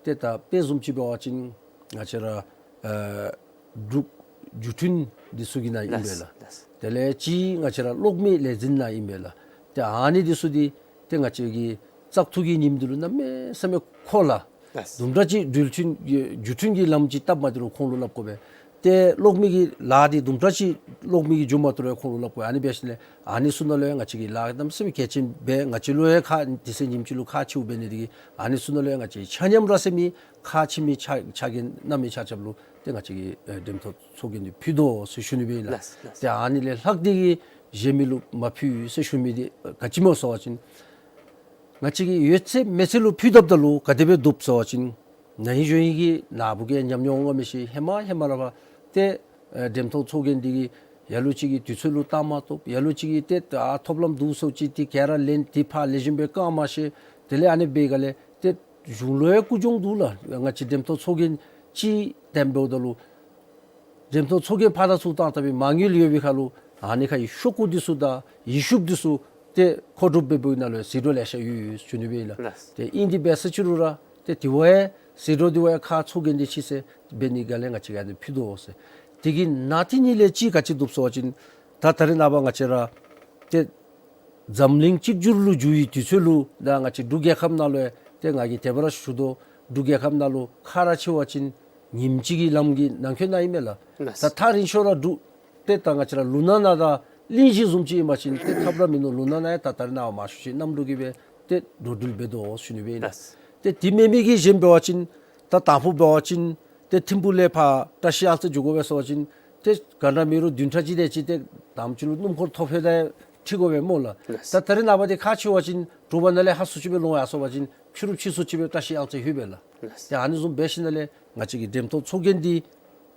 ཏེ་ད་དཔེ་བཟུམ་ཅིག་འབད་བ་ཅིན་ང་བཅས་ར་ ཨ་འབྲུག་བརྒྱུད་འཕྲིན་འདི་ཚུ་གི་ནང་ཨིན་པས་ལགས། ལགས། དེ་ལས་གཅིག་ང་བཅས་ར་གློག་མེ་ལས་འཛིན་ནང་ཨིན་པས་ལགས། ཏེ་ཨ་ནི་འདི་ཚུ་འདི་ཏེ་ང་བཅས་ཀྱི་བཙག་འཐུ་གི་ཉིནམ་འདི་ལུ་གནམ་མེད་ས་མེད་འཁོར་ལགས། ལགས། དུམ་གྲ་ཅིག་འགྲུལ་འཕྲིན་བརྒྱུད་འཕྲིན་གྱི་ལམ་ཅིག་བཏབ་མ་སྟེར་རུང་ཁོང་ལུ་སླབ་དགོ་པས། ཏེ་གློག་མེ་གི་ལཱ་འདི་དུམ་གྲ་ཅིག་གློག་མེ་གིས་འགྱོ་མ་བཏུབ་རུང་ཁོང་ལུ་སླབ་དགོ་པས། ཨ་ནི་འབད་ཞིནམ་ལས་ཨ་ནི་ཚུ་ནང་ལུ་ཡང་ང་བཅས་ཀྱི་ལཱ་གནམ་མེད་ས་མེད་གལ་ཆེན་སྦེ་ང་བཅས་ལུ་ཡང་ཁག་དེ་ཚེ་ཉིནམ་གཅིག་ལུ་ཁག་ཆེཝ་འབད་ནི་འདི་གིས་ཨ་ནི་ཚུ་ནང་ལུ་ཡང་ང་བཅས་ཆ་མཉམ་ར་ཟེར་མི་ཁག་ཆེ་མི་ཆ་ཆ་གི་གནམ་མེད་ཆ་ཆབ་ལུ་ཏེ་ང་བཅས་ཀྱི་ཨེ་འགྲེམས་སྟོན་ཚོགས་རྒྱན་འདི་ཕུལ་དོ་ཟེར་ཞུ་ནི་སྦེ་ཨིན་ལགས། ལགས། ལགས། ཏེ་ཨ་ནི་ལས་ལྷག་སྟེ་གིས་གཞན་མི་ལུ་མ་ཕུལ་ཟེར་ཞུ་མི་འདི་ག་ཅི་སྨོ་ཟེར་བ་ཅིན་ང་བཅས་ཀྱི་ཡོད་ཚད་མེད་ཚད་ལུ་ཕུལ་བཏུབ་ད་ལུ་ག་དེ་སྦེ་བཏུབ་ཟེར་བ་ཅིན་ནཱ་ཧིང་གཞེས་ཧིང་གི་ནཱ་བུ་གིས་ཉམས་མྱོང་ངོ་མ་ཤེས། ཧེ་མ་ཧེ་མ་ར་ཕར་ཏེ་ཨེ་འགྲེམས་སྟོན་ཚོགས་རྒྱན་འདི་གིས་ལ་ལུ་ཅིག་གིས་དུས་ཚོད་ལུ་བཏང་མ་བཏུབ། ལ་ལུ་ཅིག་གིས་ཏེ་ཨ་ཐོབ་ལམ་འདུག་ཟེར་ཅིག་ཏེ་ག་ར་ལེན་ཏེ་ཕར་ལེགས་ཤོམ་སྦེ་བཀང་མ་ཤེས། དེ་ལས་ཨ་ནི་འབད་ག་ལས་ཏེ་གཞུང་ལུ་ཡང་རྒུད་གྱོང་འདུག་ལགས། ང་བཅས་འགྲེམས་སྟོན་ཚོགས་རྒྱན་ཅིག་དེམ་འབདཝ་ད་ལུ་འགྲེམས་སྟོན་ཚོགས་རྒྱན་ཕར་དང་ཚུར་བཏང་བཏང་བའི་མ་དངུལ་ཡོད་པའི་ཁར་ལུ་ཨ་ནི་ཁར་ཡི་ཤོག་གུ་འདི་ཚུ་དང་ཡི་ཤུབས་འདི་ཚུ་ཏེ་མཁོ་སྒྲུབ་འབད་འབདཝ་ནང་ལུ་ཡང་ཟད་འགྲོ་ལེ་ཤ་ཡོད་ཡོད་ཟེར་ཞུ་ནི་སྦེ་ཨིན་ལགས། ལགས། ཏེ་ཨིན་དེ་འབད་ས་ཅིག་རུང་ར་ཏེ་དེ་བ་ཡང་ཟད་འགྲོ་འདི་བ་ཡང་ཁག་ཚོགས་རྒྱན་འདི་ཕྱི་སེལ་འབད་ནི་ག་ལས་ང་བཅས་ཀྱིས་ཨ་ནི་ཕུལ་དོ་ཟེར། དེ་གི་ནང་དེ་ཉིད་ལས་ཅིག་ག་ཅི་བཏུབ་ཟེར་བ་ཅིན་ད་ད་རེས་ནངས་པ་ང་བཅས་ར་ཏེ་འཛམ་གླིང་གཅིག་གྱུར་ལུ་འགྱུར་བའི་དུས་ཚོད་ལུ་ད་ང་བཅས་འབྲུག་རྒྱལ་ཁབ་ནང་ལུ་ཡང་ཏེ་ང་གིས་དེ་སྦེ་ར་ཞུ་དོ། འབྲུག་རྒྱལ་ཁབ་ནང་ལུ་ཁ་ར་ཕྱེ་བ་ཅིན་ཉིནམ་གཅིག་གི་ལམ་གྱི་ནང་འཁོད་ནང་ཨིན་མས་ལགས། ལགས། ད་ཐག་རིང་ཤོས་ར་འབྲུག་ཏེ་ད་ང་བཅས་ར་ལུང་ནག་ནང་དང་གླིང་བཞི་བཟུམ་ཅིག་ཨིན་པ་ཅིན་ཏེ་ཐབས་ར་མིན་ནུག། ལུང་ནག་ནང་ཡང་ད་ད་རེས་ནངས་པ་མང་ཤོས་ཅིག་གནམ་གྲུ་གིས་སྦེ་ཏེ་འགྲོ་འགྲུལ་འབད་དོ་ཟེར་ཞུ་ནི་སྦེ་ཨིན་ལགས། ལགས། ཏེ་དེ་མེན་མི་གི་གཞན་འབད་བ་ཅིན་ད་དང་ཕུ་འབད་བ་ཅིན་ཏེ་ཐིམ་ཕུག་ལས་ཕར་བཀྲ་ཤིས་གཡང་རྩེ་འགྱོ་དགོ་པས་ཟེར་བ་ཅིན་ཏེ་ག་འདྲ་མེད་རུང་བདུན་ཕྲག་ཅིག་དེ་ཅིག་ཏེ་དང་པ་ཅིག་ལུ་སྣུམ་འཁོར་ཐོ་ཕོག་ད་ཁྲིད་དགོ་པས་སྨོ་ལགས། ལགས། ད་ད་རེས་ནངས་པ་འདི་ཁ་ཕྱེ་བ་ཅིན་དྲོ་པ་ནང་ལས་ཧ་སུ་ཅིག་སྦེ་ལོང་ཡར་སོང་པ་ཅིན་ཕྱི་རུ་ཕྱིས་སུ་ཅིག་སྦེ་བཀྲ་ཤིས་གཡང་རྩེ་ལྷོད་པས་ལགས། ལགས། ཏེ་ཨ་ནི་བཟུམ་འབད་ཞིནམ་ལས་ང་བཅས་ཀྱི་འགྲེམས་སྟོན་ཚོགས་རྒྱན་འདི་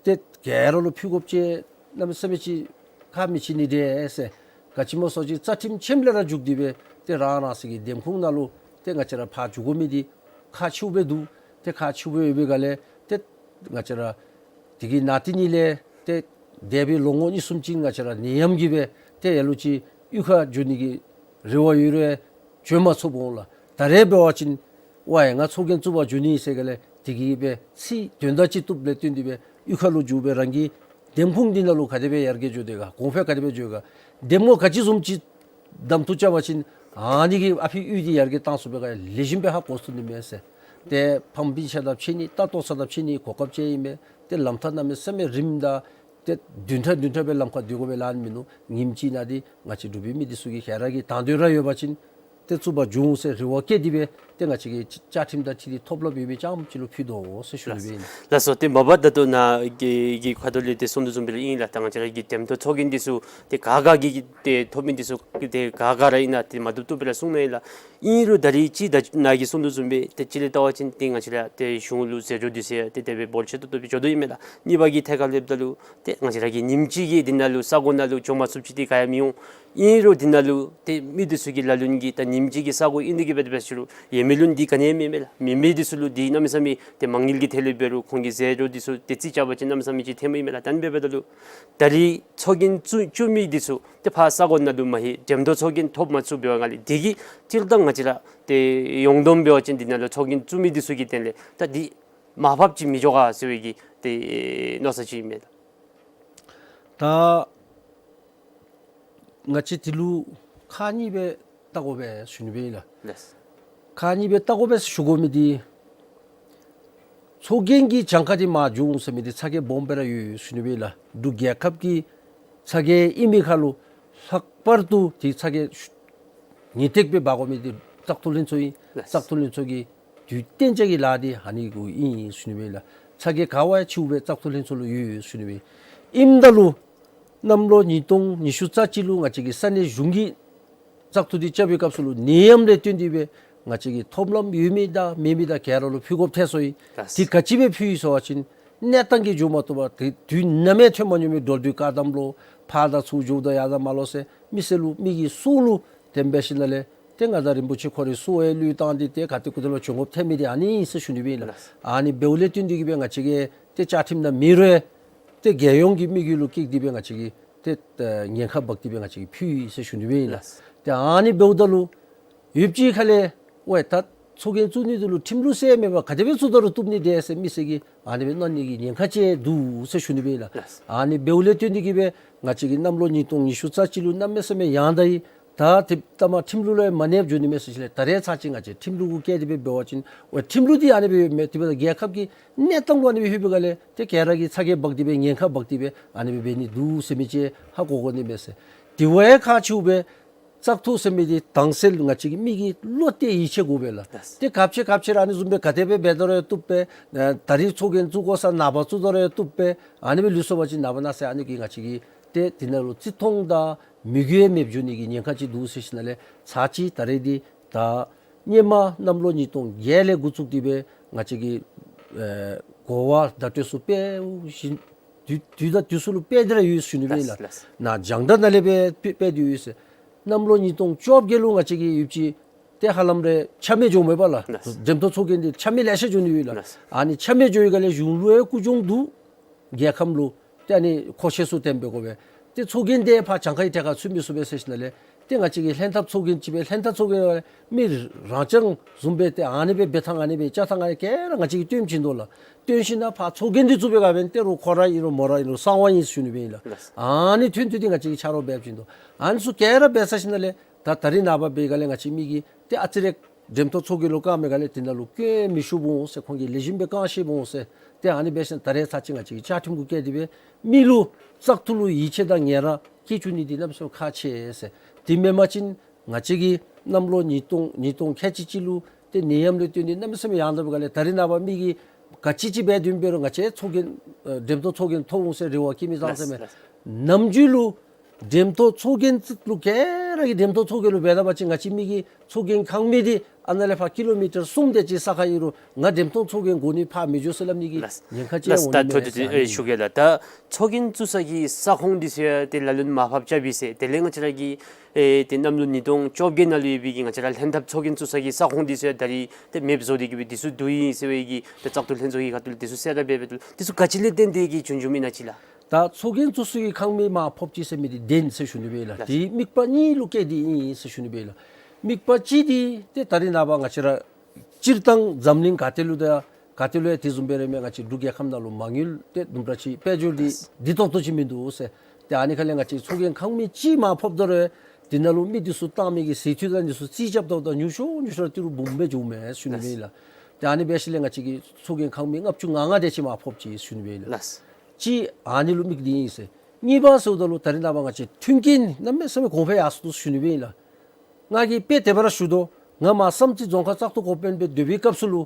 ཏེ་ག་ར་ལུ་ཕུལ་དགོཔ་ཅིག་གནམ་མེད་ས་མེད་ཅིག་ཁག་མི་ཆེ་ནི་འདྲས་ཟེར། ག་ཅི་སྨོ་ཟེར་བ་ཅིན་རྩ་ཁྲིམས་ཆེནམ་ལས་ར་འཇུག་སྟེ་སྦེ་ཏེ་རང་རང་སོའི་གི་འདེམས་ཁོངས་ནང་ལུ་ཏེ་ང་བཅས་ར་ཕར་འགྱོ་དགོ་མི་འདི་ཁག་ཆེཝ་སྦེ་འདུག། ཏེ་ཁག་ཆེཝ་སྦེ་ཡོད་པའི་སྒང་ལས་ཏེ་ང་བཅས་ར་དེ་གི་ནང་དེ་ཉིད་ལས་ཏེ་འདས་པའི་ལོ་ངོ་གཉིས་གསུམ་ཅིག་ང་བཅས་ར་ནད་ཡམས་ཀྱིས་སྦེ་ཏེ་ལ་ལུ་ཅིག་གཡུས་ཁར་འགྱོ་ནི་གི་རེ་བ་ཡོད་རུང་འགྱོ་མ་ཚུགསཔ་འོང་ལགས། ད་རེས་འབད་བ་ཅིན་ཝའེ་ང་ཚོགས་རྒྱན་བཙུགས་པར་འགྱོ་ནི་ཟེར་ག་ལས་དེ་གིས་སྦེ་ཚེ་དོན་དག་ཅིག་བཏུབ་ལས་བརྟེན་ཏེ་སྦེ་གཡུས་ཁ་ལུ་འགྱོ་སྦེ་རང་གི་འདེམས་ཁོངས་འདི་ནང་ལུ་ག་དེ་སྦེ་ཡར་རྒྱས་འགྱོ་དེས་ག་གོང་འཕེལ་ག་དེ་སྦེ་འགྱོ་དེས་ག་འདེམས་ངོ་ག་ཅི་བཟུམ་ཅིག་གདམ་འཐུ་རྐྱབ་པ་ཅིན་ཨ་ནི་གིས་ཨ་ཕི་གཡུས་འདི་ཡར་རྒྱས་གཏང་ཚུགས་པས་ག་ལེགས་ཤོམ་སྦེ་ཧ་གོ་ཚུགས་ནི་མས་ཟེར། ཏེ་ཕམ་སྤུན་ཆ་དང་ཕྱད་ནི་ལྟ་རྟོག་ས་དང་ཕྱད་ནི་གོ་སྐབས་ཅིག་ཨིན་མས། ཏེ་ལམ་ཐག་གནམ་མེད་ས་མེད་རིངམོ་དང་ཏེ་བདུན་ཕྲག་བདུན་ཕྲག་སྦེ་ལམ་ཁར་སྡོད་དགོ་པའི་ལཱ་ནི་མིན་ནུག། ཉིནམ་གཅིག་ནང་འདི་ང་བཅས་འབྲུག་པའི་མི་འདི་ཚུ་གིས་ག་ར་གིས་དང་འདོད་ར་ཡོད་པ་ཅིན་ཏེ་བཙུགས་པར་འགྱོ་འོང་ཟེར་རེ་བ་བསྐྱེད་དེ་སྦེ་ཏེ་ང་བཅས་ཀྱི་བཅའ་ཁྲིམས་དང་འཁྲིལ་ཏེ་ཐོབ་ལམ་ཡོད་མི་རྐྱངམ་ཅིག་ལུ་ཕུལ་དོ་ཟེར་ཞུ་ནི་སྦེ་ཨིན། ལགས་སོ། ཏེ་མ་པ་ད་ལྟོ་ནཱ་གི་གི་ཁ་ཐུག་ལས་ཏེ་གསུང་དོ་བཟུམ་སྦེ་ར་ཨིན་ལགས། ད་ང་བཅས་ར་གི་འདེམས་ཐོན་ཚོགས་རྒྱན་འདི་ཚུ་ཏེ་ག་ག་གི་གི་ཏེ་ཐོབ་མི་འདི་ཚུ་ཏེ་ག་ག་ར་ཨིན་ན་ཏེ་མ་བཏུབ་བཏུབ་སྦེ་ར་གསུངས་ནུག་ཨིན་ལགས། ཨིན་རུང་ད་རེས་ཅིག་ད་ནཱ་གིས་གསུང་དོ་བཟུམ་སྦེ་ཏེ་གཅིག་ལས་བལྟ་བ་ཅིན་ཏེ་ང་བཅས་ར་ཏེ་གཞུང་ལུ་ཟད་འགྲོ་འདི་ཚུ་ཡང་ཏེ་དེ་སྦེ་འབོར་ཆེ་ཏོག་ཏོ་སྦེ་འགྱོ་དོ་ཨིན་མས་ལགས། གཉིས་པ་གི་ཐད་ཁར་སླབ་ད་ལུ་ཏེ་ང་བཅས་ར་གིས་ཉིནམ་གཅིག་གི་འདི་ནང་ལུ་ས་གོ་ནང་ལུ་འགྱོ་མ་ཚུགསཔ་ཅིག་ཏེ་ག་ཡང་མི་འོང་། ཨིན་རུང་འདི་ནང་ལུ་ཏེ་མི་འདི་ཚུ་གི་ལ་ལུ་གི་ད་ཉིནམ་གཅིག་གི་ས་གོ་ཨིན་དེ་གིས་སྦེ་དེ་སྦེ་ཞུ་རུང་ཡོད་མི་ལུ་འདི་ག་ནི་ཡང་མེད་མས་ལགས། མེད་མི་འདི་ཚུ་ལུ་འདི་གནམ་མེད་ས་མེད་ཏེ་མ་དངུལ་གྱི་ཐད་ལས་འབད་རུང་ཁོང་གི་ཟད་འགྲོ་འདི་ཚུ་ཏེ་རྩིས་རྐྱབ་པ་ཅིན་གནམ་མེད་ས་མེད་ཅིག་ཐོན་མི་མས་ལགས། ད་ཨ་ནི་འབདཝ་ད་ལུ་ད་རེས་ཚོགས་རྒྱན་བཙུགས་བཙུགས་མི་འདི་ཚུ་ཏེ་ཕར་ས་གོ་ནང་ལུ་མ་ལྷོད། འདེམས་ཐོན་ཚོགས་རྒྱན་ཐོབ་མ་ཚུགས་པའི་སྒང་ལས་དེ་གིས་སྤྱིར་བཏང་ང་བཅས་ར་ཏེ་ཡོངས་བསྡོམས་འབད་བ་ཅིན་འདི་ནང་ལུ་ཚོགས་རྒྱན་བཙུགས་མི་འདི་ཚུ་གི་དོན་ལས་ད་འདི་མར་ཕབ་ཅིག་མི་འགྱོ་ག་ཟེར་བའི་གི་ཏེ་མནོ་བསམ་ཅིག་ཨིན་མས་ལགས། ད་ང་བཅས་འདི་ལུ་ཁག་གཉིས་སྦེ་བལྟ་དགོ་པས་ཟེར་ཞུ་ནི་སྦེ་ཨིན་ལགས། ལགས། ཁག་གཉིས་སྦེ་བལྟ་དགོ་པས་ཟེར་ཞུ་དགོ་མི་འདི་ཚོགས་རྒྱན་གྱི་གྱངས་ཁ་འདི་མར་འགྱོ་འོང་ཟེར་མི་འདི་ཚ་གྱང་སྦོམ་སྦེ་ར་ཡོད་ཟེར་ཞུ་ནི་སྦེ་ཨིན་ལགས། འབྲུག་རྒྱལ་ཁབ་ཀྱི་ཚ་གྱང་ཨིན་མི་ཁར་ལུ་ལྷག་པར་དུ་འདི་ཚ་གྱང་ངེས་ཏིག་སྦེ་འབག་དགོ་མི་འདི་བཙག་འཐུ་ལྷན་ཚོགས་ཨིན། ལགས། བཙག་འཐུ་ལྷན་ཚོགས་ཀྱི་དུས་གཏན་འཇགས་ཀྱི་ལཱ་འདི་ཨ་ནི་གུ་ཨིན་ཟེར་ཞུ་ནི་སྦེ་ཨིན་ལགས། ཚ་གྱང་ག་བ་ཡང་ཆེཝ་སྦེ་བཙག་འཐུ་ལྷན་ཚོགས་ལུ་ཡོད་ཟེར་ཞུ་ནི་སྦེ་ཨིན། ཨིནམ་ད་ལུ་གནམ་ལོ་ཉིས་སྟོང་ཉི་ཤུ་རྩ་གཅིག་ལུ་ང་བཅས་ཀྱི་ས་གནས་གཞུང་གི་བཙག་འཐུ་འདི་རྐྱབ་པའི་སྐབས་སུ་ལུ་ནད་ཡམས་ལས་བརྟེན་ཏེ་སྦེ་ང་བཅས་ཀྱི་ཐོབ་ལམ་ཡོད་མི་དང་མེད་མི་དང་ག་ར་ལུ་ཕུལ་དགོཔ་ཐལ་སོ་ཡི། ལགས། འདི་ག་ཅི་སྦེ་ཕུལ་ཡི་ཟེར་བ་ཅིན་གནས་སྟངས་ཀྱིས་འགྱོ་མ་བཏུབ་པར་དེ་དུས་ནམ་ཡང་ཐོན་མ་མྱོང་མི་འགྲོ་འདུག་དཀར་དམ་ལུ་ཕར་དང་ཚུར་འགྱོཝ་ད་ཡར་དང་མར་ལུ་ཟེར་མི་སེར་ལུ་མི་གི་སྲོག་ལུ་དེ་འབད་ཞིནམ་ལས་ཏེ་མངའ་བདག་རིན་པོ་ཆེ་ཁོ་རའི་སྲོག་ཡང་བློས་བཏང་སྟེ་ཏེ་ག་ཏེ་གུ་ཏེ་ལུ་བྱོན་དགོཔ་ཐལ་མི་འདི་ཨ་ནི་ཨིན་ཟེར་ཞུ་ནི་སྦེ་ཨིན་ལགས། ལགས། ཨ་ནི་འབདཝ་ལས་བརྟེན་ཏེ་གིས་སྦེ་ང་བཅས་ཀྱིས་ཏེ་བཅའ་ཁྲིམས་ནང་མེད་རུང་ཏེ་རྒྱལ་ཡོངས་ཀྱི་དམིགས་ཡུལ་ལུ་བཀལ་ཏེ་སྦེ་ང་བཅས་ཀྱིས་ཏེ་ཨ་ཉེན་ཁ་འབག་སྟེ་སྦེ་ང་བཅས་ཀྱིས་ཕུལ་ཡི་ཟེར་ཞུ་ནི་སྦེ་ཨིན་ལགས། ལགས། ཏེ་ཨ་ནི་འབདཝ་ད་ལུ་ཡུདཔ་ཅིག་ཁ་ལས་ཝའེ་ད་ ཚོགས་རྒྱན་བཙུགས་ནི་འདི་ལུ་ཁྲིམས་ལུགས་ཟེར་མེད་པར་ག་དེ་སྦེ་བཙུགས་ད་རུང་བཏུབ་ནི་འདི་ཟེར་མི་སེར་གྱིས་ཨ་ནི་སྦེ་མནོ་ནི་གི་ཉེན་ཁ་ཅིག་འདུག་ཟེར་ཞུ་ནི་སྦེ་ཨིན་ལགས། ལགས། ཨ་ནི་འབདཝ་ལས་བརྟེན་ཏེ་གིས་སྦེ་ང་བཅས་ཀྱིས་གནམ་ལོ་ཉིས་སྟོང་ཉི་ཤུ་རྩ་གཅིག་ལུ་གནམ་མེད་ས་མེད་ཡང་དག་ཡི། ད་དེ་ལྟ་མ་ཁྲིམས་ལུགས་ལུ་མ་གནས་འགྱོ་ནི་མས་ཟེར་ཞིནམ་ལས་ད་རེས་ཚར་གཅིག་ང་བཅས་ཁྲིམས་ལུགས་གུ་བཀལ་ཏེ་སྦེ་འབད་བ་ཅིན་འོ་ཁྲིམས་ལུགས་འདི་ཨ་ནི་སྦེ་ཡོད་མས། དེ་འབདཝ་ད་རྒྱལ་ཁབ་ཀྱི་གནས་སྟངས་ལུ་ཨ་ནི་སྦེ་ལྷོད་པའི་སྒང་ལས་ཏེ་ག་ར་གིས་ཚ་གྱང་འབག་སྟེ་སྦེ་ཉེན་ཁ་འབག་སྟེ་སྦེ་ཨ་ནི་སྦེ་འབད་ནི་འདུག་ཟེར་མི་ཅིག་ཧ་གོ་དགོ་ནི་མས་ཟེར། དེ་བ་ཡང་ཁག་ཆེཝ་སྦེ་བཙག་འཐུ་ཟེར་མི་འདི་དྭངས་གསལ་ང་བཅས་ཀྱི་མི་གིས་བློ་གཏད་ཡིད་ཆེས་དགོ་པས་ལགས། ལགས། ཏེ་ག་ཅི་ག་ཅི་ར་ཨ་ནི་བཟུམ་སྦེ་ག་དེ་སྦེ་འབད་དོ་རུང་བཏུབ་པས། ཨ་ད་རིས་ཚོགས་རྒྱན་བཙུགས་དགོ་ས་ནངས་པ་བཙུགས་དོ་རུང་བཏུབ་པས། ཨ་ནི་སྦེ་ལུས་སོང་པ་ཅིན་ནངས་པ་གནངས་ཚེ་ཨ་ནི་གིས་ང་བཅས་ཀྱི་ཏེ་དེ་ནང་ལུ་བརྩི་མཐོང་དང་མོས་གུས་མེདཔ་འགྱོ་ནི་གི་ཉེན་ཁ་ཅིག་འདུག་ཟེར་ཞིནམ་ལས་ཚར་གཅིག་ད་རེས་འདི་ད་སྔོན་མ་གནམ་ལོ་ཉིས་སྟོང་བརྒྱད་ལས་འགོ་བཙུགས་ཏེ་སྦེ་ང་བཅས་ཀྱིས་ཨེ་གོ་བ་བརྡ་སྤྲོད་ཚུ་སྤེལ་བཞིན་དུས་དུས་དང་དུས་སུ་ལུ་སྤེལ་ཏེ་ར་ཡོད་ཟེར་ཞུ་ནི་སྦེ་ཨིན་ལགས། ལགས། ལགས། ནཱ་རྒྱང་བསྒྲགས་ནང་ལས་སྦེ་སྤེལ་སྤེལ་ཏེ་ཡོད་ཟེར། གནམ་ལོ་ཉིས་སྟོང་བཅོ་བརྒྱད་ལུ་ང་བཅས་ཀྱི་ཡུདཔ་ཅིག་ཏེ་ཧ་ལམ་རེ་ཆ་མེད་འགྱོཝ་མས་པ་ལགས། ལགས། འགྲེམས་སྟོན་ཚོགས་རྒྱན་འདི་ཆ་མེད་ལེ་ཤ་འགྱོ་ནི་ཡོད་ལགས། ལགས། ཨ་ནི་ཆ་མེད་འགྱོ་བའི་སྒང་ལས་གཞུང་ལུ་ཡང་རྒུད་གྱོང་འདུག། རྒྱལ་ཁམས་ལུ་ཏེ་ཨ་ནི་མཁོ་ཆས་ཚུ་བཏོན་འབད་དགོ་པས། ཏེ་ཚོགས་རྒྱན་འདི་ཕར་གྱངས་ཁའི་ཐད་ཁར་ཚུད་མི་ཚུགས་པས་ཟེར་ཞིནམ་ལས་ཏེ་ང་བཅས་ཀྱི་ལྷན་ཐབས་ཚོགས་རྒྱན་ཅིག་སྦེ་ལྷན་ཐབས་ཚོགས་རྒྱན་མི་རང་རྐྱང་བཟུམ་སྦེ་ཏེ་ཨ་ནི་སྦེ་འབད་ཐངས་ཨ་ནི་སྦེ་བཅའ་ཐངས་ཨ་ནི་ག་ར་ང་བཅས་ཀྱིས་སྟོན་བྱིན་དོ་ལགས། སྟོན་ཞིནམ་ཕར་ཚོགས་རྒྱན་འདི་བཙུགས་པའི་སྒང་འབདན་ཏེ་རུང་ཁོ་ར་ཨིན་རུང་མོ་ར་ཨིན་རུང་གསང་བ་ཨིན་ཟེར་ཞུ་ནི་སྦེ་ཨིན་ལགས། ལགས། ཨ་ནི་ཐོན་ཐོན་ཏེ་ང་བཅས་ཀྱིས་ཆ་རོགས་འབད་བྱིན་དོ། ཨ་ནི་ཚུ་ག་ར་འབད་ཚར་ཞིནམ་ལས་ད་ད་རིས་ནངས་པ་འབད་བའི་སྒང་ལས་ང་བཅས་མི་གིས་ཏེ་ཨ་ཙི་རེ་འགྲེམས་སྟོན་ཚོགས་རྒྱན་ལུ་བཀང་བའི་སྒང་ལས་དེ་ནང་ལུ་སྐྱོན་མི་ཞུ་འོང་ཟེར་ཁོང་གིས་ལེགས་ཤོམ་སྦེ་བཀང་ཤེས་འོང་ཟེར། ཏེ་ཨ་ནི་འབད་ཞིནམ་ད་རེས་ཚར་གཅིག་ང་བཅས་ཀྱིས་བཅའ་ཁྲིམས་གུ་བཀལ་ཏེ་སྦེ་མི་ལུ་བཙག་འཐུ་ལུ་ཡིད་ཆེས་དང་ངན་ར་སྐྱེ་བཅུག་ནི་འདི་གནམ་མེད་ས་མེད་ཁག་ཆེ་ཟེར། དེ་མེན་པ་ཅིན་ང་བཅས་ཀྱིས་གནམ་ལོ་ཉིས་སྟོང་ཉིས་སྟོང་ཁལ་གཅིག་གཅིག་ལུ་ཏེ་ནད་ཡམས་ལུ་བརྟེན་ཏེ་གནམ་མེད་ས་མེད་ཡང་དག་པའི་སྒང་ལས་ད་རིས་ནངས་པ་མི་གིས་ག་ཅི་ཅིག་འབད་དེ་འབད་རུང་ང་བཅས་ཚོགས་རྒྱན་ཨ་འགྲེམས་སྟོན་ཚོགས་རྒྱན་ཐོབ་འོང་ཟེར་རེ་བ་བསྐྱེད་མི་ཙང་ཙ་མས། ལགས། ལགས། ནམ་རྒྱུན་ལུ་འགྲེམས་སྟོན་ཚོགས་རྒྱན་ལུ་ག་ར་གིས་འགྲེམས་སྟོན་ཚོགས་རྒྱན་ལུ་འབད་ད་པ་ཅིན་ང་བཅས་མི་གིས་ཚོགས་རྒྱན་ཁང་མིག་འདི་ཨ་ནཱ་ལས་ཕར་ཀི་ལོ་མི་ཊར་གསུམ་དེ་ཅིག་ས་ཁར་ཨིན་རུང་ང་འགྲེམས་སྟོན་ཚོགས་རྒྱན་དགོ་ནི་ཕར་མི་འགྱོ་ཟེར་སླབ་ནི་གི། ལགས། ཉེན་ཁ་ཅིག་ལགས། འོང་ད་ནི་ཐོ་མས་ཏེ་ཟེར་ཨ་ནི། ཞུ་གེ་ལགས། ད་ཚོགས་རྒྱན་བཙུགས་ས་གི་ས་ཁོངས་འདི་ཚུ་ཡང་ཏེ་ལ་ལུ་མར་ཕབ་རྐྱབ་ཡི་ཟེར། དེ་ལས་ང་བཅས་ར་གི་ཨེ་ཏེ་གནམ་ལོ་ཉིས་སྟོང་བཅོ་བརྒྱད་ནང་ལུ་ཡོད་པའི་གི་ང་བཅས་ར་ལྷན་ཐབས་ཚོགས་རྒྱན་བཙུགས་ས་གི་ས་ཁོངས་འདི་ཚུ་ཡང་ད་རིས་ཏེ་མེདཔ་བཟོ་སྟེ་གི་སྦེ་འདི་ཚུ་བསྡུ་ཡི་ཟེར་བའི་གི་ཏེ་བཙག་འཐུ་ལྷན་ཚོགས་ཀྱི་ཁ་ཐུག་ལས་འདི་ཚུ་གསལ་བསྒྲགས་འབད་འབདཝ་ད་ལུ་འདི་ཚུ་ག་ཅི་ལས་བརྟེན་ཏེ་གི་བྱུང་བྱུངམ་ཨིན་ན་ཅིག་ལགས། ད་ཚོགས་རྒྱན་བཙུགས་ས་གི་ཁང་མིག་མར་ཕབ་ཅི་ཟེར་མི་འདི་བདེན་ཟེར་ཞུ་ནི་སྦེ་ལགས། ལགས། དེ་དམིགས་པ་གཉིས་ལུ་བཀལ་ཏེ་ཨིན་ཟེར་ཞུ་ནི་སྦེ་ལགས། དམིགས་པ་གཅིག་འདི་ཏེ་ད་རིས་ནངས་པ་ང་བཅས་ར་སྤྱིར་བཏང་འཛམ་གླིང་ག་ཏེ་ལུ་ད་ག་ཏེ་ལུ་ཡང་དེ་བཟུམ་སྦེ་ར་མས། ང་བཅས་འབྲུག་རྒྱལ་ཁབ་ནང་ལུ་མ་དངུལ་ཏེ་དུམ་གྲ་ཅིག་དཔལ་འབྱོར་འདི་བདེ་ཏོག་ཏོ་ཅིག་མིན་འདུག་ཟེར། ཏེ་ཨ་ནི་ཁ་ལས་ང་བཅས་ཚོགས་རྒྱན་ཁང་མིག་གཅིག་མར་ཕབ་ད་རུང་དེ་ནང་ལུ་མི་འདི་ཚུ་བཏང་མི་གི་ཟད་འཐུས་དང་འདི་ཚུ་རྩིས་རྐྱབ་ད་ད་ཉུང་ཤོས་ཉུང་ཤོས་ར་ཏི་རུ་འབུམ་སྦེ་འགྱོཝ་མས་ཞུ་ནི་སྦེ་ལགས། ཏེ་ཨ་ནི་འབད་ཞིནམ་ལས་ང་བཅས་ཀྱིས་ཚོགས་རྒྱན་ཁང་མིག་ལྔ་བཅུ་ང་ལྔ་དེ་ཅིག་མར་ཕབ་ཅི་ཞུ་ནི་སྦེ་ལགས། ལགས། གཅིག་ཨ་ནི་ལུ་དམིགས་ཏེ་ཨིན་ཟེར། གཉིས་པ་ཟེརཝ་ད་ལུ་ད་རིས་ནངས་པ་ང་བཅས་མཐུན་རྐྱེན་གནམ་མེད་ས་མེད་གོང་འཕེལ་ཡར་སོ་ནུག་ཞུ་ནི་སྦེ་ཨིན་ལགས། ང་གིས་དཔེ་དེ་སྦེ་ར་ཞུ་དོ། ང་མར་བསམ་རྩེ་རྫོང་ཁག་བཙག་འཐུ་འགོ་དཔོན་སྦེ་སྡོད་པའི་སྐབས་སུ་ལུ་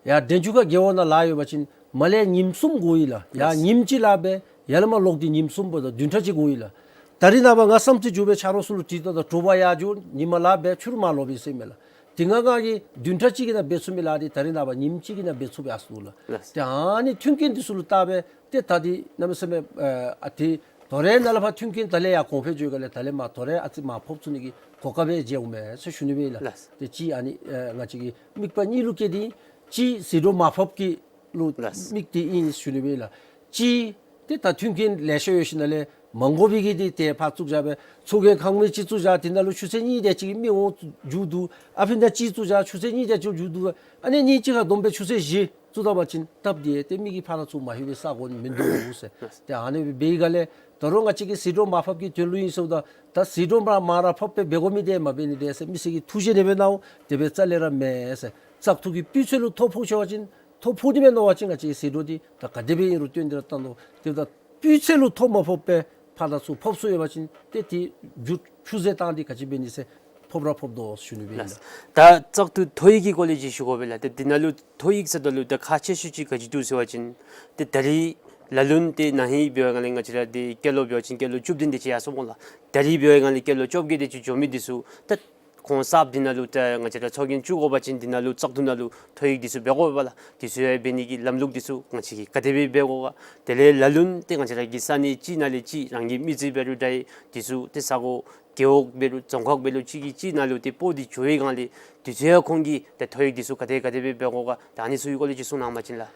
ཡར་འབྲས་ཆུ་ཁ་རྒེད་འོག་ནང་ལཱ་ཡོད་པ་ཅིན་མར་ལས་ཉིནམ་གསུམ་འགོར་ཡི་ལགས། ཡར་ལགས། ཉིནམ་གཅིག་ལཱ་འབད་ཡར་ལས་མར་ལོག་སྟེ་ཉིནམ་གསུམ་འབདཝ་ད་བདུན་ཕྲག་གཅིག་འགོར་ཡི་ལགས། ད་རིས་ནངས་པ་ང་བསམ་རྩེ་འགྱོ་སྦེ་ཆ་རོགས་ཚུ་ལུ་དྲིས་ད་ད་དྲོ་པ་ཡར་འགྱོ་ཉིན་མ་ལཱ་འབད་ཕྱི་རུ་མར་ལོག་པས་ཟེར་མས་ལགས། དེ་སྒང་ང་གིས་བདུན་ཕྲག་གཅིག་གི་ནང་འབད་ཚུགས་མི་ལཱ་འདི་ད་རིས་ནངས་པ་ཉིནམ་གཅིག་གི་ནང་འབད་ཚུགས་པས་ཟེར་ལགས། ལགས། ཏེ་ཨ་ནི་མཐུན་རྐྱེན་འདི་ཚུ་ལུ་བལྟ་སྦེ་ཏེ་ད་འདི་གནམ་མེད་ས་མེད་ཨ་ཨ་ཏེ་དོ་རུང་ནཱ་ལས་ཕར་མཐུན་རྐྱེན་ད་ལས་ཡར་གོང་འཕེལ་འགྱོ་སྒང་ལས་ད་ལས་མར་དོ་རུང་ཨ་ཙི་མར་ཕབ་ཚུགས་ནི་གི་གོ་སྐབས་སྦེ་མཇལཝ་མས་ཟེར་ཞུ་ནི་སྦེ་ལགས། ལགས། ཏེ་གཅིག་ཨ་ནི་ཨ་ང་བཅས་ཀྱི་དམིགས་པ་གཉིས་ལུ་བཀལ་ཏེ་གཅིག་ཟད་འགྲོ་མར་ཕབ་ཀྱི་ལུ་ལགས། དམིགས་ཏེ་ཨིན་ཞུ་ནི་སྦེ་ལགས། གཅིག་ཏེ་ད་མཐུན་རྐྱེན་ལེ་ཤ་ཡོད་ཞིནམ་ལས་མ་དགོ་པའི་གི་འདི་ཏེ་ཕར་བཙུགས་བཞག་སྦེ་ཚོགས་རྒྱན་ཁང་མིག་གཅིག་བཙུགས་བཞག་དེ་ནང་ལུ་ཆུ་ཚོད་གཉིས་དེ་ཅིག་མི་འོང་འགྱོ་འདུག། ཨ་ཕི་ན་གཅིག་བཙུགས་བཞག་ཆུ་ཚོད་གཉིས་དེ་ཅིག་འགྱོ་འདུག། ཨ་ནི་གཉིས་གཅིག་ཁར་བསྡོམས་སྦེ་ཆུ་ཚོད་བཞི་བཙུགས་ད་པ་ཅིན་སྟབས་བདེ། ཏེ་མི་གིས་ཕར་ཚུར་མ་ལྷོད་པའི་ས་གོ་མིན་འདུག་ཟེར། ཏེ་ཨ་ནི་སྦེ་སྦེ་སྒང་ལས་ད་རུང་ང་བཅས་ཀྱིས་ཟད་འགྲོ་མར་ཕབ་ཀྱི་དོན་ལུ་ཨིན་ཟེརཝ་ད་ད་ཟད་འགྲོ་མར་མར་ར་ཕབ་སྦེ་འབད་དགོ་མི་འདི་མ་འབད་ནི་འདི་ཟེར་མི་སེར་གྱིས་ཐུགས་བཞེད་ནི་སྦེ་གནང་འོང་། དེ་སྦེ་རྩ་ལས་ར་མེན་ཟེར། བཙག་འཐུ་གི་སྤུས་ཚད་ལུ་ཐོ་ཕོག་ཆེ་བ་ཅིན་ཐོ་ཕོག་ནི་མས་མནོ་བ་ཅིན་ང་བཅས་ཟད་འགྲོ་འདི་ད་ག་དེ་སྦེ་ཨིན་རུང་བཏོན་ཏེ་ར་བཏང་དོ། དེ་ད་སྤུས་ཚད་ལུ་ཐོ་མ་ཕོག་པར་ཕར་དང་ཚུར་ཕབ་སོང་ཡོད་པ་ཅིན་ཏེ་དེ་རྒྱུ་ཆུད་ཟོས་བཏང་སྟེ་ག་ཅི་འབད་ནི་ཟེར་ཕོག་ར་ཕོག་དོ་ཞུ་ནི་སྦེ་ཨིན་ལགས། ད་བཙག་འཐུ་ཐོ་ཡིག་གི་སྐོར་ལས་ཅིག་ཞུ་དགོ་པས་ལགས། ཏེ་འདི་ནང་ལུ་ཐོ་ཡིག་ཟེརཝ་ད་ལུ་ད་ཁག་ཆེ་ཤོས་ཅིག་ག་ཅི་འདུག་ཟེར་བ་ཅིན་ཏེ་ད་རིས་ལ་ལུ་ཏེ་ན་ཧིང་འབད་བའི་སྒང་ལས་ང་བཅས་ར་ཏེ་སྐྱེས་ལོ་འབད་བ་ཅིན་སྐྱེས་ལོ་བཅུ་བདུན་དེ་ཅིག་ཡར་སོང་སྨོ་ལགས། ད་རིས་འབད་བའི་སྒང་ལས་སྐྱེས་ལོ་བཅོ་བརྒྱད་དེ་ཅིག་འགྱོ་མི་འདི་ཚུ་ད་གོང་གསརཔ་འདི་ནང་ལུ་ད་ང་བཅས་ར་ཚོགས་རྒྱན་བཙུགས་དགོ་པ་ཅིན་འདི་ནང་ལུ་བཙག་འཐུ་ནང་ལུ་ཐོ་ཡིག་འདི་ཚུ་འབད་དགོ་པས་ལགས། འདི་ཚུ་ཡང་འབད་ནི་གི་ལམ་ལུགས་འདི་ཚུ་ང་བཅས་ཀྱིས་ག་དེ་སྦེ་འབད་དགོ་ག། དེ་ལས་ལ་ལུ་ཏེ་ང་བཅས་ར་གི་ས་གནས་གཅིག་ནང་ལས་གཅིག་རང་གི་མི་རྩིས་འབད་རུང་འདྲ་ཡི། འདི་ཚུ་ཏེ་ས་གོ་རྒེད་འོག་འབད་རུང་རྫོང་ཁག་འབད་རུང་གཅིག་གིས་གཅིག་ནང་ལུ་ཏེ་སྤོ་སྟེ་འགྱོ་བའི་སྒང་ལས་འདི་ཚུ་ཡང་ཁོང་གིས་ཏེ་ཐོ་ཡིག་འདི་ཚུ་ག་དེ་ག་དེ་སྦེ་འབད་དགོ་ག། ད་ཨ་ནི་ཚུ་གི་སྐོར་ལས་ཅིག་གསུང་གནང་བ་ཅིན་ལགས།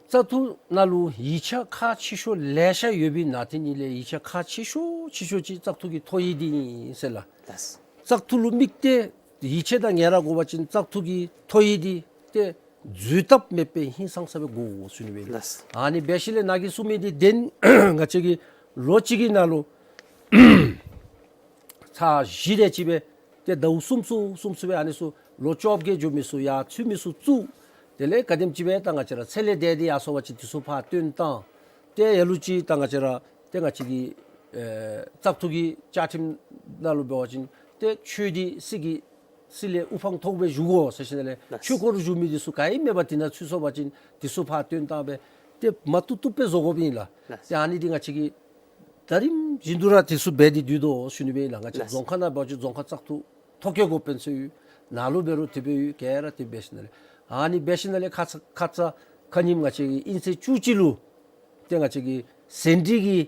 བཙག་འཐུ་ནང་ལུ་ཡིག་ཆ་ཁག་ཆེ་ཤོས་ལེ་ཤ་ཡོད་པའི་ནང་དེ་ནང་ལས་ཡིག་ཆ་ཁག་ཆེ་ཤོས་ཆེ་ཤོས་ཅིག་བཙག་འཐུ་གི་ཐོ་ཡིག་འདི་ཨིན་ཟེར་ལགས། ལགས། བཙག་འཐུ་ལུ་དམིགས་ཏེ་ ཡིད་ཆེས་དང་ངལ་རངས་དགོ་པ་ཅིན་བཙག་འཐུ་གི་ཐོ་ཡིག་འདི་ཏེ་འཛོལ་ཐབས་མེད་པའི་ཧིང་སངས་ས་སྦེ་དགོ་ཟེར་ཞུ་ནི་སྦེ་ཨིན་ལགས། ལགས། ཨ་ནི་འབད་ཞིནམ་ལས་ནཱ་གིས་གསུངས་མི་འདི་དེ་ང་བཅས་ཀྱིས་ལོ་གཅིག་གི་ནང་ལུ་ཚར་བཞི་དེ་ཅིག་སྦེ་ཏེ་ཟླཝ་གསུམ་གསུམ་གསུམ་གསུམ་སྦེ་ཨ་ནི་ཚུ་ལོ་བཅོ་བརྒྱད་འགྱོ་མི་ཚུ་ཡར་ཚུད་མི་ཚུ་བཙུགས། དེ་ལས་ག་དེམ་ཅིག་སྦེ་ད་ང་བཅས་ར་ཚེ་ལས་འདས་ཏེ་ཡར་སོང་པ་ཅིན་དེ་ཚུ་ཕར་བཏོན་བཏང་། ཏེ་ལ་ལུ་ཅིག་ད་ང་བཅས་ར་ཏེ་ང་བཅས་ཀྱི་ཨེ་བཙག་འཐུ་གི་བཅའ་ཁྲིམས་ནང་ལུ་འབད་བ་ཅིན་ཏེ་ཆོས་འདི་སྲིད་ཀྱི་སྲིད་ལས་དབུ་འཕང་མཐོ་པོ་སྦེ་བཞུགས་དགོ་ཟེར་ཞིནམ་ལས་ལགས། ཆོས་སྐོར་བཞུགས་མི་འདི་ཚུ་ག་ཨིན་མེན་པར་དེ་ནང་ཚུད་སོང་པ་ཅིན་དེ་ཚུ་ཕར་བཏོན་བཏང་སྦེ་ཏེ་མ་བཏུབ་བཏུབ་སྦེ་བཟོ་དགོཔ་ཨིན་ལགས། ལགས། ཏེ་ཨ་ནི་འདི་ང་བཅས་ཀྱིས་ད་རིམ་བཞིན་དུ་ར་དེ་ཚུ་འབད་དེ་སྡོད་དོ་ཟེར་ཞུ་ནི་སྦེ་ཨིན་ལགས། ང་བཅས་ལགས། རྫོང་ཁག་ནང་འབད་བ་ཅིན་རྫོང་ཁག་བཙག་འཐུ་ཐོ་བཀོད་འགོ་དཔོན་ཚུ་ཡོད། ནཱ་ལུ་འབད་རུང་དེ་སྦེ་ཡོད། ག་ར་དེ་འབད་ཞིནམ་ལས་ཨ་ནི་འབད་ཞིནམ་ལས་ཁ་ཙ་ཁ་ཙ་ཁ་ཉིནམ་ང་བཅས་ཀྱིས་དབྱིན་ཚེས་བཅུ་གཅིག་ལུ་ཏེ་ང་བཅས་ཀྱི་ཟན་བྲིས་ཀྱི་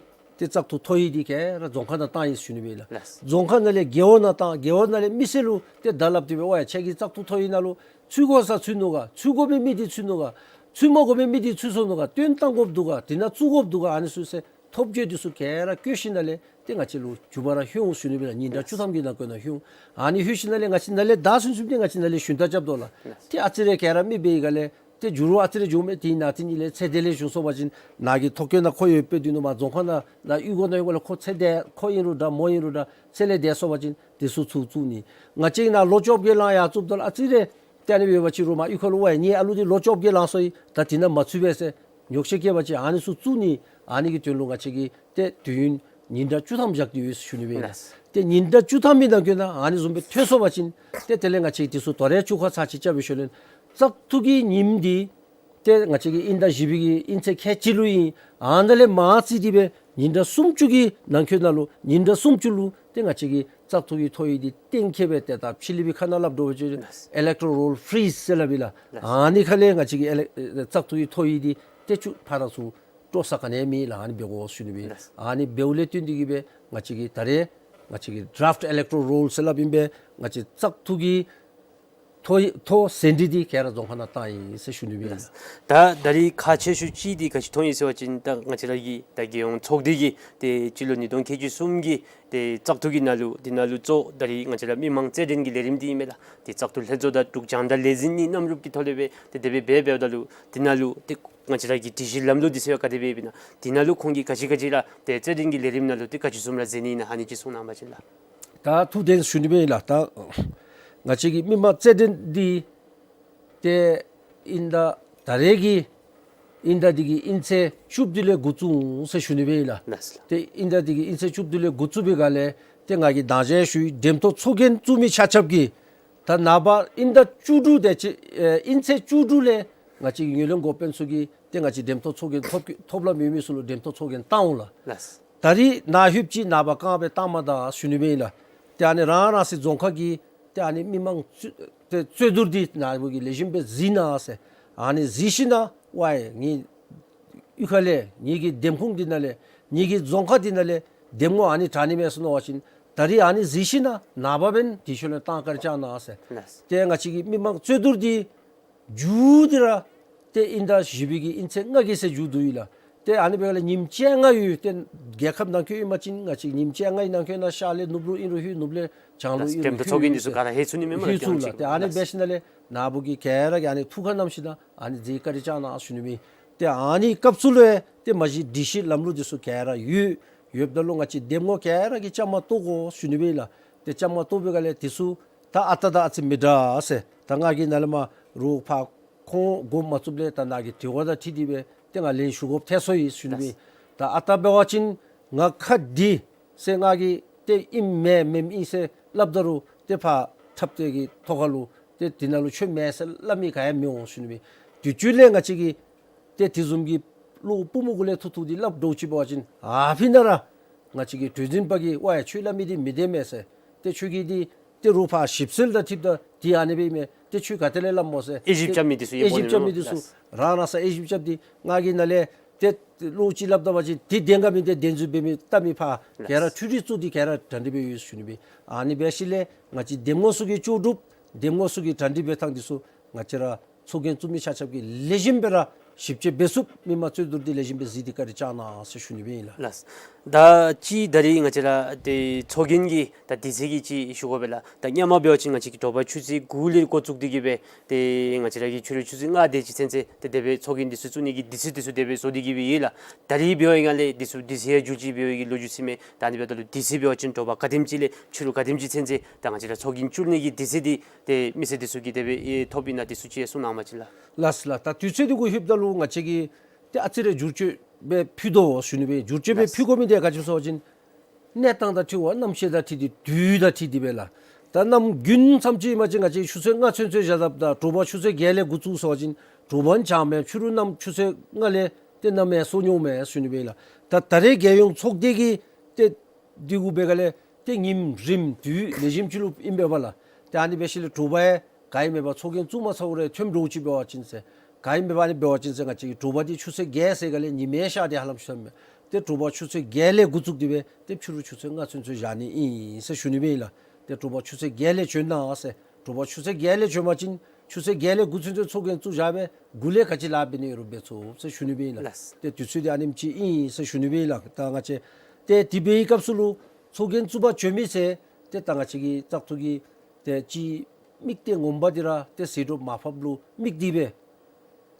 ཏེ་བཙག་འཐུ་ཐོ་ཡིག་འདི་ག་ར་རྫོང་ཁག་ནང་བཏང་ཡི་ཟེར་ཞུ་ནི་སྦེ་ཨིན་ལགས། ལགས། རྫོང་ཁག་ནང་ལས་རྒེད་འོག་ནང་བཏང་། རྒེད་འོག་ནང་ལས་མི་སེར་ལུ་ཏེ་བརྡ་སླབ་སྟེ་སྦེ་ཨོ་ཡ་ཁྱེད་ཀྱི་བཙག་འཐུ་ཐོ་ཡིག་ནང་ལུ་ཚུད་དགོ་ས་ཚུད་ནུག་ག། ཚུད་དགོ་མི་མི་འདི་ཚུད་ནུག་ག། ཚུད་མ་དགོ་མི་མི་འདི་ཚུད་སོང་ནུག་ག། བཏོན་བཏང་དགོཔ་འདུག་ག། དེ་ནང་བཙུགས་དགོཔ་འདུག་ག། ཨ་ནི་ཚུ་ཟེར་ཐོ་བཀོད་འདི་ཚུ་ག་ར་བཀོད་ཞིནམ་ལས་ཏེ་ང་བཅས་ལུ་མཇུག་མ་ར་ལྷོད་འོང་ཟེར་ཞུ་ནི་སྦེ་ཨིན་ལགས། ཉིན་གྲངས་བཅུ་ཐམ་གྱི་ནང་འཁོད་ནང་ལྷོད་འོང་། ཨ་ནི་ལྷོད་ཞིནམ་ལས་ང་བཅས་ནཱ་ལས་ད་ཚུན་ཚོད་འདི་ང་བཅས་ནཱ་ལས་ཞུན་དག་རྐྱབ་དོ་ལགས། ལགས། ཏེ་ཨ་ཙི་རེ་ག་ར་མི་འབད་ཡི་ག་ལས་ཏེ་འགྱུར་བ་ཨ་ཙི་རེ་འགྱོཝ་མས། དེ་ནང་དེ་ཉིད་ལས་ཚེ་འདས་ལས་ཞུ་སོང་པ་ཅིན་ནཱ་གི་ཐོ་བཀོད་ནང་ཁོ་ཡོདཔ་སྦེ་སྡོད་ནུག། མར་རྫོང་ཁག་ནང་ལཱ་གཡུས་སྒོ་ནང་ཡོད་པ་ལས་ཁོ་ཚེ་འདས་ཁོ་ཨིན་རུང་འདྲ་མོ་ཨིན་རུང་འདྲ་ཚེ་ལས་འདས་སོང་པ་ཅིན་དེ་ཚུ་ཚུར་བཙུགས་ནི། ང་བཅས་ནཱ་ལོ་བཅོ་བརྒྱད་ལང་ཡར་བཙུགསཔ་ད་ལུ་ཨ་ཙི་རེ་ཏེ་ཨ་ནི་འབད་བ་ཅིན་རུང་མར་གཡུས་ཁ་ལུ་ཝའི་ངེའི་ཨ་ལུ་འདི་ལོ་བཅོ་བརྒྱད་ལང་སོ་ཡི། ད་དེ་ནང་མ་ཚུད་པས་ཟེར་ཉོགས་བཤད་བཀལ་བ་ཅིན་ཨ་ནི་ཚུ་བཙུགས་ནི། ཨ་ནི་གི་དོན་ལུ་ང་བཅས་ཀྱིས་ཏེ་དུས་ཡུན་ཉིན་གྲངས་བཅུ་ཐམ་བཞག་སྟེ་ཡོད་ཟེར་ཞུ་ནི་སྦེ་ཨིན་ལགས། ལགས། ཏེ་ཉིན་གྲངས་བཅུ་ཐམ་གྱི་ནང་འཁོད་ནང་ཨ་ནི་བཟུམ་སྦེ་ཐོན་སོང་པ་ཅིན་ཏེ་དེ་ལས་ང་བཅས་དེ་ཚུ་དོ་རུང་བཅུག་ཁ་ཚར་ཅིག་རྐྱབ་པའི་ཤུལ་ལས་བཙག་འཐུ་གི་ཉིནམ་འདི་ཏེ་ང་བཅས་ཀྱི་དབྱིན་ཟླ་བཞི་པའི་གི་དབྱིན་ཚེས་ཁལ་གཅིག་ལུ་ཨིན། ཨ་ནཱ་ལས་མར་བརྩིས་ཏེ་སྦེ་ཉིན་གྲངས་སུམ་ཅུ་གི་ནང་འཁོད་ནང་ལུ་ཉིན་གྲངས་སུམ་ཅུ་ལུ་ཏེ་ང་བཅས་ཀྱི་བཙག་འཐུ་གི་ཐོ་ཡིག་འདི་གཏན་འཁེལ་སྦེ་ཏེ་ད་ཕྱི་གླིང་པའི་ཁ་ནང་སླབ་འགྱོ་བ་ཅིན་ལགས། ཨི་ལེག་ཊོ་རཱལ་ཕི་རིཛ་ཟེར་སླབ་ཨིན་ལགས། ལགས། ཨ་ནི་ཁ་ལས་ང་བཅས་ཀྱི་ཨི་ལེག་བཙག་འཐུ་གི་ཐོ་ཡིག་འདི་ཏེ་ཆུ་ཕར་དང་ཚུར་སྤྲོད་ས་ག་ནི་ཡང་མེད་ལགས། ཨ་ནི་འབད་དགོ་ཟེར་ཞུ་ནི་སྦེ་ཨིན། ལགས། ཨ་ནི་འབདཝ་ལས་བརྟེན་ཏེ་གིས་སྦེ་ང་བཅས་ཀྱིས་ད་རེས་ང་བཅས་ཀྱིས་ཌ་རཱཕཊ་ཨི་ལེག་ཊོ་རཱལ་ཟེར་སླབ་ཨིན་པས། ང་བཅས་བཙག་འཐུ་གི་ཐོ་ཐོ་ཟན་བྲིས་འདི་ག་ར་རྫོང་ཁག་ནང་བཏང་ཡི་ཟེར་ཞུ་ནི་སྦེ་ཨིན། ལགས། ད་ད་རིས་ཁག་ཆེ་ཤོས་ཅིག་འདི་ག་ཅི་མཐོང་ཡི་ཟེར་བ་ཅིན་ད་ང་བཅས་ར་གི་ད་རྒྱལ་ཡོངས་ཚོགས་སྡེ་གི་ཏེ་སྤྱི་ལོ་ཉིས་སྟོང་ཁལ་གཅིག་གསུམ་གྱི་ཏེ་བཙག་འཐུ་གི་ནང་ལུ་འདི་ནང་ལུ་གཙོ་ད་རིས་ང་བཅས་ར་མི་མང་རྩོད་འགྲན་གྱི་ལས་རིམ་འདི་ཨིན་མས་ལགས། ཏེ་བཙག་འཐུ་ལྷན་ཚོགས་དང་འབྲུག་རྒྱང་བསྒྲགས་ལས་འཛིན་གཉིས་མཉམ་རུབ་ཀྱི་ཐོག་ལས་སྦེ་ཏེ་དེ་སྦེ་འབད་འབདཝ་ད་ལུ་འདི་ནང་ལུ་ཏེ་ང་བཅས་ར་གི་སྒྲིག་གཞི་ལམ་ལུགས་འདི་ཟེར་བ་ག་དེ་སྦེ་ཨིན་ན། འདི་ནང་ལུ་ཁོང་གིས་ག་ཅི་ག་ཅི་ར་ཏེ་རྩོད་འགྲན་གྱི་ལས་རིམ་ནང་ལུ་ཏེ་ག་ཅི་བཟུམ་ར་མཛད་ནི་ཨིན་ན་ཨ་ནི་ཅིག་གསུང་གནང་བ་ཅིན་ལགས། ད་ཐུགས་བདེན་ཞུ་ནི་སྦེ་ཨིན་ལགས། ད་ང་བཅས་ཀྱི་མི་མང་རྩོད་འགྲན་འདི་ཏེ་དབྱིན་ཟླ་ད་རེས་ཀྱི་དབྱིན་ཟླ་འདི་གི་དབྱིན་ཚེས་བཅུ་བདུན་ལས་འགོ་བཙུགས་འོང་ཟེར་ཞུ་ནི་སྦེ་ཨིན་ལགས། ལགས་སོ། ཏེ་དབྱིན་ཟླ་འདི་གི་དབྱིན་ཚེས་བཅུ་བདུན་ལས་འགོ་བཙུགས་པའི་སྒང་ལས་ཏེ་ང་གིས་ད་ཅི་ཞུ་ཡི་འགྲེམས་ཐོག་ཚོགས་རྒྱན་བཙུགས་མི་ཆ་ཁྱབ་ཀྱིས་ད་ནངས་པ་དབྱིན་ཟླ་བཅུ་དྲུག་དེ་ཅིག་ཨེ་དབྱིན་ཚེས་བཅུ་དྲུག་ལས་ང་བཅས་ཀྱི་ངོས་ལེན་འགོ་དཔོན་ཚུ་གིས་ཏེ་ང་བཅས་འགྲེམས་ཐོག་ཚོགས་རྒྱན་ཐོབ་ཀྱི་ཐོབ་ལམ་ཡོད་མི་ཚུ་ལུ་འགྲེམས་ཐོག་ཚོགས་རྒྱན་བཏང་འོང་ལགས། ལགས་སོ། ད་རིས་ནཱ་ལྷོདཔ་ཅིག་ནངས་པ་རྐང་པ་བཏང་མ་ད་ཟེར་ཞུ་ནི་སྦེ་ཨིན་ལགས། ཏེ་ཨ་ནི་རང་རང་སོའི་རྫོང་ཁག་གི་ཏེ་ཨ་ནི་མི་མང་རྩོད་ཏེ་རྩོད་བསྡུར་འདི་ནཱ་བུ་གིས་ལེགས་ཤོམ་སྦེ་གཟིགས་གནང་ཟེར། ཨ་ནི་གཟིགས་ཞིན་ན་ཝའི་ངེའི་གཡུས་ཁ་ལས་ངེའི་གི་འདེམས་ཁོངས་འདི་ནང་ལས་ངེའི་གི་རྫོང་ཁག་འདི་ནང་ལས་འདེམས་ངོ་ཨ་ནི་དྲག་ནི་མས་ཟེར་མནོ་བ་ཅིན་ད་རིས་ཨ་ནི་གཟིགས་ཞིན་ན་ནངས་པ་འབདན་དེ་ཤུལ་ལས་གཏང་བཀའ་དྲིན་བསྐྱང་གནང་ཟེར། ལགས་སོ། ཏེ་ང་བཅས་ཀྱི་མི་མང་རྩོད་བསྡུར་འདི་མཇུག་འདི་ར་ཏེ་དབྱིན་ཟླ་བཞི་པའི་གི་དབྱིན་ཚེས་ལྔ་གི་ཚེས་མཇུག་བསྡུ་ཡི་ལགས། ཏེ་ཨ་ནི་འབདཝ་ལས་ཉིནམ་བཅོ་ལྔ་ཡོད། ཏེ་རྒྱལ་ཁབ་ནང་འཁོད་ཨིན་པ་ཅིན་ང་བཅས་ཉིནམ་བཅོ་ལྔའི་ནང་འཁོད་ནང་ཤར་ལས་ནུབ་ལུ་ཨིན་རུང་ལྷོད། ནུབ་ལས་བྱང་ལུ་ཨིན་རུང་ལྷོད། ལགས་སོ། འགྲེམས་ཐོག་ཚོགས་རྒྱན་འདི་ཚུ་ག་ར་ལྷོད་ཚུགས་ནི་མས་སྨོ་ལགས། ལྷོད་ཚུགས་ལགས། ཏེ་ཨ་ནི་འབད་ཞིན་ན་ལས་ནཱ་བུ་གིས་ག་ར་གིས་ཨ་ནི་ཐུགས་ཁར་བསྣམས་ཞིན་ན་ཨ་ནི་མཛད་བཀའ་དྲིན་བསྐྱང་གནང་ཟེར་ཞུ་ནི་མས། ཏེ་ཨ་ནི་སྐབས་སུ་ལུ་ཏེ་མ་གཞི་སྒྲིག་གཞི་ལམ་ལུགས་འདི་ཚུ་ག་ར་ཡོད། ཡོདཔ་ད་ལུ་ང་བཅས་འདེམས་ངོ་ག་ར་གིས་བཅའ་མར་གཏོགས་དགོ་ཟེར་ཞུ་ནི་སྦེ་ཨིན་ལགས། ཏེ་བཅའ་མར་གཏོགས་པའི་སྒང་ལས་འདི་ཚུ་ད་ཨ་རྟག་དང་ཨ་ཙི་མི་འདྲ་ཟེར། ད་ང་གིས་ནཱ་ལས་མར་རོགས་ཕར་ཁོང་དགོངསམ་མ་ཚུགསཔ་ལས་ད་ནཱ་གི་དྲི་བ་དང་འཁྲིལ་ཏེ་སྦེ་ཏེ་ང་ལན་ཞུ་དགོཔ་ཐལ་སོ་ཡི་ཟེར་ཞུ་ནི་སྦེ། ད་ཨ་རྟག་འབད་བ་ཅིན་ང་ཁ་བདེ་ཟེར་ང་གིས་ཏེ་ཨིནམ་མེན་མེནམ་ཨིན་ཟེར་སླབ་ད་རུང་ཏེ་ཕར་འཁྲབ་སྟོན་གྱི་ཐོག་ཁ་ལུ་ཏེ་འདི་ནང་ལུ་ཆོས་མེད་ཟེར་སླབ་མི་ག་ཡང་མི་འོང་ཟེར་ཞུ་ནི་སྦེ། དུས་ཅི་ལས་ང་བཅས་ཀྱིས་ཏེ་དེ་བཟུམ་གྱི་བློ་པུས་མོ་གུ་ལས་ཐུག་ཐུག་འདི་སླབ་འགྱོ་ཅི་འབད་བ་ཅིན་ཨ་ཕི་ན་ར་ང་བཅས་ཀྱི་གྲོས་འཛིན་པ་གིས་ཝའི་ཁྱོད་སླབ་མི་འདི་མི་བདེན་མས་ཟེར། ཏེ་ཁྱོད་ཀྱིས་འདི་ཏེ་རོགས་ཕར་ཞིབ་འཚོལ་དང་འཁྲིལཝ་ད་འདི་ཨ་ནི་སྦེ་ཨིན་མས། ཏེ་ཁྱོད་ག་ཏེ་ལས་སླབ་སྨོ་ཟེར། དབྱེ་ཞིབ་རྐྱབ་མི་འདི་ཚུ་དབྱེ་ཞིབ་རྐྱབ་མི་འདི་ཚུ་རང་རང་ས་དབྱེ་ཞིབ་རྐྱབ་སྟེ་ང་གིས་ནཱ་ལས་ཏེ་བློ་ཅིག་སླབ་ད་པ་ཅིན་འདི་བདེན་ག་མིན་འདི་བདེན་རྫུན་འབད་མི་ལྟ་མི་ཕར་ག་ར་འཕྲུལ་རིག་བཙུགས་ཏེ་ག་ར་གྲ་སྒྲིག་འབད་ཡོད་ཟེར་ཞུ་ནི་སྦེ། ཨ་ནི་འབད་ཞིནམ་ལས་ང་བཅས་འདེམས་ངོ་ཚུ་གི་ལྕོགས་གྲུབ་འདེམས་ངོ་ཚུ་གི་གྲ་སྒྲིག་འབད་ཐངས་འདི་ཚུ་ང་བཅས་ར་ཚོགས་རྒྱན་བཙུགས་མི་ཆ་ཁྱབ་ཀྱིས་ལེགས་ཤོམ་སྦེ་ར་ ཞིབ་དཔྱད་འབད་ཚུགསཔ་མི་མང་རྩོད་བསྡུར་འདི་ལེགས་ཤོམ་སྦེ་གཟིགས་ཏེ་བཀའ་དྲིན་བསྐྱང་གནང་ཟེར་ཞུ་ནི་སྦེ་ཨིན་ལགས། ལགས། ད་ཅི་ད་རིས་ང་བཅས་ར་ཏེ་ཚོགས་རྒྱན་གྱི་ད་དུས་ཚོད་ཀྱི་ཅིག་ཞུ་དགོ་པས་ལགས། ད་སྔོན་མ་འབད་བ་ཅིན་ང་བཅས་ཀྱི་དྲོ་པ་ཆུ་ཚོད་དགུ་ལས་འགོ་བཙུགས་ཏེ་གི་སྦེ་ཏེ་ང་བཅས་ར་གི་ཕྱི་རུ་ཆུ་ཚོད་ལྔ་དེ་ཅིག་ཚུན་ཚོད་ཏེ་དེ་སྦེ་ཚོགས་རྒྱན་འདི་ཚུ་བཙུགས་ནི་གི་དུས་ཚོད་འདི་ཚུ་དེ་སྦེ་བཟོ་སྟེ་གི་སྦེ་ཡོད་ལགས། ད་རིས་འབད་བའི་སྒང་ལས་འདི་ཚུ་དུས་ཚོད་ཡང་འགྱུར་ཅི་འབད་བའི་གི་ལོ་རྒྱུས་ཅིག་མས། ད་ཨ་ནི་འབདཝ་ད་ལུ་དུས་ཚོད་འབད་བ་ཅིན་དྲོ་པ་ག་དེམ་ཅིག་ལས་ཕྱི་རུ་ག་དེམ་ཅིག་ཚུན་ཚོད་ད་ང་བཅས་ར་ཚོགས་རྒྱན་བཙུགས་ནི་གི་དུས་ཚོད་འདི་ཏེ་མི་སེར་འདི་ཚུ་གིས་དེ་སྦེ་ཨེ་ཐོབ་ཨིན་ན་འདི་ཚུ་ཅིག་གསུང་གནང་བ་ཅིན་ལགས། ལགས་ལགས། ད་དུས་ཚོད་འདི་གུ་ལྷོདཔ་ད་ལུ་ང་བཅས་ཀྱིས་ཏེ་ཨ་ཙི་རེ་བསྒྱུར་བཅོས་འབད་ཕུལ་དོ་ཟེར་ཞུ་ནི་སྦེ། བསྒྱུར་བཅོས་འབད་ཕུལ་དགོ་མི་འདི་ག་ཅི་སྨོ་ཟེར་བ་ཅིན་གནས་སྟངས་དང་འཁྲིལ་བ་གནམ་གཤིས་དང་འཁྲིལ་ཏེ་དུས་དང་འཁྲིལ་ཏེ་སྦེ་ལགས། ད་གནམ་དགུན་མཚམས་ཅིག་ཨིན་པ་ཅིན་ང་བཅས་ཆུ་ཚོད་ལྔ་ཚུན་ཚོད་བཞག་དཔ་ད་དྲོ་པ་ཆུ་ཚོད་བརྒྱད་ལས་འགོ་བཙུགས་ཟེར་བ་ཅིན་དྲོ་པ་ནང་བྱང་མས། ཕྱི་རུ་གནམ་ཆུ་ཚོད་ལྔ་ལས་ཏེ་གནམ་མེད་ས་མེད་སྨྱོ་མས་ཟེར་ཞུ་ནི་སྦེ་ལགས། ད་ད་རེས་རྒྱལ་ཡོངས་ཚོགས་སྡེ་གི་ཏེ་འདི་གུ་འབད་སྒང་ལས་ཏེ་ཉིནམ་རིམ་དུས་ལེགས་ཤོམ་ཅིག་ལུ་ཨིན་པས་ལགས། ཏེ་ཨ་ནི་འབད་ཞིནམ་ལས་དྲོ་པ་ཡང་ག་ཨིན་མེད་པར་ཚོགས་རྒྱན་བཙུགས་མ་ཚར་བར་ཐོནམ་འདྲཝ་ཅིག་འབད་བ་ཅིན་ཟེར། ག་ཨིན་མེད་པར་ཨ་ནི་འབད་བ་ཅིན་ཟེར་ང་བཅས་ཀྱིས་དྲོ་པ་འདི་ཆུ་ཚོད་བརྒྱད་ཟེར་སྒང་ལས་ཉི་མའི་ཤར་ཏེ་ཧ་ལམ་ཤརཝ་མས། ཏེ་དྲོ་པ་ཆུ་ཚོད་བརྒྱད་ལས་འགོ་བཙུགས་ཏེ་སྦེ་ཏེ་ཕྱི་རུ་ཆུ་ཚོད་ལྔ་ཚུན་ཚོད་བཞག་ནི་ཨིན་ཟེར་ཞུ་ནི་སྦེ་ཨིན་ལགས། ཏེ་དྲོ་པ་ཆུ་ཚོད་བརྒྱད་ལས་བྱོན་གནང་ཟེར། དྲོ་པ་ཆུ་ཚོད་བརྒྱད་ལས་བྱོན་པ་ཅིན་ཆུ་ཚོད་བརྒྱད་ལས་དགུ་ཚུན་ཚོད་ཚོགས་རྒྱན་བཙུགས་བཞག་སྦེ་དགུ་ལས་ག་ཅི་ལཱ་འབད་ནི་ཡོད་རུང་འབད་ཚུགས་ཟེར་ཞུ་ནི་སྦེ་ཨིན་ལགས། ལགས། ཏེ་དུས་ཚོད་འདི་ཨ་ནེམ་ཅིག་ཨིན་ཟེར་ཞུ་ནི་སྦེ་ཨིན་ལགས། ད་ང་བཅས་ཏེ་དེ་འབད་བའི་སྐབས་སུ་ལུ་ཚོགས་རྒྱན་བཙུགས་པར་བྱོན་མི་ཟེར་ཏེ་ད་ང་བཅས་ཀྱི་བཙག་འཐུ་གི་ཏེ་ཅིག་དམིགས་གཏད་ངོ་མ་འདི་ར་ཏེ་ཟད་འགྲོ་མ་ཕོགཔ་ལུ་དམིགས་ཏེ་སྦེ་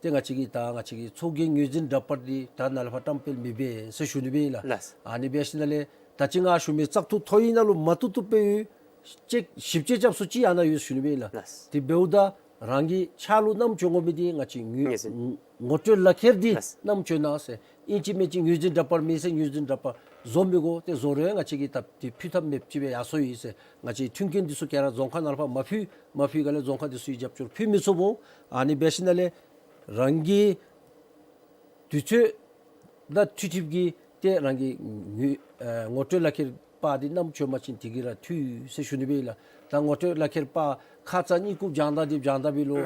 ཏེ་ང་བཅས་ཀྱིས་ད་ང་བཅས་ཀྱི་ཚོགས་རྒྱན་ངོས་འཛིན་འདྲ་པར་འདི་ད་ནཱ་ལས་ཕར་བཀྲམ་སྤེལ་མི་འབད་ཟེར་ཞུ་ནི་སྦེ་ཨིན་ལགས། ལགས། ཨ་ནི་འབད་ཞིནམ་ལས་ད་ཅི་ང་ཞུ་མི་བཙག་འཐུ་ཐོ་ཡིག་ནང་ལུ་མ་བཏུབ་བཏུབ་སྦེ་ཡོད། ཅིག་ཞིབ་དཔྱད་རྐྱབ་ས་ཅིག་ཨ་ནཱ་ཡོད་ཟེར་ཞུ་ནི་སྦེ་ཨིན་ལགས། ལགས། དེ་འབདཝ་ད་རང་གི་ཕྱག་ལུ་བསྣམས་བྱོན་དགོ་མི་འདི་ང་བཅས་ངོས་ངོས་འཛིན། ངོ་སྤྲོད་ལག་ཁྱེར་འདི་ལགས། བསྣམས་བྱོན་གནང་ཟེར། ཨིན་ཅི་མིན་ཅི་ངོས་འཛིན་འདྲ་པར་མེད་ཟེར་ངོས་འཛིན་འདྲ་པར་བཟོ་མི་དགོ། ཏེ་བཟོ་རུང་ང་བཅས་ཀྱིས་ད་འདི་ཕུལ་ཐབས་མེདཔ་ཅིག་སྦེ་ཡར་སོང་ཡི་ཟེར། ང་བཅས་མཐུན་རྐྱེན་འདི་ཚུ་ག་ར་རྫོང་ཁག་ནང་ལས་ཕར་མ་ཕུལ། མ་ཕུལ་སྒང་ལས་རྫོང་ཁག་འདི་ཚུ་གིས་རྒྱབ་སྐྱོར་ཕུལ་མི་ཚུགས་འོང་། ཨ་ནི་འབད་ཞིནམ་ལས་རང་གི་དུས་ཚོད་དང་འཁྲིལ་འཁྲིལཝ་གི་ཏེ་རང་གི་ངོས་ཨེ་ངོ་སྤྲོད་ལག་ཁྱེར་པར་འདི་བསྣམས་བྱོན་པ་ཅིན་དེ་གིས་ར་འཐུས་ཟེར་ཞུ་ནི་སྦེ་ཨིན་ལགས། ད་ངོ་སྤྲོད་ལག་ཁྱེར་པར་ཁ་ཙ་གཉིས་གུ་སྦྱང་ད་འདི་སྦྱང་ད་བའི་ལོ།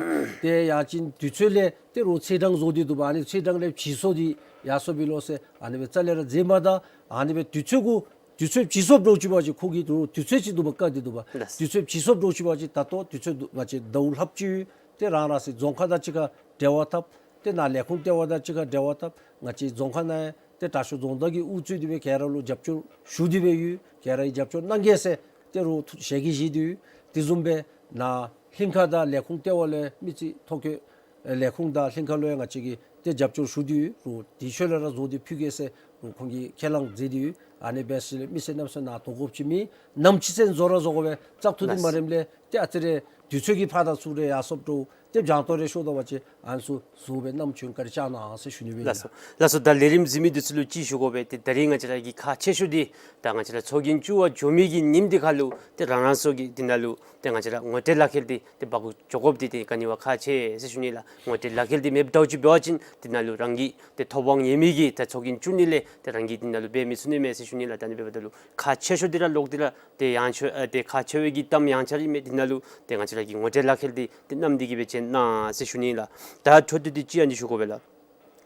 ཏེ་ཡང་ཅིན་དུས་ཚོད་ལས་ཏེ་རོགས་ཚེས་གྲངས་བཟོ་སྟེ་འདུག་པ། ཨ་ནི་ཚེས་གྲངས་ལས་བྱི་སོ་འདི་ཡར་སོང་བའི་ལོ་ཟེར། ཨ་ནི་སྦེ་རྩ་ལས་ར་མཛད་མ་ད། ཨ་ནི་སྦེ་དུས་ཚོད་གུ་དུས་ཚོད་བྱི་སོཔ་འདྲཝ་ཅིག་འབད་བ་ཅིན་ཁོ་གིས་རོགས་དུས་ཚོད་ཅིག་འདུག་པ་བཀལ་ཏེ་འདུག་པ། ལགས། དུས་ཚོད་བྱི་སོཔ་འདྲཝ་ཅིག་འབད་བ་ཅིན་ད་ལྟོ་དུས་ཚོད་འདུག་པ་ཅིན་ཟླཝ་ལྷགཔ་ཅིག་ཏེ་རང་རང་སོའི་རྫོང་ཁག་དང་གཅིག་ཁར་འབྲེལ་བ་འཐབ། ཏེ་ནཱ་ལས་ཁུངས་ལྟེ་བ་དང་གཅིག་ཁར་འབྲེལ་བ་འཐབ། ང་བཅས་རྫོང་ཁག་ནང་ཡང་ཏེ་དྲག་ཤོས་རྫོང་བདག་གིས་དབུ་གཙོས་ཏེ་སྦེ་ག་ར་ལུ་རྒྱབ་སྐྱོར་ཞུ་སྟེ་སྦེ་ཡོད། ག་ར་གིས་རྒྱབ་སྐྱོར་གནང་གེ་ཟེར་ཏེ་རོགས་ཐུགས་ཞལ་གྱིས་བཞེས་ཏེ་ཡོད། དེ་བཟུམ་སྦེ་ནཱ་ལྷན་ཁག་དང་ལས་ཁུངས་ལྟེ་བ་ལས་མི་རྩིས་ཐོ་བཀོད་ལས་ཁུངས་དང་ལྷན་ཁག་ལུ་ཡང་ང་བཅས་ཀྱིས་ཏེ་རྒྱབ་སྐྱོར་ཞུ་སྟེ་ཡོད། རོགས་དེ་ཤུལ་ལས་ར་བཟོ་སྟེ་ཕུལ་གེ་ཟེར་རོགས་ཁོང་གིས་ཁས་བླངས་མཛད་དེ་ཡོད། ཨ་ནི་འབད་ཞིནམ་ལས་མི་སེར་རྣམ་པ་ཚུ་ནཱ་དོ་དགོཔ་ཅིག་མེད། ནམ་ཅིག་ཚུན་བཟོ་ར་བཟོ་དགོ་པས། བཙག་འཐུ་འདི་ལགས། མ་རནམ་ལས་ཏེ་ཨ་ཙི་རེ་དུས་ཚོད་ཀྱི་ཕར་དང་ཚུར་རེ་ཡར་སོངམ་འདྲཝ་ཏེ་སྦྱང་ཏོ་རེ་ཤོར་དོ་བ་ཅིན་ཨ་ནི་ཚུ་གཟུགས་སྦེ་བསྣམས་བྱོན་བཀའ་དྲིན་བསྐྱང་གནང་ཟེར་ཞུ་ནི་སྦེ་ཨིན་ལགས། ལགས་སོ། ལགས་སོ། ད་ལས་རིམ་གཟིགས་མི་འདི་ཚུ་ལུ་ཅིག་ཞུ་དགོ་པས། ཏེ་ད་རིས་ང་བཅས་ར་གི་ཁག་ཆེ་ཤོས་འདི་ད་ང་བཅས་ར་ཚོགས་རྒྱན་བཙུགས་པར་འགྱོ་མི་གི་ཉིནམ་འདི་ཁར་ལུ་ཏེ་རང་རང་སོ་གི་འདི་ནང་ལུ་ཏེ་ང་བཅས་ར་ངོ་སྤྲོད་ལག་ཁྱེར་འདི་ཏེ་འབག་འགྱོ་དགོཔ་འདི་ཏེ་ག་ནི་བ་ཁག་ཆེ་ཟེར་ཞུ་ནི་ལགས། ངོ་སྤྲོད་ལག་ཁྱེར་འདི་མེདཔ་འདྲཝ་ཅིག་འབད་བ་ཅིན་འདི་ནང་ལུ་རང་གི་ཏེ་ཐོབ་དབང་ཡོད་མི་གི་ད་ཚོགས་རྒྱན་བཙུགས་ནི་ལས་ཏེ་རང་གིས་འདི་ནང་ལུ་འབད་མི་ཚུགས་ནི་མས་ཟེར་ཞུ་ནི་ལགས། ད་ཨ་ནི་འབདཝ་ད་ལུ་ཁག་ཆེ་ཤོས་འདི་ར་ལོག་སྟེ་ར་ཏེ་ཡང་ཆོས་ཨ་ཏེ་ཁག་ཆེ་བའི་གི་གཏམ་ཡང་ཆ་ར་ཨིན་མས། འདི་ནང་ལུ་ཏེ་ང་བཅས་ར་གི་ངོ་སྤྲོད་ལག་ཁྱེར་འདི་ཏེ་བསྣམས་ཏེ་གི་སྦེ་བྱོན་གནང་ཟེར་ཞུ་ནི་ལགས། ད་འཕྲོ་མཐུད་དེ་ཅིག་ཨ་ནི་ཞུ་དགོ་པས་ལགས།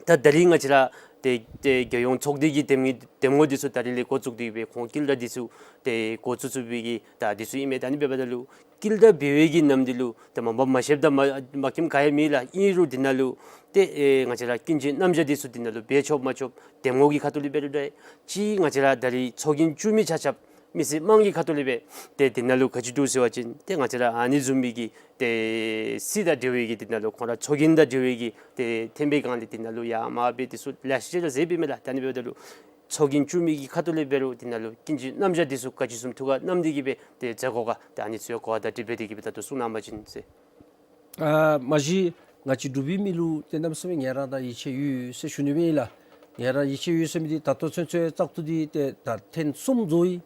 ད་ད་རིས་ང་བཅས་ར་ཏེ་ཏེ་རྒྱལ་ཡོངས་ཚོགས་སྡེ་གི་འདེམས་ངོ་འདེམས་ངོ་འདི་ཚུ་ད་རིས་ལས་འགོ་བཙུགས་ཏེ་སྦེ་ཁོང་དཀྱིལ་བརྡ་འདི་ཚུ་ཏེ་འགོ་བཙུགས་བཙུགས་པའི་གི་ད་འདི་ཚུ་ཨིན་མས། ད་ཨ་ནི་འབདཝ་ད་ལུ་དཀྱིལ་བརྡ་འབད་བའི་གི་ནམ་འདི་ལུ་ཏེ་མ་འབད་མ་ཤེསཔ་དང་མ་མ་མཁྱེནམ་ག་ཡང་མེད་ལགས། ཨིན་རུང་འདི་ནང་ལུ་ཏེ་ཨེ་ང་བཅས་ར་སྐྱིན་འགྱེད་རྣམ་གཞག་འདི་ཚུ་འདི་ནང་ལུ་འབད་ཆོག་མ་ཆོག་འདེམས་ངོ་གི་ཁ་ཐུག་ལས་འབད་རུང་འདྲ། ཅིག་ང་བཅས་ར་ད་རིས་ཚོགས་རྒྱན་བཙུགས་མི་ཆ་ཁྱབ་མི་སེར་དམངས་ཀྱི་ཁ་ཐུག་ལས་འབད་ཏེ་འདི་ནང་ལུ་ག་ཅི་འདུག་ཟེར་བ་ཅིན་ཏེ་ང་བཅས་ར་ཨ་ནི་བཟུམ་མའི་གི་ཏེ་སྲིད་དང་འབྲེལ་བའི་གི་འདི་ནང་ལུ་ཁོང་ར་ཚོགས་རྒྱན་དང་འབྲེལ་བའི་གི་ཏེ་འཐེན་པའི་སྒང་ལས་འདི་ནང་ལུ་ཡར་མར་འབད་འདི་ཚུ་ལེ་ཤ་ཅིག་ར་མཛད་པའི་མས་ལགས། ད་ཨ་ནི་འབདཝ་ད་ལུ་ཚོགས་རྒྱན་བཙུགས་མི་གི་ཁ་ཐུག་ལས་འབད་རུང་འདི་ནང་ལུ་སྐྱིན་འགྱེད་རྣམ་གཞག་འདི་ཚུ་ག་ཅི་བཟུམ་ཐུགས་ཁར་བསྣམས་ཏེ་གི་སྦེ་ཏེ་མཛད་དགོ་ག་ད་ཨ་ནི་ཚུ་གོ་བརྡ་སྤྲོད་འབད་དེ་གི་སྦེ་ད་ལྟོ་གསུང་གནང་བ་ཅིན་ཟེར། ཨ་མ་གཞི་ང་བཅས་འབྲུག་པའི་མི་ལུ་ཏེ་གནམ་མེད་ས་མེད་ངལ་རངས་དང་ཡིད་ཆེས་ཡོད་ཟེར་ཞུ་ནི་སྦེ་ཨིན་ལགས། ངལ་རངས་ཡིད་ཆེས་ཡོད་ཟེར་མི་འདི་ད་ལྟོ་ཚུན་ཚོད་བཙག་འཐུ་འདི་ཏེ་ད་ཐེངས་གསུམ་རྫོགས་ཡི།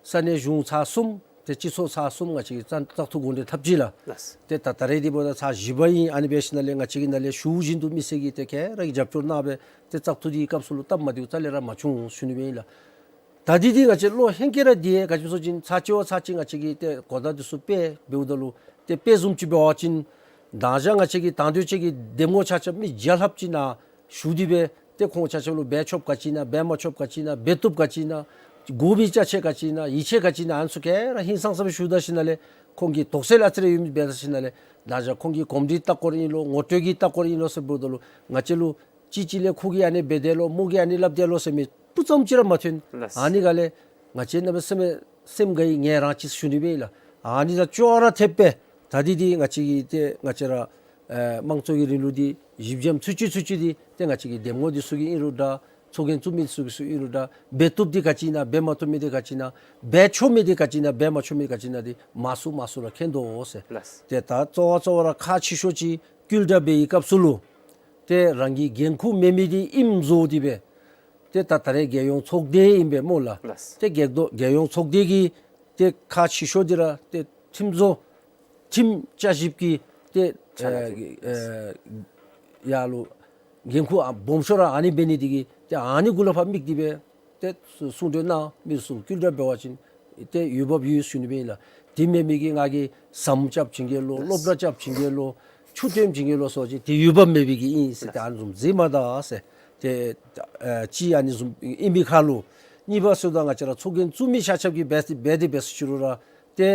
ས་གནས་གཞུང་ཚར་གསུམ་ཏེ་སྤྱི་ཚོགས་ཚར་གསུམ་ང་བཅས་ཀྱིས་བཙག་བཙག་འཐུ་གོ་སྒྲིག་འཐབ་ཅི་ལགས། ལགས། ཏེ་ད་ད་རེས་འདི་འབདཝ་ད་ཚར་བཞི་པ་ཨིན། ཨ་ནི་འབད་ཞིནམ་ལས་ང་བཅས་ཀྱི་ནང་ལས་ཞུ་བཞིན་དུ་མི་སེར་གྱིས་ཏེ་ག་ར་གིས་རྒྱབ་སྐྱོར་གནང་སྦེ་ཏེ་བཙག་འཐུ་འདི་སྐབས་སུ་ལུ་སྟབས་མ་བདེཝ་རྩ་ལས་ར་མ་བྱུང་ཞུ་ནི་སྦེ་ཨིན་ལགས། ད་འདི་འདི་ང་བཅས་བློ་ཧེང་སྐལ་ར་འདི་ག་ཅི་སྨོ་ཟེར་བ་ཅིན་ཚར་གཅིག་བ་ཚར་གཅིག་ང་བཅས་ཀྱིས་ཏེ་གོ་བརྡ་འདི་ཚུ་སྤེལ་འབདཝ་ད་ལུ་ཏེ་དཔེ་བཟུམ་ཅིག་འབད་བ་ཅིན་མདང་ཞག་ང་བཅས་ཀྱི་དང་འདོད་ཅན་གྱི་འདེམས་ངོ་ཆ་ཁྱབ་མི་བརྒྱ་ལྷགཔ་ཅིག་ནཱ་ཞུ་སྟེ་སྦེ་ཏེ་ཁོང་ཆ་ཁྱབ་ལུ་འབད་ཆོགཔ་ག་ཅི་ཨིན་ན་འབད་མ་ཆོགཔ་ག་ཅི་ཨིན་ན་འབད་བཏུབ་ག་ཅི་ཨིན་ན་དགོ་པའི་ཅ་ཆས་ག་ཅི་ཨིན་ན་ཡིད་ཆེས་ག་ཅི་ཨིན་ན་ཨ་ནི་ཚུ་ག་ར་ཧིང་སངས་ས་སྦེ་ཞུ་ད་ཞིནམ་ལས་ ཁོང་གི་དོགས་སེལ་ཨ་ཙི་རེ་ཡོད་མི་འབད་ས་ཅིག་ནང་ལས་ད་ཅི་ཁོང་གི་གོམས་འདྲིས་ལྟ་སྐོར་ཨིན་ལོ་ངོ་སྤྲོད་ཀྱི་ལྟ་སྐོར་ཨིན་ལོ་ཟེར་འབདཝ་ད་ལུ་ང་བཅས་ལུ་ཅིག་ཅིག་ལས་ཁོ་གིས་ཨ་ནི་འབད་དེས་ལོ་མོ་གིས་ཨ་ནི་སླབ་དེས་ལོ་ཟེར་མི་སྤུ་ཙམ་ཅིག་ར་མ་ཐོན། ལགས། ཨ་ནི་ག་ལས་ང་བཅས་གནམ་མེད་ས་མེད་སེམས་དགའ་ཡི། ངལ་རངས་ཅི་ཟེར་ཞུ་ནི་སྦེ་ཨིན་ལགས། ཨ་ནི་དང་ཅོག་ར་འཐདཔ་སྦེ་ད་འདི་འདི་ང་བཅས་ཀྱི་ཏེ་ང་བཅས་ར་ཨེ་དམངས་གཙོ་གི་རིང་ལུགས་འདི་གཞི་འགྱམ་ཚུ་ཅིག་ཚུ་ཅིག་འདི་ཏེ་ང་བཅས་ཀྱི་འདེམས་ངོ་འདི་ཚུ་གིས་ཨིན་རུང་འདྲ། ཚོགས་རྒྱན་བཙུགས་མི་ཚུ་གིས་ཨིན་རུང་འདྲ། འབད་བཏུབ་འདི་ག་ཅི་ཨིན་ན། འབད་མ་བཏུབ་མི་འདི་ག་ཅི་ཨིན་ན། འབད་ཆོག་མི་འདི་ག་ཅི་ཨིན་ན། འབད་མ་ཆོག་མི་འདི་ག་ཅི་ཨིན་ན་འདི་མ་སུ་མ་སུ་ར་མཁྱེན་དོ་ཟེར། ལགས། ཏེ་ད་གཙོ་བོ་གཙོ་བོ་ར་ཁག་ཆེ་ཤོས་ཅིག་བསྐུལ་བསྒྲགས་འབད་བའི་སྐབས་སུ་ལུ་ཏེ་རང་གི་འགན་ཁུར་མེད་མི་འདི་ཨིནམ་བཟོ་སྟེ་སྦེ་ཏེ་ད་ད་རེས་རྒྱལ་ཡོངས་ཚོགས་སྡེ་ཨིན་པས་སྨོ་ལགས། ལགས། ཏེ་རྒྱལ་རྒྱལ་ཡོངས་ཚོགས་སྡེ་གི་ཏེ་ཁག་ཆེ་ཤོས་འདི་ར་ཏེ་ཁྲིམས་བཟོ་ཁྲིམས་བསྐྱར་ཞིབ་ཀྱི་ཏེ་ཨེ་ཨེ་ཡར་ལུ་འགན་ཁུར་ཨ་སྦོམ་ཤོས་ར་ཨ་ནི་འབད་ནི་འདི་གིས་ཏེ་ཨ་ནི་གུ་ལུ་ཕར་དམིགས་ཏེ་སྦེ་ཏེ་གསུང་གྲོས་གནང་མི་ཚུ་བསྐུལ་བསྒྲགས་འབད་བ་ཅིན་ཏེ་འོས་འབབ་ཡོད་ཟེར་ཞུ་ནི་སྦེ་ཨིན་ལགས། དེ་མེན་མི་གིས་ང་གིས་ཟམ་རྐྱབ་བྱིན་གེ་ལོ། སློབ་གྲྭ་རྐྱབ་བྱིན་གེ་ལོ། ཆུ་འདྲེན་བྱིན་གེ་ལོ་ཟེར་བ་ཅིན་ཏེ་འོས་འབབ་མེད་པའི་གི་ཨིན་ཟེར། ཏེ་ཨ་ནི་བཟུམ་མཛད་མ་ད་ཟེར། ཏེ་ཨ་ཅིག་ཨ་ནི་བཟུམ་ཨིན་པའི་ཁར་ལུ་གཉིས་པ་ཟེརཝ་ད་ང་བཅས་ར་ཚོགས་རྒྱན་བཙུགས་མི་ཆ་ཁྱབ་ཀྱིས་འབད་འབད་དེ་འབད་ཟེར་ཞུ་རུང་ར་ཏེ་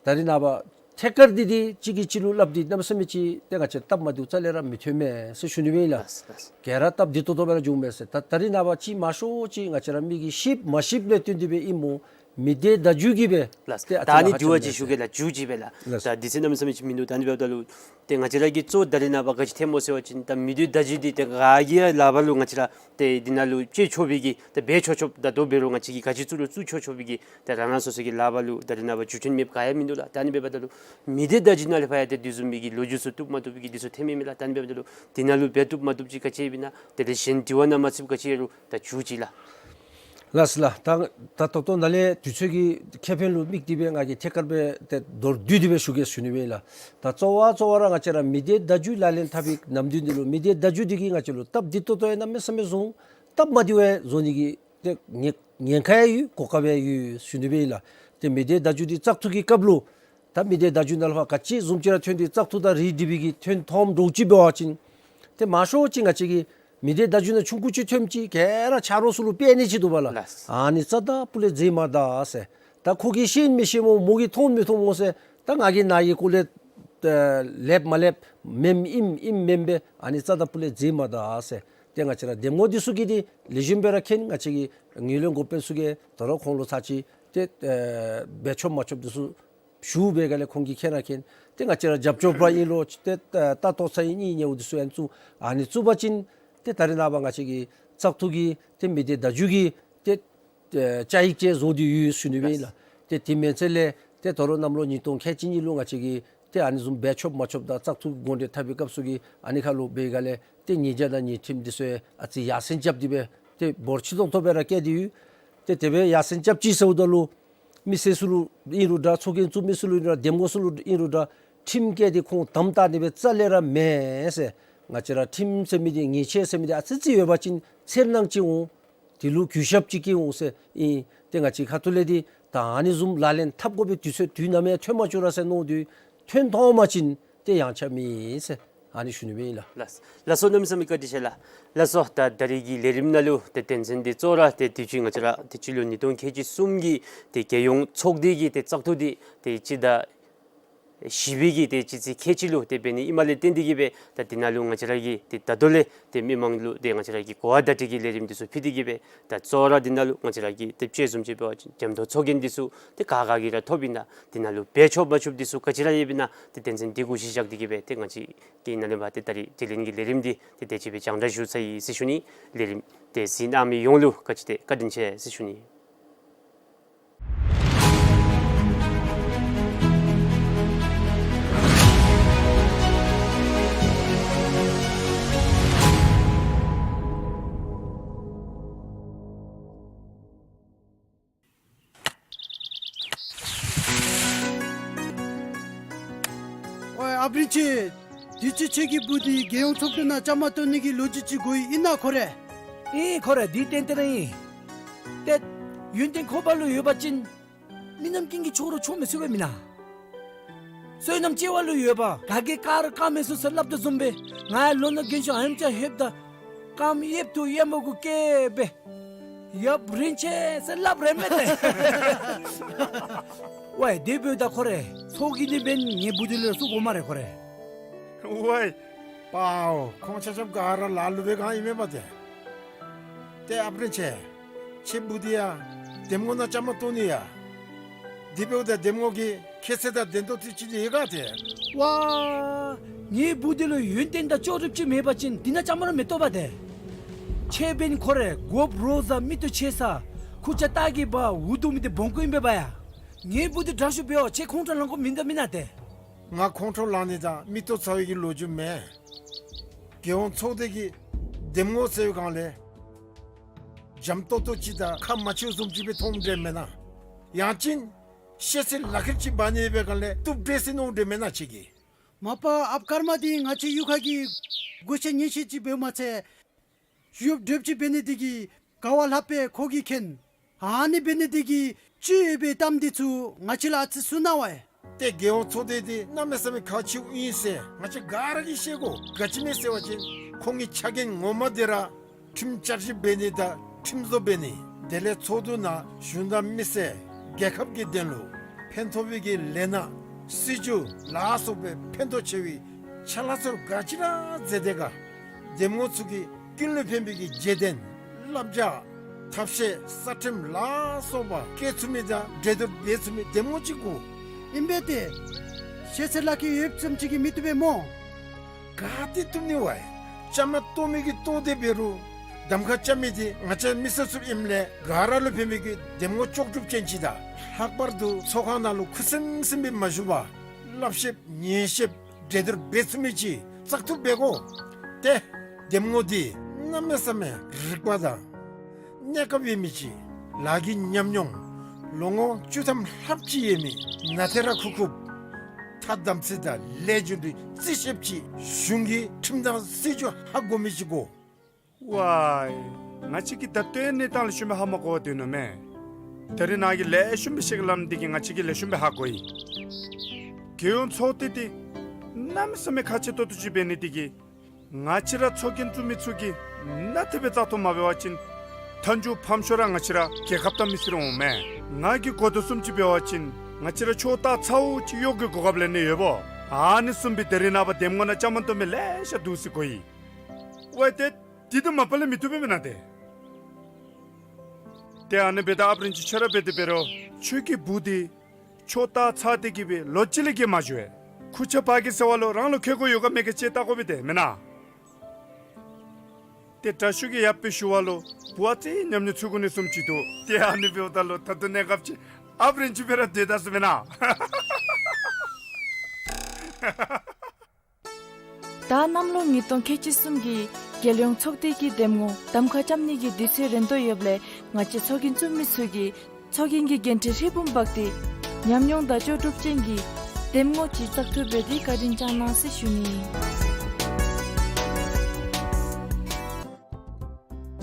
ད་རེས་ནངས་པ་ཐད་ཀར་འདི་འདི་གཅིག་གིས་གཅིག་ལུ་སླབ་སྟེ་གནམ་མེད་ས་མེད་ཅིག་ཏེ་ང་བཅས་སྟབས་མ་བདེཝ་རྩ་ལས་ར་མི་ཐོན་མས་ཟེར་ཞུ་ནི་སྦེ་ཨིན་ལགས། ལགས་ལགས། ག་ར་སྟབས་བདེ་ཏོག་ཏོ་སྦེ་ར་འགྱོཝ་མས་ཟེར། ད་ད་རེས་ནངས་པ་ཅིག་མང་ཤོས་ཅིག་ང་བཅས་ར་མི་གིས་ཤེསཔ་མ་ཤེསཔ་ལས་བརྟེན་ཏེ་སྦེ་ཨིན་སྨོ། མི་སྡེ་བརྡ་བརྒྱུད་ཀྱིས་སྦེ་ལགས། ཏེ་ཨ་ད་ཨ་ནི་ཙི་ན་ཁ་འགྱུར་བ་ཅིག་ཞུ་གེ་ལགས། འགྱུར་ཅིག་སྦེ་ལགས། ལགས། ད་དུས་ཚོད་གནམ་མེད་ས་མེད་ཅིག་མིན་འདུག། ད་ཨ་ནི་འབདཝ་ད་ལུ་ཏེ་ང་བཅས་ར་གིས་གཙོ་བོ་ད་རེས་ནངས་པ་ག་ཅི་ཐོནམ་སྨོ་ཟེར་བ་ཅིན་ད་མི་སྡེ་བརྡ་བརྒྱུད་འདི་ཏེ་ག་གིས་ཡང་ལག་པར་ལུ་ང་བཅས་ར་ཏེ་འདི་ནང་ལུ་སྤྱོད་ཆོག་པའི་གི་ཏེ་འབད་ཆོག་ཆོགཔ་ད་ལྟོ་འབད་རུང་ང་བཅས་ཀྱིས་ག་ཅི་བཙུགས་རུང་བཙུགས་ཆོག་ཆོག་པའི་གི་ཏེ་རང་རང་སོ་སོ་གི་ལག་པར་ལུ་ད་རེས་ནངས་པ་བརྒྱུད་འཕྲིན་མེདཔ་ག་ཡང་མིན་འདུག་ལགས། ད་ཨ་ནི་འབདཝ་ད་ལུ་མི་སྡེ་བརྡ་བརྒྱུད་ནང་ལས་ཕར་ཡང་ཏེ་དེ་བཟུམ་མའི་གི་ལོ་རྒྱུས་ཚུ་བཏུབ་མ་བཏུབ་པའི་གི་འདི་ཚུ་ཐོནམ་ཨིན་མས་ལགས། ད་ཨ་ནི་འབདཝ་ད་ལུ་འདི་ནང་ལུ་འབད་བཏུབ་མ་བཏུབ་ཅིག་ག་ཅི་ཡོདཔ་ཨིན་ན། དེ་ལས་གཞན་དྲི་བ་ནང་མ་ཚུདཔ་ག་ཅི་ཡོད་རུང་ད་འགྱུར་ཅིག་ལགས། ལགས་སོ་ལགས། ད་ད་ད་ལྟོ་ནཱ་ལས་དུས་ཚོད་ཀྱི་ཁེ་ཕན་ལུ་དམིགས་ཏེ་སྦེ་ང་གིས་ཐད་ཀར་སྦེ་ཏེ་མདོར་བསྡུས་ཏེ་སྦེ་ཞུ་གེ་ཟེར་ཞུ་ནི་སྦེ་ཨིན་ལགས། ད་གཙོ་བོ་གཙོ་བོ་ར་ང་བཅས་ར་མི་སྡེ་བརྡ་བརྒྱུད་ལག་ལེན་འཐབ་པའི་ནམ་དུས་འདི་ལུ་མི་སྡེ་བརྡ་བརྒྱུད་འདི་གིས་ང་བཅས་ལུ་སྟབས་བདེ་ཏོག་ཏོ་ཡང་གནམ་མེད་ས་མེད་བཟོ་འོང་། སྟབས་མ་བདེཝ་ཡང་བཟོ་ནི་གི་ཏེ་ཉེན་ཉེན་ཁ་ཡང་ཡོད། གོ་སྐབས་ཡང་ཡོད་ཟེར་ཞུ་ནི་སྦེ་ཨིན་ལགས། ཏེ་མི་སྡེ་བརྡ་བརྒྱུད་འདི་བཙག་འཐུ་གི་སྐབས་ལུ་ད་མི་སྡེ་བརྡ་བརྒྱུད་ནང་ལུ་ཕར་ག་ཅི་བཟུམ་ཅིག་ར་ཐོན་ཏེ་བཙག་འཐུ་དང་རིགས་སྒྲིག་པའི་གི་ཐོན་ཐོནམ་འདྲཝ་ཅིག་འབད་བ་ཅིན་ཏེ་མང་ཤོས་ཅིག་ང་བཅས་ཀྱི་མི་སྡེ་བརྡ་བརྒྱུད་ནང་ཆུང་ཀུ་ཅིག་ཐོནམ་ཅིག་ག་ར་ཆ་རོགས་ཚུ་ལུ་སྤེལ་ནི་ཅིག་འདུག་པ་ལགས། ལགས། ཨ་ནི་རྩ་དང་སྤུ་ལས་མཛད་མ་ད་ཟེར། ད་ཁོ་གིས་ཤེས་མི་ཤེས་སྨོ། མོ་གིས་མཐོང་མི་མཐོང་སྨོ་ཟེར། ད་ང་གིས་ནཱ་གི་སྐོར་ལས་ལེགསཔ་མ་ལེགསཔ་མེནམ་ཨིནམ་ཨིནམ་མེནམ་སྦེ་ཨ་ནི་རྩ་དང་སྤུ་ལས་མཛད་མ་ད་ཟེར། ཏེ་ང་བཅས་ར་འདེམས་ངོ་འདི་ཚུ་གིས་འདི་ལེགས་ཤོམ་སྦེ་ར་མཁྱེན། ང་བཅས་ཀྱི་ངོས་ལེན་འགོ་དཔོན་ཚུ་གིས་ད་རུང་ཁོང་ལུ་ཚར་ཅིག་ཏེ་ཨེ་འབད་ཆོགཔ་མ་ཆོགཔ་འདི་ཚུ་ཞུ་བའི་སྒང་ལས་ཁོང་གིས་མཁྱེན་ར་མཁྱེན། ཏེ་ང་བཅས་ར་རྒྱབ་སྐྱོར་པ་ཨིན་རུང་ཏེ་ཨེ་ལྟ་རྟོག་ཚད་ཡོད་ཉེ་བོ་འདི་ཚུ་ཡང་བཙུགས། ཨ་ནི་བཙུགས་པ་ཅིན་ཏེ་ད་རེས་ནངས་པ་ང་བཅས་ཀྱི་བཙག་འཐུ་གི་ཏེ་མི་སྡེ་བརྡ་བརྒྱུད་ཀྱི་ཏེ་ཨེ་བཅའ་ཡིག་ཅིག་བཟོ་སྟེ་ཡོད་ཟེར་ཞུ་ནི་སྦེ་ཨིན་ལགས། ཏེ་དེ་མེན་ཚེ་ལས་ཏེ་ད་རུང་གནམ་ལོ་ཉིས་སྟོང་ཁལ་གཅིག་གཉིས་ལུ་ང་བཅས་ཀྱིས་ཏེ་ཨ་ནི་བཟུམ་འབད་ཆོགཔ་མ་ཆོགཔ་དང་བཙག་འཐུ་གི་དགོངས་འགྲེལ་འཐབ་པའི་སྐབས་སུ་གི་ཨ་ནི་ཁར་ལུ་འབད་སྒང་ལས་ཏེ་ཉེས་བྱ་དང་ཉེས་ཁྲིམས་འདི་ཚུ་ཡང་ཨ་ཙི་ཡར་སེང་རྐྱབ་སྟེ་སྦེ་ཏེ་འབོར་ཆེ་ཏོག་ཏོ་སྦེ་ར་བཀལ་ཏེ་ཡོད། ཏེ་དེ་སྦེ་ཡར་སེང་རྐྱབ་ཅི་ཟེརཝ་ད་ལུ་མི་སེར་ཚུ་ལུ་ཨིན་རུང་འདྲ། ཚོགས་རྒྱན་བཙུགས་མི་ཚུ་ལུ་ཨིན་རུང་འདྲ། འདེམས་ངོ་ཚུ་ལུ་ཨིན་རུང་འདྲ། ཁྲིམས་བཀལ་ཏེ་ཁོང་དམ་བཏགས་ནི་སྦེ་རྩ་ལས་ར་མེན་ཟེར། ང་བཅས་ར་ཁྲིམས་ཟེར་མི་འདི་ཉེས་ཆད་ཟེར་མི་འདི་ཨ་ཙི་ཅིག་ཡོད་པ་ཅིན་འཚེར་སྣང་ཅིག་འོང་། དེ་ལུ་གུས་ཞབས་ཅིག་སྐྱེ་འོང་ཟེར་ཨིན། ཏེ་ང་བཅས་ཁ་ཐུག་ལས་འདི་ད་ཨ་ནི་བཟུམ་ལག་ལེན་འཐབ་དགོ་པའི་དུས་ཚོད་དུས་ནམ་ཡང་ཐོན་མ་བཅུག་ར་ཟེར་མནོ་དོ། ཐོན་ཐོན་པ་ཅིན་ཏེ་ཡང་ཆ་མེད་ཟེར་ཨ་ནི་ཞུ་ནི་སྦེ་ཨིན་ལགས། ལགས་ལགས་སོ། གནམ་མེད་ས་མེད་བཀའ་དྲིན་ཆེ་ལགས། ལགས་སོ། ད་ད་རིས་ཀྱི་ལས་རིམ་ནང་ལུ་ཏེ་དོན་ཚན་འདི་གཙོ་བོ་ར་ཏེ་དུས་ཅི་ང་བཅས་ར་ཏེ་སྤྱི་ལོ་ཉིས་སྟོང་ཁལ་གཅིག་གསུམ་གྱི་ཏེ་རྒྱལ་ཡོངས་ཚོགས་སྡེ་གི་ཏེ་བཙག་འཐུ་འདི་ཏེ་སྤྱི་ཟླ་བཞི་པའི་གི་ཏེ་སྤྱི་ཚེས་ཁལ་གཅིག་ལུ་ཏེ་འབད་ནི་ཨིནམ་ལས་བརྟེན་ཏེ་གིས་སྦེ་ད་འདི་ནང་ལུ་ང་བཅས་ར་གིས་ཏེ་ད་ལྟོ་ལས་ཏེ་མི་མང་ལུ་ཏེ་ང་བཅས་ར་གིས་གོ་བ་བརྡ་སྤྲོད་ཀྱི་ལས་རིམ་འདི་ཚུ་ཕུལ་ཏེ་གིས་སྦེ་ད་གཙོ་བོ་ར་འདི་ནང་ལུ་ང་བཅས་ར་གིས་ཏེ་དཔྱད་བཟུམ་ཅིག་འབད་བ་ཅིན་འཇམ་ཏོང་ཚོགས་རྒྱན་འདི་ཚུ་ཏེ་ག་ག་གིས་ར་ཐོབ་ཨིན་ན། འདི་ནང་ལུ་འབད་ཆོགཔ་མ་ཆོགཔ་འདི་ཚུ་ག་ཅི་ར་ཡོདཔ་ཨིན་ན། ཏེ་དོན་ཚན་འདི་གུ་གཞི་བཞག་སྟེ་གིས་སྦེ་ཏེ་ང་བཅས་ཀྱིས་ནཱ་ལས་ཕར་ཏེ་ད་རིས་དྲི་ལན་གྱི་ལས་རིམ་འདི་ཏེ་དེ་ཅིག་སྦེ་རྒྱང་བསྒྲགས་ཞུ་ཚར་ཡི་ཟེར་ཞུ་ནི། ལས་རིམ་ཏེ་གཟིགས་གནང་མི་ཡོངས་ལུ་བཀའ་དྲིན་ཆེ་བཀའ་དྲིན་ཆེ་ཟེར་ཞུ་ནི། ཨོའི་ཨཔ་རིན་ཆེན། དུས་ཅི་ཁྱོད་ཀྱི་བུ་འདི་རྒྱལ་ཡོངས་ཚོགས་འདུ་ནང་བཅའ་མར་གཏོགས་ནི་གི་ལོ་རྒྱུས་ཅིག་གོ་ཡི། ཨིན་ན་ཁོ་རེ། ཨིན་ཁོ་རེ། འདི་ཏན་ཏན་ར་ཨིན། ཏེ་ཡོན་ཏན་ཁོག་པ་ལུ་ཡོད་པ་ཅིན་མི་རྣམས་ཀུན་གྱིས་ཁྱོད་ར་ཆོག་མི་ཚུགས་པས་མེན་ན། བསོད་ནམས་སྐྱེ་བ་ལུ་ཡོད་པ་ག་གིས་བཀག་ར་བཀག་མི་ཚུགས་ཟེར་སླབ་དོ་བཟུམ་སྦེ་ང་ཡང་ལོ་ན་རྒན་ཤོས་ཨ་ནེམ་ཅིག་ལྷོདཔ་ད་རྐངམ་གཡསཔ་ཐུག་གཡས་མ་གུ་བཀལ་སྦེ་ཡབ་རིན་ཆེན་ཟེར་སླབ་རན་མས་ཏེ། ཝའི་དེ་འབདཝ་ད་ཁོ་རེ་ཚོགས་ཀྱི་ནི་འབདན་ངེའི་བུ་འདི་ལུ་ཡང་བཙུགས་དགོ་སྨ་རེ་ཁོ་རེ། ཝའི་པའོ། ཁོང་ཆ་ཁྱབ་ག་ར་ལ་ལུ་སྦེ་གང་ཨིན་མས་པ་ཏེ། ཏེ་ཨཔ་རིན་ཆེན། ཁྱོད་བུ་འདི་ཡང་འདེམས་ངོ་ནང་བཅའ་མར་གཏོགས་ནི་ཡ། དེ་འབདཝ་ད་འདེམས་ངོ་གིས་ཁྱད་ཚད་དང་ལྡན་ཏོག་ཏོ་ཅིག་ཡོད་ག་ཏེ། ཝའི། ངེའི་བུ་འདི་ལུ་ཡོན་ཏན་དང་ལྕོགས་གྲུབ་ཅིག་མེད་པ་ཅིན་འདི་ནང་བཅའ་མར་མི་གཏོགས་པ་ཏེ། ཁྱོད་འབདན་ཁོ་རེ་གོཔ་རོ་བཟའ་མིག་ཏོ་ཆེ་ས། ཁུར་ཆ་སྟག་གི་འབག་འུ་སྡུག་མི་འདི་སྦོམ་ཀུ་ཨིན་པས་པ་ཡ། ངེའི་བུ་འདི་དྲག་ཤོས་འབད་བ་ཅིན་ཁོང་ཁྲོ་ལང་དགོཔ་མིན་འདྲ་མེན་ན་ཏེ། ང་ཁོང་ཁྲོ་ལང་ནི་དང་མིག་ཏོ་ཚ་བའི་གི་ལོ་རྒྱུས་མེན། རྒྱལ་ཡོངས་ཚོགས་སྡེ་གི་འདེམས་ངོ་ཟེར་བའི་སྒང་ལས་འཇམ་ཏོང་ཏོ་ཅིག་དང་ཁ་མ་ཕྱེཝ་བཟུམ་ཅིག་སྦེ་མཐོངམ་འདྲས་མེན་ན། ཡང་ཅིན་ཤེས་ཚད་ལག་ཁྱེར་ཅིག་འབག་ནི་འབད་བའི་སྒང་ལས་བཏུབ་འདྲས་ཟེར་མནོཝ་འདྲས་མེན་ན་ཁྱོད་ཀྱིས། མ་པ་ཨཔ་ཀརྨ་འདི་ང་བཅས་གཡུས་ཁ་གི་སྒོ་ཤེས་ཉེན་ཤེས་ཅིག་འབདཝ་མ་ཚད་ཡོདཔ་འདྲཝ་ཅིག་འབད་ནི་འདི་གིས་ག་བ་ལྷགཔ་སྦེ་ཁོ་གིས་མཁྱེན། ཨ་ནི་འབད་ནི་འདི་གིས་ཅི་ཡོད་པའི་གཏམ་འདི་ཚུ་ང་བཅས་ལུ་ཨ་ཙི་གསུང་གནང་བས། ཏེ་རྒྱལ་ཡོངས་ཚོགས་སྡེ་འདི་གནམ་མེད་ས་མེད་ཁག་ཆེཝ་ཨིན་ཟེར་ང་བཅས་ག་ར་གིས་ཤེས་དགོ། ག་ཅི་སྨོ་ཟེར་བ་ཅིན་ཁོང་གི་ཕྱག་འགན་ངོ་མ་འདི་ར་ཁྲིམས་བསྐྱར་ཞིབ་འབད་ནི་དང་ཁྲིམས་བཟོ་འབད་ནི། དེ་ལས་ཚོགས་འདུ་ནང་གཞུང་དང་མི་སེར་རྒྱལ་ཁབ་ཀྱི་དོན་ལུ་ཕན་ཐོགས་པའི་གི་ལས་སྣ་སྲིད་བྱུས་ལ་སོགས་པའི་ཕན་ཐོགས་ཆེ་བའི་ཅ་ལ་ཚུ་ག་ཅི་ར་མཛད་དེ་ག། འདེམས་ངོ་ཚུ་གིས་ཀུན་ལུ་ཕན་པའི་གི་བརྗེད་དོན་བསླབ་བྱ་ཐབས་ཤེས་གསར་ཁྲིམས་ལ་སོགས་པ་བཀལ་ཚུགས་མི་དང་གྲོས་བསྡུར་འབད་ཚུགས་མི་འདེམས་ངོ་ཅིག་དགོ། ཨིན་པས་ཏེ། ཤེས་ཚད་ལག་ཁྱེར་ཡོདཔ་ཙམ་ཅིག་གིས་མི་བཏུབ་པས་སྨོ། ག་ཏེ་བཏུབ་ནི་བས། བཅའ་མར་གཏོགས་མི་གིས་གཏོགས་ཏེ་འབད་རུང་གདམ་ཁ་རྐྱབ་མི་འདི་ང་བཅས་མི་སེར་ཚུ་ཨིནམ་ལས་ག་ར་ལུ་ཕན་པའི་གི་འདེམས་ངོ་ལྕོགས་གྲུབ་ཅན་ཅིག་དང་ལྷག་པར་དུ་ཚོགས་ཁང་ནང་ལུ་ཁུ་སིམ་སིམ་སྦེ་མ་བཞུགས་པར་སླབ་ཤེསཔ་ཉན་ཤེསཔ་གྲོས་བསྡུར་འབད་ཚུགས་མི་ཅིག་བཙག་འཐུ་འབད་དགོ། ཏེ་འདེམས་ངོ་འདི་གནམ་མེད་ས་མེད་རིག་པ་དང་གནས་སྐབས་ཡོད་མི་ཅིག་ལཱ་གི་ཉམས་མྱོང་ལོ་ངོ་བཅུ་ཐམ་ལྷགཔ་ཅིག་ཡོད་མི་ནཱ་ཐེ་ར་ཁུག་ཁུགཔ་ཐ་དམ་ཚིག་དང་ལས་རྒྱུ་འབྲས་རྩིས་ཞིབ་ཅིག་གཞུང་གི་ཁྲིམས་དང་སྲིད་བྱུས་ཧ་གོ་མི་ཅིག་དགོ། ཝའི། ང་བཅས་ཀྱིས་ད་ལྟོའི་གནས་སྟངས་ལེགས་ཤོམ་སྦེ་ཧ་མ་གོ་བར་སྡོད་ནུག་མས། ད་རིས་ནཱ་གིས་ལེགས་ཤོམ་སྦེ་བཤད་གནངམ་འདི་གིས་ང་བཅས་ཀྱིས་ལེགས་ཤོམ་སྦེ་ཧ་གོ་ཡི། རྒྱལ་ཡོངས་ཚོགས་སྡེ་འདི་གནམ་མེད་ས་མེད་ཁག་ཆེ་ཏོག་ཏོ་ཅིག་འབད་ནི་འདི་གིས་ང་བཅས་ར་ཚོགས་རྒྱན་བཙུགས་མི་ཚུ་གིས་ནཱ་ཐེབས་སྦེ་བཙག་འཐུ་མ་འབད་བ་ཅིན་མཐའ་མཇུག་ཕམ་ཤོས་ར་ང་བཅས་ར་རྒྱལ་ཁབ་དང་མི་སེར་འོང་མས། ང་གིས་གོ་དོ་བཟུམ་ཅིག་འབད་བ་ཅིན་ང་བཅས་ར་ཕྱོགས་ཏ་ཚཝ་ཅིག་གཡོག་གི་གོ་སྐབས་ལེན་ནི་ཡོདཔ་འོང་། ཨ་ནི་བཟུམ་སྦེ་ད་རིས་ནངས་པ་འདེམས་ངོ་ནང་བཅའ་མར་གཏོགས་མི་ལེ་ཤ་འདུག་ཟེར་གོ་ཡི། ཝའི་ཏེ། འདི་དང་མ་པ་ལས་མི་བཏུབ་པས་མེན་ན་ཏེ། ཏེ་ཨ་ནི་འབདཝ་ད་ཨཔ་རིན་ཆེན་ཁྱོད་ར་འབད་དེ་འབད་རུང་ཁྱོད་ཀྱི་བུ་འདི་ཕྱོགས་ཏ་ཚཝ་དེ་གིས་སྦེ་ལོ་གཅིག་ལས་བརྒལ་མ་བཞུགས་པས། ཁུར་ཆ་འབག་གེ་ཟེར་བ་ལུ་རང་ལུ་ཁེ་ཀོ་ཡོད་ག་མེད་ག་ཅིག་བལྟ་དགོ་པས་ཏེ་མེན་ན། ཏེ་དྲག་ཤོས་ཀྱིས་ཡར་སྦེ་ཞུ་བ་ལུ་བུ་ཨ་ཙི་ཉམས་མྱོང་ཚུད་དགོ་ནི་བཟུམ་ཅིག་འདུག། ཏེ་ཨ་ནི་འབདཝ་ད་ལུ་ད་ལྟོ་གནས་སྐབས་ཅིག་ཨཔ་རིན་ཆེན་སྦེ་ར་སྡོད་ད་ཟེར་མེན་ན། ད་གནམ་ལོ་ཉིས་སྟོང་ཁལ་གཅིག་གསུམ་གྱི་རྒྱལ་ཡོངས་ཚོགས་སྡེ་གི་འདེམས་ངོ་གདམ་ཁ་རྐྱབ་ནི་གི་དུས་ཚོད་རན་དོ་ཡོདཔ་ལས་ང་བཅས་ཚོགས་རྒྱན་བཙུགས་མི་ཚུ་གིས་ཚོགས་རྒྱན་གྱི་འགན་འཁྲི་ཧྲིལ་བུམ་འབག་སྟེ་ཉམས་མྱོང་དང་ལྕོགས་གྲུབ་ཅན་གྱི་འདེམས་ངོ་ཅིག་བཙག་འཐུ་འབད་དེ་བཀའ་དྲིན་བསྐྱང་གནང་ཟེར་ཞུ་ནི།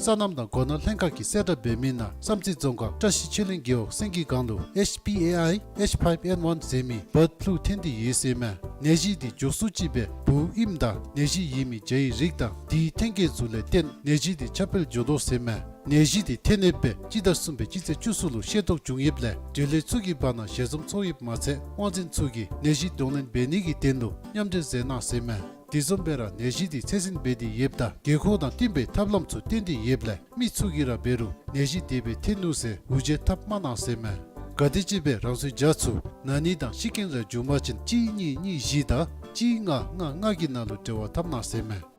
སོ་ནམ་དང་སྒོ་ནོར་ལྷན་ཁག་གིས་གསལ་བསྒྲགས་འབད་མི་ནང་བསམ་རྩེ་རྫོང་ཁག་བཀྲ་ཤིས་ཆོས་གླིང་རྒེད་འོག་སེང་གེ་སྒང་ལུ་ཨེཆ་པི་ཨེ་ཨའི་ཨེཆ་ཕའིབ་ཨེན་ཝན་ཟེར་མི་བཱརཌ་ཕུ་ལུ་ཐོན་ཏེ་ཡོད་ཟེར་མས། ནད་གཞི་འདི་མགྱོགས་སུ་ཅིག་སྦེ་འབུ་ཨིནམ་དང་ནད་གཞི་ཡོད་མི་བྱ་ཡི་རིགས་དང་དེའི་ཐོན་སྐྱེད་ཚུ་ལས་བརྟེན་ནད་གཞི་འདི་ཁྱབ་སྤེལ་འགྱོ་དོ་ཟེར་མས། ནད་གཞི་འདི་ཐོན་ཡོདཔ་སྦེ་སྤྱི་ཟླ་གསུམ་པའི་སྤྱི་ཚེས་བཅུ་གསུམ་ལུ་ཤེས་རྟོགས་བྱུང་ཡོདཔ་ལས་འབྲེལ་ཡོད་ཚུ་གི་བར་ན་ཞལ་འཛོམས་ཚོགས་ཡོདཔ་མ་ཚད་དབང་འཛིན་ཚུ་གིས་ནད་གཞི་གདོང་ལེན་འབད་ནི་གི་དོན་ལུ་མཉམ་འབྲེལ་མཛད་གནང་ཟེར་མས། དེ་བཟུམ་སྦེ་ར་ནད་གཞི་འདི་ཚད་འཛིན་འབད་དེ་ཡོདཔ་ད་དགོས་མཁོ་དང་བསྟུན་པའི་ཐབས་ལམ་ཚུ་བཏོན་ཏེ་ཡོདཔ་ལས་མི་ཚུ་གིས་ར་འབད་རུང་ནད་གཞི་དེ་སྦེ་ཐོན་ནུག་ཟེར་འུར་བརྗོད་འཐབ་མ་གནང་ཟེར་མས། ག་དེམ་ཅིག་སྦེ་རང་སོའི་བྱ་ཚུ་ན་ནི་དང་ཤི་རྐྱེན་ར་བྱུང་པ་ཅིན་གཅིག་གཉིས་གཉིས་བཞི་དང་གཅིག་ལྔ་ལྔ་ལྔ་གི་ནང་ལུ་འབྲེལ་བ་འཐབ་གནང་ཟེར་མས།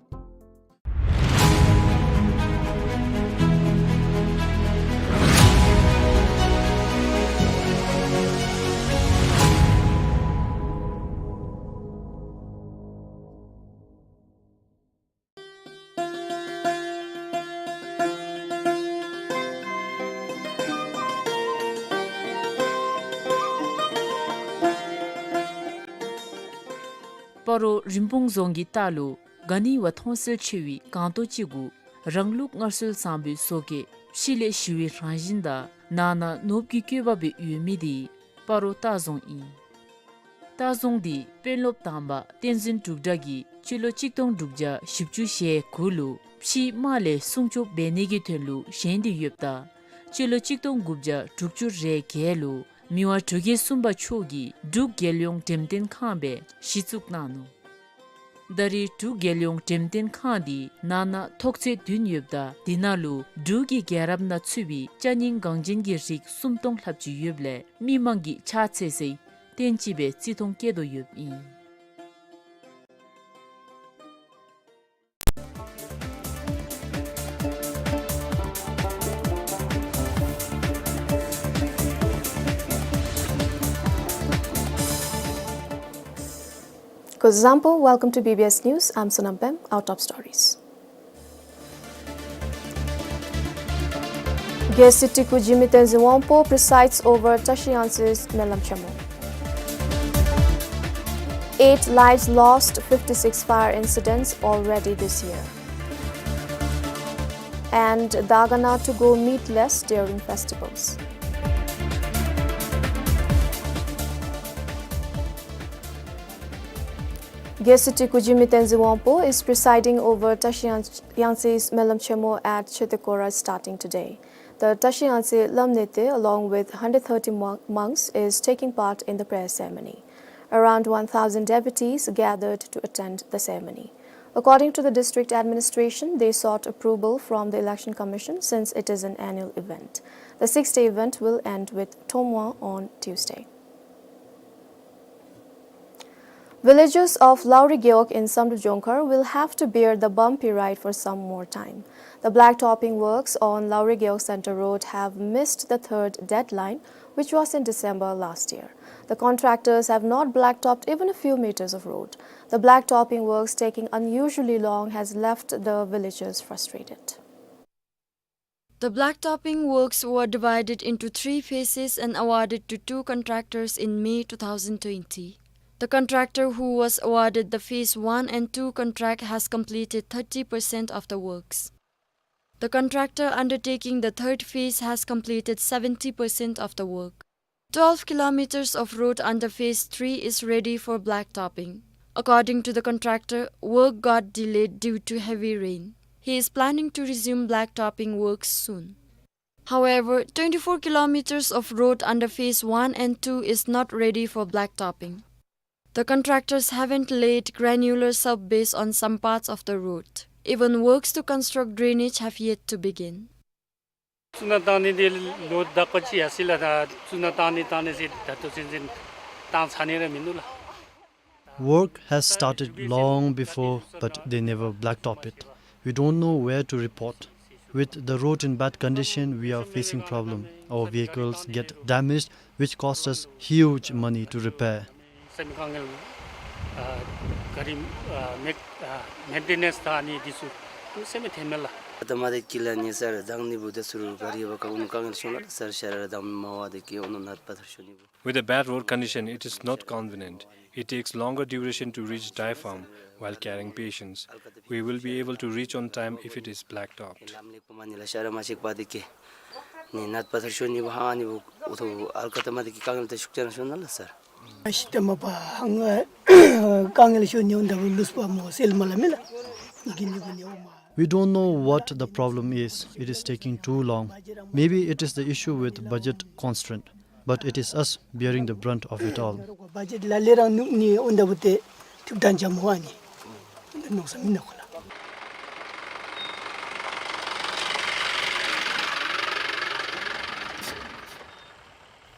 སྤ་རོ་རིན་སྤུངས་རྫོང་གི་ལྟག་ལུ་ག་ནི་བ་མཐོང་གསལ་ཆེ་བའི་སྒང་ཏོག་ཅིག་གུ་རང་ལུགས་སྔར་སྲོལ་བཟང་པོའི་བཟོ་བཀོད་ཕྱི་ལས་ཞི་བའི་རང་བཞིན་དང་ནང་ན་ནོར་བུ་གི་བཀོད་པ་སྦེ་ཡོད་མི་འདི་སྤ་རོ་ལྟ་རྫོང་ཨིན། ལྟ་རྫོང་འདི་དཔོན་སློབ་དང་པ་བསྟན་འཛིན་འབྲུག་གྲགས་ཀྱིས་སྤྱི་ལོ་གཅིག་སྟོང་དྲུག་བརྒྱ་བཞི་བཅུ་ཞེ་དགུ་ལུ་ཕྱིའི་དམག་ལས་སྲུང་སྐྱོབ་འབད་ནི་གི་དོན་ལུ་བཞེངས་ཏེ་ཡོདཔ་ད་སྤྱི་ལོ་གཅིག་སྟོང་དགུ་བརྒྱ་དྲུག་ཅུ་རེ་བརྒྱད་ལུ་ མི་དབང་འབྲུག་རྒྱལ་གསུམ་པ་མཆོག་གིས་འབྲུག་རྒྱལ་ཡོངས་འགྲེམས་སྟོན་ཁང་སྦེ་གཞི་བཙུགས་གནང་ནུག། ད་རེས་འབྲུག་རྒྱལ་ཡོངས་འགྲེམས་སྟོན་ཁང་འདི་ནང་ན་ཐོག་ཚད་བདུན་ཡོདཔ་ད་འདི་ནང་ལུ་འབྲུག་གི་རྒྱལ་རབས་ནང་ཚུད་པའི་ཅ་རྙིང་འགངས་ཅན་གྱི་རིགས་སུམ་སྟོང་ལྷགཔ་ཅིག་ཡོདཔ་ལས་མི་མང་གིས་ཕྱག་འཚལ་སའི་རྟེན་ཅིག་སྦེ་བརྩི་མཐོང་བསྐྱེད་དོ་ཡོདཔ་ཨིན། Kuzuzangpo, welcome to B B S News. I'm Sonam Pem. Our top stories. Guest Tengku Jigme Tenzin Wangpo presides over Tashi Yangtze's Melam Chemo. Eight lives lost, fifty-six fire incidents already this year. And Dagana to go meatless during festivals. Guest Tengku Jigme Tenzin Wangpo is presiding over Tashi Yang-, Yangtze's Melam Chemo at Chetekora starting today. The Tashi Yangtze Lamnete, along with hundred thirty mon-, monks, is taking part in the prayer ceremony. Around one thousand devotees gathered to attend the ceremony. According to the district administration, they sought approval from the Election Commission since it is an annual event. The six-day event will end with Tomwa on Tuesday. Villagers of Lauri Gewog in Samdrup Jongkhar will have to bear the bumpy ride for some more time. The blacktopping works on Lauri Gewog Center Road have missed the third deadline, which was in December last year. The contractors have not blacktopped even a few meters of road. The blacktopping works taking unusually long has left the villagers frustrated. The blacktopping works were divided into three phases and awarded to two contractors in May two thousand twenty. The contractor who was awarded the phase one and two contract has completed thirty percent of the works. The contractor undertaking the third phase has completed seventy percent of the work. Twelve kilometers of road under phase three is ready for blacktopping. According to the contractor, work got delayed due to heavy rain. He is planning to resume blacktopping works soon. However, twenty-four kilometers of road under phase one and two is not ready for blacktopping. The contractors haven't laid granular subbase on some parts of the road. Even works to construct drainage have yet to begin. བཙུགས་ནི་བཏང་ནི་འདི་ལོ་དག་པ་ཅིག་ཡར་སོང་ཡི་ལགས། ད་བཙུགས་ནི་བཏང་ནི་བཏང་ནི་ཟེར་ད་ལྟོ་ཚུན་ཚོད་བཏང་ཚར་ནི་ར་མིན་འདུག་ལགས། Work has started long before, but they never blacktop it. We don't know where to report. With the road in bad condition, we are facing problem. Our vehicles get damaged, which cost us huge money to repair. སེམས་དཀའ་ངལ། ཨ་གཱ་རི་ཨ་མེག་ཨ་མེན་ཊེ་ནེནསི་དང་ཨ་ནི་འདི་ཚུ་སེམས་ཐེམ་མེད་ལགས། ཨ་ད་མ་དེ་ཀི་ལ་ནི་སར་དང་ནི་བུ་དེ་ཚུ་རུ་གཱ་རི་བ་ཀ་ཨུ་ནུ་དཀའ་ངལ་ཤོར་ལགས་སར། ཤར་ར་དང་མ་བ་དེ་ཀི་ཨུ་ནུ་ནད་པ་ཐར་ཤོར་ནི་བུ། With the bad road condition, it is not convenient. It takes longer duration to reach Daipham while carrying patients. We will be able to reach on time if it is blacktopped. ནད་པ་ཐར་ཤོར་ནི་བུ་ཧ་ནི་བུ་ཨོ་ཐོ་ཨལ་ཀ་ཏ་མ་དེ་ཀི་དཀའ་ངལ་ད་ཤུགས་ཅན་ཤོར་ནི་ལགས་སར། ཨ་ཤི་ཏ་མ་པ་ཧང་དཀའ་ངལ་ཤོར་ནི་འོང་ད་བུ་ལུས་པ་མོ་སེལ་མ་ལ་མི་ལགས། ནི་གི་ནི་བུ་ནི་འོ་མ། We don't know what the problem is. It is taking too long. Maybe it is the issue with budget constraint. But it is us bearing the brunt of it all. བ་ཇེཊ་ལ་ལས་རང་ནུག་ནི་འོན་ད་བུ་ཏེ་ཐུགས་དང་འཇམ་མོ་ཨ་ནི་འོན་ད་ནོག་ས་མི་ནག་གོ་ལགས།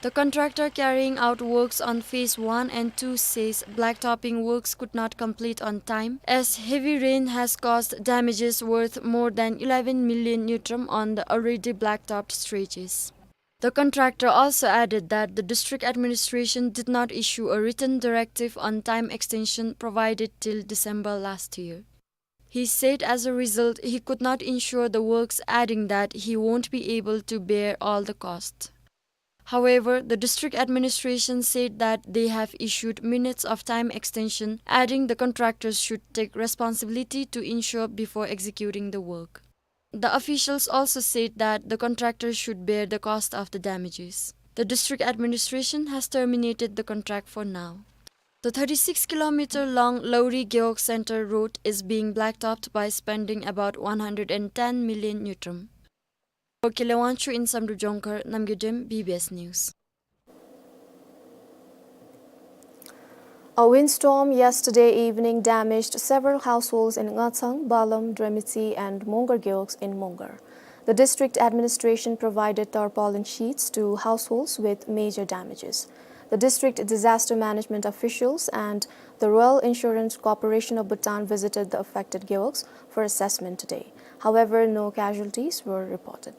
The contractor carrying out works on phase one and two says blacktopping works could not complete on time as heavy rain has caused damages worth more than eleven million ngultrum on the already blacktopped stretches. The contractor also added that the district administration did not issue a written directive on time extension provided till December last year. He said as a result, he could not ensure the works, adding that he won't be able to bear all the cost. However, the district administration said that they have issued minutes of time extension, adding the contractors should take responsibility to ensure before executing the work. The officials also said that the contractor should bear the cost of the damages. The district administration has terminated the contract for now. The thirty-six kilometer long Lauri Gewog Center road is being blacktopped by spending about one hundred and ten million ngultrum. For Kile Wangchuk in Samdrup Jongkhar, Namgay Dem, B B S News. A windstorm yesterday evening damaged several households in Ngachang, Balam, Dremitsi, and Mongar Gewogs in Mongar. The district administration provided tarpaulin sheets to households with major damages. The district disaster management officials and the Royal Insurance Corporation of Bhutan visited the affected gewogs for assessment today. However, no casualties were reported.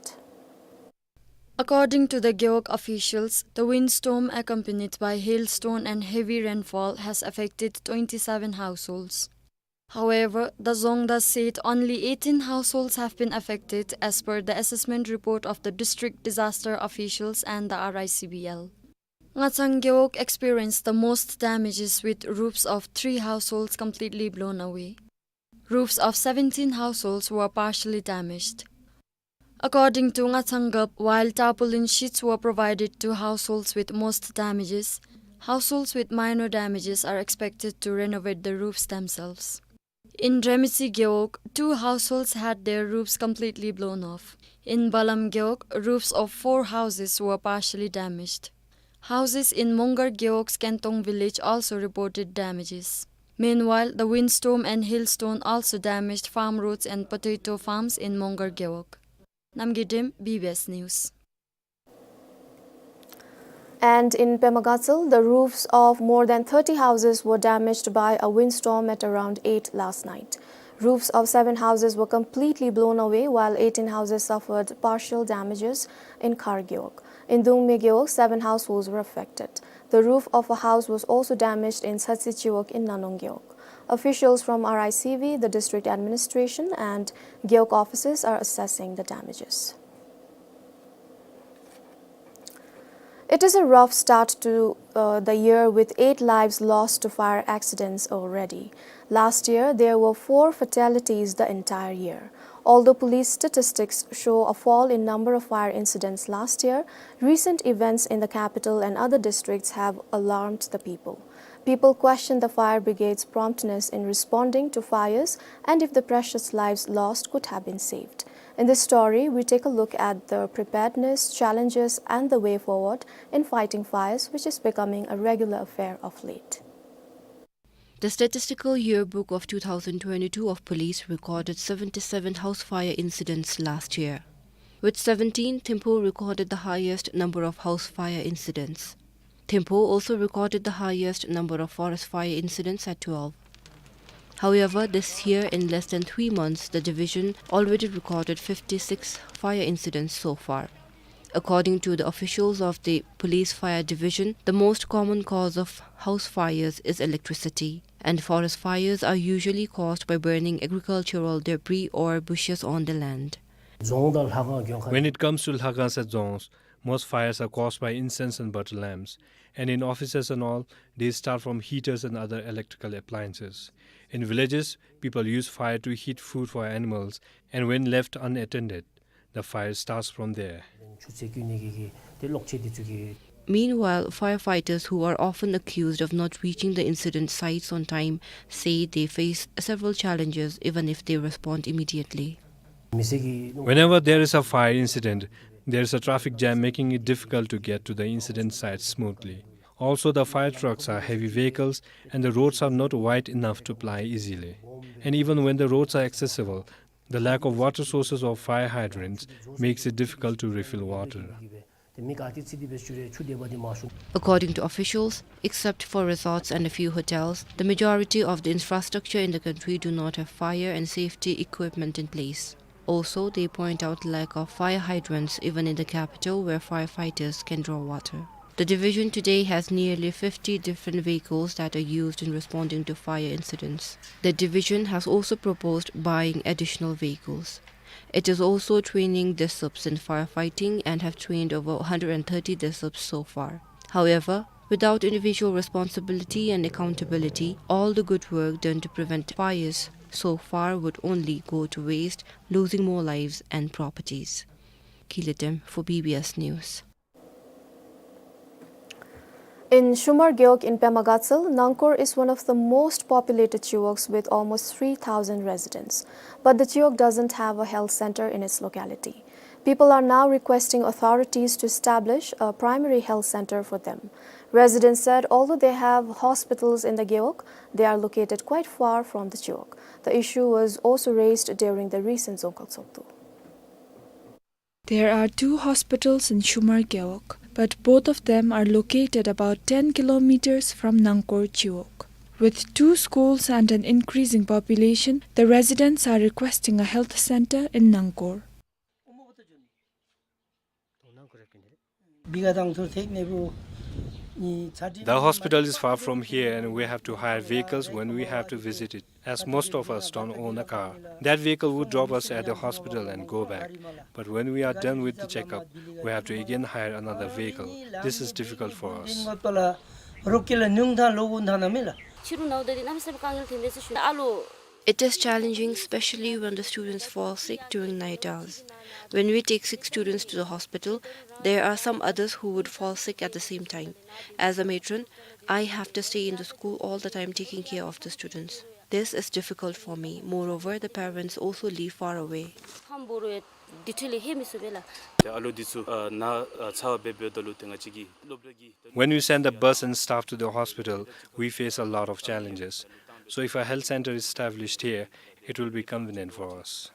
According to the gewog officials, the windstorm accompanied by hailstone and heavy rainfall has affected twenty-seven households. However, the Dzongda said only eighteen households have been affected as per the assessment report of the district disaster officials and the R I C B L. Ngachang Gewog experienced the most damages, with roofs of three households completely blown away. Roofs of seventeen households were partially damaged. According to Ngachang Gewog, while tarpaulin sheets were provided to households with most damages, households with minor damages are expected to renovate the roofs themselves. In Dremitsi Gewog, two households had their roofs completely blown off. In Balam Gewog, roofs of four houses were partially damaged. Houses in Mongar Gewog's Kentong village also reported damages. Meanwhile, the windstorm and hailstone also damaged farm roads and potato farms in Mongar Gewog. Namgay Dem, B B S News. And in Pema Gatshel, the roofs of more than thirty houses were damaged by a windstorm at around eight last night. Roofs of seven houses were completely blown away, while eighteen houses suffered partial damages in Khar Gewog. In Dungme Gewog, seven households were affected. The roof of a house was also damaged in Satsi Chiwog in Nanong Gewog. Officials from R I C V, the district administration, and Gewog officers are assessing the damages. It is a rough start to, uh, the year, with eight lives lost to fire accidents already. Last year, there were four fatalities the entire year. Although police statistics show a fall in number of fire incidents last year, recent events in the capital and other districts have alarmed the people. People question the fire brigade's promptness in responding to fires and if the precious lives lost could have been saved. In this story, we take a look at the preparedness, challenges, and the way forward in fighting fires, which is becoming a regular affair of late. The Statistical Yearbook of two thousand twenty-two of Police recorded seventy-seven house fire incidents last year. With seventeen, Thimphu recorded the highest number of house fire incidents. Thimphu also recorded the highest number of forest fire incidents at twelve. However, this year, in less than three months, the division already recorded fifty-six fire incidents so far. According to the officials of the Police Fire Division, the most common cause of house fires is electricity, and forest fires are usually caused by burning agricultural debris or bushes on the land. When it comes to Lhagangsa Dzongs, most fires are caused by incense and butter lamps, and in offices and all, they start from heaters and other electrical appliances. In villages, people use fire to heat food for animals, and when left unattended, the fire starts from there. Meanwhile, firefighters who are often accused of not reaching the incident sites on time say they face several challenges even if they respond immediately. Whenever there is a fire incident, there is a traffic jam, making it difficult to get to the incident site smoothly. Also, the fire trucks are heavy vehicles and the roads are not wide enough to ply easily. And even when the roads are accessible, the lack of water sources or fire hydrants makes it difficult to refill water. According to officials, except for resorts and a few hotels, the majority of the infrastructure in the country do not have fire and safety equipment in place. Also, they point out lack of fire hydrants even in the capital where firefighters can draw water. The division today has nearly fifty different vehicles that are used in responding to fire incidents. The division has also proposed buying additional vehicles. It is also training DISUPs in firefighting and have trained over one hundred thirty DISUPs so far. However, without individual responsibility and accountability, all the good work done to prevent fires so far would only go to waste, losing more lives and properties. Kile Dem for B B S News. In Shumar Gewog in Pema Gatshel, Nangkor is one of the most populated chiwogs with almost three thousand residents. But the chiwog doesn't have a health center in its locality. People are now requesting authorities to establish a primary health center for them. Residents said although they have hospitals in the gewog, they are located quite far from the chiwog. The issue was also raised during the recent Dzongkhag Tshogdu. There are two hospitals in Shumar Gewog, but both of them are located about ten kilometers from Nangkor chiwog. With two schools and an increasing population, the residents are requesting a health center in Nangkor. The hospital is far from here and we have to hire vehicles when we have to visit it, as most of us don't own a car. That vehicle would drop us at the hospital and go back. But when we are done with the checkup, we have to again hire another vehicle. This is difficult for us. It is challenging, especially when the students fall sick during night hours. When we take sick students to the hospital, there are some others who would fall sick at the same time. As a matron, I have to stay in the school all the time taking care of the students. This is difficult for me. Moreover, the parents also live far away. When we send the bus and staff to the hospital, we face a lot of challenges. So if a health center is established here, it will be convenient for us.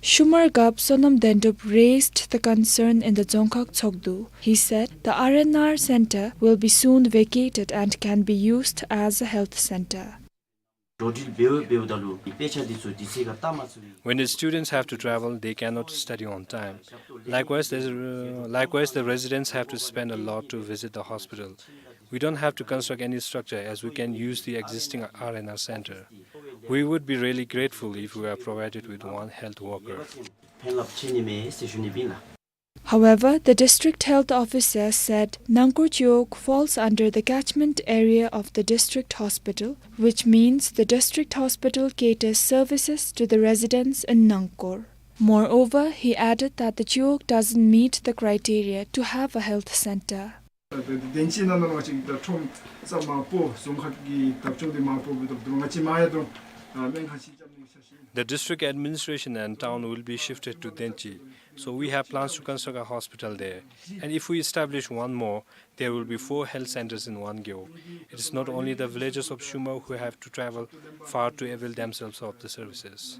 Shumar Gap Sonam Dendup raised the concern in the Dzongkhag Tshogdu. He said the R N R center will be soon vacated and can be used as a health center. འགྲོ་འགྲུལ་འབདཝ་འབདཝ་ད་ལུ་དཔེ་ཆ་འདི་ཚུ་དུས་ཚོད་ཁར་བལྟ་མ་ཚུགས་པའི། When the students have to travel, they cannot study on time. Likewise, the, uh, likewise, the residents have to spend a lot to visit the hospital. We don't have to construct any structure as we can use the existing R N R center. We would be really grateful if we are provided with one health worker. ཕན་རླབས་ཆེ་ནི་མས་ཟེར་ཞུ་ནི་ཨིན་ལགས། However, the district health officer said Nangkor Chiwog falls under the catchment area of the district hospital, which means the district hospital caters services to the residents in Nangkor. Moreover, he added that the Chiwog doesn't meet the criteria to have a health center. ད་དེན་ཅི་ནང་ན་ང་བཅས་ཀྱི་ད་ཁྲོམ་ས་མང་པོ་རྫོང་ཁག་གི་བདག་སྐྱོང་འདི་མང་པོ་འབད་དོ་ང་བཅས་མ་ཡ་དོ་སྨན་ཁང་ཅིག་རྐྱབ་ནི་ཤ་ཤི། The district administration and town will be shifted to Denchi, so we have plans to construct a hospital there. And if we establish one more, there will be four health centers in one go. It is not only the villagers of Shumar who have to travel far to avail themselves of the services.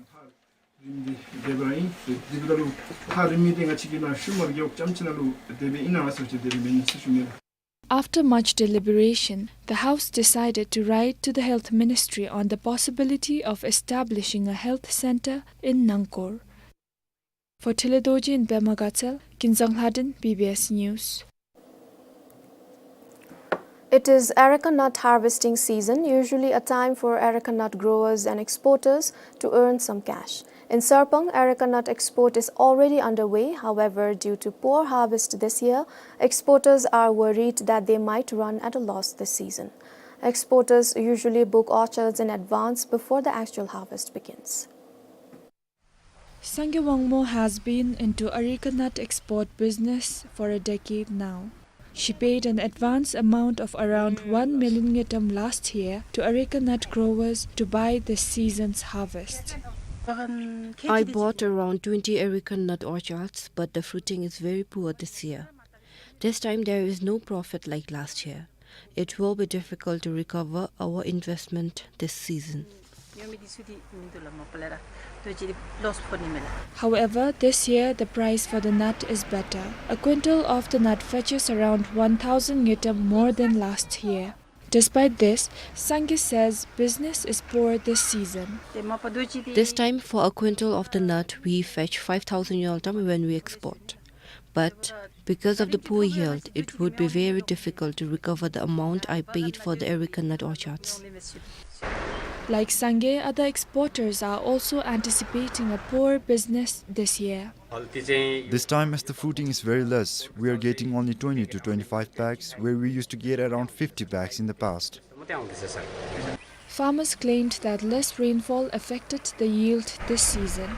རིམ་འདི་འདེབས་པ་ཨིན། དེ་འབདཝ་ད་ལུ་ཐག་རིང་མི་འདི་ང་བཅས་ཀྱི་ནཱ་ཤུ་མར་རྒེད་འོག་རྐྱངམ་ཅིག་ནང་ལུ་འདེབས་པའི་ཨིན་ན་ཟེར་ཅིག་འདེབས་པའི་མེན་ཟེར་ཞུ་ནི། After much deliberation, the House decided to write to the Health Ministry on the possibility of establishing a health center in Nangkor. For Thelhe Dorji in Pema Gatshel, Kinzang Lhaden, B B S News. It is areca nut harvesting season, usually a time for areca nut growers and exporters to earn some cash. In Sarpang, areca nut export is already underway. However, due to poor harvest this year, exporters are worried that they might run at a loss this season. Exporters usually book orchards in advance before the actual harvest begins. Sangay Wangmo has been into areca nut export business for a decade now. She paid an advance amount of around one million ngultrum last year to areca nut growers to buy this season's harvest. I bought around twenty areca nut orchards, but the fruiting is very poor this year. This time there is no profit like last year. It will be difficult to recover our investment this season. However, this year the price for the nut is better. A quintal of the nut fetches around one thousand ngultrum more than last year. Despite this, Sangay says business is poor this season. This time, for a quintal of the nut, we fetch five thousand ngultrum when we export. But because of the poor yield, it would be very difficult to recover the amount I paid for the areca nut orchards. Like Sangay, other exporters are also anticipating a poor business this year. This time, as the fruiting is very less, we are getting only twenty to twenty-five bags, where we used to get around fifty bags in the past. Farmers claimed that less rainfall affected the yield this season.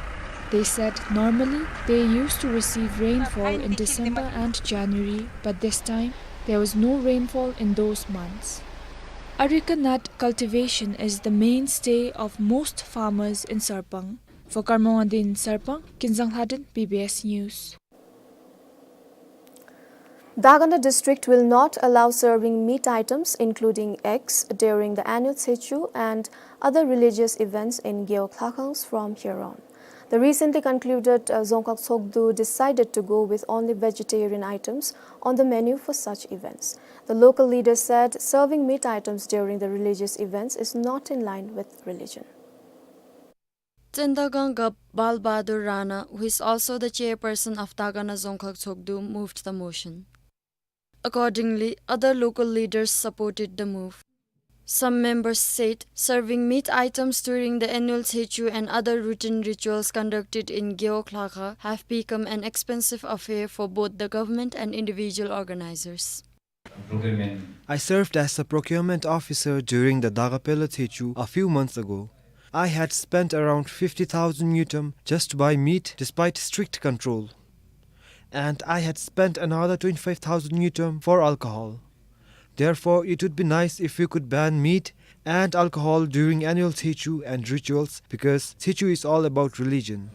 They said normally they used to receive rainfall in December and January, but this time there was no rainfall in those months. Areca nut cultivation is the mainstay of most farmers in Sarpang. For Karma Wangdi in Sarpang, Kinzang Lhaden, B B S News. Dagana district will not allow serving meat items, including eggs, during the annual Tshechu and other religious events in Gewog Lhakhang from here on. The recently concluded, uh, Dzongkhag Tshogdu decided to go with only vegetarian items on the menu for such events. The local leaders said serving meat items during the religious events is not in line with religion. Tsendagang Gap Bal Bahadur Rana, who is also the chairperson of Dagana Dzongkhag Tshogdu, moved the motion. Accordingly, other local leaders supported the move. Some members said serving meat items during the annual Tshechu and other routine rituals conducted in Gewog Lhakha have become an expensive affair for both the government and individual organizers. I served as a procurement officer during the Dagapela Tshechu a few months ago. I had spent around fifty thousand ngultrum just to buy meat despite strict control. And I had spent another twenty-five thousand ngultrum for alcohol. Therefore, it would be nice if we could ban meat and alcohol during annual Tshechu and rituals, because Tshechu is all about religion.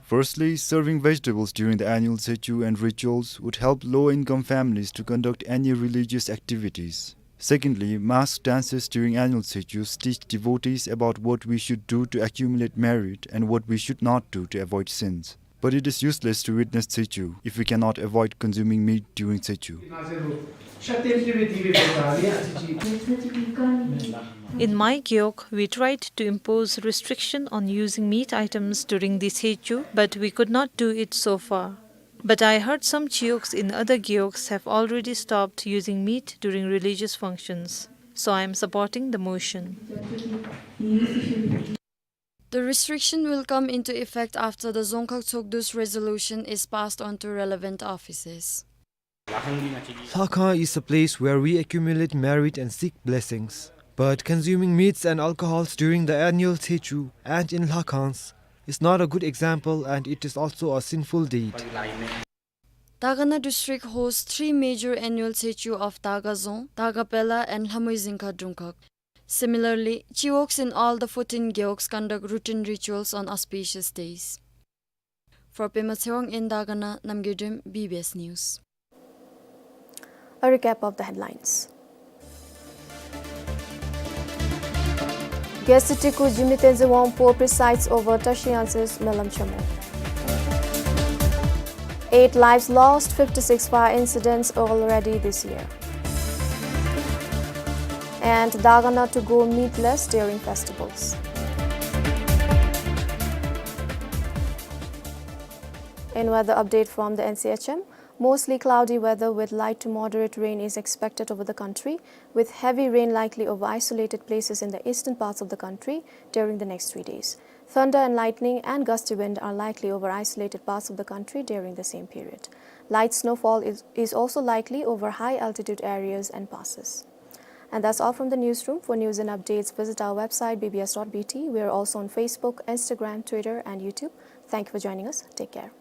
Firstly, serving vegetables during the annual Tshechu and rituals would help low-income families to conduct any religious activities. Secondly, masked dances during annual Tshechu teach devotees about what we should do to accumulate merit and what we should not do to avoid sins. But it is useless to witness Tshechu if we cannot avoid consuming meat during Tshechu. In my gewog, we tried to impose restriction on using meat items during the Tshechu, but we could not do it so far. But I heard some chiyogs in other gewogs have already stopped using meat during religious functions. So I am supporting the motion. The restriction will come into effect after the Dzongkhag Tshogdu's resolution is passed on to relevant offices. Lhakha is a place where we accumulate merit and seek blessings. But consuming meats and alcohols during the annual Tshechu and in Lhakhans is not a good example, and it is also a sinful deed. Dagana district hosts three major annual Tshechu of Daga Dzong, Dagapela and Lhamui Dzingkha Drungkhag. Similarly, chiyogs in all the fourteen gewogs conduct routine rituals on auspicious days. For Pema Tshewang in Dagana, Namgay Dem, B B S News. A recap of the headlines. Guest Tiku Jigme Tenzin Wangpo presides over Tashi Yangtse's Melam Chamo. Eight lives lost, fifty-six fire incidents already this year. And Dagana to go meatless during festivals. In weather update from the N C H M, mostly cloudy weather with light to moderate rain is expected over the country, with heavy rain likely over isolated places in the eastern parts of the country during the next three days. Thunder and lightning and gusty wind are likely over isolated parts of the country during the same period. Light snowfall is, is also likely over high altitude areas and passes. And that's all from the newsroom. For news and updates, visit our website B B S dot B T. We are also on Facebook, Instagram, Twitter, and YouTube. Thank you for joining us. Take care.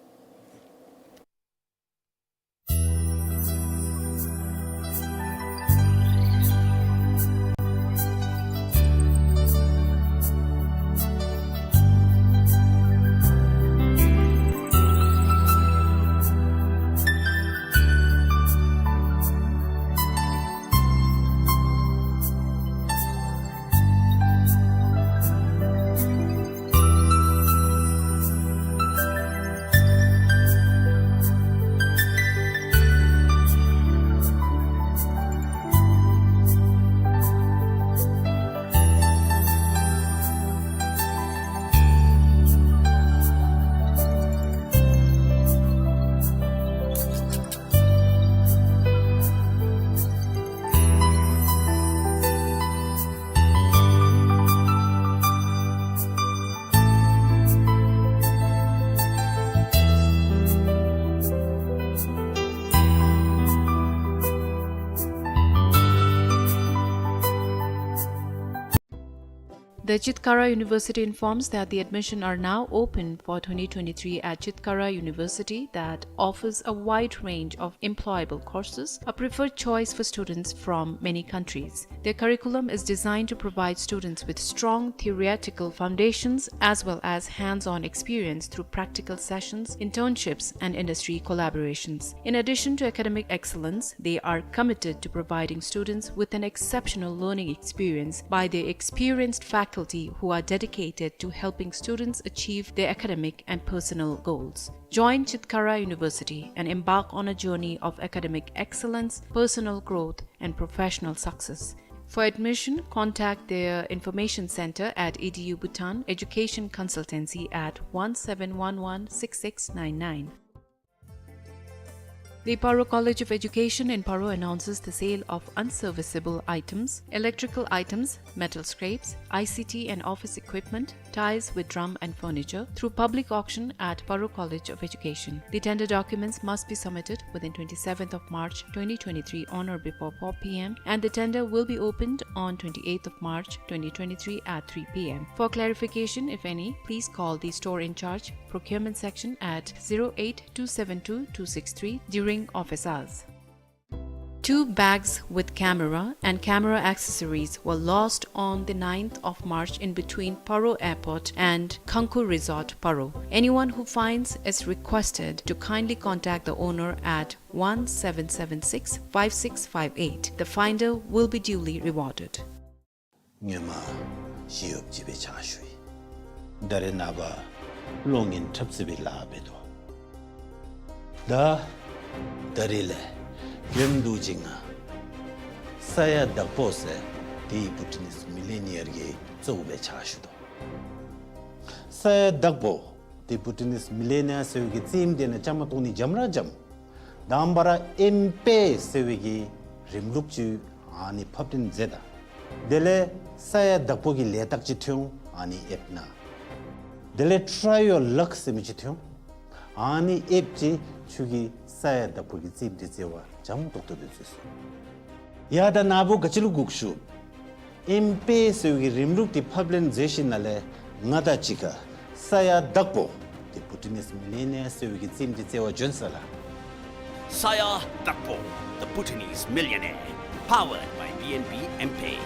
The Chitkara University informs that the admission are now open for twenty twenty-three at Chitkara University, that offers a wide range of employable courses, a preferred choice for students from many countries. Their curriculum is designed to provide students with strong theoretical foundations as well as hands-on experience through practical sessions, internships, and industry collaborations. In addition to academic excellence, they are committed to providing students with an exceptional learning experience by their experienced faculty who are dedicated to helping students achieve their academic and personal goals. Join Chitkara University and embark on a journey of academic excellence, personal growth, and professional success. For admission, contact their information center at E D U Bhutan, education consultancy at one seven one one six six nine nine. The Paro College of Education in Paro announces the sale of unserviceable items, electrical items, metal scraps, I C T and office equipment, tiles with drum and furniture through public auction at Paro College of Education. The tender documents must be submitted within twenty-seventh of March twenty twenty-three on or before four p m, and the tender will be opened on twenty-eighth of March twenty twenty-three at three p m. For clarification, if any, please call the store in charge, procurement section at zero eight two seven two two six three during office hours. Two bags with camera and camera accessories were lost on the ninth of March in between Paro Airport and Khangkhur Resort, Paro. Anyone who finds is requested to kindly contact the owner at one seven seven six five six five eight. The finder will be duly rewarded. སྔོན་མ་ཞི་གཡོགཔ་ཅིག་སྦེ་ཕྱག་ཞུ་ཡི། ད་རེས་ནངས་པ་གློག་བརྙན་འཁྲབ་རྩེད་པའི་ལཱ་འབད་དོ། ད་ད་རེས་ལས་རྒྱུན་དུ་ཅིག་ང་ས་ཡ་དྭགས་པོ་ཟེར་དེ་བྷུ་ཊི་ནིས་མི་ལི་ཡ་ནེར་གྱི་གཙོ་བོ་སྦེ་ཕྱག་ཞུ་དོ། ས་ཡ་དྭགས་པོ་དེ་བྷུ་ཊི་ནིས་མི་ལི་ཡ་ནེར་ཟེར་བའི་གི་རྩེདམོ་དེ་ནང་བཅའ་མར་གཏོགས་ནི་འཇམ་ར་འཇམ། དང་པ་ར་ཨེམ་པེ་ཟེར་བའི་གི་རིམ་ལུགས་ཅིག་ཨ་ནི་ཕབ་སྟོན་མཛད་ད། དེ་ལས་ས་ཡ་དྭགས་པོ་གི་ལས་རྟགས་ཅིག་ཐོན་འོང་། ཨ་ནི་ཨེབ་ནང་། དེ་ལས་Try Your Luck ཟེར་མི་ཅིག་ཐོན་འོང་། ཨ་ནི་ཨེབ་ཅིག་ཁྱོད་ཀྱིས་ས་ཡ་དྭགས་པོ་གི་རྩེདམོ་དེ་རྩེ་བར་འཇམ་ཏོག་ཏོ་སྦེ་རྩེ་ཚུགས། ཡ་ད་ནཱ་བུ་ག་ཅི་ལུ་སྒུག་ཞུ། ཨེམ་པེ་ཟེར་བའི་གི་རིམ་ལུགས་དེ་ཕབ་ལེན་མཛད་ཞིནམ་ལས་ང་དང་གཅིག་ཁར་ས་ཡ་དྭགས་པོ་དེ་བྷུ་ཊི་ནིས་མི་ལི་ཡ་ནེར་ཟེར་བའི་གི་རྩེདམོ་དེ་རྩེ་བར་བྱོན་ཟེར་ལགས། Saya Dakpo, the Bhutanese Millionaire, powered by B N B M-Pay.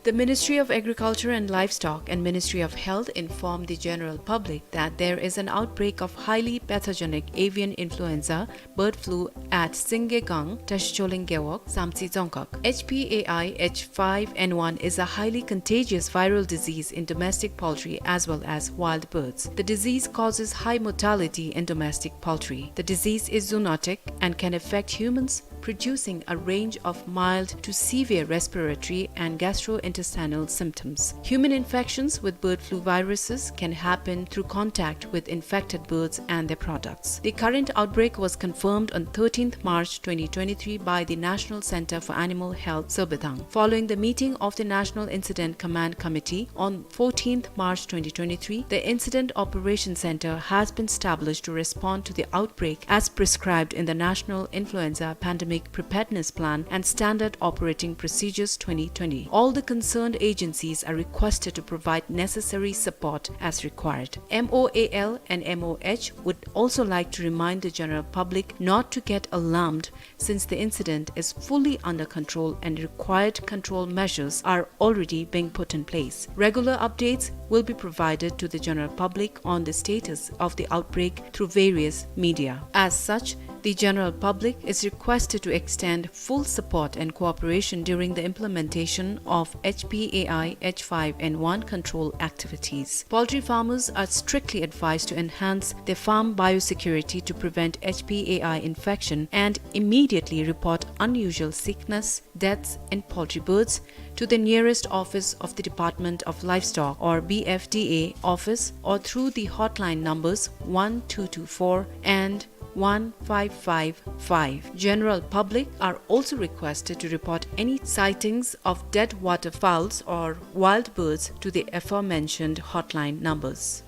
The Ministry of Agriculture and Livestock and Ministry of Health inform the general public that there is an outbreak of highly pathogenic avian influenza bird flu at Singgegang, Tashicholing Gewog, Samtse Dzongkhag. H P A I H five N one is a highly contagious viral disease in domestic poultry as well as wild birds. The disease causes high mortality in domestic poultry. The disease is zoonotic and can affect humans, producing a range of mild to severe respiratory and gastrointestinal symptoms. Human infections with bird flu viruses can happen through contact with infected birds and their products. The current outbreak was confirmed on thirteenth March twenty twenty-three by the National Center for Animal Health, Sorbithang. Following the meeting of the National Incident Command Committee on fourteenth March twenty twenty-three, the Incident Operation Center has been established to respond to the outbreak as prescribed in the National Influenza Pandemic Preparedness Plan and Standard Operating Procedures twenty twenty. All the concerned agencies are requested to provide necessary support as required. M O A L and M O H would also like to remind the general public not to get alarmed, since the incident is fully under control and required control measures are already being put in place. Regular updates will be provided to the general public on the status of the outbreak through various media. As such, the general public is requested to extend full support and cooperation during the implementation of H P A I H five N one control activities. Poultry farmers are strictly advised to enhance their farm biosecurity to prevent H P A I infection and immediately report unusual sickness, deaths in poultry birds to the nearest office of the Department of Livestock or B F D A office or through the hotline numbers one two two four and one five five five. General public are also requested to report any sightings of dead waterfowls or wild birds to the aforementioned hotline numbers.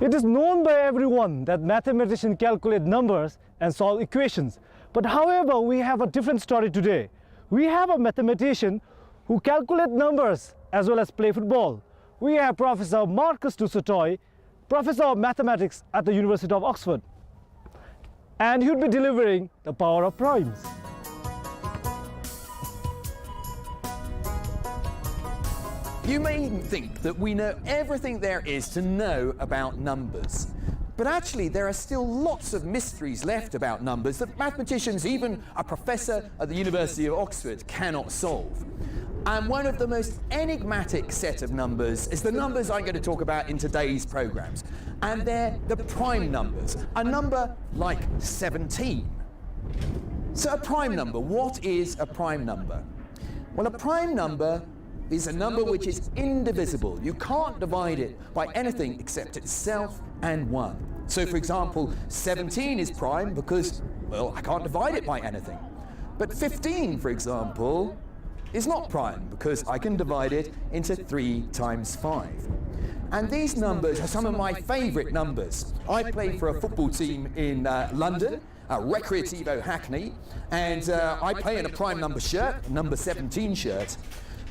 It is known by everyone that mathematicians calculate numbers and solve equations. But however, we have a different story today. We have a mathematician who calculates numbers as well as play football. We have Professor Marcus du Sautoy, Professor of Mathematics at the University of Oxford. And he would be delivering the power of primes. You may think that we know everything there is to know about numbers, but actually there are still lots of mysteries left about numbers that mathematicians, even a professor at the University of Oxford, cannot solve. And one of the most enigmatic set of numbers is the numbers I'm going to talk about in today's programs. And they're the prime numbers, a number like seventeen. So a prime number, what is a prime number? Well, a prime number is a number which is indivisible. You can't divide it by anything except itself and one. So, for example, seventeen is prime because, well, I can't divide it by anything. But fifteen, for example, is not prime because I can divide it into three times five. And these numbers are some of my favorite numbers. I play for a football team in, uh, London, uh, Recreativo Hackney, and, uh, I play in a prime number shirt, number seventeen shirt.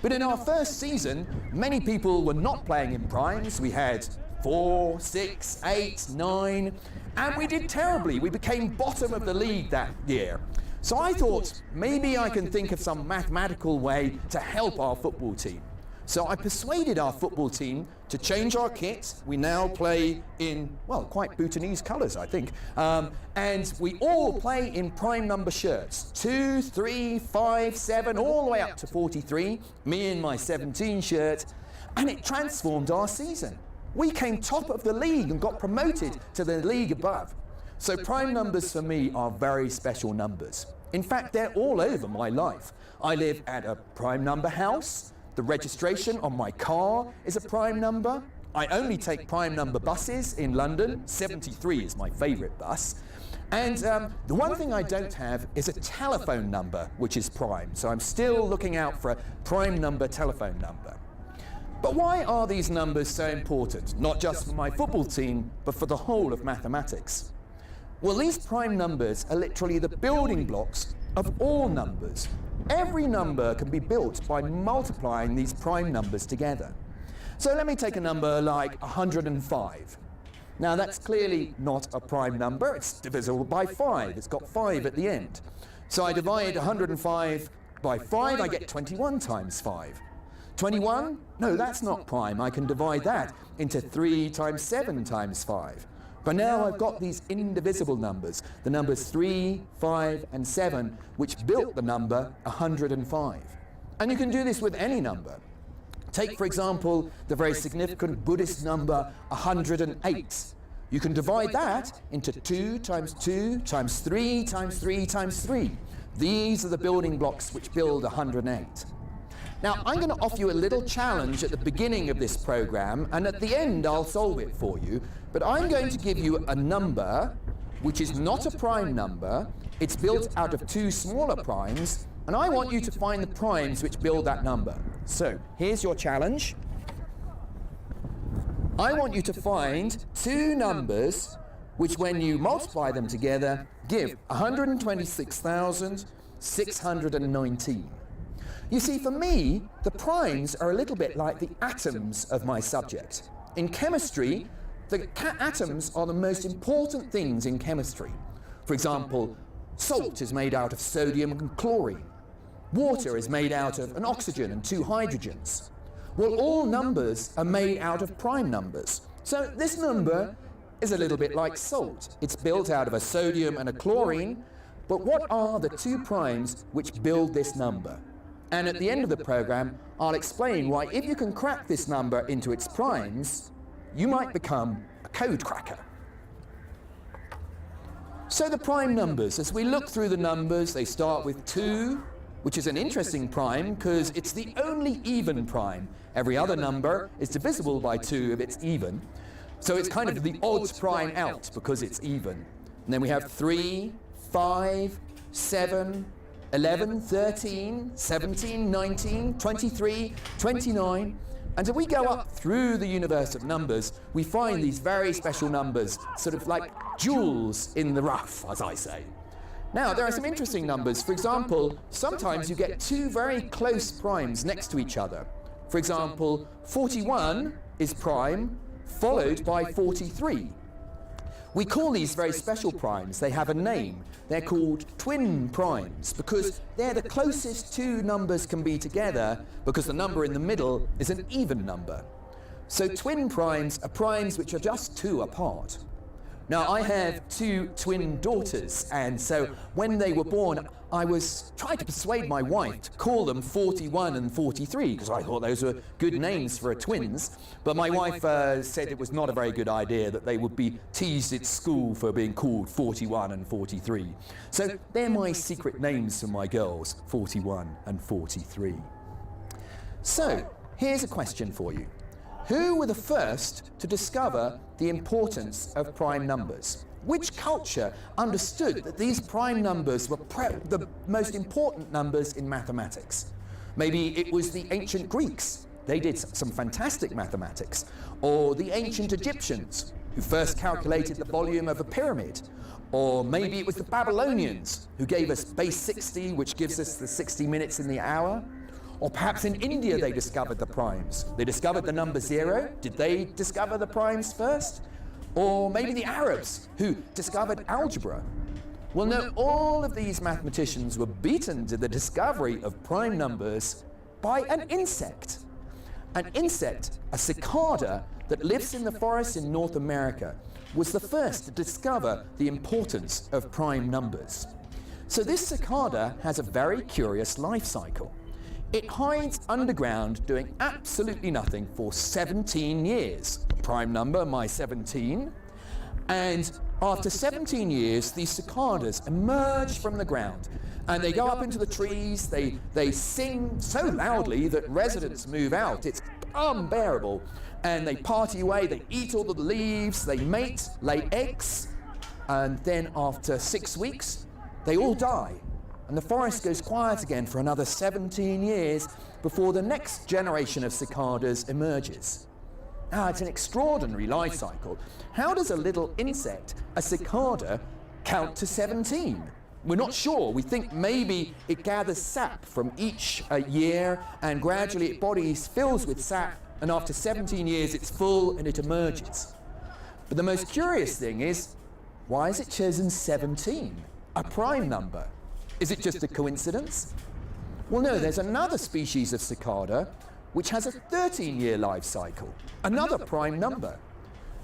But in our first season, many people were not playing in primes. We had four, six, eight, nine, and we did terribly. We became bottom of the league that year. So I thought, maybe I can think of some mathematical way to help our football team. So I persuaded our football team to change our kit. We now play in, well, quite Bhutanese colours, I think. Um, and we all play in prime number shirts, two, three, five, seven, all the way up to forty-three, me in my seventeen shirt. And it transformed our season. We came top of the league and got promoted to the league above. So prime numbers for me are very special numbers. In fact, they're all over my life. I live at a prime number house. The registration on my car is a prime number. I only take prime number buses in London. Seventy-three is my favourite bus. And, um, the one thing I don't have is a telephone number which is prime. So I'm still looking out for a prime number telephone number. But why are these numbers so important, not just for my football team, but for the whole of mathematics? Well, these prime numbers are literally the building blocks of all numbers. Every number can be built by multiplying these prime numbers together. So let me take a number like a hundred and five. Now, that's clearly not a prime number. It's divisible by five. It's got five at the end. So I divide a hundred and five by five, I get twenty-one times five. Twenty-one? No, that's not prime. I can divide that into three times seven times five. But now I've got these indivisible numbers, the numbers three, five, and seven, which built the number a hundred and five. And you can do this with any number. Take, for example, the very significant Buddhist number a hundred and eight. You can divide that into two times two times three times three times three. These are the building blocks which build a hundred and eight. Now, I'm gonna offer you a little challenge at the beginning of this program, and at the end I'll solve it for you. But I'm going to give you a number which is not a prime number. It's built out of two smaller primes, and I want you to find the primes which build that number. So, here's your challenge. I want you to find two numbers which, when you multiply them together, give a hundred and twenty-six thousand six hundred and nineteen. You see, for me, the primes are a little bit like the atoms of my subject. In chemistry, the ca-, atoms are the most important things in chemistry. For example, salt is made out of sodium and chlorine. Water is made out of an oxygen and two hydrogens. Well, all numbers are made out of prime numbers. So this number is a little bit like salt. It's built out of a sodium and a chlorine. But what are the two primes which build this number? And at the end of the program, I'll explain why, if you can crack this number into its primes, you might become a code cracker. So the prime numbers, as we look through the numbers, they start with two, which is an interesting prime 'cause it's the only even prime. Every other number is divisible by two if it's even. So it's kind of the odd prime out because it's even. And then we have three, five, seven, eleven, thirteen, seventeen, nineteen, twenty-three, twenty-nine, And if we go up through the universe of numbers, we find these very special numbers, sort of like jewels in the rough, as I say. Now, there are some interesting numbers. For example, sometimes you get two very close primes next to each other. For example, forty-one is prime, followed by forty-three. We call these very special primes. They have a name. They're called twin primes because they're the closest two numbers can be together, because the number in the middle is an even number. So twin primes are primes which are just two apart. Now, I have two twin daughters, and so when they were born, I was trying to persuade my wife to call them forty-one and forty-three, 'cause I thought those were good names for a twins. But my wife, uh, said it was not a very good idea, that they would be teased at school for being called forty-one and forty-three. So they're my secret names for my girls, forty-one and forty-three. So, here's a question for you. Who were the first to discover the importance of prime numbers? Which culture understood that these prime numbers were pre-, the most important numbers in mathematics? Maybe it was the ancient Greeks. They did s-, some fantastic mathematics. Or the ancient Egyptians, who first calculated the volume of a pyramid. Or maybe it was the Babylonians, who gave us base sixty, which gives us the sixty minutes in the hour. Or perhaps in India they discovered the primes. They discovered the number zero. Did they discover the primes first? Or maybe the Arabs, who discovered algebra. Well, no, all of these mathematicians were beaten to the discovery of prime numbers by an insect. An insect, a cicada, that lives in the forests in North America, was the first to discover the importance of prime numbers. So this cicada has a very curious life cycle. It hides underground doing absolutely nothing for seventeen years. Prime number, my seventeen. And after seventeen years, these cicadas emerge from the ground, and they go up into the trees. They, they sing so loudly that residents move out. It's unbearable. And they party away, they eat all the leaves, they mate, lay eggs, and then after six weeks, they all die. And the forest goes quiet again for another seventeen years before the next generation of cicadas emerges. Now, it's an extraordinary life cycle. How does a little insect, a cicada, count to seventeen? We're not sure. We think maybe it gathers sap from each, uh, year, and gradually its body fills with sap, and after seventeen years it's full and it emerges. But the most curious thing is, why is it chosen seventeen, a prime number? Is it just a coincidence? Well, no, there's another species of cicada which has a thirteen-year life cycle, another prime number.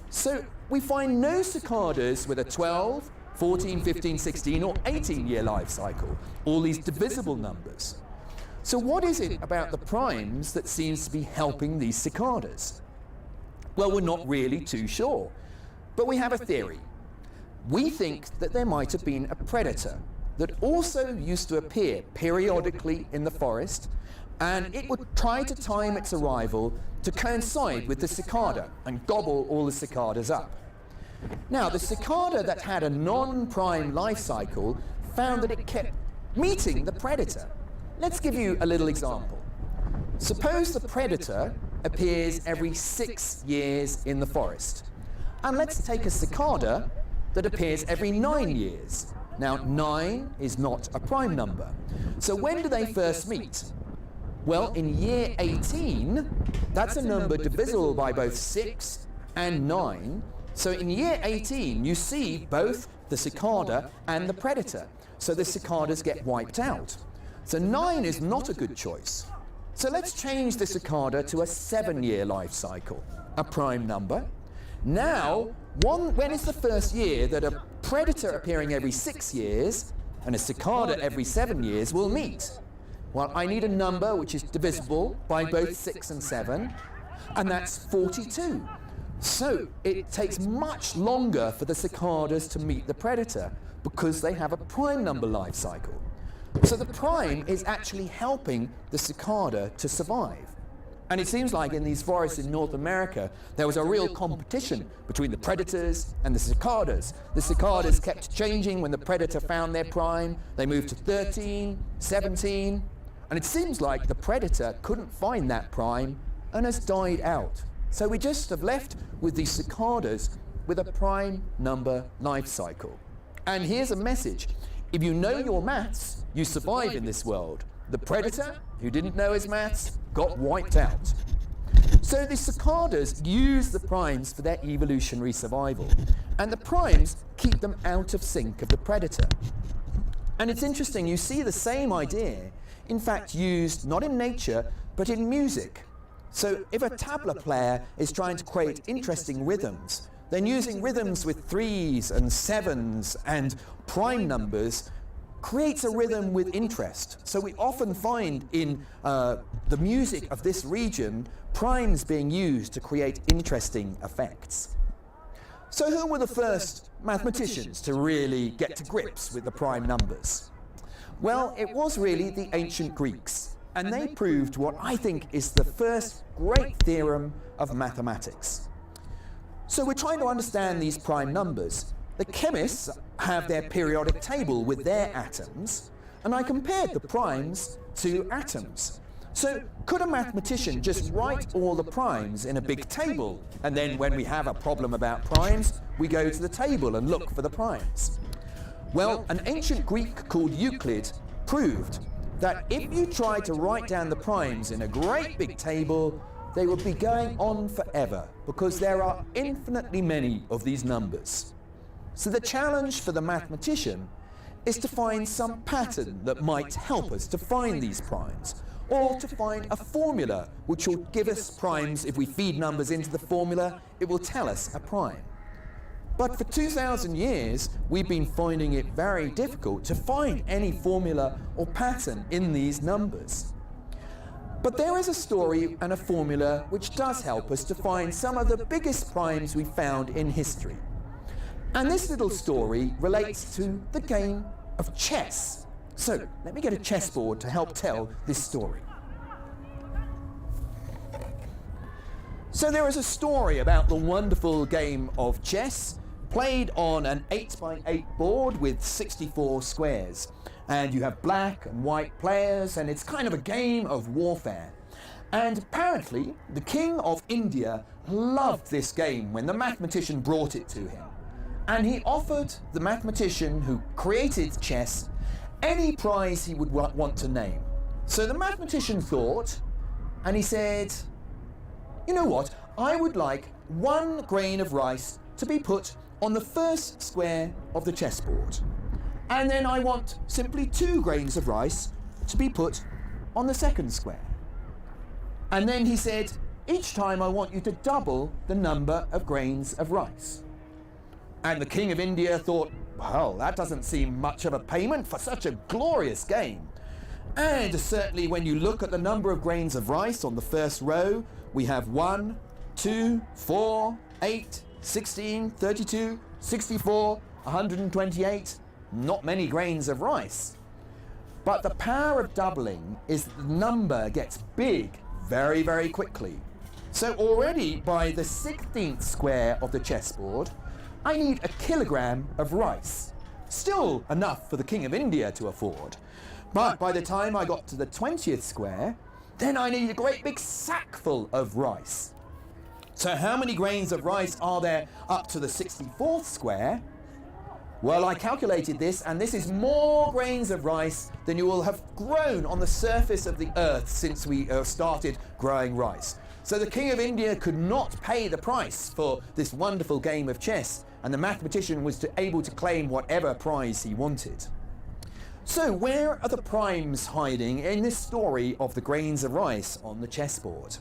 So we find no cicadas with a twelve, fourteen, fifteen, sixteen, or eighteen-year life cycle, all these divisible numbers. So what is it about the primes that seems to be helping these cicadas? Well, we're not really too sure, but we have a theory. We think that there might have been a predator that also used to appear periodically in the forest, and it would try to time its arrival to coincide with the cicada and gobble all the cicadas up. Now, the cicada that had a non-prime life cycle found that it kept meeting the predator. Let's give you a little example. Suppose the predator appears every six years in the forest. And let's take a cicada that appears every nine years. Now, nine is not a prime number. So when do they first meet? Well, in year eighteen, that's a number divisible by both six and nine. So in year eighteen, you see both the cicada and the predator. So the cicadas get wiped out. So nine is not a good choice. So let's change the cicada to a seven-year life cycle, a prime number. Now, one, when is the first year that a predator appearing every six years and a cicada every seven years will meet? Well, I need a number which is divisible by both six and seven, and that's forty-two. So it takes much longer for the cicadas to meet the predator because they have a prime number life cycle. So the prime is actually helping the cicada to survive. And it seems like in these forests in North America, there was a real competition between the predators and the cicadas. The cicadas kept changing. When the predator found their prime, they moved to thirteen, seventeen, and it seems like the predator couldn't find that prime and has died out. So we just have left with the cicadas with a prime number life cycle. And here's a message. If you know your maths, you survive in this world. The predator, who didn't know his maths, got wiped out. So the cicadas use the primes for their evolutionary survival, and the primes keep them out of sync of the predator. And it's interesting, you see the same idea, in fact, used not in nature, but in music. So if a tabla player is trying to create interesting rhythms, then using rhythms with threes and sevens and prime numbers creates a rhythm with interest. So we often find in, uh, the music of this region, primes being used to create interesting effects. So who were the first mathematicians to really get to grips with the prime numbers? Well, it was really the ancient Greeks, and they proved what I think is the first great theorem of mathematics. So we're trying to understand these prime numbers. The chemists have their periodic table with their atoms, and I compared the primes to atoms. So could a mathematician just write all the primes in a big table, and then when we have a problem about primes, we go to the table and look for the primes? Well, an ancient Greek called Euclid proved that if you try to write down the primes in a great big table, they would be going on forever because there are infinitely many of these numbers. So the challenge for the mathematician is to find some pattern that might help us to find these primes, or to find a formula which will give us primes. If we feed numbers into the formula, it will tell us a prime. But for two thousand years, we've been finding it very difficult to find any formula or pattern in these numbers. But there is a story and a formula which does help us to find some of the biggest primes we found in history. And this little story relates to the game of chess. So let me get a chessboard to help tell this story. So there is a story about the wonderful game of chess, played on an eight by eight board with sixty-four squares. And you have black and white players, and it's kind of a game of warfare. And apparently, the king of India loved this game when the mathematician brought it to him. And he offered the mathematician who created chess any prize he would wa-, want to name. So the mathematician thought, and he said, "You know what? I would like one grain of rice to be put on the first square of the chessboard. And then I want simply two grains of rice to be put on the second square." And then he said, "Each time I want you to double the number of grains of rice." And the king of India thought, "Well, that doesn't seem much of a payment for such a glorious game." And certainly when you look at the number of grains of rice on the first row, we have one, two, four, eight, sixteen, thirty-two, sixty-four, a hundred and twenty-eight, not many grains of rice. But the power of doubling is that the number gets big very, very quickly. So already by the sixteenth square of the chessboard, I need a kilogram of rice. Still enough for the King of India to afford. But by the time I got to the twentieth square, then I need a great big sackful of rice. So how many grains of rice are there up to the sixty-fourth square? Well, I calculated this, and this is more grains of rice than you will have grown on the surface of the earth since we, uh, started growing rice. So the King of India could not pay the price for this wonderful game of chess, and the mathematician was to, able to claim whatever prize he wanted. So where are the primes hiding in this story of the grains of rice on the chessboard?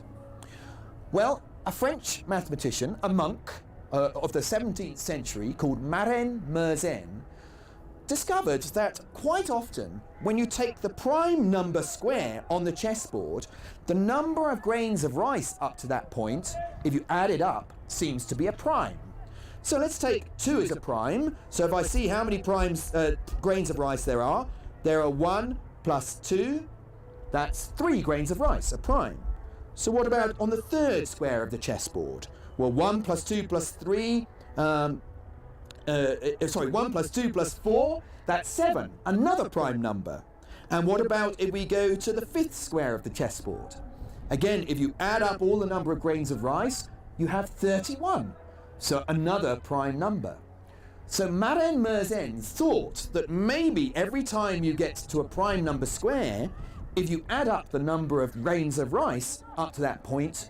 Well, a French mathematician, a monk, uh, of the seventeenth century called Marin Mersenne discovered that quite often when you take the prime number square on the chessboard, the number of grains of rice up to that point, if you add it up, seems to be a prime. So let's take two as a prime. So if I see how many primes, uh, grains of rice there are, there are one plus two, that's three grains of rice, a prime. So what about on the third square of the chessboard? Well, one plus two plus three, um, uh, uh, sorry, one plus two plus four, that's seven, another prime number. And what about if we go to the fifth square of the chessboard? Again, if you add up all the number of grains of rice, you have thirty-one. So another prime number. So Maren Mersenne thought that maybe every time you get to a prime number square, if you add up the number of grains of rice up to that point,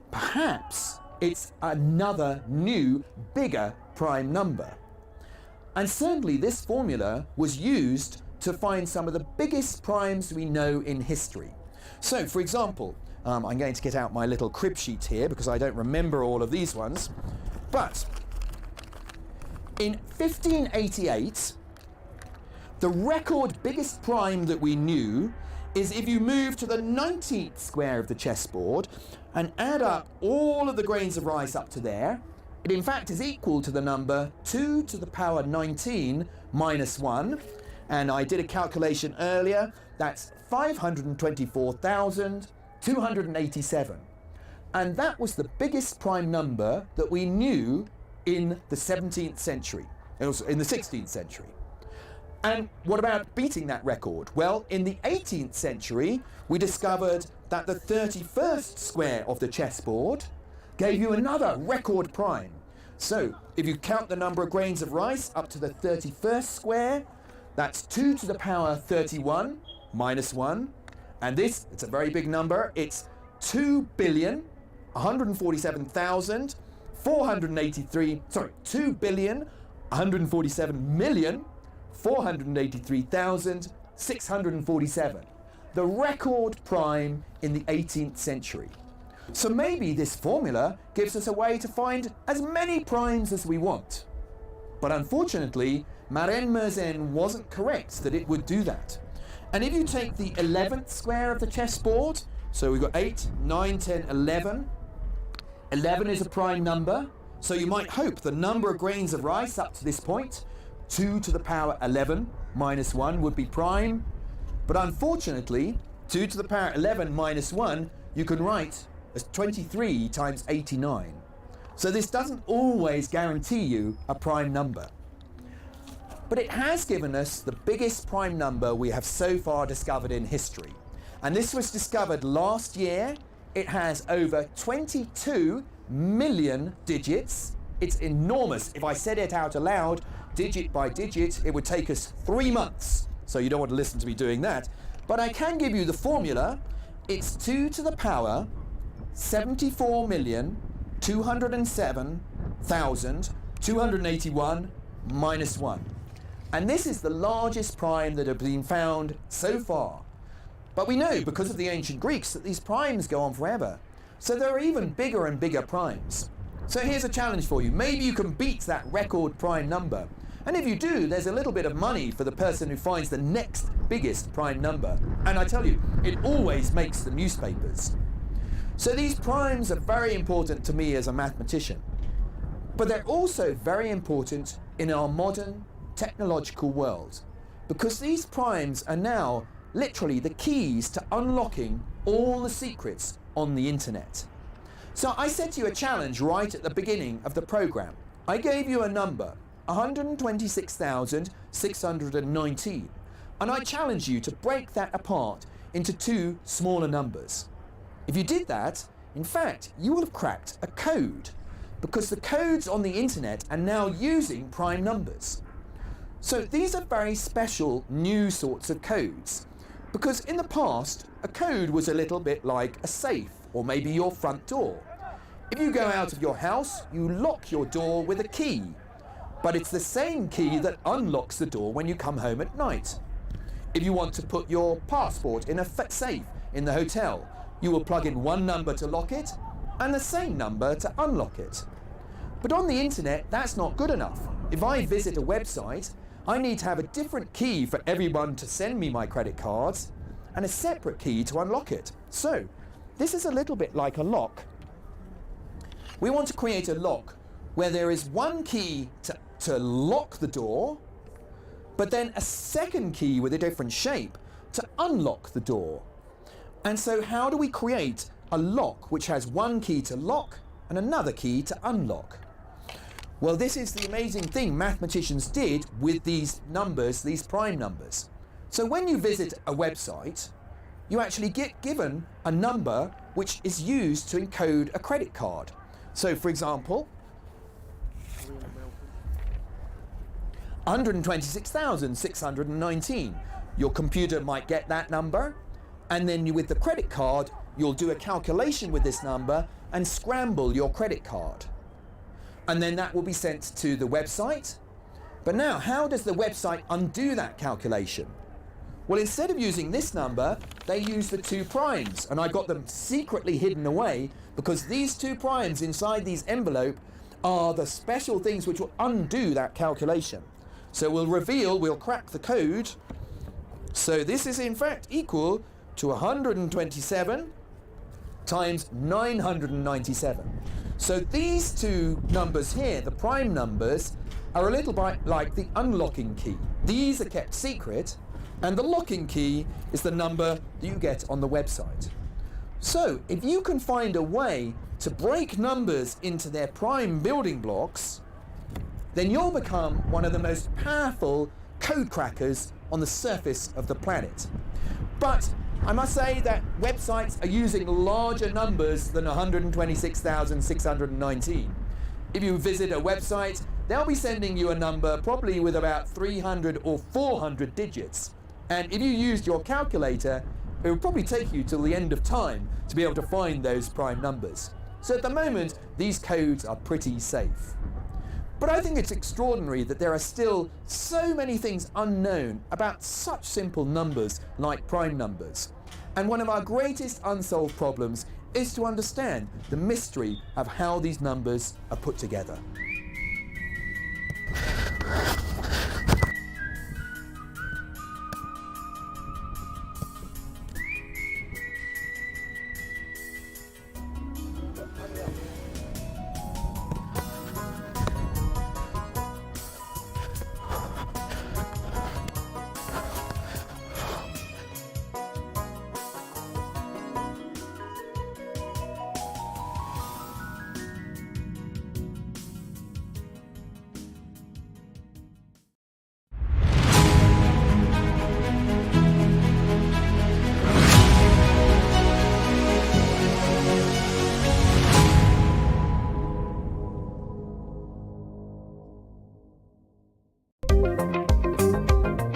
perhaps it's another new, bigger prime number. And certainly this formula was used to find some of the biggest primes we know in history. So, for example, um, I'm going to get out my little crib sheet here because I don't remember all of these ones. But in fifteen eighty-eight, the record biggest prime that we knew is if you move to the nineteenth square of the chessboard and add up all of the grains of rice up to there, it in fact is equal to the number two to the power nineteen minus one. And I did a calculation earlier, that's five hundred twenty-four thousand two hundred eighty-seven. And that was the biggest prime number that we knew in the seventeenth century. It was in the sixteenth century. And what about beating that record? Well, in the eighteenth century, we discovered that the thirty-first square of the chessboard gave you another record prime. So, if you count the number of grains of rice up to the thirty-first square, that's two to the power thirty-one minus one. And this, it's a very big number, it's two billion one hundred forty-seven thousand four hundred eighty-three, sorry, two billion one hundred forty-seven million four hundred eighty-three thousand six hundred forty-seven, the record prime in the eighteenth century. So maybe this formula gives us a way to find as many primes as we want. But unfortunately, Maren Mersenne wasn't correct that it would do that. And if you take the eleventh square of the chessboard, so we've got eight, nine, ten, eleven. Eleven is a prime number, so you might hope the number of grains of rice up to this point, two to the power eleven minus one, would be prime. But unfortunately, two to the power eleven minus one, you can write as twenty-three times eighty-nine. So this doesn't always guarantee you a prime number. But it has given us the biggest prime number we have so far discovered in history. And this was discovered last year. It has over twenty-two million digits. It's enormous. If I said it out aloud, digit by digit, it would take us three months. So you don't want to listen to me doing that. But I can give you the formula. It's two to the power seventy-four million two hundred seven thousand two hundred eighty-one minus one. And this is the largest prime that have been found so far. But we know, because of the ancient Greeks, that these primes go on forever. So there are even bigger and bigger primes. So here's a challenge for you. Maybe you can beat that record prime number. And if you do, there's a little bit of money for the person who finds the next biggest prime number. And I tell you, it always makes the newspapers. So these primes are very important to me as a mathematician. But they're also very important in our modern technological world, because these primes are now literally the keys to unlocking all the secrets on the internet. So I set you a challenge right at the beginning of the program. I gave you a number, one hundred twenty-six thousand six hundred nineteen, and I challenge you to break that apart into two smaller numbers. If you did that, in fact, you will have cracked a code, because the codes on the internet are now using prime numbers. So these are very special new sorts of codes, because in the past, a code was a little bit like a safe, or maybe your front door. If you go out of your house, you lock your door with a key. But it's the same key that unlocks the door when you come home at night. If you want to put your passport in a fa-, safe in the hotel, you will plug in one number to lock it and the same number to unlock it. But on the internet, that's not good enough. If I visit a website, I need to have a different key for everyone to send me my credit cards and a separate key to unlock it. So, this is a little bit like a lock. We want to create a lock where there is one key to, to lock the door, but then a second key with a different shape to unlock the door. And so how do we create a lock which has one key to lock and another key to unlock? Well, this is the amazing thing mathematicians did with these numbers, these prime numbers. So when you visit a website, you actually get given a number which is used to encode a credit card. So, for example, one hundred twenty-six thousand six hundred nineteen. Your computer might get that number, and then you, with the credit card, you'll do a calculation with this number and scramble your credit card. And then that will be sent to the website. But now, how does the website undo that calculation? Well, instead of using this number, they use the two primes, and I got them secretly hidden away because these two primes inside these envelope are the special things which will undo that calculation. So we'll reveal, we'll crack the code. So this is in fact equal to one hundred twenty-seven times nine hundred ninety-seven. So these two numbers here, the prime numbers, are a little bit like the unlocking key. These are kept secret, and the locking key is the number that you get on the website. So if you can find a way to break numbers into their prime building blocks, then you'll become one of the most powerful code crackers on the surface of the planet. But I must say that websites are using larger numbers than one hundred twenty-six thousand six hundred nineteen. If you visit a website, they'll be sending you a number probably with about three hundred or four hundred digits. And if you used your calculator, it would probably take you till the end of time to be able to find those prime numbers. So at the moment, these codes are pretty safe. But I think it's extraordinary that there are still so many things unknown about such simple numbers like prime numbers. And one of our greatest unsolved problems is to understand the mystery of how these numbers are put together.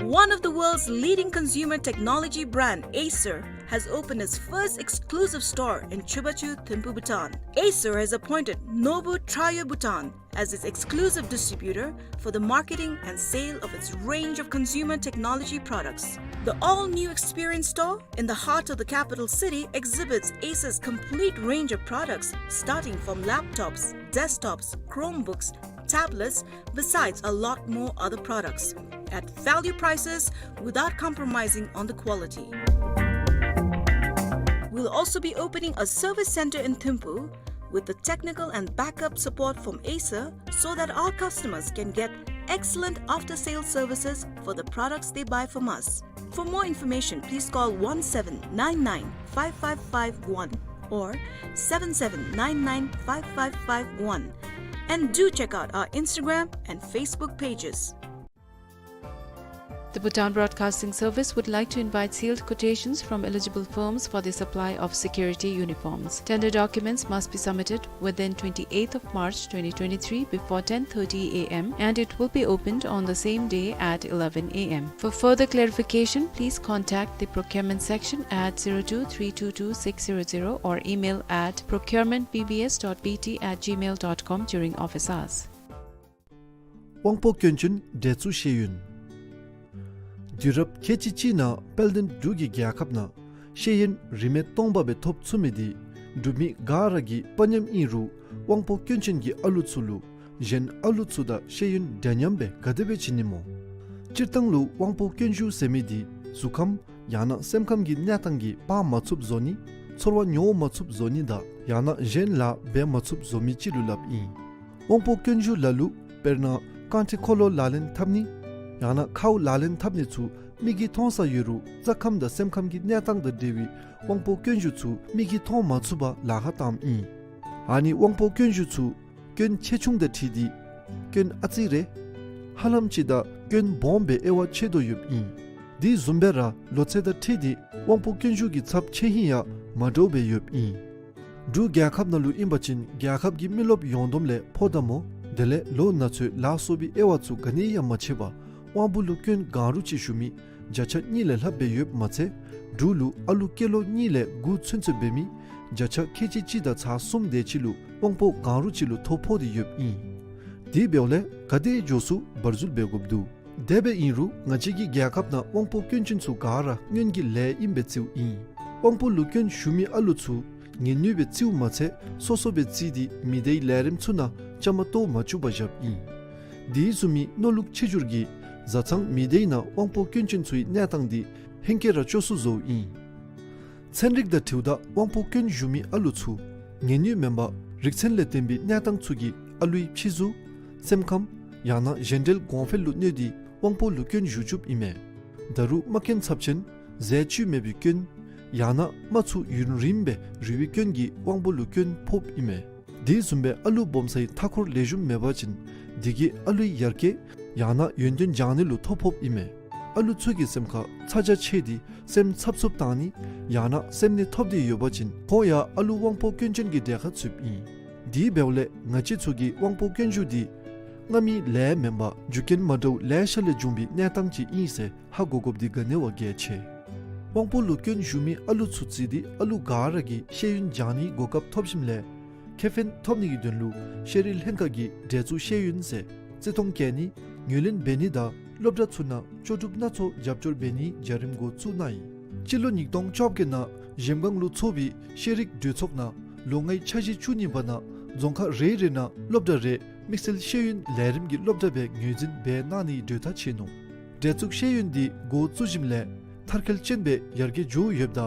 One of the world's leading consumer technology brand, Acer, has opened its first exclusive store in Chubachu, Thimphu, Bhutan. Acer has appointed Nobu Trio Bhutan as its exclusive distributor for the marketing and sale of its range of consumer technology products. The all-new experience store in the heart of the capital city exhibits Acer's complete range of products, starting from laptops, desktops, Chromebooks, tablets, besides a lot more other products, at value prices without compromising on the quality. We'll also be opening a service center in Thimphu with the technical and backup support from Acer, so that our customers can get excellent after-sales services for the products they buy from us. For more information, please call one seven nine nine five five five one or seven seven nine nine five five five one. And do check out our Instagram and Facebook pages. The Bhutan Broadcasting Service would like to invite sealed quotations from eligible firms for the supply of security uniforms. Tender documents must be submitted within twenty-eighth of March twenty twenty-three before ten thirty A M, and it will be opened on the same day at eleven A M. For further clarification, please contact the procurement section at zero two three two two six zero zero or email at procurement B B S dot B T at gmail dot com during office hours. དབང་པོ་སྐྱོན་ཅན་འདྲེ་འཚུབ་ཤེས་ཡོན། དུས་རབས་ཁལ་གཅིག་གཅིག་ནང་དཔལ་ལྡན་འབྲུག་གི་རྒྱལ་ཁབ་ནང་ཤེས་ཡོན་རིན་མེད་སྟོང་པ་སྦེ་ཐོབ་ཚུགས་མི་འདི་འབྲུག་མི་ག་ར་གི་དཔའ་ཉམས་ཨིན་རུང་དབང་པོ་སྐྱོན་ཅན་གྱི་ཨ་ལུ་ཚུ་ལུ་གཞན་ཨ་ལུ་ཚུ་དང་ཤེས་ཡོན་འདྲ་མཉམ་སྦེ་ག་དེ་སྦེ་བྱིན་ནི་སྨོ། སྤྱིར་བཏང་ལུ་དབང་པོ་སྐྱོན་ཞུགས་ཟེར་མི་འདི་གཟུགས་ཁམས་ཡང་ན་སེམས་ཁམས་ཀྱི་གནས་སྟངས་ཀྱིས་འབག་མ་ཚུགསཔ་བཟོ་ནི། ཚོར་བ་མྱོང་མ་ཚུགསཔ་བཟོ་ནི་དང་ཡང་ན་གཞན་ལཱ་འབད་མ་ཚུགསཔ་བཟོ་མི་ཅིག་ལུ་སླབ་ཨིན། དབང་པོ་སྐྱོན་ཞུགས་ལ་ལུ་དཔེར་ན་རྐང་ཁྲི་འཁོར་ལོ་ལག་ལེན་འཐབ་ནི་ཡང་ན་ཁཝ་ལག་ལེན་འཐབ་ནི་ཚུ་མིག་གིས་མཐོང་ས་ཡོད་རུང་རྩ་ཁམས་དང་སེམས་ཁམས་ཀྱི་གནས་སྟངས་དང་འབྲེལ་བའི་དབང་པོ་སྐྱོན་ཞུགས་ཚུ་མིག་གིས་མཐོང་མ་ཚུགས་པར་ལཱ་ཁག་བཏངམ་ཨིན། ཨ་ནི་དབང་པོ་སྐྱོན་ཞུགས་ཚུ་སྐྱོན་ཆེ་ཆུང་དང་འཁྲིལ་ཏེ་སྐྱོན་ཨ་ཙི་རེ་ཧ་ལམ་ཅིག་དང་སྐྱོན་སྦོམ་སྦེ་དབྱེ་བ་ཕྱེ་དོ་ཡོདཔ་ཨིན། དེ་བཟུམ་སྦེ་ར་ལོ་ཚད་དང་འཁྲིལ་ཏེ་དབང་པོ་སྐྱོན་ཞུགས་ཀྱི་ཚབས་ཆེ་ཧིང་ཡང་མ་འདྲཝ་སྦེ་ཡོདཔ་ཨིན། འབྲུག་རྒྱལ་ཁབ་ནང་ལུ་ཨིན་པ་ཅིན་རྒྱལ་ཁབ་ཀྱི་མི་རློབས་ཡོངས་བསྡོམས་ལས་ཕོ་དང་མོ་དེ་ལས་ལོ་ན་ཚོད་ལ་སོགས་པའི་དབྱེ་བ་ཚུ་ག་ནི་ཡང་མ་ཕྱེ་བར་དབང་པོ་ལུ་སྐྱོན་གང་རུང་ཅིག་ཞུགས་མི་བརྒྱ་ཆ་གཉིས་ལས་ལྷགཔ་སྦེ་ཡོདཔ་མ་ཚད་འབྲུག་ལུ་ཨ་ལུ་སྐྱེས་ལོ་གཉིས་ལས་དགུ་ཚུན་ཚོད་འབད་མི་བརྒྱ་ཆ་ཁལ་གཅིག་གཅིག་དང་ཚག་གསུམ་དེ་ཅིག་ལུ་དབང་པོ་གང་རུང་ཅིག་ལུ་ཐོ་ཕོག་སྟེ་ཡོདཔ་ཨིན། དེ་འབདཝ་ལས་ག་དེ་མགྱོགས་སུ་བར་འཛུལ་འབད་དགོཔ་འདུག། དེ་སྦེ་ཨིན་རུང་ང་བཅས་ཀྱི་རྒྱལ་ཁབ་ནང་དབང་པོ་སྐྱོན་ཅན་ཚུ་ག་ར་སྔོན་གྱི་ལས་ཨིནམ་སྦེ་བརྩིཝ་ཨིན། དབང་པོ་ལུ་སྐྱོན་ཞུགས་མི་ཨ་ལུ་ཚུ་ངལ་ནུས་སྦེ་བརྩིཝ་མ་ཚད་སོ་སོ་སྦེ་བརྩིས་ཏེ་མི་སྡེའི་ལས་རིམ་ཚུ་ནང་བཅའ་མར་གཏོགས་མ་བཅུག་པར་བཞགཔ་ཨིན། དེ་བཟུམ་མའི་མནོ་ལུགས་ཆེ་འགྱུར་གྱིས་བཟའ་ཚང་མི་སྡེའི་ནང་དབང་པོ་སྐྱོན་ཅན་ཚུའི་གནས་སྟངས་འདི་ཧེང་སྐལ་ར་སྐྱོ་སུ་བཟོཝ་ཨིན། ཚན་རིག་དང་འཁྲིལཝ་ད་དབང་པོ་སྐྱོན་ཞུགས་མི་ཨ་ལུ་ཚུ་ངལ་ནུས་མེན་པར་རིག་ཚན་ལས་བརྟེན་པའི་གནས་སྟངས་ཚུ་གིས་ཨ་ལུའི་ཕྱི་གཟུགས་སེམས་ཁམས་ཡང་ན་གཞན་འབྲེལ་གོང་འཕེལ་ལུ་གནོད་དེ་དབང་པོ་ལུ་སྐྱོན་ཞུགས་བཅུགཔ་ཨིན་མས། ད་རུང་རྨ་སྐྱོན་ཚབས་ཆེན་ཟས་བཅུད་མེད་པའི་སྐྱོན་ཡང་ན་རྨ་ཚུ་ཡུན་རིངམོ་སྦེ་རུལ་བའི་སྐྱོན་གྱིས་དབང་པོ་ལུ་སྐྱོན་ཕོགཔ་ཨིན་མས། དེ་བཟུམ་སྦེ་ཨ་ལུ་སྦོམ་སའི་མཐའ་འཁོར་ལེགས་ཤོམ་མེད་པ་ཅིན་དེ་གིས་ཨ་ལུའི་ཡར་རྒྱས་ཡང་ན་ཡོན་ཏན་སྦྱང་ནི་ལུ་ཐོ་ཕོགཔ་ཨིན་མས། ཨ་ལུ་ཚུ་གི་སེམས་ཁར་ཚ་གྱང་ཆེ་སྟེ་སེམས་འཚབ་འཚུབ་བཏང་ནི་ཡང་ན་སེམས་ནད་ཐོབ་སྟེ་ཡོད་པ་ཅིན་ཁོང་ཡང་ཨ་ལུ་དབང་པོ་སྐྱོན་ཅན་གྱི་གྲས་ཁར་ཚུདཔ་ཨིན། དེ་འབདཝ་ལས་ང་བཅས་ཚུ་གིས་དབང་པོ་སྐྱོན་ཞུགས་འདི་སྔ་མའི་ལས་མེན་པར་རྒྱུ་རྐྱེན་མ་འདྲཝ་ལེ་ཤ་ལས་བྱུང་བའི་གནས་སྟངས་ཅིག་ཨིན་ཟེར་ཧ་གོ་དགོཔ་འདི་ག་ནི་བ་གལ་ཆེ། དབང་པོ་ལུ་སྐྱོན་ཞུགས་མི་ཨ་ལུ་ཚུ་བརྩིས་ཏེ་ཨ་ལུ་ག་ར་གིས་ཤེས་ཡོན་སྦྱང་ནིའི་གོ་སྐབས་ཐོབ་ཞིནམ་ལས་ཁེ་ཕན་ཐོབ་ནིའི་དོན་ལུ་ཤེས་རིག་ལྷན་ཁག་གིས་གྲལ་བཙུགས་ཤེས་ཡོན་ཟེར་བརྩི་མཐོང་བསྐྱེད་ནི་ངོས་ལེན་འབད་ནི་དང་སློབ་གྲྭ་ཚུ་ནང་ལྕོགས་གྲུབ་སྣ་ཚོགས་རྒྱབ་སྐྱོར་འབད་ནིའི་བྱ་རིམ་འགོ་བཙུགས་གནང་ཡི། སྤྱི་ལོ་ཉིས་སྟོང་བཅོ་བརྒྱད་ནང་གཞལམ་སྒང་ལུ་ཚོགས་པའི་ཤེས་རིག་གྲོས་ཚོགས་ནང་ལོ་ལྔའི་འཆར་གཞི་བཅུ་གཉིས་པ་ནང་རྫོང་ཁག་རེ་རེ་ནང་སློབ་གྲྭ་རེ་དམིགས་བསལ་ཤེས་ཡོན་ལས་རིམ་གྱི་སློབ་གྲྭ་སྦེ་ངོས་འཛིན་འབད་གནང་ནིའི་གྲོས་ཐག་བཅད་ནུག། གྲལ་བཙུགས་ཤེས་ཡོན་འདི་འགོ་བཙུགས་ཞིནམ་ལས་མཐར་འཁྱོལ་ཅན་སྦེ་ཡར་རྒྱས་འགྱོ་ཡོདཔ་ད་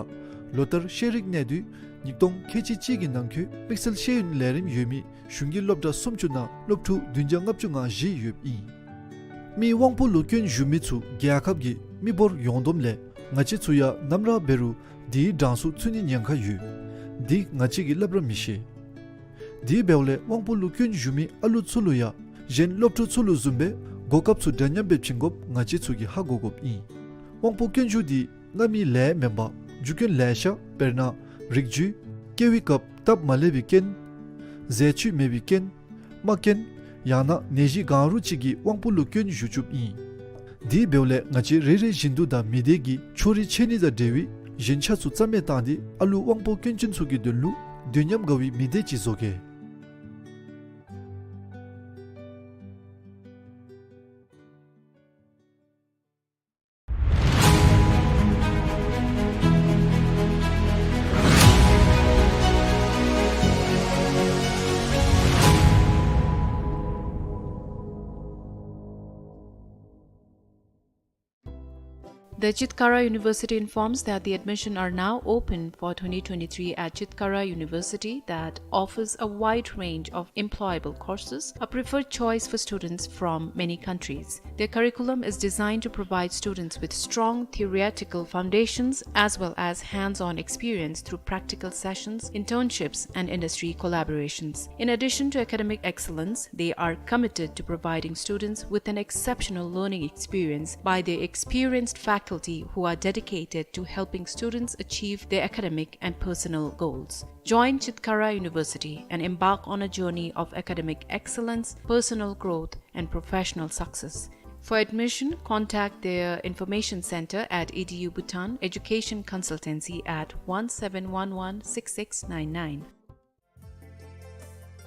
ལོ་ལྟར་ཤེས་རིག་གནས་སྡུད་ཉིས་སྟོང་ཁལ་གཅིག་གཅིག་གི་ནང་འཁོད་དམིགས་བསལ་ཤེས་ཡོན་ལས་རིམ་ཡོད་མི་གཞུང་གི་སློབ་གྲྭ་སུམ་ཅུ་ནང་སློབ་ཕྲུག་བདུན་བརྒྱ་ལྔ་བཅུ་ང་བཞི་ཡོདཔ་ཨིན། མི་དབང་པོ་ལུ་སྐྱོན་ཞུགས་མི་ཚུ་རྒྱལ་ཁབ་ཀྱི་མི་འབོར་ཡོངས་བསྡོམས་ལས་ང་བཅས་ཚུ་ཡང་ནམ་ར་འབད་རུང་དེའི་གྲངས་སུ་ཚུད་ནིའི་ཉེན་ཁ་ཡོད། འདི་ང་བཅས་ཀྱིས་སླབ་ར་མི་ཤེས། དེ་འབདཝ་ལས་དབང་པོ་ལུ་སྐྱོན་ཞུགས་མི་ཨ་ལུ་ཚུ་ལུ་ཡང་གཞན་སློབ་ཕྲུག་ཚུ་ལུ་བཟུམ་སྦེ་གོ་སྐབས་ཚུ་འདྲ་མཉམ་སྦེ་བྱིན་དགོཔ་ང་བཅས་ཚུ་གིས་ཧ་གོ་དགོཔ་ཨིན། དབང་པོ་སྐྱོན་ཞུགས་འདི་སྔ་མའི་ལས་མེན་པར་རྒྱུ་རྐྱེན་ལེ་ཤ་དཔེར་ན་རིགས་རྒྱུད་སྐྱེ་བའི་སྐབས་སྟབས་མ་ལེགས་པའི་རྐྱེན་ཟས་བཅུད་མེད་པའི་རྐྱེན་རྨ་སྐྱོན་ཡང་ན་ནད་གཞི་གང་རུང་ཅིག་གིས་དབང་པོ་ལུ་སྐྱོན་ཞུགས་བཅུགཔ་ཨིན། དེ་འབདཝ་ལས་ང་བཅས་རེ་རེ་བཞིན་དུ་དང་མི་སྡེ་གི་ཕྱོགས་རིས་ཆད་ནི་དང་འབྲེལ་བའི་ཞན་ཆ་ཚུ་རྩ་མེད་བཏང་སྟེ་ཨ་ལུ་དབང་པོ་སྐྱོན་ཅན་ཚུ་གི་དོན་ལུ་དུས་མཉམ་དགའ་བའི་མི་སྡེ་ཅིག་བཟོ་གེ། The Chitkara University informs that the admission are now open for twenty twenty-three at Chitkara University, that offers a wide range of employable courses, a preferred choice for students from many countries. Their curriculum is designed to provide students with strong theoretical foundations as well as hands-on experience through practical sessions, internships, and industry collaborations. In addition to academic excellence, they are committed to providing students with an exceptional learning experience by their experienced faculty who are dedicated to helping students achieve their academic and personal goals. Join Chitkara University and embark on a journey of academic excellence, personal growth, and professional success. For admission, contact their information center at E D U Bhutan, education consultancy at one seven one one six six nine nine.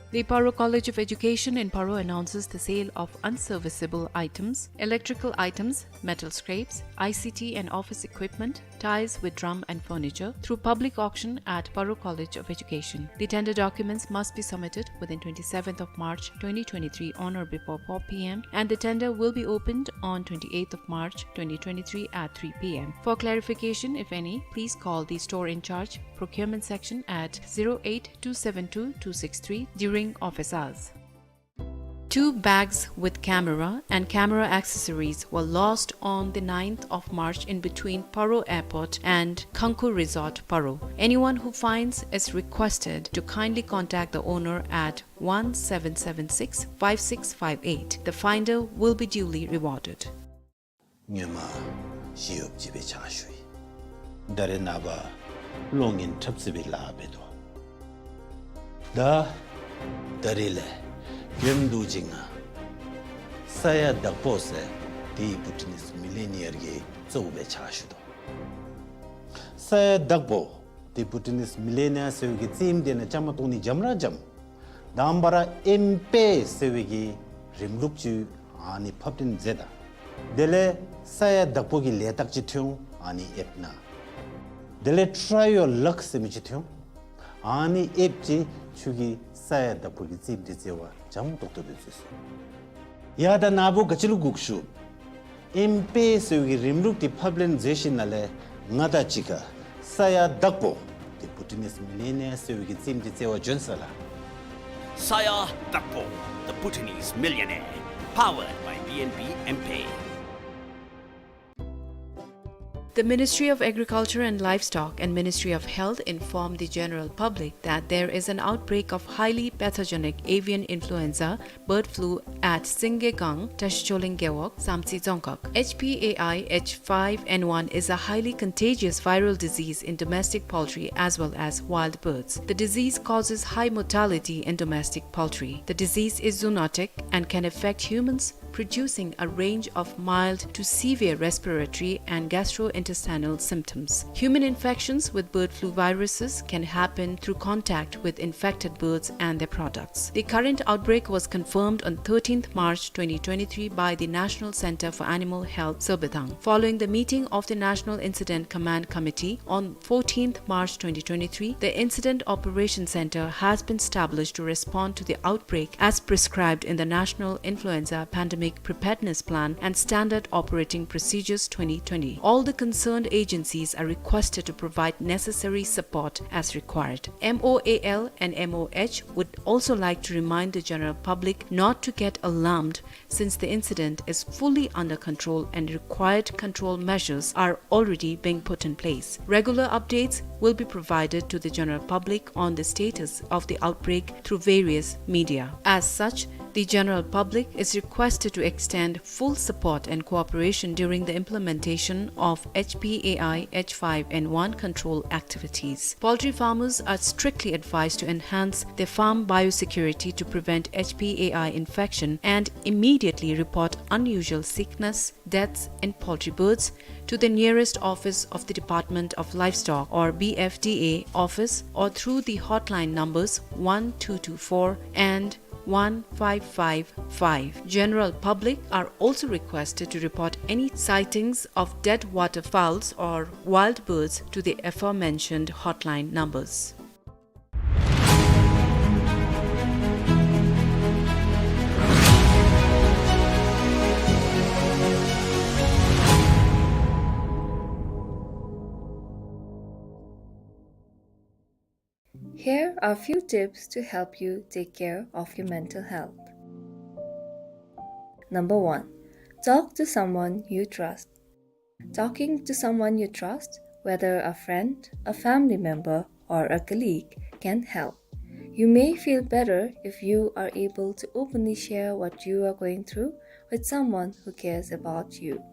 The Paro College of Education in Paro announces the sale of unserviceable items, electrical items, metal scraps, I C T and office equipment, tiles with drum and furniture through public auction at Paro College of Education. The tender documents must be submitted within twenty-seventh of March twenty twenty-three on or before four P M, and the tender will be opened on twenty-eighth of March twenty twenty-three at three P M. For clarification, if any, please call the store in charge, procurement section at zero eight two seven two two six three during office hours. Two bags with camera and camera accessories were lost on the ninth of March in between Paro Airport and Khanku Resort, Paro. Anyone who finds is requested to kindly contact the owner at one seven seven six five six five eight. The finder will be duly rewarded. ངོ་མ་ བཞེས་ཡོདཔ་ཅིག་སྦེ་ཕྱག་ཞུ་ཡི། ད་རེས་ནངས་པ་གློག་བརྙན་འཁྲབ་རྩེད་པའི་ལཱ་འབད་དོ། ད་ད་རེས་ལས་མགྱོནམ་འདི་ཅིག་ང་ས་ཡ་བདག་པོ་ཟེར་དེ་བྷུ་ཊ་ནིས་མི་ལི་ནི་ཡར་གྱི་གཙོ་བོ་སྦེ་ཕྱག་ཞུ་དོ། ས་ཡ་བདག་པོ་དེ་བྷུ་ཊ་ནིས་མི་ལི་ནི་ཡར་ཟེར་བའི་གི་རྩེདམོ་དེ་ནང་བཅའ་མར་གཏོགས་ནི་འཇམ་ར་འཇམ། དང་པ་ར་ཨེམ་པེ་ཟེར་བའི་གི་རིམ་ལུགས་ཅིག་ཨ་ནི་ཕབ་སྟོན་མཛད་ད། དེ་ལས་ས་ཡ་བདག་པོ་གི་ལས་རྟགས་ཅིག་ཐོན་འོང་། ཨ་ནི་ཨེབ་ནང་། དེ་ལས་Try Your Luck ཟེར་མི་ཅིག་ཐོན་འོང་། ཨ་ནི་ཨེབ་ཅིག་ཁྱོད་ཀྱིས་ས་ཡ་བདག་པོ་གི་རྩེདམོ་དེ་རྩེ་བར་འཇམ་ཏོག་ཏོ་སྦེ་རྩེ་ཚུགས། ཡ་ད་ནཱ་བུ་ག་ཅི་ལུ་སྒུག་ཞུ། ཨེམ་པེ་ཟེར་བའི་གི་རིམ་ལུགས་དེ་ཕབ་ལེན་མཛད་ཞིནམ་ལས་ང་དང་གཅིག་ཁར་ས་ཡ་བདག་པོ་དེ་བྷུ་ཊ་ནིས་མི་ལི་ནི་ཡར་ཟེར་བའི་གི་རྩེདམོ་དེ་རྩེ་བར་བྱོན་ས་ལགས། Saya Dakpo, the Bhutanese millionaire, powered by B N B M-Pay. The Ministry of Agriculture and Livestock and Ministry of Health informed the general public that there is an outbreak of highly pathogenic avian influenza bird flu at Singgegang, Tashicholing Gewog, Samtse Dzongkhag. H P A I H five N one is a highly contagious viral disease in domestic poultry as well as wild birds. The disease causes high mortality in domestic poultry. The disease is zoonotic and can affect humans, producing a range of mild to severe respiratory and gastrointestinal symptoms. Human infections with bird flu viruses can happen through contact with infected birds and their products. The current outbreak was confirmed on thirteenth March twenty twenty-three by the National Center for Animal Health, Sorbethang. Following the meeting of the National Incident Command Committee on fourteenth March twenty twenty-three, the Incident Operation Center has been established to respond to the outbreak as prescribed in the National Influenza Pandemic Preparedness Plan and Standard Operating Procedures twenty twenty. All the concerned agencies are requested to provide necessary support as required. M O A L and M O H would also like to remind the general public not to get alarmed, since the incident is fully under control and required control measures are already being put in place. Regular updates will be provided to the general public on the status of the outbreak through various media. As such, the general public is requested to extend full support and cooperation during the implementation of H P A I H five N one control activities. Poultry farmers are strictly advised to enhance their farm biosecurity to prevent H P A I infection and immediately report unusual sickness, deaths in poultry birds to the nearest office of the Department of Livestock or B F D A office or through the hotline numbers one two two four and one five five five. General public are also requested to report any sightings of dead waterfowls or wild birds to the aforementioned hotline numbers. Here are a few tips to help you take care of your mental health. Number one, talk to someone you trust. Talking to someone you trust, whether a friend, a family member, or a colleague, can help. You may feel better if you are able to openly share what you are going through with someone who cares about you.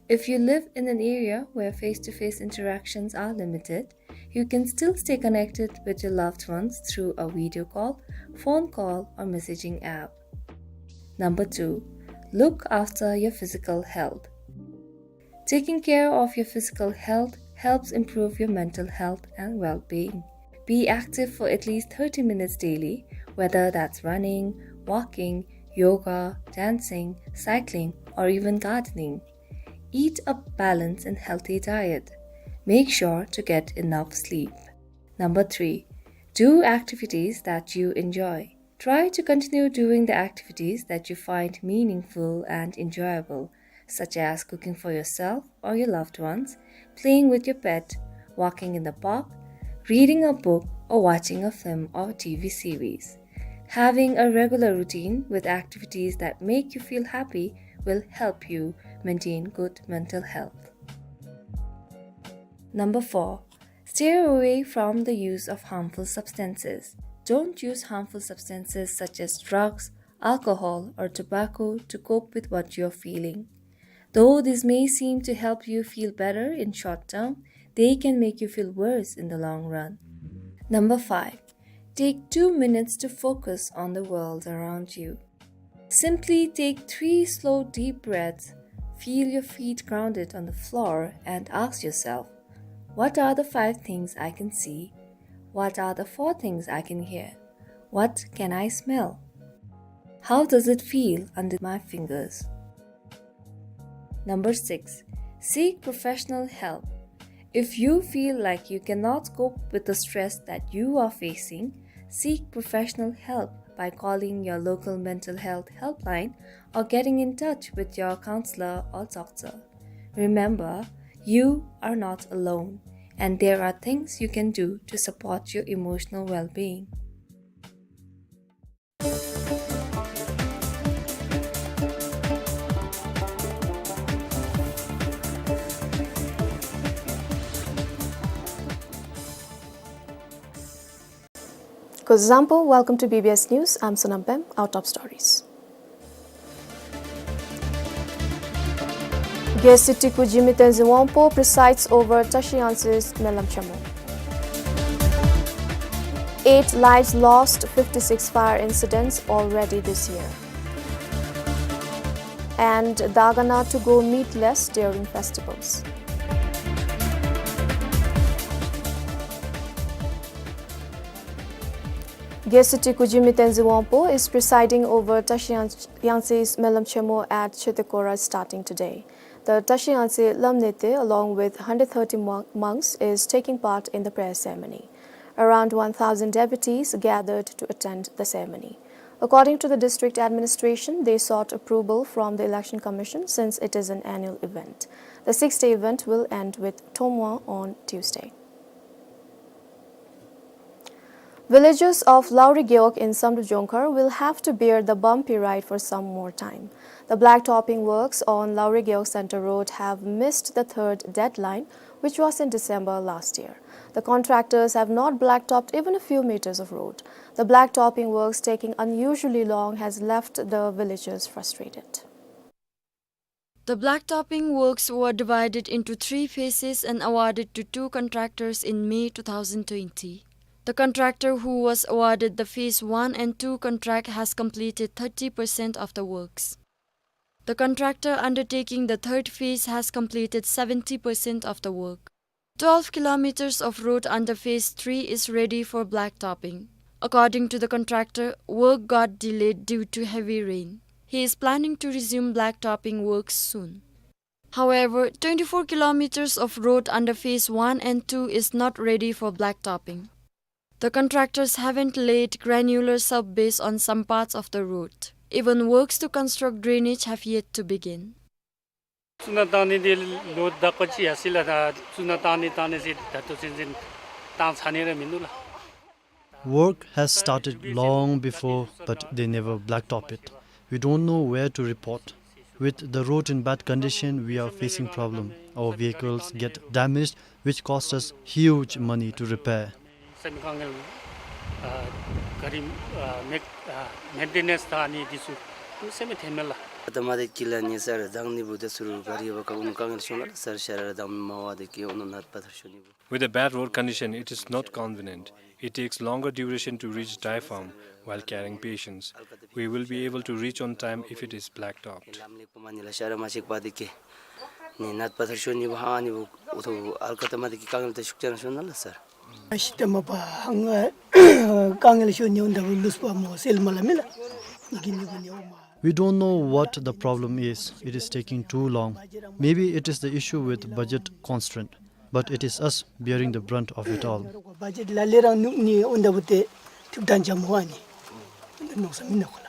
If you live in an area where face-to-face interactions are limited, you can still stay connected with your loved ones through a video call, phone call, or messaging app. Number two, look after your physical health. Taking care of your physical health helps improve your mental health and well-being. Be active for at least thirty minutes daily, whether that's running, walking, yoga, dancing, cycling, or even gardening. Eat a balanced and healthy diet. Make sure to get enough sleep. Number three, do activities that you enjoy. Try to continue doing the activities that you find meaningful and enjoyable, such as cooking for yourself or your loved ones, playing with your pet, walking in the park, reading a book, or watching a film or T V series. Having a regular routine with activities that make you feel happy will help you maintain good mental health. Number four, steer away from the use of harmful substances. Don't use harmful substances such as drugs, alcohol, or tobacco to cope with what you're feeling. Though these may seem to help you feel better in short term, they can make you feel worse in the long run. Number five, take two minutes to focus on the world around you. Simply take three slow, deep breaths, feel your feet grounded on the floor, and ask yourself, "What are the five things I can see? What are the four things I can hear? What can I smell? How does it feel under my fingers?" Number six, seek professional help. If you feel like you cannot cope with the stress that you are facing, seek professional help by calling your local mental health helpline or getting in touch with your counselor or doctor. Remember, you are not alone, and there are things you can do to support your emotional well-being. Kuzuzangpo, welcome to B B S News. I'm Sonam Pem. Our top stories. Guest Tiku Jimmy Tenzin Wangpo presides over Tashi Yangtze's Melam Chemo. Eight lives lost, fifty-six fire incidents already this year. And Dagana to go meatless during festivals. Guest Tiku Jimmy Tenzin Wangpo is presiding over Tashi Yang-, Yangtze's Melam Chemo at Chetekora starting today. The Tashi Yangtze Lamnete, along with hundred thirty mon-, monks, is taking part in the prayer ceremony. Around one thousand devotees gathered to attend the ceremony. According to the district administration, they sought approval from the Election Commission since it is an annual event. The six-day event will end with Thomwa on Tuesday. Villagers of Lauri Gewog in Samdrup Jongkhar will have to bear the bumpy ride for some more time. The blacktopping works on Lauri Gewog Center Road have missed the third deadline, which was in December last year. The contractors have not blacktopped even a few meters of road. The blacktopping works taking unusually long has left the villagers frustrated. The blacktopping works were divided into three phases and awarded to two contractors in May two thousand twenty. The contractor who was awarded the phase one and two contract has completed thirty percent of the works. The contractor undertaking the third phase has completed seventy percent of the work. Twelve kilometers of road under phase three is ready for blacktopping. According to the contractor, work got delayed due to heavy rain. He is planning to resume blacktopping works soon. However, twenty-four kilometers of road under phase one and two is not ready for blacktopping. The contractors haven't laid granular sub-base on some parts of the road. Even works to construct drainage have yet to begin. བཙུགས་ནི་བཏང་ནི་འདི་ལོ་དག་པ་ཅིག་ཡར་སོང་ཡི་ལགས། ད་བཙུགས་ནི་བཏང་ནི་བཏང་ནི་ཟེར་ད་ལྟོ་ཚུན་ཚོད་བཏང་ཚར་ནི་ར་མིན་འདུག་ལགས། Work has started long before, but they never blacktop it. We don't know where to report. With the road in bad condition, we are facing problem. Our vehicles get damaged, which cost us huge money to repair. སེམས་དཀའ་ངལ། ཨ་ག་རི་ཨ་མེག་ཨ་མེན་ཊེ་ནེནསི་ད་ཨ་ནི་འདི་ཚུ་སེམས་ཐེ་མེད་ལགས། ཨ་ད་མ་དེ་ཀི་ལ་ནི་སར་དང་ནི་བུ་དེ་ཚུ་རུ་ག་རི་བ་ཀ་ཨུ་ནུ་དཀའ་ངལ་ཤོར་ལགས་སར། ཤར་ར་དང་མ་བ་དེ་ཀི་ཨུ་ནུ་ནད་པ་ཐར་ཤོར་ནི་བུ། With a bad road condition, it is not convenient. It takes longer duration to reach Daipham while carrying patients. We will be able to reach on time if it is blacktopped. ལམ་ལེགས་པོ་མ་ནི་ལགས་ཤར་ར་མ་ཤེག་པ་དེ་ཀི་ནི་ནད་པ་ཐར་ཤོར་ནི་བུ་ཧ་ནི་བུ་ཨུ་ཐུ་ཨལ་ཀ་ད་མ་དེ་ཀི་དཀའ་ངལ་ད་ཤུགས་ཅན་ཤོར་ན་ལགས་སར། ཨ་ཤི་ད་མ་པ་ཧང་དཀའ་ངལ་ཤོར་ནི་འོང་ད་བུ་ལུས་པ་མོ་སེལ་མ་ལ་མི་ལགས། ནི་གི་ནི་བུ་ནི་འོ་མ། We don't know what the problem is. It is taking too long. Maybe it is the issue with budget constraint, but it is us bearing the brunt of it all. བ་ཇེཊ་ལ་ལས་རང་ནུག་ནི་འོང་ད་བུ་དེ་ཐུགས་དང་འཇམ་མོ་ཨ་ནི་ནོག་ས་མི་ནོག་ལགས།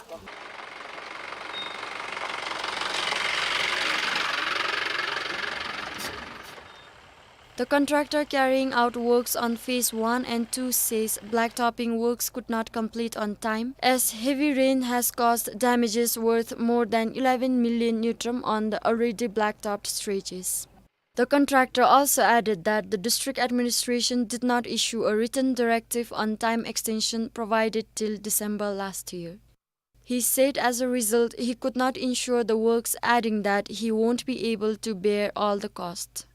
The contractor carrying out works on phase one and two says blacktopping works could not complete on time as heavy rain has caused damages worth more than eleven million ngultrum on the already blacktopped stretches. The contractor also added that the district administration did not issue a written directive on time extension provided till December last year. He said as a result, he could not ensure the works, adding that he won't be able to bear all the costs.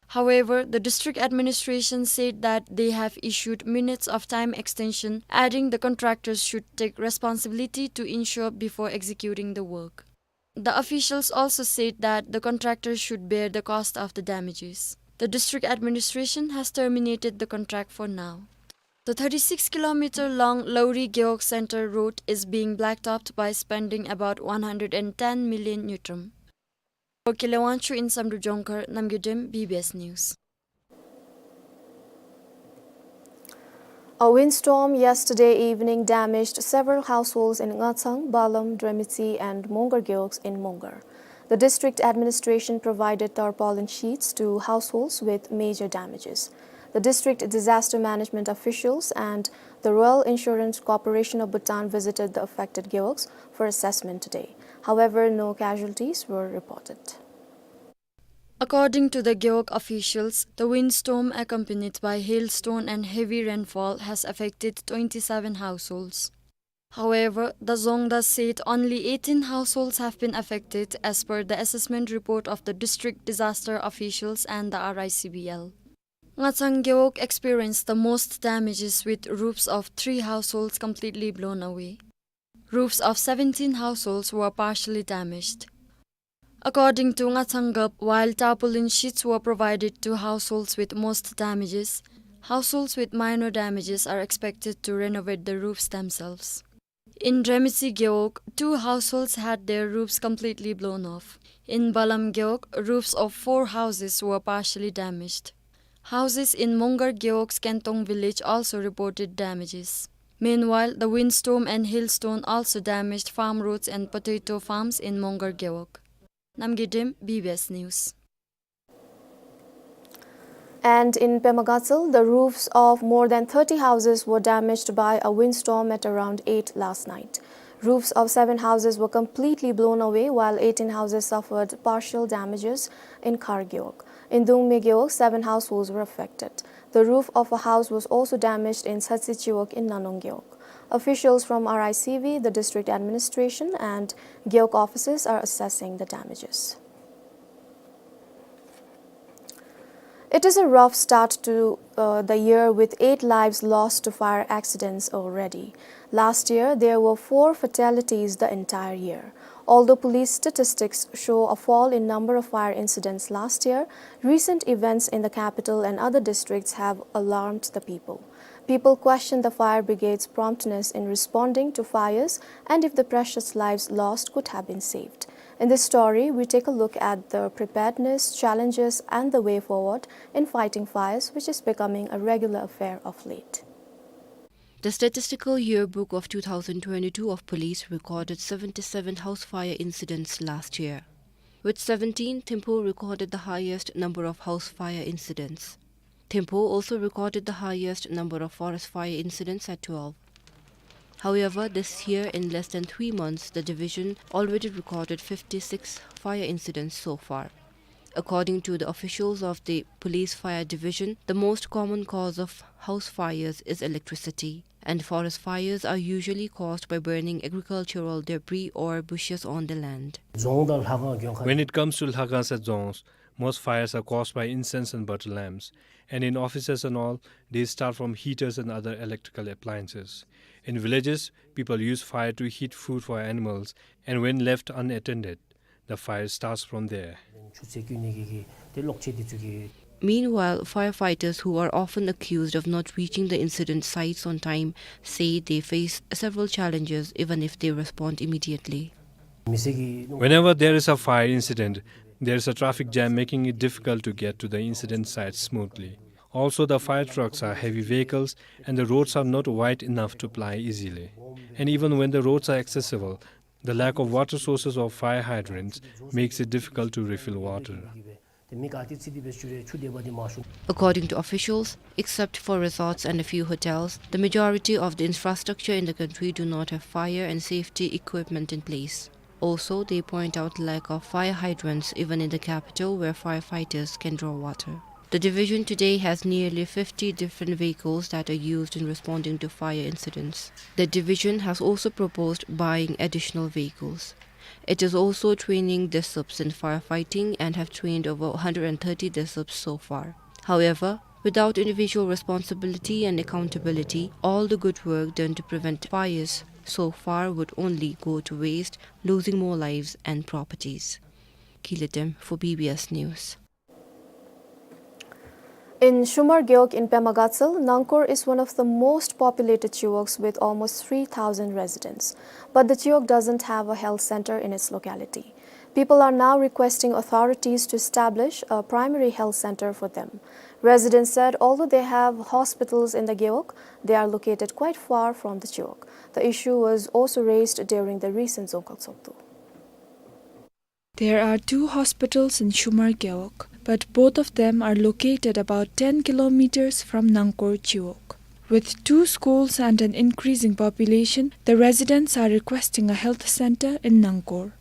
However, the district administration said that they have issued minutes of time extension, adding the contractors should take responsibility to ensure before executing the work. The officials also said that the contractors should bear the cost of the damages. The district administration has terminated the contract for now. The thirty-six kilometer long Lowri Gewog Center road is being blacktopped by spending about one hundred and ten million ngultrum. For Kele Wangchuk in Samdrup Jongkhar, Namgay Dem, B B S News. A windstorm yesterday evening damaged several households in Ngachang, Balam, Dremiti and Mongar Gewogs in Mongar. The district administration provided tarpaulin sheets to households with major damages. The district disaster management officials and the Rural Insurance Corporation of Bhutan visited the affected gewogs for assessment today. However, no casualties were reported. According to the Gewog officials, the windstorm accompanied by hailstone and heavy rainfall has affected twenty-seven households. However, the Zhongda said only eighteen households have been affected as per the assessment report of the district disaster officials and the R I C B L. Ngachang Gewog experienced the most damages, with roofs of three households completely blown away. Roofs of seventeen households were partially damaged. According to Ngachang Gap, while tarpaulin sheets were provided to households with most damages, households with minor damages are expected to renovate the roofs themselves. In Dremiti Gewog, two households had their roofs completely blown off. In Balam Gewog, roofs of four houses were partially damaged. Houses in Mongar Gewog's Kentong village also reported damages. Meanwhile, the windstorm and hailstone also damaged farm roads and potato farms in Mongar Gewog. Namgay Dem, B B S News. And in Pema Gatshel, the roofs of more than thirty houses were damaged by a windstorm at around eight last night. Roofs of seven houses were completely blown away, while eighteen houses suffered partial damages in Khar Gewog. In Dungme Gewog, seven households were affected. The roof of a house was also damaged in Satsi Chiwog in Nanong Gewog. Officials from R I C V, the district administration, and Gewog officers are assessing the damages. It is a rough start to, uh, the year, with eight lives lost to fire accidents already. Last year, there were four fatalities the entire year. Although police statistics show a fall in number of fire incidents last year, recent events in the capital and other districts have alarmed the people. People question the fire brigade's promptness in responding to fires and if the precious lives lost could have been saved. In this story, we take a look at the preparedness, challenges, and the way forward in fighting fires, which is becoming a regular affair of late. The Statistical Yearbook of two thousand twenty-two of Police recorded seventy-seven house fire incidents last year. With seventeen, Thimphu recorded the highest number of house fire incidents. Thimphu also recorded the highest number of forest fire incidents at twelve. However, this year, in less than three months, the division already recorded fifty-six fire incidents so far. According to the officials of the Police Fire Division, the most common cause of house fires is electricity, and forest fires are usually caused by burning agricultural debris or bushes on the land. When it comes to Lhagangsa Dzongs, most fires are caused by incense and butter lamps, and in offices and all, they start from heaters and other electrical appliances. In villages, people use fire to heat food for animals, and when left unattended, the fire starts from there. Meanwhile, firefighters who are often accused of not reaching the incident sites on time say they face several challenges even if they respond immediately. Whenever there is a fire incident, there is a traffic jam, making it difficult to get to the incident site smoothly. Also, the fire trucks are heavy vehicles and the roads are not wide enough to ply easily. And even when the roads are accessible, the lack of water sources or fire hydrants makes it difficult to refill water. According to officials, except for resorts and a few hotels, the majority of the infrastructure in the country do not have fire and safety equipment in place. Also, they point out lack of fire hydrants even in the capital where firefighters can draw water. The division today has nearly fifty different vehicles that are used in responding to fire incidents. The division has also proposed buying additional vehicles. It is also training DISUPs in firefighting and have trained over one hundred and thirty DISUPs so far. However, without individual responsibility and accountability, all the good work done to prevent fires so far would only go to waste, losing more lives and properties. Kiletem for B B S News. In Shumar Gewog in Pema Gatshel, Nangkor is one of the most populated chiwogs with almost three thousand residents. But the chiwog doesn't have a health center in its locality. People are now requesting authorities to establish a primary health center for them. Residents said although they have hospitals in the gewog, they are located quite far from the chiwog. The issue was also raised during the recent Dzongkhag Tshogdu. There are two hospitals in Shumar Gewog, but both of them are located about ten kilometers from Nangkor Chiwog. With two schools and an increasing population, the residents are requesting a health center in Nangkor.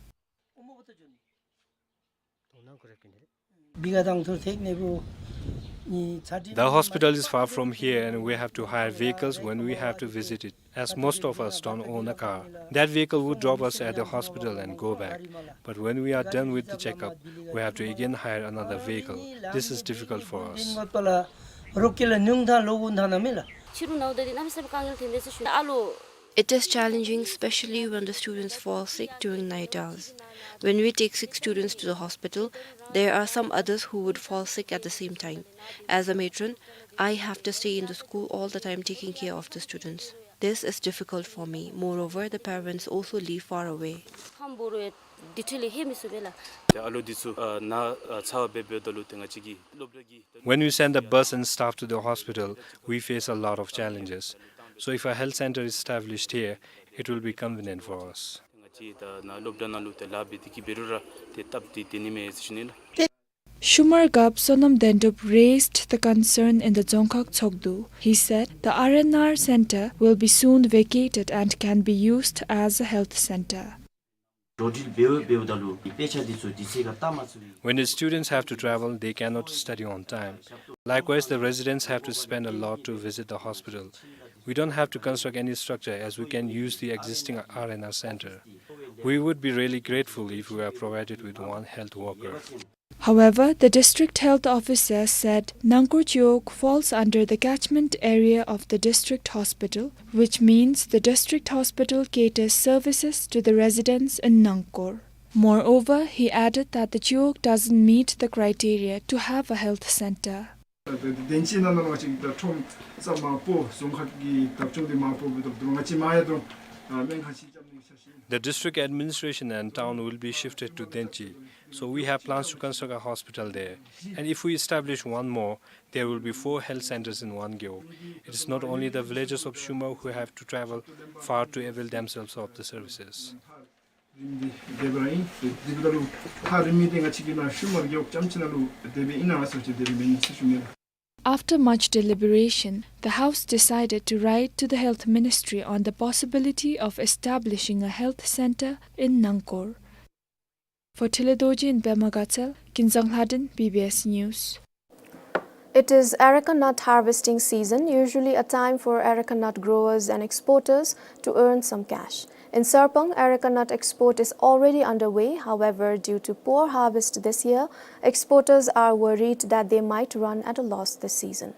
The hospital is far from here and we have to hire vehicles when we have to visit it, as most of us don't own a car. That vehicle would drop us at the hospital and go back. But when we are done with the checkup, we have to again hire another vehicle. This is difficult for us. It is challenging, especially when the students fall sick during night hours. When we take sick students to the hospital, there are some others who would fall sick at the same time. As a matron, I have to stay in the school all the time taking care of the students. This is difficult for me. Moreover, the parents also live far away. When we send the bus and staff to the hospital, we face a lot of challenges. So if a health center is established here, it will be convenient for us. Shumar Gap Sonam Dendup raised the concern in the Dzongkhag Tshogdu. He said the R N R center will be soon vacated and can be used as a health center. When the students have to travel, they cannot study on time. Likewise, the residents have to spend a lot to visit the hospital. We don't have to construct any structure as we can use the existing R N R center. We would be really grateful if we are provided with one health worker. However, the district health officer said Nangkor Chiwog falls under the catchment area of the district hospital, which means the district hospital caters services to the residents in Nangkor. Moreover, he added that the Chiwog doesn't meet the criteria to have a health center. ད་དེན་ཅི་ནང་ན་ང་བཅས་ཀྱི་ད་ཁྲོམ་ས་མང་པོ་རྫོང་ཁག་གི་བདག་སྐྱོང་འདི་མང་པོ་འབད་དོ་ང་བཅས་མ་ཡ་དོ་སྨན་ཁང་ཅིག་རྐྱབ་ནི་ཤ་ཤི། The district administration and town will be shifted to Denchi, so we have plans to construct a hospital there. And if we establish one more, there will be four health centers in one Gewog. It is not only the villagers of Shumar who have to travel far to avail themselves of the services. རིམ་འདི་དེ་སྦེ་ར་ཨིན། དེ་འབདཝ་ད་ལུ་ཐག་རིང་མི་འདི་ང་བཅས་ཀྱི་ནཱ་ཤུ་མར་རྒེད་འོག་རྐྱངམ་ཅིག་ནང་ལུ་དེ་སྦེ་ཨིན་ན་ཟེར་བ་ཅིན་དེ་སྦེ་མེན་ཟེར་ཞུ་ནི། After much deliberation, the House decided to write to the Health Ministry on the possibility of establishing a health center in Nangkor. For Thilidorji in Pema Gatshel, Kinzang Lhadon, B B S News. It is areca nut harvesting season, usually a time for areca nut growers and exporters to earn some cash. In Sarpang, areca nut export is already underway. However, due to poor harvest this year, exporters are worried that they might run at a loss this season.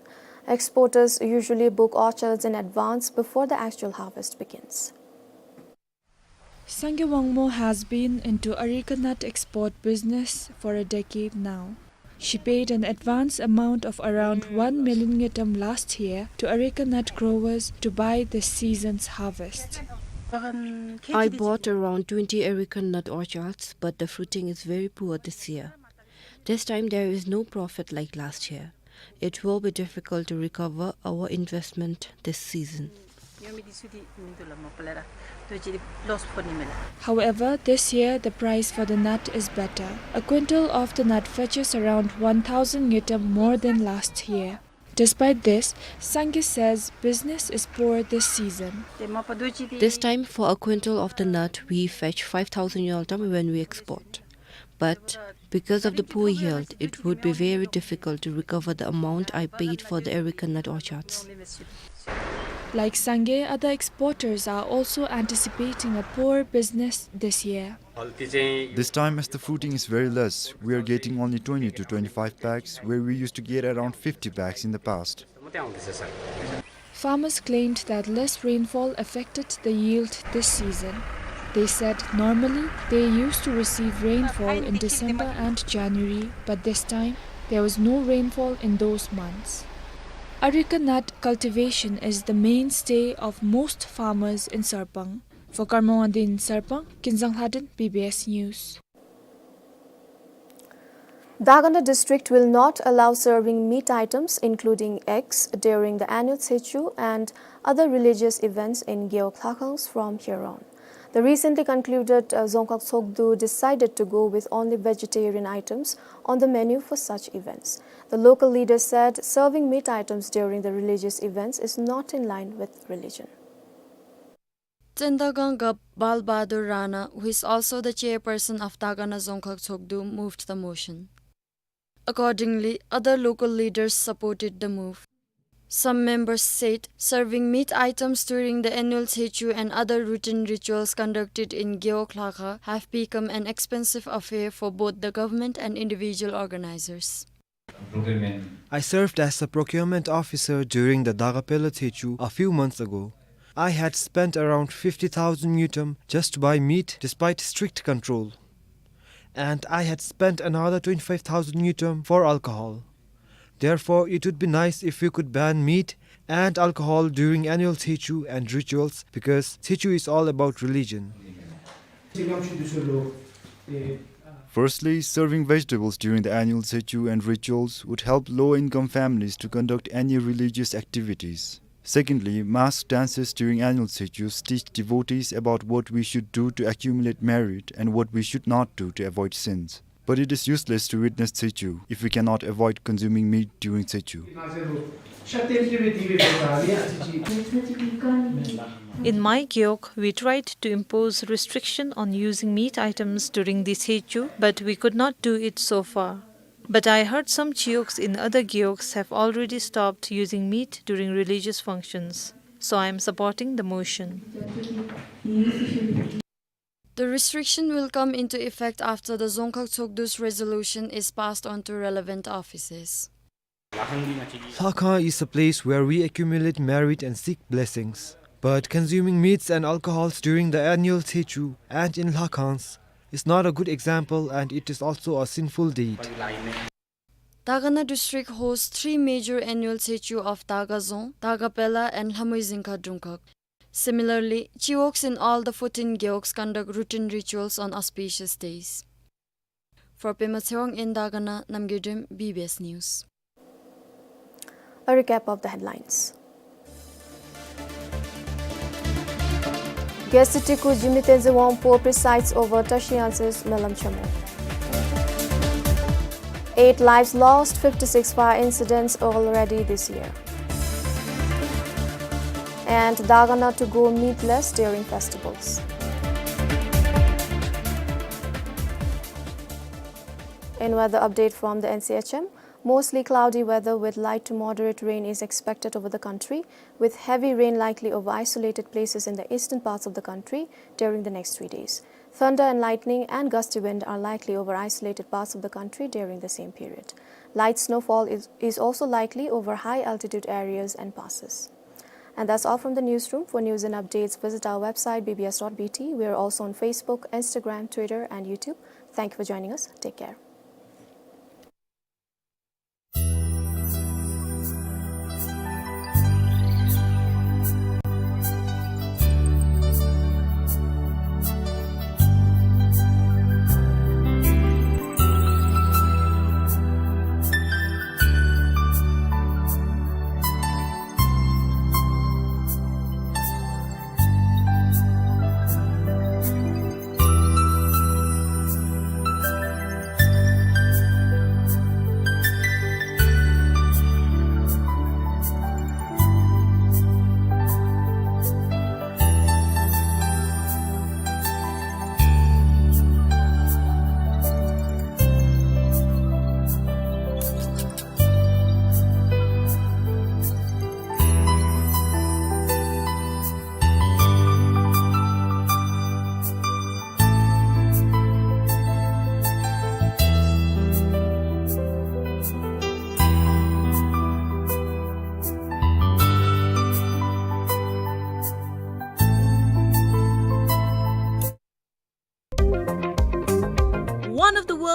Exporters usually book orchards in advance before the actual harvest begins. Sangay Wangmo has been into areca nut export business for a decade now. She paid an advance amount of around one million ngultrum last year to areca nut growers to buy this season's harvest. I bought around twenty areca nut orchards, but the fruiting is very poor this year. This time there is no profit like last year. It will be difficult to recover our investment this season. However, this year the price for the nut is better. A quintal of the nut fetches around one thousand ngultrum more than last year. Despite this, Sangay says business is poor this season. This time, for a quintal of the nut, we fetch five thousand ngultrum when we export. But Because of the poor yield, it would be very difficult to recover the amount I paid for the areca nut orchards. Like Sangay, other exporters are also anticipating a poor business this year. This time, as the fruiting is very less, we are getting only twenty to twenty-five bags, where we used to get around fifty bags in the past. Farmers claimed that less rainfall affected the yield this season. They said normally they used to receive rainfall in December and January, but this time there was no rainfall in those months. Areca nut cultivation is the mainstay of most farmers in Sarpang. For Karma Wangdi in Sarpang, Kinzang Lhaden, B B S News. Dagana district will not allow serving meat items, including eggs, during the annual Tshechu and other religious events in Gewog Lhakhangs from here on. The recently concluded, uh, Dzongkhag Tshogdu decided to go with only vegetarian items on the menu for such events. The local leaders said serving meat items during the religious events is not in line with religion. Tsen Dagang Gap Bal Bahadur Rana, who is also the chairperson of Dagana Dzongkhag Tshogdu, moved the motion. Accordingly, other local leaders supported the move. Some members said serving meat items during the annual Tshechu and other routine rituals conducted in Gewog Lhakha have become an expensive affair for both the government and individual organizers. I served as a procurement officer during the Daga Pela Tshechu a few months ago. I had spent around fifty thousand ngultrum just to buy meat despite strict control. And I had spent another twenty-five thousand ngultrum for alcohol. Therefore, it would be nice if we could ban meat and alcohol during annual Tshechu and rituals, because Tshechu is all about religion. Firstly, serving vegetables during the annual Tshechu and rituals would help low-income families to conduct any religious activities. Secondly, masked dances during annual Tshechu teach devotees about what we should do to accumulate merit and what we should not do to avoid sins. But it is useless to witness Tshechu if we cannot avoid consuming meat during Tshechu. In my gewog, we tried to impose restriction on using meat items during the Tshechu, but we could not do it so far. But I heard some chiyogs in other gewogs have already stopped using meat during religious functions. So I am supporting the motion. The restriction will come into effect after the Dzongkhag Tshogdu's resolution is passed on to relevant offices. Lhakha is a place where we accumulate merit and seek blessings. But consuming meats and alcohols during the annual Tshechu and in Lhakhangs is not a good example, and it is also a sinful deed. Dagana district hosts three major annual Tshechu of Daga Dzong, Daga Pela, and Lhamui Zingkha Drungkhag. Similarly, chiyogs in all the fourteen gewogs conduct routine rituals on auspicious days. For Pema Tshewang in Dagana, Namgay Dem, B B S News. A recap of the headlines. Guest Tiku Jigme Tenzin Wangpo presides over Tashi Yangtse's Melam Chamo. Eight lives lost, fifty-six fire incidents already this year. And Dagana to go meatless during festivals. In weather update from the N C H M, mostly cloudy weather with light to moderate rain is expected over the country, with heavy rain likely over isolated places in the eastern parts of the country during the next three days. Thunder and lightning and gusty wind are likely over isolated parts of the country during the same period. Light snowfall is, is also likely over high altitude areas and passes. And that's all from the newsroom. For news and updates, visit our website B B S dot B T. We are also on Facebook, Instagram, Twitter, and YouTube. Thank you for joining us. Take care.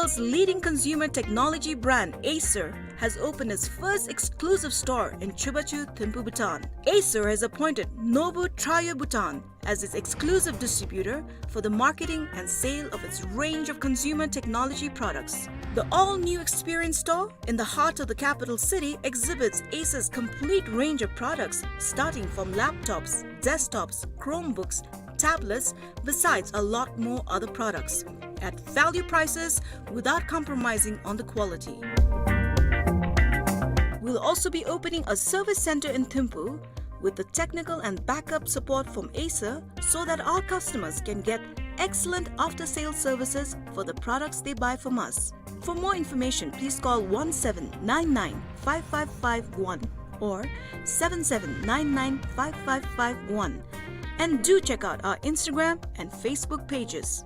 World's leading consumer technology brand Acer has opened its first exclusive store in Chubachu, Thimphu, Bhutan. Acer has appointed Nobu Trio Bhutan as its exclusive distributor for the marketing and sale of its range of consumer technology products. The all-new experience store in the heart of the capital city exhibits Acer's complete range of products, starting from laptops, desktops, Chromebooks, tablets, besides a lot more other products at value prices without compromising on the quality. We'll also be opening a service center in Thimphu with the technical and backup support from Acer so that our customers can get excellent after-sales services for the products they buy from us. For more information, please call one seven nine nine five five five one or seven seven nine nine five five five one. And do check out our Instagram and Facebook pages.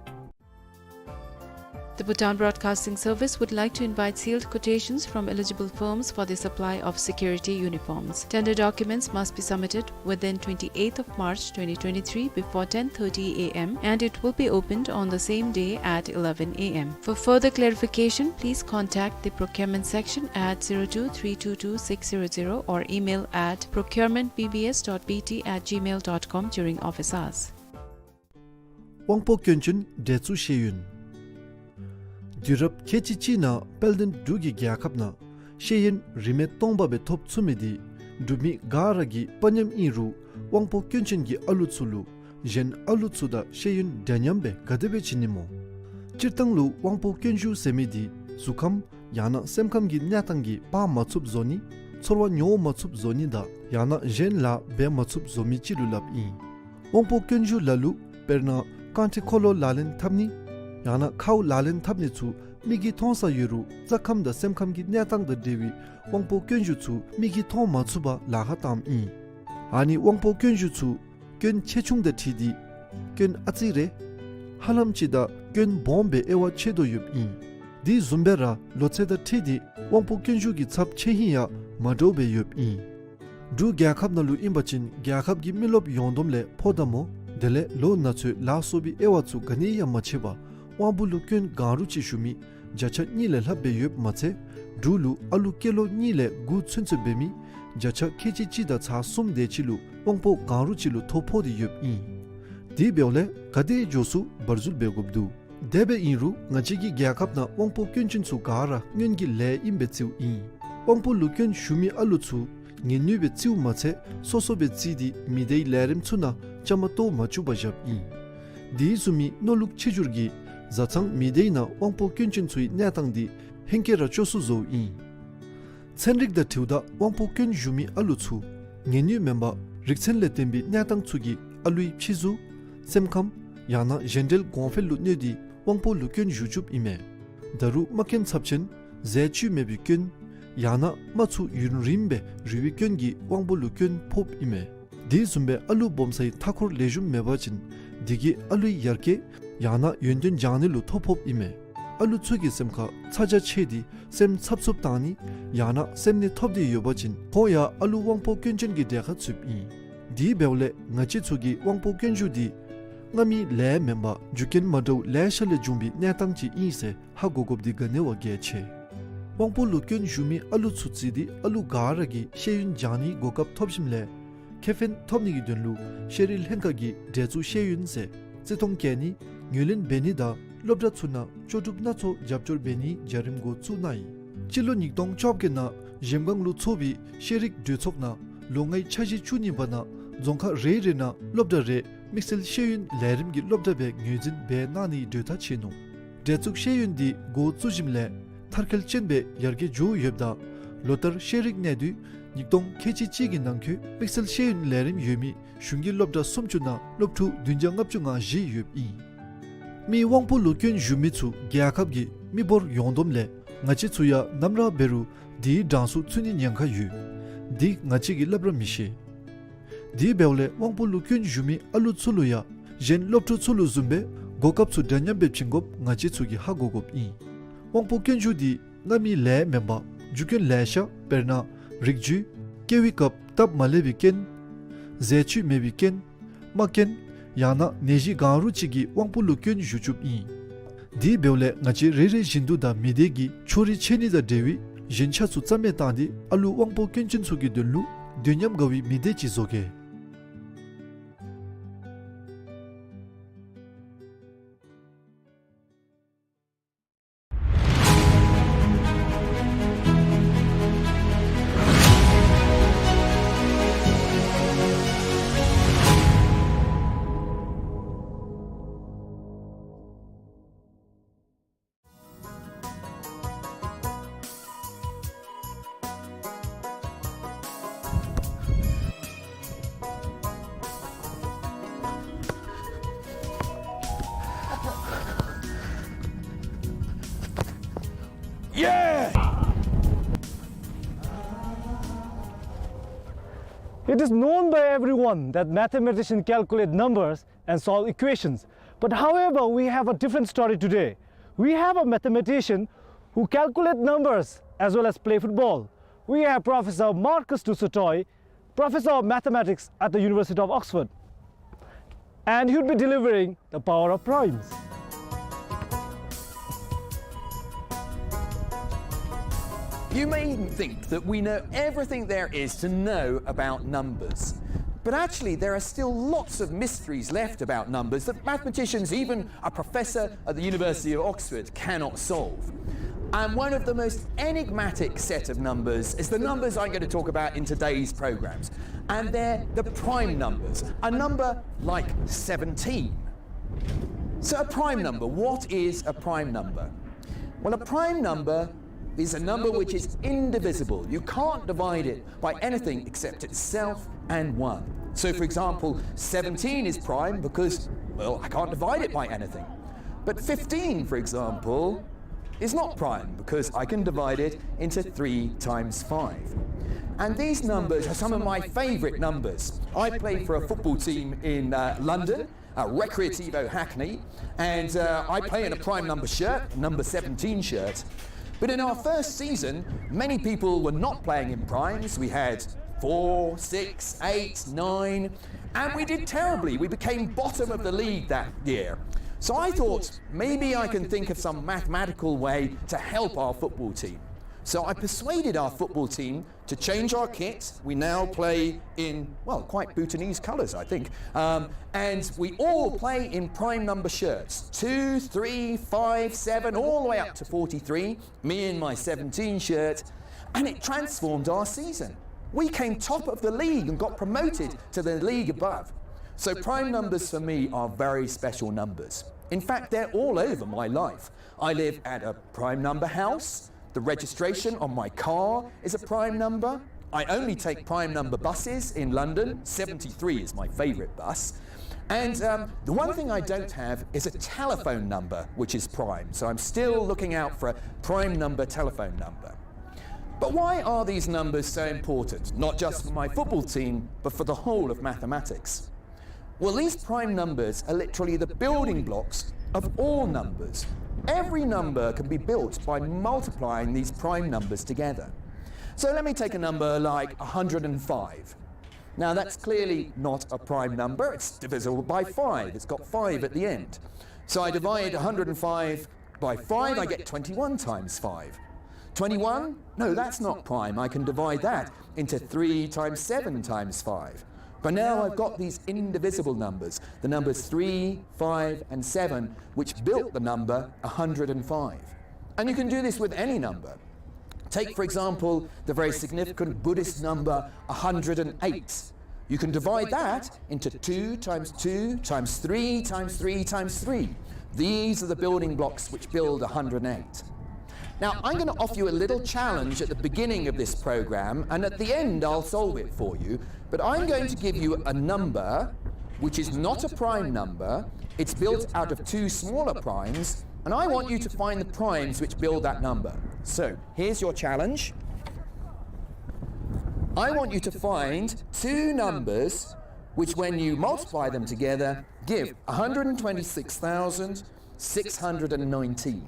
The Bhutan Broadcasting Service would like to invite sealed quotations from eligible firms for the supply of security uniforms. Tender documents must be submitted within twenty-eighth of March twenty twenty-three before ten thirty A M, and it will be opened on the same day at eleven A M. For further clarification, please contact the procurement section at zero two three two two six zero zero or email at procurement B B S dot B T at gmail dot com during office hours. དབང་པོ་སྐྱོན་ཅན་འབྲས་བཙོང་ཤེས་ཡོན། དུས་རབས་ཁལ་གཅིག་གཅིག་ནང་དཔལ་ལྡན་འབྲུག་གི་རྒྱལ་ཁབ་ནང་ཤེས་ཡོན་རིན་མེད་སྟོང་པ་སྦེ་ཐོབ་ཚུགས་མི་འདི་འབྲུག་མི་ག་ར་གི་དཔའ་ཉམས་ཨིན་རུང་དབང་པོ་སྐྱོན་ཅན་གྱི་ཨ་ལུ་ཚུ་ལུ་གཞན་ཨ་ལུ་ཚུ་དང་ཤེས་ཡོན་འདྲ་མཉམ་སྦེ་ག་དེ་སྦེ་བྱིན་ནི་སྨོ། སྤྱིར་བཏང་ལུ་དབང་པོ་སྐྱོན་ཞུགས་ཟེར་མི་འདི་གཟུགས་ཁམས་ཡང་ན་སེམས་ཁམས་ཀྱི་གནས་སྟངས་ཀྱིས་འབག་མ་ཚུགསཔ་བཟོ་ནི་ཚོར་བ་མྱོང་མ་ཚུགསཔ་བཟོ་ནི་དང་ཡང་ན་གཞན་ལཱ་འབད་མ་ཚུགསཔ་བཟོ་མི་ཅིག་ལུ་སླབ་ཨིན། དབང་པོ་སྐྱོན་ཞུགས་ལ་ལུ་དཔེར་ན་རྐང་ཁྲི་འཁོར་ལོ་ལག་ལེན་འཐབ་ནི་ཡང་ན་ཁཝ་ལག་ལེན་འཐབ་ནི་ཚུ་མིག་གིས་མཐོང་ས་ཡོད་རུང་རྩ་ཁམས་དང་སེམས་ཁམས་ཀྱི་གནས་སྟངས་དང་འབྲེལ་བའི་དབང་པོ་སྐྱོན་ཞུགས་ཚུ་མིག་གིས་མཐོང་མ་ཚུགས་པར་ལཱ་ཁག་བཏངམ་ཨིན། ཨ་ནི་དབང་པོ་སྐྱོན་ཞུགས་ཚུ་སྐྱོན་ཆེ་ཆུང་དང་འཁྲིལ་ཏེ་སྐྱོན་ཨ་ཙི་རེ་ཧ་ལམ་ཅིག་དང་སྐྱོན་སྦོམ་སྦེ་དབྱེ་བ་ཕྱེ་དོ་ཡོདཔ་ཨིན། དེ་བཟུམ་སྦེ་ར་ལོ་ཚད་དང་འཁྲིལ་ཏེ་དབང་པོ་སྐྱོན་ཞུགས་ཀྱི་ཚབས་ཆེ་ཧིང་ཡང་མ་འདྲཝ་སྦེ་ཡོདཔ་ཨིན། འབྲུག་རྒྱལ་ཁབ་ནང་ལུ་ཨིན་པ་ཅིན་རྒྱལ་ཁབ་ཀྱི་མི་རློབས་ཡོངས་བསྡོམས་ལས་ཕོ་དང་མོ་དེ་ལས་ལོ་ན་ཚོད་ལ་སོགས་པའི་དབྱེ་བ་ཚུ་ག་ནི་ཡང་མ་ཕྱེ་བར་དབང་པོ་ལུ་སྐྱོན་གང་རུང་ཅིག་ཞུགས་མི་བརྒྱ་ཆ་གཉིས་ལས་ལྷགཔ་སྦེ་ཡོདཔ་མ་ཚད་འབྲུག་ལུ་ཨ་ལུ་སྐྱེས་ལོ་གཉིས་ལས་དགུ་ཚུན་ཚོད་འབད་མི་བརྒྱ་ཆ་ཁལ་གཅིག་གཅིག་དང་ཚག་གསུམ་དེ་ཅིག་ལུ་དབང་པོ་གང་རུང་ཅིག་ལུ་ཐོ་ཕོག་སྟེ་ཡོདཔ་ཨིན། དེ་འབདཝ་ལས་ག་དེ་མགྱོགས་སུ་བར་འཛུལ་འབད་དགོཔ་འདུག། དེ་སྦེ་ཨིན་རུང་ང་བཅས་ཀྱི་རྒྱལ་ཁབ་ནང་དབང་པོ་སྐྱོན་ཅན་ཚུ་ག་ར་སྔོན་གྱི་ལས་ཨིནམ་སྦེ་བརྩིཝ་ཨིན། དབང་པོ་ལུ་སྐྱོན་ཞུགས་མི་ཨ་ལུ་ཚུ་ངལ་ནུས་སྦེ་བརྩིཝ་མ་ཚད་སོ་སོ་སྦེ་བརྩིས་ཏེ་མི་སྡེའི་ལས་རིམ་ཚུ་ནང་བཅའ་མར་གཏོགས་མ་བཅུག་པར་བཞགཔ་ཨིན། དེ་བཟུམ་མའི་མནོ་ལུགས་ཆེ་འགྱུར་གྱིས་བཟའ་ཚང་མི་སྡེའི་ནང་དབང་པོ་སྐྱོན་ཅན་ཚུའི་གནས་སྟངས་འདི་ཧེང་སྐལ་ར་སྐྱོ་སུ་བཟོཝ་ཨིན། ཚན་རིག་དང་འཁྲིལཝ་ད་དབང་པོ་སྐྱོན་ཞུགས་མི་ཨ་ལུ་ཚུ་ངལ་ནུས་མེན་པར་རིག་ཚན་ལས་བརྟེན་པའི་གནས་སྟངས་ཚུ་གིས་ཨ་ལུའི་ཕྱི་གཟུགས་སེམས་ཁམས་ཡང་ན་གཞན་འབྲེལ་གོང་འཕེལ་ལུ་གནོད་དེ་དབང་པོ་ལུ་སྐྱོན་ཞུགས་བཅུགཔ་ཨིན་མས། ད་རུང་རྨ་སྐྱོན་ཚབས་ཆེན་ཟས་བཅུད་མེད་པའི་སྐྱོན་ཡང་ན་རྨ་ཚུ་ཡུན་རིངམོ་སྦེ་རུལ་བའི་སྐྱོན་གྱིས་དབང་པོ་ལུ་སྐྱོན་ཕོགཔ་ཨིན་མས། དེ་བཟུམ་སྦེ་ཨ་ལུ་སྦོམ་སའི་མཐའ་འཁོར་ལེགས་ཤོམ་མེད་པ་ཅིན་དེ་གིས་ཨ་ལུའི་ཡར་རྒྱས་ཡང་ན་ཡོན་ཏན་སྦྱང་ནི་ལུ་ཐོ་ཕོགཔ་ཨིན་མས། ཨ་ལུ་ཚུ་གི་སེམས་ཁར་ཚ་གྱང་ཆེ་སྟེ་སེམས་འཚབ་འཚུབ་བཏང་ནི་ཡང་ན་སེམས་ནད་ཐོབ་སྟེ་ཡོད་པ་ཅིན་ཁོང་ཡང་ཨ་ལུ་དབང་པོ་སྐྱོན་ཅན་གྱི་གྲས་ཁར་ཚུདཔ་ཨིན། དེ་འབདཝ་ལས་ང་བཅས་ཚུ་གིས་དབང་པོ་སྐྱོན་ཞུགས་འདི་སྔ་མའི་ལས་མེན་པར་རྒྱུ་རྐྱེན་མ་འདྲཝ་ལེ་ཤ་ལས་བྱུང་བའི་གནས་སྟངས་ཅིག་ཨིན་ཟེར་ཧ་གོ་དགོཔ་འདི་ག་ནི་བ་གལ་ཆེ། དབང་པོ་ལུ་སྐྱོན་ཞུགས་མི་ཨ་ལུ་ཚུ་བརྩིས་ཏེ་ཨ་ལུ་ག་ར་གིས་ཤེས་ཡོན་སྦྱང་ནིའི་གོ་སྐབས་ཐོབ་ཞིནམ་ལས་ཁེ་ཕན་ཐོབ་ནི་གི་དོན་ལུ་ཤེས་རིག་ལྷན་ཁག་གིས་འབྲས་བཙོང་ཤེས་ཡོན་ཟེར་བརྩི་མཐོང་བསྐྱེད་ནི་ངོས་ལེན་འབད་ནི་དང་སློབ་གྲྭ་ཚུ་ནང་ལྕོགས་གྲུབ་སྣ་ཚོགས་རྒྱབ་སྐྱོར་འབད་ནིའི་བྱ་རིམ་འགོ་བཙུགས་གནང་ཡི། སྤྱི་ལོ་ཉིས་སྟོང་བཅོ་བརྒྱད་ནང་གཞལམ་སྒང་ལུ་ཚོགས་པའི་ཤེས་རིག་གྲོས་ཚོགས་ནང་ལོ་ལྔའི་འཆར་གཞི་བཅུ་གཉིས་པ་ནང་རྫོང་ཁག་རེ་རེ་ནང་སློབ་གྲྭ་རེ་དམིགས་བསལ་ཤེས་ཡོན་ལས་རིམ་གྱི་སློབ་གྲྭ་སྦེ་ངོས་འཛིན་འབད་གནང་ནིའི་གྲོས་ཐག་བཅད་ནུག། འབྲས་བཙོང་ཤེས་ཡོན་འདི་འགོ་བཙུགས་ཞིནམ་ལས་མཐར་འཁྱོལ་ཅན་སྦེ་ཡར་རྒྱས་འགྱོ་ཡོདཔ་ད་ལོ་ལྟར་ཤེས་རིག་གནས་སྡུད་ཉིས་སྟོང་ཁལ་གཅིག་གཅིག་གི་ནང་འཁོད་དམིགས་བསལ་ཤེས་ཡོན་ལས་རིམ་ཡོད་མི་གཞུང་གི་སློབ་གྲྭ་སུམ་ཅུ་ནང་སློབ་ཕྲུག་བདུན་བརྒྱ་ལྔ་བཅུ་ང་བཞི་ཡོདཔ་ཨིན། མི་དབང་པོ་ལུ་སྐྱོན་ཞུགས་མི་ཚུ་རྒྱལ་ཁབ་ཀྱི་མི་འབོར་ཡོངས་བསྡོམས་ལས་ང་བཅས་ཚུ་ཡང་ནམ་ར་འབད་རུང་དེའི་གྲངས་སུ་ཚུད་ནིའི་ཉེན་ཁ་ཡོད། འདི་ང་བཅས་ཀྱིས་སླབ་ར་མི་ཤེས། དེ་འབདཝ་ལས་དབང་པོ་ལུ་སྐྱོན་ཞུགས་མི་ཨ་ལུ་ཚུ་ལུ་ཡང་གཞན་སློབ་ཕྲུག་ཚུ་ལུ་བཟུམ་སྦེ་གོ་སྐབས་ཚུ་འདྲ་མཉམ་སྦེ་བྱིན་དགོཔ་ང་བཅས་ཚུ་གིས་ཧ་གོ་དགོཔ་ཨིན། དབང་པོ་སྐྱོན་ཞུགས་འདི་སྔ་མའི་ལས་མེན་པར་རྒྱུ་རྐྱེན་ལེ་ཤ་དཔེར་ན་རིགས་རྒྱུད་སྐྱེ་བའི་སྐབས་སྟབས་མ་ལེགས་པའི་རྐྱེན་ཟས་བཅུད་མེད་པའི་རྐྱེན་རྨ་སྐྱོན་ཡང་ན་ནད་གཞི་གང་རུང་ཅིག་གིས་དབང་པོ་ལུ་སྐྱོན་ཞུགས་བཅུགཔ་ཨིན། དེ་འབདཝ་ལས་ང་བཅས་རེ་རེ་བཞིན་དུ་ད་མི་སྡེ་གི་ཕྱོགས་རིས་ཆད་ནི་དང་འབྲེལ་བའི་ཞེན་ཆགས་ཚུ་རྩ་མེད་བཏང་སྟེ་ཨ་ལུ་དབང་པོ་སྐྱོན་ཅན་ཚུ་གི་དོན་ལུ་དུས་མཉམ་དགའ་བའི་མི་སྡེ་ཅིག་བཟོ་གེ། Yeah! It is known by everyone that mathematicians calculate numbers and solve equations. But however, we have a different story today. We have a mathematician who calculate numbers as well as play football. We have Professor Marcus du Sautoy, Professor of Mathematics at the University of Oxford. And he would be delivering the power of primes. You may think that we know everything there is to know about numbers. But actually, there are still lots of mysteries left about numbers that mathematicians, even a professor at the University of Oxford, cannot solve. And one of the most enigmatic set of numbers is the numbers I'm going to talk about in today's programs. And they're the prime numbers, a number like seventeen. So a prime number, what is a prime number? Well, a prime number is a number which is indivisible. You can't divide it by anything except itself and one. So, for example, seventeen is prime because, well, I can't divide it by anything. But fifteen, for example, is not prime because I can divide it into three times five. And these numbers are some of my favorite numbers. I play for a football team in, uh, London, uh, Recreativo Hackney, and, uh, I play in a prime number shirt, number seventeen shirt. But in our first season, many people were not playing in primes. We had four, six, eight, nine, and we did terribly. We became bottom of the league that year. So I thought, maybe I can think of some mathematical way to help our football team. So I persuaded our football team to change our kit. We now play in, well, quite Bhutanese colours, I think. Um, and we all play in prime number shirts, two, three, five, seven, all the way up to forty-three, me in my seventeen shirt. And it transformed our season. We came top of the league and got promoted to the league above. So prime numbers for me are very special numbers. In fact, they're all over my life. I live at a prime number house. The registration on my car is a prime number. I only take prime number buses in London. Seventy-three is my favourite bus. And, um, the one thing I don't have is a telephone number which is prime. So I'm still looking out for a prime number telephone number. But why are these numbers so important, not just for my football team, but for the whole of mathematics? Well, these prime numbers are literally the building blocks of all numbers. Every number can be built by multiplying these prime numbers together. So let me take a number like a hundred and five. Now, that's clearly not a prime number. It's divisible by five. It's got five at the end. So I divide a hundred and five by five, I get twenty-one times five. Twenty-one? No, that's not prime. I can divide that into three times seven times five. But now I've got these indivisible numbers, the numbers three, five, and seven, which built the number a hundred and five. And you can do this with any number. Take, for example, the very significant Buddhist number a hundred and eight. You can divide that into two times two times three times three times three. These are the building blocks which build a hundred and eight. Now, I'm gonna offer you a little challenge at the beginning of this program, and at the end I'll solve it for you. But I'm going to give you a number which is not a prime number. It's built out of two smaller primes, and I want you to find the primes which build that number. So, here's your challenge. I want you to find two numbers which, when you multiply them together, give a hundred and twenty-six thousand six hundred and nineteen.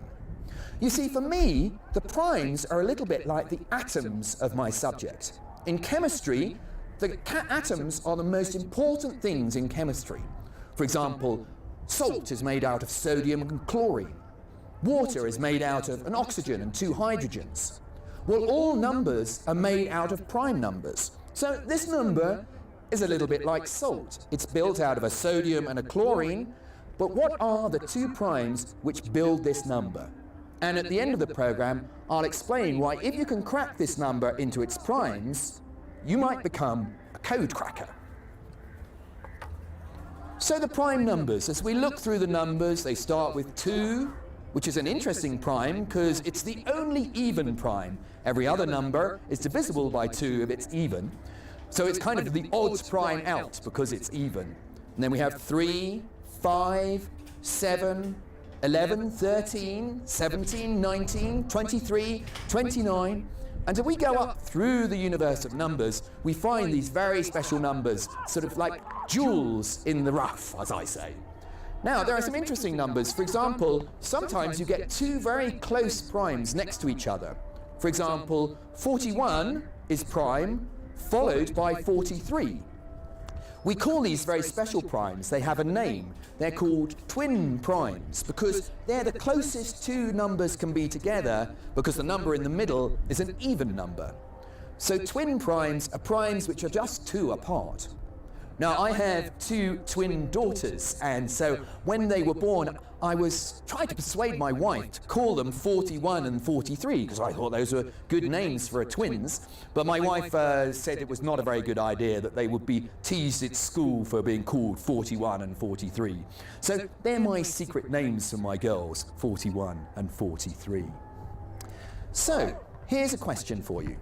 You see, for me, the primes are a little bit like the atoms of my subject. In chemistry, the ca-, atoms are the most important things in chemistry. For example, salt is made out of sodium and chlorine. Water is made out of an oxygen and two hydrogens. Well, all numbers are made out of prime numbers. So this number is a little bit like salt. It's built out of a sodium and a chlorine, but what are the two primes which build this number? And at the end of the program, I'll explain why if you can crack this number into its primes, you might become a code cracker. So the prime numbers, as we look through the numbers, they start with two, which is an interesting prime 'cause it's the only even prime. Every other number is divisible by two if it's even. So it's kind of the odd prime out because it's even. And then we have three, five, seven, eleven, thirteen, seventeen, nineteen, twenty-three, twenty-nine. And if we go up through the universe of numbers, we find these very special numbers, sort of like jewels in the rough, as I say. Now, there are some interesting numbers. For example, sometimes you get two very close primes next to each other. For example, forty-one is prime, followed by forty-three. We call these very special primes. They have a name. They're called twin primes because they're the closest two numbers can be together, because the number in the middle is an even number. So twin primes are primes which are just two apart. Now, I have two twin daughters, and so when they were born, I was trying to persuade my wife to call them forty-one and forty-three, 'cause I thought those were good names for a twins. But my wife, uh, said it was not a very good idea, that they would be teased at school for being called forty-one and forty-three. So they're my secret names for my girls, forty-one and forty-three. So, here's a question for you.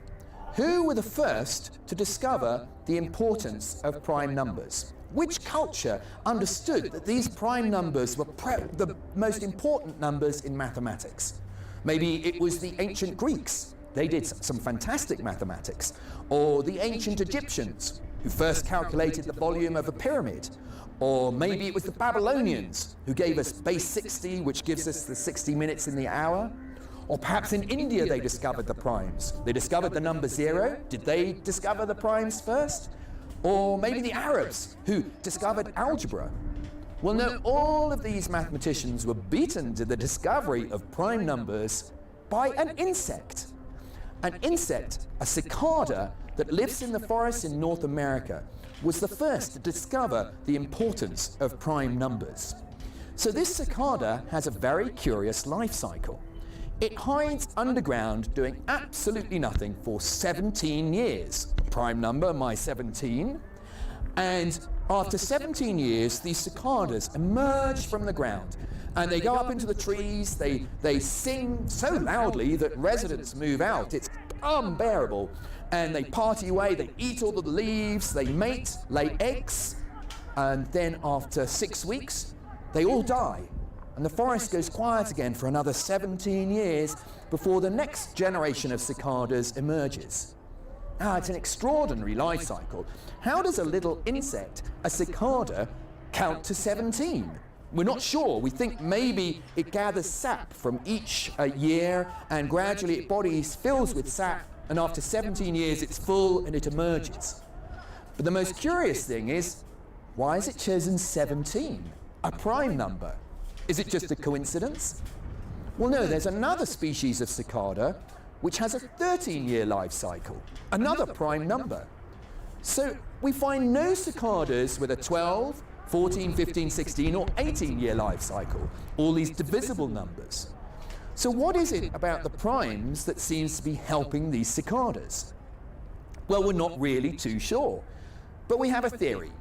Who were the first to discover the importance of prime numbers? Which culture understood that these prime numbers were pre-, the most important numbers in mathematics? Maybe it was the ancient Greeks. They did s-, some fantastic mathematics. Or the ancient Egyptians, who first calculated the volume of a pyramid. Or maybe it was the Babylonians who gave us base sixty, which gives us the sixty minutes in the hour. Or perhaps in India they discovered the primes. They discovered the number zero. Did they discover the primes first? Or maybe the Arabs who discovered algebra. Well, no, all of these mathematicians were beaten to the discovery of prime numbers by an insect. An insect, a cicada that lives in the forests in North America, was the first to discover the importance of prime numbers. So this cicada has a very curious life cycle. It hides underground doing absolutely nothing for seventeen years. Prime number, my seventeen. And after seventeen years, these cicadas emerge from the ground, and they go up into the trees. They, they sing so loudly that residents move out. It's unbearable. And they party away, they eat all the leaves, they mate, lay eggs, and then after six weeks, they all die. And the forest goes quiet again for another seventeen years before the next generation of cicadas emerges. Ah, it's an extraordinary life cycle. How does a little insect, a cicada, count to seventeen? We're not sure. We think maybe it gathers sap from each, uh, year, and gradually its body fills with sap, and after seventeen years it's full and it emerges. But the most curious thing is, why has it chosen seventeen, a prime number? Is it just a coincidence? Well, no, there's another species of cicada which has a thirteen-year life cycle, another prime number. So we find no cicadas with a twelve, fourteen, fifteen, sixteen, or eighteen-year life cycle, all these divisible numbers. So what is it about the primes that seems to be helping these cicadas? Well, we're not really too sure, but we have a theory.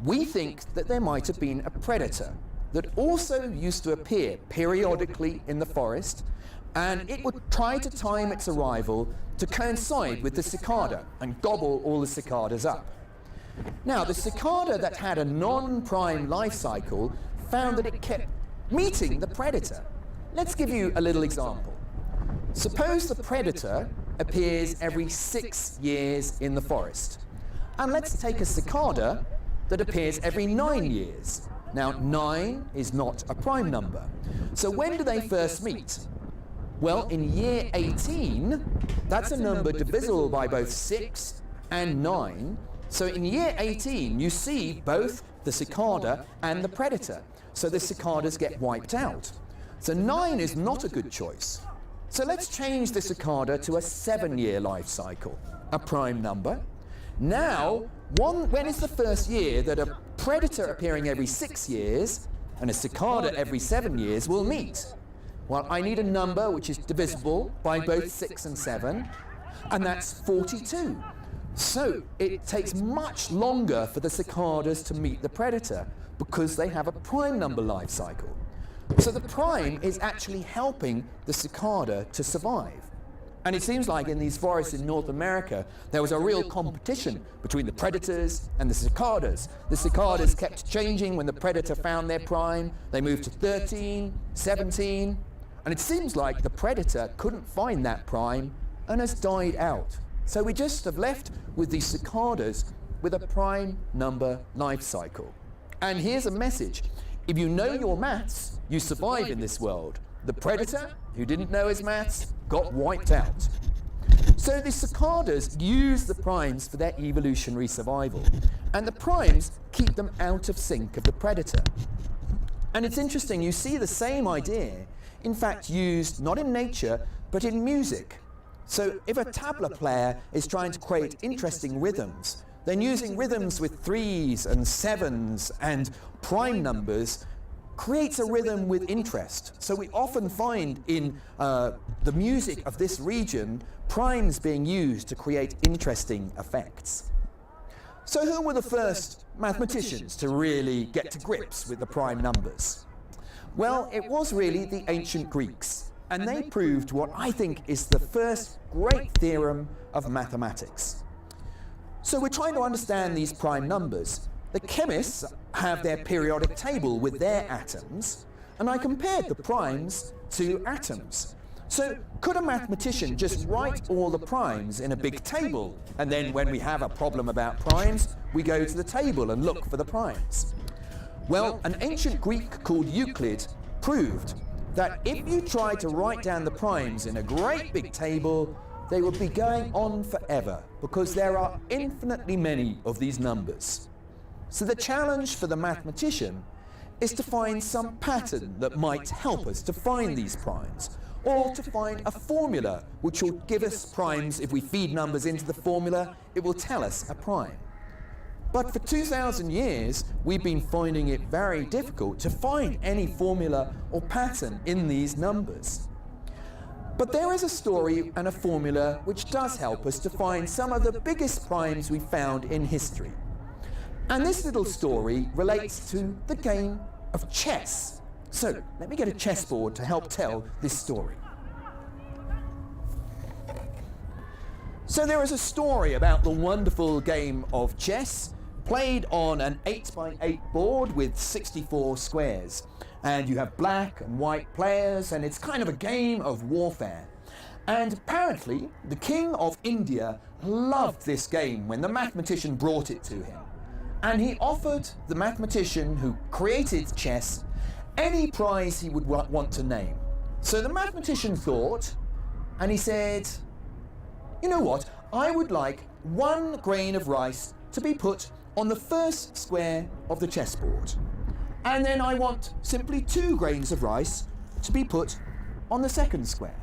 We think that there might have been a predator that also used to appear periodically in the forest, and it would try to time its arrival to coincide with the cicada and gobble all the cicadas up. Now, the cicada that had a non-prime life cycle found that it kept meeting the predator. Let's give you a little example. Suppose the predator appears every six years in the forest. And let's take a cicada that appears every nine years. Now, nine is not a prime number. So when do they first meet? Well, in year eighteen, that's a number divisible by both six and nine. So in year eighteen, you see both the cicada and the predator. So the cicadas get wiped out. So nine is not a good choice. So let's change the cicada to a seven-year life cycle, a prime number. Now, one, when is the first year that a predator appearing every six years and a cicada every seven years will meet? Well, I need a number which is divisible by both six and seven, and that's forty-two. So it takes much longer for the cicadas to meet the predator because they have a prime number life cycle. So the prime is actually helping the cicada to survive. And it seems like in these forests in North America, there was a real competition between the predators and the cicadas. The cicadas kept changing. When the predator found their prime, they moved to thirteen, seventeen, and it seems like the predator couldn't find that prime and has died out. So we just have left with the cicadas with a prime number life cycle. And here's a message. If you know your maths, you survive in this world. The predator, who didn't know his maths, got wiped out. So the cicadas use the primes for their evolutionary survival, and the primes keep them out of sync of the predator. And it's interesting, you see the same idea, in fact, used not in nature, but in music. So if a tabla player is trying to create interesting rhythms, then using rhythms with threes and sevens and prime numbers creates a rhythm with interest. So we often find in, uh, the music of this region, primes being used to create interesting effects. So who were the first mathematicians to really get to grips with the prime numbers? Well, it was really the ancient Greeks, and they proved what I think is the first great theorem of mathematics. So we're trying to understand these prime numbers. The chemists have their periodic table with their atoms, and I compared the primes to atoms. So could a mathematician just write all the primes in a big table, and then when we have a problem about primes, we go to the table and look for the primes? Well, an ancient Greek called Euclid proved that if you try to write down the primes in a great big table, they would be going on forever because there are infinitely many of these numbers. So the challenge for the mathematician is to find some pattern that might help us to find these primes, or to find a formula which will give us primes. If we feed numbers into the formula, it will tell us a prime. But for two thousand years, we've been finding it very difficult to find any formula or pattern in these numbers. But there is a story and a formula which does help us to find some of the biggest primes we've found in history. And this little story relates to the game of chess. So let me get a chessboard to help tell this story. So there is a story about the wonderful game of chess played on an eight by eight board with sixty-four squares. And you have black and white players, and it's kind of a game of warfare. And apparently, the king of India loved this game when the mathematician brought it to him. And he offered the mathematician who created chess any prize he would wa-, want to name. So the mathematician thought, and he said, "You know what? I would like one grain of rice to be put on the first square of the chessboard. And then I want simply two grains of rice to be put on the second square."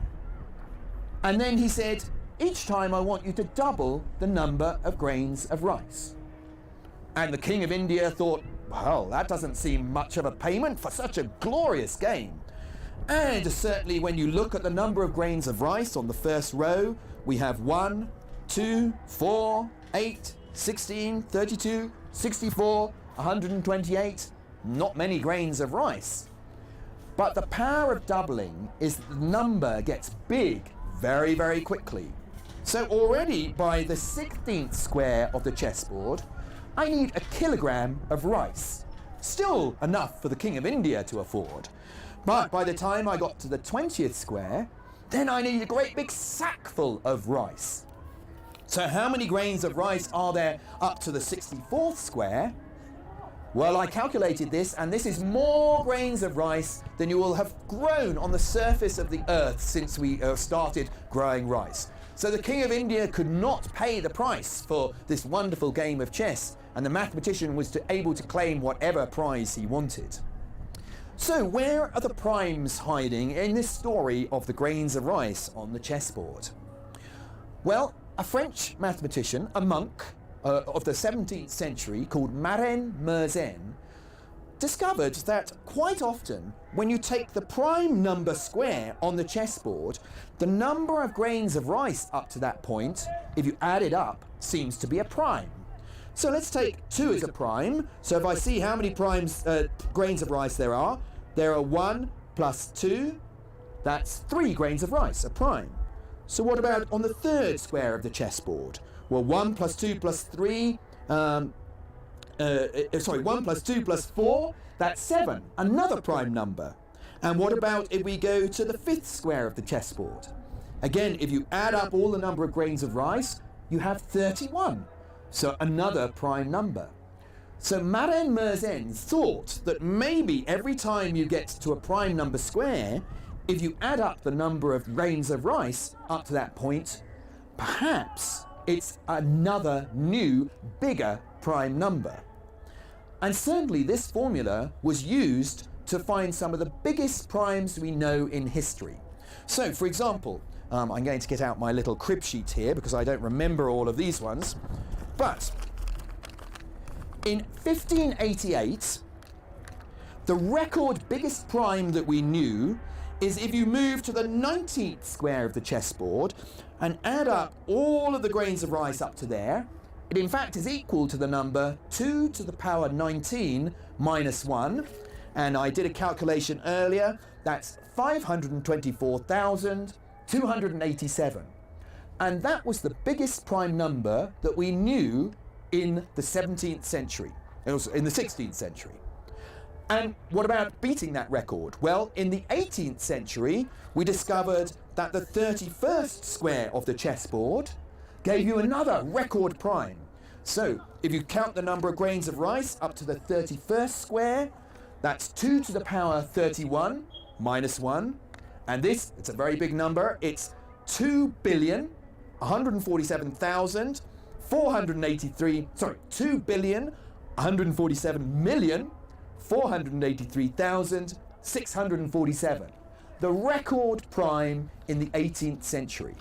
And then he said, "Each time I want you to double the number of grains of rice." And the king of India thought, "Well, that doesn't seem much of a payment for such a glorious game." And certainly when you look at the number of grains of rice on the first row, we have one, two, four, eight, sixteen, thirty-two, sixty-four, a hundred and twenty-eight, not many grains of rice. But the power of doubling is that the number gets big very, very quickly. So already by the sixteenth square of the chessboard, I need a kilogram of rice. Still enough for the King of India to afford. But by the time I got to the twentieth square, then I need a great big sackful of rice. So how many grains of rice are there up to the sixty-fourth square? Well, I calculated this, and this is more grains of rice than you will have grown on the surface of the earth since we, uh, started growing rice. So the King of India could not pay the price for this wonderful game of chess, and the mathematician was to, able to claim whatever prize he wanted. So, where are the primes hiding in this story of the grains of rice on the chessboard? Well, a French mathematician, a monk, uh, of the seventeenth century called Marin Mersenne discovered that quite often, when you take the prime number square on the chessboard, the number of grains of rice up to that point, if you add it up, seems to be a prime. So let's take two as a prime. So if I see how many primes, uh, grains of rice there are, there are one plus two, that's three grains of rice, a prime. So what about on the third square of the chessboard? Well, one plus two plus three, um, uh, uh, sorry, one plus two plus four, that's seven, another prime number. And what about if we go to the fifth square of the chessboard? Again, if you add up all the number of grains of rice, you have thirty-one. So another prime number. So Marin Mersenne thought that maybe every time you get to a prime number square, if you add up the number of grains of rice up to that point, perhaps it's another new, bigger prime number. And certainly this formula was used to find some of the biggest primes we know in history. So, for example, um, I'm going to get out my little crib sheet here because I don't remember all of these ones. But in fifteen eighty-eight, the record biggest prime that we knew is if you move to the nineteenth square of the chessboard and add up all of the grains of rice up to there, it in fact is equal to the number two to the power nineteen minus one. And I did a calculation earlier, that's five hundred twenty-four thousand two hundred eighty-seven. And that was the biggest prime number that we knew in the seventeenth century. It was in the sixteenth century. And what about beating that record? Well, in the eighteenth century, we discovered that the thirty-first square of the chessboard gave you another record prime. So, if you count the number of grains of rice up to the thirty-first square, that's two to the power thirty-one minus one. And this, it's a very big number, it's two billion, one hundred forty-seven thousand, four hundred eighty-three, sorry, two billion, one hundred forty-seven million, four hundred eighty-three thousand, six hundred forty-seven, the record prime in the eighteenth century.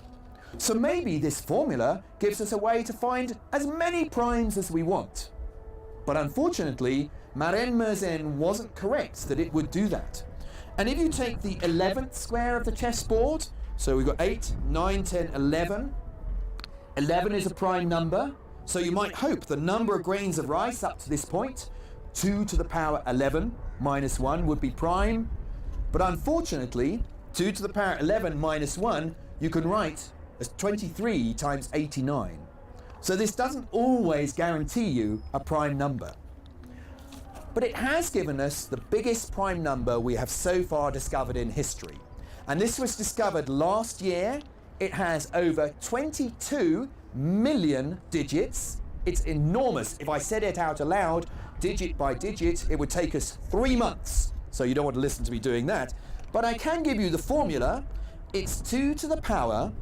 So maybe this formula gives us a way to find as many primes as we want. But unfortunately, Marin Mersenne wasn't correct that it would do that. And if you take the eleventh square of the chessboard, so we've got eight, nine, ten, eleven. Eleven is a prime number, so you might hope the number of grains of rice up to this point, two to the power eleven minus one, would be prime. But unfortunately, two to the power eleven minus one, you can write as twenty-three times eighty-nine. So this doesn't always guarantee you a prime number. But it has given us the biggest prime number we have so far discovered in history. And this was discovered last year. It has over twenty-two million digits. It's enormous. If I said it out aloud, digit by digit, it would take us three months. So you don't want to listen to me doing that. But I can give you the formula. It's two to the power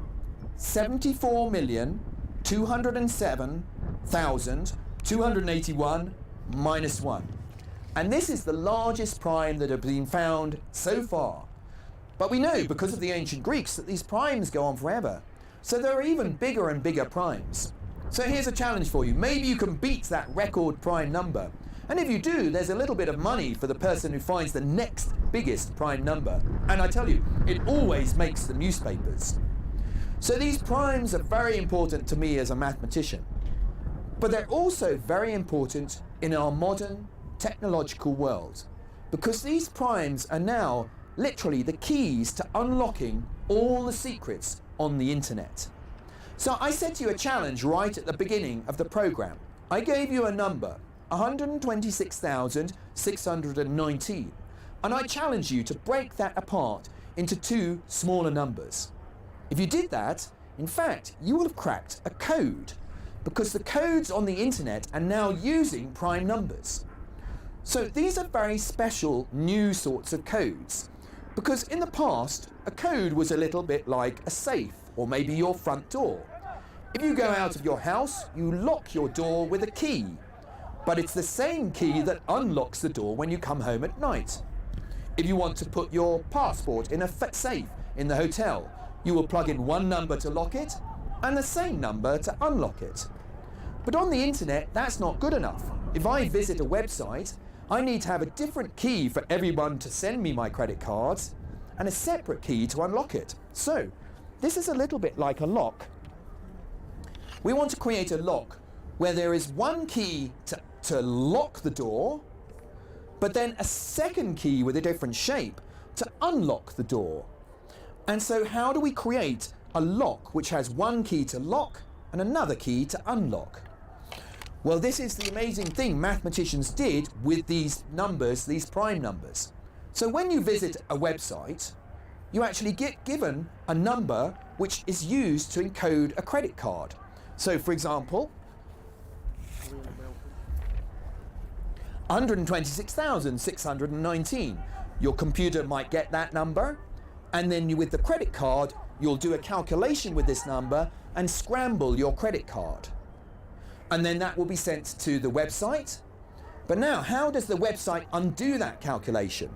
seventy-four million two hundred seven thousand two hundred eighty-one minus one. And this is the largest prime that have been found so far. But we know, because of the ancient Greeks, that these primes go on forever. So there are even bigger and bigger primes. So here's a challenge for you. Maybe you can beat that record prime number. And if you do, there's a little bit of money for the person who finds the next biggest prime number. And I tell you, it always makes the newspapers. So these primes are very important to me as a mathematician. But they're also very important in our modern technological world, because these primes are now literally the keys to unlocking all the secrets on the internet. So I set you a challenge right at the beginning of the program. I gave you a number, one hundred twenty-six thousand six hundred nineteen, and I challenge you to break that apart into two smaller numbers. If you did that, in fact, you will have cracked a code, because the codes on the internet are now using prime numbers. So these are very special new sorts of codes, because in the past, a code was a little bit like a safe, or maybe your front door. If you go out of your house, you lock your door with a key, but it's the same key that unlocks the door when you come home at night. If you want to put your passport in a fa-, safe in the hotel, you will plug in one number to lock it and the same number to unlock it. But on the internet, that's not good enough. If I visit a website, I need to have a different key for everyone to send me my credit cards and a separate key to unlock it. So, this is a little bit like a lock. We want to create a lock where there is one key to, to lock the door, but then a second key with a different shape to unlock the door. And so how do we create a lock which has one key to lock and another key to unlock? Well, this is the amazing thing mathematicians did with these numbers, these prime numbers. So when you visit a website, you actually get given a number which is used to encode a credit card. So, for example, one hundred twenty-six thousand six hundred nineteen. Your computer might get that number, and then you, with the credit card, you'll do a calculation with this number and scramble your credit card. And then that will be sent to the website. But now, how does the website undo that calculation?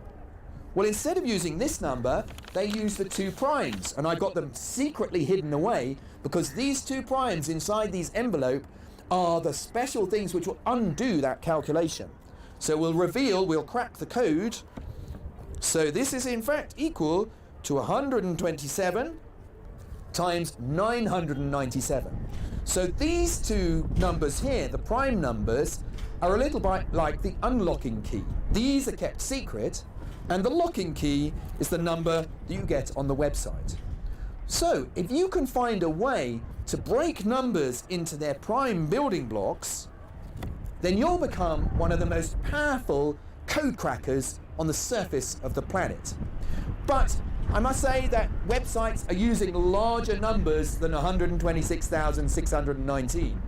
Well, instead of using this number, they use the two primes, and I got them secretly hidden away because these two primes inside these envelope are the special things which will undo that calculation. So we'll reveal, we'll crack the code. So this is in fact equal to one hundred twenty-seven times nine hundred ninety-seven. So these two numbers here, the prime numbers, are a little bit like the unlocking key. These are kept secret, and the locking key is the number that you get on the website. So if you can find a way to break numbers into their prime building blocks, then you'll become one of the most powerful code crackers on the surface of the planet. But I must say that websites are using larger numbers than one hundred twenty-six thousand six hundred nineteen.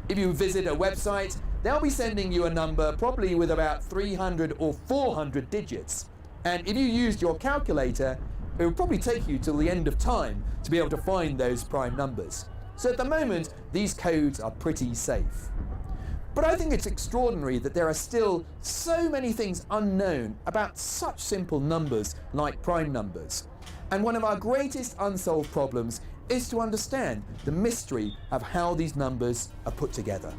If you visit a website, they'll be sending you a number probably with about three hundred or four hundred digits. And if you used your calculator, it would probably take you till the end of time to be able to find those prime numbers. So at the moment, these codes are pretty safe. But I think it's extraordinary that there are still so many things unknown about such simple numbers like prime numbers. And one of our greatest unsolved problems is to understand the mystery of how these numbers are put together.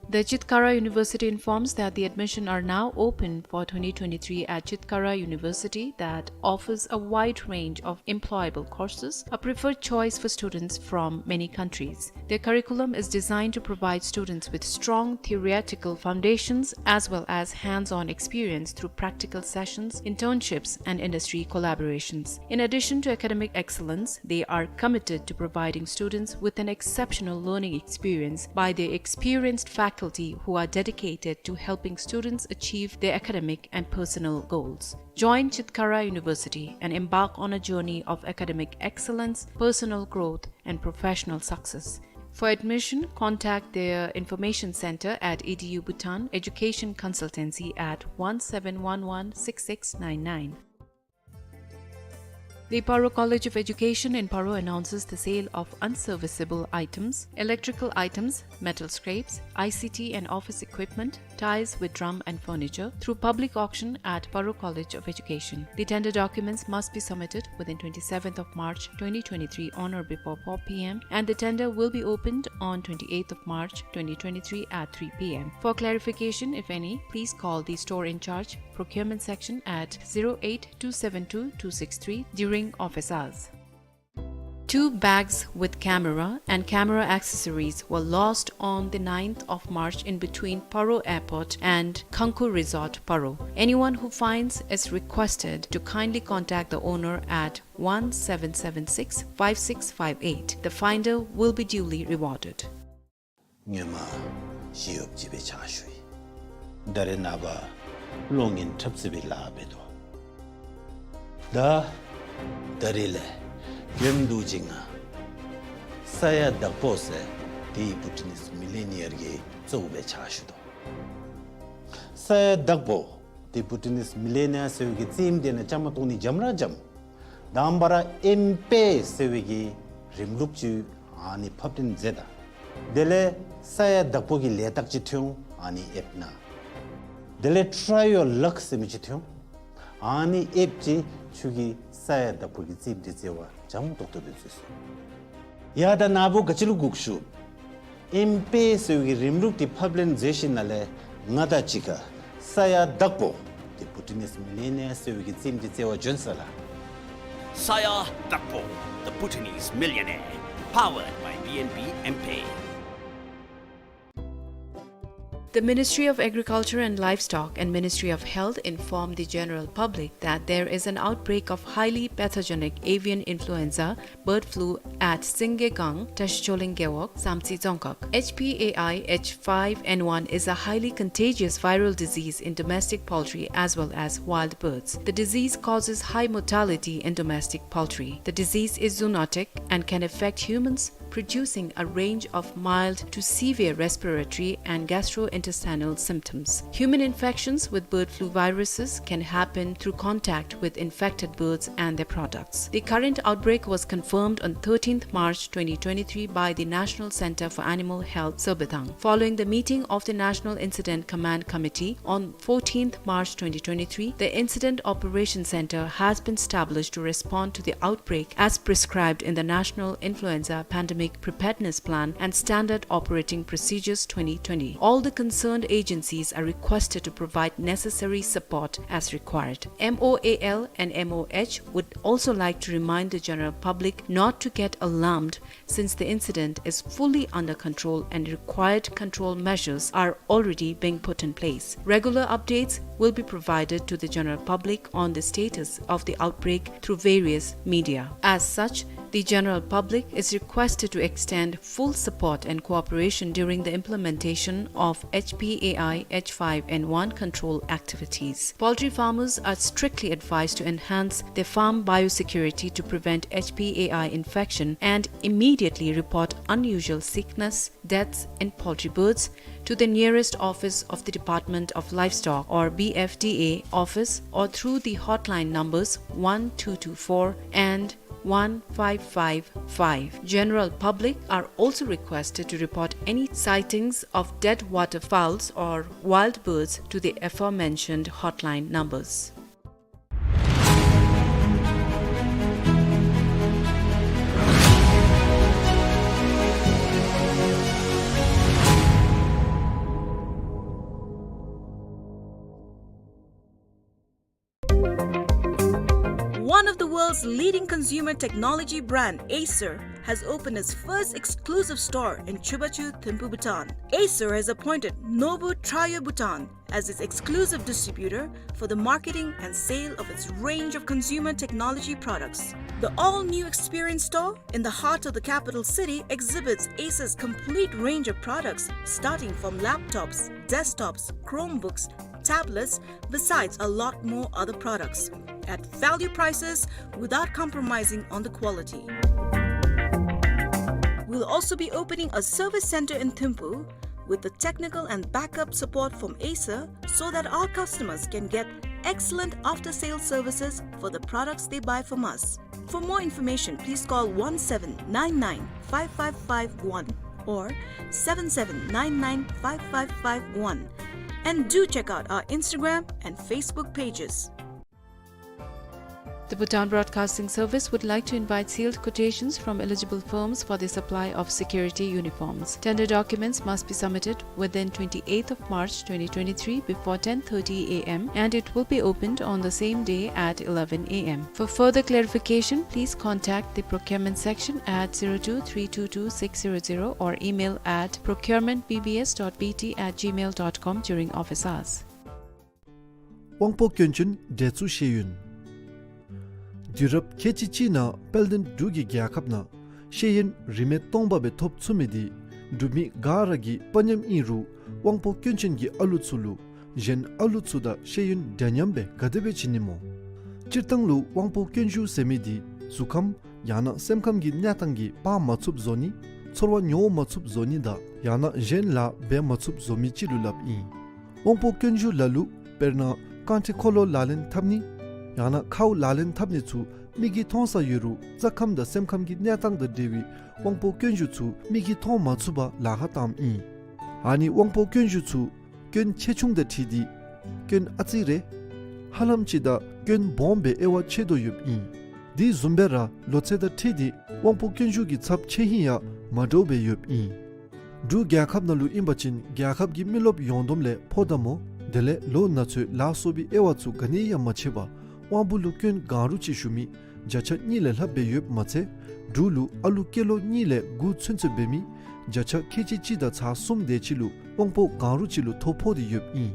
The Chitkara University informs that the admission are now open for twenty twenty-three at Chitkara University, that offers a wide range of employable courses, a preferred choice for students from many countries. Their curriculum is designed to provide students with strong theoretical foundations as well as hands-on experience through practical sessions, internships, and industry collaborations. In addition to academic excellence, they are committed to providing students with an exceptional learning experience by their experienced faculty who are dedicated to helping students achieve their academic and personal goals. Join Chitkara University and embark on a journey of academic excellence, personal growth, and professional success. For admission, contact their information center at E D U Bhutan Education Consultancy at one seven one one six six nine nine. The Paro College of Education in Paro announces the sale of unserviceable items, electrical items, metal scraps, I C T and office equipment, tiles with drum and furniture through public auction at Paro College of Education. The tender documents must be submitted within twenty-seventh of March twenty twenty-three on or before four p m, and the tender will be opened on twenty-eighth of March twenty twenty-three at three p m. For clarification, if any, please call the store in charge, procurement section at zero eight two seven two two six three during office hours. Two bags with camera and camera accessories were lost on the ninth of March in between Paro Airport and Khangkhur Resort, Paro. Anyone who finds is requested to kindly contact the owner at one seven seven six five six five eight. The finder will be duly rewarded. སྔོན་མ་ཞི་གཡོགཔ་ཅིག་སྦེ་ཕྱག་ཞུ་ཡི། ད་རེས་ནངས་པ་གློག་བརྙན་འཁྲབ་རྩེད་པའི་ལཱ་འབད་དོ། ད་ད་རེས་ལས་གྱོན་དུ་ཅིག་ང་ས་ཡ་བདག་པོ་ཟེར་དེ་བྷུ་ཊ་ནིས་མི་ལི་ནི་ཡར་གྱི་གཙོ་བོ་སྦེ་ཕྱག་ཞུ་དོ། ས་ཡ་བདག་པོ་དེ་བྷུ་ཊ་ནིས་མི་ལི་ནི་ཡར་ཟེར་བའི་གི་རྩེདམོ་དེ་ནང་བཅའ་མར་གཏོགས་ནི་འཇམ་ར་འཇམ། དང་པ་ར་ཨེམ་པེ་ཟེར་བའི་གི་རིམ་ལུགས་ཅིག་ཨ་ནི་ཕབ་སྟོན་མཛད་ད། དེ་ལས་ས་ཡ་བདག་པོ་གི་ལས་རྟགས་ཅིག་ཐོན་འོང་ཨ་ནི་ཨེབ་ནང་། དེ་ལས་Try Your Luck ཟེར་མི་ཅིག་ཐོན་འོང་། ཨ་ནི་ཨེབ་ཀྱིས་ཁྱོད་ཀྱི་ས་ཡ་བདག་པོ་གི་རྩེདམོ་དེ་རྩེ་བ་འཇམ་ཏོག་ཏོ་སྦེ་མཛད་ཚུགས། ཡ་ད་ནཱ་བུ་ག་ཅི་ལུ་སྒུག་བཞུགས། ཨེམ་པེ་ཟེར་བའི་གི་རིམ་ལུགས་དེ་ཕབ་ལེན་མཛད་ཞིནམ་ལས་ང་དང་གཅིག་ཁར་ས་ཡ་བདག་པོ་དེ་བྷུ་ཊ་ནིས་མི་ལི་ནི་ཡར་ཟེར་བའི་གི་རྩེདམོ་དེ་རྩེ་བར་བྱོན་ས་ལགས། ས་ཡ་བདག་པོ། The Bhutanese Millionaire, powered by B N B M-Pay. The Ministry of Agriculture and Livestock and Ministry of Health inform the general public that there is an outbreak of highly pathogenic avian influenza bird flu at Singgegang, Tashicholing Gewog, Samtse Dzongkhag. H P A I H five N one is a highly contagious viral disease in domestic poultry as well as wild birds. The disease causes high mortality in domestic poultry. The disease is zoonotic and can affect humans, producing a range of mild to severe respiratory and gastrointestinal symptoms. Human infections with bird flu viruses can happen through contact with infected birds and their products. The current outbreak was confirmed on thirteenth March twenty twenty-three by the National Center for Animal Health, Sorbithang. Following the meeting of the National Incident Command Committee on fourteenth March twenty twenty-three, the Incident Operation Center has been established to respond to the outbreak as prescribed in the National Influenza Pandemic Preparedness Plan and Standard Operating Procedures twenty twenty. All the concerned agencies are requested to provide necessary support as required. M O A L and M O H would also like to remind the general public not to get alarmed, since the incident is fully under control and required control measures are already being put in place. Regular updates will be provided to the general public on the status of the outbreak through various media. As such, the general public is requested to extend full support and cooperation during the implementation of H P A I H five N one control activities. Poultry farmers are strictly advised to enhance their farm biosecurity to prevent H P A I infection and immediately report unusual sickness, deaths in poultry birds to the nearest office of the Department of Livestock or B F D A office or through the hotline numbers one two two four and one five five five. General public are also requested to report any sightings of dead waterfowls or wild birds to the aforementioned hotline numbers. One of the world's leading consumer technology brand, Acer, has opened its first exclusive store in Chubachu, Thimphu, Bhutan. Acer has appointed Nobu Trio Bhutan as its exclusive distributor for the marketing and sale of its range of consumer technology products. The all-new experience store in the heart of the capital city exhibits Acer's complete range of products, starting from laptops, desktops, Chromebooks, tablets, besides a lot more other products at value prices without compromising on the quality. We'll also be opening a service center in Thimphu with the technical and backup support from Acer so that our customers can get excellent after-sales services for the products they buy from us. For more information, please call one seven nine nine five five five one or seven seven nine nine five five five one. And do check out our Instagram and Facebook pages. The Bhutan Broadcasting Service would like to invite sealed quotations from eligible firms for the supply of security uniforms. Tender documents must be submitted within twenty-eighth of March twenty twenty-three before ten thirty A M, and it will be opened on the same day at eleven A M. For further clarification, please contact the procurement section at zero two three two two six zero zero or email at procurement B B S dot B T at gmail dot com during office hours. དབང་པོ་སྐྱོན་ཅན་འདྲེ་ཚུ་ཤེས་ཡོན། དུས་རབས་ཁལ་གཅིག་གཅིག་ནང་དཔལ་ལྡན་འབྲུག་གི་རྒྱལ་ཁབ་ནང་ཤེས་ཡོན་རིན་མེད་སྟོང་པ་སྦེ་ཐོབ་ཚུགས་མི་འདི་འབྲུག་མི་ག་ར་གི་དཔའ་ཉམས་ཨིན་རུང་དབང་པོ་སྐྱོན་ཅན་གྱི་ཨ་ལུ་ཚུ་ལུ་ གཞན་ཨ་ལུ་ཚུ་དང་ཤེས་ཡོན་འདྲ་མཉམ་སྦེ་ག་དེ་སྦེ་བྱིན་ནི་སྨོ། སྤྱིར་བཏང་ལུ་དབང་པོ་སྐྱོན་ཞུགས་ཟེར་མི་འདི་གཟུགས་ཁམས་ཡང་ན་སེམས་ཁམས་ཀྱི་གནས་སྟངས་ཀྱིས་འབག་མ་ཚུགསཔ་བཟོ་ནི། ཚོར་བ་མྱོང་མ་ཚུགསཔ་བཟོ་ནི་དང་ཡང་ན་གཞན་ལཱ་འབད་མ་ཚུགསཔ་བཟོ་མི་ཅིག་ལུ་སླབ་ཨིན། དབང་པོ་སྐྱོན་ཞུགས་ལ་ལུ་དཔེར་ན་རྐང་ཁྲི་འཁོར་ལོ་ལག་ལེན་འཐབ་ནི་ཡང་ན་ཁཝ་ལག་ལེན་འཐབ་ནི་ཚུ་མིག་གིས་མཐོང་ས་ཡོད་རུང་རྩ་ཁམས་དང་སེམས་ཁམས་ཀྱི་གནས་སྟངས་དང་འབྲེལ་བའི་དབང་པོ་སྐྱོན་ཞུགས་ཚུ་མིག་གིས་མཐོང་མ་ཚུགས་པར་ལཱ་ཁག་བཏངམ་ཨིན། ཨ་ནི་དབང་པོ་སྐྱོན་ཞུགས་ཚུ་སྐྱོན་ཆེ་ཆུང་དང་འཁྲིལ་ཏེ་སྐྱོན་ཨ་ཙི་རེ་ཧ་ལམ་ཅིག་དང་སྐྱོན་སྦོམ་སྦེ་དབྱེ་བ་ཕྱེ་དོ་ཡོདཔ་ཨིན། དེ་བཟུམ་སྦེ་ར་ལོ་ཚད་དང་འཁྲིལ་ཏེ་དབང་པོ་སྐྱོན་ཞུགས་ཀྱི་ཚབས་ཆེ་ཧིང་ཡང་མ་འདྲཝ་སྦེ་ཡོདཔ་ཨིན། འབྲུག་རྒྱལ་ཁབ་ནང་ལུ་ཨིན་པ་ཅིན་རྒྱལ་ཁབ་ཀྱི་མི་རློབས་ཡོངས་བསྡོམས་ལས་ཕོ་དང་མོ་དེ་ལས་ལོ་ན་ཚོད་ལ་སོགས་པའི་དབྱེ་བ་ཚུ་ག་ནི་ཡང་མ་ཕྱེ་བར་དབང་པོ་ལུ་སྐྱོན་གང་རུང་ཅིག་ཞུགས་མི་བརྒྱ་ཆ་གཉིས་ལས་ལྷགཔ་སྦེ་ཡོདཔ་མ་ཚད་འབྲུག་ལུ་ཨ་ལུ་སྐྱེས་ལོ་གཉིས་ལས་དགུ་ཚུན་ཚོད་འབད་མི་བརྒྱ་ཆ་ཁལ་གཅིག་གཅིག་དང་ཚག་གསུམ་དེ་ཅིག་ལུ་དབང་པོ་གང་རུང་ཅིག་ལུ་ཐོ་ཕོག་སྟེ་ཡོདཔ་ཨིན།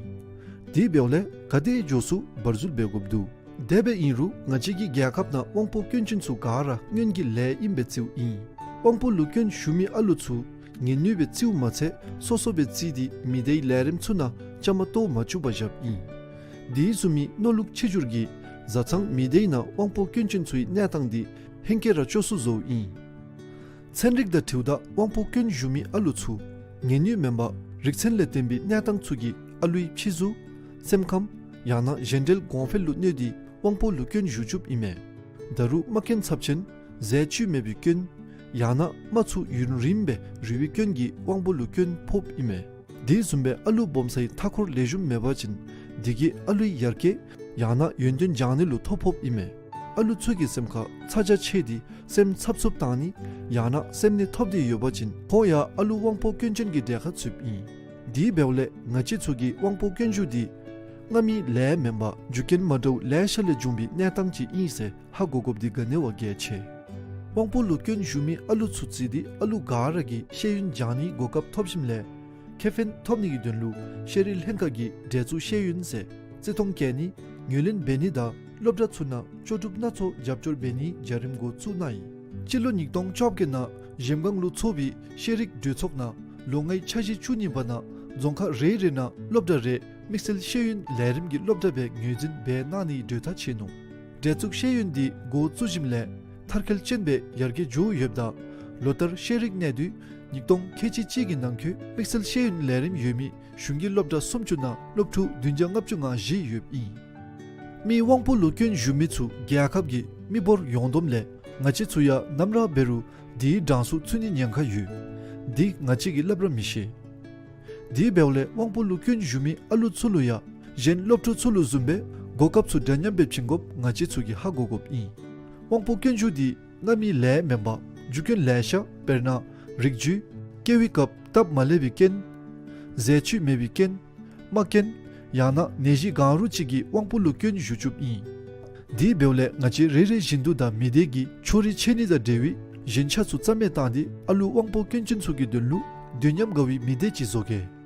དེ་འབདཝ་ལས་ག་དེ་མགྱོགས་སུ་བར་འཛུལ་འབད་དགོཔ་འདུག། དེ་སྦེ་ཨིན་རུང་ང་བཅས་ཀྱི་རྒྱལ་ཁབ་ནང་དབང་པོ་སྐྱོན་ཅན་ཚུ་ག་ར་སྔོན་གྱི་ལས་ཨིན་པའི་རྩིཝ་ཨིན། དབང་པོ་ལུ་སྐྱོན་ཞུགས་མི་ཨ་ལུ་ཚུ་ངལ་ནུས་སྦེ་རྩིཝ་མ་ཚད་སོ་སོ་སྦེ་རྩིས་ཏེ་མི་སྡེའི་ལས་རིམ་ཚུ་ནང་བཅའ་མར་གཏོགས་མ་བཅུག་པར་བཞགཔ་ཨིན། དེ་བཟུམ་མའི་མནོ་ལུགས་ཆེ་འགྱུར་གྱིས་བཟའ་ཚང་མི་སྡེའི་ནང་དབང་པོ་སྐྱོན་ཅན་ཚུའི་གནས་སྟངས་འདི་ཧེང་སྐལ་ར་སྐྱོ་སུ་བཟོཝ་ཨིན། ཚན་རིག་དང་འཁྲིལཝ་ད་དབང་པོ་སྐྱོན་ཞུགས་མི་ཨ་ལུ་ཚུ་ངལ་ནུས་མེན་པར་རིག་ཚན་ལས་བརྟེན་པའི་གནས་སྟངས་ཚུ་གིས་ཨ་ལུའི་ཕྱི་གཟུགས་སེམས་ཁམས་ཡང་ན་གཞན་འབྲེལ་གོང་འཕེལ་ལུ་གནོད་དེ་དབང་པོ་ལུ་སྐྱོན་ཞུགས་བཅུགཔ་ཨིན་མས། ད་རུང་མ་སྐྱེན་ཚབས་ཆེན་ཟས་བཅུད་མེད་པའི་སྐྱོན་ཡང་ན་རྨ་ཚུ་ཡུན་རིངམོ་སྦེ་རུལ་བའི་སྐྱོན་གྱིས་དབང་པོ་ལུ་སྐྱོན་ཕོགཔ་ཨིན་མས། དེ་བཟུམ་སྦེ་ཨ་ལུ་སྦོམ་སའི་མཐའ་འཁོར་ལེགས་ཤོམ་མེད་པ་ཅིན་དེ་གིས་ཨ་ལུའི་ཡར་རྒྱས་ཡང་ན་ཡོན་ཏན་སྦྱང་ནི་ལུ་ཐོ་ཕོགཔ་ཨིན་མས། ཨ་ལུ་ཚུ་གི་སེམས་ཁར་ཚ་གྱང་ཆེ་སྟེ་སེམས་འཚབ་འཚུབ་བཏང་ནི་ཡང་ན་སེམས་ནད་ཐོབ་སྟེ་ཡོད་པ་ཅིན་ཁོང་ཡང་ཨ་ལུ་དབང་པོ་སྐྱོན་ཅན་གྱི་གྲས་ཁར་ཚུདཔ་ཨིན། དེ་འབདཝ་ལས་ང་བཅས་ཚུ་གིས་དབང་པོ་སྐྱོན་ཞུགས་འདི་སྔ་མའི་ལས་མེན་པར་རྒྱུ་རྐྱེན་མ་འདྲཝ་ལེ་ཤ་ལས་བྱུང་བའི་གནས་སྟངས་ཅིག་ཨིན་ཟེར་ཧ་གོ་དགོཔ་འདི་ག་ནི་བ་གལ་ཆེ། དབང་པོ་ལུ་སྐྱོན་ཞུགས་མི་ཨ་ལུ་ཚུ་རྩིས་ཏེ་ཨ་ལུ་ག་ར་གིས་ཤེས་ཡོན་སྦྱང་ནིའི་གོ་སྐབས་ཐོབ་ཞིནམ་ལས་ཁེ་ཕན་ཐོབ་ནིའི་དོན་ལུ་ཤེས་རིག་ལྷན་ཁག་གིས་འབྲེལ་འཛུགས་ཤེས་ཡོན་ཟེར་བརྩི་མཐོང་བསྐྱེད་ནི་ངོས་ལེན་འབད་ནི་དང་སློབ་གྲྭ་ཚུ་ནང་ལྕོགས་གྲུབ་སྣ་ཚོགས་རྒྱབ་སྐྱོར་འབད་ནིའི་བྱ་རིམ་འགོ་བཙུགས་གནང་ཡི། སྤྱི་ལོ་ཉིས་སྟོང་བཅོ་བརྒྱད་ནང་གཞལམ་སྒང་ལུ་ཚོགས་པའི་ཤེས་རིག་གྲོས་ཚོགས་ནང་ལོ་ལྔའི་འཆར་གཞི་བཅུ་གཉིས་པ་ནང་རྫོང་ཁག་རེ་རེ་ནང་སློབ་གྲྭ་རེ་དམིགས་བསལ་ཤེས་ཡོན་ལས་རིམ་གྱི་སློབ་གྲྭ་སྦེ་ངོས་འཛིན་འབད་གནང་ནིའི་གྲོས་ཐག་བཅད་ནུག། འབྲེལ་འཛུགས་ཤེས་ཡོན་འདི་འགོ་བཙུགས་ཞིནམ་ལས་མཐར་འཁྱོལ་ཅན་སྦེ་ཡར་རྒྱས་འགྱོ་ཡོདཔ་ད་ལོ་ལྟར་ཤེས་རིག་གནས་སྡུད་ཉིས་སྟོང་ཁལ་གཅིག་གཅིག་གི་ནང་འཁོད་དམིགས་བསལ་ཤེས་ཡོན་ལས་རིམ་ཡོད་མི་གཞུང་གི་སློབ་གྲྭ་སུམ་ཅུ་ནང་སློབ་ཕྲུག་བདུན་བརྒྱ་ལྔ་བཅུ་ང་བཞི་ཡོདཔ་ཨིན། མི་དབང་པོ་ལུ་སྐྱོན་ཞུགས་མི་ཚུ་རྒྱལ་ཁབ་ཀྱི་མི་འབོར་ཡོངས་བསྡོམས་ལས་ང་བཅས་ཚུ་ཡང་ནམ་ར་འབད་རུང་དེའི་གྲངས་སུ་ཚུད་ནིའི་ཉེན་ཁ་ཡོད། འདི་ང་བཅས་ཀྱིས་སླབ་ར་མི་ཤེས། དེ་འབདཝ་ལས་དབང་པོ་ལུ་སྐྱོན་ཞུགས་མི་ཨ་ལུ་ཚུ་ལུ་ཡང་གཞན་སློབ་ཕྲུག་ཚུ་ལུ་བཟུམ་སྦེ་གོ་སྐབས་ཚུ་འདྲ་མཉམ་སྦེ་བྱིན་དགོཔ་ང་བཅས་ཚུ་གིས་ཧ་གོ་དགོཔ་ཨིན། དབང་པོ་སྐྱོན་ཞུགས་འདི་སྔ་མའི་ལས་མེན་པར་རྒྱུ་རྐྱེན་ལེ་ཤ་དཔེར་ན་རིགས་རྒྱུད་སྐྱེ་བའི་སྐབས་སྟབས་མ་ལེགས་པའི་རྐྱེན་ཟས་བཅུད་མེད་པའི་རྐྱེན་རྨ་རྐྱེན་ཡང་ན་ནད་གཞི་གང་རུང་ཅིག་གིས་དབང་པོ་ལུ་སྐྱོན་ཞུགས་བཅུགཔ་ཨིན། དེ་འབདཝ་ལས་ང་བཅས་རེ་རེ་བཞིན་དུ་དང་མི་སྡེ་གི་ཕྱོགས་རིས་ཆད་ནི་དང་འབྲེལ་བའི་ཞེན་ཆགས་ཚུ་རྩ་མེད་བཏང་སྟེ་ཨ་ལུ་དབང་པོ་སྐྱོན་ཅན་ཚུ་གི་དོན་ལུ་དུས་མཉམ་དགའ་བའི་མི་སྡེ་ཅིག་བཟོ་གེ།